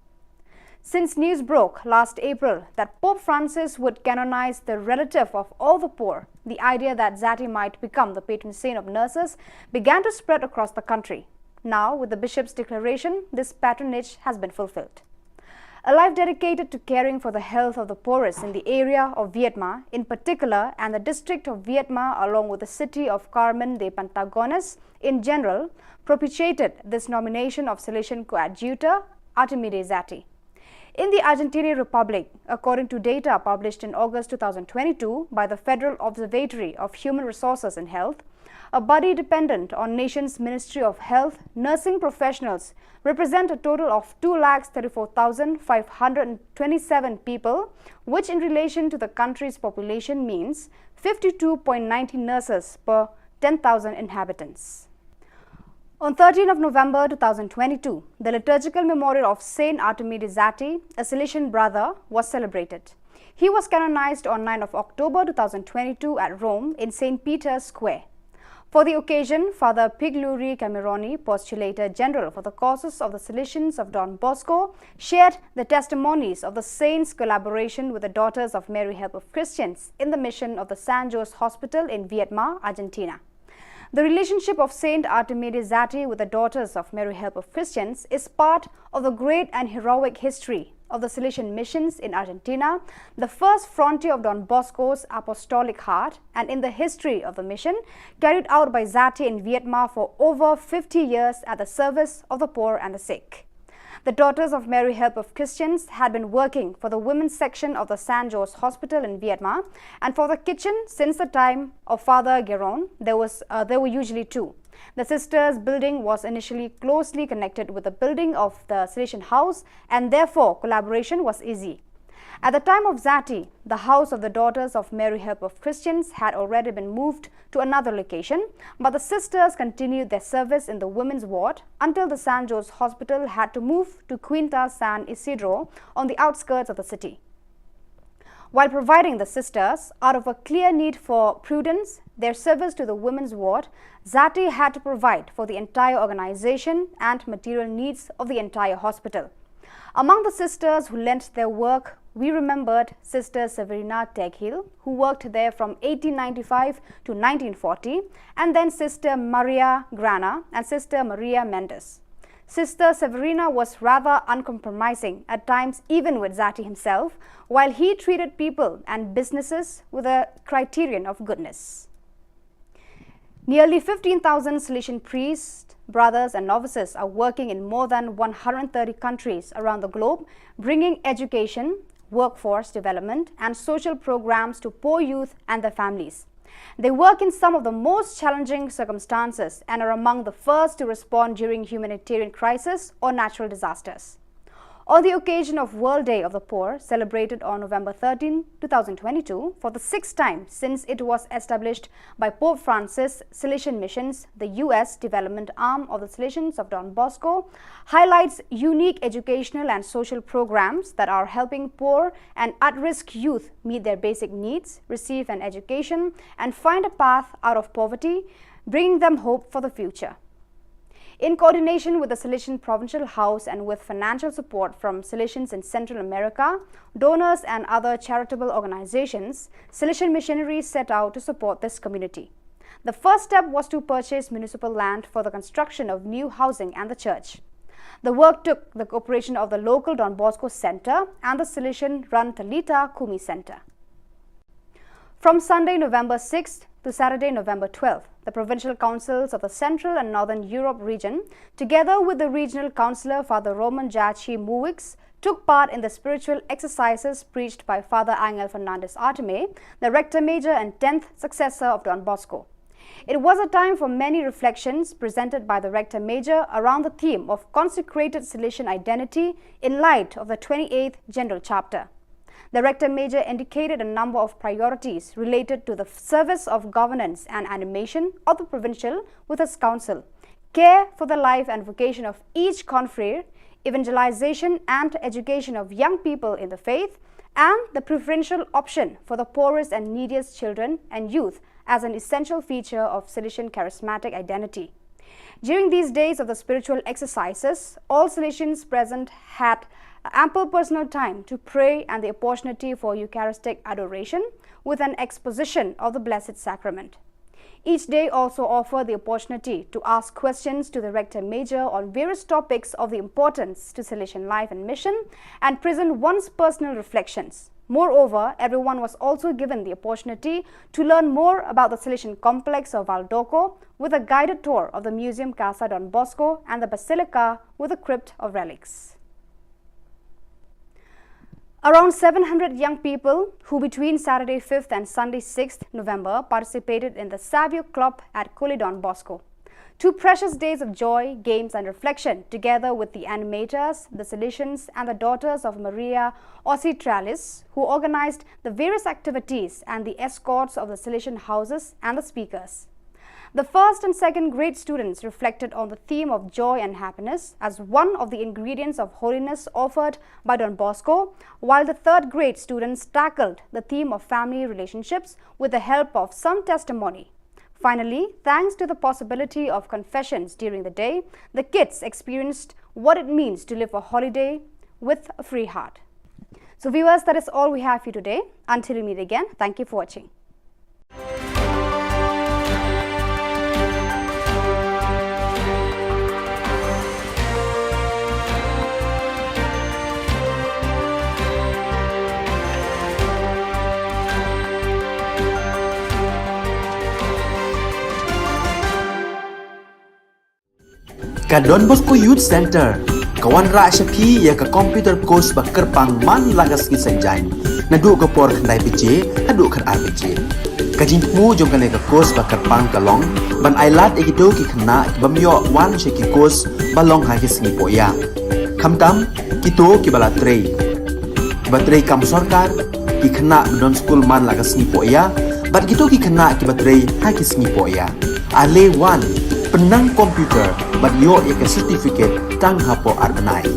Since news broke last April that Pope Francis would canonize the relative of all the poor, the idea that Zatti might become the patron saint of nurses began to spread across the country. Now, with the bishop's declaration, this patronage has been fulfilled. A life dedicated to caring for the health of the poorest in the area of Viedma in particular and the district of Viedma, along with the city of Carmen de Patagones in general, propitiated this nomination of Salesian coadjutor Artemide Zatti. In the Argentine Republic, according to data published in August two thousand twenty-two by the Federal Observatory of Human Resources and Health, a body dependent on nation's Ministry of Health, nursing professionals represent a total of two lakh thirty-four thousand five hundred twenty-seven people, which in relation to the country's population means fifty-two point ninety nurses per ten thousand inhabitants. On thirteenth of November two thousand twenty-two, the liturgical memorial of Saint Artemide Zatti, a Salesian brother, was celebrated. He was canonized on ninth of October two thousand twenty-two at Rome in Saint Peter's Square. For the occasion, Father Pigluri Cameroni, Postulator General for the Causes of the Salesians of Don Bosco, shared the testimonies of the saint's collaboration with the Daughters of Mary Help of Christians in the mission of the San Jose Hospital in Viedma, Argentina. The relationship of Saint Artemide Zatti with the Daughters of Mary Help of Christians is part of the great and heroic history of the Salesian missions in Argentina, the first frontier of Don Bosco's apostolic heart, and in the history of the mission carried out by Zatti in Vietnam for over fifty years at the service of the poor and the sick. The Daughters of Mary Help of Christians had been working for the women's section of the San Jose Hospital in Vietnam and for the kitchen since the time of Father Geron. There was, uh, there were usually two. The sisters' building was initially closely connected with the building of the Salesian house, and therefore collaboration was easy. At the time of Zatti, the house of the Daughters of Mary Help of Christians had already been moved to another location, but the sisters continued their service in the women's ward until the San Jose Hospital had to move to Quinta San Isidro on the outskirts of the city. While providing the sisters, out of a clear need for prudence, their service to the women's ward, Zatti had to provide for the entire organization and material needs of the entire hospital. Among the sisters who lent their work, we remembered Sister Severina Teghil, who worked there from eighteen ninety-five to nineteen forty, and then Sister Maria Grana and Sister Maria Mendes. Sister Severina was rather uncompromising, at times even with Zatti himself, while he treated people and businesses with a criterion of goodness. Nearly fifteen thousand Salesian priests, brothers, and novices are working in more than one hundred thirty countries around the globe, bringing education, workforce development, and social programs to poor youth and their families. They work in some of the most challenging circumstances and are among the first to respond during humanitarian crisis or natural disasters. On the occasion of World Day of the Poor, celebrated on November thirteenth, two thousand twenty-two, for the sixth time since it was established by Pope Francis, Salesian Missions, the U S development arm of the Salesians of Don Bosco, highlights unique educational and social programs that are helping poor and at-risk youth meet their basic needs, receive an education, and find a path out of poverty, bringing them hope for the future. In coordination with the Salesian Provincial House and with financial support from Salesians in Central America, donors, and other charitable organizations, Salesian missionaries set out to support this community. The first step was to purchase municipal land for the construction of new housing and the church. The work took the cooperation of the local Don Bosco Center and the Salesian run Talitha Kumi Center. From Sunday, November sixth to Saturday, November twelfth, the provincial councils of the Central and Northern Europe region, together with the regional councillor Father Roman Jachi Muwix, took part in the spiritual exercises preached by Father Angel Fernandez Artime, the rector major and tenth successor of Don Bosco. It was a time for many reflections presented by the rector major around the theme of consecrated Salesian identity in light of the twenty-eighth General Chapter. The Rector Major indicated a number of priorities related to the service of governance and animation of the provincial with his council, care for the life and vocation of each confrere, evangelization and education of young people in the faith, and the preferential option for the poorest and neediest children and youth as an essential feature of Salesian charismatic identity. During these days of the spiritual exercises, all Salesians present had ample personal time to pray and the opportunity for Eucharistic adoration with an exposition of the Blessed Sacrament. Each day also offered the opportunity to ask questions to the Rector Major on various topics of the importance to Salesian life and mission and present one's personal reflections. Moreover, everyone was also given the opportunity to learn more about the Salesian complex of Valdocco with a guided tour of the Museum Casa Don Bosco and the Basilica with a crypt of relics. Around seven hundred young people who between Saturday fifth and Sunday sixth November participated in the Savio Club at Kuli Don Bosco. Two precious days of joy, games, and reflection, together with the animators, the Salesians, and the Daughters of Maria Auxiliatrix, who organized the various activities and the escorts of the Salesian houses and the speakers. The first and second grade students reflected on the theme of joy and happiness as one of the ingredients of holiness offered by Don Bosco, while the third grade students tackled the theme of family relationships with the help of some testimony. Finally, thanks to the possibility of confessions during the day, the kids experienced what it means to live a holiday with a free heart. So, viewers, that is all we have for you today. Until we meet again, thank you for watching. Ka Don Bosco Youth Center ka wanrah sha phi ïa ka computer course ba kyrpang man la ka sngi Saitjaiñ, naduh ka por khyndai baje haduh khatar baje. Ka jingthmu jong kane ka course ba kyrpang ka long ban ailad ïa kito ki khynnah ki bym ïoh wan sha ki course ba long ha ki sngi pohïa, khamtam kito kiba la trei, kiba trei kam sorkar, ki khynnah ba don skul man la ka sngi pohïa bad kito ki khynnah kiba trei ha ki sngi pohïa. Ale wan, pynnang computer bad ïoh ïa ka certificate tang hapoh ar bnai.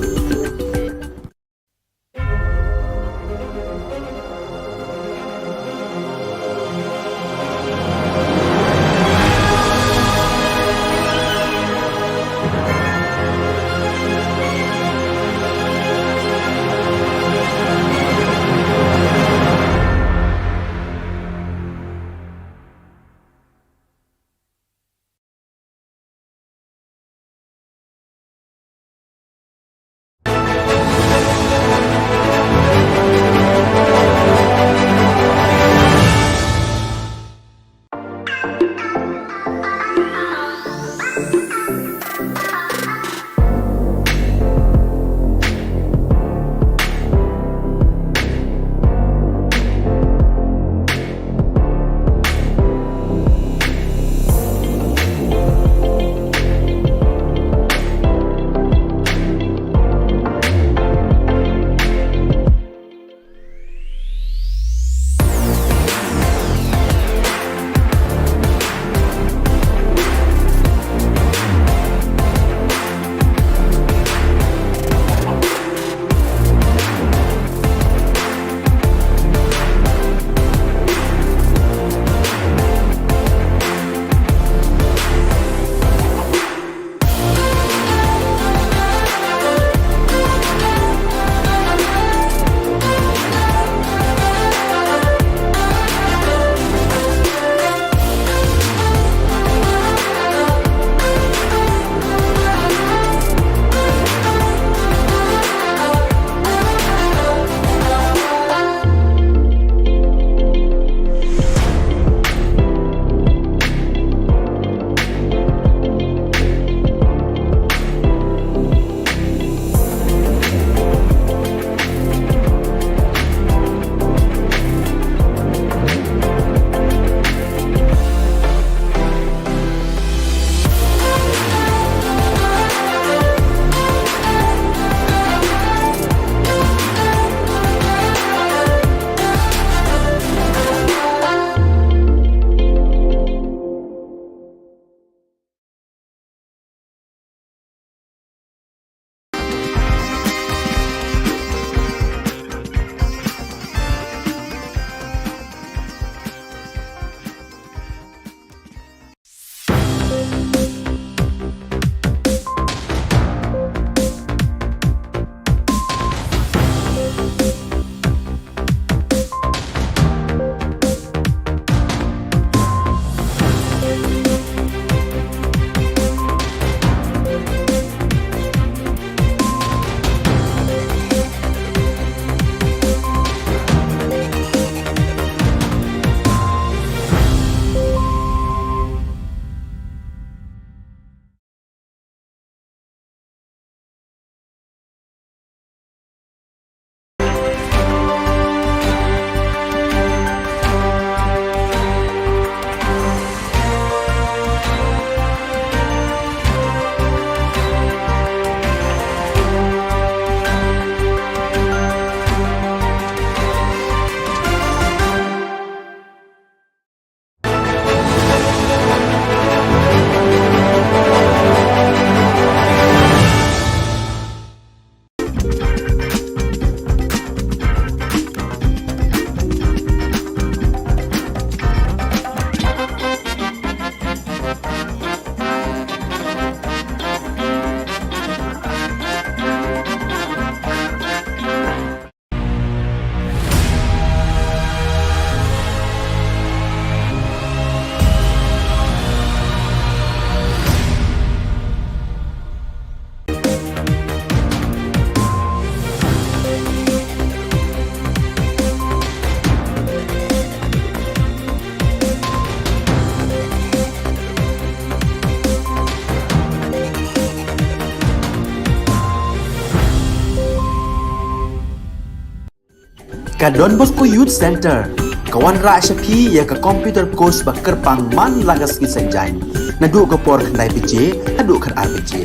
Don Bosco Youth Centre ka wanrah sha phi ïa ka computer course ba kyrpang man la ka sngi Saitjaiñ, naduh ka por khyndai baje haduh khatar baje.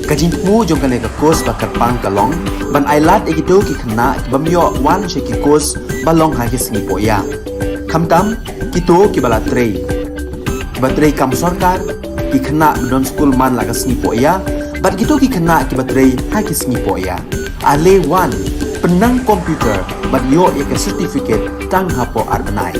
Ka jingthmu jong kane ka course ba kyrpang ka long ban ailad ïa kito ki khynnah ki bym ïoh wan sha ki course ba long ha ki sngi pohïa, khamtam kito kiba la trei, kiba trei kam sorkar, ki khynnah ba don skul man la ka sngi pohïa bad kito ki khynnah kiba trei ha ki sngi pohïa. Ale wan, pynnang computer bad ïoh ïa ka certificate tang hapoh ar bnai.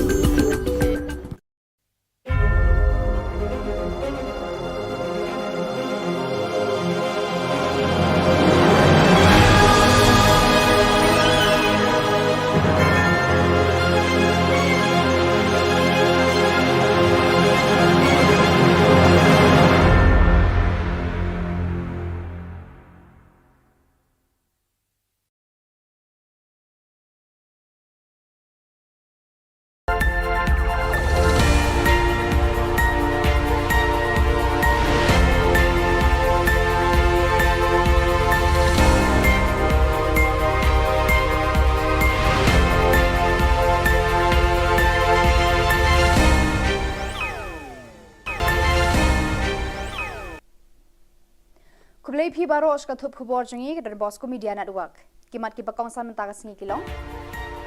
Khublei phi baroh sha ka thup khubor jong ngi ka Don Bosco Media Network. Ki mat kiba kongsan mynta ka sngi ki long: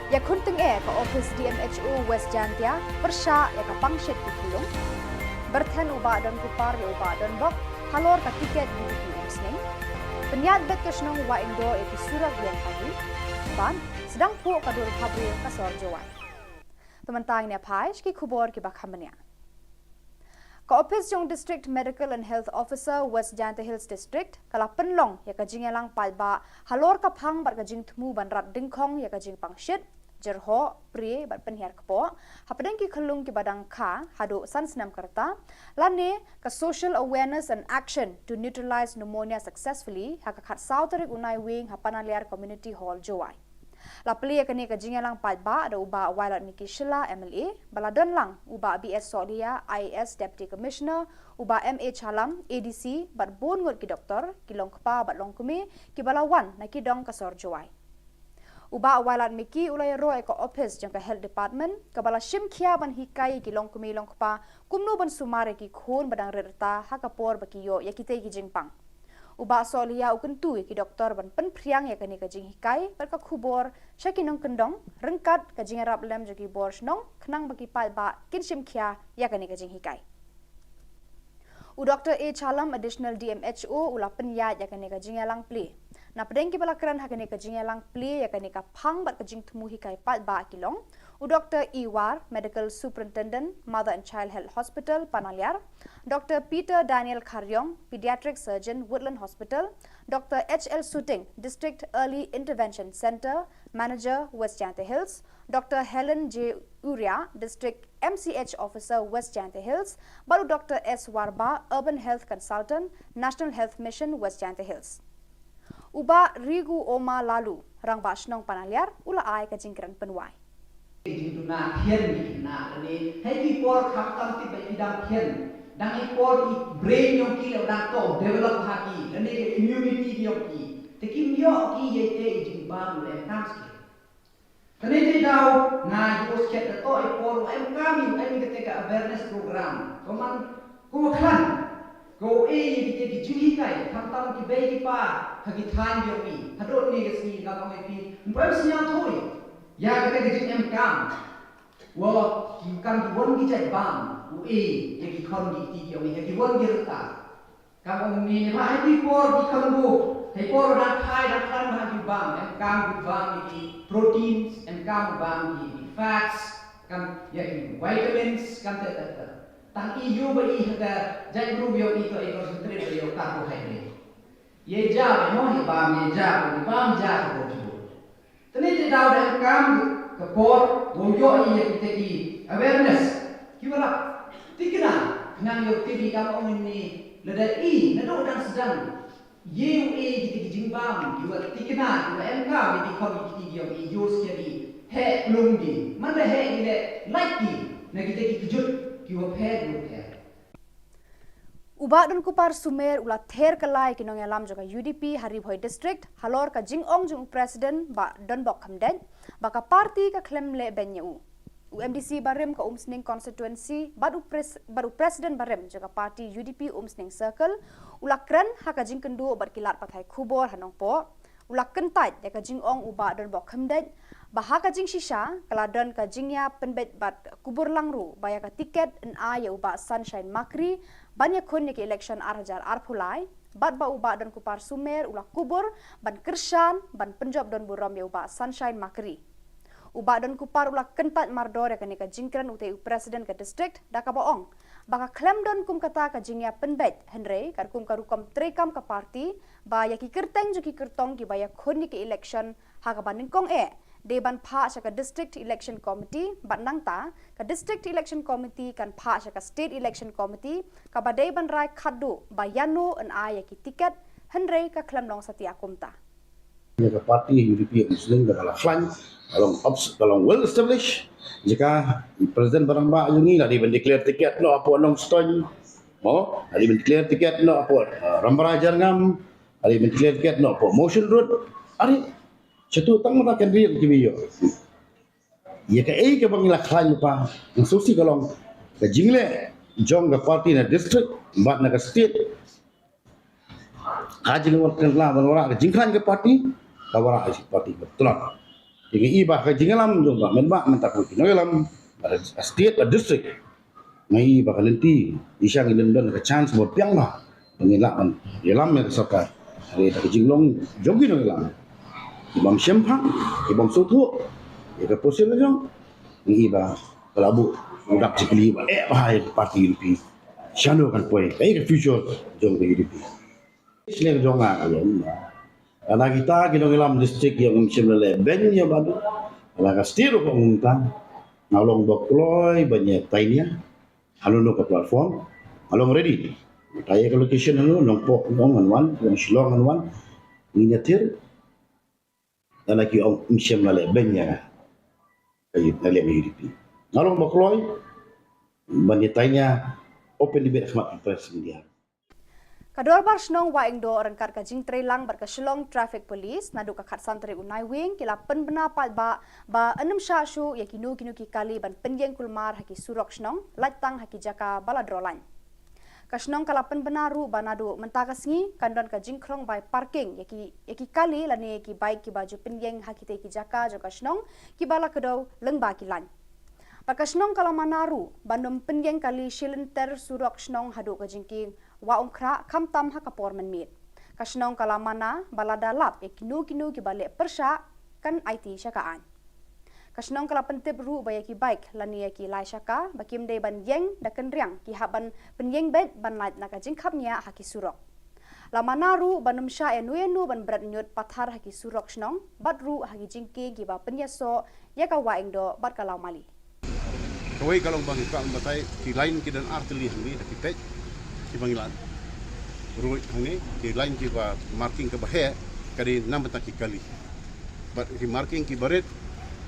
Ïakhun tyngeh ka ophis D M H O West Jaintia pyrshah ïa ka pangshit ki khunlung. Byrthen u Bah Don Kupar ïa u Bah Don Bok halor ka tiket U D P Umsning. Pynïaid beit ka shnong Wahingdoh ïa ki surok ïeng kali. Bad sdang phuh ka dur bhabriew ka sor Jowai. Te mynta ngin ïa phai sha ki khubor kiba kham bniah. Ka ophis jong District Medical and Health Officer West Jaintia Hills District ka la pynlong ïa ka jingïalang paidbah halor ka phang bad ka jingthmu ban rat dyngkhong ïa ka jingpangshit, jyrhoh, prie bad pynhiar kpoh hapdeng ki khyllung kiba dang kha haduh san snem ka rta, lane ka Social Awareness and Action to Neutralize Pneumonia Successfully ha ka khatsaw tarik u Naiwieng ha Panaliar Community Hall, Jowai. La plie ïa kane ka jingïalang paidbah da u Bah Wailadmiki Shylla M L A, ba la don lang u Bah B S Sohliya I A S Deputy Commissioner, u Bah M A Chalam A D C bad bun ngut ki doktor, ki longkpa bad longkmie kiba la wan na ki dong ka sor Jowai. U Bah Wailadmiki u la ïaroh ïa ka ophis jong ka Health Department kaba la shim khia ban hikai ïa ki longkmie longkpa kumno ban sumar ïa ki khun ba dang rit rta ha ka por ba ki ïoh ïa kitei ki jingpang. U Bah Sohliya u kyntu ïa ki doktor ban pynphriang ïa kane ka jinghikai bad ka khubor sha ki nongkyndong ryngkat ka jingïarap lem jong ki bor shnong khnang ba ki paidbah kin shim khia ïa kane ka jinghikai. U Doktor A Chalam, Additional D M H O, u la pynïaid ïa kane ka jingïalang plie. Napdeng kiba la kren ha kane ka jingïalang plie ïa kane ka phang bad ka jingthmu hikai paidbah ki long u Doktor E War, Medical Superintendent, Mother and Child Health Hospital, Panaliar, Doktor Peter Daniel Kharriong, Pediatric Surgeon, Woodland Hospital, Doktor H L Suting, District Early Intervention Centre Manager, West Jaintia Hills, Doktor Helen J Uria, District M C H Officer, West Jaintia Hills, bad u Doktor S Warbah, Urban Health Consultant, National Health Mission, West Jaintia Hills. U Bah Rigu Oma Lalu, Rangbah Shnong Panaliar, u la ai ka jingkren pynwai. Ki jingduna thian ki khynnah lane ha ki por khamtam tip ba ki dang thian, dang i por i brain jong ki la dang to develop ha ki, lane ka immunity jong ki, te kim ïoh ki ïa i jingbam u em kam skhem. Kane te daw nga ïoh skhem da to i por u em kam, i em kata ka awareness program. Ko man ko khan ko e ki ki jinghikai khamtam ki bei ki pa ha ki thaiñ jong i. Haduh ne ka sngi ka ong i phi, em sñiaw thui ïa kata ka jingem kam. Wa ki kam ki wan ki jait bam u e ïa ki khon ki ti ki ong i ha ki wan ki rta. Kam ong ni, ha i por ki khon bu, ha i por dang khai dang khlaiñ ha ki bam, em kam ki bam ki proteins, em kam bam ki fats, kam ïa ki vitamins, kam te te te. Tang i ïoh ba i ha ka jait bru ïoh i to i concentrate ïoh carbohydrate. Ye ja ba mo i bam ye ja ba i bam ja ka bo ju. Te ne te daw da em kam ka por, wong ïoh i ïa kita ki awareness. Ki wala tikna, khnang ïoh tip i kam ong ni, lada i, naduh dang sdang. Ye u e kita ki jingbam, ki wa tikna, ki wa em kam, ki kham ki ti ïoh i ïoh skhem i, he lung di. Man da he i le, like ki, na kita ki kjut, ki wa phe, ki wa phe. U Bah Don Kupar Sumer u la ther kylla ïa ki nongïalam jong ka U D P ha Ri Bhoi District halor ka jingong jong u President Bah Donbok Khamdeiñ, ba ka party ka khlem leh beiñ ïa u. U MDC barim ka Umsning constituency bad u, pres, bad u president barim jong ka party UDP Umsning Circle u la kren ha ka jingkynduh bad ki lad pathai khubor ha Nongpoh. U la kyntait ïa ka jingong u Bah Donbok Khymdeit ba ha ka jingshisha ka la don ka jingïapynbeit bad kubur lang ruh ba ïa ka tiket yn ai ïa u Bah Sunshine Makri ban ïakhun ïa ka election ar hajar arphew lai, bad ba u Bah Donkupar Sumer u la kubur ban kyrshan ban pynjop don burom ïa u Bah Sunshine Makri. U Bah Donkupar u la kyntait mardor ïa kane ka jingkren utai u president ka district da kaba ong ba ka khlem don kum kata ka jingïapynbeit, hynrei katkum ka rukom treikam ka party ba ïa ki kyrteng jong ki kyrtong kiba ïakhun ïa ka election ha kaba nyngkong eh dei ban phah sha ka District Election Committee, bad nangta ka District Election Committee kan phah sha ka State Election Committee kaba dei ban rai khatduh ba ïano yn ai ïa ki tiket, hynrei ka khlem long satia kumta. Ïa ka party UDP Umsning ka la khlaiñ, ka long obs-, ka long well established. Jaka i president ba rangbah jong ngi la dei ban declare tiket noh hapoh Nongstoiñ, mo, la dei ban declare tiket noh hapoh, uh, Rambrai Jyrngam, la dei ban declare tiket noh hapoh Mawshynrut. Are, shatu tang mynta kan ri ki ïoh. Ïa kaei kaba ngi la khlaiñ pa, nga sngewsih ka long ka jingleh jong ka party na district bad na ka state. Ka jingwan kan la ban wanrah ka jingkhlaiñ ka party, ka wanrah ka party ba tlot. Te ngi i ba ka jingïalam jong ba mynba mynta ka ki nongïalam, ba state ba district. Ngi i ba ka lynti i shang i lynti ka chance ba biang ba ba ngin lah ban ïalam ïa ka sorkar. Hynrei da ka jinglong jong ki nongïalam, ki bym shemphang, ki bym sngewthuh ïa ka position jong, ngi i ba ka la buh u dak jingkylli ba eh ba ïa ka party UDP shano kan poi, kaei ka future jong ka UDP. Sne ka jong nga ka long ba lada kita ki nongïalam district ïa ngim shym la leh beiñ ïa ba du, lada ka state ruh ka ngim tang, nga long ba kloi ban ïa tainia. Hano hano ka platform, nga long ready. Mynta ïa ka location hano, Nongpoh ngan wan, Shillong ngan wan. Ngin ïatir. Lada ki ong ngim shym la leh beiñ ïa nga, ka UDP, nga long ba kloi ban ïa tainia open debate ha khmat press media. Ka Dorbar Shnong Wahingdoh ryngkat ka jingtreilang bad ka Shillong Traffic Police naduh ka khatsan tarik u Naiwieng ki la pynbna paidbah ba yn ym shah shuh ïa kino kino ki kali ban pynïeng kulmar ha ki surok shnong, lait tang ha ki jaka ba la droh lain. Ka shnong ka la pynbna ruh ba naduh mynta ka sngi kan don ka jingkhrong bai parking ïa ki, ïa ki kali lane ïa ki bike kiba ju pynïeng ha kitei ki jaka jong ka shnong kiba la kdew lyngba ki lain. Bad ka shnong ka la mana ruh ban ym pynïeng kali shilynter surok shnong haduh ka jingkieng Wah Umkhrah khamtam ha ka por mynmiet. Ka shnong ka la mana ba lada lap ïa kino kino kiba leh pyrshah kan aiti sha ka aiñ. Ka shnong ka la pyntip ruh ba ïa ki bike lane ïa ki lai shaka ba kim dei ban ïeng da kynriang ki hap ban pynïeng beit ban lait na ka jingkhapngiah ha ki surok. La mana ruh ban ym shah ïano ïano ban bret ñiut pathar ha ki surok shnong bad ruh ha ki jingkieng kiba pynïasoh ïa ka Wahingdoh bad ka Lawmali. Kawei ka long ba ngi kwah ban batai ki lain ki don ar tylli hangne da ki peit kiba ngi lad. Ruh hangne ki lain kiba marking kaba heh ka dei na bynta ki kali. Bad ki marking kiba rit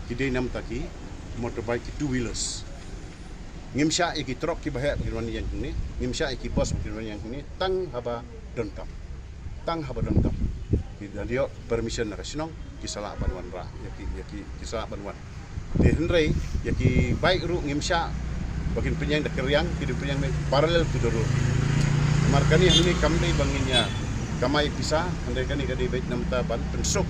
ki dei na bynta ki motorbike, ki two wheelers. Ngim shah ïa ki truck kiba heh ba kin wan ïeng hangne, ngim shah ïa ki bus ba kin wan ïeng hangne tang haba donkam. Tang haba donkam. Ki da ïoh permission na ka shnong, ki sa lah ban wanrah ïa ki, ïa ki, ki sa lah ban wan. Te hynrei ïa ki bike ruh ngim shah ba kin pynïeng da kynriang, ki dei pynïeng parallel to the road. Namar kane hangne kam dei ba ngin ïa kamai pisa, hynrei kane ka dei beit na bynta ban pynsuk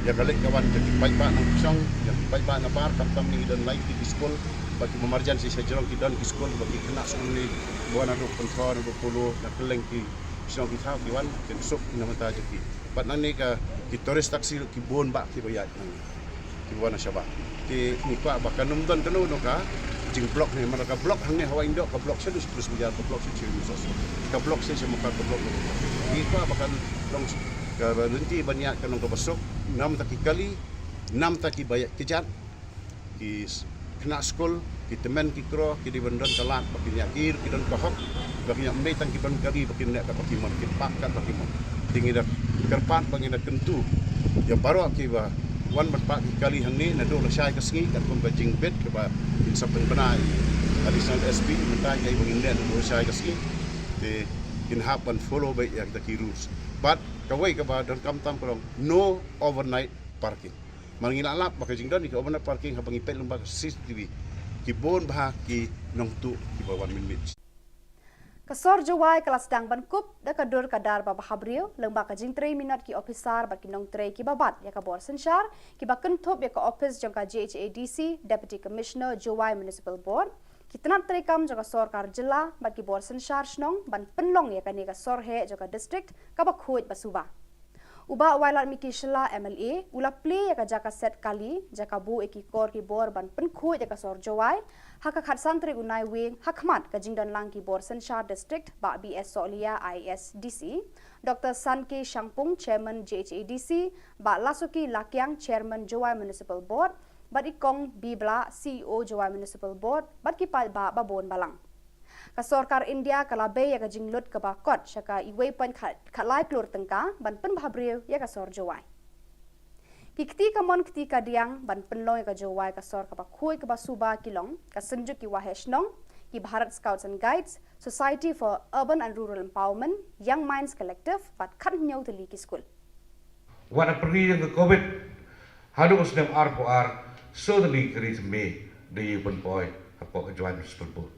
ïa ka leit ka wan jong ki paidbah nongshong shnong, jong ki paidbah nabar, khamtam ngi don lai ki skul, ba ki marjan shisha jrong ki don ki skul, ba ki khynnah skul ne ba wan naduh Pynthor, naduh Polo, na kylleng ki shnong ki thaw ki wan, kin suk na bynta jong ki. Bad nangne ka ki tourist taxi ki bun bah kiba ïaid nangne, kiba wan na shabar. Te ngi kwah ba kan ym don kano kano ka jingblock ne, namar ka block hangne ha Wahingdoh, ka block sha Dusprus Bazaar, ka block sha Chirmi Sosro, ka block sha Mukar, ka block. Ngi kwah ba kan long ka lynti ban ïaid kan long kaba suk, na bynta ki kali, na bynta kiba ïaid kjat, ki s-, khynnah skul, ki tymmen ki kro, ki dei ban don ka lad ba kin ïa, ki don ka hok ba kin ïa, ym dei tang ki ban kali ba kin leh kat ba ki mon, kin pah kat ba ki mon. Te ngi da kyrpad ba ngin da kyntu ïa baroh kiba wan ban pah ki kali hangne naduh lashai ka sngi, katkum ka jingbit kaba kin sa pynbna i Additional SP, mynta ïa ba ngin leh naduh lashai ka sngi. Te kin hap ban follow beit ïa kita ki rules. Bad kawei kaba donkam tam ka long no overnight parking. Mar ngi la lap ba ka jingdon ïa ka overnight parking haba ngi peit lyngba ka C C T V, ki bun bha ki nongtuh kiba wan mynmiet. Ka sor Jowai ka la sdang ban kup da ka dur ka dar ba bhabriew lyngba ka jingtrei minot ki ophisar bad ki nongtrei kiba bat ïa ka bor synshar kiba kynthup ïa ka ophis jong ka J H A D C, Deputy Commissioner, Jowai Municipal Board, ki tnat treikam jong ka sorkar jylla bad ki bor synshar shnong ban pynlong ïa kane ka sor heh jong ka district kaba khuid ba suba. U Bah Wailadmiki Shylla M L A u la plie ïa ka jaka set kali, jaka buh ïa ki kor ki bor ban pynkhuid ïa ka sor Jowai ha ka khatsan tarik u Naiwieng, ha khmat ka jingdon lang ki bor synshar district, Bah B S Sohliya, I A S D C, Doctor Sanke Shangpung, Chairman J H A D C, Bah Lasuki Lakiang, Chairman Jowai Municipal Board, bad i Kong B Blah, C E O Jowai Municipal Board, bad ki paidbah ba bun balang. Ka sorkar India ka la bei ïa ka jinglut kaba kot sha ka iwei point khat, khatlai klur tyngka ban pynbhabriew ïa ka sor Jowai. Ki kti kamon kti kadiang ban pynlong ïa ka Jowai ka sor kaba khuid kaba suba ki long ka Synjuk ki Waheh Shnong, ki Bharat Scouts and Guides, Society for Urban and Rural Empowerment, Young Minds Collective, bad khathynñiew tylli ki skul. Wat ha pyrdi jong ka Covid, haduh u snem arphew ar, soo tylli ki ri thymmai da ïoh pynpoi hapoh ka Jowai Municipal Board.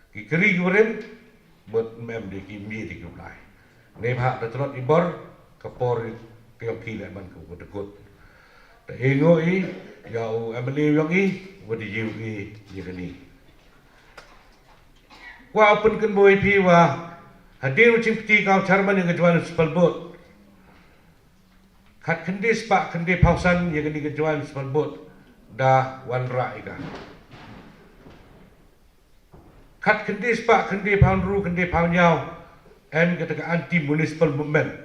Ki kri ki barim, bad mem de ki mih de ki u blai. Neibhah da tlot i bor, ka por ka ïong ki leh ban ka u dkut. Da e ngo i, ïa u M L A ïong i, wa da ïu i, ïa kani. Wa u pynkynboi phi wa, hadien u jingkti ka u chairman ïa ka Jowai Municipal Board. Khat khyndai spah khyndai phaw san ïa kani ka Jowai Municipal Board, da wanrah ïa ka. Khat khyndai spah khyndai phaw hynru khyndai phaw hynñiew, em kata ka anti municipal movement.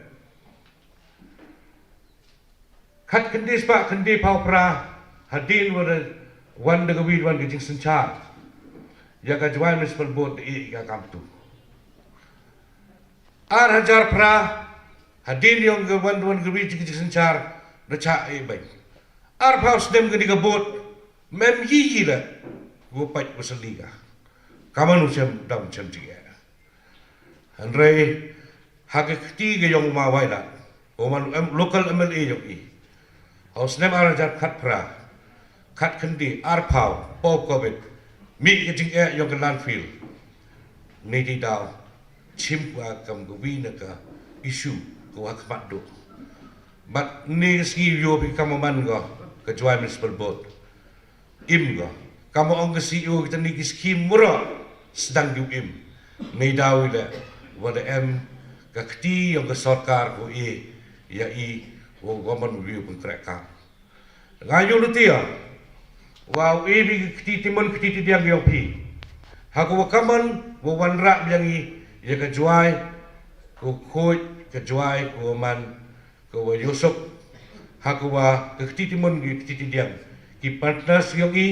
Khat khyndai spah khyndai phaw phra, hadien wa da wan da ka wi wan ka jingsynshar. Ïa ka Jowai Municipal Board da ïeh ïa ka kamtu. Ar hajar phra, hadien ïong ka wan wan ka wi ka jingsynshar, da chah ïeh bad. Arphew snem kani ka board, mem yi yi la, wa pait wa sylli ka. Kamon u shem dam shem jingeh. Hynrei, ha ka kti ka ïong u ma Wailad, u man em, local M L A ïong i. Ha u snem ar hajar khatphra, khatkhyndai, arphew, por Covid, mih ka jingeh ïong ka landfill. Neidaw, chim ka kam ka wi na ka issue, ka wa khmat duk. Bad ne ka sngi ïoh phi kam man ka, ka Jowai Municipal Board. Im ka. Kam ong ka C E O kita ni ki skim mura sdang ki im. Neidaw i le, wa da em ka kti ïong ka sorkar ko i, ïa i, wa government view pun krek ka. Nga ïoh lutia, wa u i bi ka kti timun kti tidiang ïong phi. Ha ko wa kamon, wa wanrah biang i, ïa ka Jowai, ko khuid, ka Jowai, ko man, ka wa ïohsuk, ha ka wa ka kti timun ki kti tidiang, ki partners ïong i,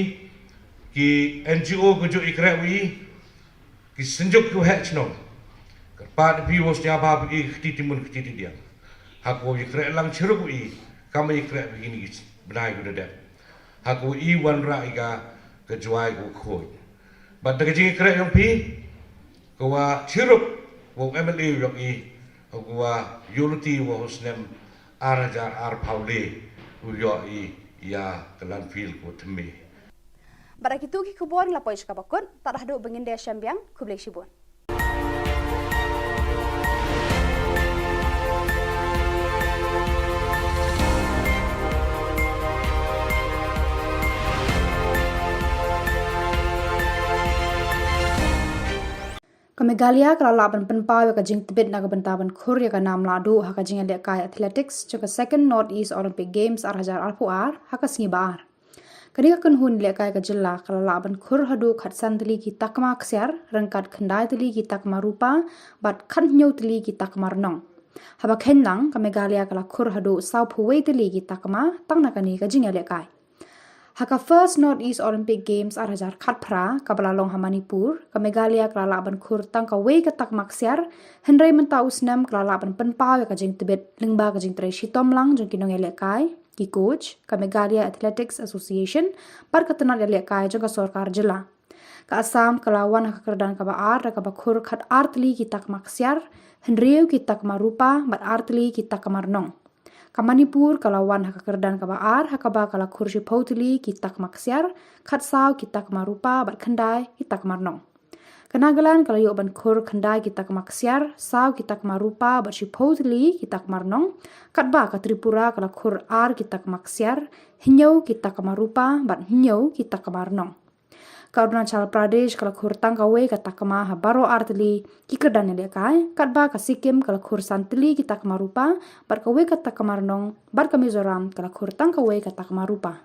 ki N G O ka ju i kreh wi, ki synjuk ki wa heh chnong. Kyrpad phi wa sñiawbha phi i kti timun kti tidiang. Ha ka wa i kreh lang chirup wi, kam i kreh wi ni ki bnai ku da dep. Ha ka wa i wanrah i ka, ka Jowai ka wa khuid. Bad da ka jingkreh ïong phi, ka wa chirup, wa M L A ïong i, ka wa ïoh luti wa u snem ar hajar arphew le, u ïoh i ïa ka landfill ka wa thymmai. Bad da kitu ki khubor ngi la poi sha kaba kut, tad haduh ba ngin da shem biang, khublei shibun. Ka Meghalaya ka la lah ban pynpaw ïa ka jingtbit na ka bynta ban khur ïa ka nam lahduh ha ka jingïalehkai athletics jong ka Second North East Olympic Games ar hajar arphew ar ha ka sngi ba ar. Kane ka kynhun lehkai ka jylla ka la lah ban khur haduh khatsan tylli ki takma ksiar, ryngkat khyndai tylli ki takma rupa, bad khathynñiew tylli ki takma rnong. Haba kheiñ lang, ka Meghalaya ka la khur haduh sawphew wei tylli ki takma tang na kane ka jingïalehkai. Ha ka First North East Olympic Games ar hajar khatphra, kaba la long ha Manipur, ka Meghalaya ka la lah ban khur tang kawei ka takma ksiar, hynrei mynta u snem ka la lah ban pynpaw ïa ka jingtbit lyngba ka jingtrei shitom lang jong ki nongïalehkai, ki coach, ka Meghalaya Athletics Association, bad ka tnat ïalehkai jong ka sorkar jylla. Ka Assam ka la wan ha ka kyrdan kaba ar da kaba khur khatar tylli ki takma ksiar, hynriew ki takma rupa, bad ar tylli ki takma rnong. Ka Manipur ka la wan ha ka kyrdan kaba ar, ha kaba ka la khur shiphew tylli ki takma ksiar, khatsaw ki takma rupa, bad khyndai ki takma rnong. Ka Nagaland ka la ïoh ban khur khyndai ki takma ksiar, saw ki takma rupa, bad shiphew tylli ki takma rnong. Katba ka Tripura ka la khur ar ki takma ksiar, hynñiew ki takma rupa, bad hynñiew ki takma rnong. Ka Arunachal Pradesh ka la khur tang kawei ka takma ha baroh ar tylli ki kyrdan ïalehkai, katba ka Sikkim ka la khur san tylli ki takma rupa, bad kawei ka takma rnong, bad ka Mizoram ka la khur tang kawei ka takma rupa.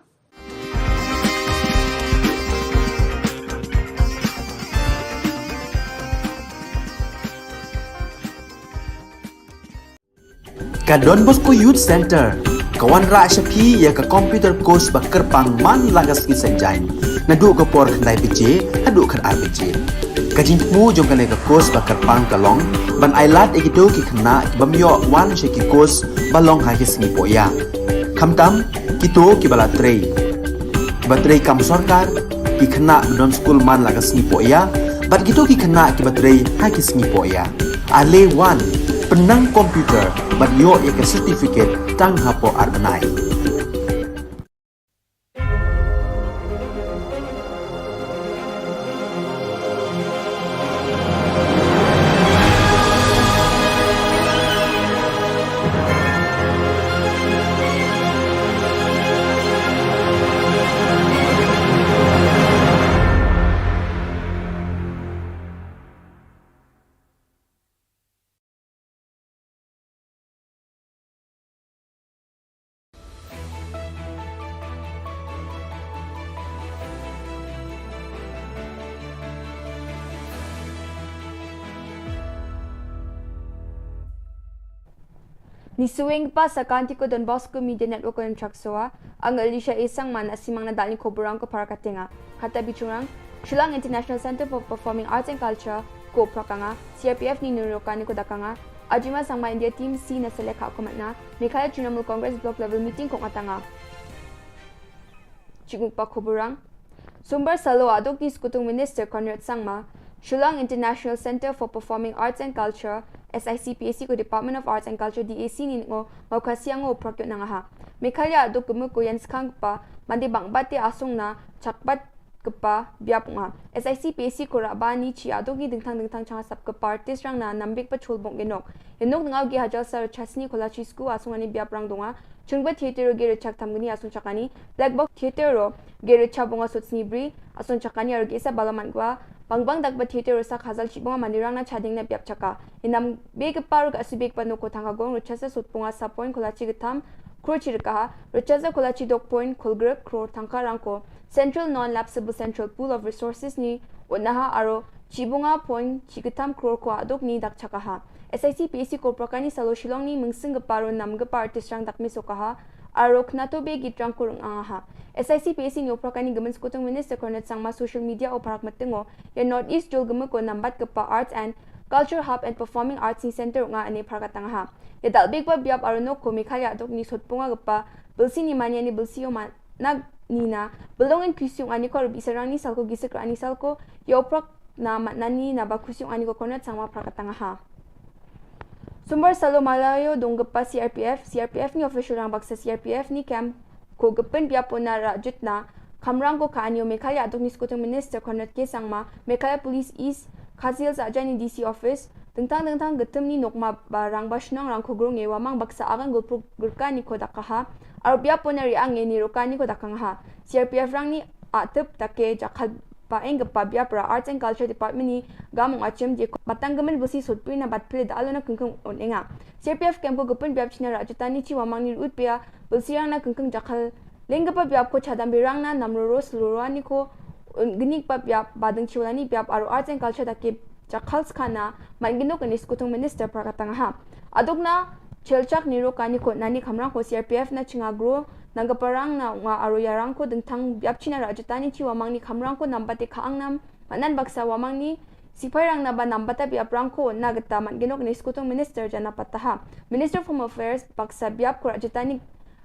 Ka Don Bosco Youth Center ka wanrah sha phi ïa ka computer course ba kyrpang man la ka sngi Saitjaiñ, naduh ka por khyndai baje haduh khatar baje. Ka jingthmu jong kane ka course ba kyrpang ka long ban ailad ïa kito ki khynnah ki bym ïoh wan sha ki course ba long ha ki sngi pohïa. Khamtam kito kiba la trei, kiba trei kam sorkar, ki khynnah ba don skul man la ka sngi pohïa, bad kito ki khynnah kiba trei ha ki sngi pohïa. Ale wan, pynnang computer bad ïoh ïa ka certificate tang hapoh ar bnai. Ngi sngewbha sa ka Anti ko Don Bosco Media Network ko Chakswa, ang Elisha Esang man asimang na dalni ko burang ko para katenga. Kata bichungrang, Shillong International Center for Performing Arts and Culture, ko prakanga, C R P F ni nurokani ko dakanga, Ajima Sangma India Team C na selekha ko matna, Meghalaya Trinamool Congress Block Level Meeting ko ngatanga. Chikmukpa ko burang. Sumbar salo aduk ni Skutung Minister Conrad Sangma, Shillong International Center for Performing Arts and Culture, S I C P A C ko Department of Arts and Culture D A C ni ngo, mau kasiang ngo prak yot nangaha. Meghalaya aduk kemu ko yan skang pa, mandi bang bate asung na, chakbat kepa biap nga. S I C P A C ko raba ni chi aduk ni dingtang dingtang chang sap kepa artist rang na nambik pa chul bong genok. Enok ngau gi hajal sar chasni kola chi sku asung ani biap rang donga. Chungba theater ge rechak tam gni asung chakani. Black box theater ro ge rechak bonga sut sni bri asung chakani aro ge sa balaman gua. Bang bang dak ba theater ro sak hazal chi bonga mandi rang na chading na biap chaka. Enam be kepa ro ka asubik pa noko thang agong rechasa sut bonga sa point kola chi getam. Kro chi rekaha. Rechasa kola chi dok point kolgrek kro thangka rangko. Central Non-Lapsable Central Pool of Resources ni unaha aro chibunga point chikatam crore ko aduk ni dak chakaha. S I C P A C ko prakani salo Shillong ni mungsing geparo nam gepa artist rang dak misokaha aro knato be git rang kurung angaha. S I C P A C ni oprakani gemen Skutung Minister Conrad Sangma social media o parak matengo ya North East jol geme ko nambat gepa Arts and Culture Hub and Performing Arts ni Center nga ane parak tangaha. Ya dal big ba biap aro nok ko Meghalaya aduk ni sot punga gepa belsi ni mania ni belsi o man nag nina, belong in kusiung ani ko rubi serang ni salko gisik ani salko, ya oprak na mat nani na ba kusiung ani ko Conrad Sangma prak tangaha. Sumbar salo Malayo dong gepa C R P F, C R P F ni official rang baksa C R P F ni camp ko gepen biapo na rajut na, kamrang ko ka anio Meghalaya aduk ni Skutung Minister Conrad K Sangma, Meghalaya Police East, Khasi Hills aja ni D C office, dengtang dengtang getem ni nokma ba rang ba shnong rang ko grong e wamang baksa agan gulpuk gerka ni ko dakaha, aro biapo na ri ang e ni roka ni ko dakangha. C R P F rang ni atep take jakal ba eng gepa biap ra Arts and Culture Department ni gamung achim je batang gemen busi sutpri na bat pili da alo na kengkeng on enga. C R P F kem ko gepen biap china ra jutani chi wamang ni rut pia busi rang na kengkeng jakal leng gepa biap ko chadam birang na nam roro selurani ko un genik pa biap badeng chiwalani biap aro Arts and Culture take jakal skana man gino kani Skutung Minister prak tangaha. Aduk na chelchak ni roka ni ko nani kamrang ko C R P F na chinga gro nang gepa rang na nga aro yarang ko dengtang biap china ra jutani chi wamang ni kamrang ko nambate ka angnam manan baksa wamang ni sipai rang na ba nambata biap rang ko na geta man gino kani Skutung Minister jana pataha. Minister of Home Affairs baksa biap ko ra jutani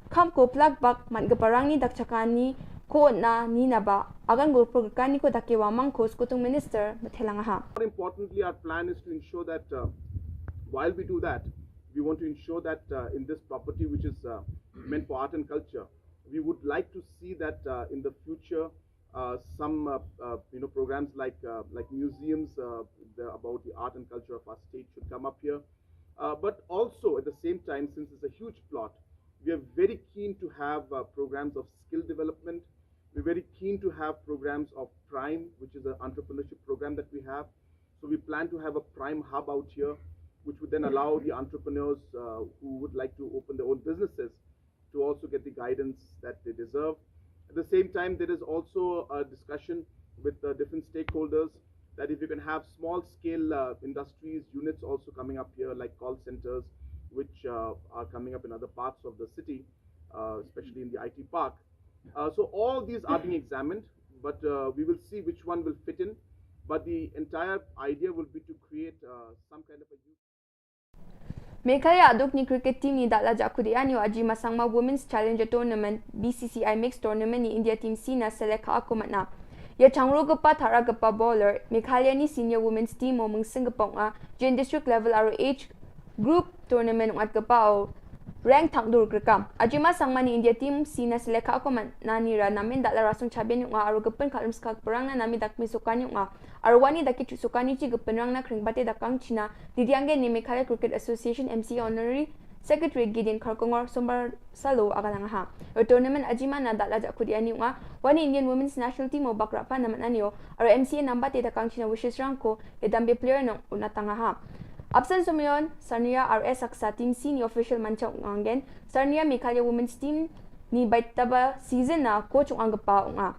kam ko plak bak man gepa rang ni dak chakani ko na ni na ba agan gulpur gekani ko dake wamang ko Skutung Minister methelangaha. More importantly, our plan is to ensure that, uh, while we do that, We want to ensure that uh, in this property, which is uh, meant for art and culture, we would like to see that uh, in the future, uh, some uh, uh, you know programs like uh, like museums uh, the, about the art and culture of our state should come up here. Uh, but also at the same time, since it's a huge plot, we are very keen to have uh, programs of skill development. We're very keen to have programs of Prime, which is an entrepreneurship program that we have. So we plan to have a Prime hub out here, which would then allow the entrepreneurs uh, who would like to open their own businesses to also get the guidance that they deserve. At the same time, there is also a discussion with the different stakeholders that if you can have small scale uh, industries, units also coming up here, like call centers, which uh, are coming up in other parts of the city, uh, especially in the I T park. Uh, so all these are being examined, but uh, we will see which one will fit in. But the entire idea will be to create uh, some kind of a youth. Meghalaya aduk ni cricket team ni dak la jakut ian ïa Ajima Sangma Women's Challenger Tournament, B C C I Mixed Tournament ni India Team C na selek ha aku matna. Ïa changro gepa thara gepa bowler, Meghalaya ni senior women's team mo mengsing gepa nga, jin district level aro age group tournament ngat gepa o rank thang dur krekam. Ajima Sangma ni India Team C na selek ha aku matna ni ra namin dak la rasung chabian nga aro gepen kalum skak perang na nami dak mi sukan nga. Arwani da ki chuk sukan ni chi gepynrang na kring bate da kang China, di diang ni Meghalaya Cricket Association M C A Honorary Secretary Gideon Kharkongor Sombar Salo aga lang ha. Ro tournament ajima na dak la jakut ian ni nga, wani Indian Women's National Team o bak rapa na matna nio, aro M C A namba te da kang China Wishes Rangko, e dambe player nong unatanga ha. Absent Sumion, Sarnia R S Aksa Team C ni official manchang ngangen, Sarnia Meghalaya Women's Team ni baitaba season na coach ang gepa nga.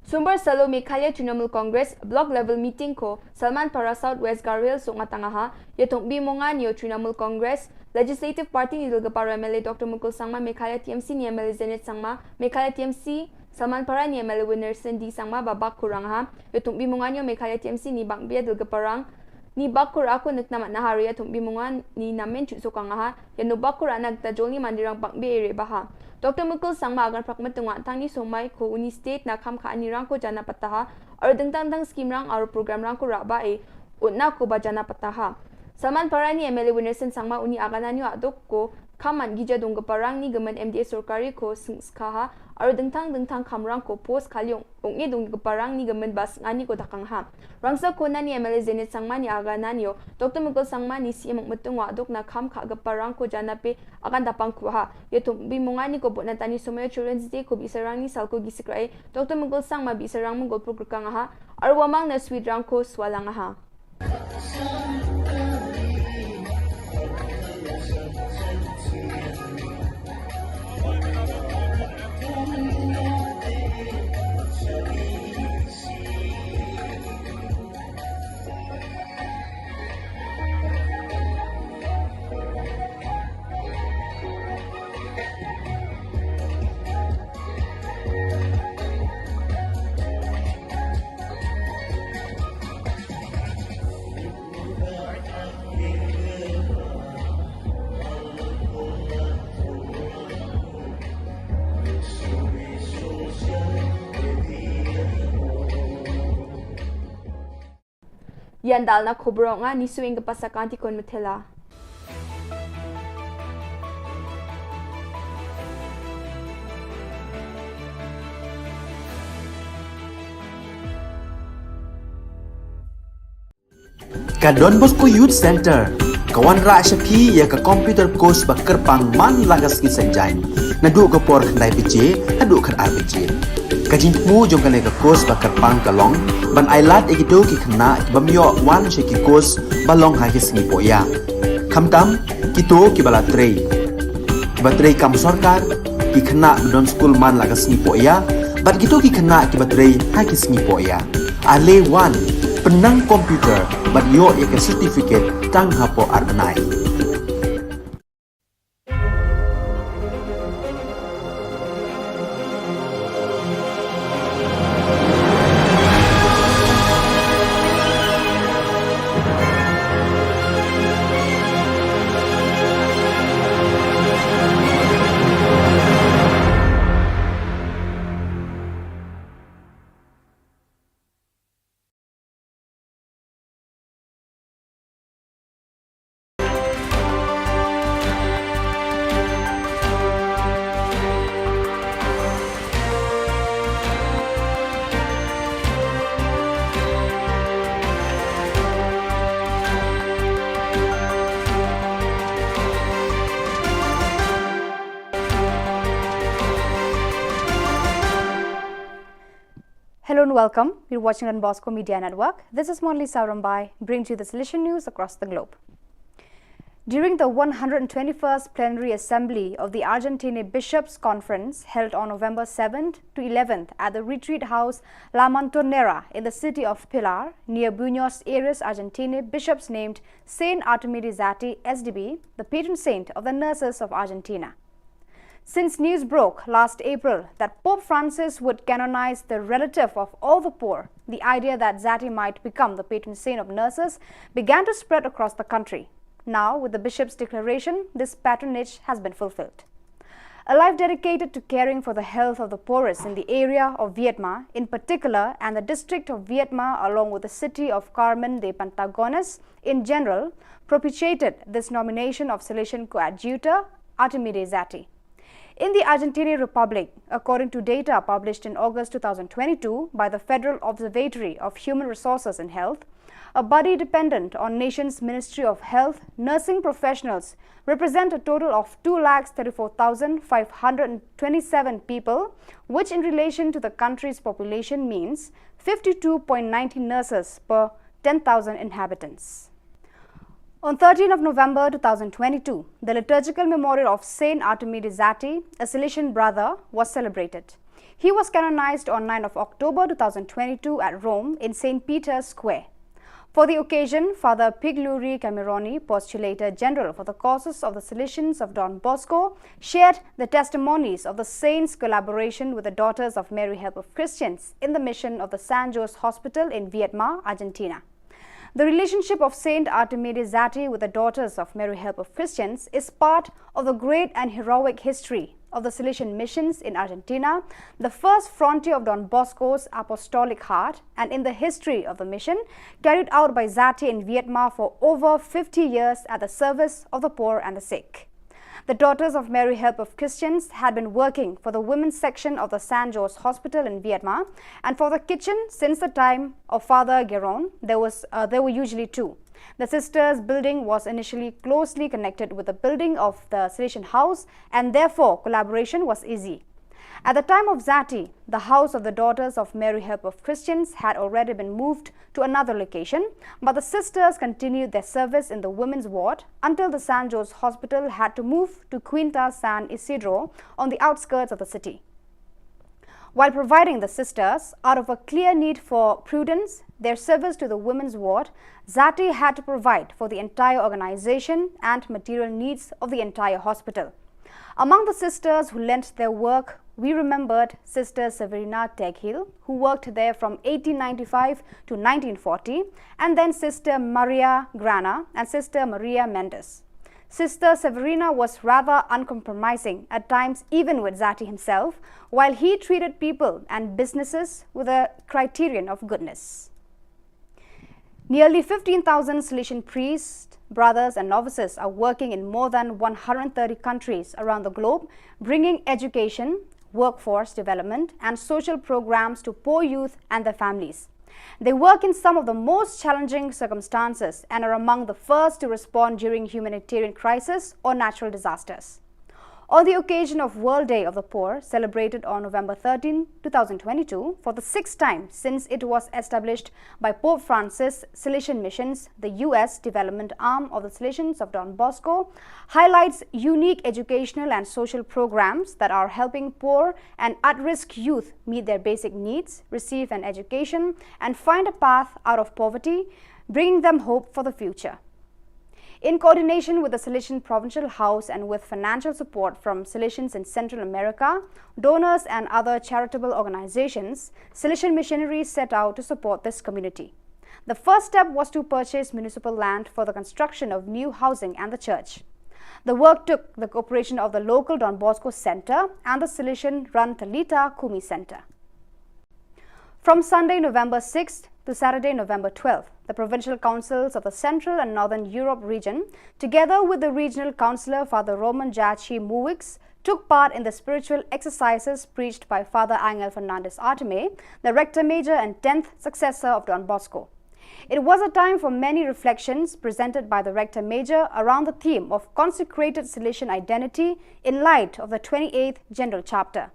Sumbar Salo Meghalaya Trinamool Congress Block Level Meeting ko Salman Para South West Garo Hills suk matanga ha, ïa thung bi mongan ïa Trinamool Congress Legislative Party ni dulga para M L A Doctor Mukul Sangma, Meghalaya T M C ni M L A Zenith Sangma, Meghalaya T M C Salman Para ni M L A Winnerson D Sangma ba bak kurang ha, ïa thung bi mongan ïa Meghalaya T M C ni bang bia dulga parang ni bak kur aku nek namat nahar ïa thung bi mongan ni namen chu sukang ha, ïa no bak kur anak ta jol ni mandirang bang bia ere baha. Doctor Mukul Sangma agan prak metengwa tang ni somai ko uni state na kham kha ani rang ko jana pataha, aro dengtang dang scheme rang aro program rang ko raba e, utna ko ba jana pataha. Salman Para ni M L A Winnerson Sangma uni agan anyo adok ko, kham man gija dong geparang ni gemen M D A sorkari ko seng skha ha, aro dengtang dengtang kham rang ko post khalyong. Ong e dong geparang ni gemen bas ngani ko dakang ha. Rangsa ko nani M L A Zenith Sangma ni aga nanio, Doctor Mukul Sangma ni C M Mukmetung wa dok na kham kha geparang ko jana pe akan dapang ku ha. Ïa thung bi mungani ko bot na tani somoyo Children's Day ko bi sarang ni sal ko gi sikrai, Doctor Mukul Sangma bi sarang mengol pur kang ha. Arwamang na sweet rang ko swalang ha. Ïa ndal na khubor nga ni suing ka pasa kanti kon methela. Ka Don Bosco Youth Center ka wanrah sha phi ïa ka computer course ba kyrpang man la ka sngi Saitjaiñ naduh ka por khyndai baje haduh khatar baje. Ka jingthmu jong kane ka course ba kyrpang ka long ban ailad ïa kito ki khynnah ki bym ïoh wan sha ki course ba long ha ki sngi pohïa. Khamtam kito kiba la trei, kiba trei kam sorkar, ki khynnah ba don skul man la ka sngi pohïa bad kito ki khynnah kiba trei ha ki sngi pohïa. Ale wan pynnang computer bad ïoh ïa ka certificate tang hapoh ar bnai. Hello and welcome. You're watching Don Bosco Media Network. This is Monli Sarambai, bringing to you the Salesian news across the globe. During the one hundred twenty-first Plenary Assembly of the Argentine Bishops' Conference, held on November seventh to eleventh at the Retreat House La Montonera in the city of Pilar, near Buenos Aires, Argentina, bishops named Saint Artemides Zatti, S D B, the patron saint of the nurses of Argentina. Since news broke last April that Pope Francis would canonize the relative of all the poor, the idea that Zatti might become the patron saint of nurses began to spread across the country. Now, with the bishop's declaration, this patronage has been fulfilled. A life dedicated to caring for the health of the poorest in the area of Viedma in particular and the district of Viedma, along with the city of Carmen de Patagones in general, propitiated this nomination of Salesian coadjutor Artemides Zatti. In the Argentine Republic, according to data published in August two thousand twenty-two by the Federal Observatory of Human Resources and Health, a body dependent on nation's Ministry of Health, nursing professionals represent a total of two lakh thirty-four thousand five hundred twenty-seven people, which in relation to the country's population means fifty-two point nine nurses per ten thousand inhabitants. On thirteenth of November two thousand twenty-two, the liturgical memorial of Saint Artemides Zatti, a Salesian brother, was celebrated. He was canonized on ninth of October two thousand twenty-two at Rome in Saint Peter's Square. For the occasion, Father Pigluri Cameroni, Postulator General for the Causes of the Salesians of Don Bosco, shared the testimonies of the saint's collaboration with the Daughters of Mary Help of Christians in the mission of the San Jose Hospital in Viedma, Argentina. The relationship of Saint Artemides Zatti with the Daughters of Mary Help of Christians is part of the great and heroic history of the Salesian missions in Argentina, the first frontier of Don Bosco's apostolic heart, and in the history of the mission carried out by Zatti in Vietnam for over fifty years at the service of the poor and the sick. The Daughters of Mary Help of Christians had been working for the women's section of the San Jose Hospital in Vietnam and for the kitchen since the time of Father Geron. There was, uh, there were usually two. The sisters' building was initially closely connected with the building of the Salesian house, and therefore collaboration was easy. At the time of Zatti, the house of the Daughters of Mary Help of Christians had already been moved to another location, but the sisters continued their service in the women's ward until the San Jose Hospital had to move to Quinta San Isidro on the outskirts of the city. While providing the sisters, out of a clear need for prudence, their service to the women's ward, Zatti had to provide for the entire organization and material needs of the entire hospital. Among the sisters who lent their work, we remembered Sister Severina Teghil, who worked there from eighteen ninety-five to nineteen forty, and then Sister Maria Grana and Sister Maria Mendes. Sister Severina was rather uncompromising, at times even with Zatti himself, while he treated people and businesses with a criterion of goodness. Nearly fifteen thousand Salesian priests, brothers, and novices are working in more than one hundred thirty countries around the globe, bringing education, workforce development, and social programs to poor youth and their families. They work in some of the most challenging circumstances and are among the first to respond during humanitarian crisis or natural disasters. On the occasion of World Day of the Poor, celebrated on November thirteenth, two thousand twenty-two, for the sixth time since it was established by Pope Francis, Salesian Missions, the U S development arm of the Salesians of Don Bosco, highlights unique educational and social programs that are helping poor and at-risk youth meet their basic needs, receive an education, and find a path out of poverty, bringing them hope for the future. In coordination with the Salesian Provincial House and with financial support from Salesians in Central America, donors, and other charitable organizations, Salesian missionaries set out to support this community. The first step was to purchase municipal land for the construction of new housing and the church. The work took the cooperation of the local Don Bosco Center and the Salesian run Talitha Kumi Center. From Sunday, November sixth to Saturday, November twelfth, the provincial councils of the Central and Northern Europe region, together with the regional councillor Father Roman Jachi Muwix, took part in the spiritual exercises preached by Father Angel Fernandez Artime, the rector major and tenth successor of Don Bosco. It was a time for many reflections presented by the rector major around the theme of consecrated Salesian identity in light of the twenty-eighth General Chapter.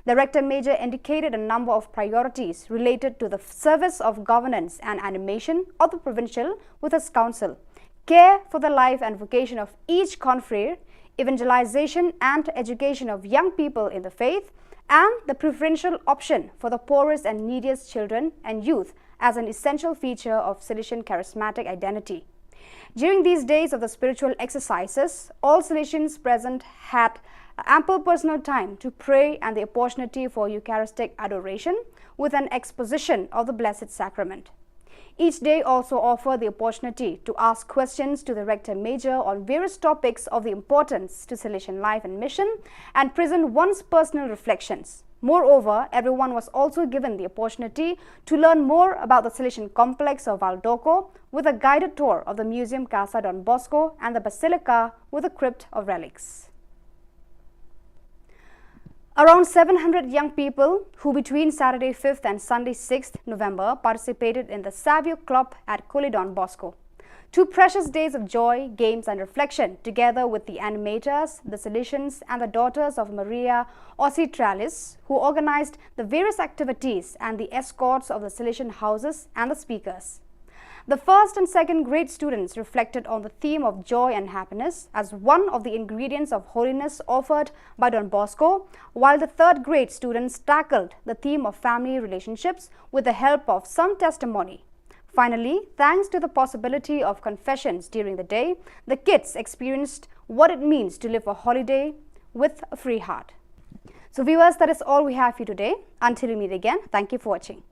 The Rector Major indicated a number of priorities related to the service of governance and animation of the provincial with his council, care for the life and vocation of each confrere, evangelization and education of young people in the faith, and the preferential option for the poorest and neediest children and youth as an essential feature of Salesian charismatic identity. During these days of the spiritual exercises, all Salesians present had ample personal time to pray and the opportunity for Eucharistic adoration with an exposition of the Blessed Sacrament. Each day also offered the opportunity to ask questions to the Rector Major on various topics of the importance to Salesian life and mission and present one's personal reflections. Moreover, everyone was also given the opportunity to learn more about the Salesian complex of Valdocco with a guided tour of the Museum Casa Don Bosco and the Basilica with a crypt of relics. Around seven hundred young people who between Saturday fifth and Sunday sixth November participated in the Savio Club at Kuli Don Bosco. Two precious days of joy, games, and reflection, together with the animators, the Salesians, and the Daughters of Maria Auxiliatrix, who organized the various activities and the escorts of the Salesian houses and the speakers. The first and second grade students reflected on the theme of joy and happiness as one of the ingredients of holiness offered by Don Bosco, while the third grade students tackled the theme of family relationships with the help of some testimony. Finally, thanks to the possibility of confessions during the day, the kids experienced what it means to live a holiday with a free heart. So, viewers, that is all we have for you today. Until we meet again, thank you for watching.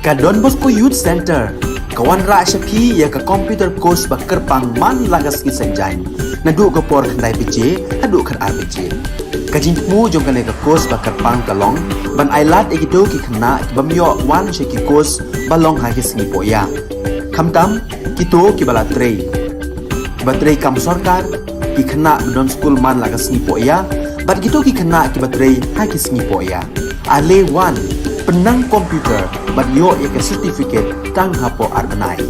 Ka Don Bosco Youth Center ka wanrah sha phi ïa ka computer course ba kyrpang man la ka sngi Saitjaiñ, naduh ka por khyndai baje haduh khatar baje. Ka jingthmu jong kane ka course ba kyrpang ka long ban ailad ïa kito ki khynnah ki bym ïoh wan sha ki course ba long ha ki sngi pohïa, khamtam kito kiba la trei, kiba trei kam sorkar, ki khynnah ba don skul man la ka sngi pohïa bad kito ki khynnah kiba trei ha ki sngi pohïa. Ale wan, pynnang computer bad ïoh ïa ka certificate tang hapoh ar bnai.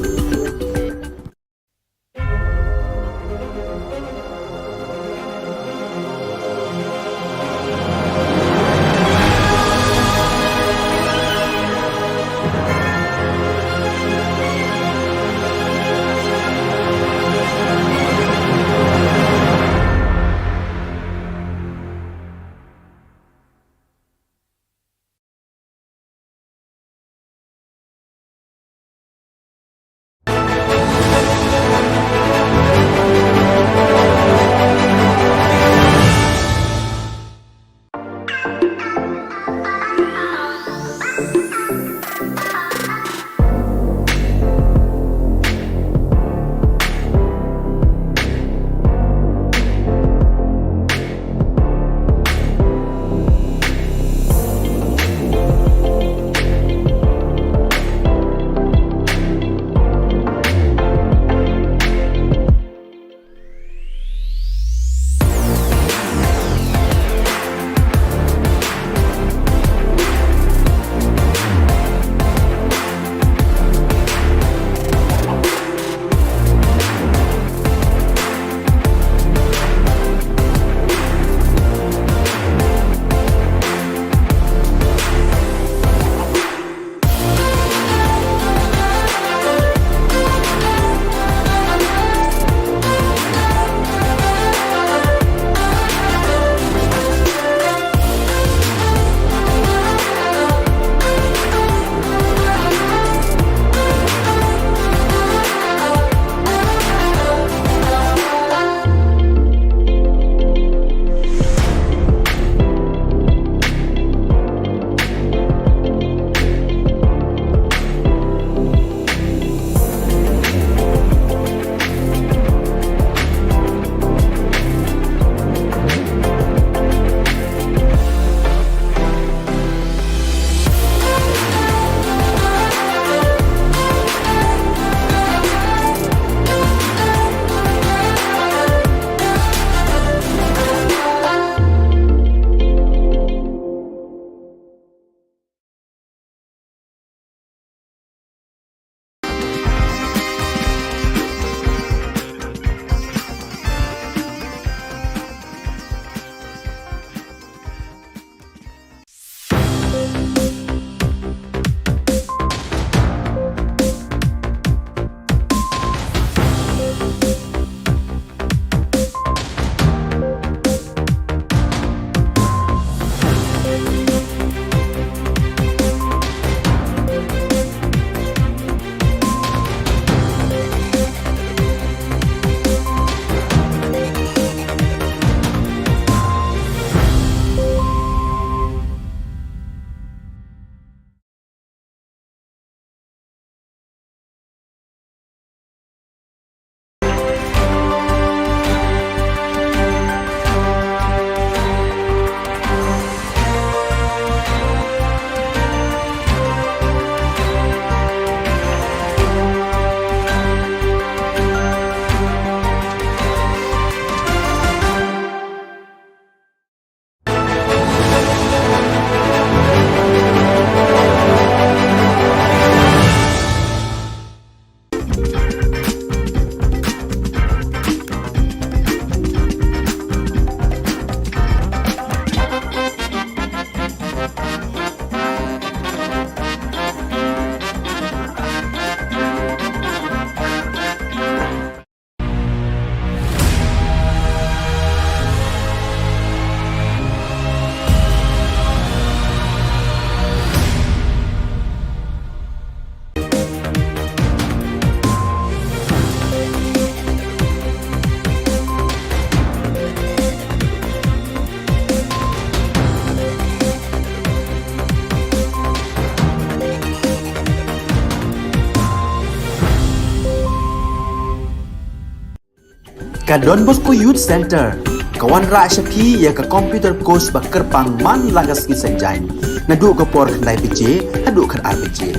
Ka Don Bosco Youth Centre ka wanrah sha phi ïa ka computer course ba kyrpang man la ka sngi Saitjaiñ, naduh ka por khyndai baje haduh khatar baje.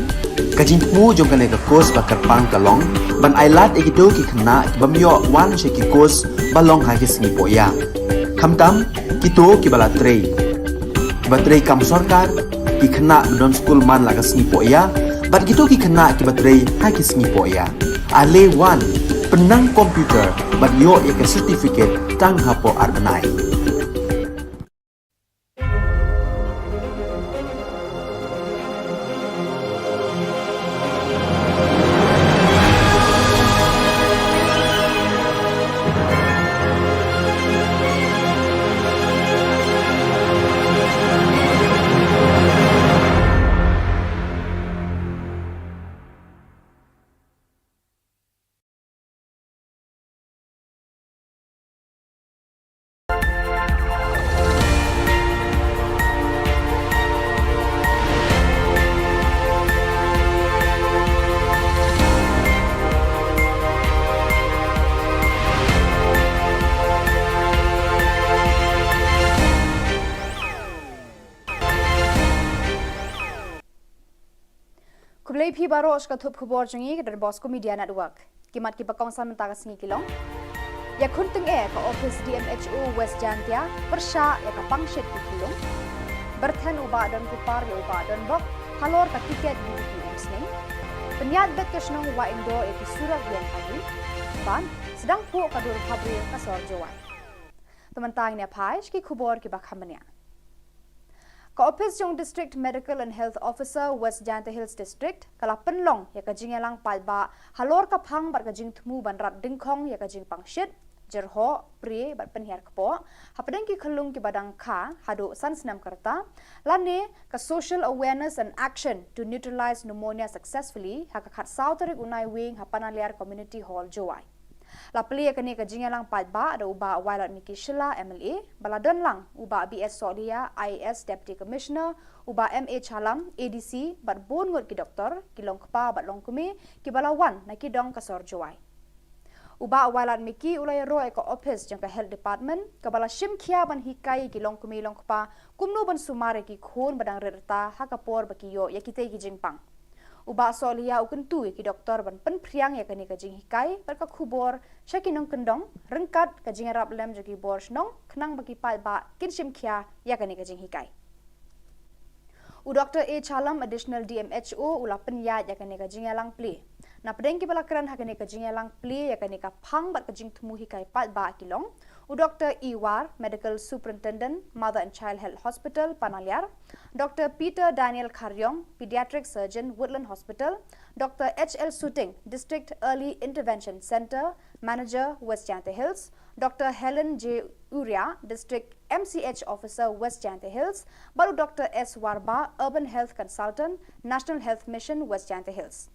Ka jingthmu jong kane ka course ba kyrpang ka long ban ailad ïa kito ki khynnah ki bym ïoh wan sha ki course ba long ha ki sngi pohïa, khamtam kito kiba la trei, kiba trei kam sorkar, ki khynnah ba don skul man la ka sngi pohïa bad kito ki khynnah kiba trei ha ki sngi pohïa. Ale wan, pynnang computer bad ïoh ïa ka certificate tang hapoh ar bnai. Khublei phi baroh sha ka thup khubor jong ngi ka Don Bosco Media Network. Ki mat kiba kongsan mynta ka sngi ki long: Ïakhun tyngeh ka ophis D M H O West Jaintia pyrshah ïa ka pangshit ki khunlung. Byrthen u Bah Don Kupar ïa u Bah Don Bok halor ka tiket U D P Umsning. Pynïaid beit ka shnong Wahindor ïa ki surok ïeng kali. Bad sdang phuh ka dur bhabriew ka sor Jowai. Te mynta ngin ïa phai sha ki khubor kiba kham bniah. Ka ophis jong District Medical and Health Officer West Jaintia Hills District ka la pynlong ïa ka jingïalang paidbah halor ka phang bad ka jingthmu ban rat dyngkhong ïa ka jingpangshit, jyrhoh, prie bad pynhiar kpoh hapdeng ki khyllung kiba dang kha haduh san snem ka rta, lane ka Social Awareness and Action to Neutralize Pneumonia Successfully ha ka khatsaw tarik u Naiwieng ha Panaliar Community Hall, Jowai. La plie ïa kane ka jingïalang paidbah da u Bah Wailadmiki Shylla M L A, ba la don lang u Bah B S Sohliya I A S Deputy Commissioner, u Bah M A Chalam A D C bad bun ngut ki doktor, ki longkpa bad longkmie kiba la wan na ki dong ka sor Jowai. U Bah Wailadmiki u la ïaroh ïa ka ophis jong ka Health Department kaba la shim khia ban hikai ïa ki longkmie longkpa kumno ban sumar ïa ki khun ba dang rit rta ha ka por ba ki ïoh ïa kitei ki jingpang. U Bah Sohliya u kyntu ïa ki doktor ban pynphriang ïa kane ka jinghikai bad ka khubor sha ki nongkyndong ryngkat ka jingïarap lem jong ki bor shnong khnang ba ki paidbah kin shim khia ïa kane ka jinghikai. U Doktor A Chalam, Additional D M H O, u la pynïaid ïa kane ka jingïalang plie. Napdeng kiba la kren ha kane ka jingïalang plie ïa kane ka phang bad ka jingthmu hikai paidbah ki long u Doktor E War, Medical Superintendent, Mother and Child Health Hospital, Panaliar, Doktor Peter Daniel Kharriong, Pediatric Surgeon, Woodland Hospital, Doktor H L Suting, District Early Intervention Centre Manager, West Jaintia Hills, Doktor Helen J Uria, District M C H Officer, West Jaintia Hills, bad u Doktor S Warbah, Urban Health Consultant, National Health Mission, West Jaintia Hills.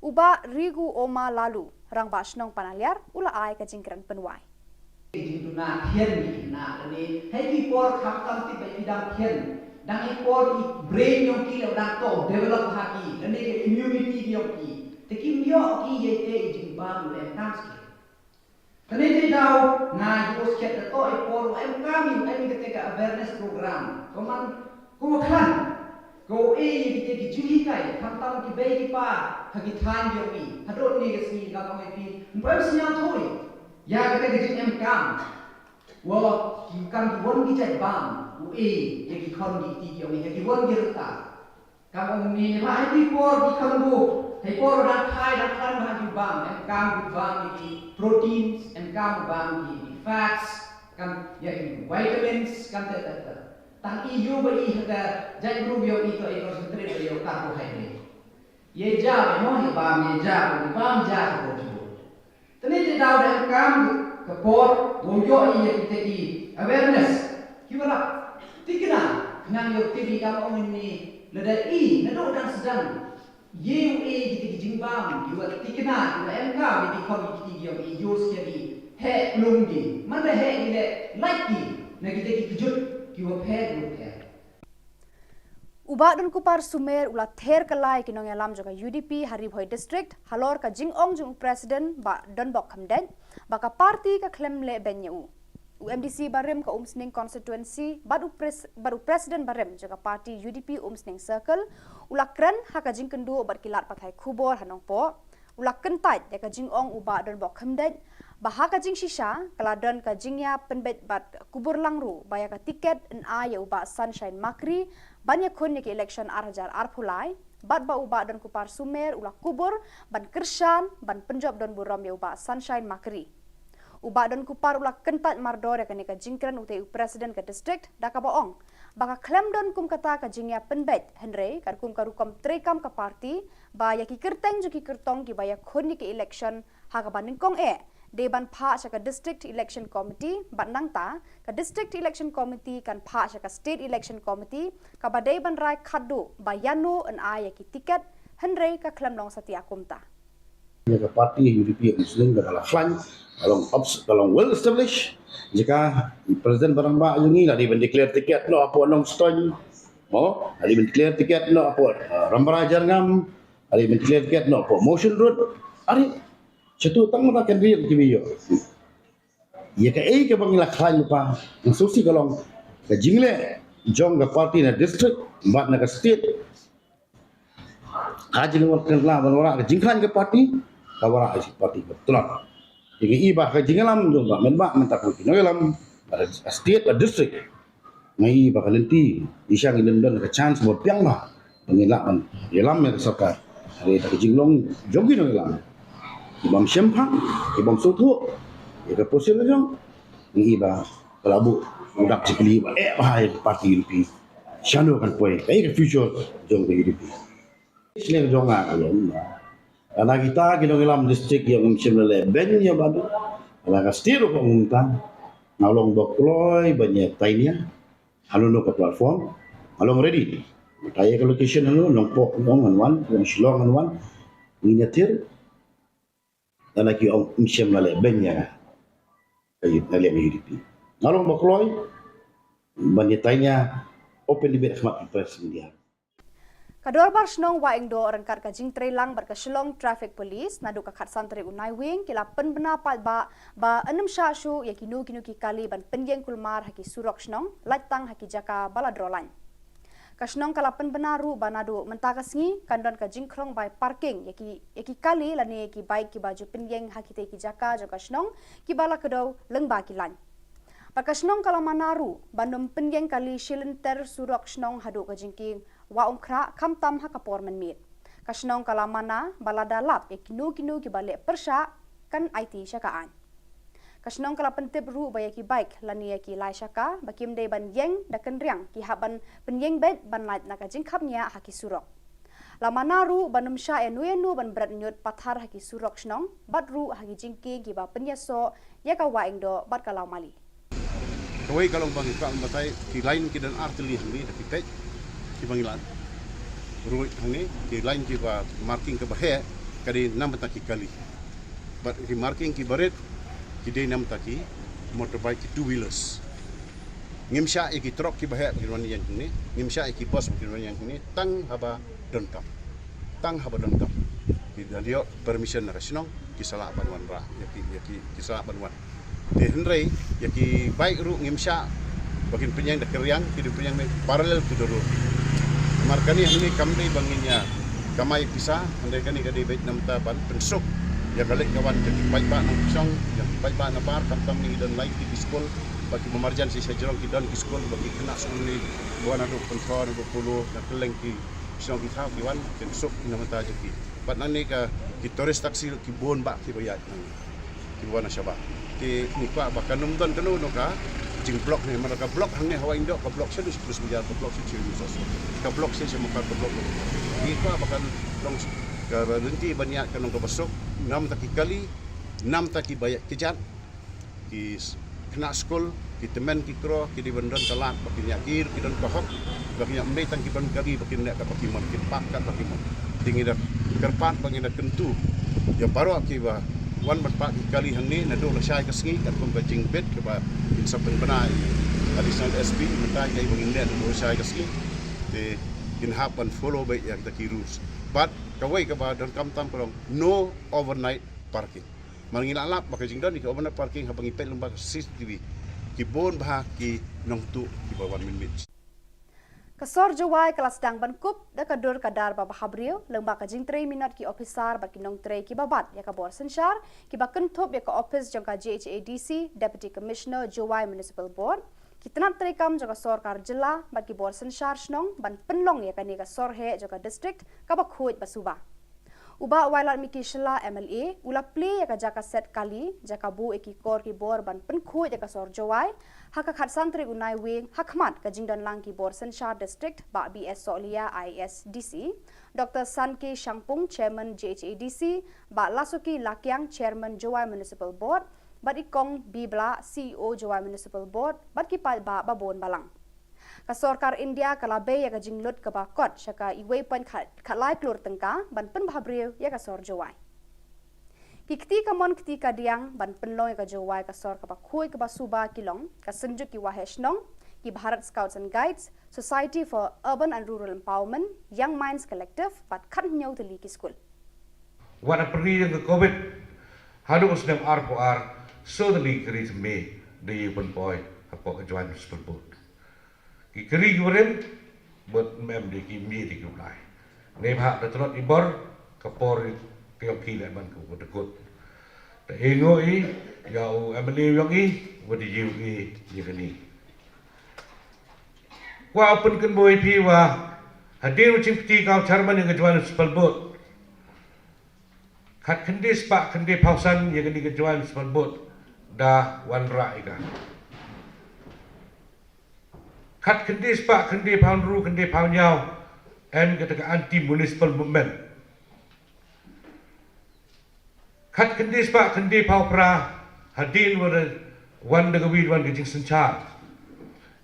U Bah Rigu Oma Lalu, Rangbah Shnong Panaliar, u la ai ka jingkren pynwai. Ki jingduna thian ki khynnah lane ha ki por khamtam tip ba ki dang thian, dang i por i brain jong ki la dang to develop ha ki, lane ka immunity jong ki, te kim ïoh ki ïa ki jingbam u em kam skhem. Kane te daw nga ïoh skhem da to i por u em kam, u em kata ka awareness program. Ko man ko khan ko e ïa kita ki jinghikai, khamtam ki bei ki pa ha ki thaiñ jong i. Haduh ne ka sngi ka ong ïa phi, ym em sngewthuh ïa kata ka jingem kam. Wa ki kam ki wan ki jait bam, u e ïa ki khon ki kti ki ong ïa ki wan ki rta. Kam ong ni, ha ki por ki khon bu, ha ki por dang khai dang khlaiñ ba ha ki bam, em kam ki bam ïa ki proteins, em kam bam ïa ki fats, kam ïa ki vitamins, kam te te te. Tang i ïoh ba i ha ka jait ruh ïoh i to i concentrate ba ïoh carbohydrate. Ïa ja ba mo ïa bam ïa ja ba bam ja ka bo ju. Te ne te daw da em kam ka por, won ïoh i ïa kita ki awareness. Ki wala tikna, khnang ïoh tip i kam ong ni, lada i, naduh dang sdang. Ïa u e kita ki jingbam, ki wa tikna, ki wa em kam, ïa ki khon ki kti ki ong i ïoh skhem i, heh lung ki, man da heh ki le, lait ki, na kita ki kjut, ki wa pher, ki wa pher. U Bah Donkupar Sumer u la ther kylla ïa ki nongïalam jong ka U D P ha Ri Bhoi District halor ka jingong jong u President Bah Donbok Khamdeit ba ka party ka khlem leh beiñ ïa u. U MDC barim ka Umsning constituency bad u, pres, bad u president barim jong ka party UDP Umsning Circle u la kren ha ka jingkynduh bad ki lad pathai khubor ha Nongpoh. U la kyntait ïa ka jingong u Bah Donbok Khymdeit ba ha ka jingshisha ka la don ka jingïapynbeit bad kubur lang ruh ba ïa ka tiket yn ai ïa u Bah Sunshine Makri ban ïakhun ïa ki election ar hajar arphew lai, bad ba u Bah Donkupar Sumer u la kubur ban kyrshan ban pynjop don burom ïa u Bah Sunshine Makri. U Bah Donkupar u la kyntait mardor ïa kane ka jingkren utei u president ka district da kaba ong ba ka khlem don kum kata ka jingïapynbeit, hynrei katkum ka rukom treikam ka party ba ïa ki kyrteng jong ki kyrtong kiba ïakhun ïa ki election ha kaba nyngkong eh dei ban phah sha ka District Election Committee, bad nangta ka District Election Committee kan phah sha ka State Election Committee kaba dei ban rai khadduh ba ïano yn ai ïa ki tiket, hynrei ka khlem long satia kumta. Ïa ka party UDP Umsning kaba la khlaiñ, ka long obs-, ka long well established. Jaka i president ba rangbah jong ngi la dei ban declare tiket noh hapoh Nongstoiñ, mo, la dei ban declare tiket noh hapoh, uh, Rambrai Jyrngam, la dei ban declare tiket noh hapoh Mawshynrut. Are, shatu tang mynta kan ri ki ïoh. Ïa kaei kaba ngi la khlaiñ lypa, nga sngewsih ka long ka jingleh jong ka party na district bad na ka state. Ka jingwan kan la ban wanrah ka jingkhlaiñ ka party, ka wanrah ka party ka tlot. Te ngi i ba ka jingïalam jong ba mynba mynta ka ki nongïalam, ba ka state, ba district. Ngi i ba ka lynti, i shang i don ka chance ba biang ba ba ngin lah ban ïalam ïa ka sorkar. Hynrei da ka jinglong jong ki nongïalam, ki bym shemphang, ki bym sngewthuh ïa ka position jong, ngi i ba ka la buh u dak jingkylli ba eh ba ïa ka party UDP shano kan poi, kaei ka future jong ka UDP. Shnong jong nga ka long ba lada kita ki nongïalam district ïa ngim shym la leh beiñ ïa ba du, lada ka state ruh ka ngim tang, nga long ba kloi ban ïa tainia. Hano hano ka platform, nga long ready. Mynta ïa ka location hano, Nongpoh ngan wan, Shillong ngan wan. Ngin ïatir. Lada ki ong ngim shym la leh beiñ ïa nga, ka UDP, nga long ba kloi ban ïa tainia open debate ha khmat press media. Ka Dorbar Shnong Wahingdoh ryngkat ka jingtreilang bad ka Shillong Traffic Police naduh ka khatsan tarik u Naiwieng ki la pynbna paidbah ba yn ym shah shuh ïa kino kino ki kali ban pynïeng kulmar ha ki surok shnong, lait tang ha ki jaka ba la droh lain. Ka shnong ka la pynbna ruh ba naduh mynta ka sngi kan don ka jingkhrong bai parking ïa ki, ïa ki kali lane ïa ki bike kiba ju pynïeng ha kitei ki jaka jong ka shnong kiba la kdew lyngba ki lain. Bad ka shnong ka la mana ruh ban ym pynïeng kali shilynter surok shnong haduh ka jingkieng Wah Umkhrah khamtam ha ka por mynmiet. Ka shnong ka la mana ba lada lap ïa kino kino kiba leh pyrshah kan aiti sha ka aiñ. Ka shnong ka la pyntip ruh ba ïa ki bike lane ïa ki lai shaka ba kim dei ban ïeng da kynriang ki hap ban pynïeng beit ban lait na ka jingkhapngiah ha ki surok. La mana ruh ban ym shah ïano ïano ban bret ñiut pathar ha ki surok shnong bad ruh ha ki jingkieng kiba pynïasoh ïa ka Wahingdoh bad ka Lawmali. Kawei ka long ba ngi kwah ban batai, ki lain ki don ar tylli hangne da ki peit kiba ngi lad. Ruh hangne ki lain kiba marking kaba heh ka dei na bynta ki kali. Bad ki marking kiba rit ki dei na bynta ki motorbike, ki two wheelers. Ngim shah ïa ki truck kiba heh ba kin wan ïeng hangne, ngim shah ïa ki bus ba kin wan ïeng hangne tang haba donkam. Tang haba donkam. Ki da ïoh permission na ka shnong, ki sa lah ban wanrah, ïa ki, ïa ki, ki sa lah ban wan. Te hynrei ïa ki bike ruh ngim shah ba kin pynïeng da kynriang, ki dei pynïeng mih parallel to the road. Namar kane hangne kam dei ba ngin ïa kamai pisa, hynrei kane ka dei beit na bynta ban pynsuk ïa ka leit ka wan jong ki paidbah nongshong shnong, jong ki paidbah nabar, khamtam ngi don lai ki skul, ba kiba marjan shisha jrong ki don ki skul, ba ki khynnah skul ngi ba wan naduh Pynthor, naduh Polo, na kylleng ki shnong ki thaw ki wan, kin suk na bynta jong ki. Bad nangne ka ki tourist taxi ki bun bah kiba ïaid nangne, kiba wan na shabar. Te ngi kwah ba kan ym don kano kano ka jingblock ne, namar ka block hangne ha Wahingdoh, ka block sha Dusprus Bazaar, ka block sha Chirmi Sosro, ka block sha Mukar, ka block. Ngi kwah ba kan long ka lynti ban ïaid kan long kaba suk, na bynta ki kali, na bynta kiba ïaid kjat, ki s-, khynnah skul, ki tymmen ki kro, ki dei ban don ka lad ba kin ïaid, ki don ka hok ba kin ïaid, ym dei tang ki ban kali ba kin leh katba ki mon, kin park katba ki mon. Te ngi da kyrpad ba ngin da kyntu ïa baroh kiba wan ban park ki kali hangne naduh lashai ka sngi, katkum ka jingbit kaba kin sa pynbna i Additional SP, mynta ïa ba ngin leh naduh lashai ka sngi. Te kin hap ban follow beit ïa kita ki rules. Bad kawei kaba donkam tam ka long no overnight parking. Mar ngi la lap ba ka jingdon ïa ka urban parking haba ngi peit lyngba ka C C T V, ki bun bha ki nongtuh kiba wan mynmiet. Ka sor Jowai ka la sdang ban kup da ka dur ka dar ba bhabriew lyngba ka jingtrei minot ki ophisar bad ki nongtrei kiba bat ïa ka bor synshar kiba kynthup ïa ka ophis jong ka J H A D C, Deputy Commissioner, Jowai Municipal Board, ki tnat treikam jong ka sorkar jylla bad ki bor synshar shnong ban pynlong ïa kane ka sor heh jong ka district kaba khuid ba suba. U Bah Wailadmiki Shylla M L A u la plie ïa ka jaka set kali, jaka buh ïa ki kor ki bor ban pynkhuid ïa ka sor Jowai ha ka khatsan tarik u Naiwieng ha khmat ka jingdon lang ki bor synshar district, Bah B S Sohliya I A S D C, Doctor Sanke Shangpung, Chairman J H A D C, Bah Lasuki Lakiang, Chairman Jowai Municipal Board, bad i Kong B Blah, C E O Jowai Municipal Board, bad ki paidbah babun balang. Ka sorkar India ka la bei ïa ka jinglut kaba kot sha ka iwei point khat, khatlai klur tyngka ban pynbhabriew ïa ka sor Jowai. Ki kti kamon kti kadiang ban pynlong ïa ka Jowai ka sor kaba khuid kaba suba ki long ka Synjuk ki Waheh Shnong, ki Bharat Scouts and Guides, Society for Urban and Rural Empowerment, Young Minds Collective, bad khathynñiew tylli ki skul. Wat ha pyrdi jong ka Covid, haduh u snem arphew ar, soo tylli ki ri thymme da ïoh pynpoi hapoh ka Jowai Municipal Board. Ki kri ki barim, bad mem de ki mih de ki u Blai. Neibhah da tlot i bor, ka por ka ïong ki leh ban ka u da kut. Da e ngo i, ïa u M L A ïong i, wa da ïu i, ïa kani. Wa u pynkynboi phi wa, hadien u chimkti ka u chairman ïa ka Jowai Municipal Board. Khat khyndai spah khyndai phaw san ïa kani ka Jowai Municipal Board, da wanrah ïa ka. Khat khyndai spah khyndai phaw hynru khyndai phaw hynñiew, em kata ka anti municipal movement. Khat khyndai spah khyndai phaw phra, hadien wa da wan da ka wi wan ka jingsynshar.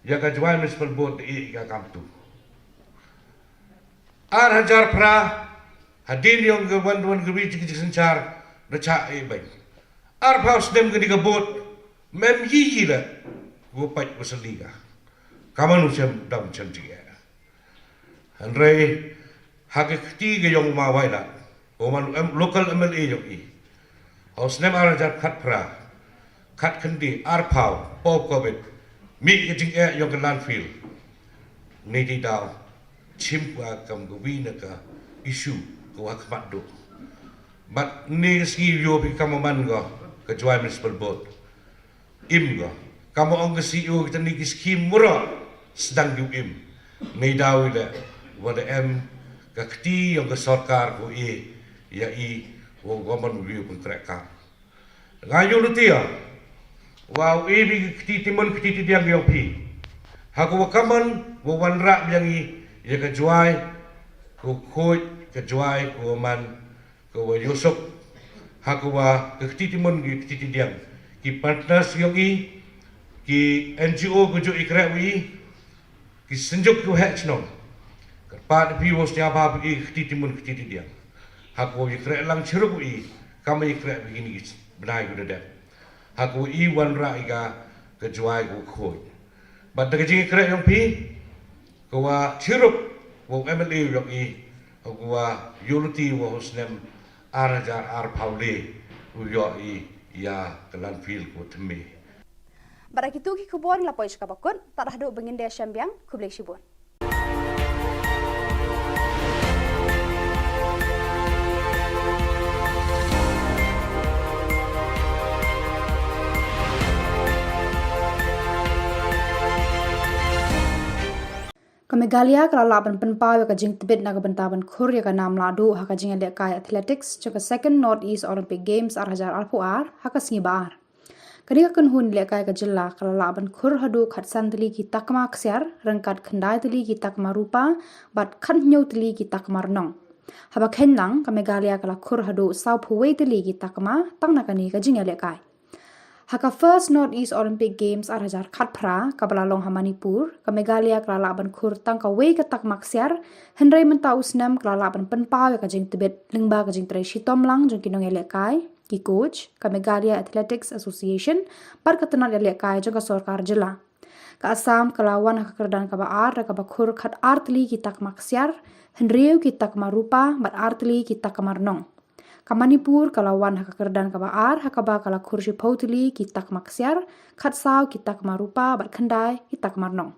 Ïa ka Jowai Municipal Board da ïeh ïa ka kam tu. Ar hajar phra, hadien ïong ka wan wan ka wi ka jingsynshar, da chah ïeh bad. Arphew snem kani ka board, mem yi yi la, wa pait wa sali ka. Kamon u chem dam chem jingeh. Hynrei, ha ka kti ka ïong u ma Wailad, u man em, local M L A ïong i. Ha u snem ar hajar khatphra, khat khyndai, arphew, post Covid, mih ka jingeh ïong ka landfill. Ni di daw, chim ka kam ka wi na ka issue, ka wa khmat duk. Bad ni ka sngi ïoh phi kam man ka, ka Jowai Municipal Board. Im ka. Kam ong ka C E O kita ni ki skim mura sdang ki im. Nei daw ila wa da em ka kti ïong ka sorkar ko e ïa i wa gomon wi u pyntrek ka. Nga ïoh lutia wa u e bi ka kti timon kti tidiang ïong phi. Ha ko wa kamon wa wanrah biang i ïa ka Jowai ko khoi ka Jowai ko man ka wa ïohsuk ha ka wa ka kti timon ki kti tidiang ki partners ïong i ki N G O ka ju i kreh wi ki synjuk ki wa heh chnong. Ka pat pi wa stia ba pi ki kti timon kti tidiang ha ka wa i kreh lang chirup wi kam i kreh wi ni ki bnai ku da dep ha ka wa i wanrah i ka ka Jowai ku khoi. Bad da ka jing i kreh ïong pi ka wa chirup wa M L A ïong i ka wa ïoh luti wa u snem ar hajar arphew le u ïoh i ïa ka landfill ko thymme. Bad da kitu ki khubor ngi la poi sha kaba kut, tad haduh ba ngin da shem biang, khublei shibun. Ka Meghalaya ka la lah ban pynpaw ïa ka jingtbit na ka bynta ban khur ïa ka nam lahduh ha ka jingïalehkai athletics jong ka Second North East Olympic Games ar hajar arphew ar ha ka sngi ba ar. Kane ka kynhun lehkai ka jylla ka la lah ban khur haduh khatsan tylli ki takma ksiar, ryngkat khyndai tylli ki takma rupa, bad khathynñiew tylli ki takma rnong. Haba kheiñ lang, ka Meghalaya ka la khur haduh sawphew wei tylli ki takma tang na kane ka jingïalehkai. Ha ka First North East Olympic Games ar hajar khatphra, kaba la long ha Manipur, ka Meghalaya ka la lah ban khur tang kawei ka takma ksiar, hynrei mynta u snem ka la lah ban pynpaw ïa ka jingtbit lyngba ka jingtrei shitom lang jong ki nongïalehkai, ki coach, ka Meghalaya Athletics Association, bad ka tnat ïalehkai jong ka sorkar jylla. Ka Assam ka la wan ha ka kyrdan kaba ar da kaba khur khatar tylli ki takma ksiar, hynriew ki takma rupa, bad ar tylli ki takma rnong. Ka Manipur ka la wan ha ka kyrdan kaba ar, ha kaba ka la khur shiphew tylli ki takma ksiar, khatsaw ki takma rupa, bad khyndai ki takma rnong.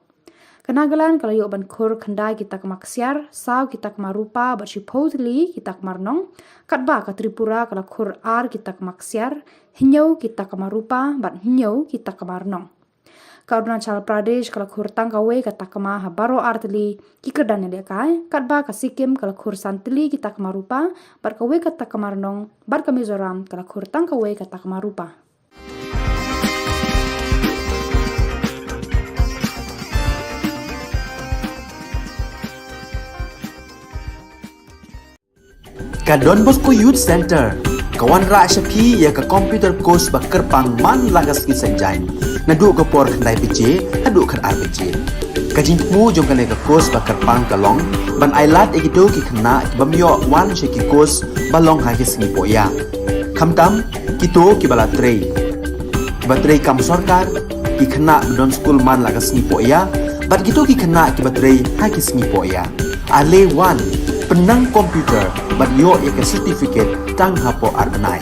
Ka Nagaland ka la ïoh ban khur khyndai ki takma ksiar, saw ki takma rupa, bad shiphew tylli ki takma rnong, katba ka Tripura ka la khur ar ki takma ksiar, hynñiew ki takma rupa, bad hynñiew ki takma rnong. Ka Arunachal Pradesh ka la khur tang kawei ka takma ha baroh ar tylli ki kyrdan ïalehkai, katba ka Sikkim ka la khur san tylli ki takma rupa, bad kawei ka takma rnong, bad ka Mizoram ka la khur tang kawei ka takma rupa. Ka Don Bosco Youth Center ka wanrah sha phi ïa ka computer course ba kyrpang man la ka sngi Saitjaiñ, naduh ka por khyndai baje haduh khatar baje. Ka jingthmu jong kane ka course ba kyrpang ka long ban ailad ïa kito ki khynnah ki bym ïoh wan sha ki course ba long ha ki sngi pohïa, khamtam kito kiba la trei, kiba trei kam sorkar, ki khynnah ba don skul man la ka sngi pohïa, bad kito ki khynnah kiba trei ha ki sngi pohïa. Ale wan, pynnang computer bad ïoh ïa ka certificate tang hapoh ar bnai.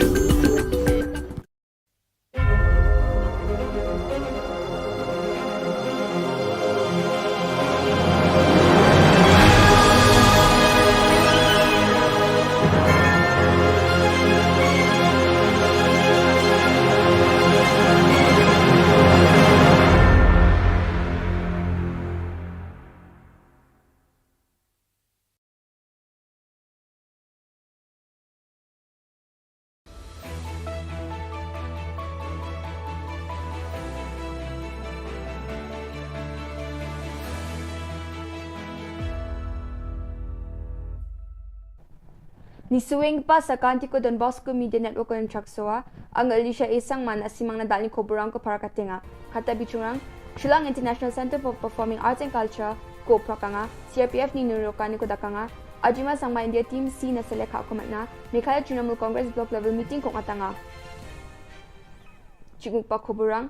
Ngi sngewbha sa ka Anti ko Don Bosco Media Network ko Chaksoa, ang Elisha Esang man asimang na dalni ko burang ko para katenga. Kata bichungrang, Shillong International Center for Performing Arts and Culture, ko prakanga, C R P F ni nurokani ko dakanga, Ajima Sangma India Team C na selekha ko matna, Meghalaya Trinamool Congress Block Level Meeting ko ngatanga. Chikmukpa ko burang.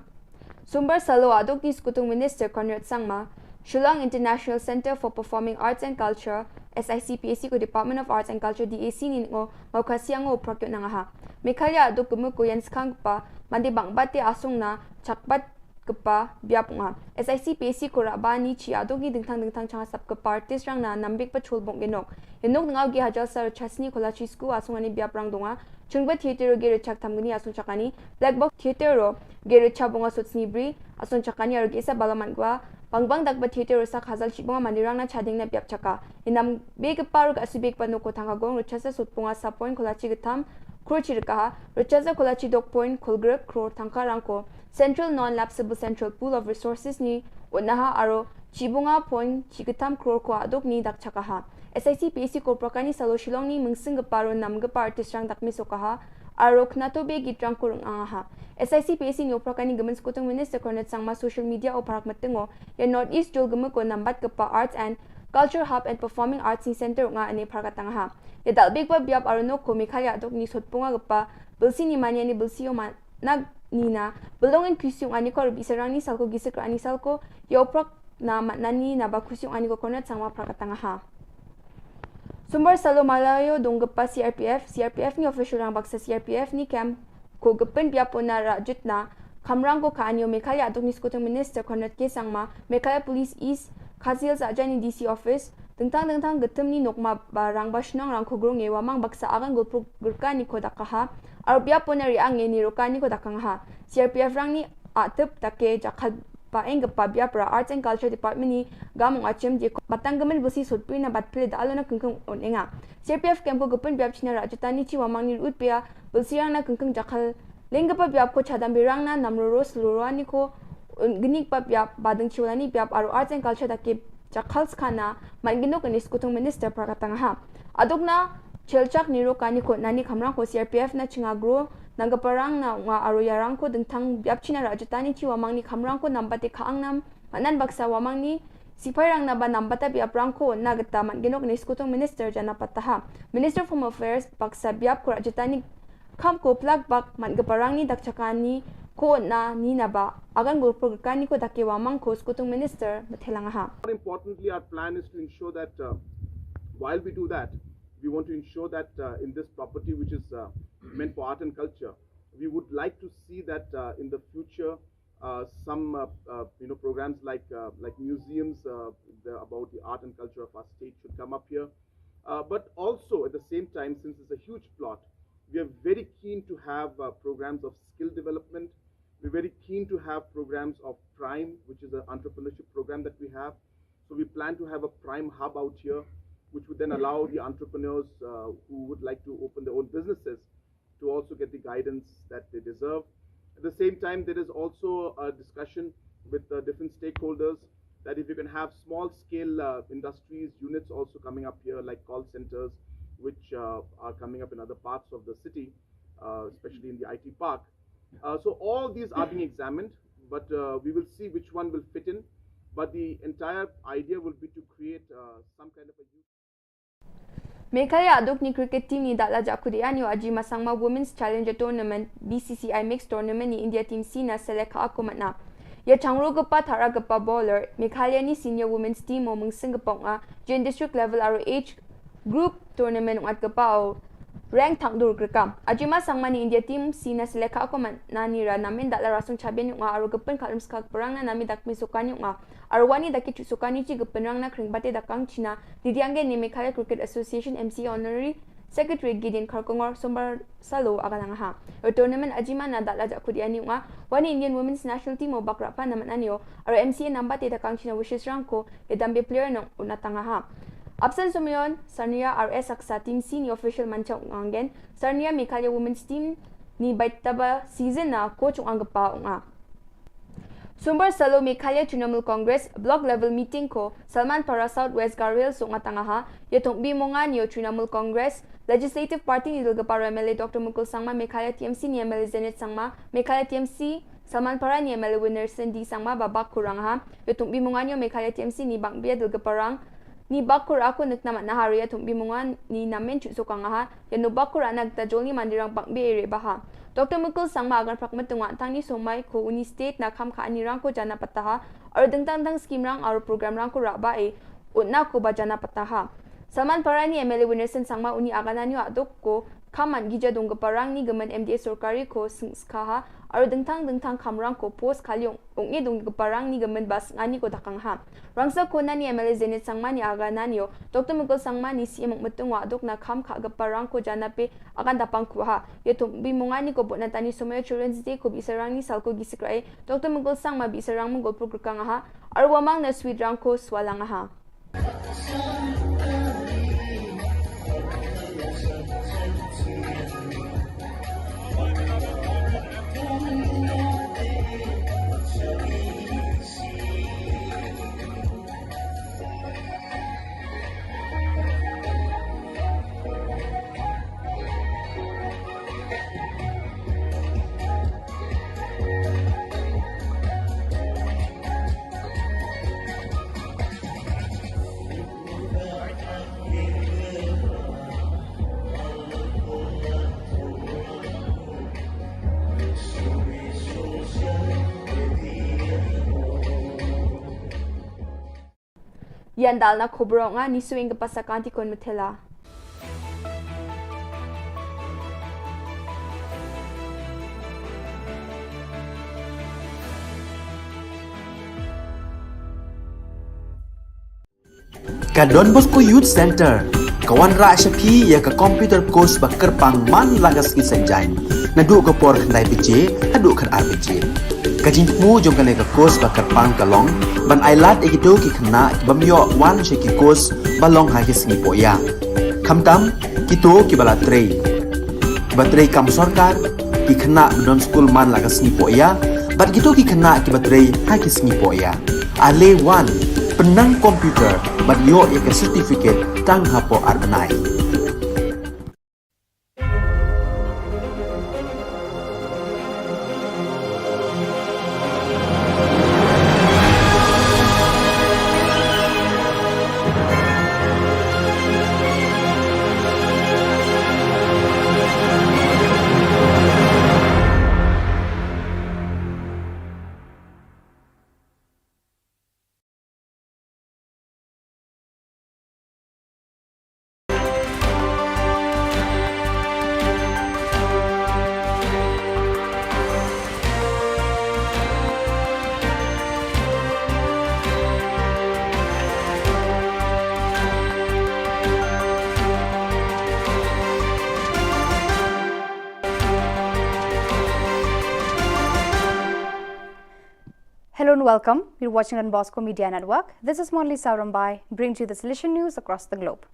Sumbar salo aduk ni Skutung Minister Conrad Sangma, Shillong International Center for Performing Arts and Culture, S I C P A C ko Department of Arts and Culture D A C ni ngo, mau kasiango prakyo nangaha. Meghalaya aduk kemu ko yan skang pa, mandi bang bate asung na, chakbat kpa biap nga. S I C P A C ko raba ni chi aduk ni dingtang dingtang chang sap kpa artist rang na nambik pa chul bong genok. Genok ngau gi hajal sar chasni kola chi sku asung ani biap rang donga. Chungba theater ge rechak thamgni asung chakani. Black Box Theater ro ge rechak bonga sut sni bri asung chakani aro ge sa balaman gwa. Bang bang dak ba theater ro sak hazal chi bonga mandi rang na chading na biap chaka. Inam be kpa ro ga subik pa noko thang agong rechak sa sut bonga sa point kola chi gtham. Kro chi rekaha. Rechak sa kola chi dok point kolgrek kro thangka rangko. Central Non-Lapsable Central Pool of Resources ni unaha aro chibunga point chikatam crore ko aduk ni dak chakaha. S I C P A C ko prakani salo Shillong ni mungsing geparo nam gepa artist rang dak misokaha aro knato be git rang kurung angaha. S I C P A C ni oprakani gemen Skutung Minister Conrad Sangma social media o parak metengo ya North East jol geme ko nambat gepa Arts and Culture Hub and Performing Arts ni Center nga ane parak tangaha. Ya dal big ba biap aro no ko Meghalaya aduk ni sot punga gepa belsi ni manya ni belsi o man nag nina, belong in kusiung ani ko rubi serang ni salko gisik ani salko, yoprok na matnani na ba kusiung ani ko Conrad Sangma prakatang ha. Sumbar salo Malayo donggepa C R P F, C R P F ni official rang baksa C R P F ni camp ko gepen biapo na rajut na, kamrang ko ka anio Meghalaya aduk ni Skutung Minister Conrad K Sangma, Meghalaya Police East, Khasi Hills ajani D C office, dengtang dengtang getem ni nokma ba rang ba shnong rang ko grong e wamang baksa agan gulpuk gerka ni ko dakaha, Aro biap pona ri ang ni roka ni ko dakang ha. C R P F rang ni atep take jakhal pa eng pa biap ra Arts and Culture Department ni gamung achim je batang gemen busi sotpri na bat pele da alona kengkeng on enga. C R P F kem ko gepun biap china ra jutani chi wamang ni rut pia busi rang na kengkeng jakhal leng pa biap ko chadam birang na nam roro selurani ko genik pa biap badeng chiwalani biap aro Arts and Culture take jakhal skana man ginok ni Skutung Minister prakatang ha. Aduk na chelchak ni roka ni ko nani kamrang ko C R P F na chinga gro nang parang na nga aro yarang ko dengtang biap china ra jutani chi wamang ni kamrang ko nambate ka angnam manan baksa wamang ni sipai rang na ba nambata biap rang ko na geta man ginok ni Skutung Minister jana pataha. Minister of Home Affairs baksa biap ko ra jutani Kam ko plak bak man ka parang ni dak chakani ko na ni na ba agan gulpur kani ko dak ke wamang ko Skutung Minister ba thelang ha. More importantly, our plan is to ensure that uh, while we do that, We want to ensure that uh, in this property, which is uh, meant for art and culture, we would like to see that uh, in the future, uh, some uh, uh, you know programs like uh, like museums uh, the, about the art and culture of our state should come up here. Uh, but also at the same time, since it's a huge plot, we are very keen to have uh, programs of skill development. We're very keen to have programs of Prime, which is an entrepreneurship program that we have. So we plan to have a Prime hub out here, which would then allow the entrepreneurs uh, who would like to open their own businesses to also get the guidance that they deserve. At the same time, there is also a discussion with uh, different stakeholders that if you can have small scale uh, industries, units also coming up here, like call centers, which uh, are coming up in other parts of the city, uh, especially in the I T park. Uh, so all these are being examined, but uh, we will see which one will fit in. But the entire idea will be to create uh, some kind of a youth. Meghalaya aduk ni cricket team ni dak la jakhut ïa ni Ajima Sangma Women's Challenger Tournament, B C C I Mixed Tournament ni India Team C na selek ha aku matna. Ïa changro gapa thara gapa bowler, Meghalaya ni senior women's team mo mungsing gapa nga, Jane district level aro age group tournament ngat gapa o rank thang dur grekam. Ajima Sangma ni India Team C na selek ha aku matna ni ra namen dak la rasung chabian yuk nga aro gepin khalum skak perang na nami dak mi sukan yuk nga. Arwani da ki chuh sukan ïa ki pynrang na khring bate da kang China, Didiange ne Meghalaya Cricket Association M C A Honorary Secretary Gideon Kharkongor Sombar Salo aga nang ha. Ur tournament Ajima na dak la jakhut ïa ni nga, wani Indian Women's National Team o bak rapa na mananio, ar M C A namba te da kang China wishes rangko, ïa dambe player nong unatanga ha. Absent Sumion, Sarnia R S Aksa Team C ni official manchak ngangen, Sarnia Meghalaya Women's Team ni baitaba season na coach ung anggepa unga. Sumbar Salo Meghalaya Trinamool Congress Block Level Meeting ko Salman Para South West Garo Hills suk ngatanga ha, ïa thung bi mongan ïa Trinamool Congress Legislative Party ni dulga para M L A Doctor Mukul Sangma, Meghalaya T M C ni M L A Zenith Sangma, Meghalaya T M C Salman Para ni M L A Winnerson D Sangma babak kurang ha, ïa thung bi mongan ïa Meghalaya T M C ni bang bia dulga parang ni bakur aku nek namat nahari ïa thung bi mongan ni namen chuk sukang ha, ïa nu bakur anak ta jolni mandirang bang bi ere baha. Doctor Mukul Sangma agan prak metungwa tang ni somai ko uni state na kham kha ani rang ko jana pataha, ar dengtang dang skim rang ar program rang ko raba e, utna ko ba jana pataha. Salman Para ni M L A Winnerson Sangma uni agan anyo aduk ko, kham man gija dung parang ni gemen M D A sorkari ko seng skaha, ar dengtang dengtang kham rang ko post kaliong, ung e dung parang ni gemen bas ngani ko dakang ha. Rangsa kona ni M L A Zenith Sangma ni aga nanio, Doctor Mukul Sangma ni C M Mukmutung wa dok na kham kha gapa rang ko jana pe akan dapang kuha. Ïa thum bi munga ni ko bot na tani Somayo Children's Day ko bi sarang ni salko gi sikrai, Doctor Mukul Sangma bi sarang mungkol pur kang ha, arwamang na sweet rang ko swalang ha. Yan dal na khubor nga ni suing ke pasa kanti kon metela. Ka Don Bosco Youth Center ka wanrah sha phi ïa ka computer course ba kyrpang man la ka sngi Saitjaiñ naduh ka por khyndai baje haduh khatar baje. Ka jingthmu jong kane ka course ba kyrpang ka long ban ailad ïa kito ki khynnah ki bym ïoh wan sha ki course ba long ha ki sngi pohïa. Khamtam kito kiba la trei, kiba trei kam sorkar, ki khynnah ba don skul man la ka sngi pohïa bad kito ki khynnah kiba trei ha ki sngi pohïa. Ale wan, pynnang computer bad ïoh ïa ka certificate tang hapoh ar bnai. Welcome. You're watching Don Bosco Media Network. This is Monli Sarambai, bringing to you the Salesian news across the globe.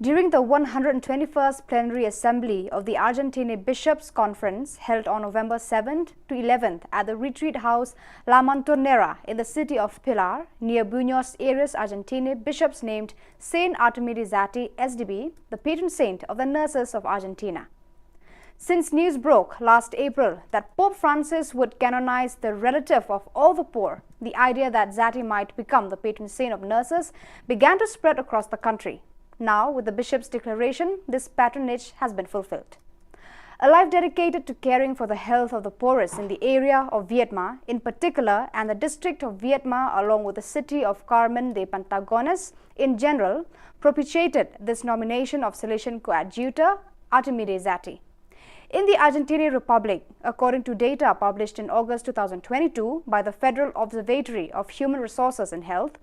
During the one hundred twenty-first Plenary Assembly of the Argentine Bishops' Conference, held on November seventh to eleventh at the Retreat House La Montonera in the city of Pilar, near Buenos Aires, Argentina, bishops named Saint Artemide Zatti, S D B, the patron saint of the nurses of Argentina. Since news broke last April that Pope Francis would canonize the relative of all the poor, the idea that Zatti might become the patron saint of nurses began to spread across the country. Now, with the bishop's declaration, this patronage has been fulfilled. A life dedicated to caring for the health of the poorest in the area of Viedma in particular and the district of Viedma, along with the city of Carmen de Patagones in general, propitiated this nomination of Salesian coadjutor Artemide Zatti. In the Argentine Republic, according to data published in August two thousand twenty-two by the Federal Observatory of Human Resources and Health,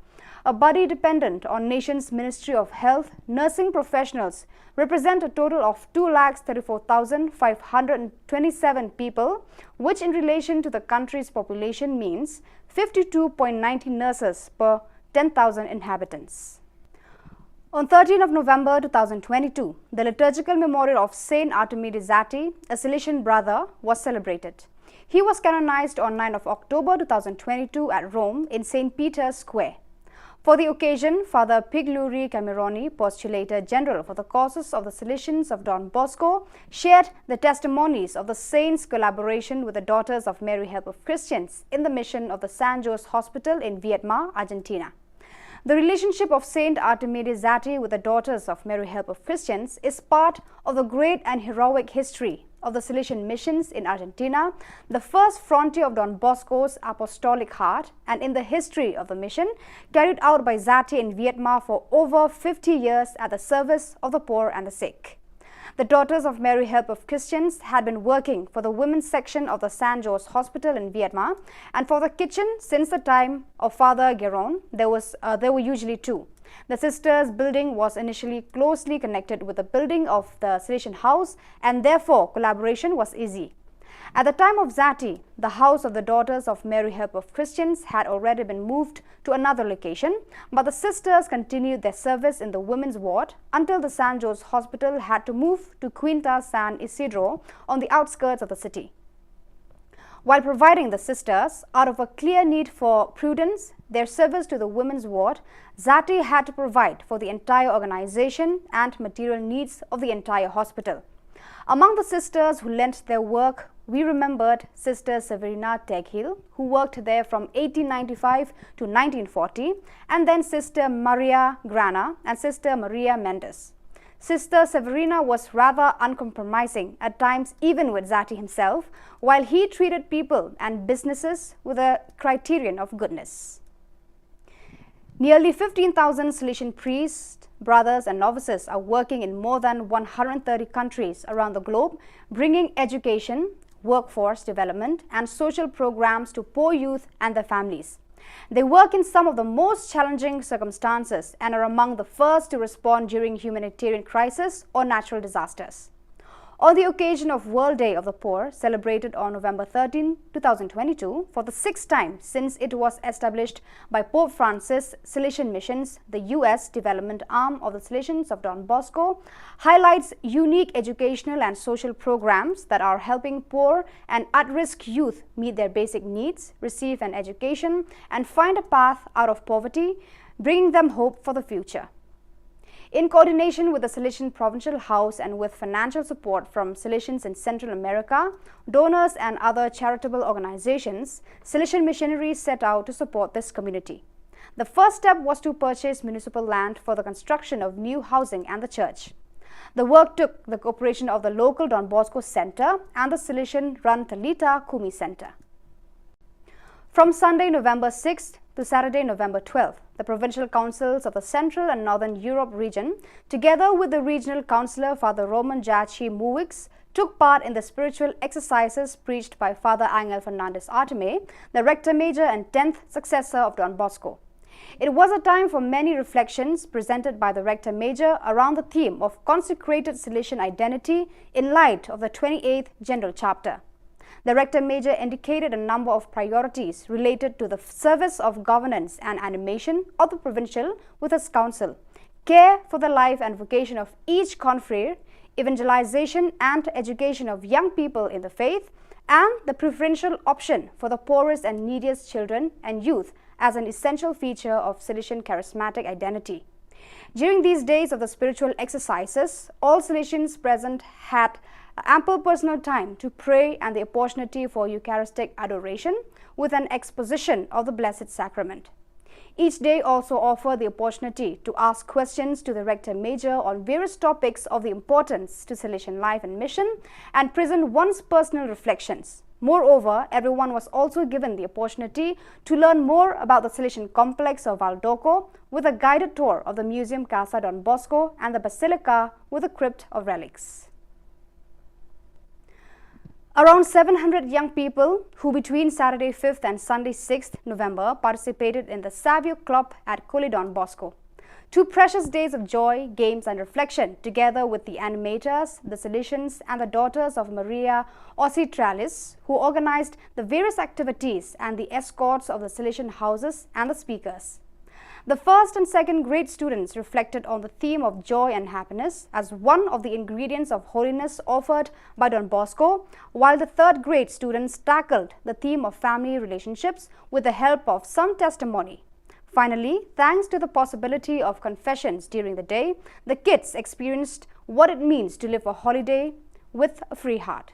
a body dependent on nation's Ministry of Health, nursing professionals represent a total of two lakh thirty-four thousand five hundred twenty-seven people, which in relation to the country's population means fifty-two point nine zero nurses per ten thousand inhabitants. On thirteenth of November two thousand twenty-two, the liturgical memorial of Saint Artemide Zatti, a Salesian brother, was celebrated. He was canonized on ninth of October two thousand twenty-two at Rome in Saint Peter's Square. For the occasion, Father Pigluri Cameroni, Postulator General for the Causes of the Salesians of Don Bosco, shared the testimonies of the saint's collaboration with the Daughters of Mary Help of Christians in the mission of the San Jose Hospital in Viedma, Argentina. The relationship of Saint Artemide Zatti with the Daughters of Mary Help of Christians is part of the great and heroic history of the Salesian missions in Argentina, the first frontier of Don Bosco's apostolic heart, and in the history of the mission carried out by Zatti in Vietnam for over fifty years at the service of the poor and the sick. The Daughters of Mary Help of Christians had been working for the women's section of the San Jose Hospital in Vietnam and for the kitchen since the time of Father Geron. There was uh, there were usually two. The sisters' building was initially closely connected with the building of the Salesian house, and therefore collaboration was easy. At the time of Zatti, the house of the Daughters of Mary Help of Christians had already been moved to another location, but the sisters continued their service in the women's ward until the San Jose Hospital had to move to Quinta San Isidro on the outskirts of the city. While providing the sisters, out of a clear need for prudence, their service to the women's ward, Zatti had to provide for the entire organization and material needs of the entire hospital. Among the sisters who lent their work, we remembered Sister Severina Teghil, who worked there from eighteen ninety-five to nineteen forty, and then Sister Maria Grana and Sister Maria Mendes. Sister Severina was rather uncompromising, at times even with Zatti himself, while he treated people and businesses with a criterion of goodness. Nearly fifteen thousand Salesian priests, brothers, and novices are working in more than one hundred thirty countries around the globe, bringing education, workforce development, and social programs to poor youth and their families. They work in some of the most challenging circumstances and are among the first to respond during humanitarian crisis or natural disasters. On the occasion of World Day of the Poor, celebrated on November thirteenth, two thousand twenty-two, for the sixth time since it was established by Pope Francis, Salesian Missions, the U S development arm of the Salesians of Don Bosco, highlights unique educational and social programs that are helping poor and at-risk youth meet their basic needs, receive an education, and find a path out of poverty, bringing them hope for the future. In coordination with the Salesian Provincial House and with financial support from Salesians in Central America, donors, and other charitable organizations, Salesian missionaries set out to support this community. The first step was to purchase municipal land for the construction of new housing and the church. The work took the cooperation of the local Don Bosco Center and the Salesian run Talitha Kumi Center. From Sunday, November sixth to Saturday, November twelfth, the provincial councils of the Central and Northern Europe region, together with the regional councillor Father Roman Jachi Muwix, took part in the spiritual exercises preached by Father Angel Fernandez Artime, the rector major and tenth successor of Don Bosco. It was a time for many reflections presented by the rector major around the theme of consecrated Salesian identity in light of the twenty-eighth General Chapter. The Rector Major indicated a number of priorities related to the service of governance and animation of the provincial with his council, care for the life and vocation of each confrere, evangelization and education of young people in the faith, and the preferential option for the poorest and neediest children and youth as an essential feature of Salesian charismatic identity. During these days of the spiritual exercises, all Salesians present had ample personal time to pray and the opportunity for Eucharistic adoration with an exposition of the Blessed Sacrament. Each day also offered the opportunity to ask questions to the Rector Major on various topics of the importance to Salesian life and mission and present one's personal reflections. Moreover, everyone was also given the opportunity to learn more about the Salesian complex of Valdocco with a guided tour of the Museum Casa Don Bosco and the Basilica with a crypt of relics. Around seven hundred young people who between Saturday fifth and Sunday sixth November participated in the Savio Club at Kuli Don Bosco. Two precious days of joy, games, and reflection, together with the animators, the Salesians, and the Daughters of Maria Auxiliatrix, who organized the various activities and the escorts of the Salesian houses and the speakers. The first and second grade students reflected on the theme of joy and happiness as one of the ingredients of holiness offered by Don Bosco, while the third grade students tackled the theme of family relationships with the help of some testimony. Finally, thanks to the possibility of confessions during the day, the kids experienced what it means to live a holiday with a free heart.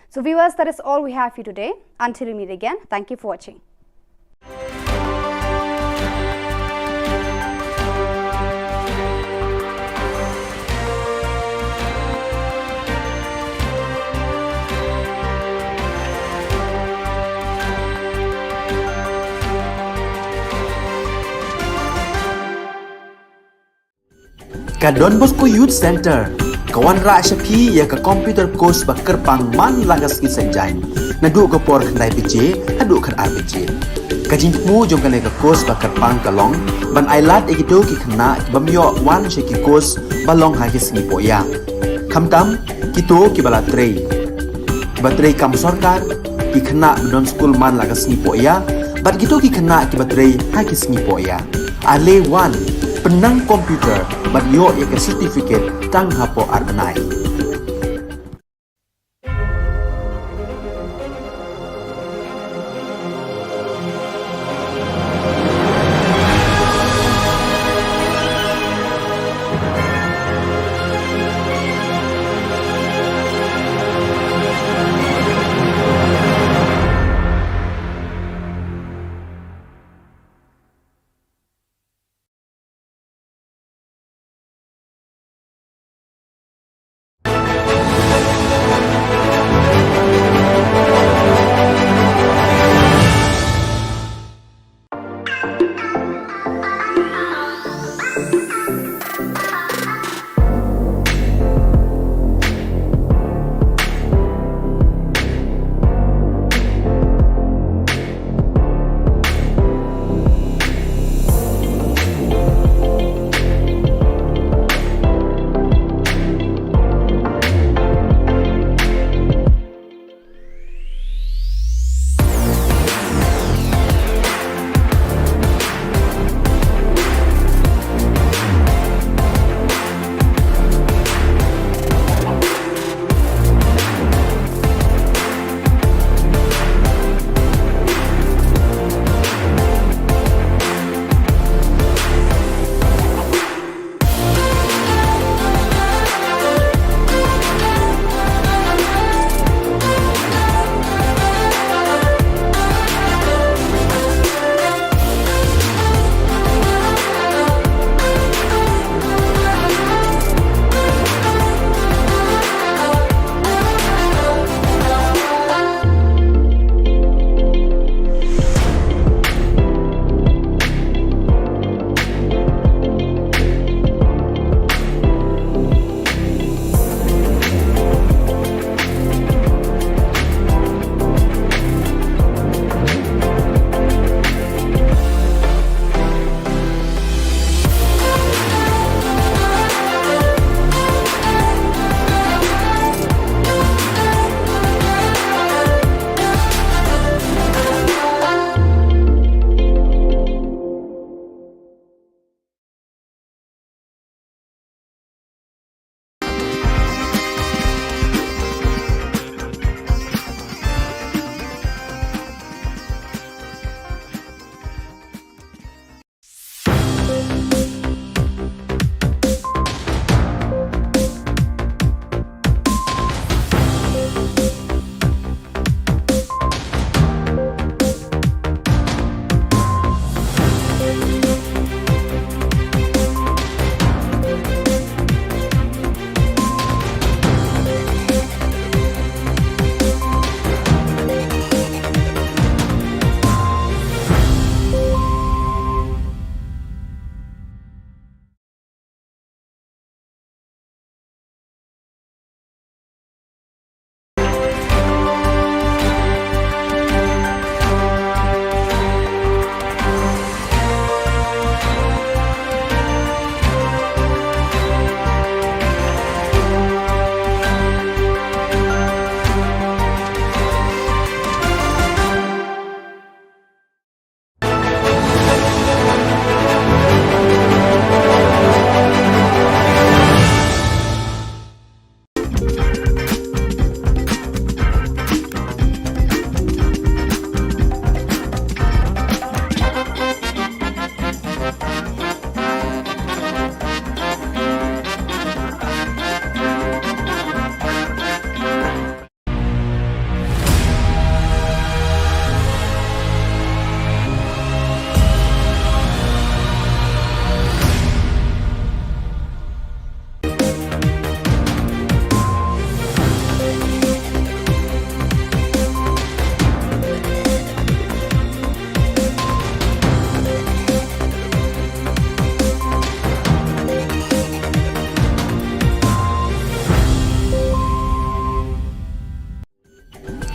So, viewers, that is all we have for you today. Until we meet again, thank you for watching. Ka Don Bosco Youth Center ka wanrah sha phi ïa ka computer course ba kyrpang man la ka sngi Saitjaiñ, naduh ka por khyndai baje haduh khatar baje. Ka jingthmu jong kane ka course ba kyrpang ka long ban ailad ïa kito ki khynnah ki bym ïoh wan sha ki course ba long ha ki sngi pohïa, khamtam kito kiba la trei, kiba trei kam sorkar, ki khynnah ba don skul man la ka sngi pohïa bad kito ki khynnah kiba trei ha ki sngi pohïa. Ale wan, pynnang computer bad ïoh ïa ka certificate tang hapoh ar bnai.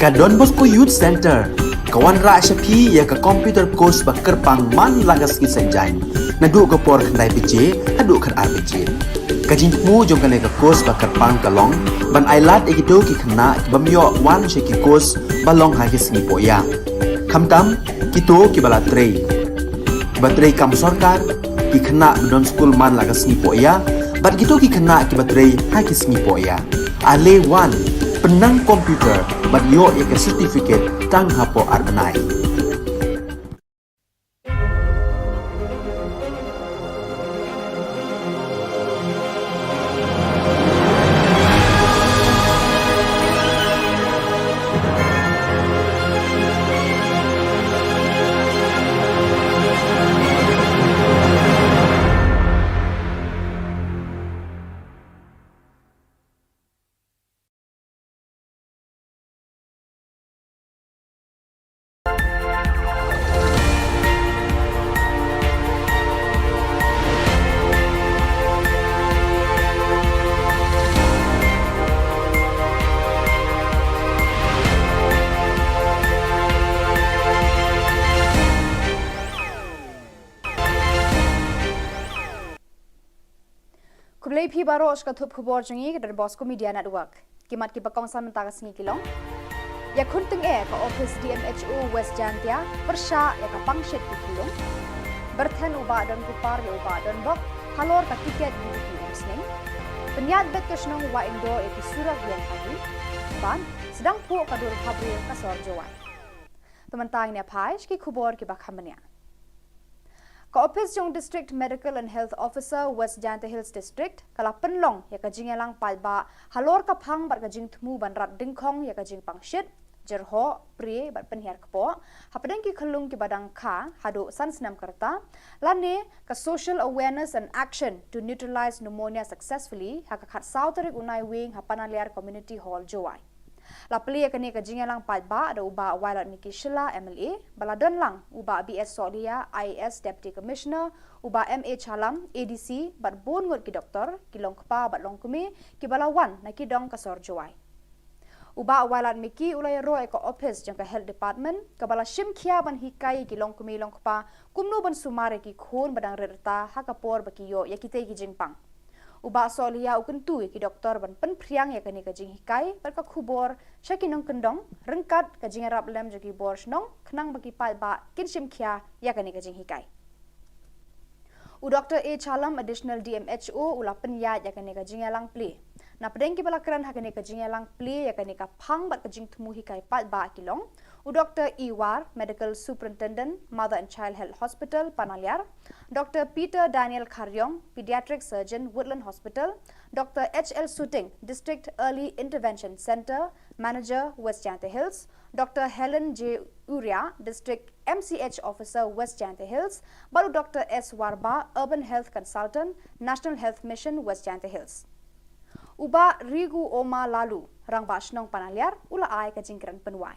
Ka Don Bosco Youth Centre ka wanrah sha phi ïa ka computer course ba kyrpang man la ka sngi Saitjaiñ, naduh ka por khyndai baje haduh khatar baje. Ka jingthmu jong kane ka course ba kyrpang ka long ban ailad ïa kito ki khynnah ki bym ïoh wan sha ki course ba long ha ki sngi pohïa, khamtam kito kiba la trei, kiba trei kam sorkar, ki khynnah ba don skul man la ka sngi pohïa bad kito ki khynnah kiba trei ha ki sngi pohïa. Ale wan, pynnang computer bad ïoh ïa ka certificate tang hapoh ar bnai. Khublei phi baroh sha ka thup khubor jong ngi ka Don Bosco Media Network. Ki mat kiba kongsan mynta ka sngi ki long: Ïakhun tyngeh ka ophis D M H O West Jaintia pyrshah ïa ka pangshit ki khunlung. Byrthen u Bah Donkupar ïa u Bah Donbok halor ka tiket U D P Umsning. Pynïaid beit ka shnong Wahingdoh ïa ki surok ïeng ha ki. Bad sdang phuh ka dur phabriew ka sor Jowai. Te mynta ngin ïa phai sha ki khubor kiba kham bniah. Ka ophis jong District Medical and Health Officer West Jaintia Hills District ka la pynlong ïa ka jingïalang paidbah halor ka phang bad ka jingthmu ban rat dyngkhong ïa ka jingpangshit, jyrhoh, prie bad pynhiar kpoh hapdeng ki khunlung kiba dang kha haduh san snem ka rta, lane ka Social Awareness and Action to Neutralize Pneumonia Successfully ha ka khatsaw tarik u Naiwieng ha Panaliar Community Hall, Jowai. La plie ïa kane ka jingïalang paidbah da u Bah Wailadmiki Shylla M L A, ba la don lang u Bah B S Sohliya I A S Deputy Commissioner, u Bah M A Chalam A D C bad bun ngut ki doktor, ki longkpa bad longkmie kiba la wan na ki dong ka sor Jowai. U Bah Wailadmiki u la ïaroh ïa ka ophis jong ka Health Department kaba la shim khia ban hikai ïa ki longkmie longkpa kumno ban sumar ïa ki khun ba dang rit rta ha ka por ba ki ïoh ïa kitei ki jingpang. U Bah Sohliya u kyntu ïa ki doktor ban pynphriang ïa kane ka jinghikai bad ka khubor sha ki nongkyndong ryngkat ka jingïarap lem jong ki bor shnong khnang ba ki paidbah kin shim khia ïa kane ka jinghikai. U Doktor A Chalam, Additional D M H O, u la pynïaid ïa kane ka jingïalang plie. Napdeng kiba la kren ha kane ka jingïalang plie ïa kane ka phang bad ka jingthmu hikai paidbah ki long u Doktor E War, Medical Superintendent, Mother and Child Health Hospital, Panaliar, Doktor Peter Daniel Kharriong, Pediatric Surgeon, Woodland Hospital, Doktor H L Suting, District Early Intervention Centre Manager, West Jaintia Hills, Doktor Helen J Uria, District M C H Officer, West Jaintia Hills, bad u Doktor S Warbah, Urban Health Consultant, National Health Mission, West Jaintia Hills. U Bah Rigu Oma Lalu, Rangbah Shnong Panaliar, u la ai ka jingkren pynwai.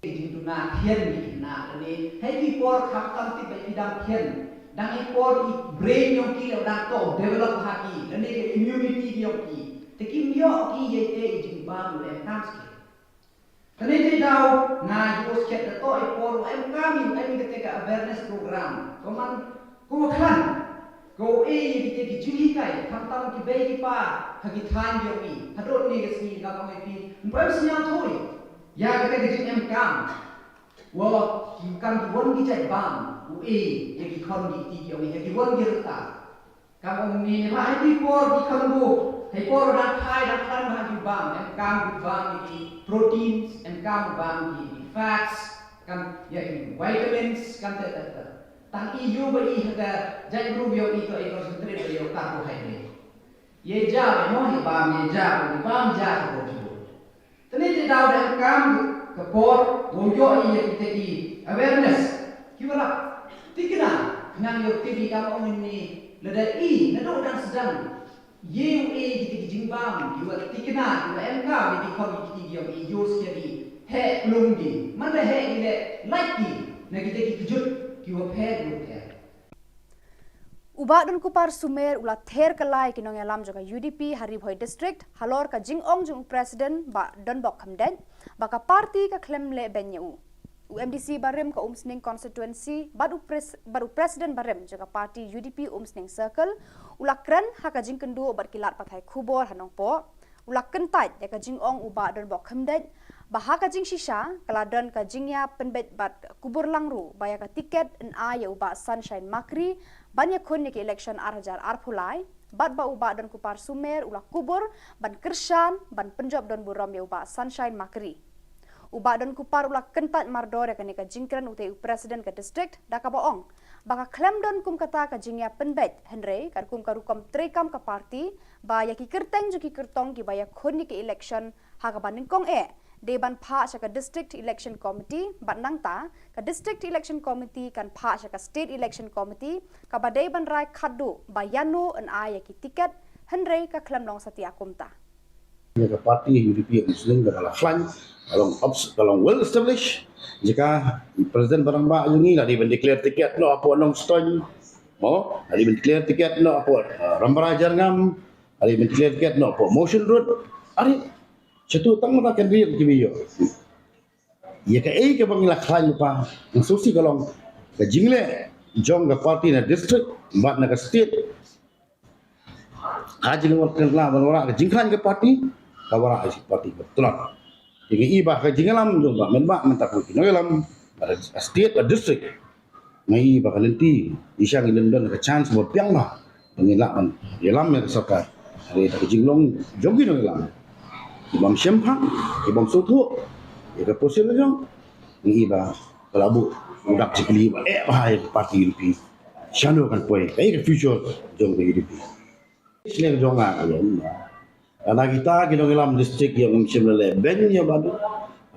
Ki jingduna thian ki khynnah lane ha ki por khamtam tip ba ki dang thian, dang i por i brain jong ki la dang to develop ha ki, lane ka immunity jong ki, te kim ïoh ki ïa ite i jingbam u em kam skhem. Kane te daw nga ïoh skhem da to i por u em kam, i em kata ka awareness program. Ko man ko khlan ko e ïa kite ki jinghikai khamtam ki bei ki pa ha ki thaiñ jong i. Haduh ne ka sngi nga ong ïa phi, ym poi sñiaw thui ïa kata ka jingem kam. Wa ki kam ki wan ki jait bam u e ïa ki khon ki kti ki ong ïa ki wan ki rta. Kam ong ni ne ba ha ki por ki khon bu ha ki por dang phai dang khlan ba ha ki bam, em kam bu bam ïa ki proteins, em kam bu bam ïa ki fats, kam ïa ki vitamins, kam te te te. Tang i ïoh ba i ha ka jait bru ïoh i to i concentrate ba ïoh carbohydrate. Ye ja ba mo hi bam ye ja ba ni bam ja ka bru ju. Tene te daw da em kam ka por wow ïoh i ïa kita ki awareness. Ki wa rap tikna khnang ïoh tip i kam ong ni lada i naduh dang sdang ïa u e kita ki jingbam ki wa tikna ki wa em kam ïa ki khon ki kti ki ong i ïoh skia ki heh plung ki man da heh ki leh lait ki na kita ki kjut ki wa pher ki wa pher. U Bah Donkupar Sumer u la ther kylla ïa ki nongïalam jong ka U D P ha Ri Bhoi District halor ka jingong jong u President Bah Donbok Khamdeit ba ka party ka khlem leh beiñ ïa u. U MDC barim ka Umsning constituency bad u, pres, bad u president barim jong ka party UDP Umsning Circle u la kren ha ka jingkynduh bad ki lad pathai khubor ha Nongpoh. U la kyntait ïa ka jingong u Bah Donbok Khymdeit ba ha ka jingshisha ka la don ka jingïapynbeit bad kubur lang ruh ba ïa ka tiket yn ai ïa u Bah Sunshine Makri ban ïakhun ïa ka election ar hajar arphew lai, bad ba u Bah Donkupar Sumer u la kubur ban kyrshan ban pynjop don burom ïa u Bah Sunshine Makri. U Bah Donkupar u la kyntait mardor ïa kane ka jingkren utei u president ka district da kaba ong ba ka khlem don kum kata ka jingïapynbeit, hynrei katkum ka rukom treikam ka party ba ïa ki kyrteng jong ki kyrtong kiba ïakhun ïa ka election ha kaba nyngkong eh dei ban phah sha ka District Election Committee, bad nangta ka District Election Committee kan phah sha ka State Election Committee kaba dei ban rai khatduh ba ïano yn ai ïa ki tiket, hynrei ka khlem long satia kumta. Ïa ka party UDP Umsning ka la khlaiñ, ka long obs-, ka long well established. Jaka i president ba rangbah jong ngi la dei ban declare tiket noh hapoh Nongstoiñ. Mo, la dei ban declare tiket noh hapoh, uh, Rambrai Jyrngam, la dei ban declare tiket noh hapoh Mawshynrut. Are, shatu tang mynta kan ri ki ba ïoh. Ïa kaei kaba ngi la khlaiñ lypa, nga sngewsih ka long ka jingleh jong ka party na district bad na ka state. Ha jingwan kynla ban wanrah ka jingkhlaiñ ka party, ka wanrah ka party ka tlot. Te ngi i ba ka jingïalam jong ba mynba mynta ki nongïalam, bad ka state bad district. Ngi i ba ka lynti, i shang i lynti don ka chance ba biang ba ba ngin lah ban ïalam ïa ka sorkar. Hynrei da ka jinglong jong ki nongïalam, ki bym shemphang, ki bym sngewthuh ïa ka position jong, ngi i ba ka la buh u dak jingkylli ba eh ba ha ïa ka party UDP. Shano kan poi, kaei ka future jong ka UDP. Shnong jong nga ka long ba lada kita ki nongïalam district ïa ngim shym la leh beiñ ïa ba du,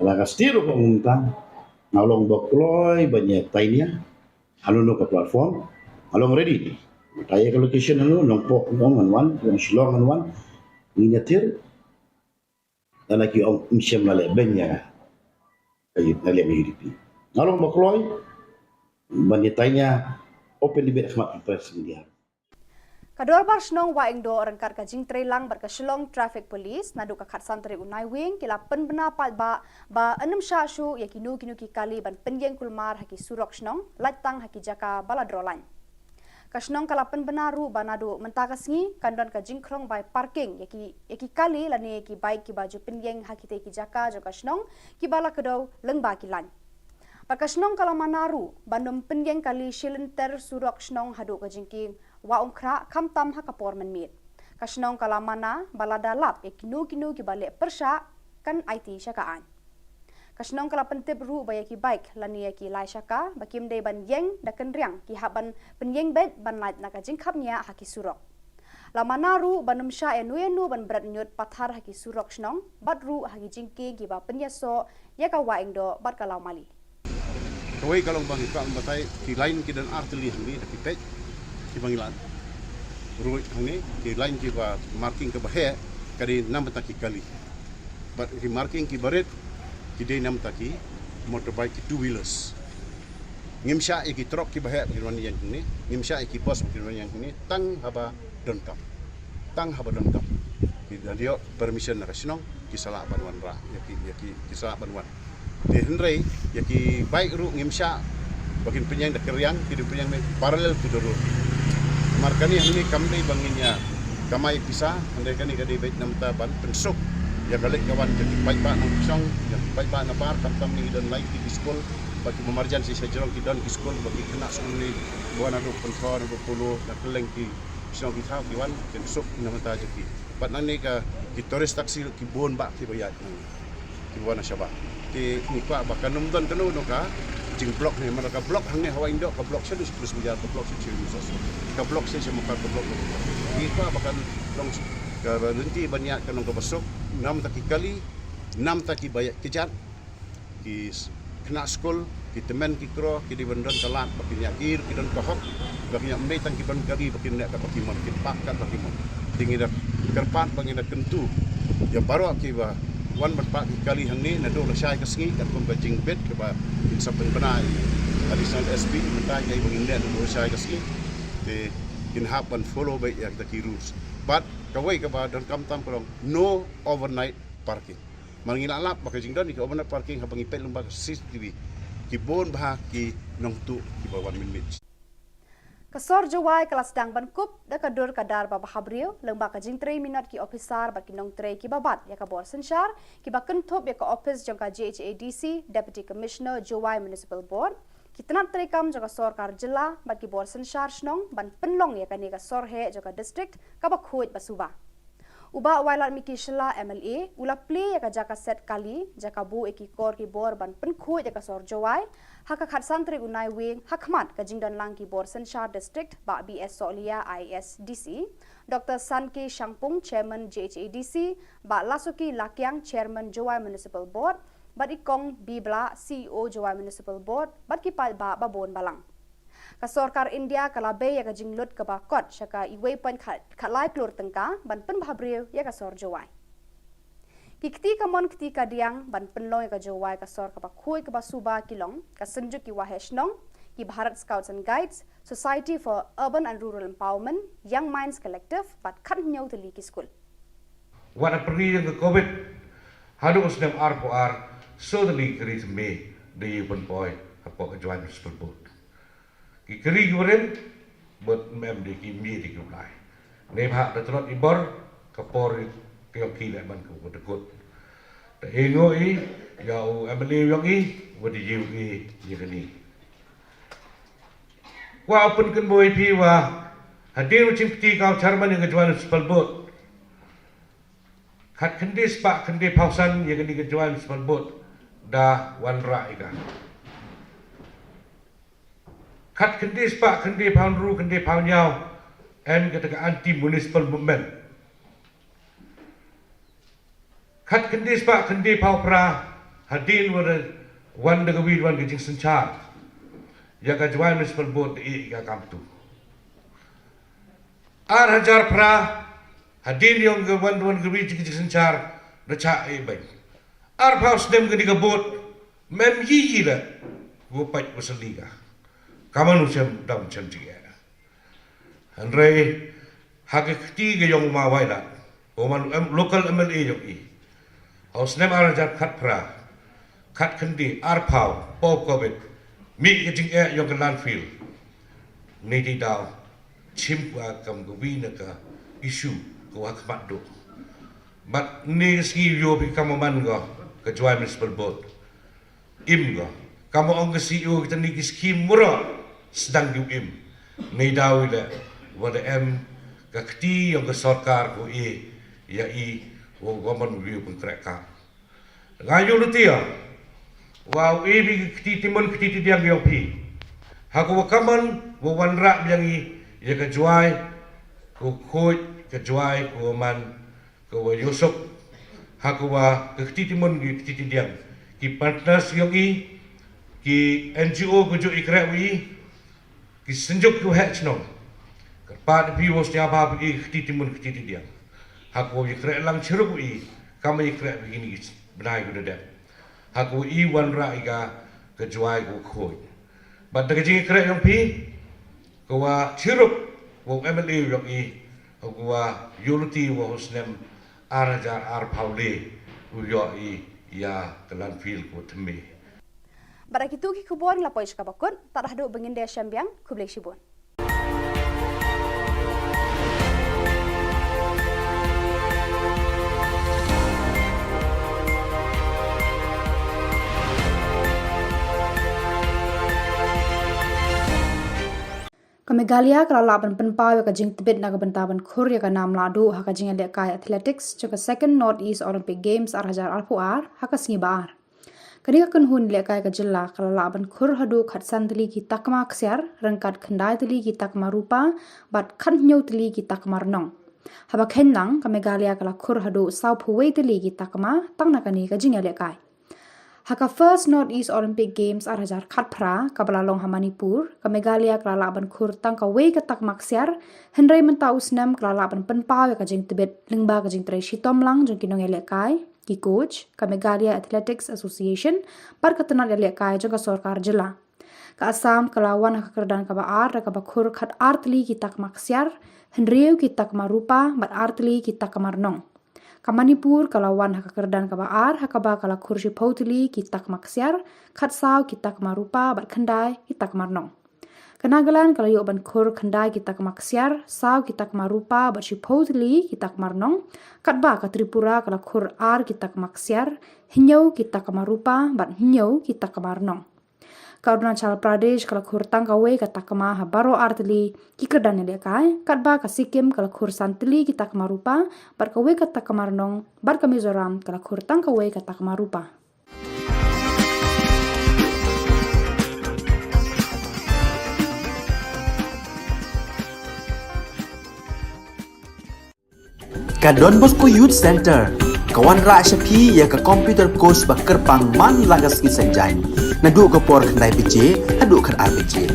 lada ka state ruh ka ong mynta, nga long ba kloi ban ïa tainia. Hano hano ka platform, nga long ready. Mynta ïa ka location hano, Nongpoh ngan wan, Shillong ngan wan, ngin ïatir. Lada ki ong ngim shym la leh beiñ ïa nga, ka UDP, nga long ba kloi ban ïa tainia open debate ha khmat press media. Ka Dorbar Shnong Wahingdoh ryngkat ka jingtreilang bad ka Shillong Traffic Police naduh ka khatsan tarik u Naiwieng ki la pynbna paidbah ba yn ym shah shuh ïa kino kino ki kali ban pynïeng kulmar ha ki surok shnong, lait tang ha ki jaka ba la droh lain. Ka shnong ka la pynbna ruh ba naduh mynta ka sngi kan don ka jingkhlong bai parking ïa ki, ïa ki kali lane ïa ki bike kiba ju pynïeng ha kitei ki jaka jong ka shnong kiba la kdew lyngba ki lain. Bad ka shnong ka la mana ruh ban ym pynïeng kali shilynter surok shnong haduh ka jingkieng Wahumkhrah khamtam ha ka por mynmiet. Ka shnong ka la mana ba lada lap ïa kino kino kiba leh pyrshah kan aiti sha ka aiñ. Ka shnong ka la pyntip ruh ba ïa ki bike lane ïa ki lai shaka ba kim dei ban ïeng da kynriang ki hap ban pynïeng beit ban lait na ka jingkhapngiah ha ki surok. La mana ruh ban ym shah ïano ïano ban bret ñiut pathar ha ki surok shnong bad ruh ha ki jingkieng kiba pynïasoh ïa ka Wahingdoh bad ka Lawmali. Kawei ka long ba ngi kwah ban batai ki lain ki don ar tylli hangne da ki peit kiba ngi lad. Ruh hangne ki lain kiba marking kaba heh ka dei namar ta ki kali. Bad ki marking kiba rit ki dei namar ta ki motorbike, ki two wheelers. Ngim shah ïa ki trok kiba heh kin wan ïeng hangne, ngim shah ïa ki bus kin wan ïeng hangne tang haba donkam. Tang haba donkam. Ki da ïoh permission na ka shnong, ki sa lah ban wanrah ïa ki, ïa ki, ki sa lah ban wan. Te hynrei ïa ki bike ruh ngim shah ba kin pynïeng da kynriang, ki dei pynïeng parallel to the road. Namar kane hangne kam dei ba ngin ïa kamai pisa, hynrei kane ka dei beit namar ta ban pynsuk ïa ka leit ka wan jong ki paidbah nongshong, jong ki paidbah nabar, khamtam ngi don lai tylli ki skul, ba ki marjan shisha jrong ki don ki skul, ba ki khynnah skul ne ba wan naduh Pynthor, naduh Polo, na kylleng ki shnong ki thaw ki wan, kin suk namar ta jong ki. Bad nangne ka ki tourist taxi ki bun bah kiba ïaid nangne, kiba wan na shabar. Te ngi kwah ba kan ym don kano kano ka jingblock ne, namar ka block hangne ha Wahingdoh, ka block sha Dusprus Bazaar, ka block sha Chirin Resource, ka block sha sha Mukar, ka block. Ngi kwah ba kan long ka lynti ban ïaid kan long kaba suk, namar ta ki kali, namar ta kiba ïaid kjat, ki s-, khynnah skul, ki tymmen ki kro, ki dei ban don ka lad ba kin ïa, ki ruh ki don ka hok ba kin ïa, ym dei tang ki ban kali ba kin leh kat ba ki mon, kin pah kat ba ki mon. Te ngi da kyrpad ba ngi da kyntu ïa baroh kiba wan ban pah ki kali hangne naduh lashai ka sngi, katkum ka jingbit kaba kin sa pynbna i Additional SP, mynta ïa ba ngin leh naduh lashai ka sngi. Te kin hap ban follow beit ïa kita ki rules. Bad kawei kaba donkam tam ka long no overnight parking. Mar ngi la lap ba ka jingdon ïa ki overnight parking haba ngi peit lyngba ka C C T V, ki bun bha ki nongtuh kiba wan mynmiet. Ka sor Jowai ka la sdang ban kup da ka dur ka dar ba bhabriew lyngba ka jingtrei minot ki ophisar bad ki nongtrei kiba bat ïa ka bor synshar, kiba kynthup ïa ka ophis jong ka J H A D C, Deputy Commissioner, Jowai Municipal Board, ki tnat treikam jong ka sorkar jylla bad ki bor synshar shnong ban pynlong ïa kane ka sor heh jong ka district kaba khuid ba suba. U Bah Wailadmiki Shylla M L A u la plie ïa ka jaka set kali, jaka buh ïa ki kor ki bor ban pynkhuid ïa ka sor Jowai ha ka khatsan tarik u Naiwieng, ha khmat ka jingdon lang ki bor synshar district, Bah B S Sohliya, I A S D C, Doctor Sanki Shangpung, Chairman J H A D C, Bah Lasuki Lakiang, Chairman Jowai Municipal Board, bad i Kong B Blah, C E O Jowai Municipal Board, bad ki paidbah ba bun balang. Ka sorkar India ka la bei ïa ka jinglut kaba kot sha ka uwei point khat, khatlai klur tyngka ban pynbhabriew ïa ka sor Jowai. Ki kti kamon kti kadiang ban pynlong ïa ka Jowai ka sor kaba khuid kaba suba ki long ka Synjuk ki Waheh Shnong, ki Bharat Scouts and Guides, Society for Urban and Rural Empowerment, Young Minds Collective, bad khathynñiew tylli ki skul. Wat hapdeng ka covid, haduh u snem arphew ar, soo tylli ki ri thymmai da ïoh pynpoi hapoh ka Jowai Municipal Board. Ki kri ki barim, bad mem de ki mih de ki u Blai. Neibhah da tlot i bor, ka por ka ïong ki leh ban ka wa da kut. Da e ngo i, ïa u M L A ïong i, wa da ïoh i, ïa kani. Wa u pynkynboi phi wa, hadien u jingkti ka u chairman ïa ka Jowai Municipal Board. Khat khyndai spah khyndai phew san ïa kani ka Jowai Municipal Board da wanrah ïa ka. Khat khyndai spah khyndai phew hynriew khyndai phew hynñiew em kata ka anti municipal movement. Khat khyndai spah khyndai phew phra hadien wa da wan da ka wi wan ka jingsynshar. Ïa ka Jowai Municipal Board da ïa ka kam tu. Ar hajar phra, hadien ïong ka wan wan ka wi ka jingsynshar, da chah e bad. Arphew snem kani ka board, mem yi yi la, wa pait wa sali ka. Kamon u shem dam shem jingeh. Hynrei, ha ka kti ka ïong u ma Wailadmiki. U man em, local M L A ïong i. Ha u snem ar hajar khatphra, khat khyndai, arphew, por covid, mih ka jingeh ïong ka landfill. Ni ti daw, chim ka kam ka wi na ka issue ka wa khmat duk. Bad ni ka sngi ïoh phi kam man ka, ka Jowai Municipal Board. Im ka. Kam ong ka C E O kita ni ki scheme mura sdang ki im. Ni daw ila, wa da em ka kti ïong ka sorkar ko e, ïa i, wa government view pun krek ka. Nga ïoh lutia, wa u e bi ka kti timun kti tidiang ïong phi. Ha ko wa kamon, wa wanrah biang i, ïa ka Jowai, ko khuid, ka Jowai, ko man, ka wa ïohsuk, ha ka wa ka kti timun ki kti tidiang, ki partners ïong i, ki N G O ka ju i kreh wi, ki Synjuk ki Waheh Shnong. Kyrpad phi wa stia ba phi ki kti timun kti tidiang. Ha ka wa i kreh lang chirup wi, kam i kreh wi ni bnai ku da dep. Ha ka wa i wanrah i ka, ka Jowai ka khuid. Bad da ka jingkreh ïong phi, ka wa chirup, wa M L A ïong i, ka wa ïoh luti wa u snem ar hajar arphew le, u ïoh i ïa ka landfill ka wa thymmai. Bad da kitu ki khubor ngi la poi sha kaba kut, tad haduh ba ngin da shem biang, khublei shibun. Ka Meghalaya ka la lah ban pynpaw ïa ka jingtbit na ka bynta ban khur ïa ka nam lahduh ha ka jingïalehkai athletics jong ka Second North East Olympic Games ar hajar arphew ar ha ka sngi ba ar. Kane ka kynhun lehkai ka jylla ka la lah ban khur haduh khatsan tylli ki takma ksiar, ryngkat khyndai tylli ki takma rupa, bad khathynñiew tylli ki takma rnong. Haba kheiñ lang, ka Meghalaya ka la khur haduh sawphew wei tylli ki takma tang na kane ka jingïalehkai. Ha ka First North East Olympic Games ar hajar khatphra, kaba la long ha Manipur, ka Meghalaya ka la lah ban khur tang kawei ka takma ksiar, hynrei mynta u snem ka la lah ban pynpaw ïa ka jingtbit lyngba ka jingtrei shitom lang jong ki nongïalehkai, ki coach, ka Meghalaya Athletics Association, bad ka tnat ïalehkai jong ka sorkar jylla. Ka Assam ka la wan ha ka kyrdan kaba ar da kaba khur khatar tylli ki takma ksiar, hynriew ki takma rupa, bad ar tylli ki takma rnong. Ka Manipur ka la wan ha ka kyrdan kaba ar, ha kaba ka la khur shiphew tylli ki takma ksiar, khatsaw ki takma rupa, bad khyndai ki takma rnong. Ka Nagaland ka la ïoh ban khur khyndai ki takma ksiar, saw ki takma rupa, bad shiphew tylli ki takma rnong, katba ka Tripura ka la khur ar ki takma ksiar, hynñiew ki takma rupa, bad hynñiew ki takma rnong. Ka Arunachal Pradesh ka la khur tang kawei ka takma ha baroh ar tylli ki kyrdan ïalehkai, katba ka Sikkim ka la khur san tylli ki takma rupa, bad kawei ka takma rnong, bad ka Mizoram ka la khur tang kawei ka takma rupa. Ka Don Bosco Youth Center ka wanrah sha phi ïa ka computer course ba kyrpang man la ka sngi Saitjaiñ, naduh ka por khyndai baje haduh khatar baje.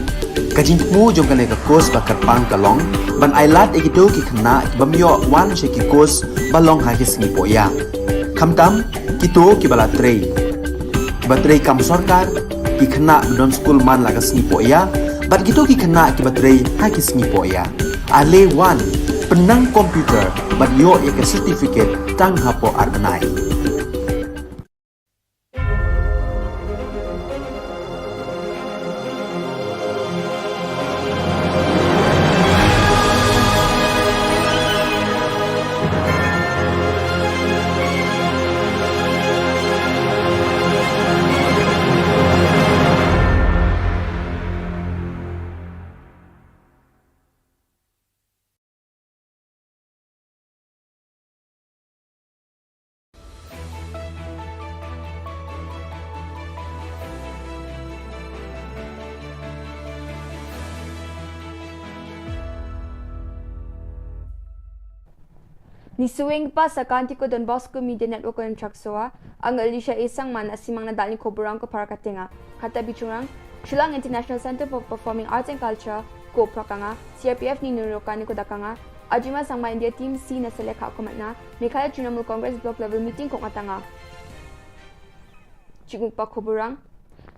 Ka jingthmu jong kane ka course ba kyrpang ka long ban ailad ïa kito ki khynnah ki bym ïoh wan sha ki course ba long ha ki sngi pohïa, khamtam kito kiba la trei, kiba trei kam sorkar, ki khynnah ba don skul man la ka sngi pohïa, bad kito ki khynnah kiba trei ha ki sngi pohïa. Ale wan, pynnang computer bad ïoh ïa ka certificate tang hapoh ar bnai. Ngi sngewbha sa ka Anti ko Don Bosco Media Network ko Chaksoa, ang Elisha Esang man asimang na dalni khoborang ko para katenga. Kata bichungrang, Shillong International Center for Performing Arts and Culture ko prakanga, C R P F ni nurokani ko dakanga, Ajima Sangma India Team C na selekha ko matna, Meghalaya Trinamool Congress Block Level Meeting ko ngatanga. Chikmukpa khoborang.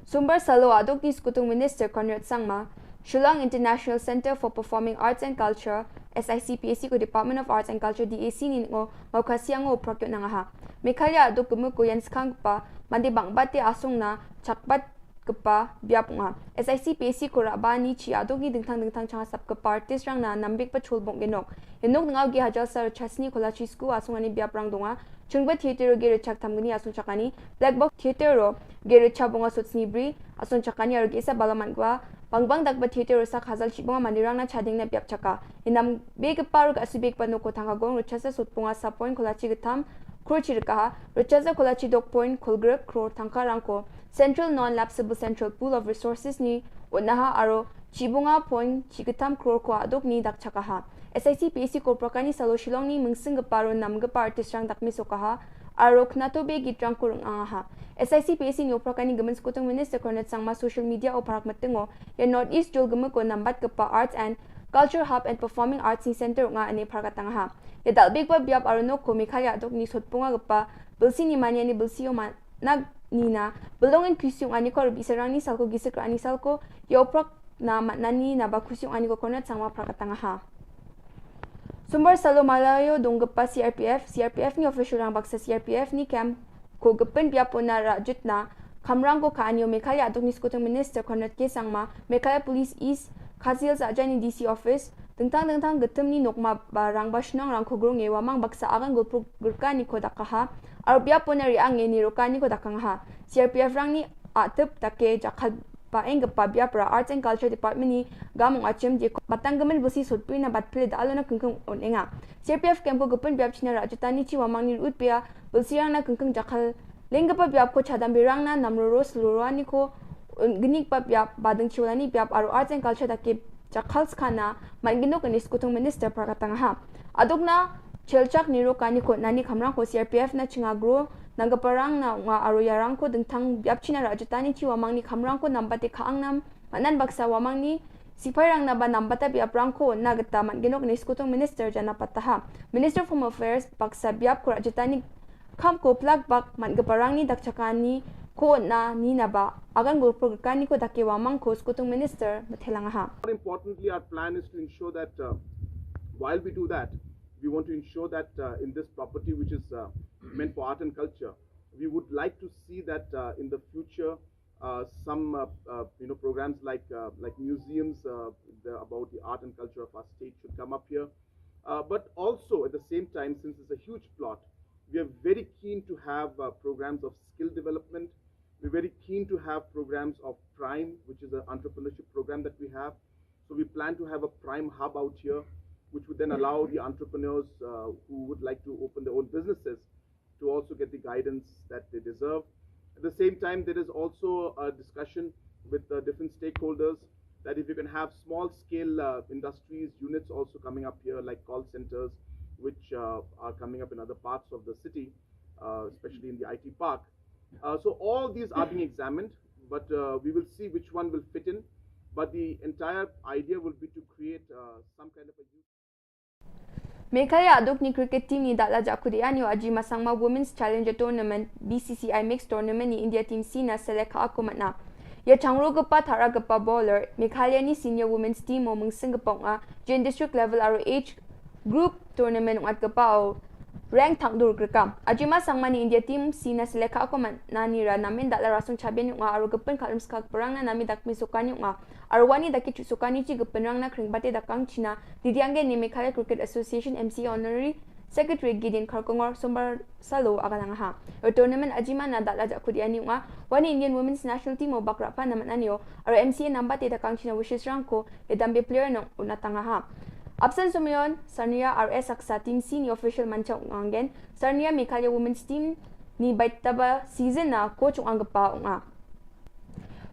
Sombar salo aduk ni Skutung Minister Conrad Sangma, Shillong International Center for Performing Arts and Culture, S I C P A C ko Department of Arts and Culture D A C ni ngo maukhasiang ngo prakyo nangaha. Meghalaya aduk kemu ko yan skang pa, mandi bang bate asung na, chakbat kpa biap nga. S I C P A C ko raba ni chi aduk ni dingtang dingtang chang sap kpa artist rang na nambik pa chul bong genok. Enok ngau gi hajal sar chasni ko lachi sku asung ani biap rang donga. Chungba Theater ro gere chak tham gni asung chakani, Black Box Theater ro gere cha bonga sut snibri asung chakani aro gesa balaman gwa, Bangbang Dakba Theater ro sak hazal chi bonga manirang na chading na biap chaka. Inam beg paru ka asubek pano ko thanga gong ro chasa sut bonga sa point ko lachi gtham, kro chi rikaha, ro chasa ko lachi dok point, kol grek, kro thangka rangko. Central Non-Lapsable Central Pool of Resources ni, unaha aro, chi bonga point, chi gtham kro ko adok ni dak chakaha. S I C P A C ko prakani salo Shillong ni mungsing geparo nam gepa artist rang dak misokaha, aro knato be git rang kurung angaha. S I C P A C ni oprakani gemen Skutung Minister Conrad Sangma social media o parak metengo, ya North East jol geme ko nambat gepa Arts and Culture Hub and Performing Arts ni Center nga ane parak atangaha. Ya dal big ba biap aro no ko Meghalaya adok ni sot ponga gepa, belsi ni mania ni belsi o man, nag nina, belong in kusiung ani ko rubi serang ni salko gisik ani salko, ya oprak na matnani na ba kusiung ani ko Conrad Sangma parak atangaha. Sumbar salo Malayo donggepa C R P F, C R P F ni official rang baksa C R P F ni camp ko gepen biapo na rajut na, kamrang ko ka anio Meghalaya adok ni Skutung Minister Conrad K Sangma, Meghalaya Police East, Khasi Hills aja ni D C office, dengtang dengtang getem ni nokma ba rang ba shnong rang ko grong e wamang baksa agan gulpuk gerka ni ko dakaha, aro biapo na riang e ni roka ni ko dakangha. C R P F rang ni atep take jakal ba eng gepa biap ra Arts and Culture Department ni gamung achim je batang gemen busi sotpui na bat pile da alo na kengkeng on enga. C R P F kem ko gepen biap china rajutani chi wamang ni rut pia busi rang na kengkeng jakal leng gepa biap ko chadam birang na nam roro selurani ko un genik pa biap badeng chiwalani biap aro Arts and Culture da ke jakal skana man ginok ni Skutung Minister parak atangaha. Aduk na chelchak ni roka ni ko nani kamrang ko C R P F na chinga gro nang gepa rang na nga aro yarang ko dengtang biap china rajutani chi wamang ni kamrang ko nambate ka angnam manan baksa wamang ni sipai rang na ba nambata biap rang ko na geta man ginok ni Skutung Minister jana pataha. Minister of Home Affairs baksa biap ko rajutani kam ko plak bak man gepa rang ni dak chakani ko na ni na ba agan gulpur kani ko dake wamang ko Skutung Minister methelangaha. More importantly, our plan is to ensure that, uh, while we do that, We want to ensure that uh, in this property, which is uh, meant for art and culture, we would like to see that uh, in the future, uh, some uh, uh, you know programs like uh, like museums uh, the, about the art and culture of our state should come up here. Uh, but also at the same time, since it's a huge plot, we are very keen to have uh, programs of skill development. We're very keen to have programs of Prime, which is an entrepreneurship program that we have. So we plan to have a Prime hub out here, which would then allow the entrepreneurs uh, who would like to open their own businesses to also get the guidance that they deserve. At the same time, there is also a discussion with uh, different stakeholders that if you can have small scale uh, industries, units also coming up here, like call centers, which uh, are coming up in other parts of the city, uh, especially in the I T park. Uh, so all these are being examined, but uh, we will see which one will fit in. But the entire idea will be to create uh, some kind of a youth. Meghalaya aduk ni cricket team ni dak la jakut ïa nyo Ajima Sangma Women's Challenger Tournament, B C C I Mixed Tournament ni India Team C na selek ha aku matna. Ïa changro gepa thara gepa bowler, Meghalaya ni senior women's team mo mengsing gepa nga, jen district level aro age group tournament ngat gepa o rank thang dur krekam. Ajima Sangma ni India Team C na selek ha aku matna ni ra namen dak la rasung chabian yuk nga aro gepen khalum skak perang na nami dak mi sukan yuk nga. Arwani da ki chusukani chi gepynrang na kring bate da kang China, Didiange ni Meghalaya Cricket Association M C A Honorary Secretary Gideon Kharkongor Sombar Salo aga nang ha. Ur tournament ajima na dak la jakut ïa ni nga, wani Indian Women's National Team o bakra pa na mananio, ar M C A namba te da kang China Wishes Rangko, ïa dambe player nong unatanga ha. Absent Sumayon, Sarnia R S Aksa Team C ni official mancha ungangen, Sarnia Meghalaya Women's Team ni baitaba season na coach ungang gepa unga.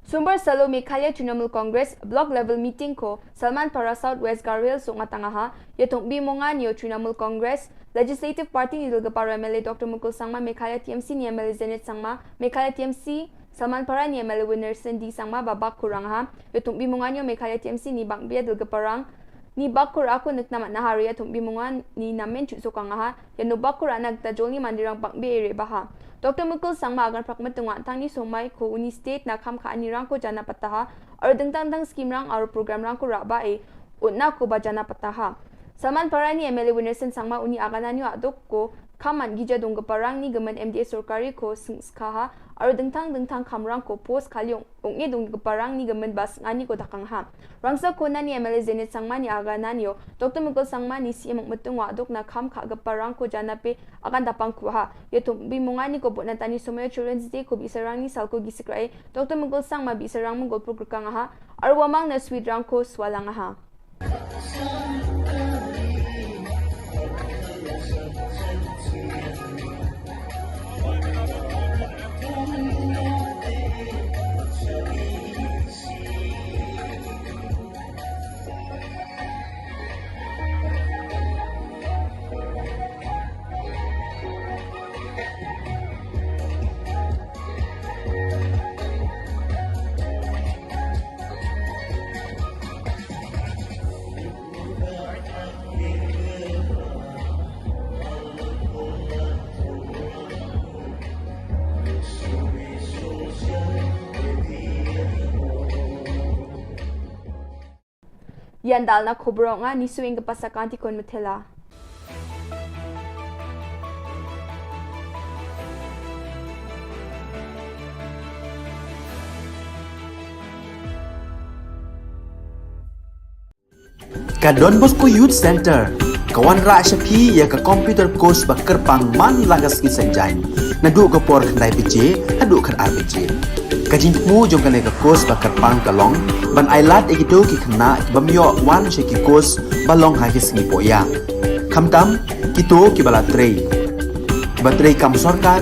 Sumbar Salo Meghalaya Trinamool Congress Block Level Meeting ko Salman Para South West Garo Hills Sunga Tangaha, ïa thong bi mongan ïa Trinamool Congress Legislative Party ni dulga para M L A Doctor Mukul Sangma, Meghalaya T M C ni M L A Zenith Sangma, Meghalaya T M C Salman Para ni M L A Winnerson D Sangma, babak kurang ha, ïa thong bi mongan ïa Meghalaya T M C ni bang bia dulga parang, ni bakur aku nek namat nahari ïa thong bi mongan ni namen chu sokang ha, ïa no bakur anak ta jol ni mandirang bang bia ire baha. Doctor Mukul Sangma agan prak metengwa tang ni somai ko uni state na kham kha ani rang ko jana pataha, ar dengtang dang skim rang ar program rang ko raba e, utna ko ba jana pataha. Salman Para ni M L A Winnerson Sangma uni aganan yu adok ko, kham man gija dong geparang ni gemen M D A sorkari ko seng skaha, ar dengtang dengtang kham rang ko post kaliong, ong e dong geparang ni gemen bas ngani ko dakang ha. Rangsa ko nani M L A Zenith Sangma ni aganan yu, Doctor Mukul Sangma ni C M Mukmetung wa adok na kham kha geparang ko jana pe, akan dapang kuha. Ïa thong bi mongan ni ko bot na tani somai Children's Day ko bi sarang ni sal ko gi sikrai. Doctor Mukul Sangma bi sarang mengol pur kang ha. Arwamang na sweet rang ko swalang ha. Yan dal na khubor nga ni suing ke pasa kanti kon metela. Ka Don Bosco Youth Center ka wanrah sha phi ïa ka computer course ba kyrpang man la ka sngi Saitjaiñ naduh ka por khyndai baje haduh khatar baje. Ka jingthmu jong kane ka course ba kyrpang ka long ban ailad ïa kito ki khynnah ki bym ïoh wan sha ki course ba long ha ki sngi pohïa. Khamtam kito kiba la trei, kiba trei kam sorkar,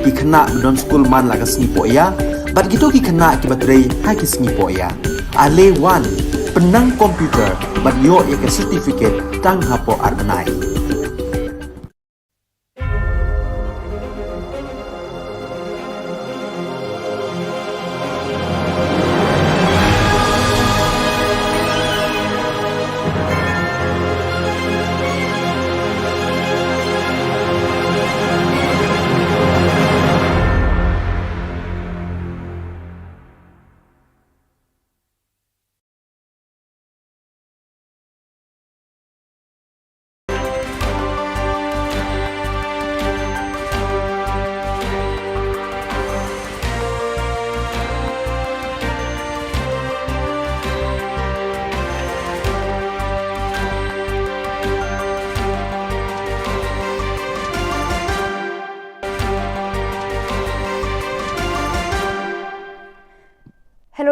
ki khynnah ba don skul man la ka sngi pohïa bad kito ki khynnah kiba trei ha ki sngi pohïa. Ale wan, pynnang computer bad ïoh ïa ka certificate tang hapoh ar bnai.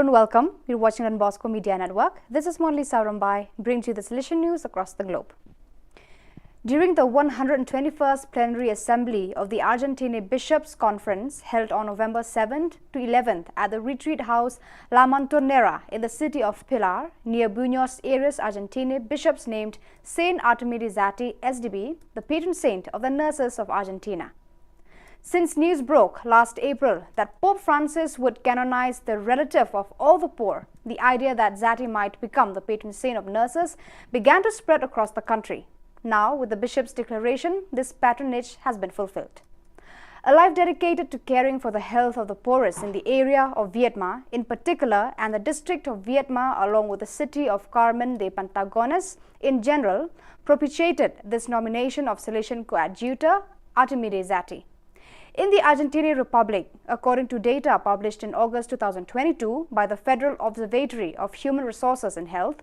And welcome. You're watching Don Bosco Media Network. This is Monali Sarambai, bringing you the Salesian news across the globe. During the one hundred twenty-first Plenary Assembly of the Argentine Bishops' Conference, held on November seventh to eleventh at the Retreat House La Montonera in the city of Pilar, near Buenos Aires, Argentina, bishops named Saint Artemide Zatti, S D B, the patron saint of the nurses of Argentina. Since news broke last April that Pope Francis would canonize the relative of all the poor, the idea that Zatti might become the patron saint of nurses began to spread across the country. Now, with the bishop's declaration, this patronage has been fulfilled. A life dedicated to caring for the health of the poorest in the area of Viedma in particular and the district of Viedma, along with the city of Carmen de Patagones in general, propitiated this nomination of Salesian coadjutor Artemide Zatti. In the Argentine Republic, according to data published in August two thousand twenty-two by the Federal Observatory of Human Resources and Health,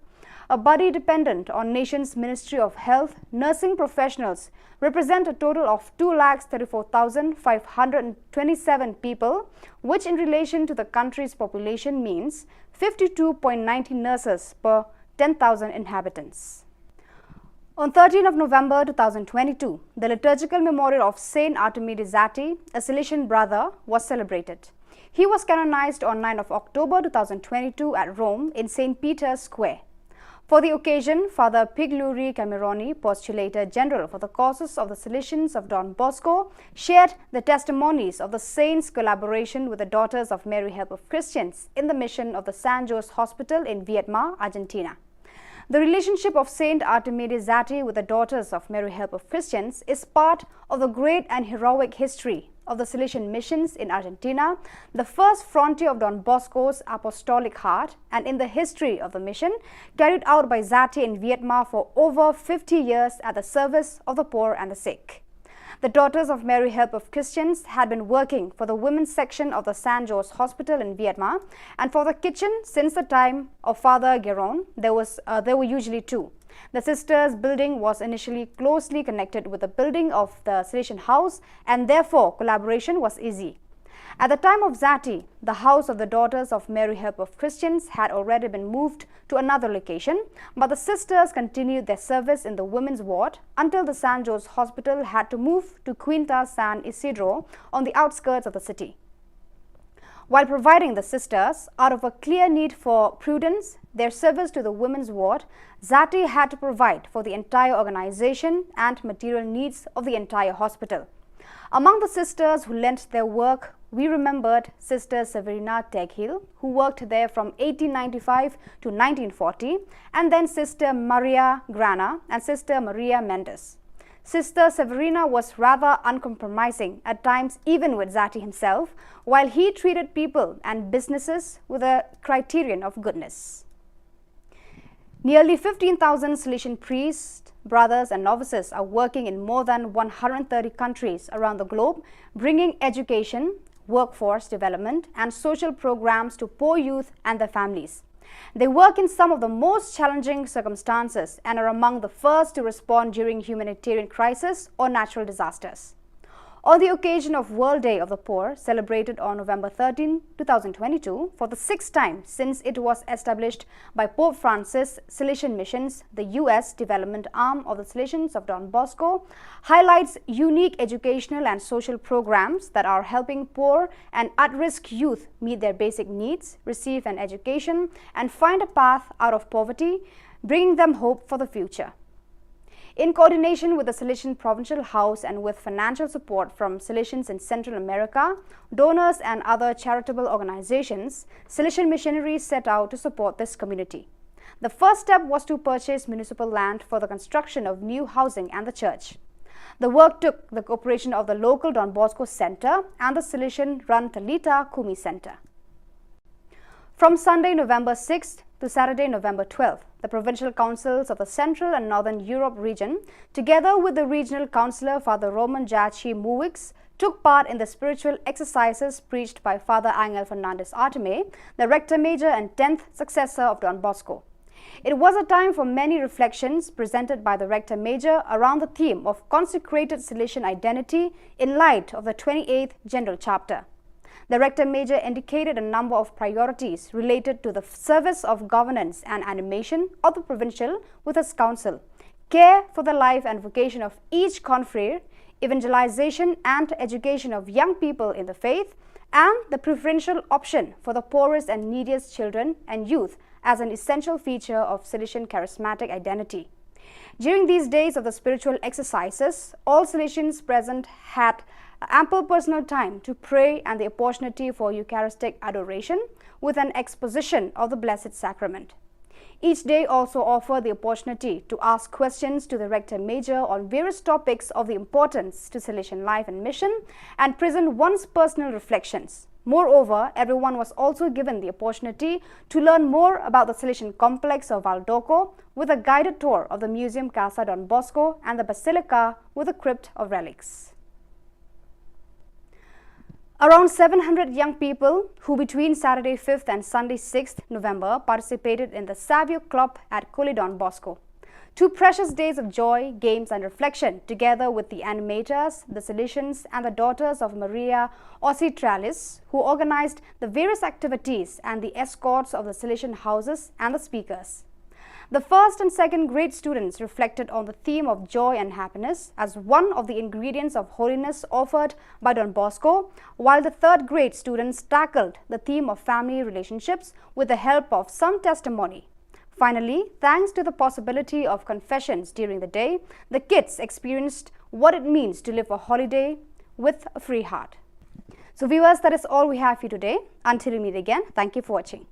a body dependent on nation's Ministry of Health, nursing professionals represent a total of two lakh thirty-four thousand five hundred twenty-seven people, which in relation to the country's population means fifty-two point nine zero nurses per ten thousand inhabitants. On thirteenth of November two thousand twenty-two, the liturgical memorial of Saint Artemide Zatti, a Salesian brother, was celebrated. He was canonized on ninth of October two thousand twenty-two at Rome in Saint Peter's Square. For the occasion, Father Pigluri Cameroni, Postulator General for the Causes of the Salesians of Don Bosco, shared the testimonies of the saint's collaboration with the Daughters of Mary Help of Christians in the mission of the San Jose Hospital in Viedma, Argentina. The relationship of Saint Artemide Zatti with the Daughters of Mary Help of Christians is part of the great and heroic history of the Salesian missions in Argentina, the first frontier of Don Bosco's apostolic heart, and in the history of the mission carried out by Zatti in Vietnam for over fifty years at the service of the poor and the sick. The Daughters of Mary Help of Christians had been working for the women's section of the San Jose Hospital in Vietnam, and for the kitchen since the time of Father Geron, there was uh, there were usually two. The sisters' building was initially closely connected with the building of the Salesian house, and therefore collaboration was easy. At the time of Zatti, the house of the Daughters of Mary Help of Christians had already been moved to another location, but the sisters continued their service in the women's ward until the San Jose Hospital had to move to Quinta San Isidro on the outskirts of the city. While providing the sisters, out of a clear need for prudence, their service to the women's ward, Zatti had to provide for the entire organization and material needs of the entire hospital. Among the sisters who lent their work, we remembered Sister Severina Teghil, who worked there from eighteen ninety-five to nineteen forty, and then Sister Maria Grana and Sister Maria Mendes. Sister Severina was rather uncompromising at times, even with Zatti himself, while he treated people and businesses with a criterion of goodness. Nearly fifteen thousand Salesian priests, brothers, and novices are working in more than one hundred thirty countries around the globe, bringing education, workforce development, and social programs to poor youth and their families. They work in some of the most challenging circumstances and are among the first to respond during humanitarian crisis or natural disasters. On the occasion of World Day of the Poor, celebrated on November thirteenth, two thousand twenty-two, for the sixth time since it was established by Pope Francis, Salesian Missions, the U S development arm of the Salesians of Don Bosco, highlights unique educational and social programs that are helping poor and at-risk youth meet their basic needs, receive an education, and find a path out of poverty, bringing them hope for the future. In coordination with the Salesian Provincial House and with financial support from Salesians in Central America, donors, and other charitable organizations, Salesian missionaries set out to support this community. The first step was to purchase municipal land for the construction of new housing and the church. The work took the cooperation of the local Don Bosco Center and the Salesian run Talitha Kumi Center. From Sunday, November sixth to Saturday, November twelfth, the provincial councils of the Central and Northern Europe region, together with the regional councillor Father Roman Jachi Muwix, took part in the spiritual exercises preached by Father Angel Fernandez Artime, the Rector Major and tenth successor of Don Bosco. It was a time for many reflections presented by the Rector Major around the theme of consecrated Salesian identity in light of the twenty-eighth General Chapter. The Rector Major indicated a number of priorities related to the service of governance and animation of the provincial with his council, care for the life and vocation of each confrere, evangelization and education of young people in the faith, and the preferential option for the poorest and neediest children and youth as an essential feature of Salesian charismatic identity. During these days of the spiritual exercises, all Salesians present had ample personal time to pray and the opportunity for Eucharistic adoration with an exposition of the Blessed Sacrament. Each day also offered the opportunity to ask questions to the Rector Major on various topics of the importance to Salesian life and mission and present one's personal reflections. Moreover, everyone was also given the opportunity to learn more about the Salesian complex of Valdocco with a guided tour of the Museum Casa Don Bosco and the Basilica with a crypt of relics. Around seven hundred young people who between Saturday fifth and Sunday sixth November participated in the Savio Club at Kuli Don Bosco. Two precious days of joy, games, and reflection, together with the animators, the Salesians, and the Daughters of Maria Auxiliatrice, who organized the various activities and the escorts of the Salesian houses and the speakers. The first and second grade students reflected on the theme of joy and happiness as one of the ingredients of holiness offered by Don Bosco, while the third grade students tackled the theme of family relationships with the help of some testimony. Finally, thanks to the possibility of confessions during the day, the kids experienced what it means to live a holiday with a free heart. So, viewers, that is all we have for you today. Until we meet again, thank you for watching.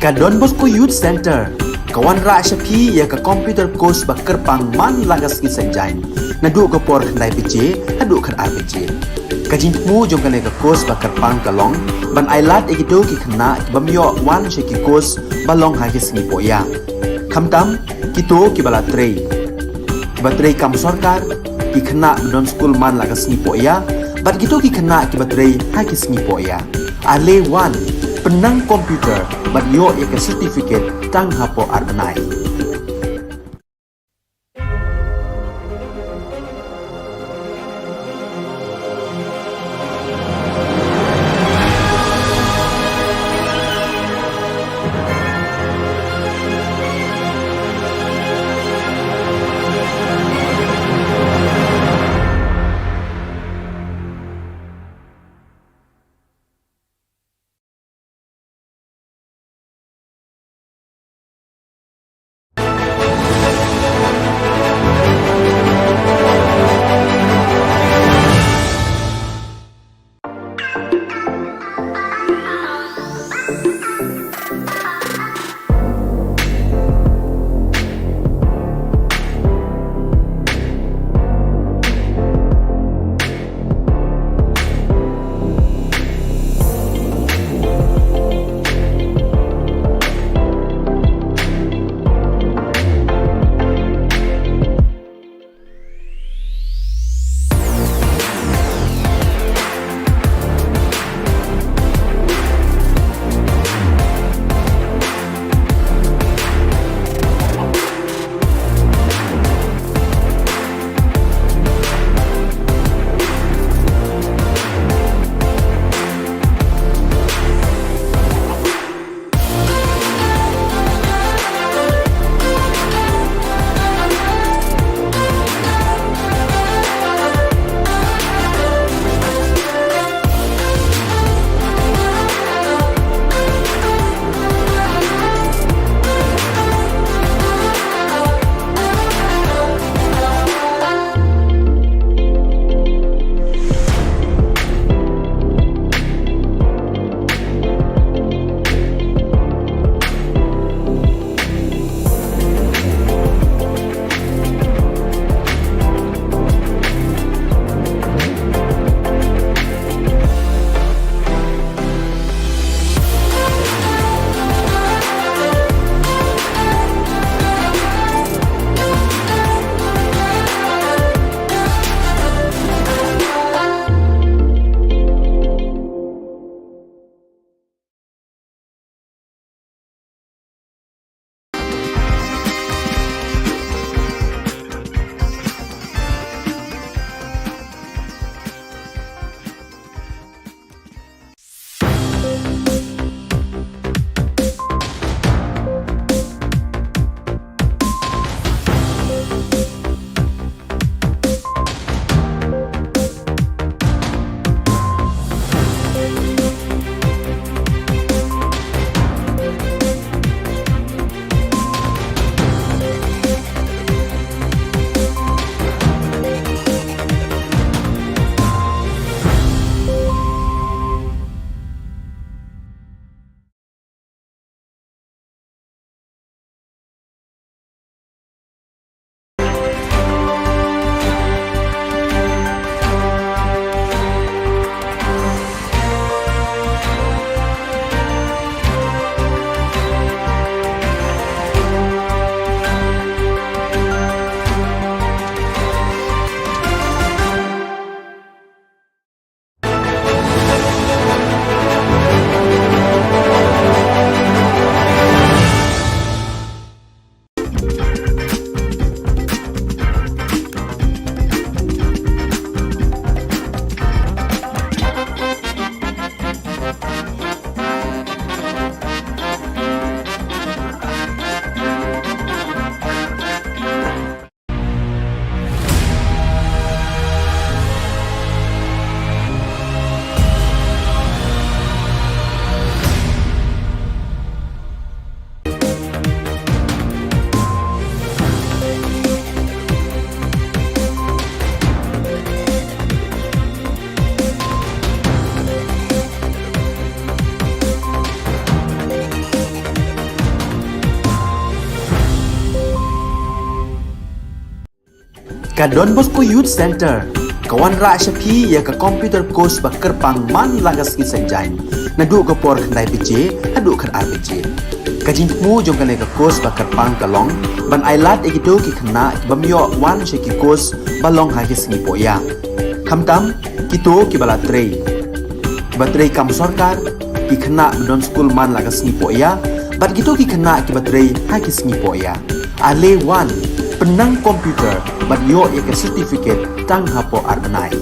Ka Don Bosco Youth Center ka wanrah sha phi ïa ka computer course ba kyrpang man la ka sngi Saitjaiñ, naduh ka por khyndai baje haduh khatar baje. Ka jingthmu jong kane ka course ba kyrpang ka long ban ailad ïa kito ki khynnah ki bym ïoh wan sha ki course ba long ha ki sngi pohïa, khamtam kito kiba la trei, kiba trei kam sorkar, ki khynnah ba don skul man la ka sngi pohïa bad kito ki khynnah kiba trei ha ki sngi pohïa. Ale wan, pynnang computer bad ïoh ïa ka certificate tang hapoh ar bnai. Ka Don Bosco Youth Centre ka wanrah sha phi ïa ka computer course ba kyrpang man la ka sngi Saitjaiñ, naduh ka por khyndai baje haduh khatar baje. Ka jingthmu jong kane ka course ba kyrpang ka long ban ailad ïa kito ki khynnah ki bym ïoh wan sha ki course ba long ha ki sngi pohïa, khamtam kito kiba la trei, kiba trei kam sorkar, ki khynnah ba don skul man la ka sngi pohïa bad kito ki khynnah kiba trei ha ki sngi pohïa. Ale wan, pynnang computer bad ïoh ïa ka certificate tang hapoh ar bnai.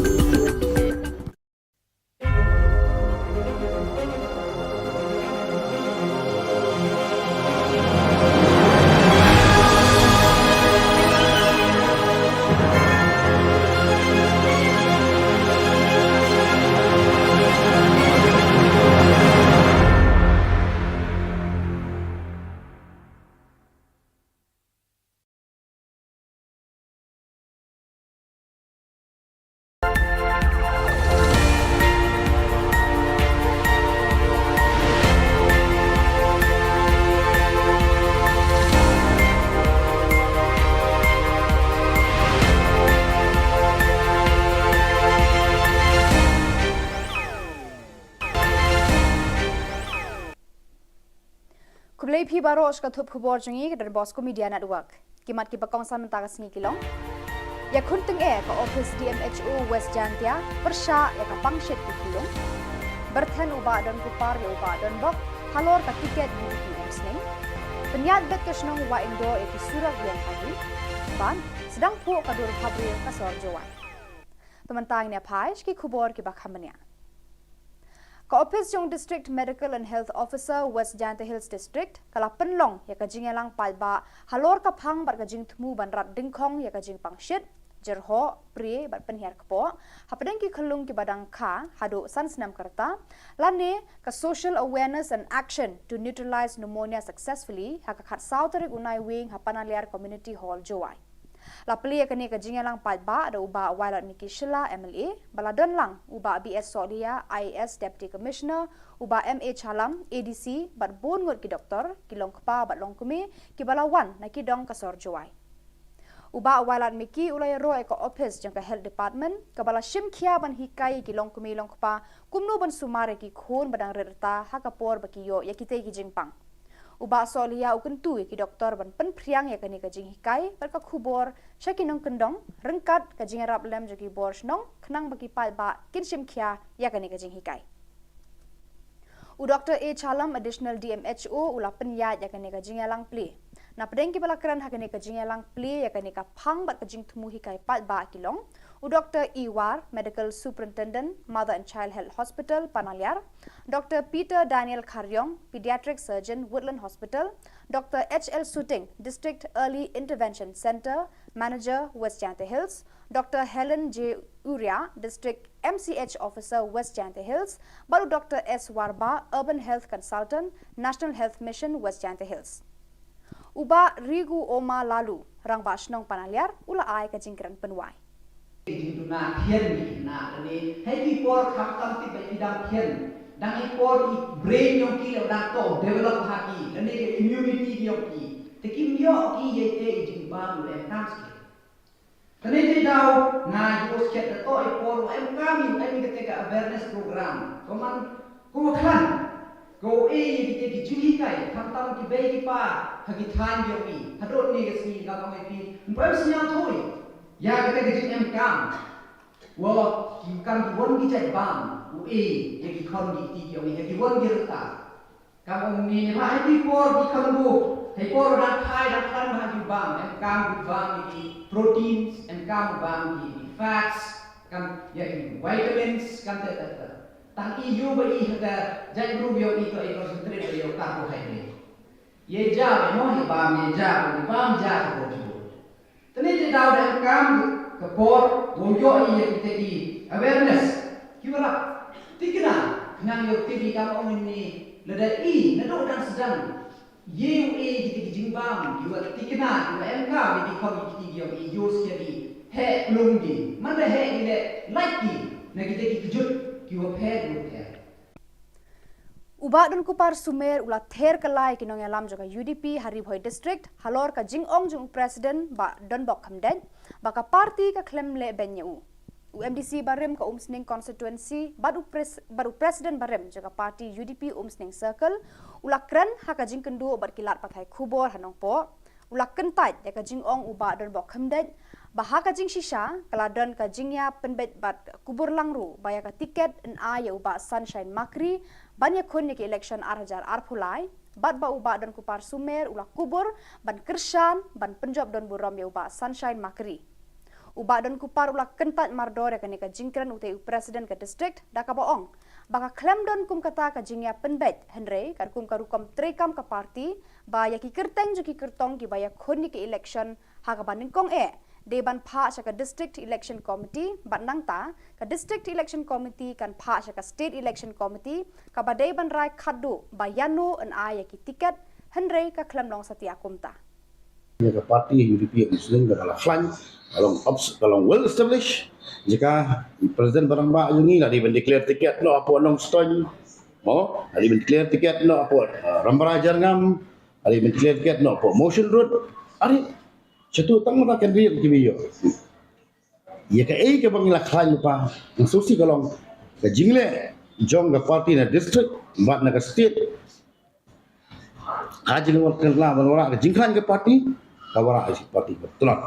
Khublei phi baroh sha ka thup khubor jong ngi ka Don Bosco Media Network. Ki mat kiba kongsan mynta ka sngi ki long: Ïakhun tyngeh ka ophis D M H O West Jaintia pyrshah ïa ka pangshit ki khyllung. Byrthen u Bah Don Kupar ïa u Bah Don Bok halor ka tiket U D P Umsning. Pynïaid beit ka shnong Wahingdoh ïa ki surok ïeng ha hi. Bad sdang phuh ka dur phabriew ka sor Jowai. Te mynta ngin ïa phai sha ki khubor kiba kham bniah. Ka ophis jong District Medical and Health Officer West Jaintia Hills District ka la pynlong ïa ka jingïalang paidbah halor ka phang bad ka jingthmu ban rat dyngkhong ïa ka jingpangshit, jyrhoh, prie bad pynhiar kpoh hapdeng ki khyllung kiba dang kha haduh san snem ka rta, lane ka Social Awareness and Action to Neutralize Pneumonia Successfully ha ka khatsaw tarik u Naiwieng ha Panaliar Community Hall, Jowai. La plie ïa kane ka jingïalang paidbah da u Bah Wailadmiki Shylla M L A, ba la don lang u Bah B S Sohliya I A S Deputy Commissioner, u Bah M A Chalam A D C bad bun ngut ki doktor, ki longkpa bad longkmie kiba la wan na ki dong ka sor Jowai. U Bah Wailadmiki u la ïaroh ïa ka ophis jong ka Health Department kaba la shim khia ban hikai ïa ki longkmie longkpa kumno ban sumar ïa ki khun ba dang rit rta ha ka por ba ki ïoh ïa kitei ki jingpang. U Bah Sohliya u kyntu ïa ki doktor ban pynphriang ïa kane ka jinghikai bad ka khubor sha ki nongkyndong ryngkat ka jingïarap lem jong ki bor shnong khnang ba ki paidbah kin shim khia ïa kane ka jinghikai. U Doktor A Chalam, Additional D M H O, u la pynïaid ïa kane ka jingïalang plie. Napdeng kiba la kren ha kane ka jingïalang plie ïa kane ka phang bad ka jingthmu hikai paidbah ki long u Doktor E War, Medical Superintendent, Mother and Child Health Hospital, Panaliar, Doktor Peter Daniel Kharriong, Pediatric Surgeon, Woodland Hospital, Doktor H L Suting, District Early Intervention Centre Manager, West Jaintia Hills, Doktor Helen J Uria, District M C H Officer, West Jaintia Hills, bad u Doktor S Warbah, Urban Health Consultant, National Health Mission, West Jaintia Hills. U Bah Rigu Oma Lalu, Rangbah Shnong Panaliar, u la ai ka jingkren pynwai. Ki jingduna thian ki na lane ha ki por khamtam tip ba ki dang thian, dang i por i brain jong ki la dang to develop ha ki, lane ka immunity jong ki, te kim ïoh ki ïa te i jingbam u em kam skhem. Kane te daw nga ïoh skhem da to i por u em kam, i em kate ka awareness program. Ko man ko khlan ko e ïa kite ki jinghikai khamtam ki bei ki pa ha ki thaiñ jong i. Hadon ne ka sngi nga ka mai phi, em sñiaw thui ïa kate ka jing em kam. Wa ki kam ki wan ki jait bam u e ïa ki khon ki kti ki ong ïa ki wan ki rta. Kam ong ni ne ba ha ki por ki khon bu ha ki por dang phai dang khlan ba ha ki bam, em kam ki bam ïa ki proteins, em kam bam ïa ki fats, kam ïa ki vitamins, kam te te te. Tang i yu ba i ha ka jait bru ïa i to i concentrate ïa carbohydrate. Ye ja ba mo ye bam ye ja ba ye bam ja ka bor jubor. Tene te daw da kam ka por wo yo i ye te ki awareness. Ki wala tikna nang yo te ki kam ong ni lada i na do dang sedang ye u e ki te ki jingbam ki wa tikna ki wa em ka ye ki khom ki ti yo i yo sia di he lung di man da he i le like ki na ki te ki kejut ki wa phe ki wa phe. U Bah Donkupar Sumer u la ther kylla ïa ki nongïalam jong ka U D P ha Ri Bhoi District halor ka jingong jong u President Bah Donbok Khymdeit ba ka party ka khlem leh beiñ ïa u. U M D C barim ka Umsning Constituency bad u, pres, bad u President barim jong ka party U D P Umsning Circle u la kren ha ka jingkynduh bad ki lad pathai khubor ha Nongpoh. U la kyntait ïa ka jingong u Bah Donbok Khymdeit ba ha ka jingshisha ka la don ka jingïapynbeit bad kubur lang ruh ba ïa ka tiket yn ai ïa u Bah Sunshine Makri ban ïakhun ïa ka election ar hajar arphew lai bad ba u Bah Donkupar Sumer u la kubur ban kyrshan ban pynjop don burom ïa u Bah Sunshine Makri. U Bah Donkupar u la kyntait mardor ïa kane ka jingkren utei u President ka district da kaba ong ba ka khlem don kum kata ka jingïapynbeit, hynrei katkum ka rukom treikam ka party ba ïa ki kyrteng jong ki kyrtong kiba ïakhun ïa ka election ha kaba nyngkong eh dei ban phah sha ka District Election Committee bad nangta ka District Election Committee kan phah sha ka State Election Committee kaba dei ban rai khatduh ba ïano yn ai ïa ki tiket, hynrei ka khlem long satia kumta. Ïa ka party U D P Umsning ka la khlaiñ, ka long obs-, ka long well established. Jaka i President ba rangbah jong ngi la dei ban declare ticket noh hapoh Nongstoiñ. Mo, la dei ban declare ticket noh hapoh, uh, Rambrai Jyrngam, la dei ban declare ticket noh hapoh Mawshynrut. Ari, shatu tang mynta kan ri ki biyo. Ïa kaei kaba ngi la khlaiñ lypa, nga sngewsih ka long ka jingleh jong ka party na district bad na ka state. Ka jingwan kan la ban wanrah ka jingkhlaiñ ka party, ka wanrah ka party ka tlot.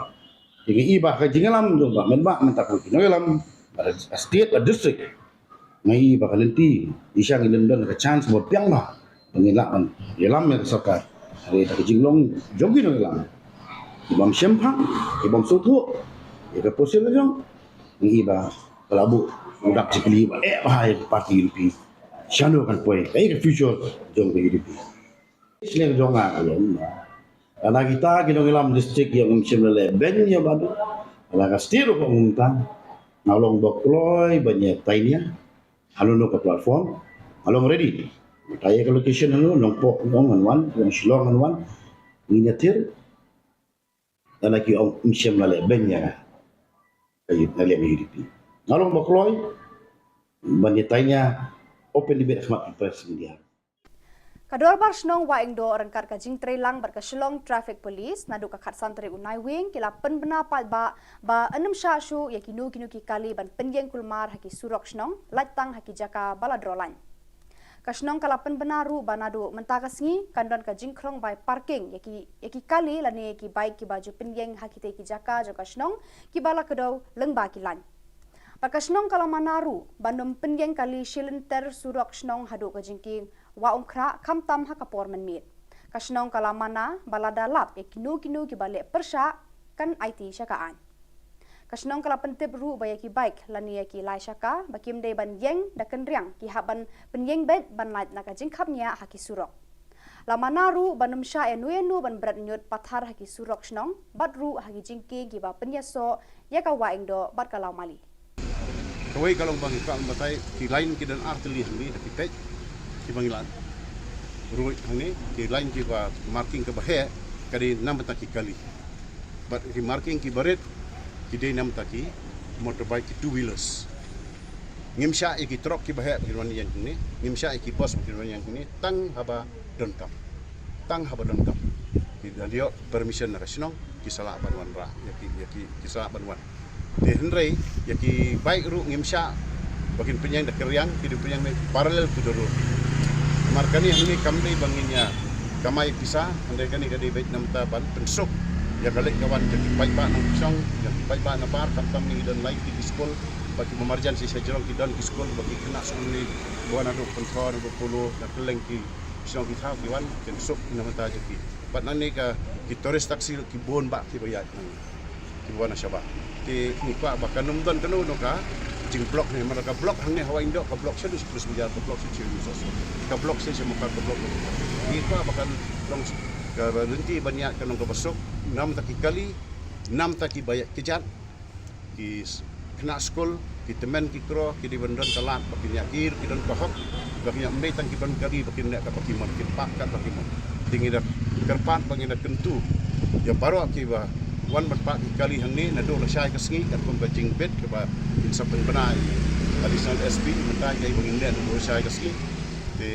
Te ngi i ba ka jingïalam jong ba mynba mynta ka ki nongïalam, ba ka state, ba district. Ngi i ba ka lynti, i shang i lynti don ka chance ba biang ba ba ngin lah ban ïalam ïa ka sorkar. Hynrei da ka jinglong jong ki nongïalam, ki bym shemphang, ki bym sngewthuh ïa ka process jong, ngi i ba ka la buh u dak jingkylli ba eh ba ha ïa ka party U D P. Shano kan poi, kaei ka future jong ka U D P. Shnong jong nga ka long ba lada kita ki nongïalam district ïa ngim shym la leh beiñ ïa ba dei, lada ka state ruh ka ong kumta, nga long ba kloi ban ïa tainia ha lano ka platform, nga long ready. Mynta ïa ka location hano, Nongpoh ngan wan, Shillong ngan wan, ngin ïa ther. Lada ki ong ngim shym la leh beiñ ïa nga, ka U D P, nga long ba kloi ban ïa tainia open debate ha khmat ka press media. Ka Dorbar Shnong Wahingdoh ryngkat ka jingtrei lang bad ka Shillong Traffic Police naduh ka khatsan tarik u Naiwieng ki la pynbna paidbah ba yn ym shah shuh ïa kino kino ki kali ban pynïeng kulmar ha ki surok shnong, lait tang ha ki jaka ba la draw line. Ka shnong ka la pynbna ruh ba naduh mynta ka sngi kan don ka jingkhlong bai parking ïa ki, ïa ki kali lane ïa ki bike kiba ju pynïeng ha kitei ki jaka jong ka shnong kiba la kdew lyngba ki line. Bad ka shnong ka la mana ruh ban ym pynïeng kali shilynter surok shnong haduh ka jingkieng Wah Umkhrah khamtam ha ka por mynmiet. Ka shnong ka la mana ba lada lap ïa kino kino kiba leh pyrshah kan aiti sha ka aiñ. Ka shnong ka la pyntip ruh ba ïa ki bike lane ïa ki lai shaka ba kim dei ban ïeng da kynriang ki hap ban pynïeng beit ban lait na ka jingkhapngiah ha ki surok. La mana ruh ban ym shah ïano ïano ban bret ñiut pathar ha ki surok shnong bad ruh ha ki jingkieng kiba pynïasoh ïa ka Wahingdoh bad ka Lawmali. Kawei ka long ba ngi kwah ban batai, ki line ki don ar tylli hangne da ki peit kiba ngi la ruh hangne, ki line kiba marking kaba heh ka dei na bynta ki kali. Bad ki marking kiba rit ki dei na bynta ki motorbike, ki two wheelers. Ngim shah ïa ki truck kiba heh ba kin wan ïeng hangne, ngim shah ïa ki bus ba kin wan ïeng hangne, tang haba donkam. Tang haba donkam. Ki da ïoh permission na ka shnong, ki sa lah ban wanrah, ïa ki, ïa ki, ki sa lah ban wan. Te hynrei ïa ki bike ruh ngim shah ba kin pynïeng da kynriang, ki dei pynïeng parallel to the road. Namar kane hangne kam dei ba ngin ïa kamai pisa, hynrei kane ka dei beit na bynta ban pynsuk ïa ka leit ka wan jong ki paidbah nongshong, jong ki paidbah nabar, khamtam ngi don lai tylli ki skul, ba ki marjan shisha jrong ki don ki skul, ba ki khynnah skul ne ki wan naduh Pynthor, naduh Polo, na kylleng ki shnong ki thaw ki wan, kin suk na bynta jong ki. Bad nangne ka ki tourist taxi ki bun bah kiba ïaid nangne, kiba wan na shabar. Te ngi kwah ba kan ym don kano kano ka jingblock ne, namar ka block hangne ha Wahingdoh, ka block sha Dusprus Bazaar, ka block sha Chirmi Soso, ka block sha Mukar, ka block. Ngi kwah ba kan long ka lynti ban ïaid kan long kaba suk, na bynta ki kali, na bynta kiba ïaid kjat, ki s-, khynnah skul, ki tymmen ki kro, ki dei ban don ka lad ba kin ïa, ki, ki don ka hok ba kin ïa, ym dei tang ki ban kari ba kin leh kat ba ki mon, kin pah kat ba ki mon. Te ngi da kyrpad ba ngi da kyntu ïa baroh kiba wan ban pah ki kali hangne naduh lashai ka sngi, katkum ka jingbit kaba kin sa pynbna ïa i Additional S P mynta, ïa ba ngin leh naduh lashai ka sngi. Te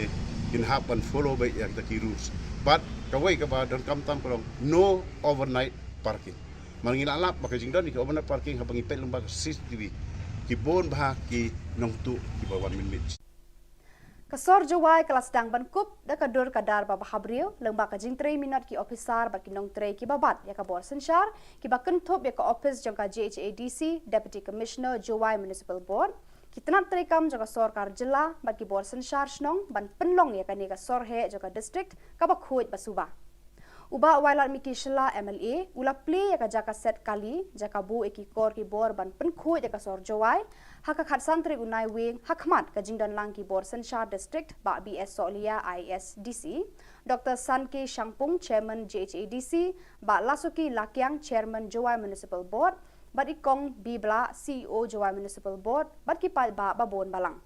Kin hap ban follow beit ïa kita ki rules. But kawei kaba donkam tam ka long no overnight parking. Mar ngi la lap ba ka jingdon ïa ki overnight parking haba ngi peit lyngba ka C C T V, ki bun bha ki nongtuh kiba wan mynmiet. Ka sor Jowai ka la sdang ban kup da ka dur ka dar ba bhabriew lyngba ka jingtrei minot ki ophisar bad ki nongtrei kiba bat ïa ka bor synshar, kiba kynthup ïa ka ophis jong ka J H A D C, Deputy Commissioner, Jowai Municipal Board, ki tnat treikam jong ka sorkar jylla bad ki bor synshar shnong ban pynlong ïa kane ka sor heh jong ka district kaba khuid ba suba. U Bah Wailadmiki Shylla M L A u la plie ïa ka jaka set kali, jaka buh ïa ki kor ki bor ban pynkhuid ïa ka sor Jowai ha ka khatsan tarik u Naiwieng, ha khmat ka jingdon lang ki bor synshar district, Bah B S Sohliya, I A S D C, Doctor Sankey Shangpung, Chairman J H A D C, Bah Lasuki Lakiang, Chairman Jowai Municipal Board, bad i Kong B Blah, C E O Jowai Municipal Board, bad ki paidbah babun balang.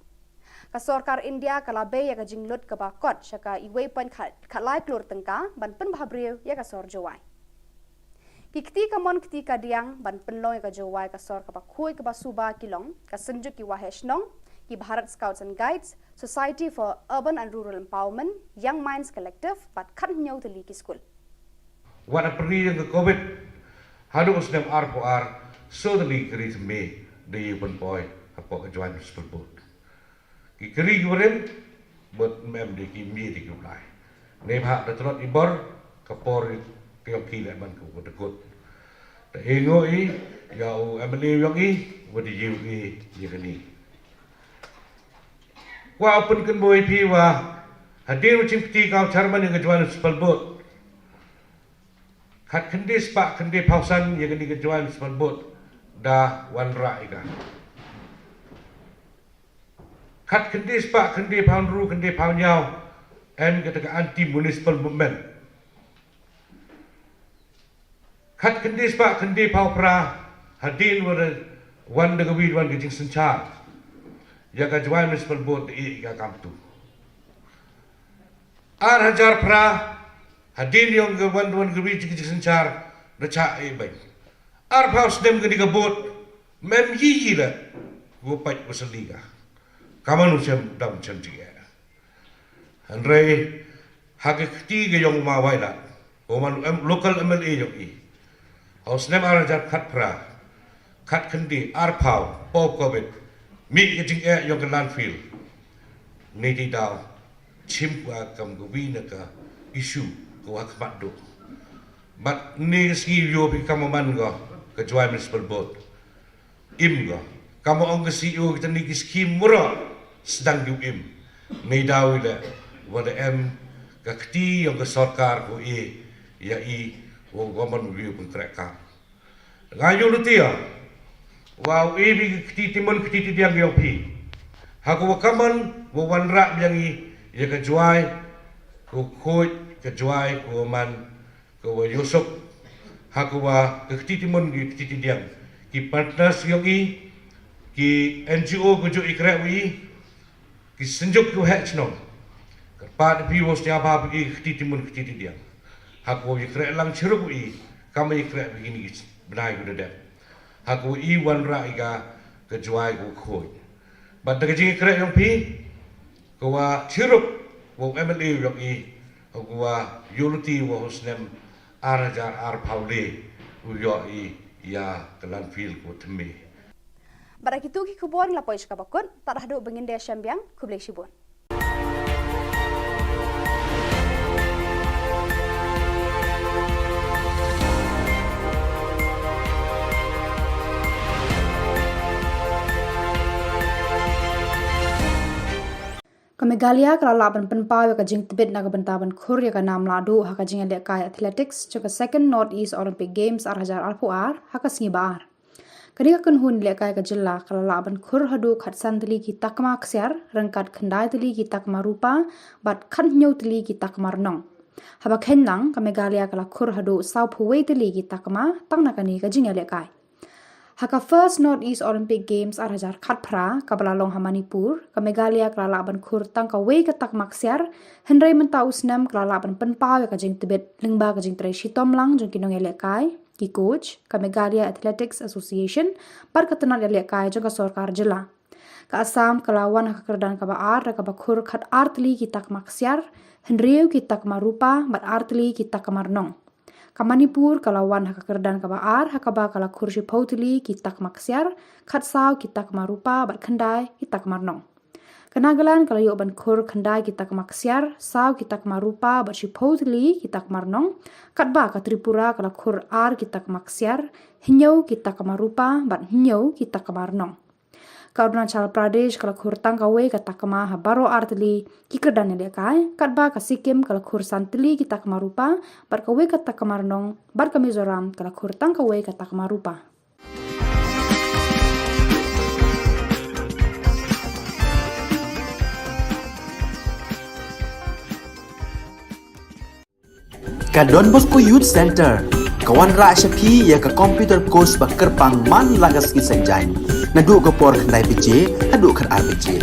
Ka sorkar India ka la bei ïa ka jinglut kaba kot sha ka uwei point khat, khatlai klur tyngka ban pynbhabriew ïa ka sor Jowai. Ki kti kamon kti kadiang ban pynlong ïa ka Jowai ka sor kaba khuid kaba suba ki long ka Synjuk ki Waheh Shnong, ki Bharat Scouts and Guides, Society for Urban and Rural Empowerment, Young Minds Collective, bad khathynñiew tylli ki skul. Wat ha pyrdi jong ka covid, haduh u snem arphew ar, sawdong tylli ki kari thymme da ïoh pynpoi hapoh ka Jowai Municipal Board. Ki kari ki barim bad mem de ki mih de ki blai. Neibhah da tlot i bor, ka por ka ïong ki leh ban ka wat kut. Da e ngo i ïa u M L A ïong i, wat ïoh i ïa kani. Wa u pynkynboi phi wa hadien u jingpyrdi ka u chairman ïa ka Jowai Municipal Board, khat khyndai spah khyndai phew san ïa kani ka Jowai Municipal Board da wanrah ïa ka. Khat khyndai spah khyndai phew hynriew khyndai phew hynñiew em kata ka anti municipal movement. Khat khyndai spah khyndai phew phra hadien wa da wan da ka wi wan ka jingsynshar ïa ka Jowai Municipal Board da ïa ka kamtu. Ar hajar phra hadien ïong ka wan wan ka wi jingsynshar da chah e bai. Arphew snem kani ka board mem yi yi la. Wa pait wa sali ka. Ka man u shem dam shem jingeh. Hynrei ha ka kti ka ïong u ma Wailadmiki, u man u em, local M L A ïong i, ha u snem ar hajar khatphra, khat khyndai, arphew, post covid, mih ka jingeh ïong ka landfill. Ni ti daw chim ka kam ka wi na ka issue ka wa khmat duk. Bad ni ka sngi ïoh phi kam man ka ka Jowai Municipal Board. Im ka. Kam ong ka C E O kita ni ki scheme mura sdang ki im. Ni daw i le wa da em ka kti ïong ka sorkar ko e ïa i wa ka man wi pun trek ka. Nga ïoh lutia wa u e bi ka kti timun kti tidiang ïong phi. Ha ko wa ka man wa wanrah biang i ïa ka Jowai ko khuid ka Jowai ko man ka wa ïoh suk ha ka wa ka kti timun ki kti tidiang, ki partners ïong i, ki N G O ka ju i kreh wi, ki Synjuk ki Waheh Shnong. Kyrpad phi wa sñiawbha phi i kti timun kti tidiang. Ha ka wa i kreh lang chirup wi, kam i kreh wi kini ki bnai ku da dep. Ha ka wa i wanrah i ka ka Jowai ka khuid. Bad da ka jingkreh ïong phi, ka wa chirup wa u M L A ïong i, ka wa ïoh luti wa u snem ar hajar arphew le u ïoh i ïa ka landfill ka thymme. Bad da kitu ki khubor ngi la poi sha kaba kut, tad haduh ba ngin da shem biang, khublei shibun. Ka Meghalaya ka la lah ban pynpaw ïa ka jingtbit na ka bynta ban khur ïa ka nam lahduh ha ka jingïalehkai athletics jong ka Second North East Olympic Games ar hajar arphew ar ha ka sngi ba ar. Kane ka kynhun lehkai ka jylla ka la lah ban khur haduh khatsan tylli ki takma ksiar, ryngkat khyndai tylli ki takma rupa, bad khathynñiew tylli ki takma rnong. Haba kheiñ lang, ka Meghalaya ka la khur haduh sawphew wei tylli ki takma tang na kane ka jingïalehkai. Ha ka First North East Olympic Games ar hajar khatphra kaba la long ha Manipur, ka Meghalaya ka la lah ban khur tang kawei ka takma ksiar, hynrei mynta u snem ka la lah ban pynpaw ïa ka jingtbit lyngba ka jingtrei shitom lang jong ki nongïalehkai, ki coach, ka Meghalaya Athletics Association, bad ka tnat ïalehkai jong ka sorkar jylla. Ka Assam ka la wan ha ka kyrdan kaba ar da kaba khur khat ar tylli ki takma ksiar, hynriew ki takma rupa bad ar tylli ki takma rnong. Ka Manipur ka la wan ha ka kyrdan kaba ar ha kaba ka la khur shiphew tylli ki takma ksiar, khat saw ki takma rupa bad khyndai ki takma rnong. Ka Nagaland ka la ïoh ban khur khyndai ki takma ksiar, saw ki takma rupa bad shiphew tylli ki takma rnong, katba ka Tripura ka la khur ar ki takma ksiar, hynñiew ki takma rupa bad hynñiew ki takma rnong. Ka Arunachal Pradesh ka la khur tang kawei ka takma ha baroh ar tylli ki kyrdan ïalehkai, katba ka Sikkim ka la khur san tylli ki takma rupa bad kawei ka takma rnong, bad ka Mizoram ka la khur tang kawei ka takma rupa. Ka Don Bosco Youth Center ka wanrah sha phi ïa ka computer course ba kyrpang man la ka sngi Saitjaiñ, naduh ka por khyndai baje haduh khatar baje.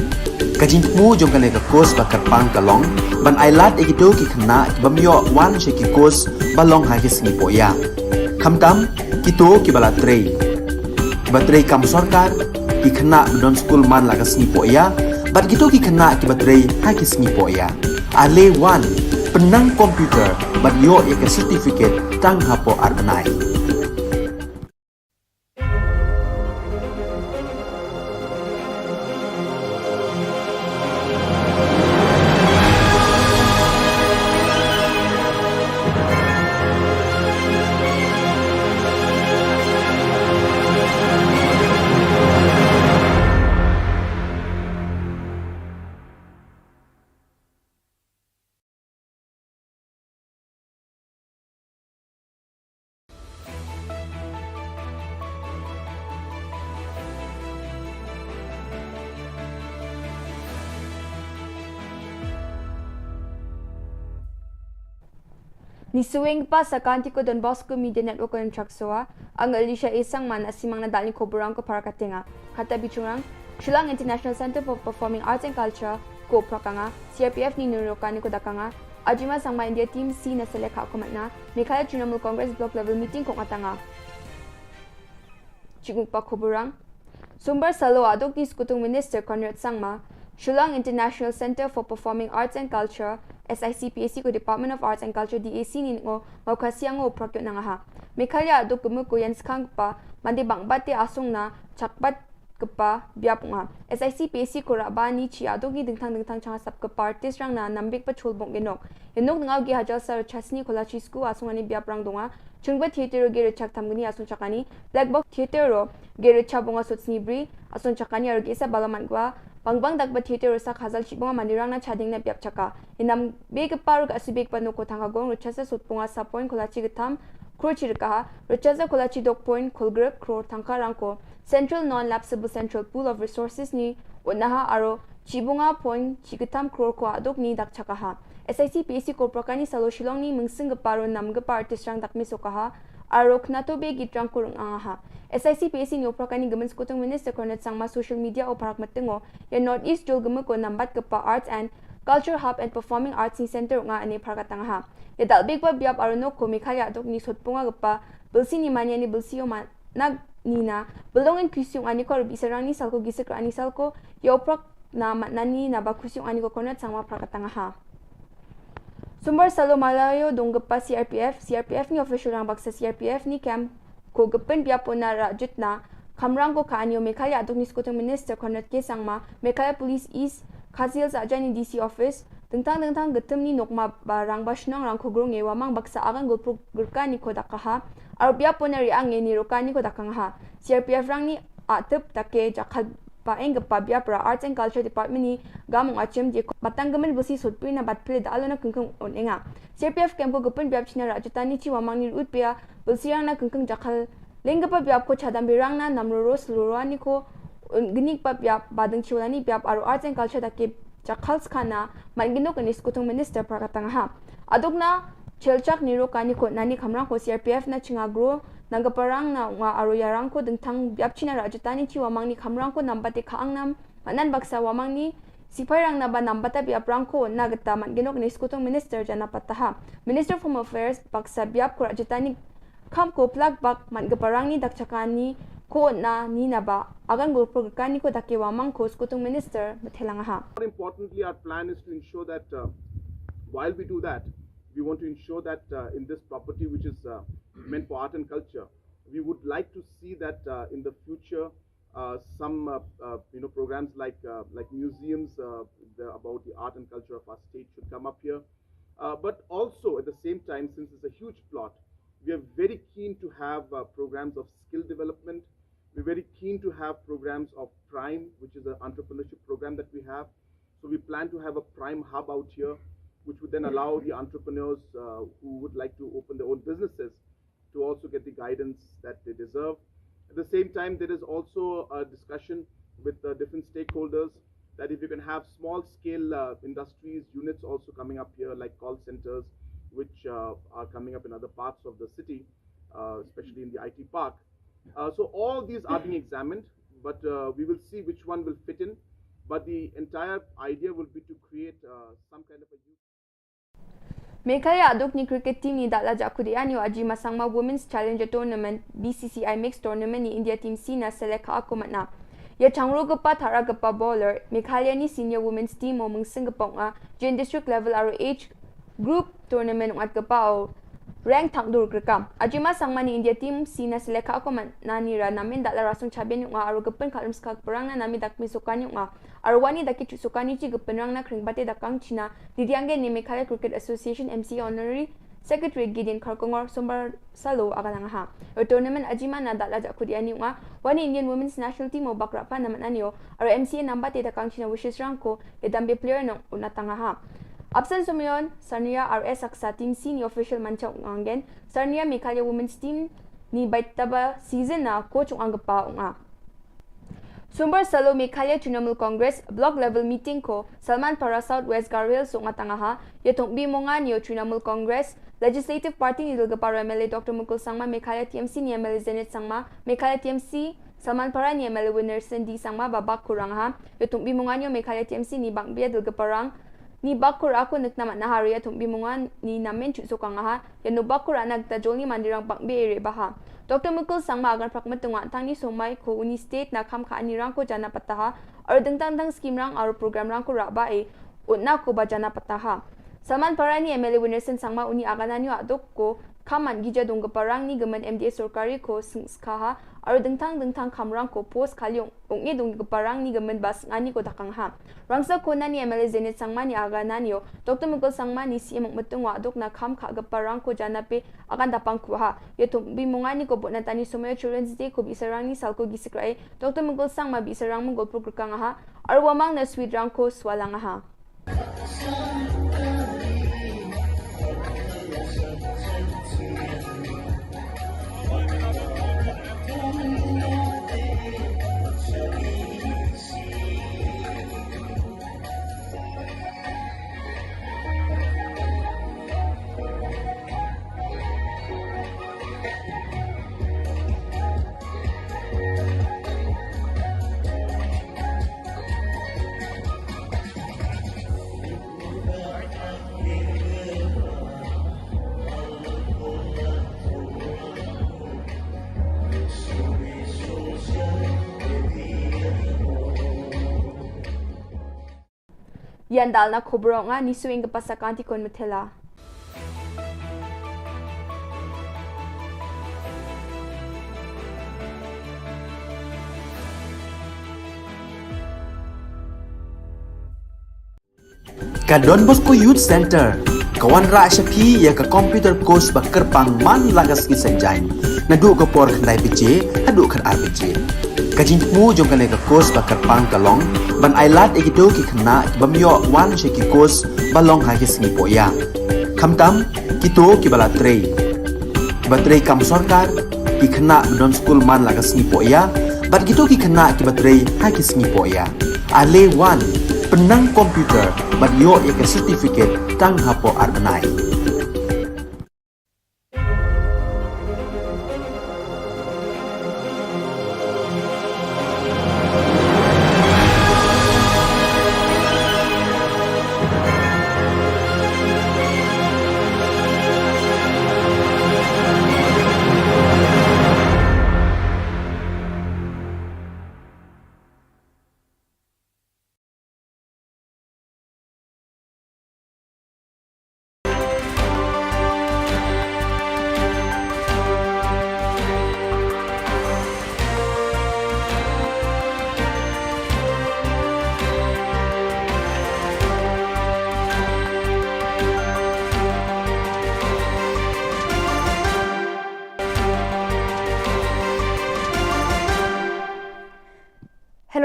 Ka jingthmu jong kane ka course ba kyrpang ka long ban ailad ïa kito ki khynnah ki bym ïoh wan sha ki course ba long ha ki sngi pohïa. Khamtam kito kiba la trei, kiba trei kam sorkar, ki khynnah ba don skul man la ka sngi pohïa, bad kito ki khynnah kiba trei ha ki sngi pohïa. Ale wan, pynnang computer bad ïoh ïa ka certificate tang hapoh ar bnai. Ngi sngewbha sa ka Anti ko Don Bosco Media Network ko Nchaksoa, ang Alicia A Sangma na simang na dal ni khubor rang ko para katenga. Kata bichungrang, Shillong International Center for Performing Arts and Culture ko prakanga, C R P F ni nuro kani ko dakanga, Ajima Sangma India Team C na selek ha ko matna, Meghalaya Trinamool Congress Block Level Meeting ko ngatanga. Chinguk pa khubor rang. Sombar salo aduk ni Skutung Minister Conrad Sangma, Shillong International Center for Performing Arts and Culture, S I C P A C ko Department of Arts and Culture D A C ni ngo ngau khasiang ngo prakyo nangaha. Meghalaya aduk kemu ko yan skang pa mandi bang bate asung na chakbat kepa biap nga. S I C P A C ko raba ni chi aduk ni dingtang dingtang chang sap kepa artist rang na nambik pa chul bong genok. Enok ngau gi hajar sar chasni kola chi sku asung ani biap rang donga. Chungba Theater ro gere chak thamgni asun chakani, Black Box Theater ro gere chabonga sut snibri asun chakani aro gesa balaman gwa, Bangbang Dakba Theater ro sak hazal chibonga manirang na chading na biap chaka. Inam beke paru ka asubik panu ko thangka gong ro chasa sut ponga sa point kola chi getham, kro chi rekaha, ro chasa kola chi dok point kolgrep kro thangka rangko, Central Non-Lapsable Central Pool of Resources ni unaha aro chibonga point chi getham kro ko adok ni dak chakaha. S I C P A C ko prakani salo Shillong ni mungsing geparo nam gepa artist rang dak misokaha, aro knato be git rang kurung angaha. S I C P A C ni oprakani gemen Skutung Minister Conrad Sangma social media o parak metengo, ya North East jol geme ko nambat gepa Arts and Culture Hub and Performing Arts ni Center nga ane parak atangaha. Ya dal big ba biap aro nok ko Meghalaya adok ni sot punga gepa, belsi ni mania ni belsi yo ma nag nina, belong in kusiung ani ko rubi serang ni salko gisik ani salko, ya oprak na matnani na ba kusiung ani ko Conrad Sangma parak atangaha. Sumbar salo Malayo donggepa C R P F, C R P F ni official rang baksa C R P F ni camp ko gepen biapo na rajut na, khamrang ko ka anio Meghalaya aduk ni Skutung Minister Conrad K Sangma, Meghalaya Police East, Khasi Hills ajani D C office, dengtang dengtang getem ni nokma ba rang ba shnong rang ko grong e wamang baksa agang gulpuk gerka ni ko dakaha, aro biapo na ri ang e ni roka ni ko dakangaha. C R P F rang ni atep take jakhal ba eng gepa biap ra Arts and Culture Department ni gamung achim je ko batang gemen besi sotpri na bat pele da alo na kengkeng on enga. C R P F kem ko gepen biap china rajutani chi wamang ni rut pia besi rang na kengkeng jakhal leng gepa biap ko chadam birang na namroro selurua ni ko un genik pa biap badeng chiwalani biap aro Arts and Culture take jakhal skana man ginok ni Skutung Minister parak atangaha. Aduk na chelchak ni roka ni ko nani khamrang ko C R P F na chinga gro nang gepa rang na nga aro yarang ko dengtang biap china rajutani chi wamang ni khamrang ko nambate khaang nam manan baksa wamang ni sipai rang na ba nambata biap rang ko na geta man ginok ni Skutung Minister jana pataha. Minister of Home Affairs baksa biap ko rajutani kham ko plak bak man gepa rang ni dak chakani ko na ni na ba agan gopro kani ko dake wamang ko skutung minister bethelang ha. More importantly, our plan is to ensure that uh, while we do that, we want to ensure that uh, in this property which is uh, meant for art and culture, we would like to see that uh, in the future, uh, some uh, uh, you know programs like uh, like museums uh, the, about the art and culture of our state should come up here. Uh, but also at the same time, since it's a huge plot, we are very keen to have uh, programs of skill development. We're very keen to have programs of Prime, which is an entrepreneurship program that we have. So we plan to have a Prime hub out here, which would then allow the entrepreneurs uh, who would like to open their own businesses to also get the guidance that they deserve. At the same time, there is also a discussion with uh, different stakeholders that if you can have small scale uh, industries, units also coming up here, like call centers, which uh, are coming up in other parts of the city, uh, especially in the I T park. Uh, so all these are being examined, but uh, we will see which one will fit in. But the entire idea will be to create uh, some kind of a youth. Meghalaya adukni cricket team ni dala jakudi anyo Ajima Sangma Women's Challenger Tournament, B C C I Mixed Tournament ni India Team C na selek ha aku matna. Ya changro gepa thara gepa bowler, Meghalaya ni senior women's team mo mengsing gepa nga, jen district level aro age group tournament ngat gepa o rank thang dur krekam. Ajima Sangma ni India Team C na selek ha aku matna ni ra namin dala rasung chabian nga aro gepen kalum skak perang na nami dakmi sukan nga. Arwani da ki chu sukan ni chi gepen rang na kring bate da kang China, di diang ni Meghalaya Cricket Association M C A Honorary Secretary Gideon Kharkongor Sombar Salo aga lang ha. Ro tournament Ajima na dala jakudi ani nga, wani Indian Women's National Team o bakra pa na mananio, aro M C A namba te da kang China wishes rang ko, le dambe player nong unatanga ha. Absent Sumion, Sarnia R S Aksa Team C ni official mancha ungangen, Sarnia Meghalaya Women's Team ni baitaba season na coach ungang gepa unga. Sumbar Salo Meghalaya Trinamool Congress Block Level Meeting ko Salman Para South West Garo Hills Suknga Tangaha, Yathong Bimongan yo Trinamool Congress Legislative Party ni Dulgapara M L A Doctor Mukul Sangma, Meghalaya T M C ni M L A Zenith Sangma, Meghalaya T M C Salman Para ni M L A Winnerson D Sangma, Babak Kurang ha, Yathong Bimongan yo Meghalaya T M C ni Bangbia Dulgaparang, ni bakur aku nekna mat nahari Yathong Bimongan ni namen chu sukang aha, ya no bakur anak ta jolni mandirang bang be ere baha. Doctor Mukul Sangma agan prak metengwa tangni somai ko uni state na kam ka anirang ko jana pataha, aru dengtang dang scheme rang aru program rang ko raba e, utna ko ba jana pataha. Salman Parani M L A Winnerson Sangma uni agananyo adok ko, kaman gija dong parang ni gemen M D A sorkari ko sengskaha, aru dengtang dengtang kamrang ko post kaliong, ong e dong parang ni gemen bas ngani ko dakang ha. Rangsa kona ni M L A Zenith Sangma ni agananyo, Doctor Mukul Sangma ni C M Mukmetung wa adok na kam ka geparang ko jana pe akan dapang kuha. Yathong Bimongani ko botna tani somayo Children's Day ko bisarang ni salko gisikrai, Doctor Mukul Sangma bisarang mengol pro kang aha, aru wamang na sweet rang ko swalang aha. Yan dal na khubor nga ni suing ke pasa kanti kon metela. Ka Don Bosco Youth Center ka wanrah sha phi ïa ka computer course ba kyrpang man la ka sngi Saitjaiñ, naduh ka por khyndai baje haduh khatar baje. Ka jingthmu jong kane ka course ba kyrpang ka long ban ailad ïa kito ki khynnah ki bym ïoh wan sha ki course ba long ha ki sngi pohïa. Khamtam kito kiba la trei, kiba trei kam sorkar, ki khynnah ba don skul man la ka sngi pohïa, bad kito ki khynnah kiba trei ha ki sngi pohïa. Ale wan, pynnang computer bad ïoh ïa ka certificate tang hapoh ar bnai.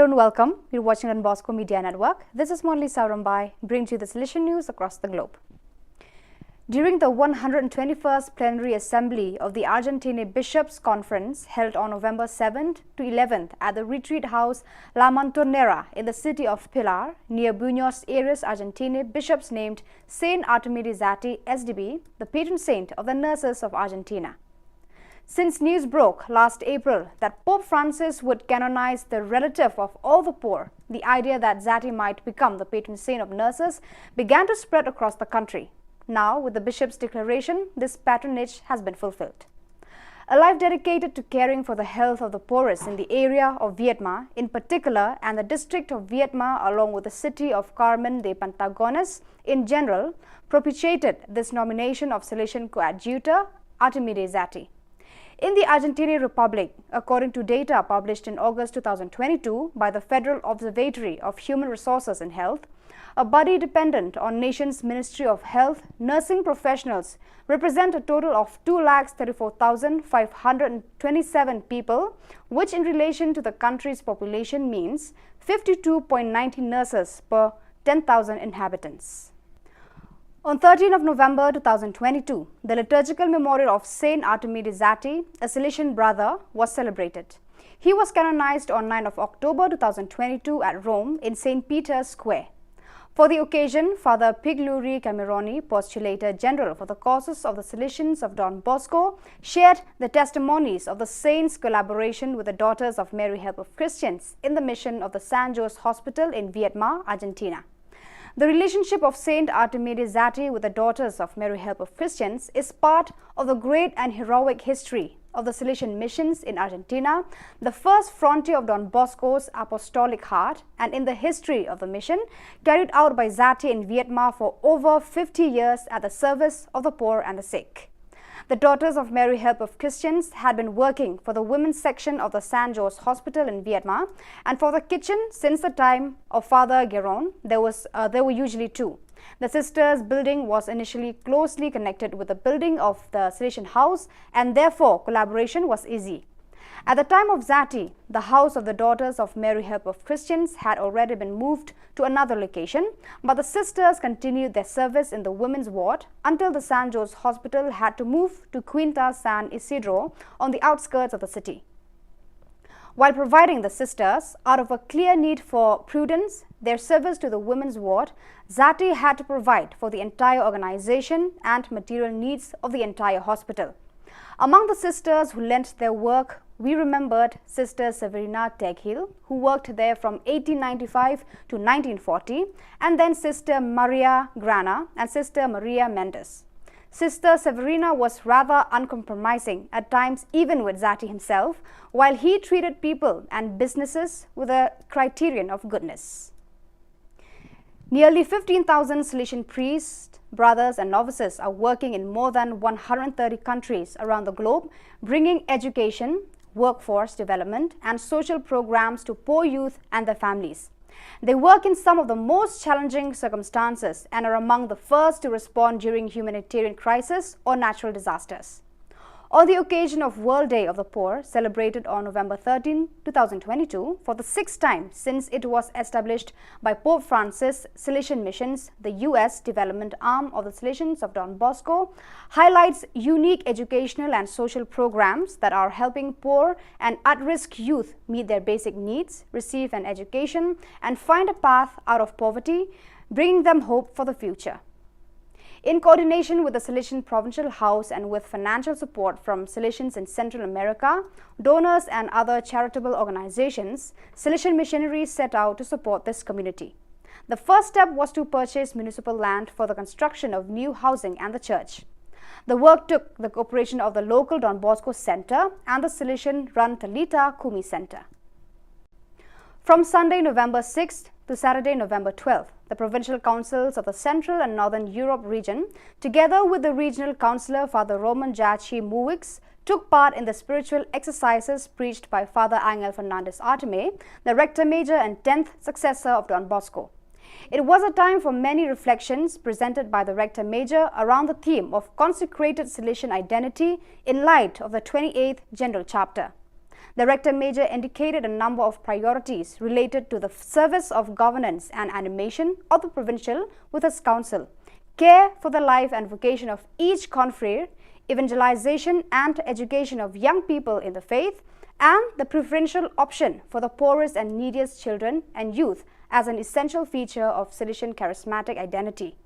And welcome. You're watching Don Bosco Media Network. This is Monli Sarambai, bringing you the Salesian news across the globe. During the one hundred twenty-first Plenary Assembly of the Argentine Bishops' Conference, held on November seventh to eleventh at the Retreat House La Montonera in the city of Pilar, near Buenos Aires, Argentina, bishops named Saint Artemide Zatti, S D B, the patron saint of the nurses of Argentina. Since news broke last April that Pope Francis would canonize the relative of all the poor, the idea that Zatti might become the patron saint of nurses began to spread across the country. Now, with the bishop's declaration, this patronage has been fulfilled. A life dedicated to caring for the health of the poorest in the area of Viedma in particular and the district of Viedma, along with the city of Carmen de Patagones in general, propitiated this nomination of Salesian coadjutor Artemide Zatti. In the Argentine Republic, according to data published in August two thousand twenty-two by the Federal Observatory of Human Resources and Health, a body dependent on nation's Ministry of Health, nursing professionals represent a total of two lakh thirty-four thousand five hundred twenty-seven people, which in relation to the country's population means fifty-two point ninety nurses per ten thousand inhabitants. On thirteenth of November two thousand twenty-two, the liturgical memorial of Saint Artemide Zatti, a Salesian brother, was celebrated. He was canonized on ninth of October two thousand twenty-two at Rome in Saint Peter's Square. For the occasion, Father Pigluri Cameroni, Postulator General for the Causes of the Salesians of Don Bosco, shared the testimonies of the saint's collaboration with the Daughters of Mary Help of Christians in the mission of the San Jose Hospital in Viedma, Argentina. The relationship of Saint Artemide Zatti with the Daughters of Mary Help of Christians is part of the great and heroic history of the Salesian missions in Argentina, the first frontier of Don Bosco's apostolic heart, and in the history of the mission carried out by Zatti in Vietnam for over fifty years at the service of the poor and the sick. The Daughters of Mary Help of Christians had been working for the women's section of the San Jose Hospital in Vietnam, and for the kitchen since the time of Father Geron, there was uh, there were usually two. The sisters' building was initially closely connected with the building of the Salesian house, and therefore collaboration was easy. At the time of Zatti, the house of the Daughters of Mary Help of Christians had already been moved to another location, but the sisters continued their service in the women's ward until the San Jose Hospital had to move to Quinta San Isidro on the outskirts of the city. While providing the sisters, out of a clear need for prudence, their service to the women's ward, Zatti had to provide for the entire organization and material needs of the entire hospital. Among the sisters who lent their work, we remembered Sister Severina Teghil, who worked there from eighteen ninety-five to nineteen forty, and then Sister Maria Grana and Sister Maria Mendes. Sister Severina was rather uncompromising at times, even with Zatti himself, while he treated people and businesses with a criterion of goodness. Nearly fifteen thousand Salesian priests, brothers, and novices are working in more than one hundred thirty countries around the globe, bringing education, workforce development, and social programs to poor youth and their families. They work in some of the most challenging circumstances and are among the first to respond during humanitarian crisis or natural disasters. On the occasion of World Day of the Poor, celebrated on November thirteenth, two thousand twenty-two, for the sixth time since it was established by Pope Francis, Salesian Missions, the U S development arm of the Salesians of Don Bosco, highlights unique educational and social programs that are helping poor and at-risk youth meet their basic needs, receive an education, and find a path out of poverty, bringing them hope for the future. In coordination with the Salesian Provincial House and with financial support from Salesians in Central America, donors, and other charitable organizations, Salesian missionaries set out to support this community. The first step was to purchase municipal land for the construction of new housing and the church. The work took the cooperation of the local Don Bosco Center and the Salesian run Talitha Kumi Center. From Sunday, November sixth to Saturday, November twelfth, the provincial councils of the Central and Northern Europe region, together with the regional councillor Father Roman Jachi Muwix, took part in the spiritual exercises preached by Father Angel Fernandez Artime, the Rector Major and tenth successor of Don Bosco. It was a time for many reflections presented by the Rector Major around the theme of consecrated Salesian identity in light of the twenty-eighth General Chapter. The Rector Major indicated a number of priorities related to the service of governance and animation of the provincial with his council, care for the life and vocation of each confrere, evangelization and education of young people in the faith, and the preferential option for the poorest and neediest children and youth as an essential feature of Salesian charismatic identity.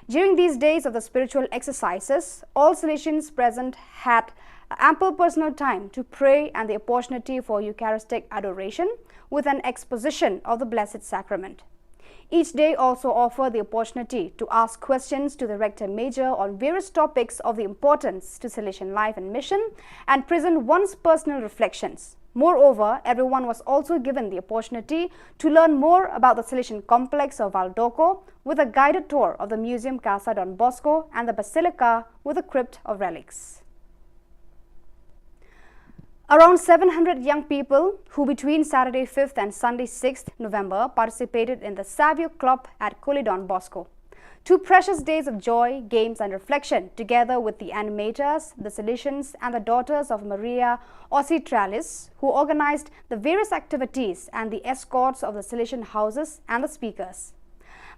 During these days of the spiritual exercises, all Salesians present had ample personal time to pray and the opportunity for Eucharistic adoration with an exposition of the Blessed Sacrament. Each day also offered the opportunity to ask questions to the Rector Major on various topics of the importance to Salesian life and mission and present one's personal reflections. Moreover, everyone was also given the opportunity to learn more about the Salesian complex of Valdocco with a guided tour of the Museum Casa Don Bosco and the Basilica with a crypt of relics. Around seven hundred young people who between Saturday fifth and Sunday sixth November participated in the Savio Club at Kuli Don Bosco. Two precious days of joy, games, and reflection, together with the animators, the Salesians, and the Daughters of Maria Auxiliatrice, who organized the various activities and the escorts of the Salesian houses and the speakers.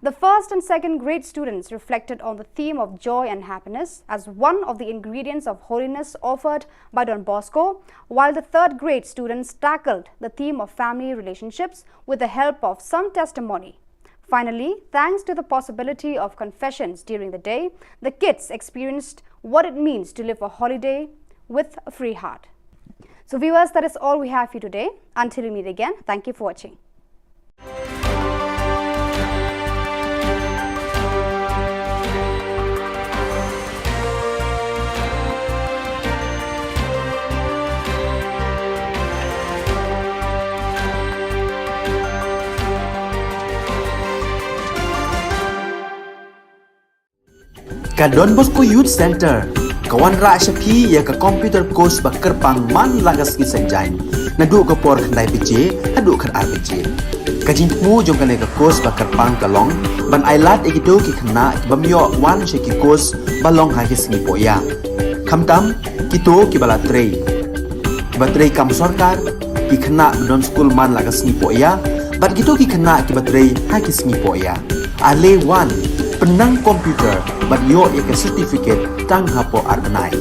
The first and second grade students reflected on the theme of joy and happiness as one of the ingredients of holiness offered by Don Bosco, while the third grade students tackled the theme of family relationships with the help of some testimony. Finally, thanks to the possibility of confessions during the day, the kids experienced what it means to live a holiday with a free heart. So, viewers, that is all we have for you today. Until we meet again, thank you for watching. Ka Don Bosco Youth Center ka wanrah sha phi ïa ka computer course ba kyrpang man la ka sngi Saitjaiñ, naduh ka por khyndai baje haduh khatar baje. Ka jingthmu jong kane ka course ba kyrpang ka long ban ailad ïa kito ki khynnah ki bym ïoh wan sha ki course ba long ha ki sngi pohïa, khamtam kito kiba la trei, kiba trei kam sorkar, ki khynnah ba don skul man la ka sngi pohïa, bad kito ki khynnah kiba trei ha ki sngi pohïa. Ale wan, pynnang computer bad ïoh ïa ka certificate tang hapoh ar bnai.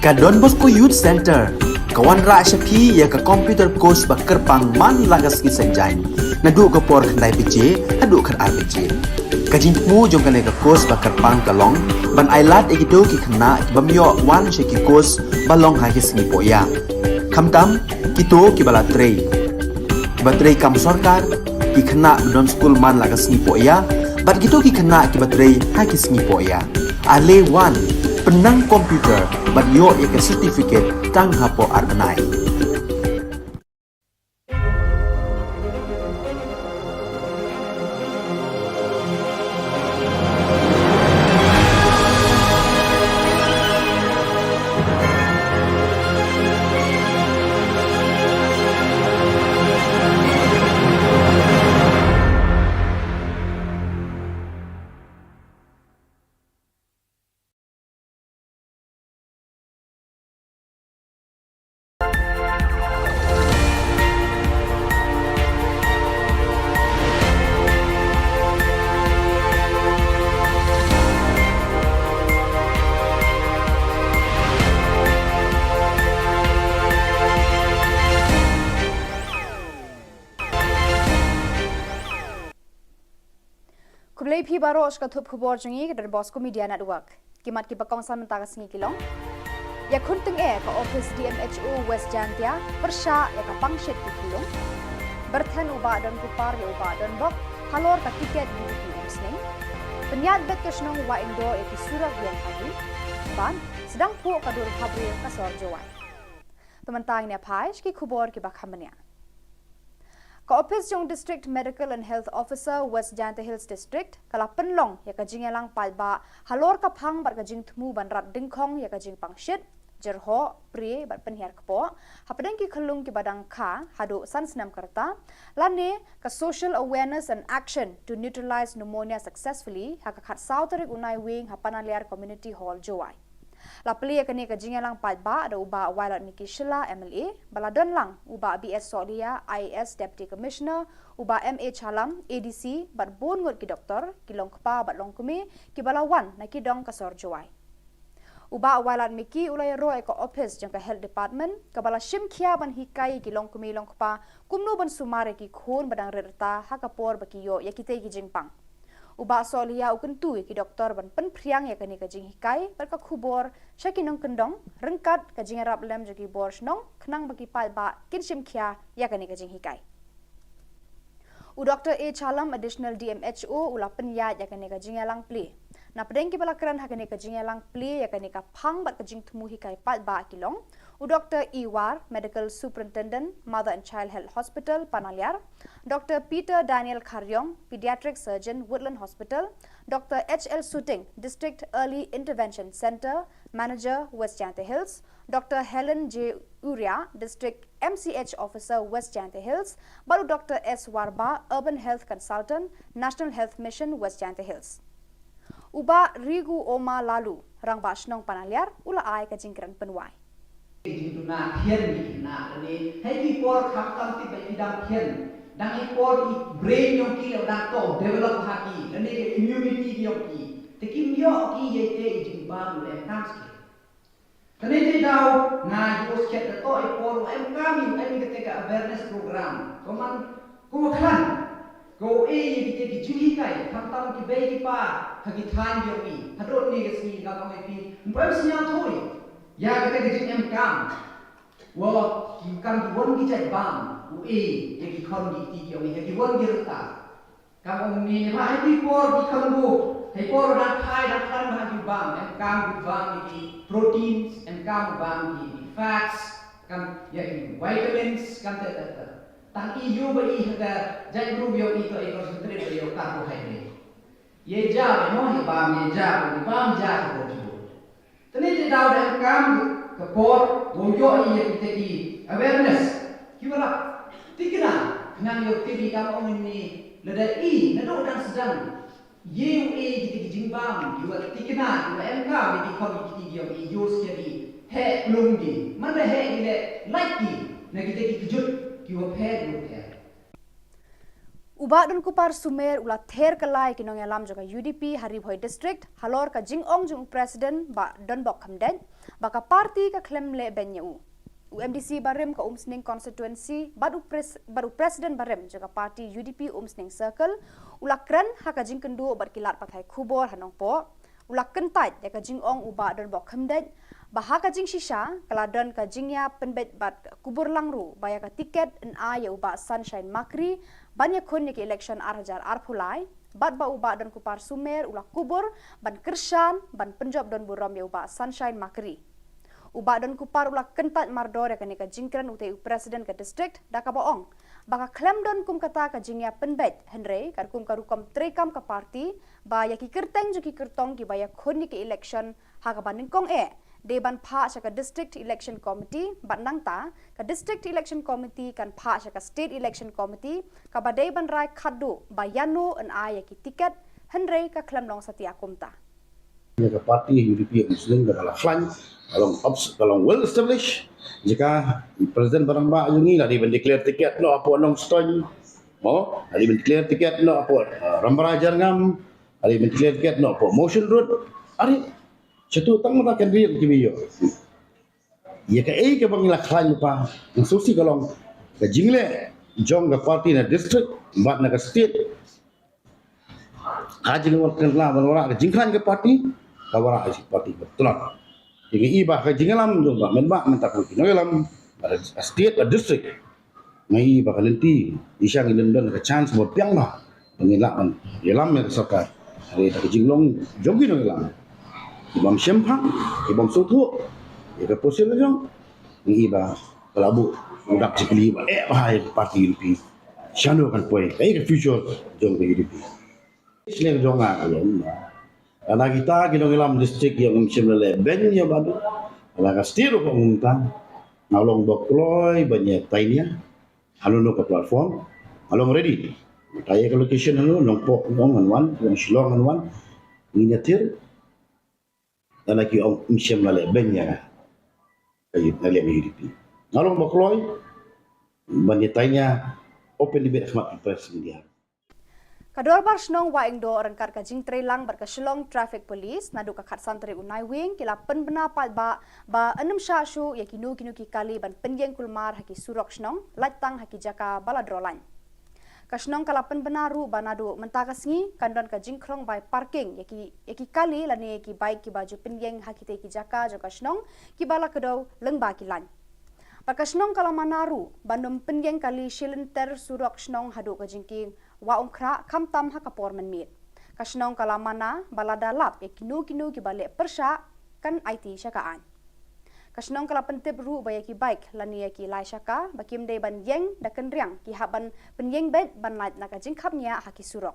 Ka Don Bosco Youth Centre ka wanrah sha phi ïa ka computer course ba kyrpang man la ka sngi Saitjaiñ, naduh ka por khyndai baje haduh khatar baje. Ka jingthmu jong kane ka course ba kyrpang ka long ban ailad ïa kito ki khynnah ki bym ïoh wan sha ki course ba long ha ki sngi pohïa, khamtam kito kiba la trei, kiba trei kam sorkar, ki khynnah ba don skul man la ka sngi pohïa bad kito ki khynnah kiba trei ha ki sngi pohïa. Ale wan, pynnang computer bad ïoh ïa ka certificate tang hapoh ar bnai. Khublei phi baroh sha ka thup khubor jong ngi ka Don Bosco Media Network. Ki mat kiba kongsan mynta ka sngi ki long: Ïakhun tyngeh ka ophis D M H O West Jaintia pyrshah ïa ka pangshit ki khunlung. Byrthen u Bah Don Kupar ïa u Bah Don Bok halor ka tiket U D P Umsning. Pynïaid beit ka shnong Wahingdoh ïa ki surok ïeng ha ri. Bad sdang phuh ka dur bhabriew ka sor Jowai. Te mynta ngin ïa phai sha ki khubor kiba kham bniah. Ka ophis jong District Medical and Health Officer West Jaintia Hills District ka la pynlong ïa ka jingïalang paidbah halor ka phang bad ka jingthmu ban rat dyngkhong ïa ka jingpangshit, jyrhoh, prie bad pynhiar kpoh hapdeng ki khyllung kiba dang kha haduh san snem ka rta, lane ka Social Awareness and Action to Neutralize Pneumonia Successfully ha ka khatsaw tarik u Naiwieng ha Panaliar Community Hall, Jowai. La plie ïa kane ka jingïalang paidbah da u Bah Wailadmiki Shylla M L A, ba la don lang u Bah B S Sohliya I A S Deputy Commissioner, u Bah M A Challam A D C bad bun ngut ki doktor, ki longkpa bad longkmie kiba la wan na ki dong ka sor Jowai. U Bah Wailadmiki u la ïaroh ïa ka ophis jong ka Health Department kaba la shim khia ban hikai ïa ki longkmie longkpa kumno ban sumar ïa ki khun ba dang rit rta ha ka por ba ki ïoh ïa kitei ki jingpang. U Bah Sohliya u kyntu ïa ki doktor ban pynphriang ïa kane ka jinghikai bad ka khubor sha ki nongkyndong ryngkat ka jingïarap lem jong ki bor shnong khnang ba ki paidbah kin shim khia ïa kane ka jinghikai. U Doktor A Challam, Additional D M H O, u la pynïaid ïa kane ka jingïalang plie. Napdeng kiba la kren ha kane ka jingïalang plie ïa kane ka phang bad ka jingthmu hikai paidbah ki long u Doktor E War, Medical Superintendent, Mother and Child Health Hospital, Panaliar, Doktor Peter Daniel Kharriong, Pediatric Surgeon, Woodland Hospital, Doktor H L Suting, District Early Intervention Centre Manager, West Jaintia Hills, Doktor Helen J Uria, District M C H Officer, West Jaintia Hills, bad u Doktor S Warbah, Urban Health Consultant, National Health Mission, West Jaintia Hills. U Bah Rigu Oma Lalu, Rangbah Shnong Panaliar, u la ai ka jingkren pynwai. Ki jingduna thian ki khynnah lane ha ki por khamtam tip ba ki dang thian, dang i por i brain jong ki la dang to develop ha ki, lane ka immunity jong ki, te kim ïoh ki ïa ki jingbam u em kam skhem. Kane te daw nga ïoh skhem da to i por u em kam, i em kata ka awareness program. Ko man ko khan ko e ïa kita ki jinghikai, khamtam ki bei ki pa ha ki thaiñ jong i. Haduh ne ka sngi nga ong ïa phi, ym poi sñiaw thui ïa kata ka jingem kam. Wa ki kam ki wan ki jait bam, u e ïa ki khon ki kti ki ong ïa ki wan ki rta. Kam ong ni ne ma ha ki por ki khon bu, ha ki por dang khai dang khlaiñ ma ha ki bam, em kam ki bam ïa ki proteins, em kam bam ïa ki fats, kam ïa ki vitamins, kam te te te. Tang i ïoh ba i ha ka jait bru ïoh i to i concentrate ïoh carbohydrate. Ye ja ba mo ye bam ye ja ba bam ja ka bo ju. Tene te daw da em kam ka por wo ïoh i ya kita ki awareness. Ki wala tikna nang ïoh tip i kam ong ni lada i na do dang sedang. Ye u e kita ki jingbam ki wa tikna ki wa em kam ki kham ki ki ïoh i ïoh sia di he plung di. Man da he ki le like ki na kita ki kejut ki wa phe ki wa phe. U Bah Don Kupar Sumer u la ther kylla ïa ki nongïalam jong ka U D P ha Ri Bhoi District halor ka jingong jong u President Bah Donbok Khamdeit ba ka party ka khlem leh beiñ ïa u. U MDC barim ka Umsning constituency bad u, pres, bad u president barim jong ka party UDP Umsning Circle u la kren ha ka jingkynduh bad ki lad pathai khubor ha Nongpoh. U la kyntait ïa ka jingong u Bah Donbok Khymdeit ba ha ka jingshisha ka la don ka jingïapynbeit bad ka Kuburlang ruh ba ïa ka tiket yn ai ïa u Bah Sunshine Makri ban ïakhun ïa ki election ar hajar arphew lai, bad ba u Bah Donkupar Sumer u la kubur ban kyrshan ban pynjop don burom ïa u Bah Sunshine Makri. U Bah Donkupar u la kyntait mardor ïa kane ka jingkren utai u president ka district da kaba ong ba ka khlem don kum kata ka jingïapynbeit, hynrei katkum ka rukom treikam ka party ba ïa ki kyrteng jong ki kyrtong kiba ïakhun ïa ki election ha kaba nyngkong eh dei ban phah sha ka District Election Committee, bad nangta ka District Election Committee kan phah sha ka State Election Committee kaba dei ban rai khadduh ba ïano yn ai ïa ki tiket, hynrei ka khlem long satia kumta. Ïa ka party UDP Umsning ka la khlaiñ, ka long obs-, ka long well established. Jaka i president ba rangbah jong ngi la dei ban declare tiket noh hapoh Nongstoiñ, mo, la dei ban declare tiket noh hapoh, uh, Rambrai Jyrngam, la dei ban declare tiket noh hapoh Mawshynrut. Are, shatu tang mynta kan ri ki ïoh. Ïa kaei kaba ngi la khlaiñ mynta, ngan sngewsih ka long ka jingleh jong ka party na district bad na ka state. Ka jingwan kan la ban wanrah ka jingkhlaiñ ka party, ka wanrah ka party ba tlot. Te ngi i ba ka jingïalam jong ba mynba mynta ka ki nongïalam, bad ka state bad district. Ngi i ba ka lynti i shang i lynti ka chance ba biang ba ba ngin lah ban ïalam ïa ka sorkar. Hynrei da ka jinglong jong ki nongïalam, ki bym shemphang, ki bym sngewthuh ïa ka position jong, ngi i ba ka la buh u dak jingkylli ba eh ba ïa ka party UDP shano kan poi, kaei ka future jong ka UDP. Shisha jong nga ka long ba lada kita ki nongïalam district ïa ngim shym la leh beiñ ïa ba du, lada ka state ruh ka ngim tang, nga long ba kloi ban ïa tainia. Hano hano ka platform, nga long ready. Mynta ïa ka location hano, Nongpoh ngan wan, long Shillong ngan wan. Ngin ïatir. Lada ki ong ngim shym la leh beiñ ïa nga, ka UDP, nga long ba kloi ban ïa tainia open debate ha khmat press media. Ka Dorbar Shnong Wahingdoh ryngkat ka jingtreilang bad ka Shillong Traffic Police naduh ka khatsan tarik u Naiwieng ki la pynbna paidbah ba yn ym shah shuh ïa kino kino ki kali ban pynïeng kulmar ha ki surok shnong, lait tang ha ki jaka ba la droh lain. Ka shnong ka la pynbna ruh ba naduh mynta ka sngi kan don ka jingkhrong bai parking ïa ki, ïa ki kali lane ïa ki bike kiba ju pynïeng ha kitei ki jaka jong ka shnong kiba la kdew lyngba ki lain. Bad ka shnong ka la mana ruh ban ym pynïeng kali shilynter surok shnong haduh ka jingkieng Wah Umkhrah khamtam ha ka por mynmiet. Ka shnong ka la mana ba lada lap ïa kino kino kiba leh pyrshah kan aiti sha ka aiñ. Ka shnong ka la pyntip ruh ba ïa ki bike lane ïa ki lai shaka ba kim dei ban ïeng da kynriang ki hap ban pynïeng beit ban lait na ka jingkhapngiah ha ki surok.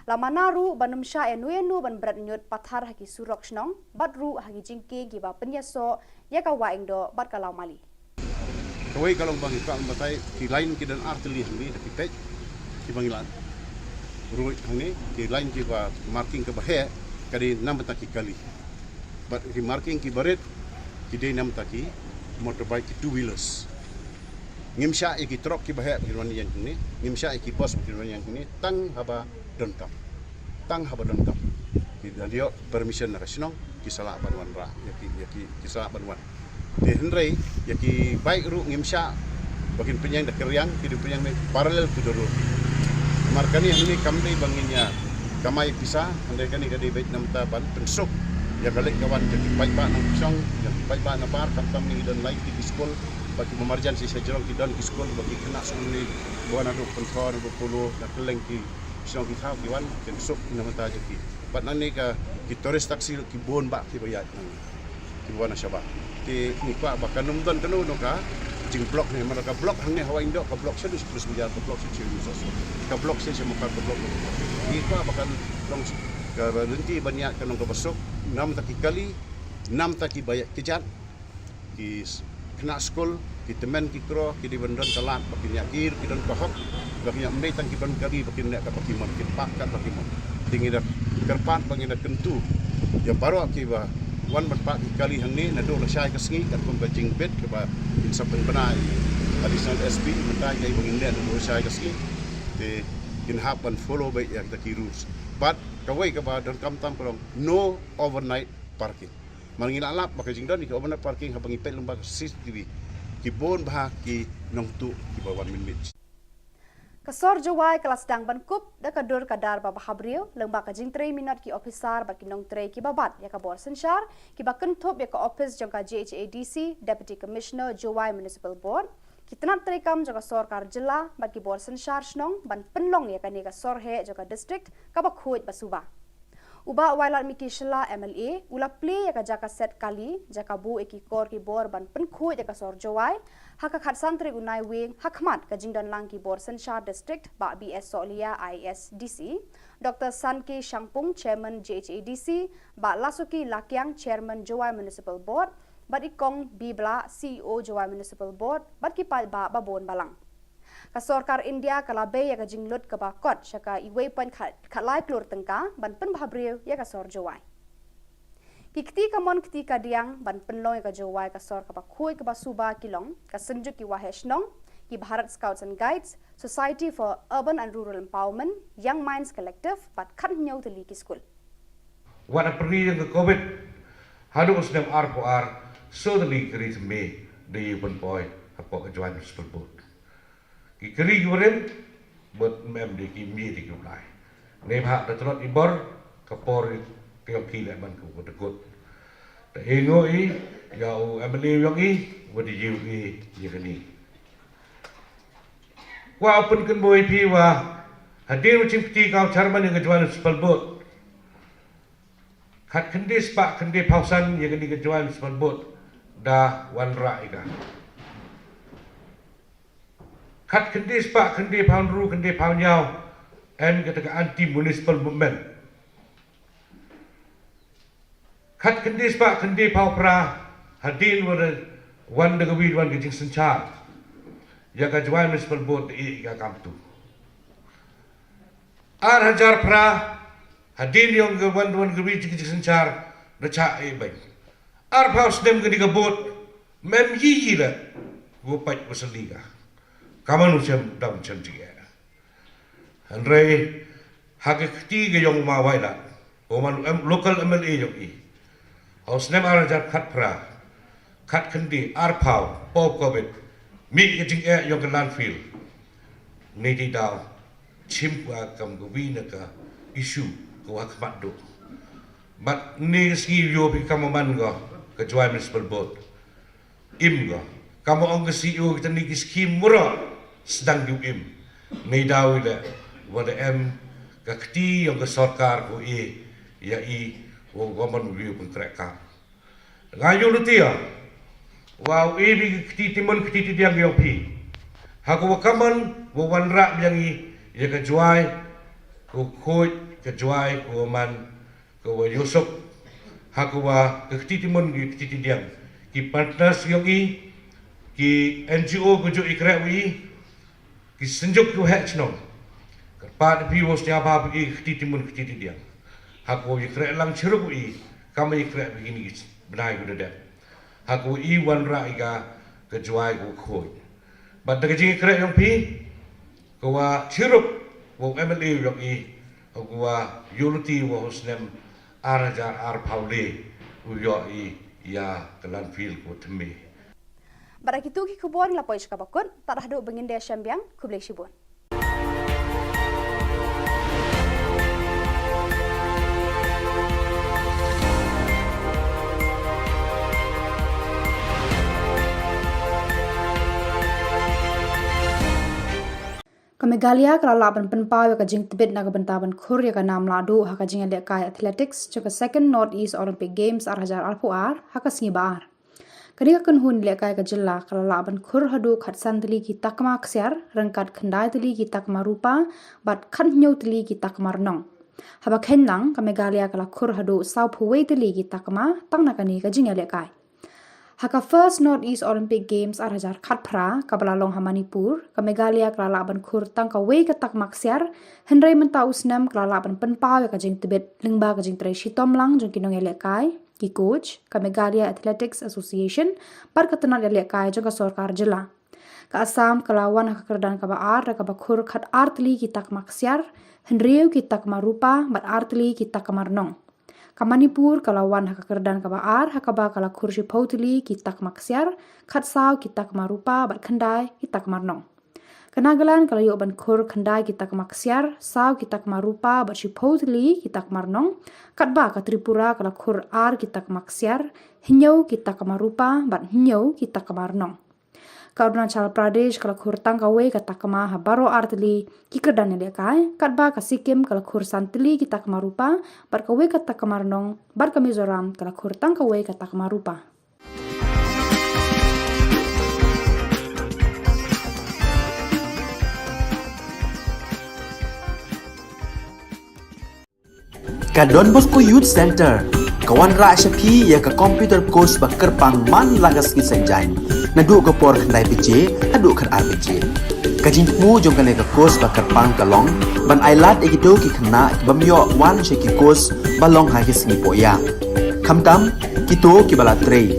La mana ruh ban ym shah ïano ïano ban bret ñiut pathar ha ki surok shnong bad ruh ha ki jingkieng kiba pynïasoh ïa ka Wahingdoh bad ka Lawmali. Kawei ka long ba ngi kwah ban batai ki lain ki don ar tylli hangne da ki peit kiba ngi lad. Ruh hangne ki lain kiba marking kaba heh ka dei namar ki kali. Bad ki marking kiba rit ki dei namar ki motorbike, ki two wheelers. Ngim shah ïa ki trok kiba heh ba kin wan ïeng hangne, ngim shah ïa ki bus ba kin wan ïeng hangne tang haba donkam. Tang haba donkam. Ki da ïoh permission na ka shnong, ki sa lah ban wanrah ïa ki, ïa ki, ki sa lah ban wan. Te hynrei ïa ki bike ruh ngim shah ba kin pynïeng da kynriang, ki dei pynïeng ne parallel to the road. Namar kane hangne kam dei ba ngin ïa kamai pisa, hynrei kane ka dei beit namar ban pynsuk ïa ka leit ka wan jong ki paidbah nongshong shnong, jong ki paidbah nabar, khamtam ngi don lai ki skul, ba ki marjan shisha jrong ki don ki skul, ba ki khynnah skul ne ba wan naduh Pynthor, naduh Polo, na kylleng ki shnong ki thaw ki wan, kin suk na mynta jong ki. Bad nangne ka ki tourist taxi ki bun bah kiba ïaid nangne, kiba wan na shabar. Te ngi kwah ba kan ym don kano kano ka jingblock ne, namar ka block hangne ha Wahingdoh, ka block shaduh shi phew saw, ka block shaduh shi phew saw, ka block shaduh shi Mawkar, ka block. Ngi kwah ba kan long ka lynti ban ïaid kan long kaba suk, namar ki kali, namar kiba ïaid kjat. Ki s-, khynnah skul, ki tymmen ki kro, ki dei ban don ka lad ba kin ïa, ki don ka hok ba kin ïa, ym dei tang ki ban kali ba kin leh kat ba ki mon, kin pah kat ba ki mon. Te ngi da kyrpad ba ngin da kyntu ïa baroh kiba wan ban pah ki kali hangne naduh lashai ka sngi, katkum ka jingbit kaba kin sa pynbna i Additional SP, mynta ïa ba ngin leh naduh lashai ka sngi. Te kin hap ban follow beit ïa kita ki rules. Bad kawei kaba donkam tam ka long no overnight parking. Mar ngi la lap ba ka jingdon ïa ka overnight parking haba ngi peit lyngba ka C C T V, ki bun bha ki nongtuh kiba wan mynmiet. Ka sor Jowai ka la sdang ban kup da ka dur ka dar ba bhabriew lyngba ka jingtrei minot ki ophisar bad ki nongtrei kiba bat ïa ka bor synshar kiba kynthup ïa ka ophis jong ka J H A D C, Deputy Commissioner, Jowai Municipal Board, ki tnat treikam jong ka sorkar jylla bad ki bor synshar shnong ban pynlong ïa kane ka sor heh jong ka district kaba khuid ba suba. U Bah Wailadmiki Shylla M L A u la plie ïa ka jaka set kali, jaka buh ïa ki kor ki bor ban pynkhuid ïa ka sor Jowai ha ka khatsan tarik u Naiwieng ha khmat ka jingdon lang ki bor synshar district, Bah B S Sohliya I A S D C, Doctor Sanke Shangpung, Chairman J H A D C, Bah Lasuki Lakiang, Chairman Jowai Municipal Board, bad i Kong B Blah, C E O Jowai Municipal Board, bad ki paidbah ba bun balang. Ka sorkar India ka la bei ïa ka jinglut kaba kot sha ka iwei point khat, khatlai klur tyngka ban pynbhabriew ïa ka sor Jowai. Ki kti kamon kti kadiang ban pynlong ïa ka Jowai ka sor kaba khuid kaba suba ki long ka Synjuk ki Waheh Shnong, ki Bharat Scouts and Guides, Society for Urban and Rural Empowerment, Young Minds Collective, bad khathynñiew tylli ki skul. Wat ha pyrdi jong ka Covid, haduh u snem arphew ar, soo tylli ki ri thymme da ïoh pynpoi hapoh ka Jowai Municipal Board. Ki kri ki barim, bad mem de ki mih de ki blai. Neibhah da tlot i bor, ka por ka ïong ki leh ban ka dkut. Da e ngo i, ïa u M L A ïong i, wa da ïu i, ïa kani. Wa u pynkynboi phi wa, hadien u chimkti ka u chairman ïa ka Jowai Municipal Board. Khat khyndai spah khyndai phaw san ïa kani ka Jowai Municipal Board, da wanrah ïa ka. Khat khyndai spah khyndai phaw hynru khyndai phaw hynñiew, em kata ka anti municipal movement. Khat khyndai spah khyndai phaw phra, hadien wa da wan da ka wi wan ka jingsynshar. Ïa ka Jowai Municipal Board da ïeh ïa ka kamtu. Ar hajar phra, hadien ïong ka wan wan ka wi ka jingsynshar, da chah ïeh beit. Arphew snem kani ka board, mem yi yi la, wa pait wa sylli ka. Kamon u chem dam chem jingeh. Hynrei, ha ka kti ka ïong u ma Wailad, u man em, local M L A ïong i. Ha u snem ar hajar khatphra, khatkhyndai, arphew, post Covid, mih ka jingeh ïong ka landfill. Ngi dei daw, chim ka kam ka wi na ka issue, ka wa khmat duk. Bad ni ka sngi ïoh phi kam man ka, ka Jowai Municipal Board. Im ka. Kam ong ka C E O kita ni ki scheme mura sdang ki im. Nei daw ila wa da em ka kti ïong ka sorkar ko e ïa i wa government view pun krek ka. Nga ïoh lutia wa u e bi ka kti timun kti tidiang ïong phi. Ha ko wa kaman wa wanrah biang i ïa ka Jowai ko khoi ka Jowai ko man ka wa yosok, ha ka wa ka kti timun ki kti tidiang, ki partners ïong i, ki N G O ka ju i krek wi, ki synjuk ki wa heh chnong. Ka pat pi wa stia ba pi ki kti timun kti tidiang. Ha ka wa i krek lang chiruk wi, kam i krek wi ni ki bnai ku da dep. Ha ka wa i wanrah i ka ka Jowai ku khoi. Bad da ka jing i krek ïong pi, ka wa chiruk wa M L A ïong i, ka wa ïoh luti wa u snem ar hajar arphew le u ïoh i ïa ka landfill ka wa thymme. Bad da kitu ki khubor ngi la poi sha kaba kut, tad haduh ba ngin da shem biang, khublei shibun. Ka Meghalaya ka la lah ban pynpaw ïa ka jingtbit na ka bynta ban khur ïa ka nam lahduh ha ka jingïalehkai athletics jong ka Second North East Olympic Games ar hajar arphew ar ha ka sngi ba ar. Kane ka kynhun lehkai ka jylla ka la lah ban khur haduh khatsan tylli ki takma ksiar, ryngkat khyndai tylli ki takma rupa, bad khathynñiew tylli ki takma rnong. Haba kheiñ lang, ka Meghalaya ka la khur haduh sawphew wei tylli ki takma tang na kane ka jingïalehkai. Ha ka First North East Olympic Games ar hajar khatphra, kaba la long ha Manipur, ka Meghalaya ka la lah ban khur tang kawei ka takma ksiar, hynrei mynta u snem ka la lah ban pynpaw ïa ka jingtbit lyngba ka jingtrei shitom lang jong ki nongïalehkai, ki coach, ka Meghalaya Athletics Association, bad ka tnat ïalehkai jong ka sorkar jylla. Ka Assam ka la wan ha ka kyrdan kaba ar da kaba khur khatar tylli ki takma ksiar, hynriew ki takma rupa, bad ar tylli ki takma rnong. Ka Manipur ka la wan ha ka kyrdan kaba ar, ha kaba ka la khur shiphew tylli ki takma ksiar, khatsaw ki takma rupa, bad khyndai ki takma rnong. Ka Nagaland ka la ïoh ban khur khyndai ki takma ksiar, saw ki takma rupa, bad shiphew tylli ki takma rnong, katba ka Tripura ka la khur ar ki takma ksiar, hynñiew ki takma rupa, bad hynñiew ki takma rnong. Ka Arunachal Pradesh ka la khur tang kawei ka takma ha baroh ar tylli ki kyrdan ïalehkai, katba ka Sikkim ka la khur san tylli ki takma rupa, bad kawei ka takma rnong, bad ka Mizoram ka la khur tang kawei ka takma rupa. Ka Don Bosco Youth Center ka wanrah sha phi ïa ka computer course ba kyrpang man la ka sngi Saitjaiñ, naduh ka por khyndai baje haduh khatar baje. Ka jingthmu jong kane ka course ba kyrpang ka long ban ailad ïa kito ki khynnah ki bym ïoh wan sha ki course ba long ha ki sngi pohïa. Khamtam kito kiba la trei,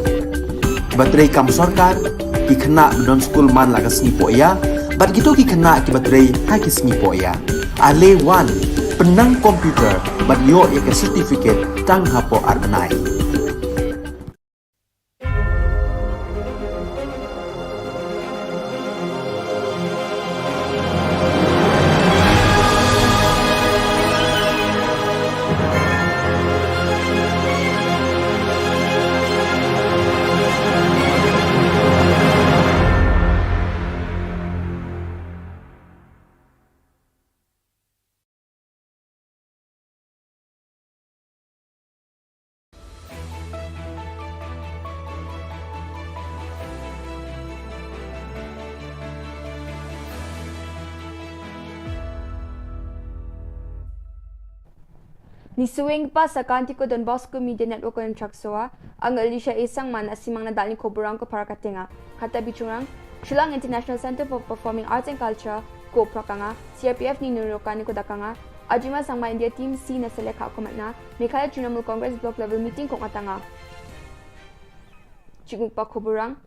kiba trei kam sorkar, ki khynnah ba don skul man la ka sngi pohïa, bad kito ki khynnah kiba trei ha ki sngi pohïa. Ale wan, pynnang computer bad ïoh ïa ka certificate tang hapoh ar bnai. Ngi sngewbha sa ka Anti ko Don Bosco Media Network ko Chakswa, ang Alicia Esang man asimang na dalni ko burang ko para katenga. Kata bichungrang, Shillong International Center for Performing Arts and Culture, ko prakanga, C R P F ni nurokani ko dakanga, Ajima Sangma India Team C na selekha ko matna, Meghalaya Trinamool Congress Block Level Meeting ko ngatanga. Chikmukpa ko burang.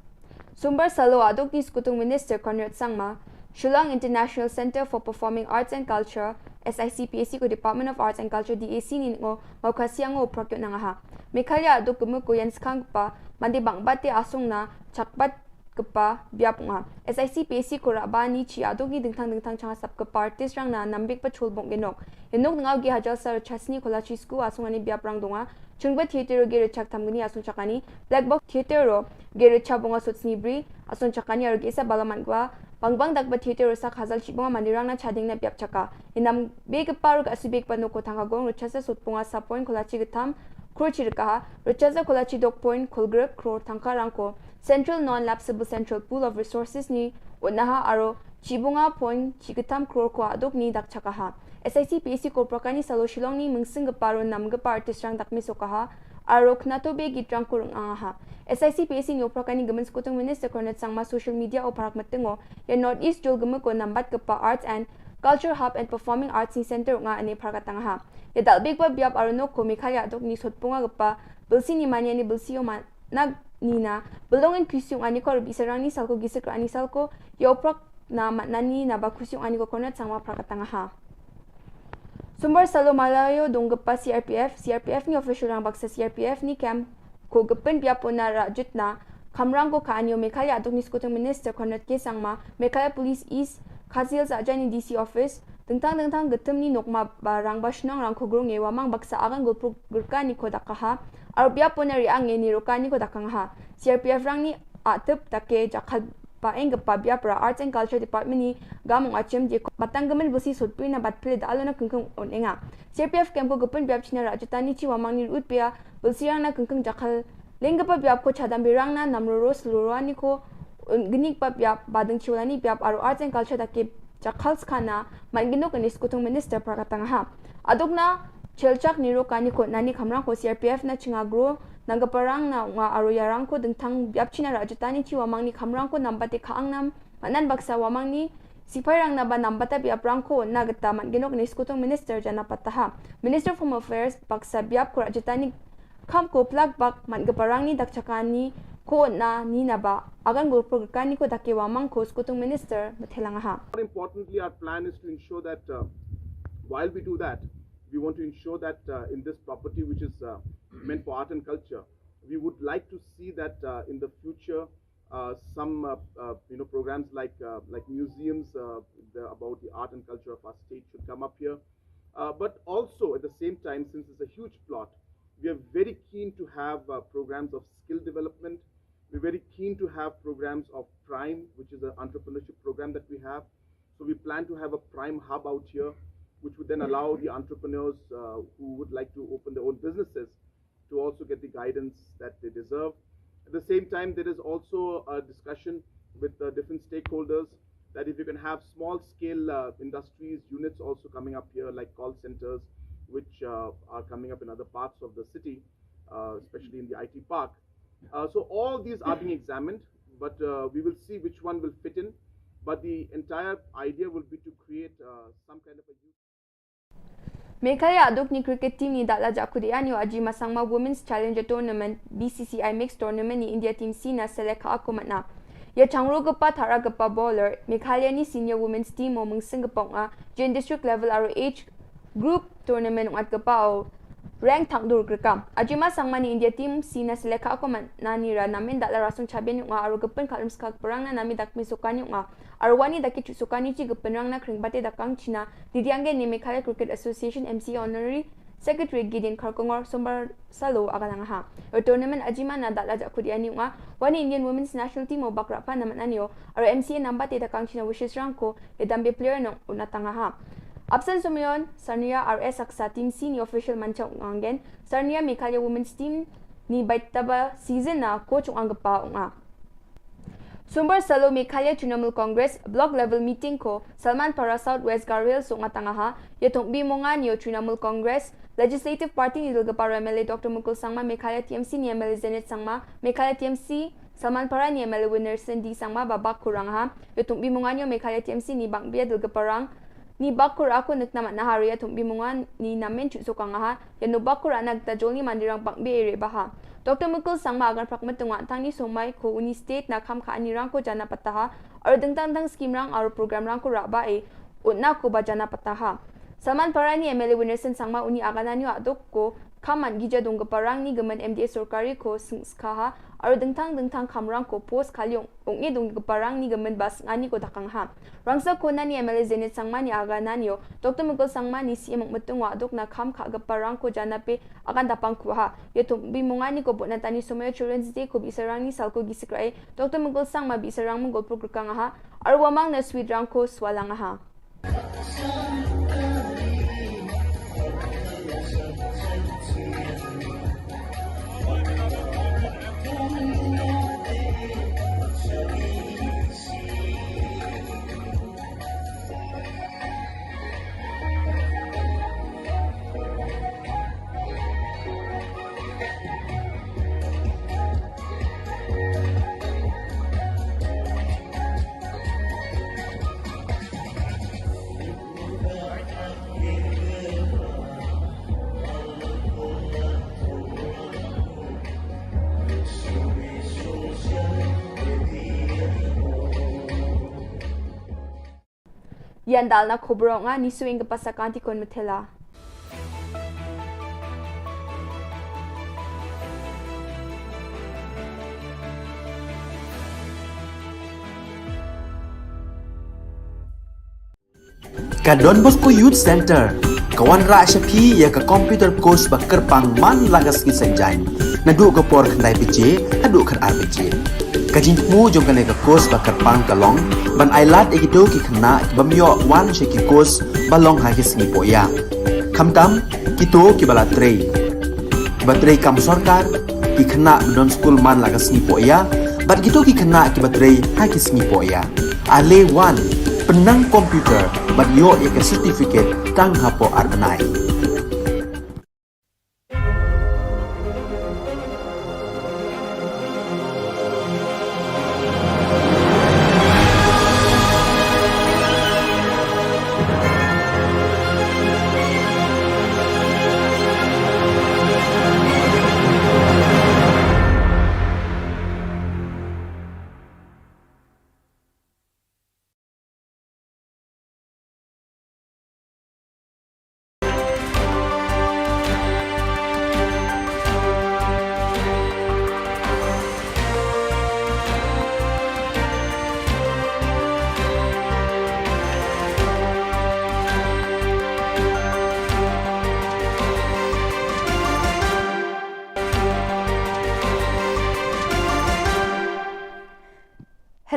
Sumbar salo aduk ni Skutung Minister Conrad Sangma, Shillong International Center for Performing Arts and Culture, S I C P A C ko Department of Arts and Culture D A C ni ngo, mau kasiang ngo prakyo nangaha. Meghalaya aduk kemu ko yan skang pa, mandi bang bate asung na, chakbat kepa biap nga. S I C P A C ko raba ni chi aduk ni dingtang dingtang chang sap kepa artist rang na nambik pa chul bong genok. Enok ngau gi hajal sar chasni kola chi sku asung ani biap rang donga. Chungba theater ge rechak tam gni asung chakani. Black box theater ro ge rechak bonga sut sni bri asung chakani aro ge sa balaman gwa. Bang bang dak ba theater ro sak hazal chi bonga mandi rang na chading na biap chaka. Enam be kepa ro ka asibik pa noko thang agong rechasa sut bonga sa point kola chi getam. Kro chi rekaha. Rechasa kola chi dok point kolgrek kro thangka rangko. Central Non-Lapsable Central Pool of Resources ni unaha aro chibunga point chikatam crore ko aduk ni dak chakaha. S I C P A C ko prakani salo Shillong ni mengsing geparo nam gepa artist rang dak misokaha aro knato be git rang kurung angaha. S I C P A C ni oprakani gemen Skutung Minister Conrad Sangma social media o parak metengo ya North East jol geme ko nambat gepa Arts and Culture Hub and Performing Arts ni Center nga ane parak tangaha. Ya dal big ba biap aro nok ko Meghalaya aduk ni sot punga gepa belsi ni mania ni belsi o man nag nina, belong in kusiung ani ko rubi serang ni salko gisik ani salko, ya uprak na matnani na ba kusiung ani ko Conrad Sangma prakatang ha. Sumbar salo Malayo donggepa C R P F, C R P F ni official rang baksa C R P F ni camp ko gepen biapo na rajut na, kamrang ko ka anio Meghalaya aduk ni Skutung Minister Conrad K Sangma, Meghalaya Police East, Khasi Hills aja ni D C office, dengtang dengtang getem ni nokma ba rang ba shnong rang ko grong e wamang baksa agan gulpuk gerka ni ko dakaha, Aro biap pone ri ang ni roka ni ko dakang ha. C R P F rang ni atep take jakal ba eng gepa biap ra Arts and Culture Department ni gamung achim je batang gemen besi sutpui na bat pele da alona kengkeng on enga. C R P F kem ko gepen biap china ra jutani chi wamang ni rut pia besi rang na kengkeng jakal leng gepa biap ko chadam birang na nam roro seluro ani ko genik pa biap badeng chiwalani biap aro Arts and Culture take jakal skana man gino kani Skutung Minister prakatang ha. Aduk na chelchak niro kani ko nani kamrang ko C R P F na chinga gro nang geparang na nga aro yarang ko dengtang biap china ra jutani chi wamang ni kamrang ko nambate ka angnam manan baksa wamang ni sipai rang na ba nambata biap rang ko na geta man gino kani Skutung Minister jana pataha. Minister of Home Affairs baksa biap ko ra jutani Kam ko plak bak man geparang ni dak chakani ko na ni na ba agan gulpur kani ko dake wamang ko Skutung Minister methelang ha. More importantly, our plan is to ensure that uh, while we do that, We want to ensure that uh, in this property, which is uh, meant for art and culture, we would like to see that uh, in the future, uh, some uh, uh, you know programs like uh, like museums uh, the, about the art and culture of our state should come up here. Uh, but also at the same time, since it's a huge plot, we are very keen to have uh, programs of skill development. We're very keen to have programs of Prime, which is an entrepreneurship program that we have. So we plan to have a Prime hub out here, which would then allow the entrepreneurs uh, who would like to open their own businesses to also get the guidance that they deserve. At the same time, there is also a discussion with uh, different stakeholders that if you can have small scale uh, industries, units also coming up here, like call centers, which uh, are coming up in other parts of the city, uh, especially in the I T park. Uh, so all these are being examined, but uh, we will see which one will fit in. But the entire idea will be to create uh, some kind of a youth. Meghalaya aduk ni cricket team ni dak la jakut ian ïa Ajima Sangma Women's Challenger Tournament, B C C I Mixed Tournament ni India Team C na selek ha aku matna. Ïa changro gepa thara gepa bowler, Meghalaya ni senior women's team mo mengsing gepa nga, jin district level aro age group tournament ngat gepa o rank thang dur krekam. Ajima Sangma ni India Team C na selek ha aku matna ni ra namin dak la rasung chabian nga aro gepen kalum skak perang na nami dak mi sukan nga. Arwani da ki chuk sukan ni chi ki pynrang na kring bate da kang China, di diang ni Meghalaya Cricket Association M C A Honorary Secretary Gideon Kharkongor Sombar Salo aga lang ha. Ro tournament ajima na dak la jakut ian ni nga, wani Indian Women's National Team o bak rapa na matna nio, aro M C A namba te da kang China Wishes Rangko, e dambe player nong unatanga ha. Absent Sumion, Sarnia R S Aksa Team C ni official mancha ungangen, Sarnia Meghalaya Women's Team ni baitaba season na coach ungang gepa unga. Sumbar Salo Meghalaya Trinamool Congress Block Level Meeting ko Salman Para South West Garo Hills suk nga tanga ha, ïa thung bi mongan ïa Trinamool Congress Legislative Party ni dulga para M L A Doctor Mukul Sangma, Meghalaya T M C ni M L A Zenith Sangma, Meghalaya T M C Salman Para ni M L A Winnerson D Sangma ba bak kurang ha, ïa thung bi mongan ïa Meghalaya T M C ni bang bia dulga parang ni bak kur aku nek namat nahar ïa thung bi mongan ni namen chu suk nga ha, ïa no bak kur anak ta jol ni mandirang bang bia ere ba ha. Doctor Mukul Sangma agan prak metungwa tang ni somai ko uni state na kham kha ani rang ko jana pataha, ar dengtang dang scheme rang ar program rang ko ra ba e, utna ko ba jana pataha. Salman Para ni M L A Winnerson Sangma uni agan anyo aduk ko, kham man gija dung gepa rang ni gemen M D A sorkari ko seng skha ha, ar dengtang dengtang kham rang ko post khalyung, ung ni dung gepa rang ni gemen bas ngani ko dakang ha. Rangsa kona ni M L A Zenith Sangma ni agan anyo, Doctor Mukul Sangma ni C M Mukmetung wa aduk na kham kha gepa rang ko jana pe agan dapang ku ha. Ïa thung bi mongan ni ko bot na tani somoy Children's Day ko bi sarang ni sal ko gi sikrai, Doctor Mukul Sangma bi sarang mengol pur kang ha. Arwamang na sweet rang ko swalang ha. Ïa ndal na khubor nga ni suing ka pasa kanti kon methela. Ka Don Bosco Youth Center ka wanrah sha phi ïa ka computer course ba kyrpang man la ka sngi Saitjaiñ naduh ka por khyndai baje haduh khatar baje. Ka jingthmu jong kane ka course ba kyrpang ka long ban ailad ïa kito ki khynnah ki bym ïoh wan sha ki course ba long ha ki sngi pohïa. Khamtam kito kiba la trei, kiba trei kam sorkar, ki khynnah ba don skul man la ka sngi pohïa bad kito ki khynnah kiba trei ha ki sngi pohïa. Ale wan pynnang computer bad ïoh ïa ka certificate tang hapoh ar bnai.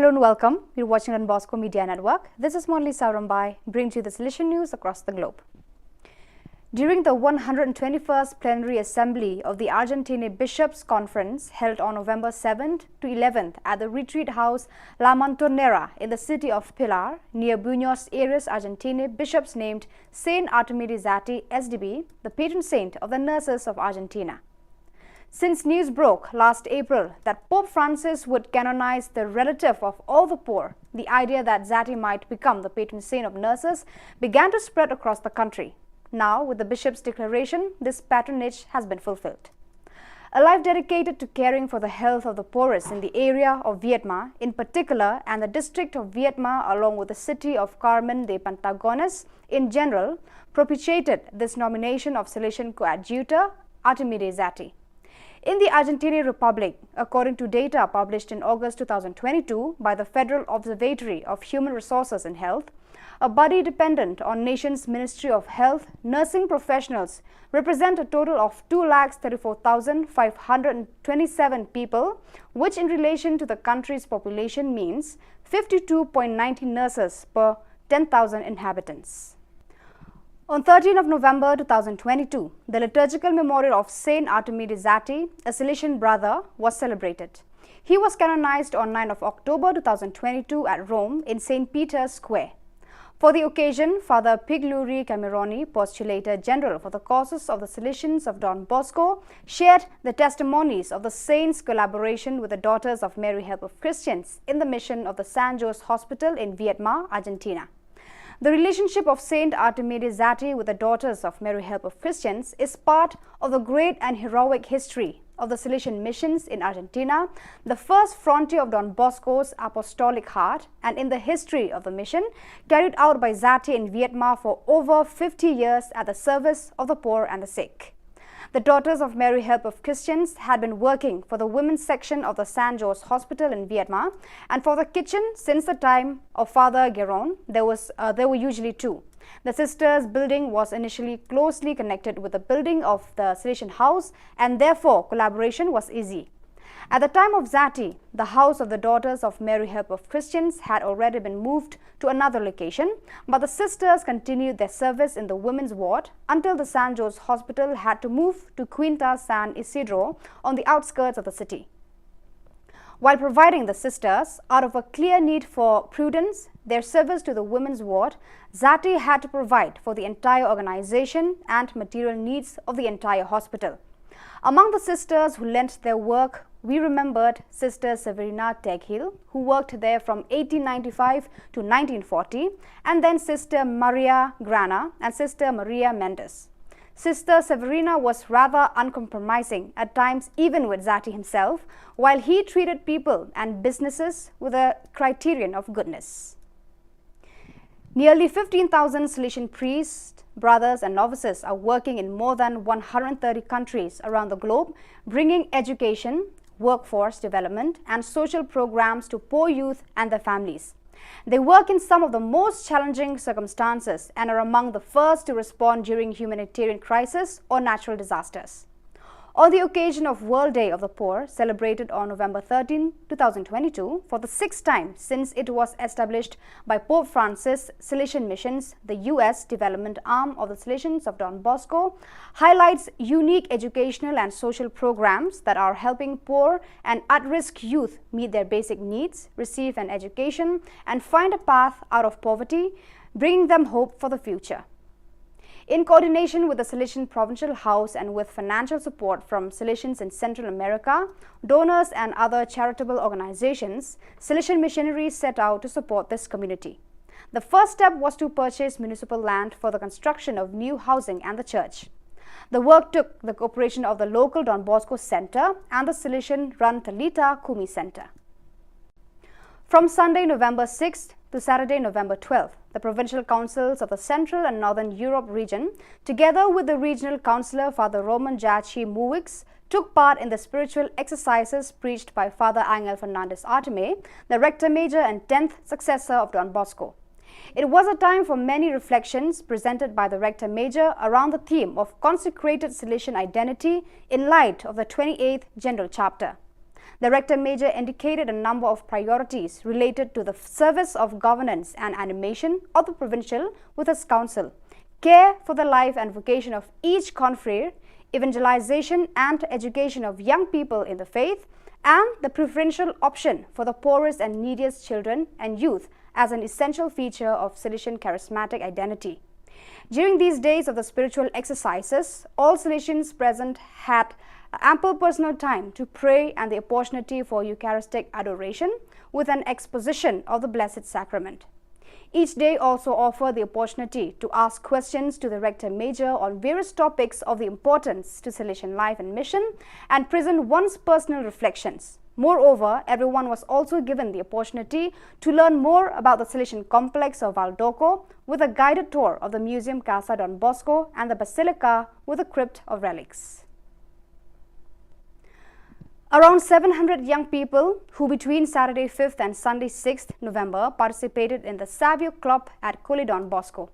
Hello and welcome. You're watching Don Bosco Media Network. This is Monli Sarambai, bringing to you the Salesian news across the globe. During the one hundred twenty-first Plenary Assembly of the Argentine Bishops' Conference, held on November seventh to eleventh at the Retreat House La Montonera in the city of Pilar, near Buenos Aires, Argentina, bishops named Saint Artemide Zatti, S D B, the patron saint of the nurses of Argentina. Since news broke last April that Pope Francis would canonize the relative of all the poor, the idea that Zatti might become the patron saint of nurses began to spread across the country. Now, with the bishop's declaration, this patronage has been fulfilled. A life dedicated to caring for the health of the poorest in the area of Viedma in particular and the district of Viedma, along with the city of Carmen de Patagones in general, propitiated this nomination of Salesian coadjutor Artemide Zatti. In the Argentine Republic, according to data published in August two thousand twenty-two by the Federal Observatory of Human Resources and Health, a body dependent on nation's Ministry of Health, nursing professionals represent a total of two lakh thirty-four thousand five hundred twenty-seven people, which in relation to the country's population means fifty-two point ninety nurses per ten thousand inhabitants. On thirteenth of November two thousand twenty-two, the liturgical memorial of Saint Artemide Zatti, a Salesian brother, was celebrated. He was canonized on ninth of October two thousand twenty-two at Rome in Saint Peter's Square. For the occasion, Father Pigluri Cameroni, Postulator General for the Causes of the Salesians of Don Bosco, shared the testimonies of the saint's collaboration with the Daughters of Mary Help of Christians in the mission of the San Jose Hospital in Viedma, Argentina. The relationship of Saint Artemide Zatti with the Daughters of Mary Help of Christians is part of the great and heroic history of the Salesian missions in Argentina, the first frontier of Don Bosco's apostolic heart, and in the history of the mission carried out by Zatti in Vietnam for over fifty years at the service of the poor and the sick. The Daughters of Mary Help of Christians had been working for the women's section of the San Jose Hospital in Vietnam and for the kitchen since the time of Father Geron. There was uh, there were usually two. The sisters' building was initially closely connected with the building of the Salesian house, and therefore collaboration was easy. At the time of Zatti, the house of the Daughters of Mary Help of Christians had already been moved to another location, but the sisters continued their service in the women's ward until the San Jose Hospital had to move to Quinta San Isidro on the outskirts of the city. While providing the sisters, out of a clear need for prudence, their service to the women's ward, Zatti had to provide for the entire organization and material needs of the entire hospital. Among the sisters who lent their work, we remembered Sister Severina Teghil, who worked there from eighteen ninety-five to nineteen forty, and then Sister Maria Grana and Sister Maria Mendes. Sister Severina was rather uncompromising at times, even with Zatti himself, while he treated people and businesses with a criterion of goodness. Nearly fifteen thousand Salesian priests, brothers, and novices are working in more than one hundred thirty countries around the globe, bringing education, workforce development, and social programs to poor youth and their families. They work in some of the most challenging circumstances and are among the first to respond during humanitarian crisis or natural disasters. On the occasion of World Day of the Poor, celebrated on November thirteenth, two thousand twenty-two, for the sixth time since it was established by Pope Francis, Salesian Missions, the U S development arm of the Salesians of Don Bosco, highlights unique educational and social programs that are helping poor and at-risk youth meet their basic needs, receive an education, and find a path out of poverty, bringing them hope for the future. In coordination with the Salesian Provincial House and with financial support from Salesians in Central America, donors, and other charitable organizations, Salesian missionaries set out to support this community. The first step was to purchase municipal land for the construction of new housing and the church. The work took the cooperation of the local Don Bosco Center and the Salesian run Talitha Kumi Center. From Sunday, November sixth to Saturday, November twelfth, the provincial councils of the Central and Northern Europe region, together with the regional councillor Father Roman Jachi Muwix, took part in the spiritual exercises preached by Father Angel Fernandez Artime, the Rector Major and tenth successor of Don Bosco. It was a time for many reflections presented by the Rector Major around the theme of consecrated Salesian identity in light of the twenty-eighth General Chapter. The Rector Major indicated a number of priorities related to the service of governance and animation of the provincial with his council, care for the life and vocation of each confrere, evangelization and education of young people in the faith, and the preferential option for the poorest and neediest children and youth as an essential feature of Salesian charismatic identity. During these days of the spiritual exercises, all Salesians present had ample personal time to pray and the opportunity for Eucharistic adoration with an exposition of the Blessed Sacrament. Each day also offered the opportunity to ask questions to the Rector Major on various topics of the importance to Salesian life and mission and present one's personal reflections. Moreover, everyone was also given the opportunity to learn more about the Salesian complex of Valdocco with a guided tour of the Museum Casa Don Bosco and the Basilica with a crypt of relics. Around seven hundred young people who between Saturday fifth and Sunday sixth November participated in the Savio Club at Kuli Don Bosco.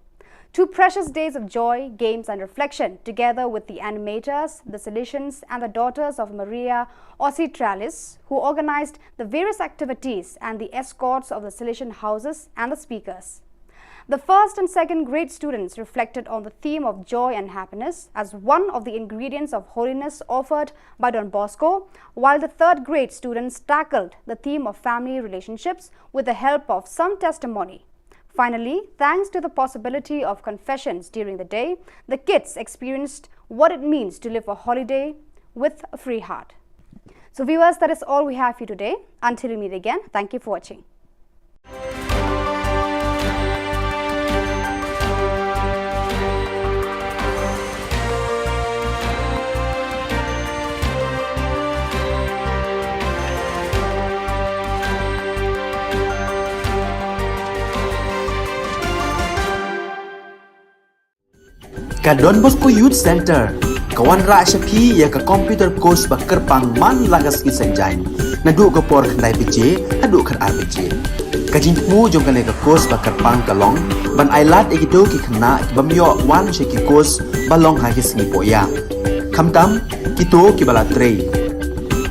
Two precious days of joy, games, and reflection, together with the animators, the Salesians, and the Daughters of Maria Auxiliatrix, who organized the various activities and the escorts of the Salesian houses and the speakers. The first and second grade students reflected on the theme of joy and happiness as one of the ingredients of holiness offered by Don Bosco, while the third grade students tackled the theme of family relationships with the help of some testimony. Finally, thanks to the possibility of confessions during the day, the kids experienced what it means to live a holiday with a free heart. So, viewers, that is all we have for you today. Until we meet again, thank you for watching. Ka Don Bosco Youth Center ka wanrah sha phi ïa ka computer course ba kyrpang man la ka sngi Saitjaiñ, naduh ka por khyndai baje haduh khatar baje. Ka jingthmu jong kane ka course ba kyrpang ka long ban ailad ïa kito ki khynnah ki bym ïoh wan sha ki course ba long ha ki sngi pohïa, khamtam kito kiba la trei,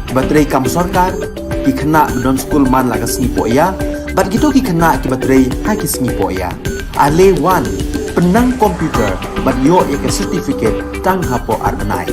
kiba trei kam sorkar, ki khynnah ba don skul man la ka sngi pohïa bad kito ki khynnah kiba trei ha ki sngi pohïa. Ale wan, pynnang computer bad ïoh ïa ka certificate tang hapoh ar bnai.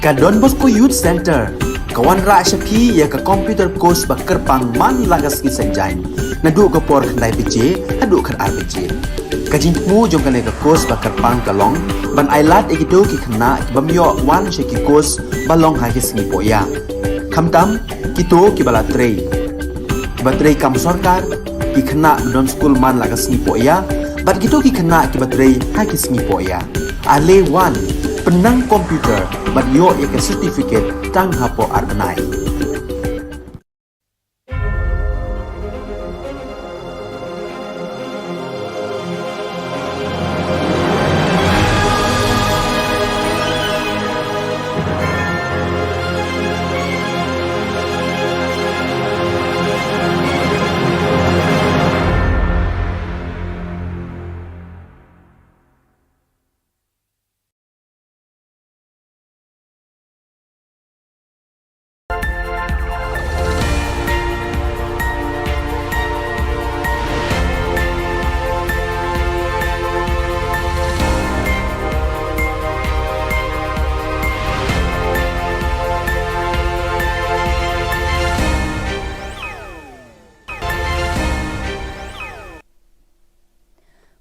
Ka Don Bosco Youth Centre ka wanrah sha phi ïa ka computer course ba kyrpang man la ka sngi Saitjaiñ, naduh ka por khyndai baje haduh khatar baje. Ka jingthmu jong kane ka course ba kyrpang ka long ban ailad ïa kito ki khynnah ki bym ïoh wan sha ki course ba long ha ki sngi pohïa, khamtam kito kiba la trei, kiba trei kam sorkar, ki khynnah ba don skul man la ka sngi pohïa bad kito ki khynnah kiba trei ha ki sngi pohïa. Ale wan, pynnang computer bad ïoh ïa ka certificate tang hapoh ar bnai.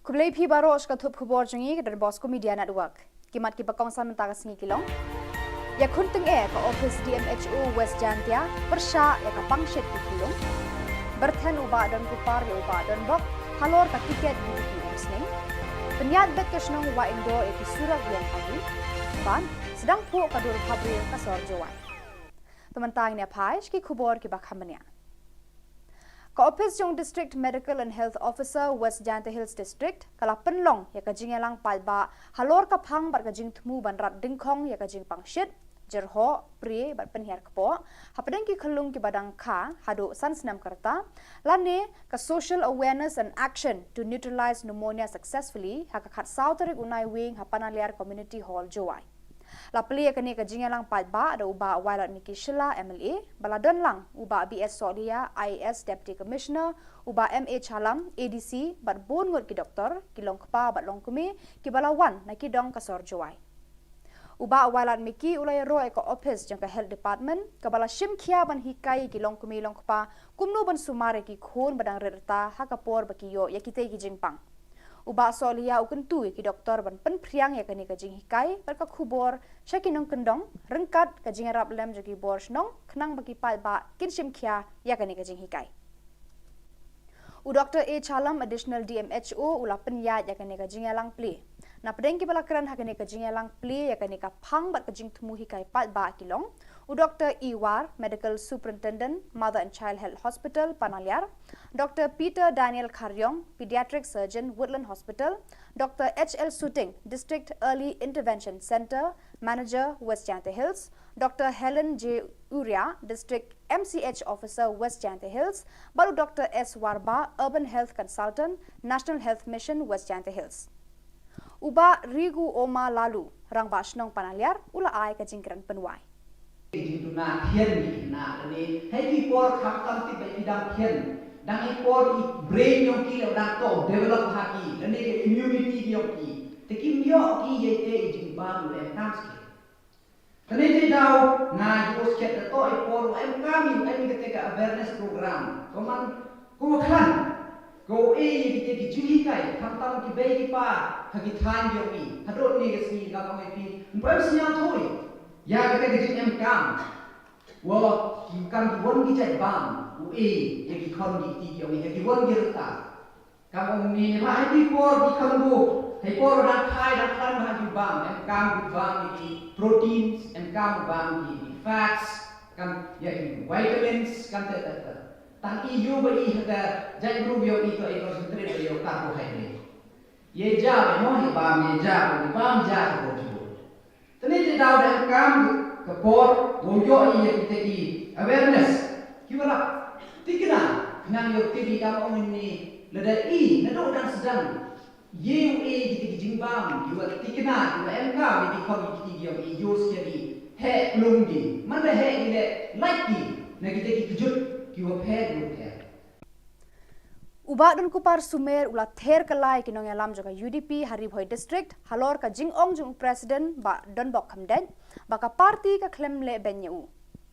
Khublei phi baroh sha ka thup khubor jong ngi ka Don Bosco Media Network. Ki mat kiba kongsan mynta ka sngi ki long: Ïakhun tyngeh ka ophis D M H O West Jaintia pyrshah ïa ka pangshit ki khunlung. Byrthen u Bah Donkupar ïa u Bah Donbok halor ka tiket U D P Umsning. Pynïaid beit ka shnong Wahingdoh ïa ki surok ïong ha ki. Bad sdang phuh ka dur bhabriew ka sor Jowai. Te mynta ngin ïa phai sha ki khubor kiba kham bniah. Ka ophis jong District Medical and Health Officer West Jaintia Hills District ka la pynlong ïa ka jingïalang paidbah halor ka phang bad ka jingthmu ban rat dyngkhong ïa ka jingpangshit, jyrhoh, prie bad pynhiar kpoh hapdeng ki khunlung kiba dang kha haduh san snem ka rta, lane ka Social Awareness and Action to Neutralize Pneumonia Successfully ha ka khatsaw tarik u Naiwieng ha Panaliar Community Hall, Jowai. La plie ïa kane ka jingïalang paidbah da u Bah Wailadmiki Shylla M L A, ba la don lang u Bah B S Sohliya I A S Deputy Commissioner, u Bah M A Challam A D C bad bun ngut ki doktor, ki longkpa bad longkmie kiba la wan na ki dong ka sor Jowai. U Bah Wailadmiki u la ïaroh ïa ka ophis jong ka Health Department kaba la shim khia ban hikai ïa ki longkmie longkpa kumno ban sumar ïa ki khun ba dang rit rta ha ka por ba ki ïoh ïa kitei ki jingpang. U Bah Sohliya u kyntu ïa ki doktor ban pynphriang ïa kane ka jinghikai bad ka khubor sha ki nongkyndong ryngkat ka jingïarap lem jong ki bor shnong khnang ba ki paidbah kin shim khia ïa kane ka jinghikai. U Doktor A Challam, Additional D M H O, u la pynïaid ïa kane ka jingïalang plie. Napdeng kiba la kren ha kane ka jingïalang plie ïa kane ka phang bad ka jingthmu hikai paidbah ki long u Doktor E War, Medical Superintendent, Mother and Child Health Hospital, Panaliar, Doktor Peter Daniel Kharriong, Pediatric Surgeon, Woodland Hospital, Doktor H L Suting, District Early Intervention Centre Manager, West Jaintia Hills, Doktor Helen J Uria, District M C H Officer, West Jaintia Hills, bad u Doktor S Warbah, Urban Health Consultant, National Health Mission, West Jaintia Hills. U Bah Rigu Oma Lalu, Rangbah Shnong Panaliar, u la ai ka jingkren pynwai. Ki jingduna thian ki khynnah lane ha ki por khamtam tip ba ki dang thian, dang ha ki por i brain jong ki la dang to develop ha ki, lane ka immunity jong ki, te kim ïoh ki ïa ite i jingbam u em kam skhem. Kane te daw nga ïoh skhem da to i por u em kam, i em kata ka awareness program. Ko man ko khlan ko e ïa kite ki jinghikai, khamtam ki bei ki pa ha ki thaiñ jong i. Haduh ne ka sngi ka ong ïa phi, ym poi sñiaw thui ïa kata ka jingem kam. Wa ki kam ki won ki jait bam u e ïa ki khon ki kti ki ong ïa ki won ki rta. Kam ong ni, ha ki por ki khon bu, ha ki por dang khai dang khlan ba ki bam, em kam bu bam ïa ki proteins, em kam bam ïa ki fats, kam ïa ki vitamins, kam te te te. Tang i ïoh ba i ha ka jait bru ïoh i to i concentrate ïoh carbohydrate. Ye ja ba mo i bam ye ja ba i bam ja ka bo ju. Te ne te daw da em kam ka por, wow ïoh i ïa kita ki awareness. Ki wa rap thikna, khnang ïoh tip i kam ong ni, lada i naduh dang sdang ïa u e kita ki jingbam, ki wa thikna, ki wa em kam ïa ki khon ki kti ki ong i ïoh skhem i heh plung ki. Man da heh ki leh lait ki na kita ki kjut ki wa pher ki wa pher. U Bah Donkupar Sumer u la ther kylla ïa ki nongïalam jong ka U D P ha Ri Bhoi District halor ka jingong jong u President Bah Donbok Khamdeit ba ka party ka khlem leh beiñ ïa u.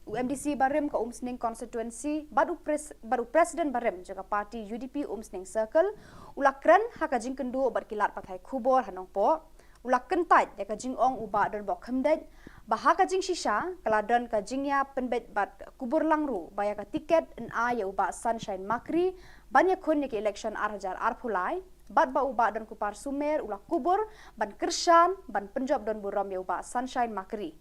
U MDC barim ka Umsning constituency bad u, pres, bad u president barim jong ka party UDP Umsning Circle u la kren ha ka jingkynduh bad ki lad pathai khubor ha Nongpoh. U la kyntait ïa ka jingong u Bah Donbok Khymdeit ba ha ka jingshisha ka la don ka jingïapynbeit bad kubur lang ruh ba ïa ka tiket yn ai ïa u Bah Sunshine Makri ban ïakhun ïa ki election ar hajar arphew lai, bad ba u Bah Donkupar Sumer u la kubur ban kyrshan ban pynjop don burom ïa u Bah Sunshine Makri.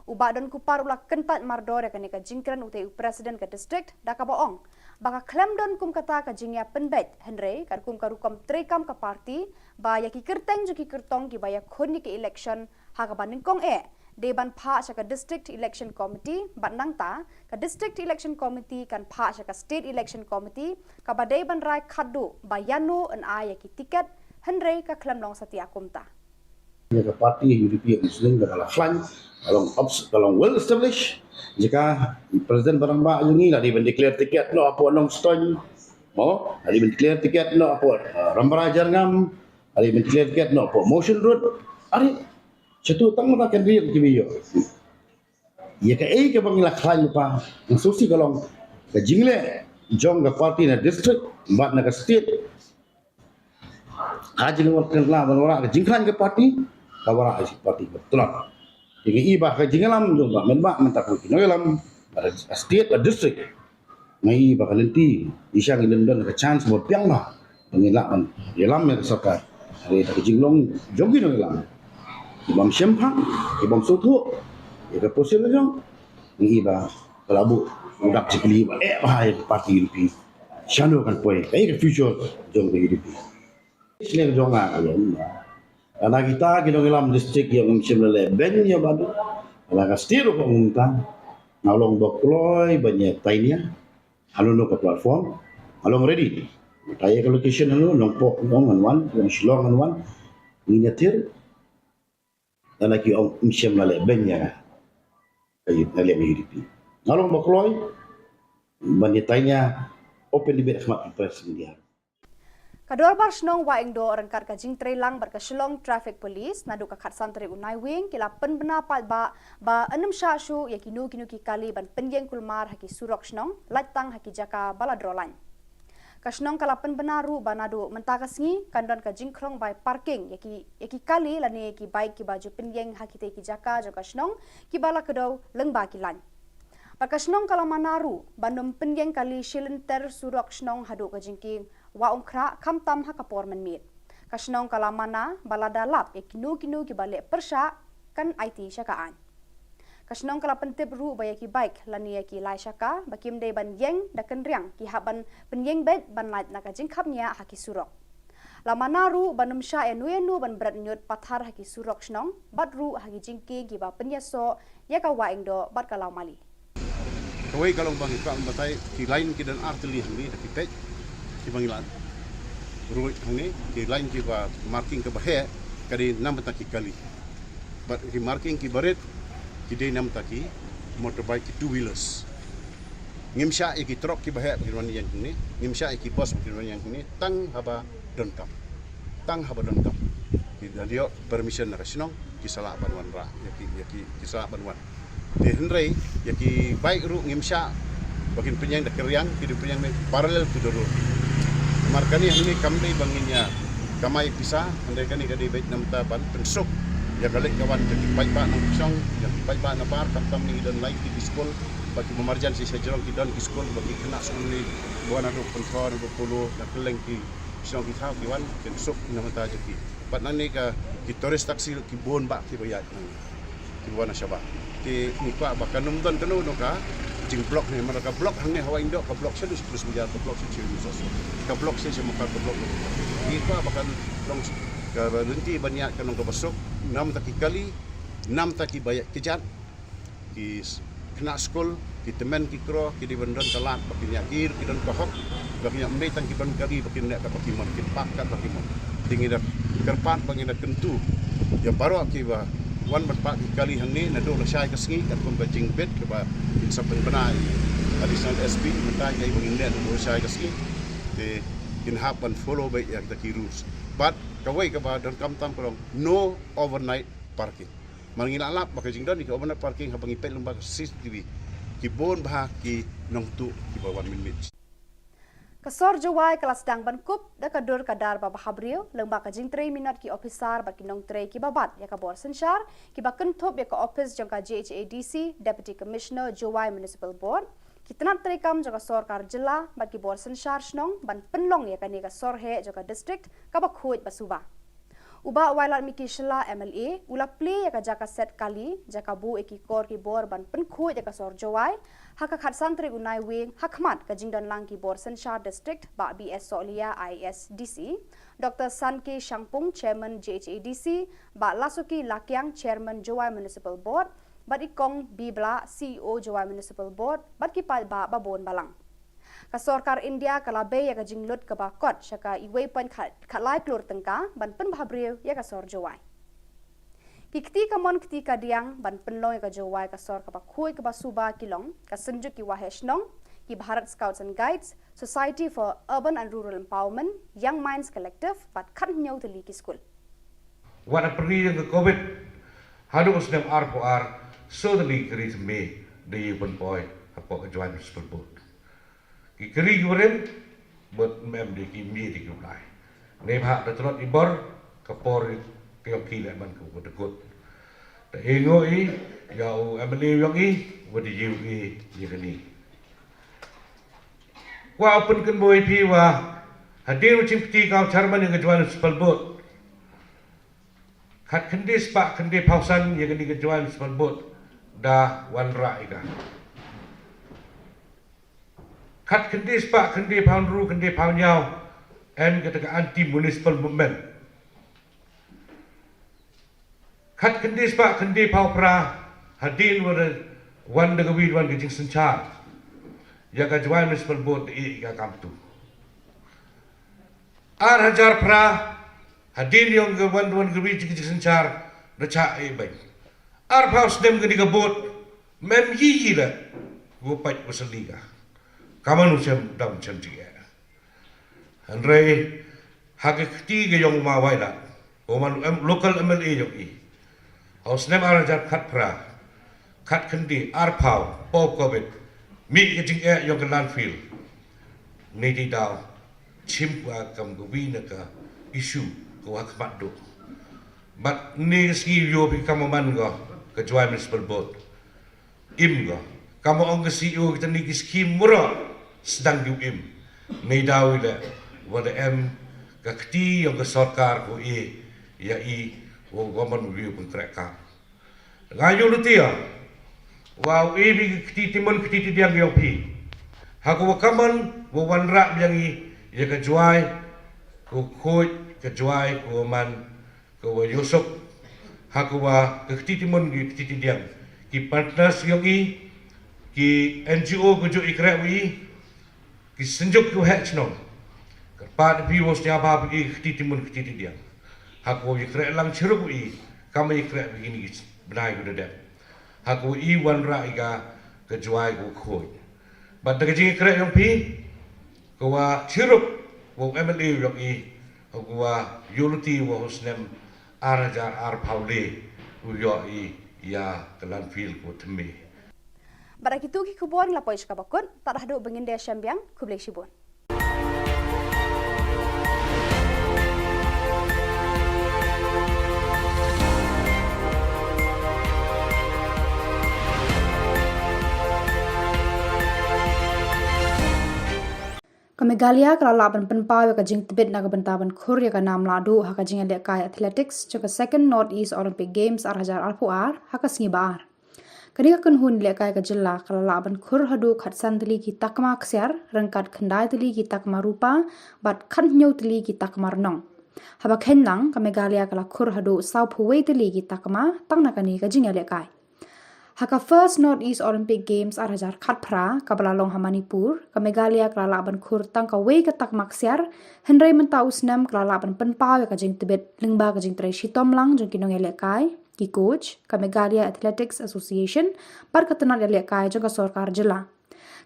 U Bah Donkupar u la kyntait mardor ïa kane ka jingkren utei u president ka district da kaba ong ba ka khlem don kum kata ka jingïapynbeit, hynrei katkum ka rukom treikam ka party ba ïa ki kyrteng jong ki kyrtong kiba ïakhun ïa ki election ha kaba nyngkong eh dei ban phah sha ka District Election Committee, bad nangta ka District Election Committee kan phah sha ka State Election Committee kaba dei ban rai khatduh ba ïano yn ai ïa ki tiket, hynrei ka khlem long satia kumta. Ïa ka party UDP Umsning ka la khlaiñ ka long obs-, ka long well established. Jaka i president ba rangbah jong ngi la dei ban declare tiket noh hapoh Nongstoiñ, mo, la dei ban declare tiket noh hapoh, uh, Rambrai Jyrngam, la dei ban declare tiket noh hapoh Mawshynrut. Are, shatu tang mynta kan ri ki ïoh. Ïa kaei kaba ngi la khlaiñ mynta, ngi sngewsih ka long ka jingleh jong ka party na district bad na ka state. Ka jingwan kan la ban wanrah ka jingkhlaiñ ka party, ka wanrah ka party ka tlot. Te ngi i ba ka jingïalam jong ba mynba mynta ka nongïalam, ba state ba district, ngi i ba ka lynti i shang i lynti ka chance ba biang ba ba ngi lah ban ïalam ïa ka sorkar. Hynrei da ka jinglong jong ki nongïalam, ki bym shemphang, ki bym sngewthuh ïa ka position jong, ngi i ba ka la buh u dak jingkylli ba eh ba ha ïa ka party UDP shano kan poi, kaei ka future jong ka UDP. Shnong jong nga ka long ba lada kita ki nongïalam district ïa ngim shym la leh beiñ ïa Bah Duk, lada ka state ruh ka ong kumta, nga long ba kloi ban ïa tainia halor kano ka platform, nga long ready. Tainia ka location halor, Nongpoh ngan wan, Shillong ngan wan, ngin ïathir. Lada ki ong ngim shym la leh beiñ ïa nga, ka UDP, nga long ba kloi ban ïa tainia open debate ha khmat press media. Ka Dorbar Shnong Wahingdoh ryngkat ka jingtreilang bad ka Shillong Traffic Police naduh ka khatsan tarik u Naiwieng ki la pynbna paidbah ba yn ym shah shuh ïa kino kino ki kali ban pynïeng kulmar ha ki surok shnong, lait tang ha ki jaka ba la droh lain. Ka shnong ka la pynbna ruh ba naduh mynta ka sngi kan don ka jingkhrong bai parking ïa ki, ïa ki kali lane ïa ki bike kiba ju pynïeng ha kitei ki jaka jong ka shnong kiba la kdew lyngba ki lain. Bad ka shnong ka la mana ruh ban ym pynïeng kali shilynter surok shnong haduh ka jingkieng Wah Umkhrah khamtam ha ka por mynmiet. Ka shnong ka la mana ba lada lap ïa kino kino kiba leh pyrshah kan aiti sha ka aiñ. Ka shnong ka la pyntip ruh ba ïa ki bike lane ïa ki lai shaka ba kim dei ban ïeng da kynriang ki hap ban pynïeng beit ban lait na ka jingkhapngiah ha ki surok. La mana ruh ban ym shah ïano ïano ban bret ñiut pathar ha ki surok shnong bad ruh ha ki jingkieng kiba pynïasoh ïa ka Wahingdoh bad ka Lawmali. Kawei ka long ba ngi kwah ban batai, ki lain ki don ar tylli hangne da ki peit kiba ngi la ruh hangne, ki lain kiba marking kaba heh ka dei namar ta ki kali. Bad ki marking kiba rit ki dei namar ta ki motorbike, ki two wheelers. Ngim shah ïa ki trok kiba heh ba kin wan ïeng hangne, ngim shah ïa ki bus ba kin wan ïeng hangne, tang haba donkam. Tang haba donkam. Ki da ïoh permission na ka shnong, ki sa lah ban wanrah ïa ki, ïa ki, ki sa lah ban wan. Te hynrei ïa ki bike ruh ngim shah ba kin pynïeng da kynriang, ki dei pynïeng parallel to the road. Namar kane hangne kam dei ba ngin ïa kamai pisa, hynrei kane ka dei beit namar ta ban pynsuk ïa ka leit ka wan jong ki paidbah nongshong, jong ki paidbah nabar, khamtam ngi don lai ki skul, ba ki marjan shisha jrong ki don ki skul, ba ki khynnah skul ngi ba wan naduh Pynthor, naduh Polo, na kylleng ki shnong ki thaw ki wan, kin suk na mynta jong ki. Bad nangne ka ki tourist taxi ki bun bah kiba ïaid nangne, kiba wan na shabar. Te ngi kwah ba kan ym don kano kano ka jingblock ne, namar ka block hangne ha Wahingdoh, ka block sha Dusprus Bazaar, ka block sha Chirin Resource, ka block sha, sha Mawkar, ka block. Ngi kwah ba kan long ka lynti ban ïaid kan long kaba suk, namar ta ki kali, namar ta kiba ïaid kjat, ki s-, khynnah skul, ki tymmen ki kro, ki dei ban don ka lad ba kin ïa, ki, ki don ka hok ba kin ïa, ym dei tang ki ban kali ba kin leh katba ki mon, kin park katba ki mon. Te ngi da kyrpad ba ngi da kyntu ïa baroh kiba wan ban park ki kali hangne naduh lashai ka sngi, katkum ka jingbit kaba kin sa pynbna Additional SP, mynta ïa ba ngin leh naduh lashai ka sngi. Te kin hap ban follow beit ïa kita ki rules. Bad kawei kaba donkam tam ka long no overnight parking. Mar ngi la lap ba ka jingdon ïa ka overnight parking haba ngi peit lyngba ka C C T V, ki bun bha ki nongtuh kiba wan mynmiet. Ka sor Jowai ka la sdang ban kup da ka dur ka dar ba bhabriew lyngba ka jingtrei minot ki ophisar bad ki nongtrei kiba bat ïa ka bor synshar, kiba kynthup ïa ka ophis jong ka J H A D C, Deputy Commissioner, Jowai Municipal Board, ki tnat treikam jong ka sorkar jylla bad ki bor synshar shnong ban pynlong ïa kane ka sor heh jong ka district kaba khuid ba suba. U Bah Wailadmiki Shylla M L A u la plie ïa ka jaka set kali, jaka buh ïa ki kor ki bor ban pynkhuid ïa ka sor Jowai ha ka khatsan tarik u Naiwieng, ha khmat ka jingdon lang ki bor synshar district, Bah B S Sohliya, I A S D C, Doctor Sanke Shangpung, Chairman J H A D C, Bah Lasuki Lakiang, Chairman Jowai Municipal Board, bad i Kong B Blah, C E O Jowai Municipal Board, bad ki paidbah babun balang. Ka sorkar India ka la bei ïa ka jinglut kaba kot sha ka iwei point khat, khatlai klur tyngka ban pynbhabriew ïa ka sor Jowai. Ki kti kamon kti kadiang ban pynlong ïa ka Jowai ka sor kaba khuid kaba suba ki long ka Synjuk ki Waheh Shnong, ki Bharat Scouts and Guides, Society for Urban and Rural Empowerment, Young Minds Collective, bad khathynñiew tylli ki skul. Wat ha pyrdi jong ka Covid, haduh u snem arphew ar, soo tylli ki ri thymme da ïoh pynpoi hapoh ka Jowai Municipal Board. Ki kri ki barim, bad mem de ki mih de ki u lai. Neibhah da tlot i bor, ka por ka ïong ki leh ban ka u da kut. Da i ngo i, ïa u M L A ïong i, wa da ïoh i, ïa kani. Wa u pynkynmaw i phi wa, hadien u jingkti ka u chairman ïa ka Jowai Municipal Board. Khat khyndai spah khyndai phew san ïa kani ka Jowai Municipal Board, da wanrah i ka. Khat khyndai spah khyndai phew hynriew khyndai phew hynñiew, em kata ka anti municipal movement. Khat khyndai spah khyndai phew phra, hadien wa da wan da ka wi wan ka jingsynshar. Ïa ka Jowai Municipal Board da i ka kam tu. Ar hajar phra, hadien ïong ka wan wan ka wi ka jingsynshar, da chah i bad. Arphew snem kani ka board, mem yi yi la, wa pait wa sali ka. Kamon u chem dam chem jingeh. Hynrei, ha ka kti ka ïong ma Wailadmiki, u man em, local M L A ïong i. Ha u snem ar hajar khatphra, khat khyndai, arphew, post Covid, mih ka jingeh ïong ka landfill. Ni di daw, chim wa kam ka wi na ka issue, ka wa khmat duk. Bad ni ka sngi ïoh phi kam man ka, ka Jowai Municipal Board. Im ko. Kam ong ka C E O kita ni ki skim mura sdang ki im. Nei daw i le, wa da em ka kti ïong ka sorkar ko i, ïa i, wa wa man u ïoh pynkreh ka. Nga ïoh luti ïa, wa u i bi ka kti timun kti tidiang ïong phi. Ha ko wa kaman, wa wanrah biang i, ïa ka Jowai, ko khuid, ka Jowai, ko man, ka wa ïohsuk, ha ka wa ka kti timun ki kti tidiang, ki partners ïong i, ki N G O ka ju i kreh wi, ki synjuk ki wa heh chnong. Kyrpad phi wa sñiawbha phi ki kti timun kti tidiang. Ha ka wa i kreh lang chirup wi, kam i kreh wi ni bnai ku da dep. Ha ka wa i wanrah i ka, ka Jowai ka khuid. Bad da ka jingkreh ïong phi, ka wa chirup, wa M L A ïong i, ka wa ïoh luti wa u snem ar hajar arphew le, u ïoh i ïa ka landfill ko thymme. Bad da kitu ki khubor ngi la poi sha kaba kut, tad haduh ba ngin da shem biang, khublei shibun. Ka Meghalaya ka la lah ban pynpaw ïa ka jingtbit na ka bynta ban khur ïa ka nam lahduh ha ka jingïalehkai athletics jong ka Second North East Olympic Games ar hajar arphew ar ha ka sngi ba ar. Kane ka kynhun lehkai ka jylla ka la lah ban khur haduh khatsan tylli ki takma ksiar, ryngkat khyndai tylli ki takma rupa, bad khathynñiew tylli ki takma rnong. Haba kheiñ lang, ka Meghalaya ka la khur haduh sawphew wei tylli ki takma tang na kane ka jingïalehkai. Ha ka First North East Olympic Games ar hajar khatphra, kaba la long ha Manipur, ka Meghalaya ka la lah ban khur tang kawei ka takma ksiar, hynrei mynta u snem ka la lah ban pynpaw ïa ka jingtbit lyngba ka jingtrei shitom lang jong ki nongïalehkai, ki coach, ka Meghalaya Athletics Association, bad ka tnat ïalehkai jong ka sorkar jylla.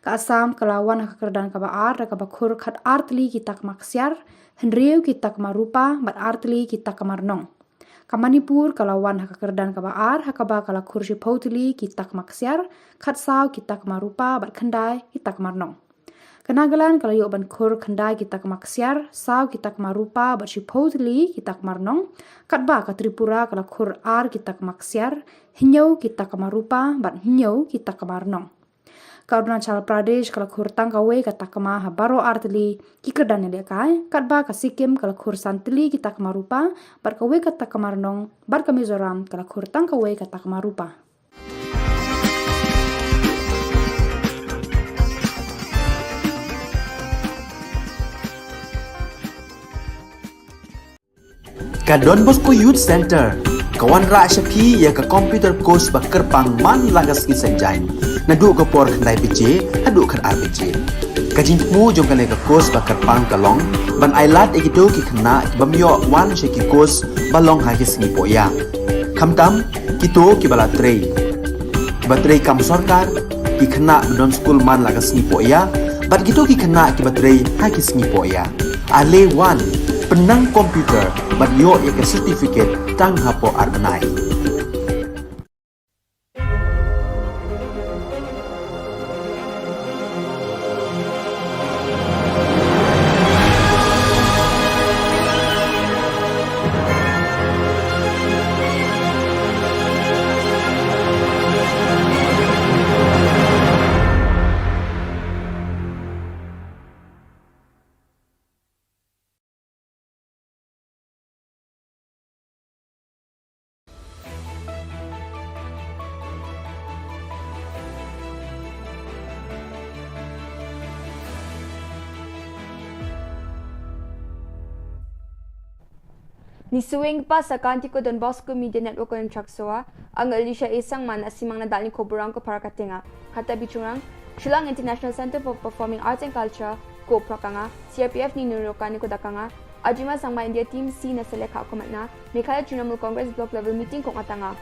Ka Assam ka la wan ha ka kyrdan kaba ar da kaba khur khatar tylli ki takma ksiar, hynriew ki takma rupa, bad ar tylli ki takma rnong. Ka Manipur ka la wan ha ka kyrdan kaba ar, ha kaba ka la khur shiphew tylli ki takma ksiar, khatsaw ki takma rupa, bad khyndai ki takma rnong. Ka Nagaland ka la ïoh ban khur khyndai ki takma ksiar, saw ki takma rupa, bad shiphew tylli ki takma rnong, katba ka Tripura ka la khur ar ki takma ksiar, hynñiew ki takma rupa, bad hynñiew ki takma rnong. Ka Arunachal Pradesh ka la khur tang kawei ka takma ha baroh ar tylli ki kyrdan ïalehkai, katba ka Sikkim ka la khur san tylli ki takma rupa, bad kawei ka takma rnong, bad ka Mizoram ka la khur tang kawei ka takma rupa. Ka Don Bosco Youth Center ka wanrah sha phi ïa ka computer course ba kyrpang man la ka sngi Saitjaiñ, naduh ka por khyndai baje haduh khatar baje. Ka jingthmu jong kane ka course ba kyrpang ka long ban ai lad ïa kito ki khynnah ki bym ïoh wan sha ki course ba long ha ki sngi pohïa, khamtam kito kiba la trei, kiba trei kam sorkar, ki khynnah ba don skul man la ka sngi pohïa, bad kito ki khynnah kiba trei ha ki sngi pohïa. Ale wan, pynnang computer bad ïoh ïa ka certificate tang hapoh ar bnai. Ngi sngewbha sa ka Anti ko Don Bosco Media Network ko Chaksoa, ang Alicia Esang man asimang na dalni ko burang ko para katenga. Kata bichungrang, Shillong International Center for Performing Arts and Culture, ko prakanga, C R P F ni nurokani ko dakanga, Ajima Sangma India Team C na selekha ko matna, Meghalaya Trinamool Congress Block Level Meeting ko ngatanga.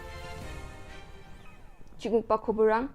Chikmukpa ko burang.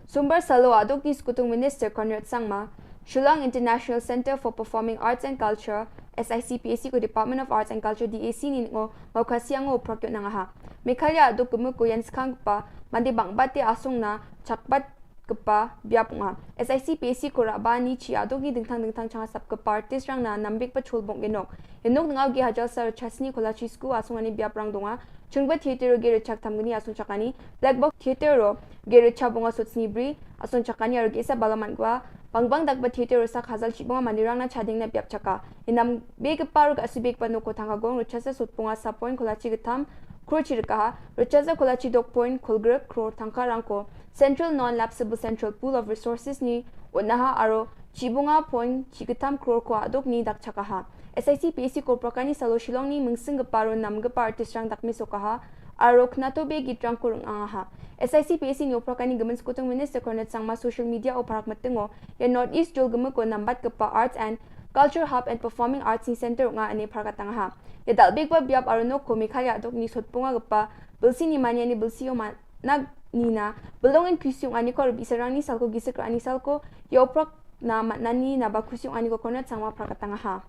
Sumbar salo aduk ni Skutung Minister Conrad Sangma, Shillong International Center for Performing Arts and Culture, S I C P A C ko Department of Arts and Culture D A C ni ngo, mau kasiang ngo prakyo nangaha. Meghalaya aduk kemu ko yan skang pa, mandi bang bate asung na, chakbat kpa biap nga. S I C P A C ko raba ni chi aduk ni dingtang dingtang chang sap kpa artist rang na nambik pa chul bong genok. Enok ngau gi hajal sar chasni kola chi sku asung ani biap rang donga. Chungba theater ge rechak tam gni asung chakani. Black box theater ro ge rechak bonga sut sni bri asung chakani aro ge sa balaman gua. Bang bang dak ba theater ro sak hazal chi bonga mani rang na chading na biap chaka. Enam be kpa ro ka asibik pa noko thang ka gong rechak sa sut bonga sa point kola chi getam. Kro chi rekaha. Rechak sa kola chi dok point kolgrek kro thangka rang ko. Central Non-Lapsable Central Pool of Resources ni unaha aro chibunga point chikatam crore ko aduk ni dak chakaha. S I C P A C ko prakani salo Shillong ni mungsing geparo nam gepa artist rang dak misokaha aro knato be git rang kurung angaha. S I C P A C ni oprakani gemen Skutung Minister Conrad Sangma social media o parak matengo ya North East jol geme ko nambat gepa Arts and Culture Hub and Performing Arts ni Center nga ane parak tangaha. Ya dal big ba biap aro nok ko Meghalaya aduk ni sot punga gepa belsi ni mania ni belsi o ma nag nina, belong in kusiung ani ko rubi serang ni salko gisik ani salko, ya oprak na matnani na ba kusiung ani ko Conrad Sangma prakatang ha.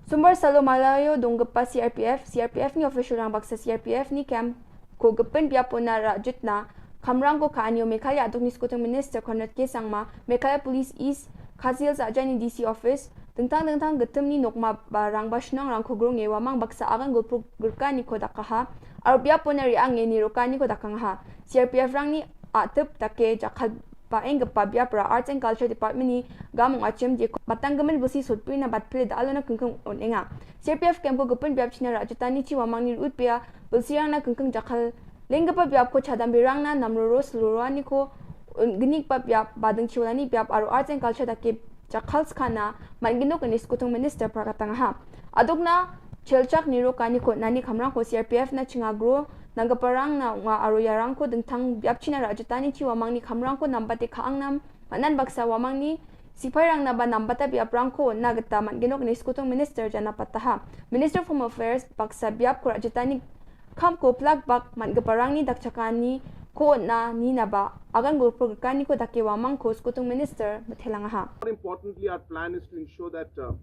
Sumbar salo malayo dong gepa C R P F, C R P F ni official rang baksa C R P F ni camp ko gepen biapo na rajut na, kamrang ko ka anio Meghalaya aduk ni Skutung Minister Conrad K Sangma, Meghalaya Police East, Khasi Hills aja ni D C office, dengtang dengtang getem ni nokma ba rang ba shnong rang ko grong e wamang baksa agan gulpuk gerka ni ko dakaha, Aro biap pone ri ang ni roka ni ko dakang ha. C R P F rang ni atep take jakal ba eng gepa biap ra Arts and Culture Department ni gamung achim je batang gemen busi sutpri na bat pele da alo na kengkeng on enga. C R P F kem ko gepun biap china ra jutani chi wamang ni ut pia busi rang na kengkeng jakal leng gepa biap ko chadam birang na nam roro selurani ko un genik pa biap badeng chiwalani biap aro Arts and Culture take jakal skana man ginok ni Skutung Minister prakatang ha. Aduk na chelchak ni roka ni ko nani kamrang ko C R P F na chinga gro nang geparang na nga aro yarang ko dengtang biap china ra jutani chi wamang ni kamrang ko nambate ka angnam manan baksa wamang ni sipai rang na ba nambata biap rang ko na geta man ginok ni Skutung Minister jana pataha. Minister of Home Affairs baksa biap ko ra jutani kam ko plak bak man geparang ni dak chakani ko na ni na ba agan gulpur gekani ko dake wamang ko Skutung Minister methelang ha. More importantly, our plan is to ensure that, uh,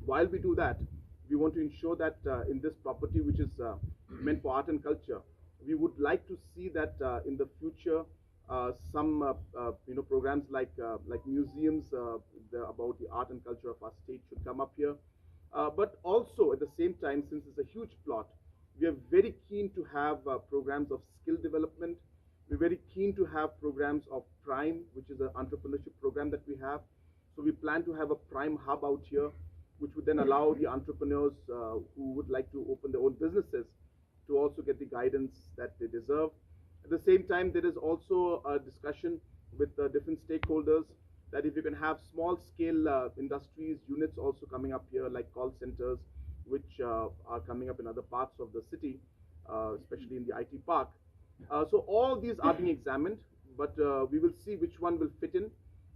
while we do that, We want to ensure that uh, in this property, which is uh, meant for art and culture, we would like to see that uh, in the future, uh, some uh, uh, you know programs like uh, like museums uh, the, about the art and culture of our state should come up here. Uh, but also at the same time, since it's a huge plot, we are very keen to have uh, programs of skill development. We're very keen to have programs of Prime, which is an entrepreneurship program that we have. So we plan to have a Prime hub out here, which would then allow the entrepreneurs uh, who would like to open their own businesses to also get the guidance that they deserve. At the same time, there is also a discussion with the different stakeholders that if you can have small scale uh, industries, units also coming up here, like call centers, which uh, are coming up in other parts of the city, uh, especially in the I T park. Uh, so all these are being examined, but uh, we will see which one will fit in.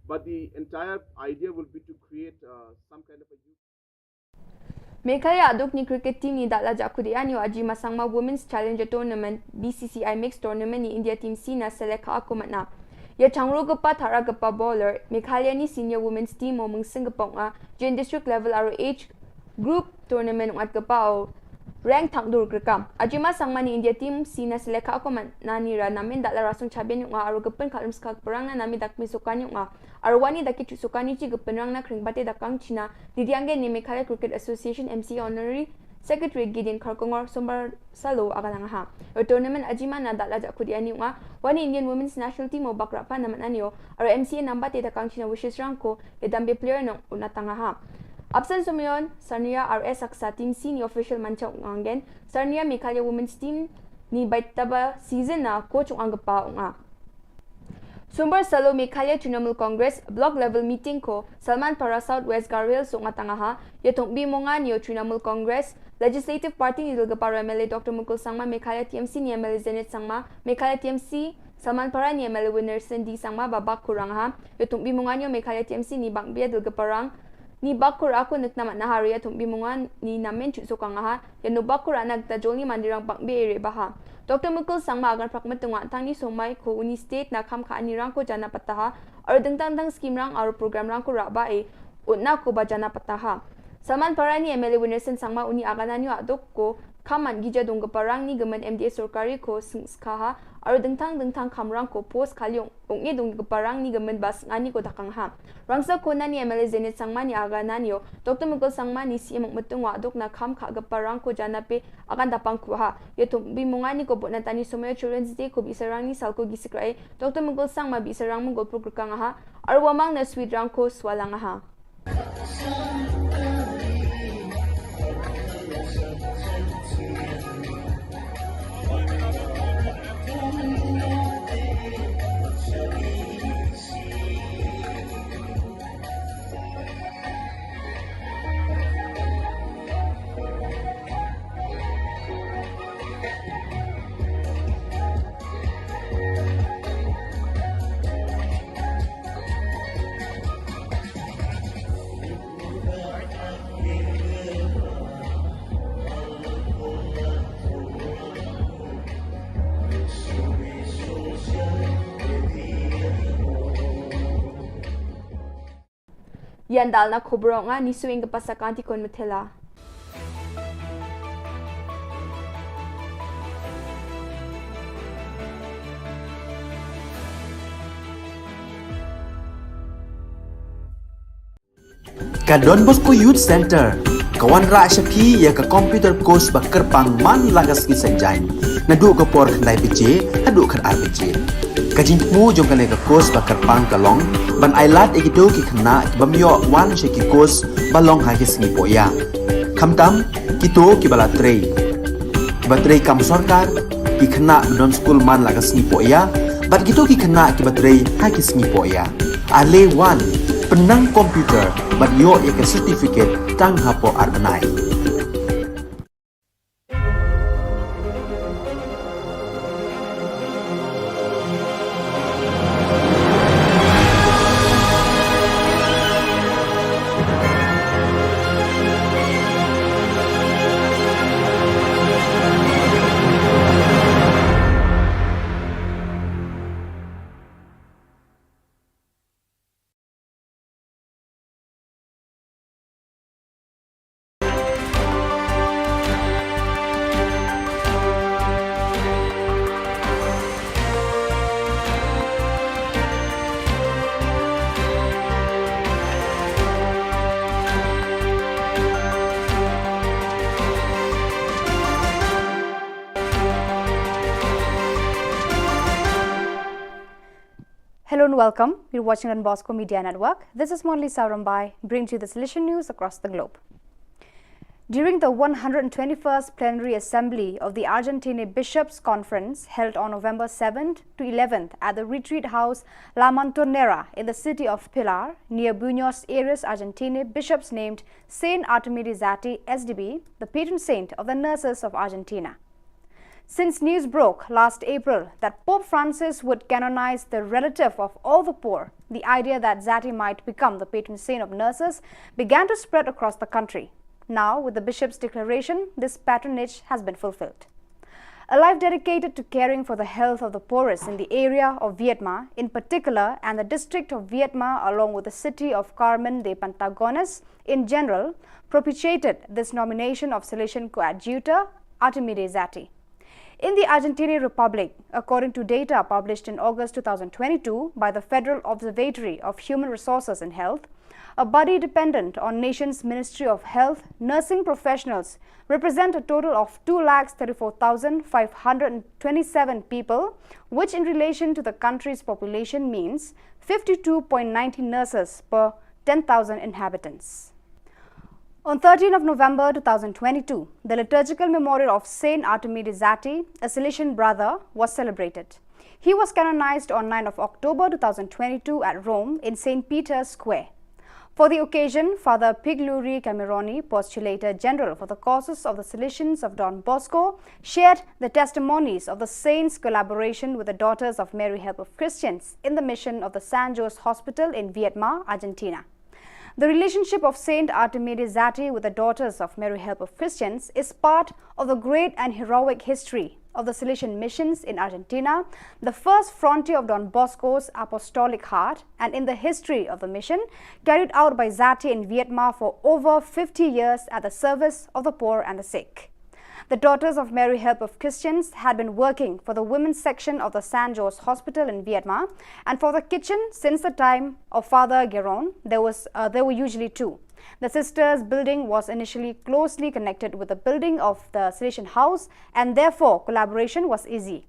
But the entire idea will be to create uh, some kind of a youth. Meghalaya aduk ni cricket team ni dak la jakut ian io Ajima Sangma Women's Challenger Tournament, B C C I Mixed Tournament ni India Team C na selek ha aku matna. Ia changro gepa thara gepa bowler, Meghalaya ni senior women's team o mengsing gepa nga, jin district level aro age group tournament ungat gepa o rank thangdur grekam. Ajima Sangma ni India Team C na selek ha aku matna ni ra namin dak la rasung chabian nga aro gepen kalum skak perang na nami dak mi sukan nga. Arwani da ki chuk sukan ni chi ga pynrang na kring bate da kang China, di diang ni Meghalaya Cricket Association M C A Honorary Secretary Gideon Kharkongor Sombar Salo aga lang ha. Ro tournament ajima na da la jakut ian ni nga, wani Indian Women's National Team o bakra pa na man anio, aro M C A namba te da kang China wishes rangko, ya dambe player nong unatanga ha. Absent Sumayon, Sarnia R S Aksa Team C ni official mancha ungangen, Sarnia Meghalaya Women's Team ni baitaba season na coach ungang gepa unga. Sumbar Salo Meghalaya Trinamool Congress Block Level Meeting ko Salman Para South West Garo Hills suk ngatanga ha, ya thong bi mongan yo Trinamool Congress Legislative Party ni dulga para M L A Doctor Mukul Sangma, Meghalaya T M C ni M L A Zenith Sangma, Meghalaya T M C Salman Para ni M L A Winnerson D Sangma babak kurang ha, ya thong bi mongan yo Meghalaya T M C ni bang bia dulga parang, ni bakur aku nek namat nahar ya thum bi mungan ni namen chu sokang aha, ya no bakur anak ta jolni mandirang bang be ere baha. Doctor Mukul Sangma agan prak metungwa tang ni somai ko uni state na kham kha ani rang ko jana pataha, aro dengtang dang scheme rang aro program rang ko raba e, utna ko ba jana pataha. Salman Para ni M L A Winnerson Sangma uni agan anyo adok ko, kham man gija dong geparang ni gemen M D A sorkari ko sengskaha, aro dengtang dengtang kham rang ko post kaliong. Ong e dong geparang ni gemen bas ngani ko dakang ha. Rangsa ko nani M L A Zenith Sangma ni aga nanio, Doctor Mukul Sangma ni C M Mukmetung wa dok na kham kha geparang ko jana pe akan dapang ku ha. Ya thum bi mungani ko bot na tani somoyo Children's Day ko bi sarang ni sal ko gisikrai, Doctor Mukul Sangma bi sarang mungkol pur kang ha. Arwamang na sweet rang ko swalang ha. Yan dal na khubor nga ni suing ke pasa kanti kon methela. Ka Don Bosco Youth Center ka wanrah sha phi ïa ka computer course ba kyrpang man la ka sngi Saitjaiñ naduh ka por khyndai baje haduh khatar baje. Ka jingthmu jong kane ka course ba kyrpang ka long ban ailad ïa kito ki khynnah ki bym ïoh wan sha ki course ba long ha ki sngi pohïa. Khamtam kito kiba la trei, kiba trei kam sorkar, ki khynnah ba don skul man la ka sngi pohïa bad kito ki khynnah kiba trei ha ki sngi pohïa. Ale wan pynnang computer bad ïoh ïa ka certificate tang hapoh ar bnai. Hello and welcome. You're watching Don Bosco Media Network. This is Monali Sarambai, bringing to you the Salesian news across the globe. During the one hundred twenty-first Plenary Assembly of the Argentine Bishops' Conference, held on November seventh to eleventh at the Retreat House La Montonera in the city of Pilar, near Buenos Aires, Argentina, bishops named Saint Artemide Zatti, S D B, the patron saint of the nurses of Argentina. Since news broke last April that Pope Francis would canonize the relative of all the poor, the idea that Zatti might become the patron saint of nurses began to spread across the country. Now, with the bishop's declaration, this patronage has been fulfilled. A life dedicated to caring for the health of the poorest in the area of Viedma in particular and the district of Viedma, along with the city of Carmen de Patagones in general, propitiated this nomination of Salesian coadjutor Artemide Zatti. In the Argentine Republic, according to data published in August two thousand twenty-two by the Federal Observatory of Human Resources and Health, a body dependent on nation's Ministry of Health, nursing professionals represent a total of two lakh thirty-four thousand five hundred twenty-seven people, which in relation to the country's population means fifty-two point nine zero nurses per ten thousand inhabitants. On thirteenth of November two thousand twenty-two, the liturgical memorial of Saint Artemide Zatti, a Salesian brother, was celebrated. He was canonized on ninth of October two thousand twenty-two at Rome in Saint Peter's Square. For the occasion, Father Pigluri Cameroni, Postulator General for the Causes of the Salesians of Don Bosco, shared the testimonies of the saint's collaboration with the Daughters of Mary Help of Christians in the mission of the San Jose Hospital in Viedma, Argentina. The relationship of Saint Artemide Zatti with the Daughters of Mary Help of Christians is part of the great and heroic history of the Salesian missions in Argentina, the first frontier of Don Bosco's apostolic heart, and in the history of the mission carried out by Zatti in Vietnam for over fifty years at the service of the poor and the sick. The Daughters of Mary Help of Christians had been working for the women's section of the San Jose Hospital in Vietnam, and for the kitchen since the time of Father Geron, there was uh, there were usually two. The sisters' building was initially closely connected with the building of the Salesian house, and therefore collaboration was easy.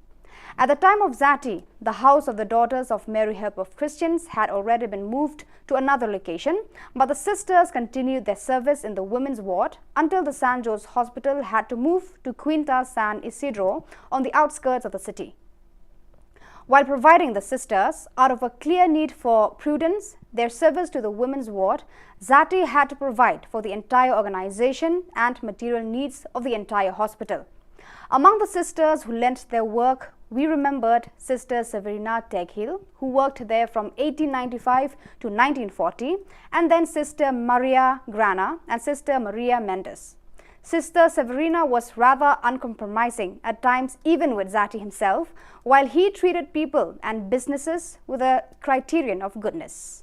At the time of Zatti, the house of the Daughters of Mary Help of Christians had already been moved to another location, but the sisters continued their service in the women's ward until the San Jose Hospital had to move to Quinta San Isidro on the outskirts of the city. While providing the sisters, out of a clear need for prudence, their service to the women's ward, Zatti had to provide for the entire organization and material needs of the entire hospital. Among the sisters who lent their work, we remembered Sister Severina Teghil, who worked there from eighteen ninety-five to nineteen forty, and then Sister Maria Grana and Sister Maria Mendes. Sister Severina was rather uncompromising, at times even with Zatti himself, while he treated people and businesses with a criterion of goodness.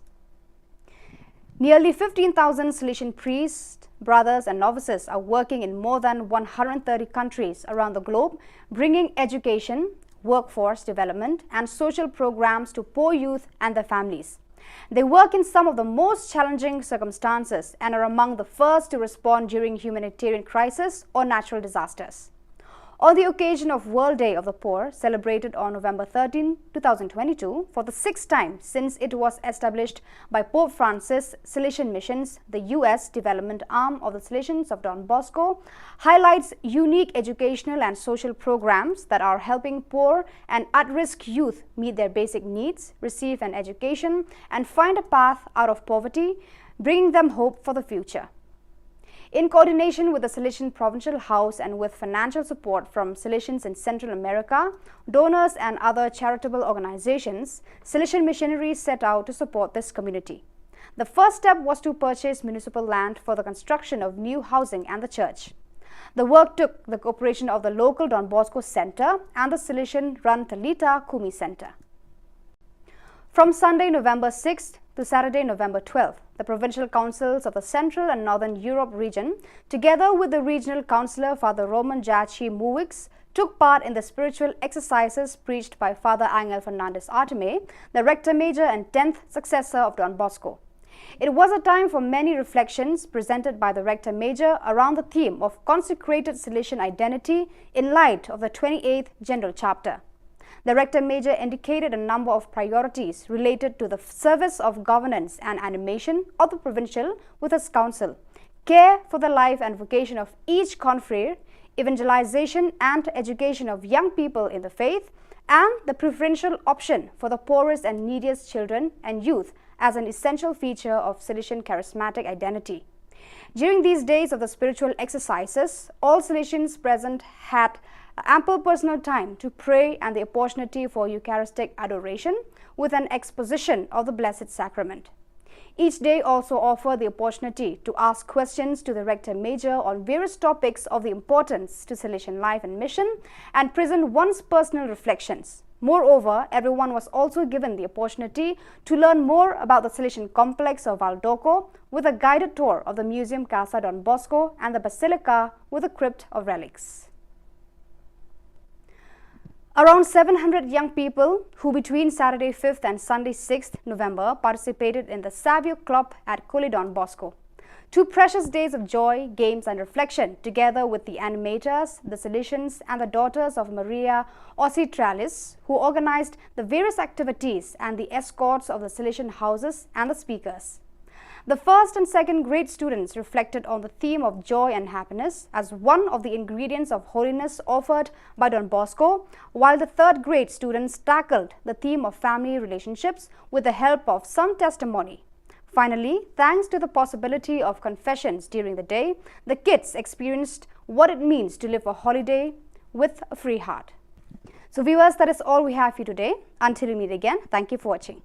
Nearly fifteen thousand Salesian priests, brothers, and novices are working in more than one hundred thirty countries around the globe, bringing education, workforce development, and social programs to poor youth and their families. They work in some of the most challenging circumstances and are among the first to respond during humanitarian crisis or natural disasters. On the occasion of World Day of the Poor, celebrated on November thirteenth, two thousand twenty-two, for the sixth time since it was established by Pope Francis, Salesian Missions, the U S development arm of the Salesians of Don Bosco, highlights unique educational and social programs that are helping poor and at-risk youth meet their basic needs, receive an education, and find a path out of poverty, bringing them hope for the future. In coordination with the Salesian Provincial House and with financial support from Salesians in Central America, donors, and other charitable organizations, Salesian missionaries set out to support this community. The first step was to purchase municipal land for the construction of new housing and the church. The work took the cooperation of the local Don Bosco Center and the Salesian run Talitha Kumi Center. From Sunday, November sixth to Saturday, November twelfth, the provincial councils of the Central and Northern Europe region, together with the regional councillor Father Roman Jachi Muwix, took part in the spiritual exercises preached by Father Angel Fernandez Artime, the rector major and tenth successor of Don Bosco. It was a time for many reflections presented by the rector major around the theme of consecrated Salesian identity in light of the twenty-eighth General Chapter. The Rector Major indicated a number of priorities related to the service of governance and animation of the provincial with his council, care for the life and vocation of each confrere, evangelization and education of young people in the faith, and the preferential option for the poorest and neediest children and youth as an essential feature of Salesian charismatic identity. During these days of the spiritual exercises, all Salesians present had ample personal time to pray and the opportunity for Eucharistic adoration with an exposition of the Blessed Sacrament. Each day also offered the opportunity to ask questions to the Rector Major on various topics of the importance to Salesian life and mission and present one's personal reflections. Moreover, everyone was also given the opportunity to learn more about the Salesian complex of Valdocco with a guided tour of the Museum Casa Don Bosco and the Basilica with a crypt of relics. Around seven hundred young people who between Saturday fifth and Sunday sixth November participated in the Savio Club at Kuli Don Bosco. Two precious days of joy, games, and reflection, together with the animators, the Salesians, and the Daughters of Maria Auxiliatrix, who organized the various activities and the escorts of the Salesian houses and the speakers. The first and second grade students reflected on the theme of joy and happiness as one of the ingredients of holiness offered by Don Bosco, while the third grade students tackled the theme of family relationships with the help of some testimony. Finally, thanks to the possibility of confessions during the day, the kids experienced what it means to live a holiday with a free heart. So, viewers, that is all we have for you today. Until we meet again, thank you for watching.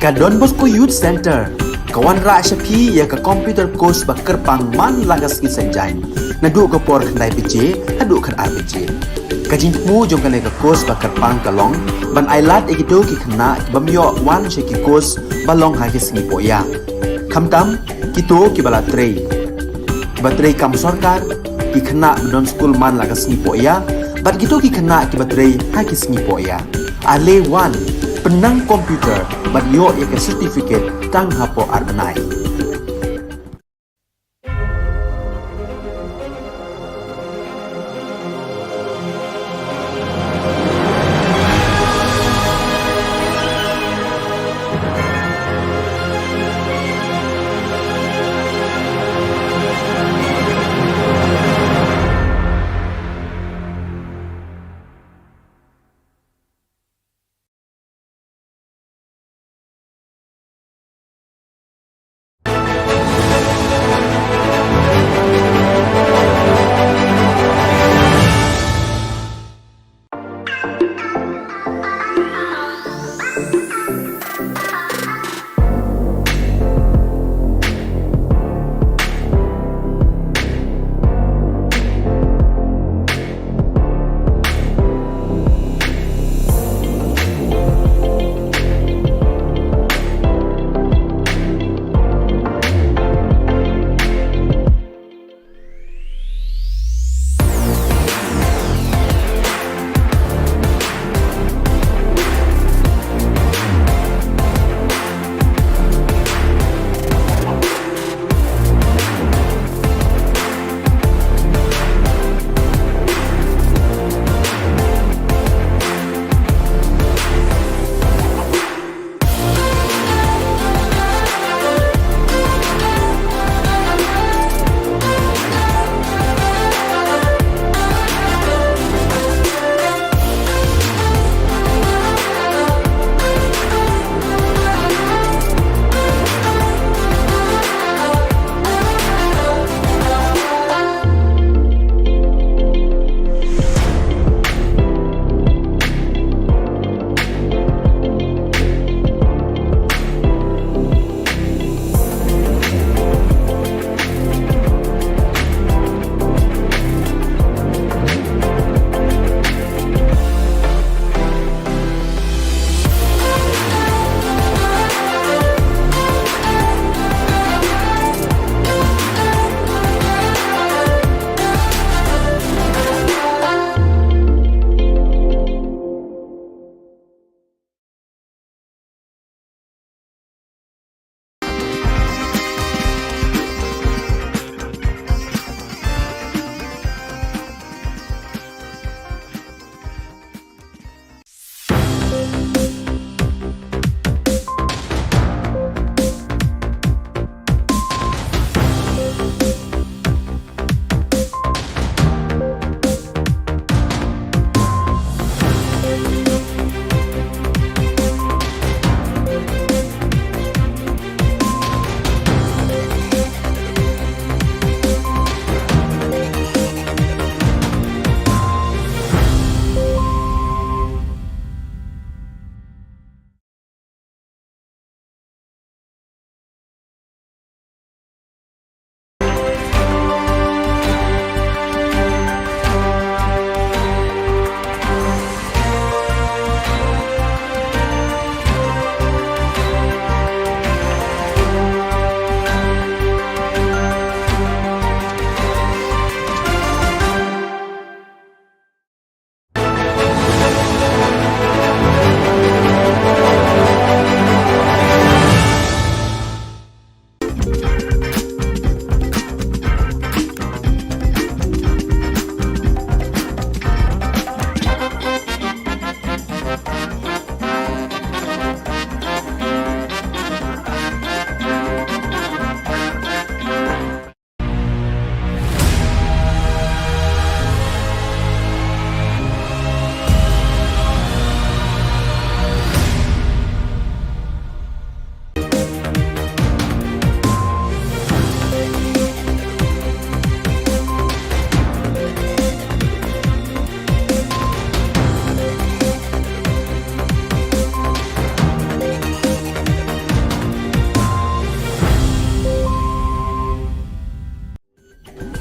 Ka Don Bosco Youth Center ka wanrah sha phi ïa ka computer course ba kyrpang man la ka sngi Saitjaiñ, naduh ka por khyndai baje haduh khatar baje. Ka jingthmu jong kane ka course ba kyrpang ka long ban ailad ïa kito ki khynnah ki bym ïoh wan sha ki course ba long ha ki sngi pohïa, khamtam kito kiba la trei, kiba trei kam sorkar, ki khynnah ba don skul man la ka sngi pohïa, bad kito ki khynnah kiba trei ha ki sngi pohïa. Ale wan, pynnang computer bad ïoh ïa ka certificate tang hapoh ar bnai.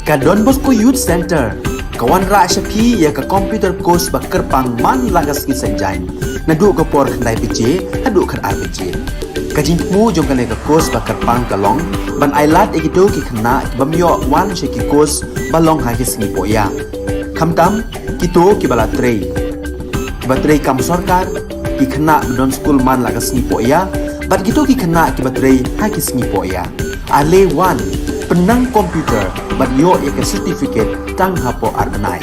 Ka Don Bosco Youth Centre ka wanrah sha phi ïa ka computer course ba kyrpang man la ka sngi Saitjaiñ, naduh ka por khyndai baje haduh khatar baje. Ka jingthmu jong kane ka course ba kyrpang ka long ban ailad ïa kito ki khynnah ki bym ïoh wan sha ki course ba long ha ki sngi pohïa, khamtam kito kiba la trei, kiba trei kam sorkar, ki khynnah ba don skul man la ka sngi pohïa, bad kito ki khynnah kiba trei ha ki sngi pohïa. Ale wan, pynnang computer bad ïoh ïa ka certificate tang hapoh ar bnai.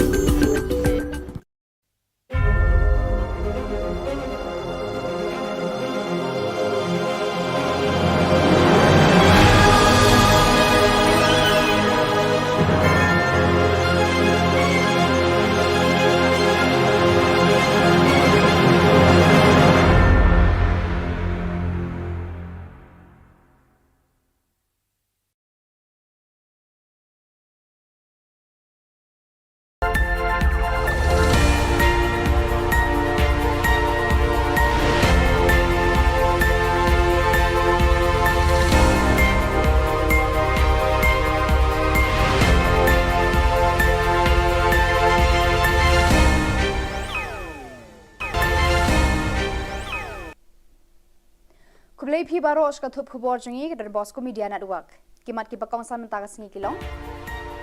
Khublei phi baroh sha ka thup khubor jong ngi ka Don Bosco Media Network. Ki mat kiba kongsan mynta ka sngi ki long: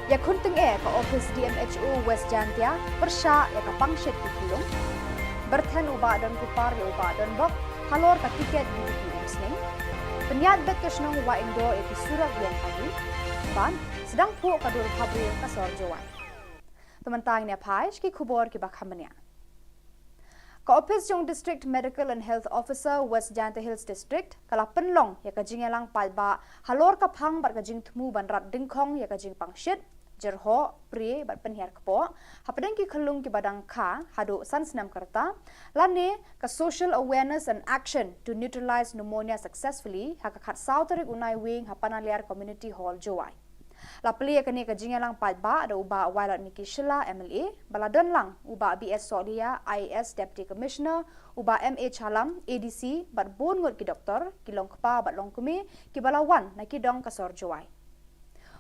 Ïakhun tyngeh ka ophis D M H O West Jaintia pyrshah ïa ka pangshit ki khunlung. Byrthen u Bah Don Kupar ïa u Bah Don Bok halor ka tiket B J P Umsning. Pynïaid beit ka shnong Wahingdoh ïa ki surok ïong pagi. Bad sdang phuh ka dur bhabriew ka sor Jowai. Te mynta ngin ïa phai sha ki khubor kiba kham bniah. Ka ophis jong District Medical and Health Officer West Jaintia Hills District ka la pynlong ïa ka jingïalang paidbah halor ka phang bad ka jingthmu ban rat dyngkhong ïa ka jingpangshit, jyrhoh, prie bad pynhiar kpoh hapdeng ki khunlung kiba dang kha haduh san snem ka rta, lane ka Social Awareness and Action to Neutralize Pneumonia Successfully ha ka khatsaw tarik u Naiwieng ha Panaliar Community Hall, Jowai. La plie ïa kane ka jingïalang paidbah da u Bah Wailadmiki Shylla M L A, ba la don lang u Bah B S Sohliya I A S Deputy Commissioner, u Bah M A Challam A D C bad bun ngut ki doktor, ki longkpa bad longkmie kiba la wan na ki dong ka sor Jowai.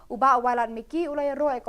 U Bah Wailadmiki u la ïaroh ïa ka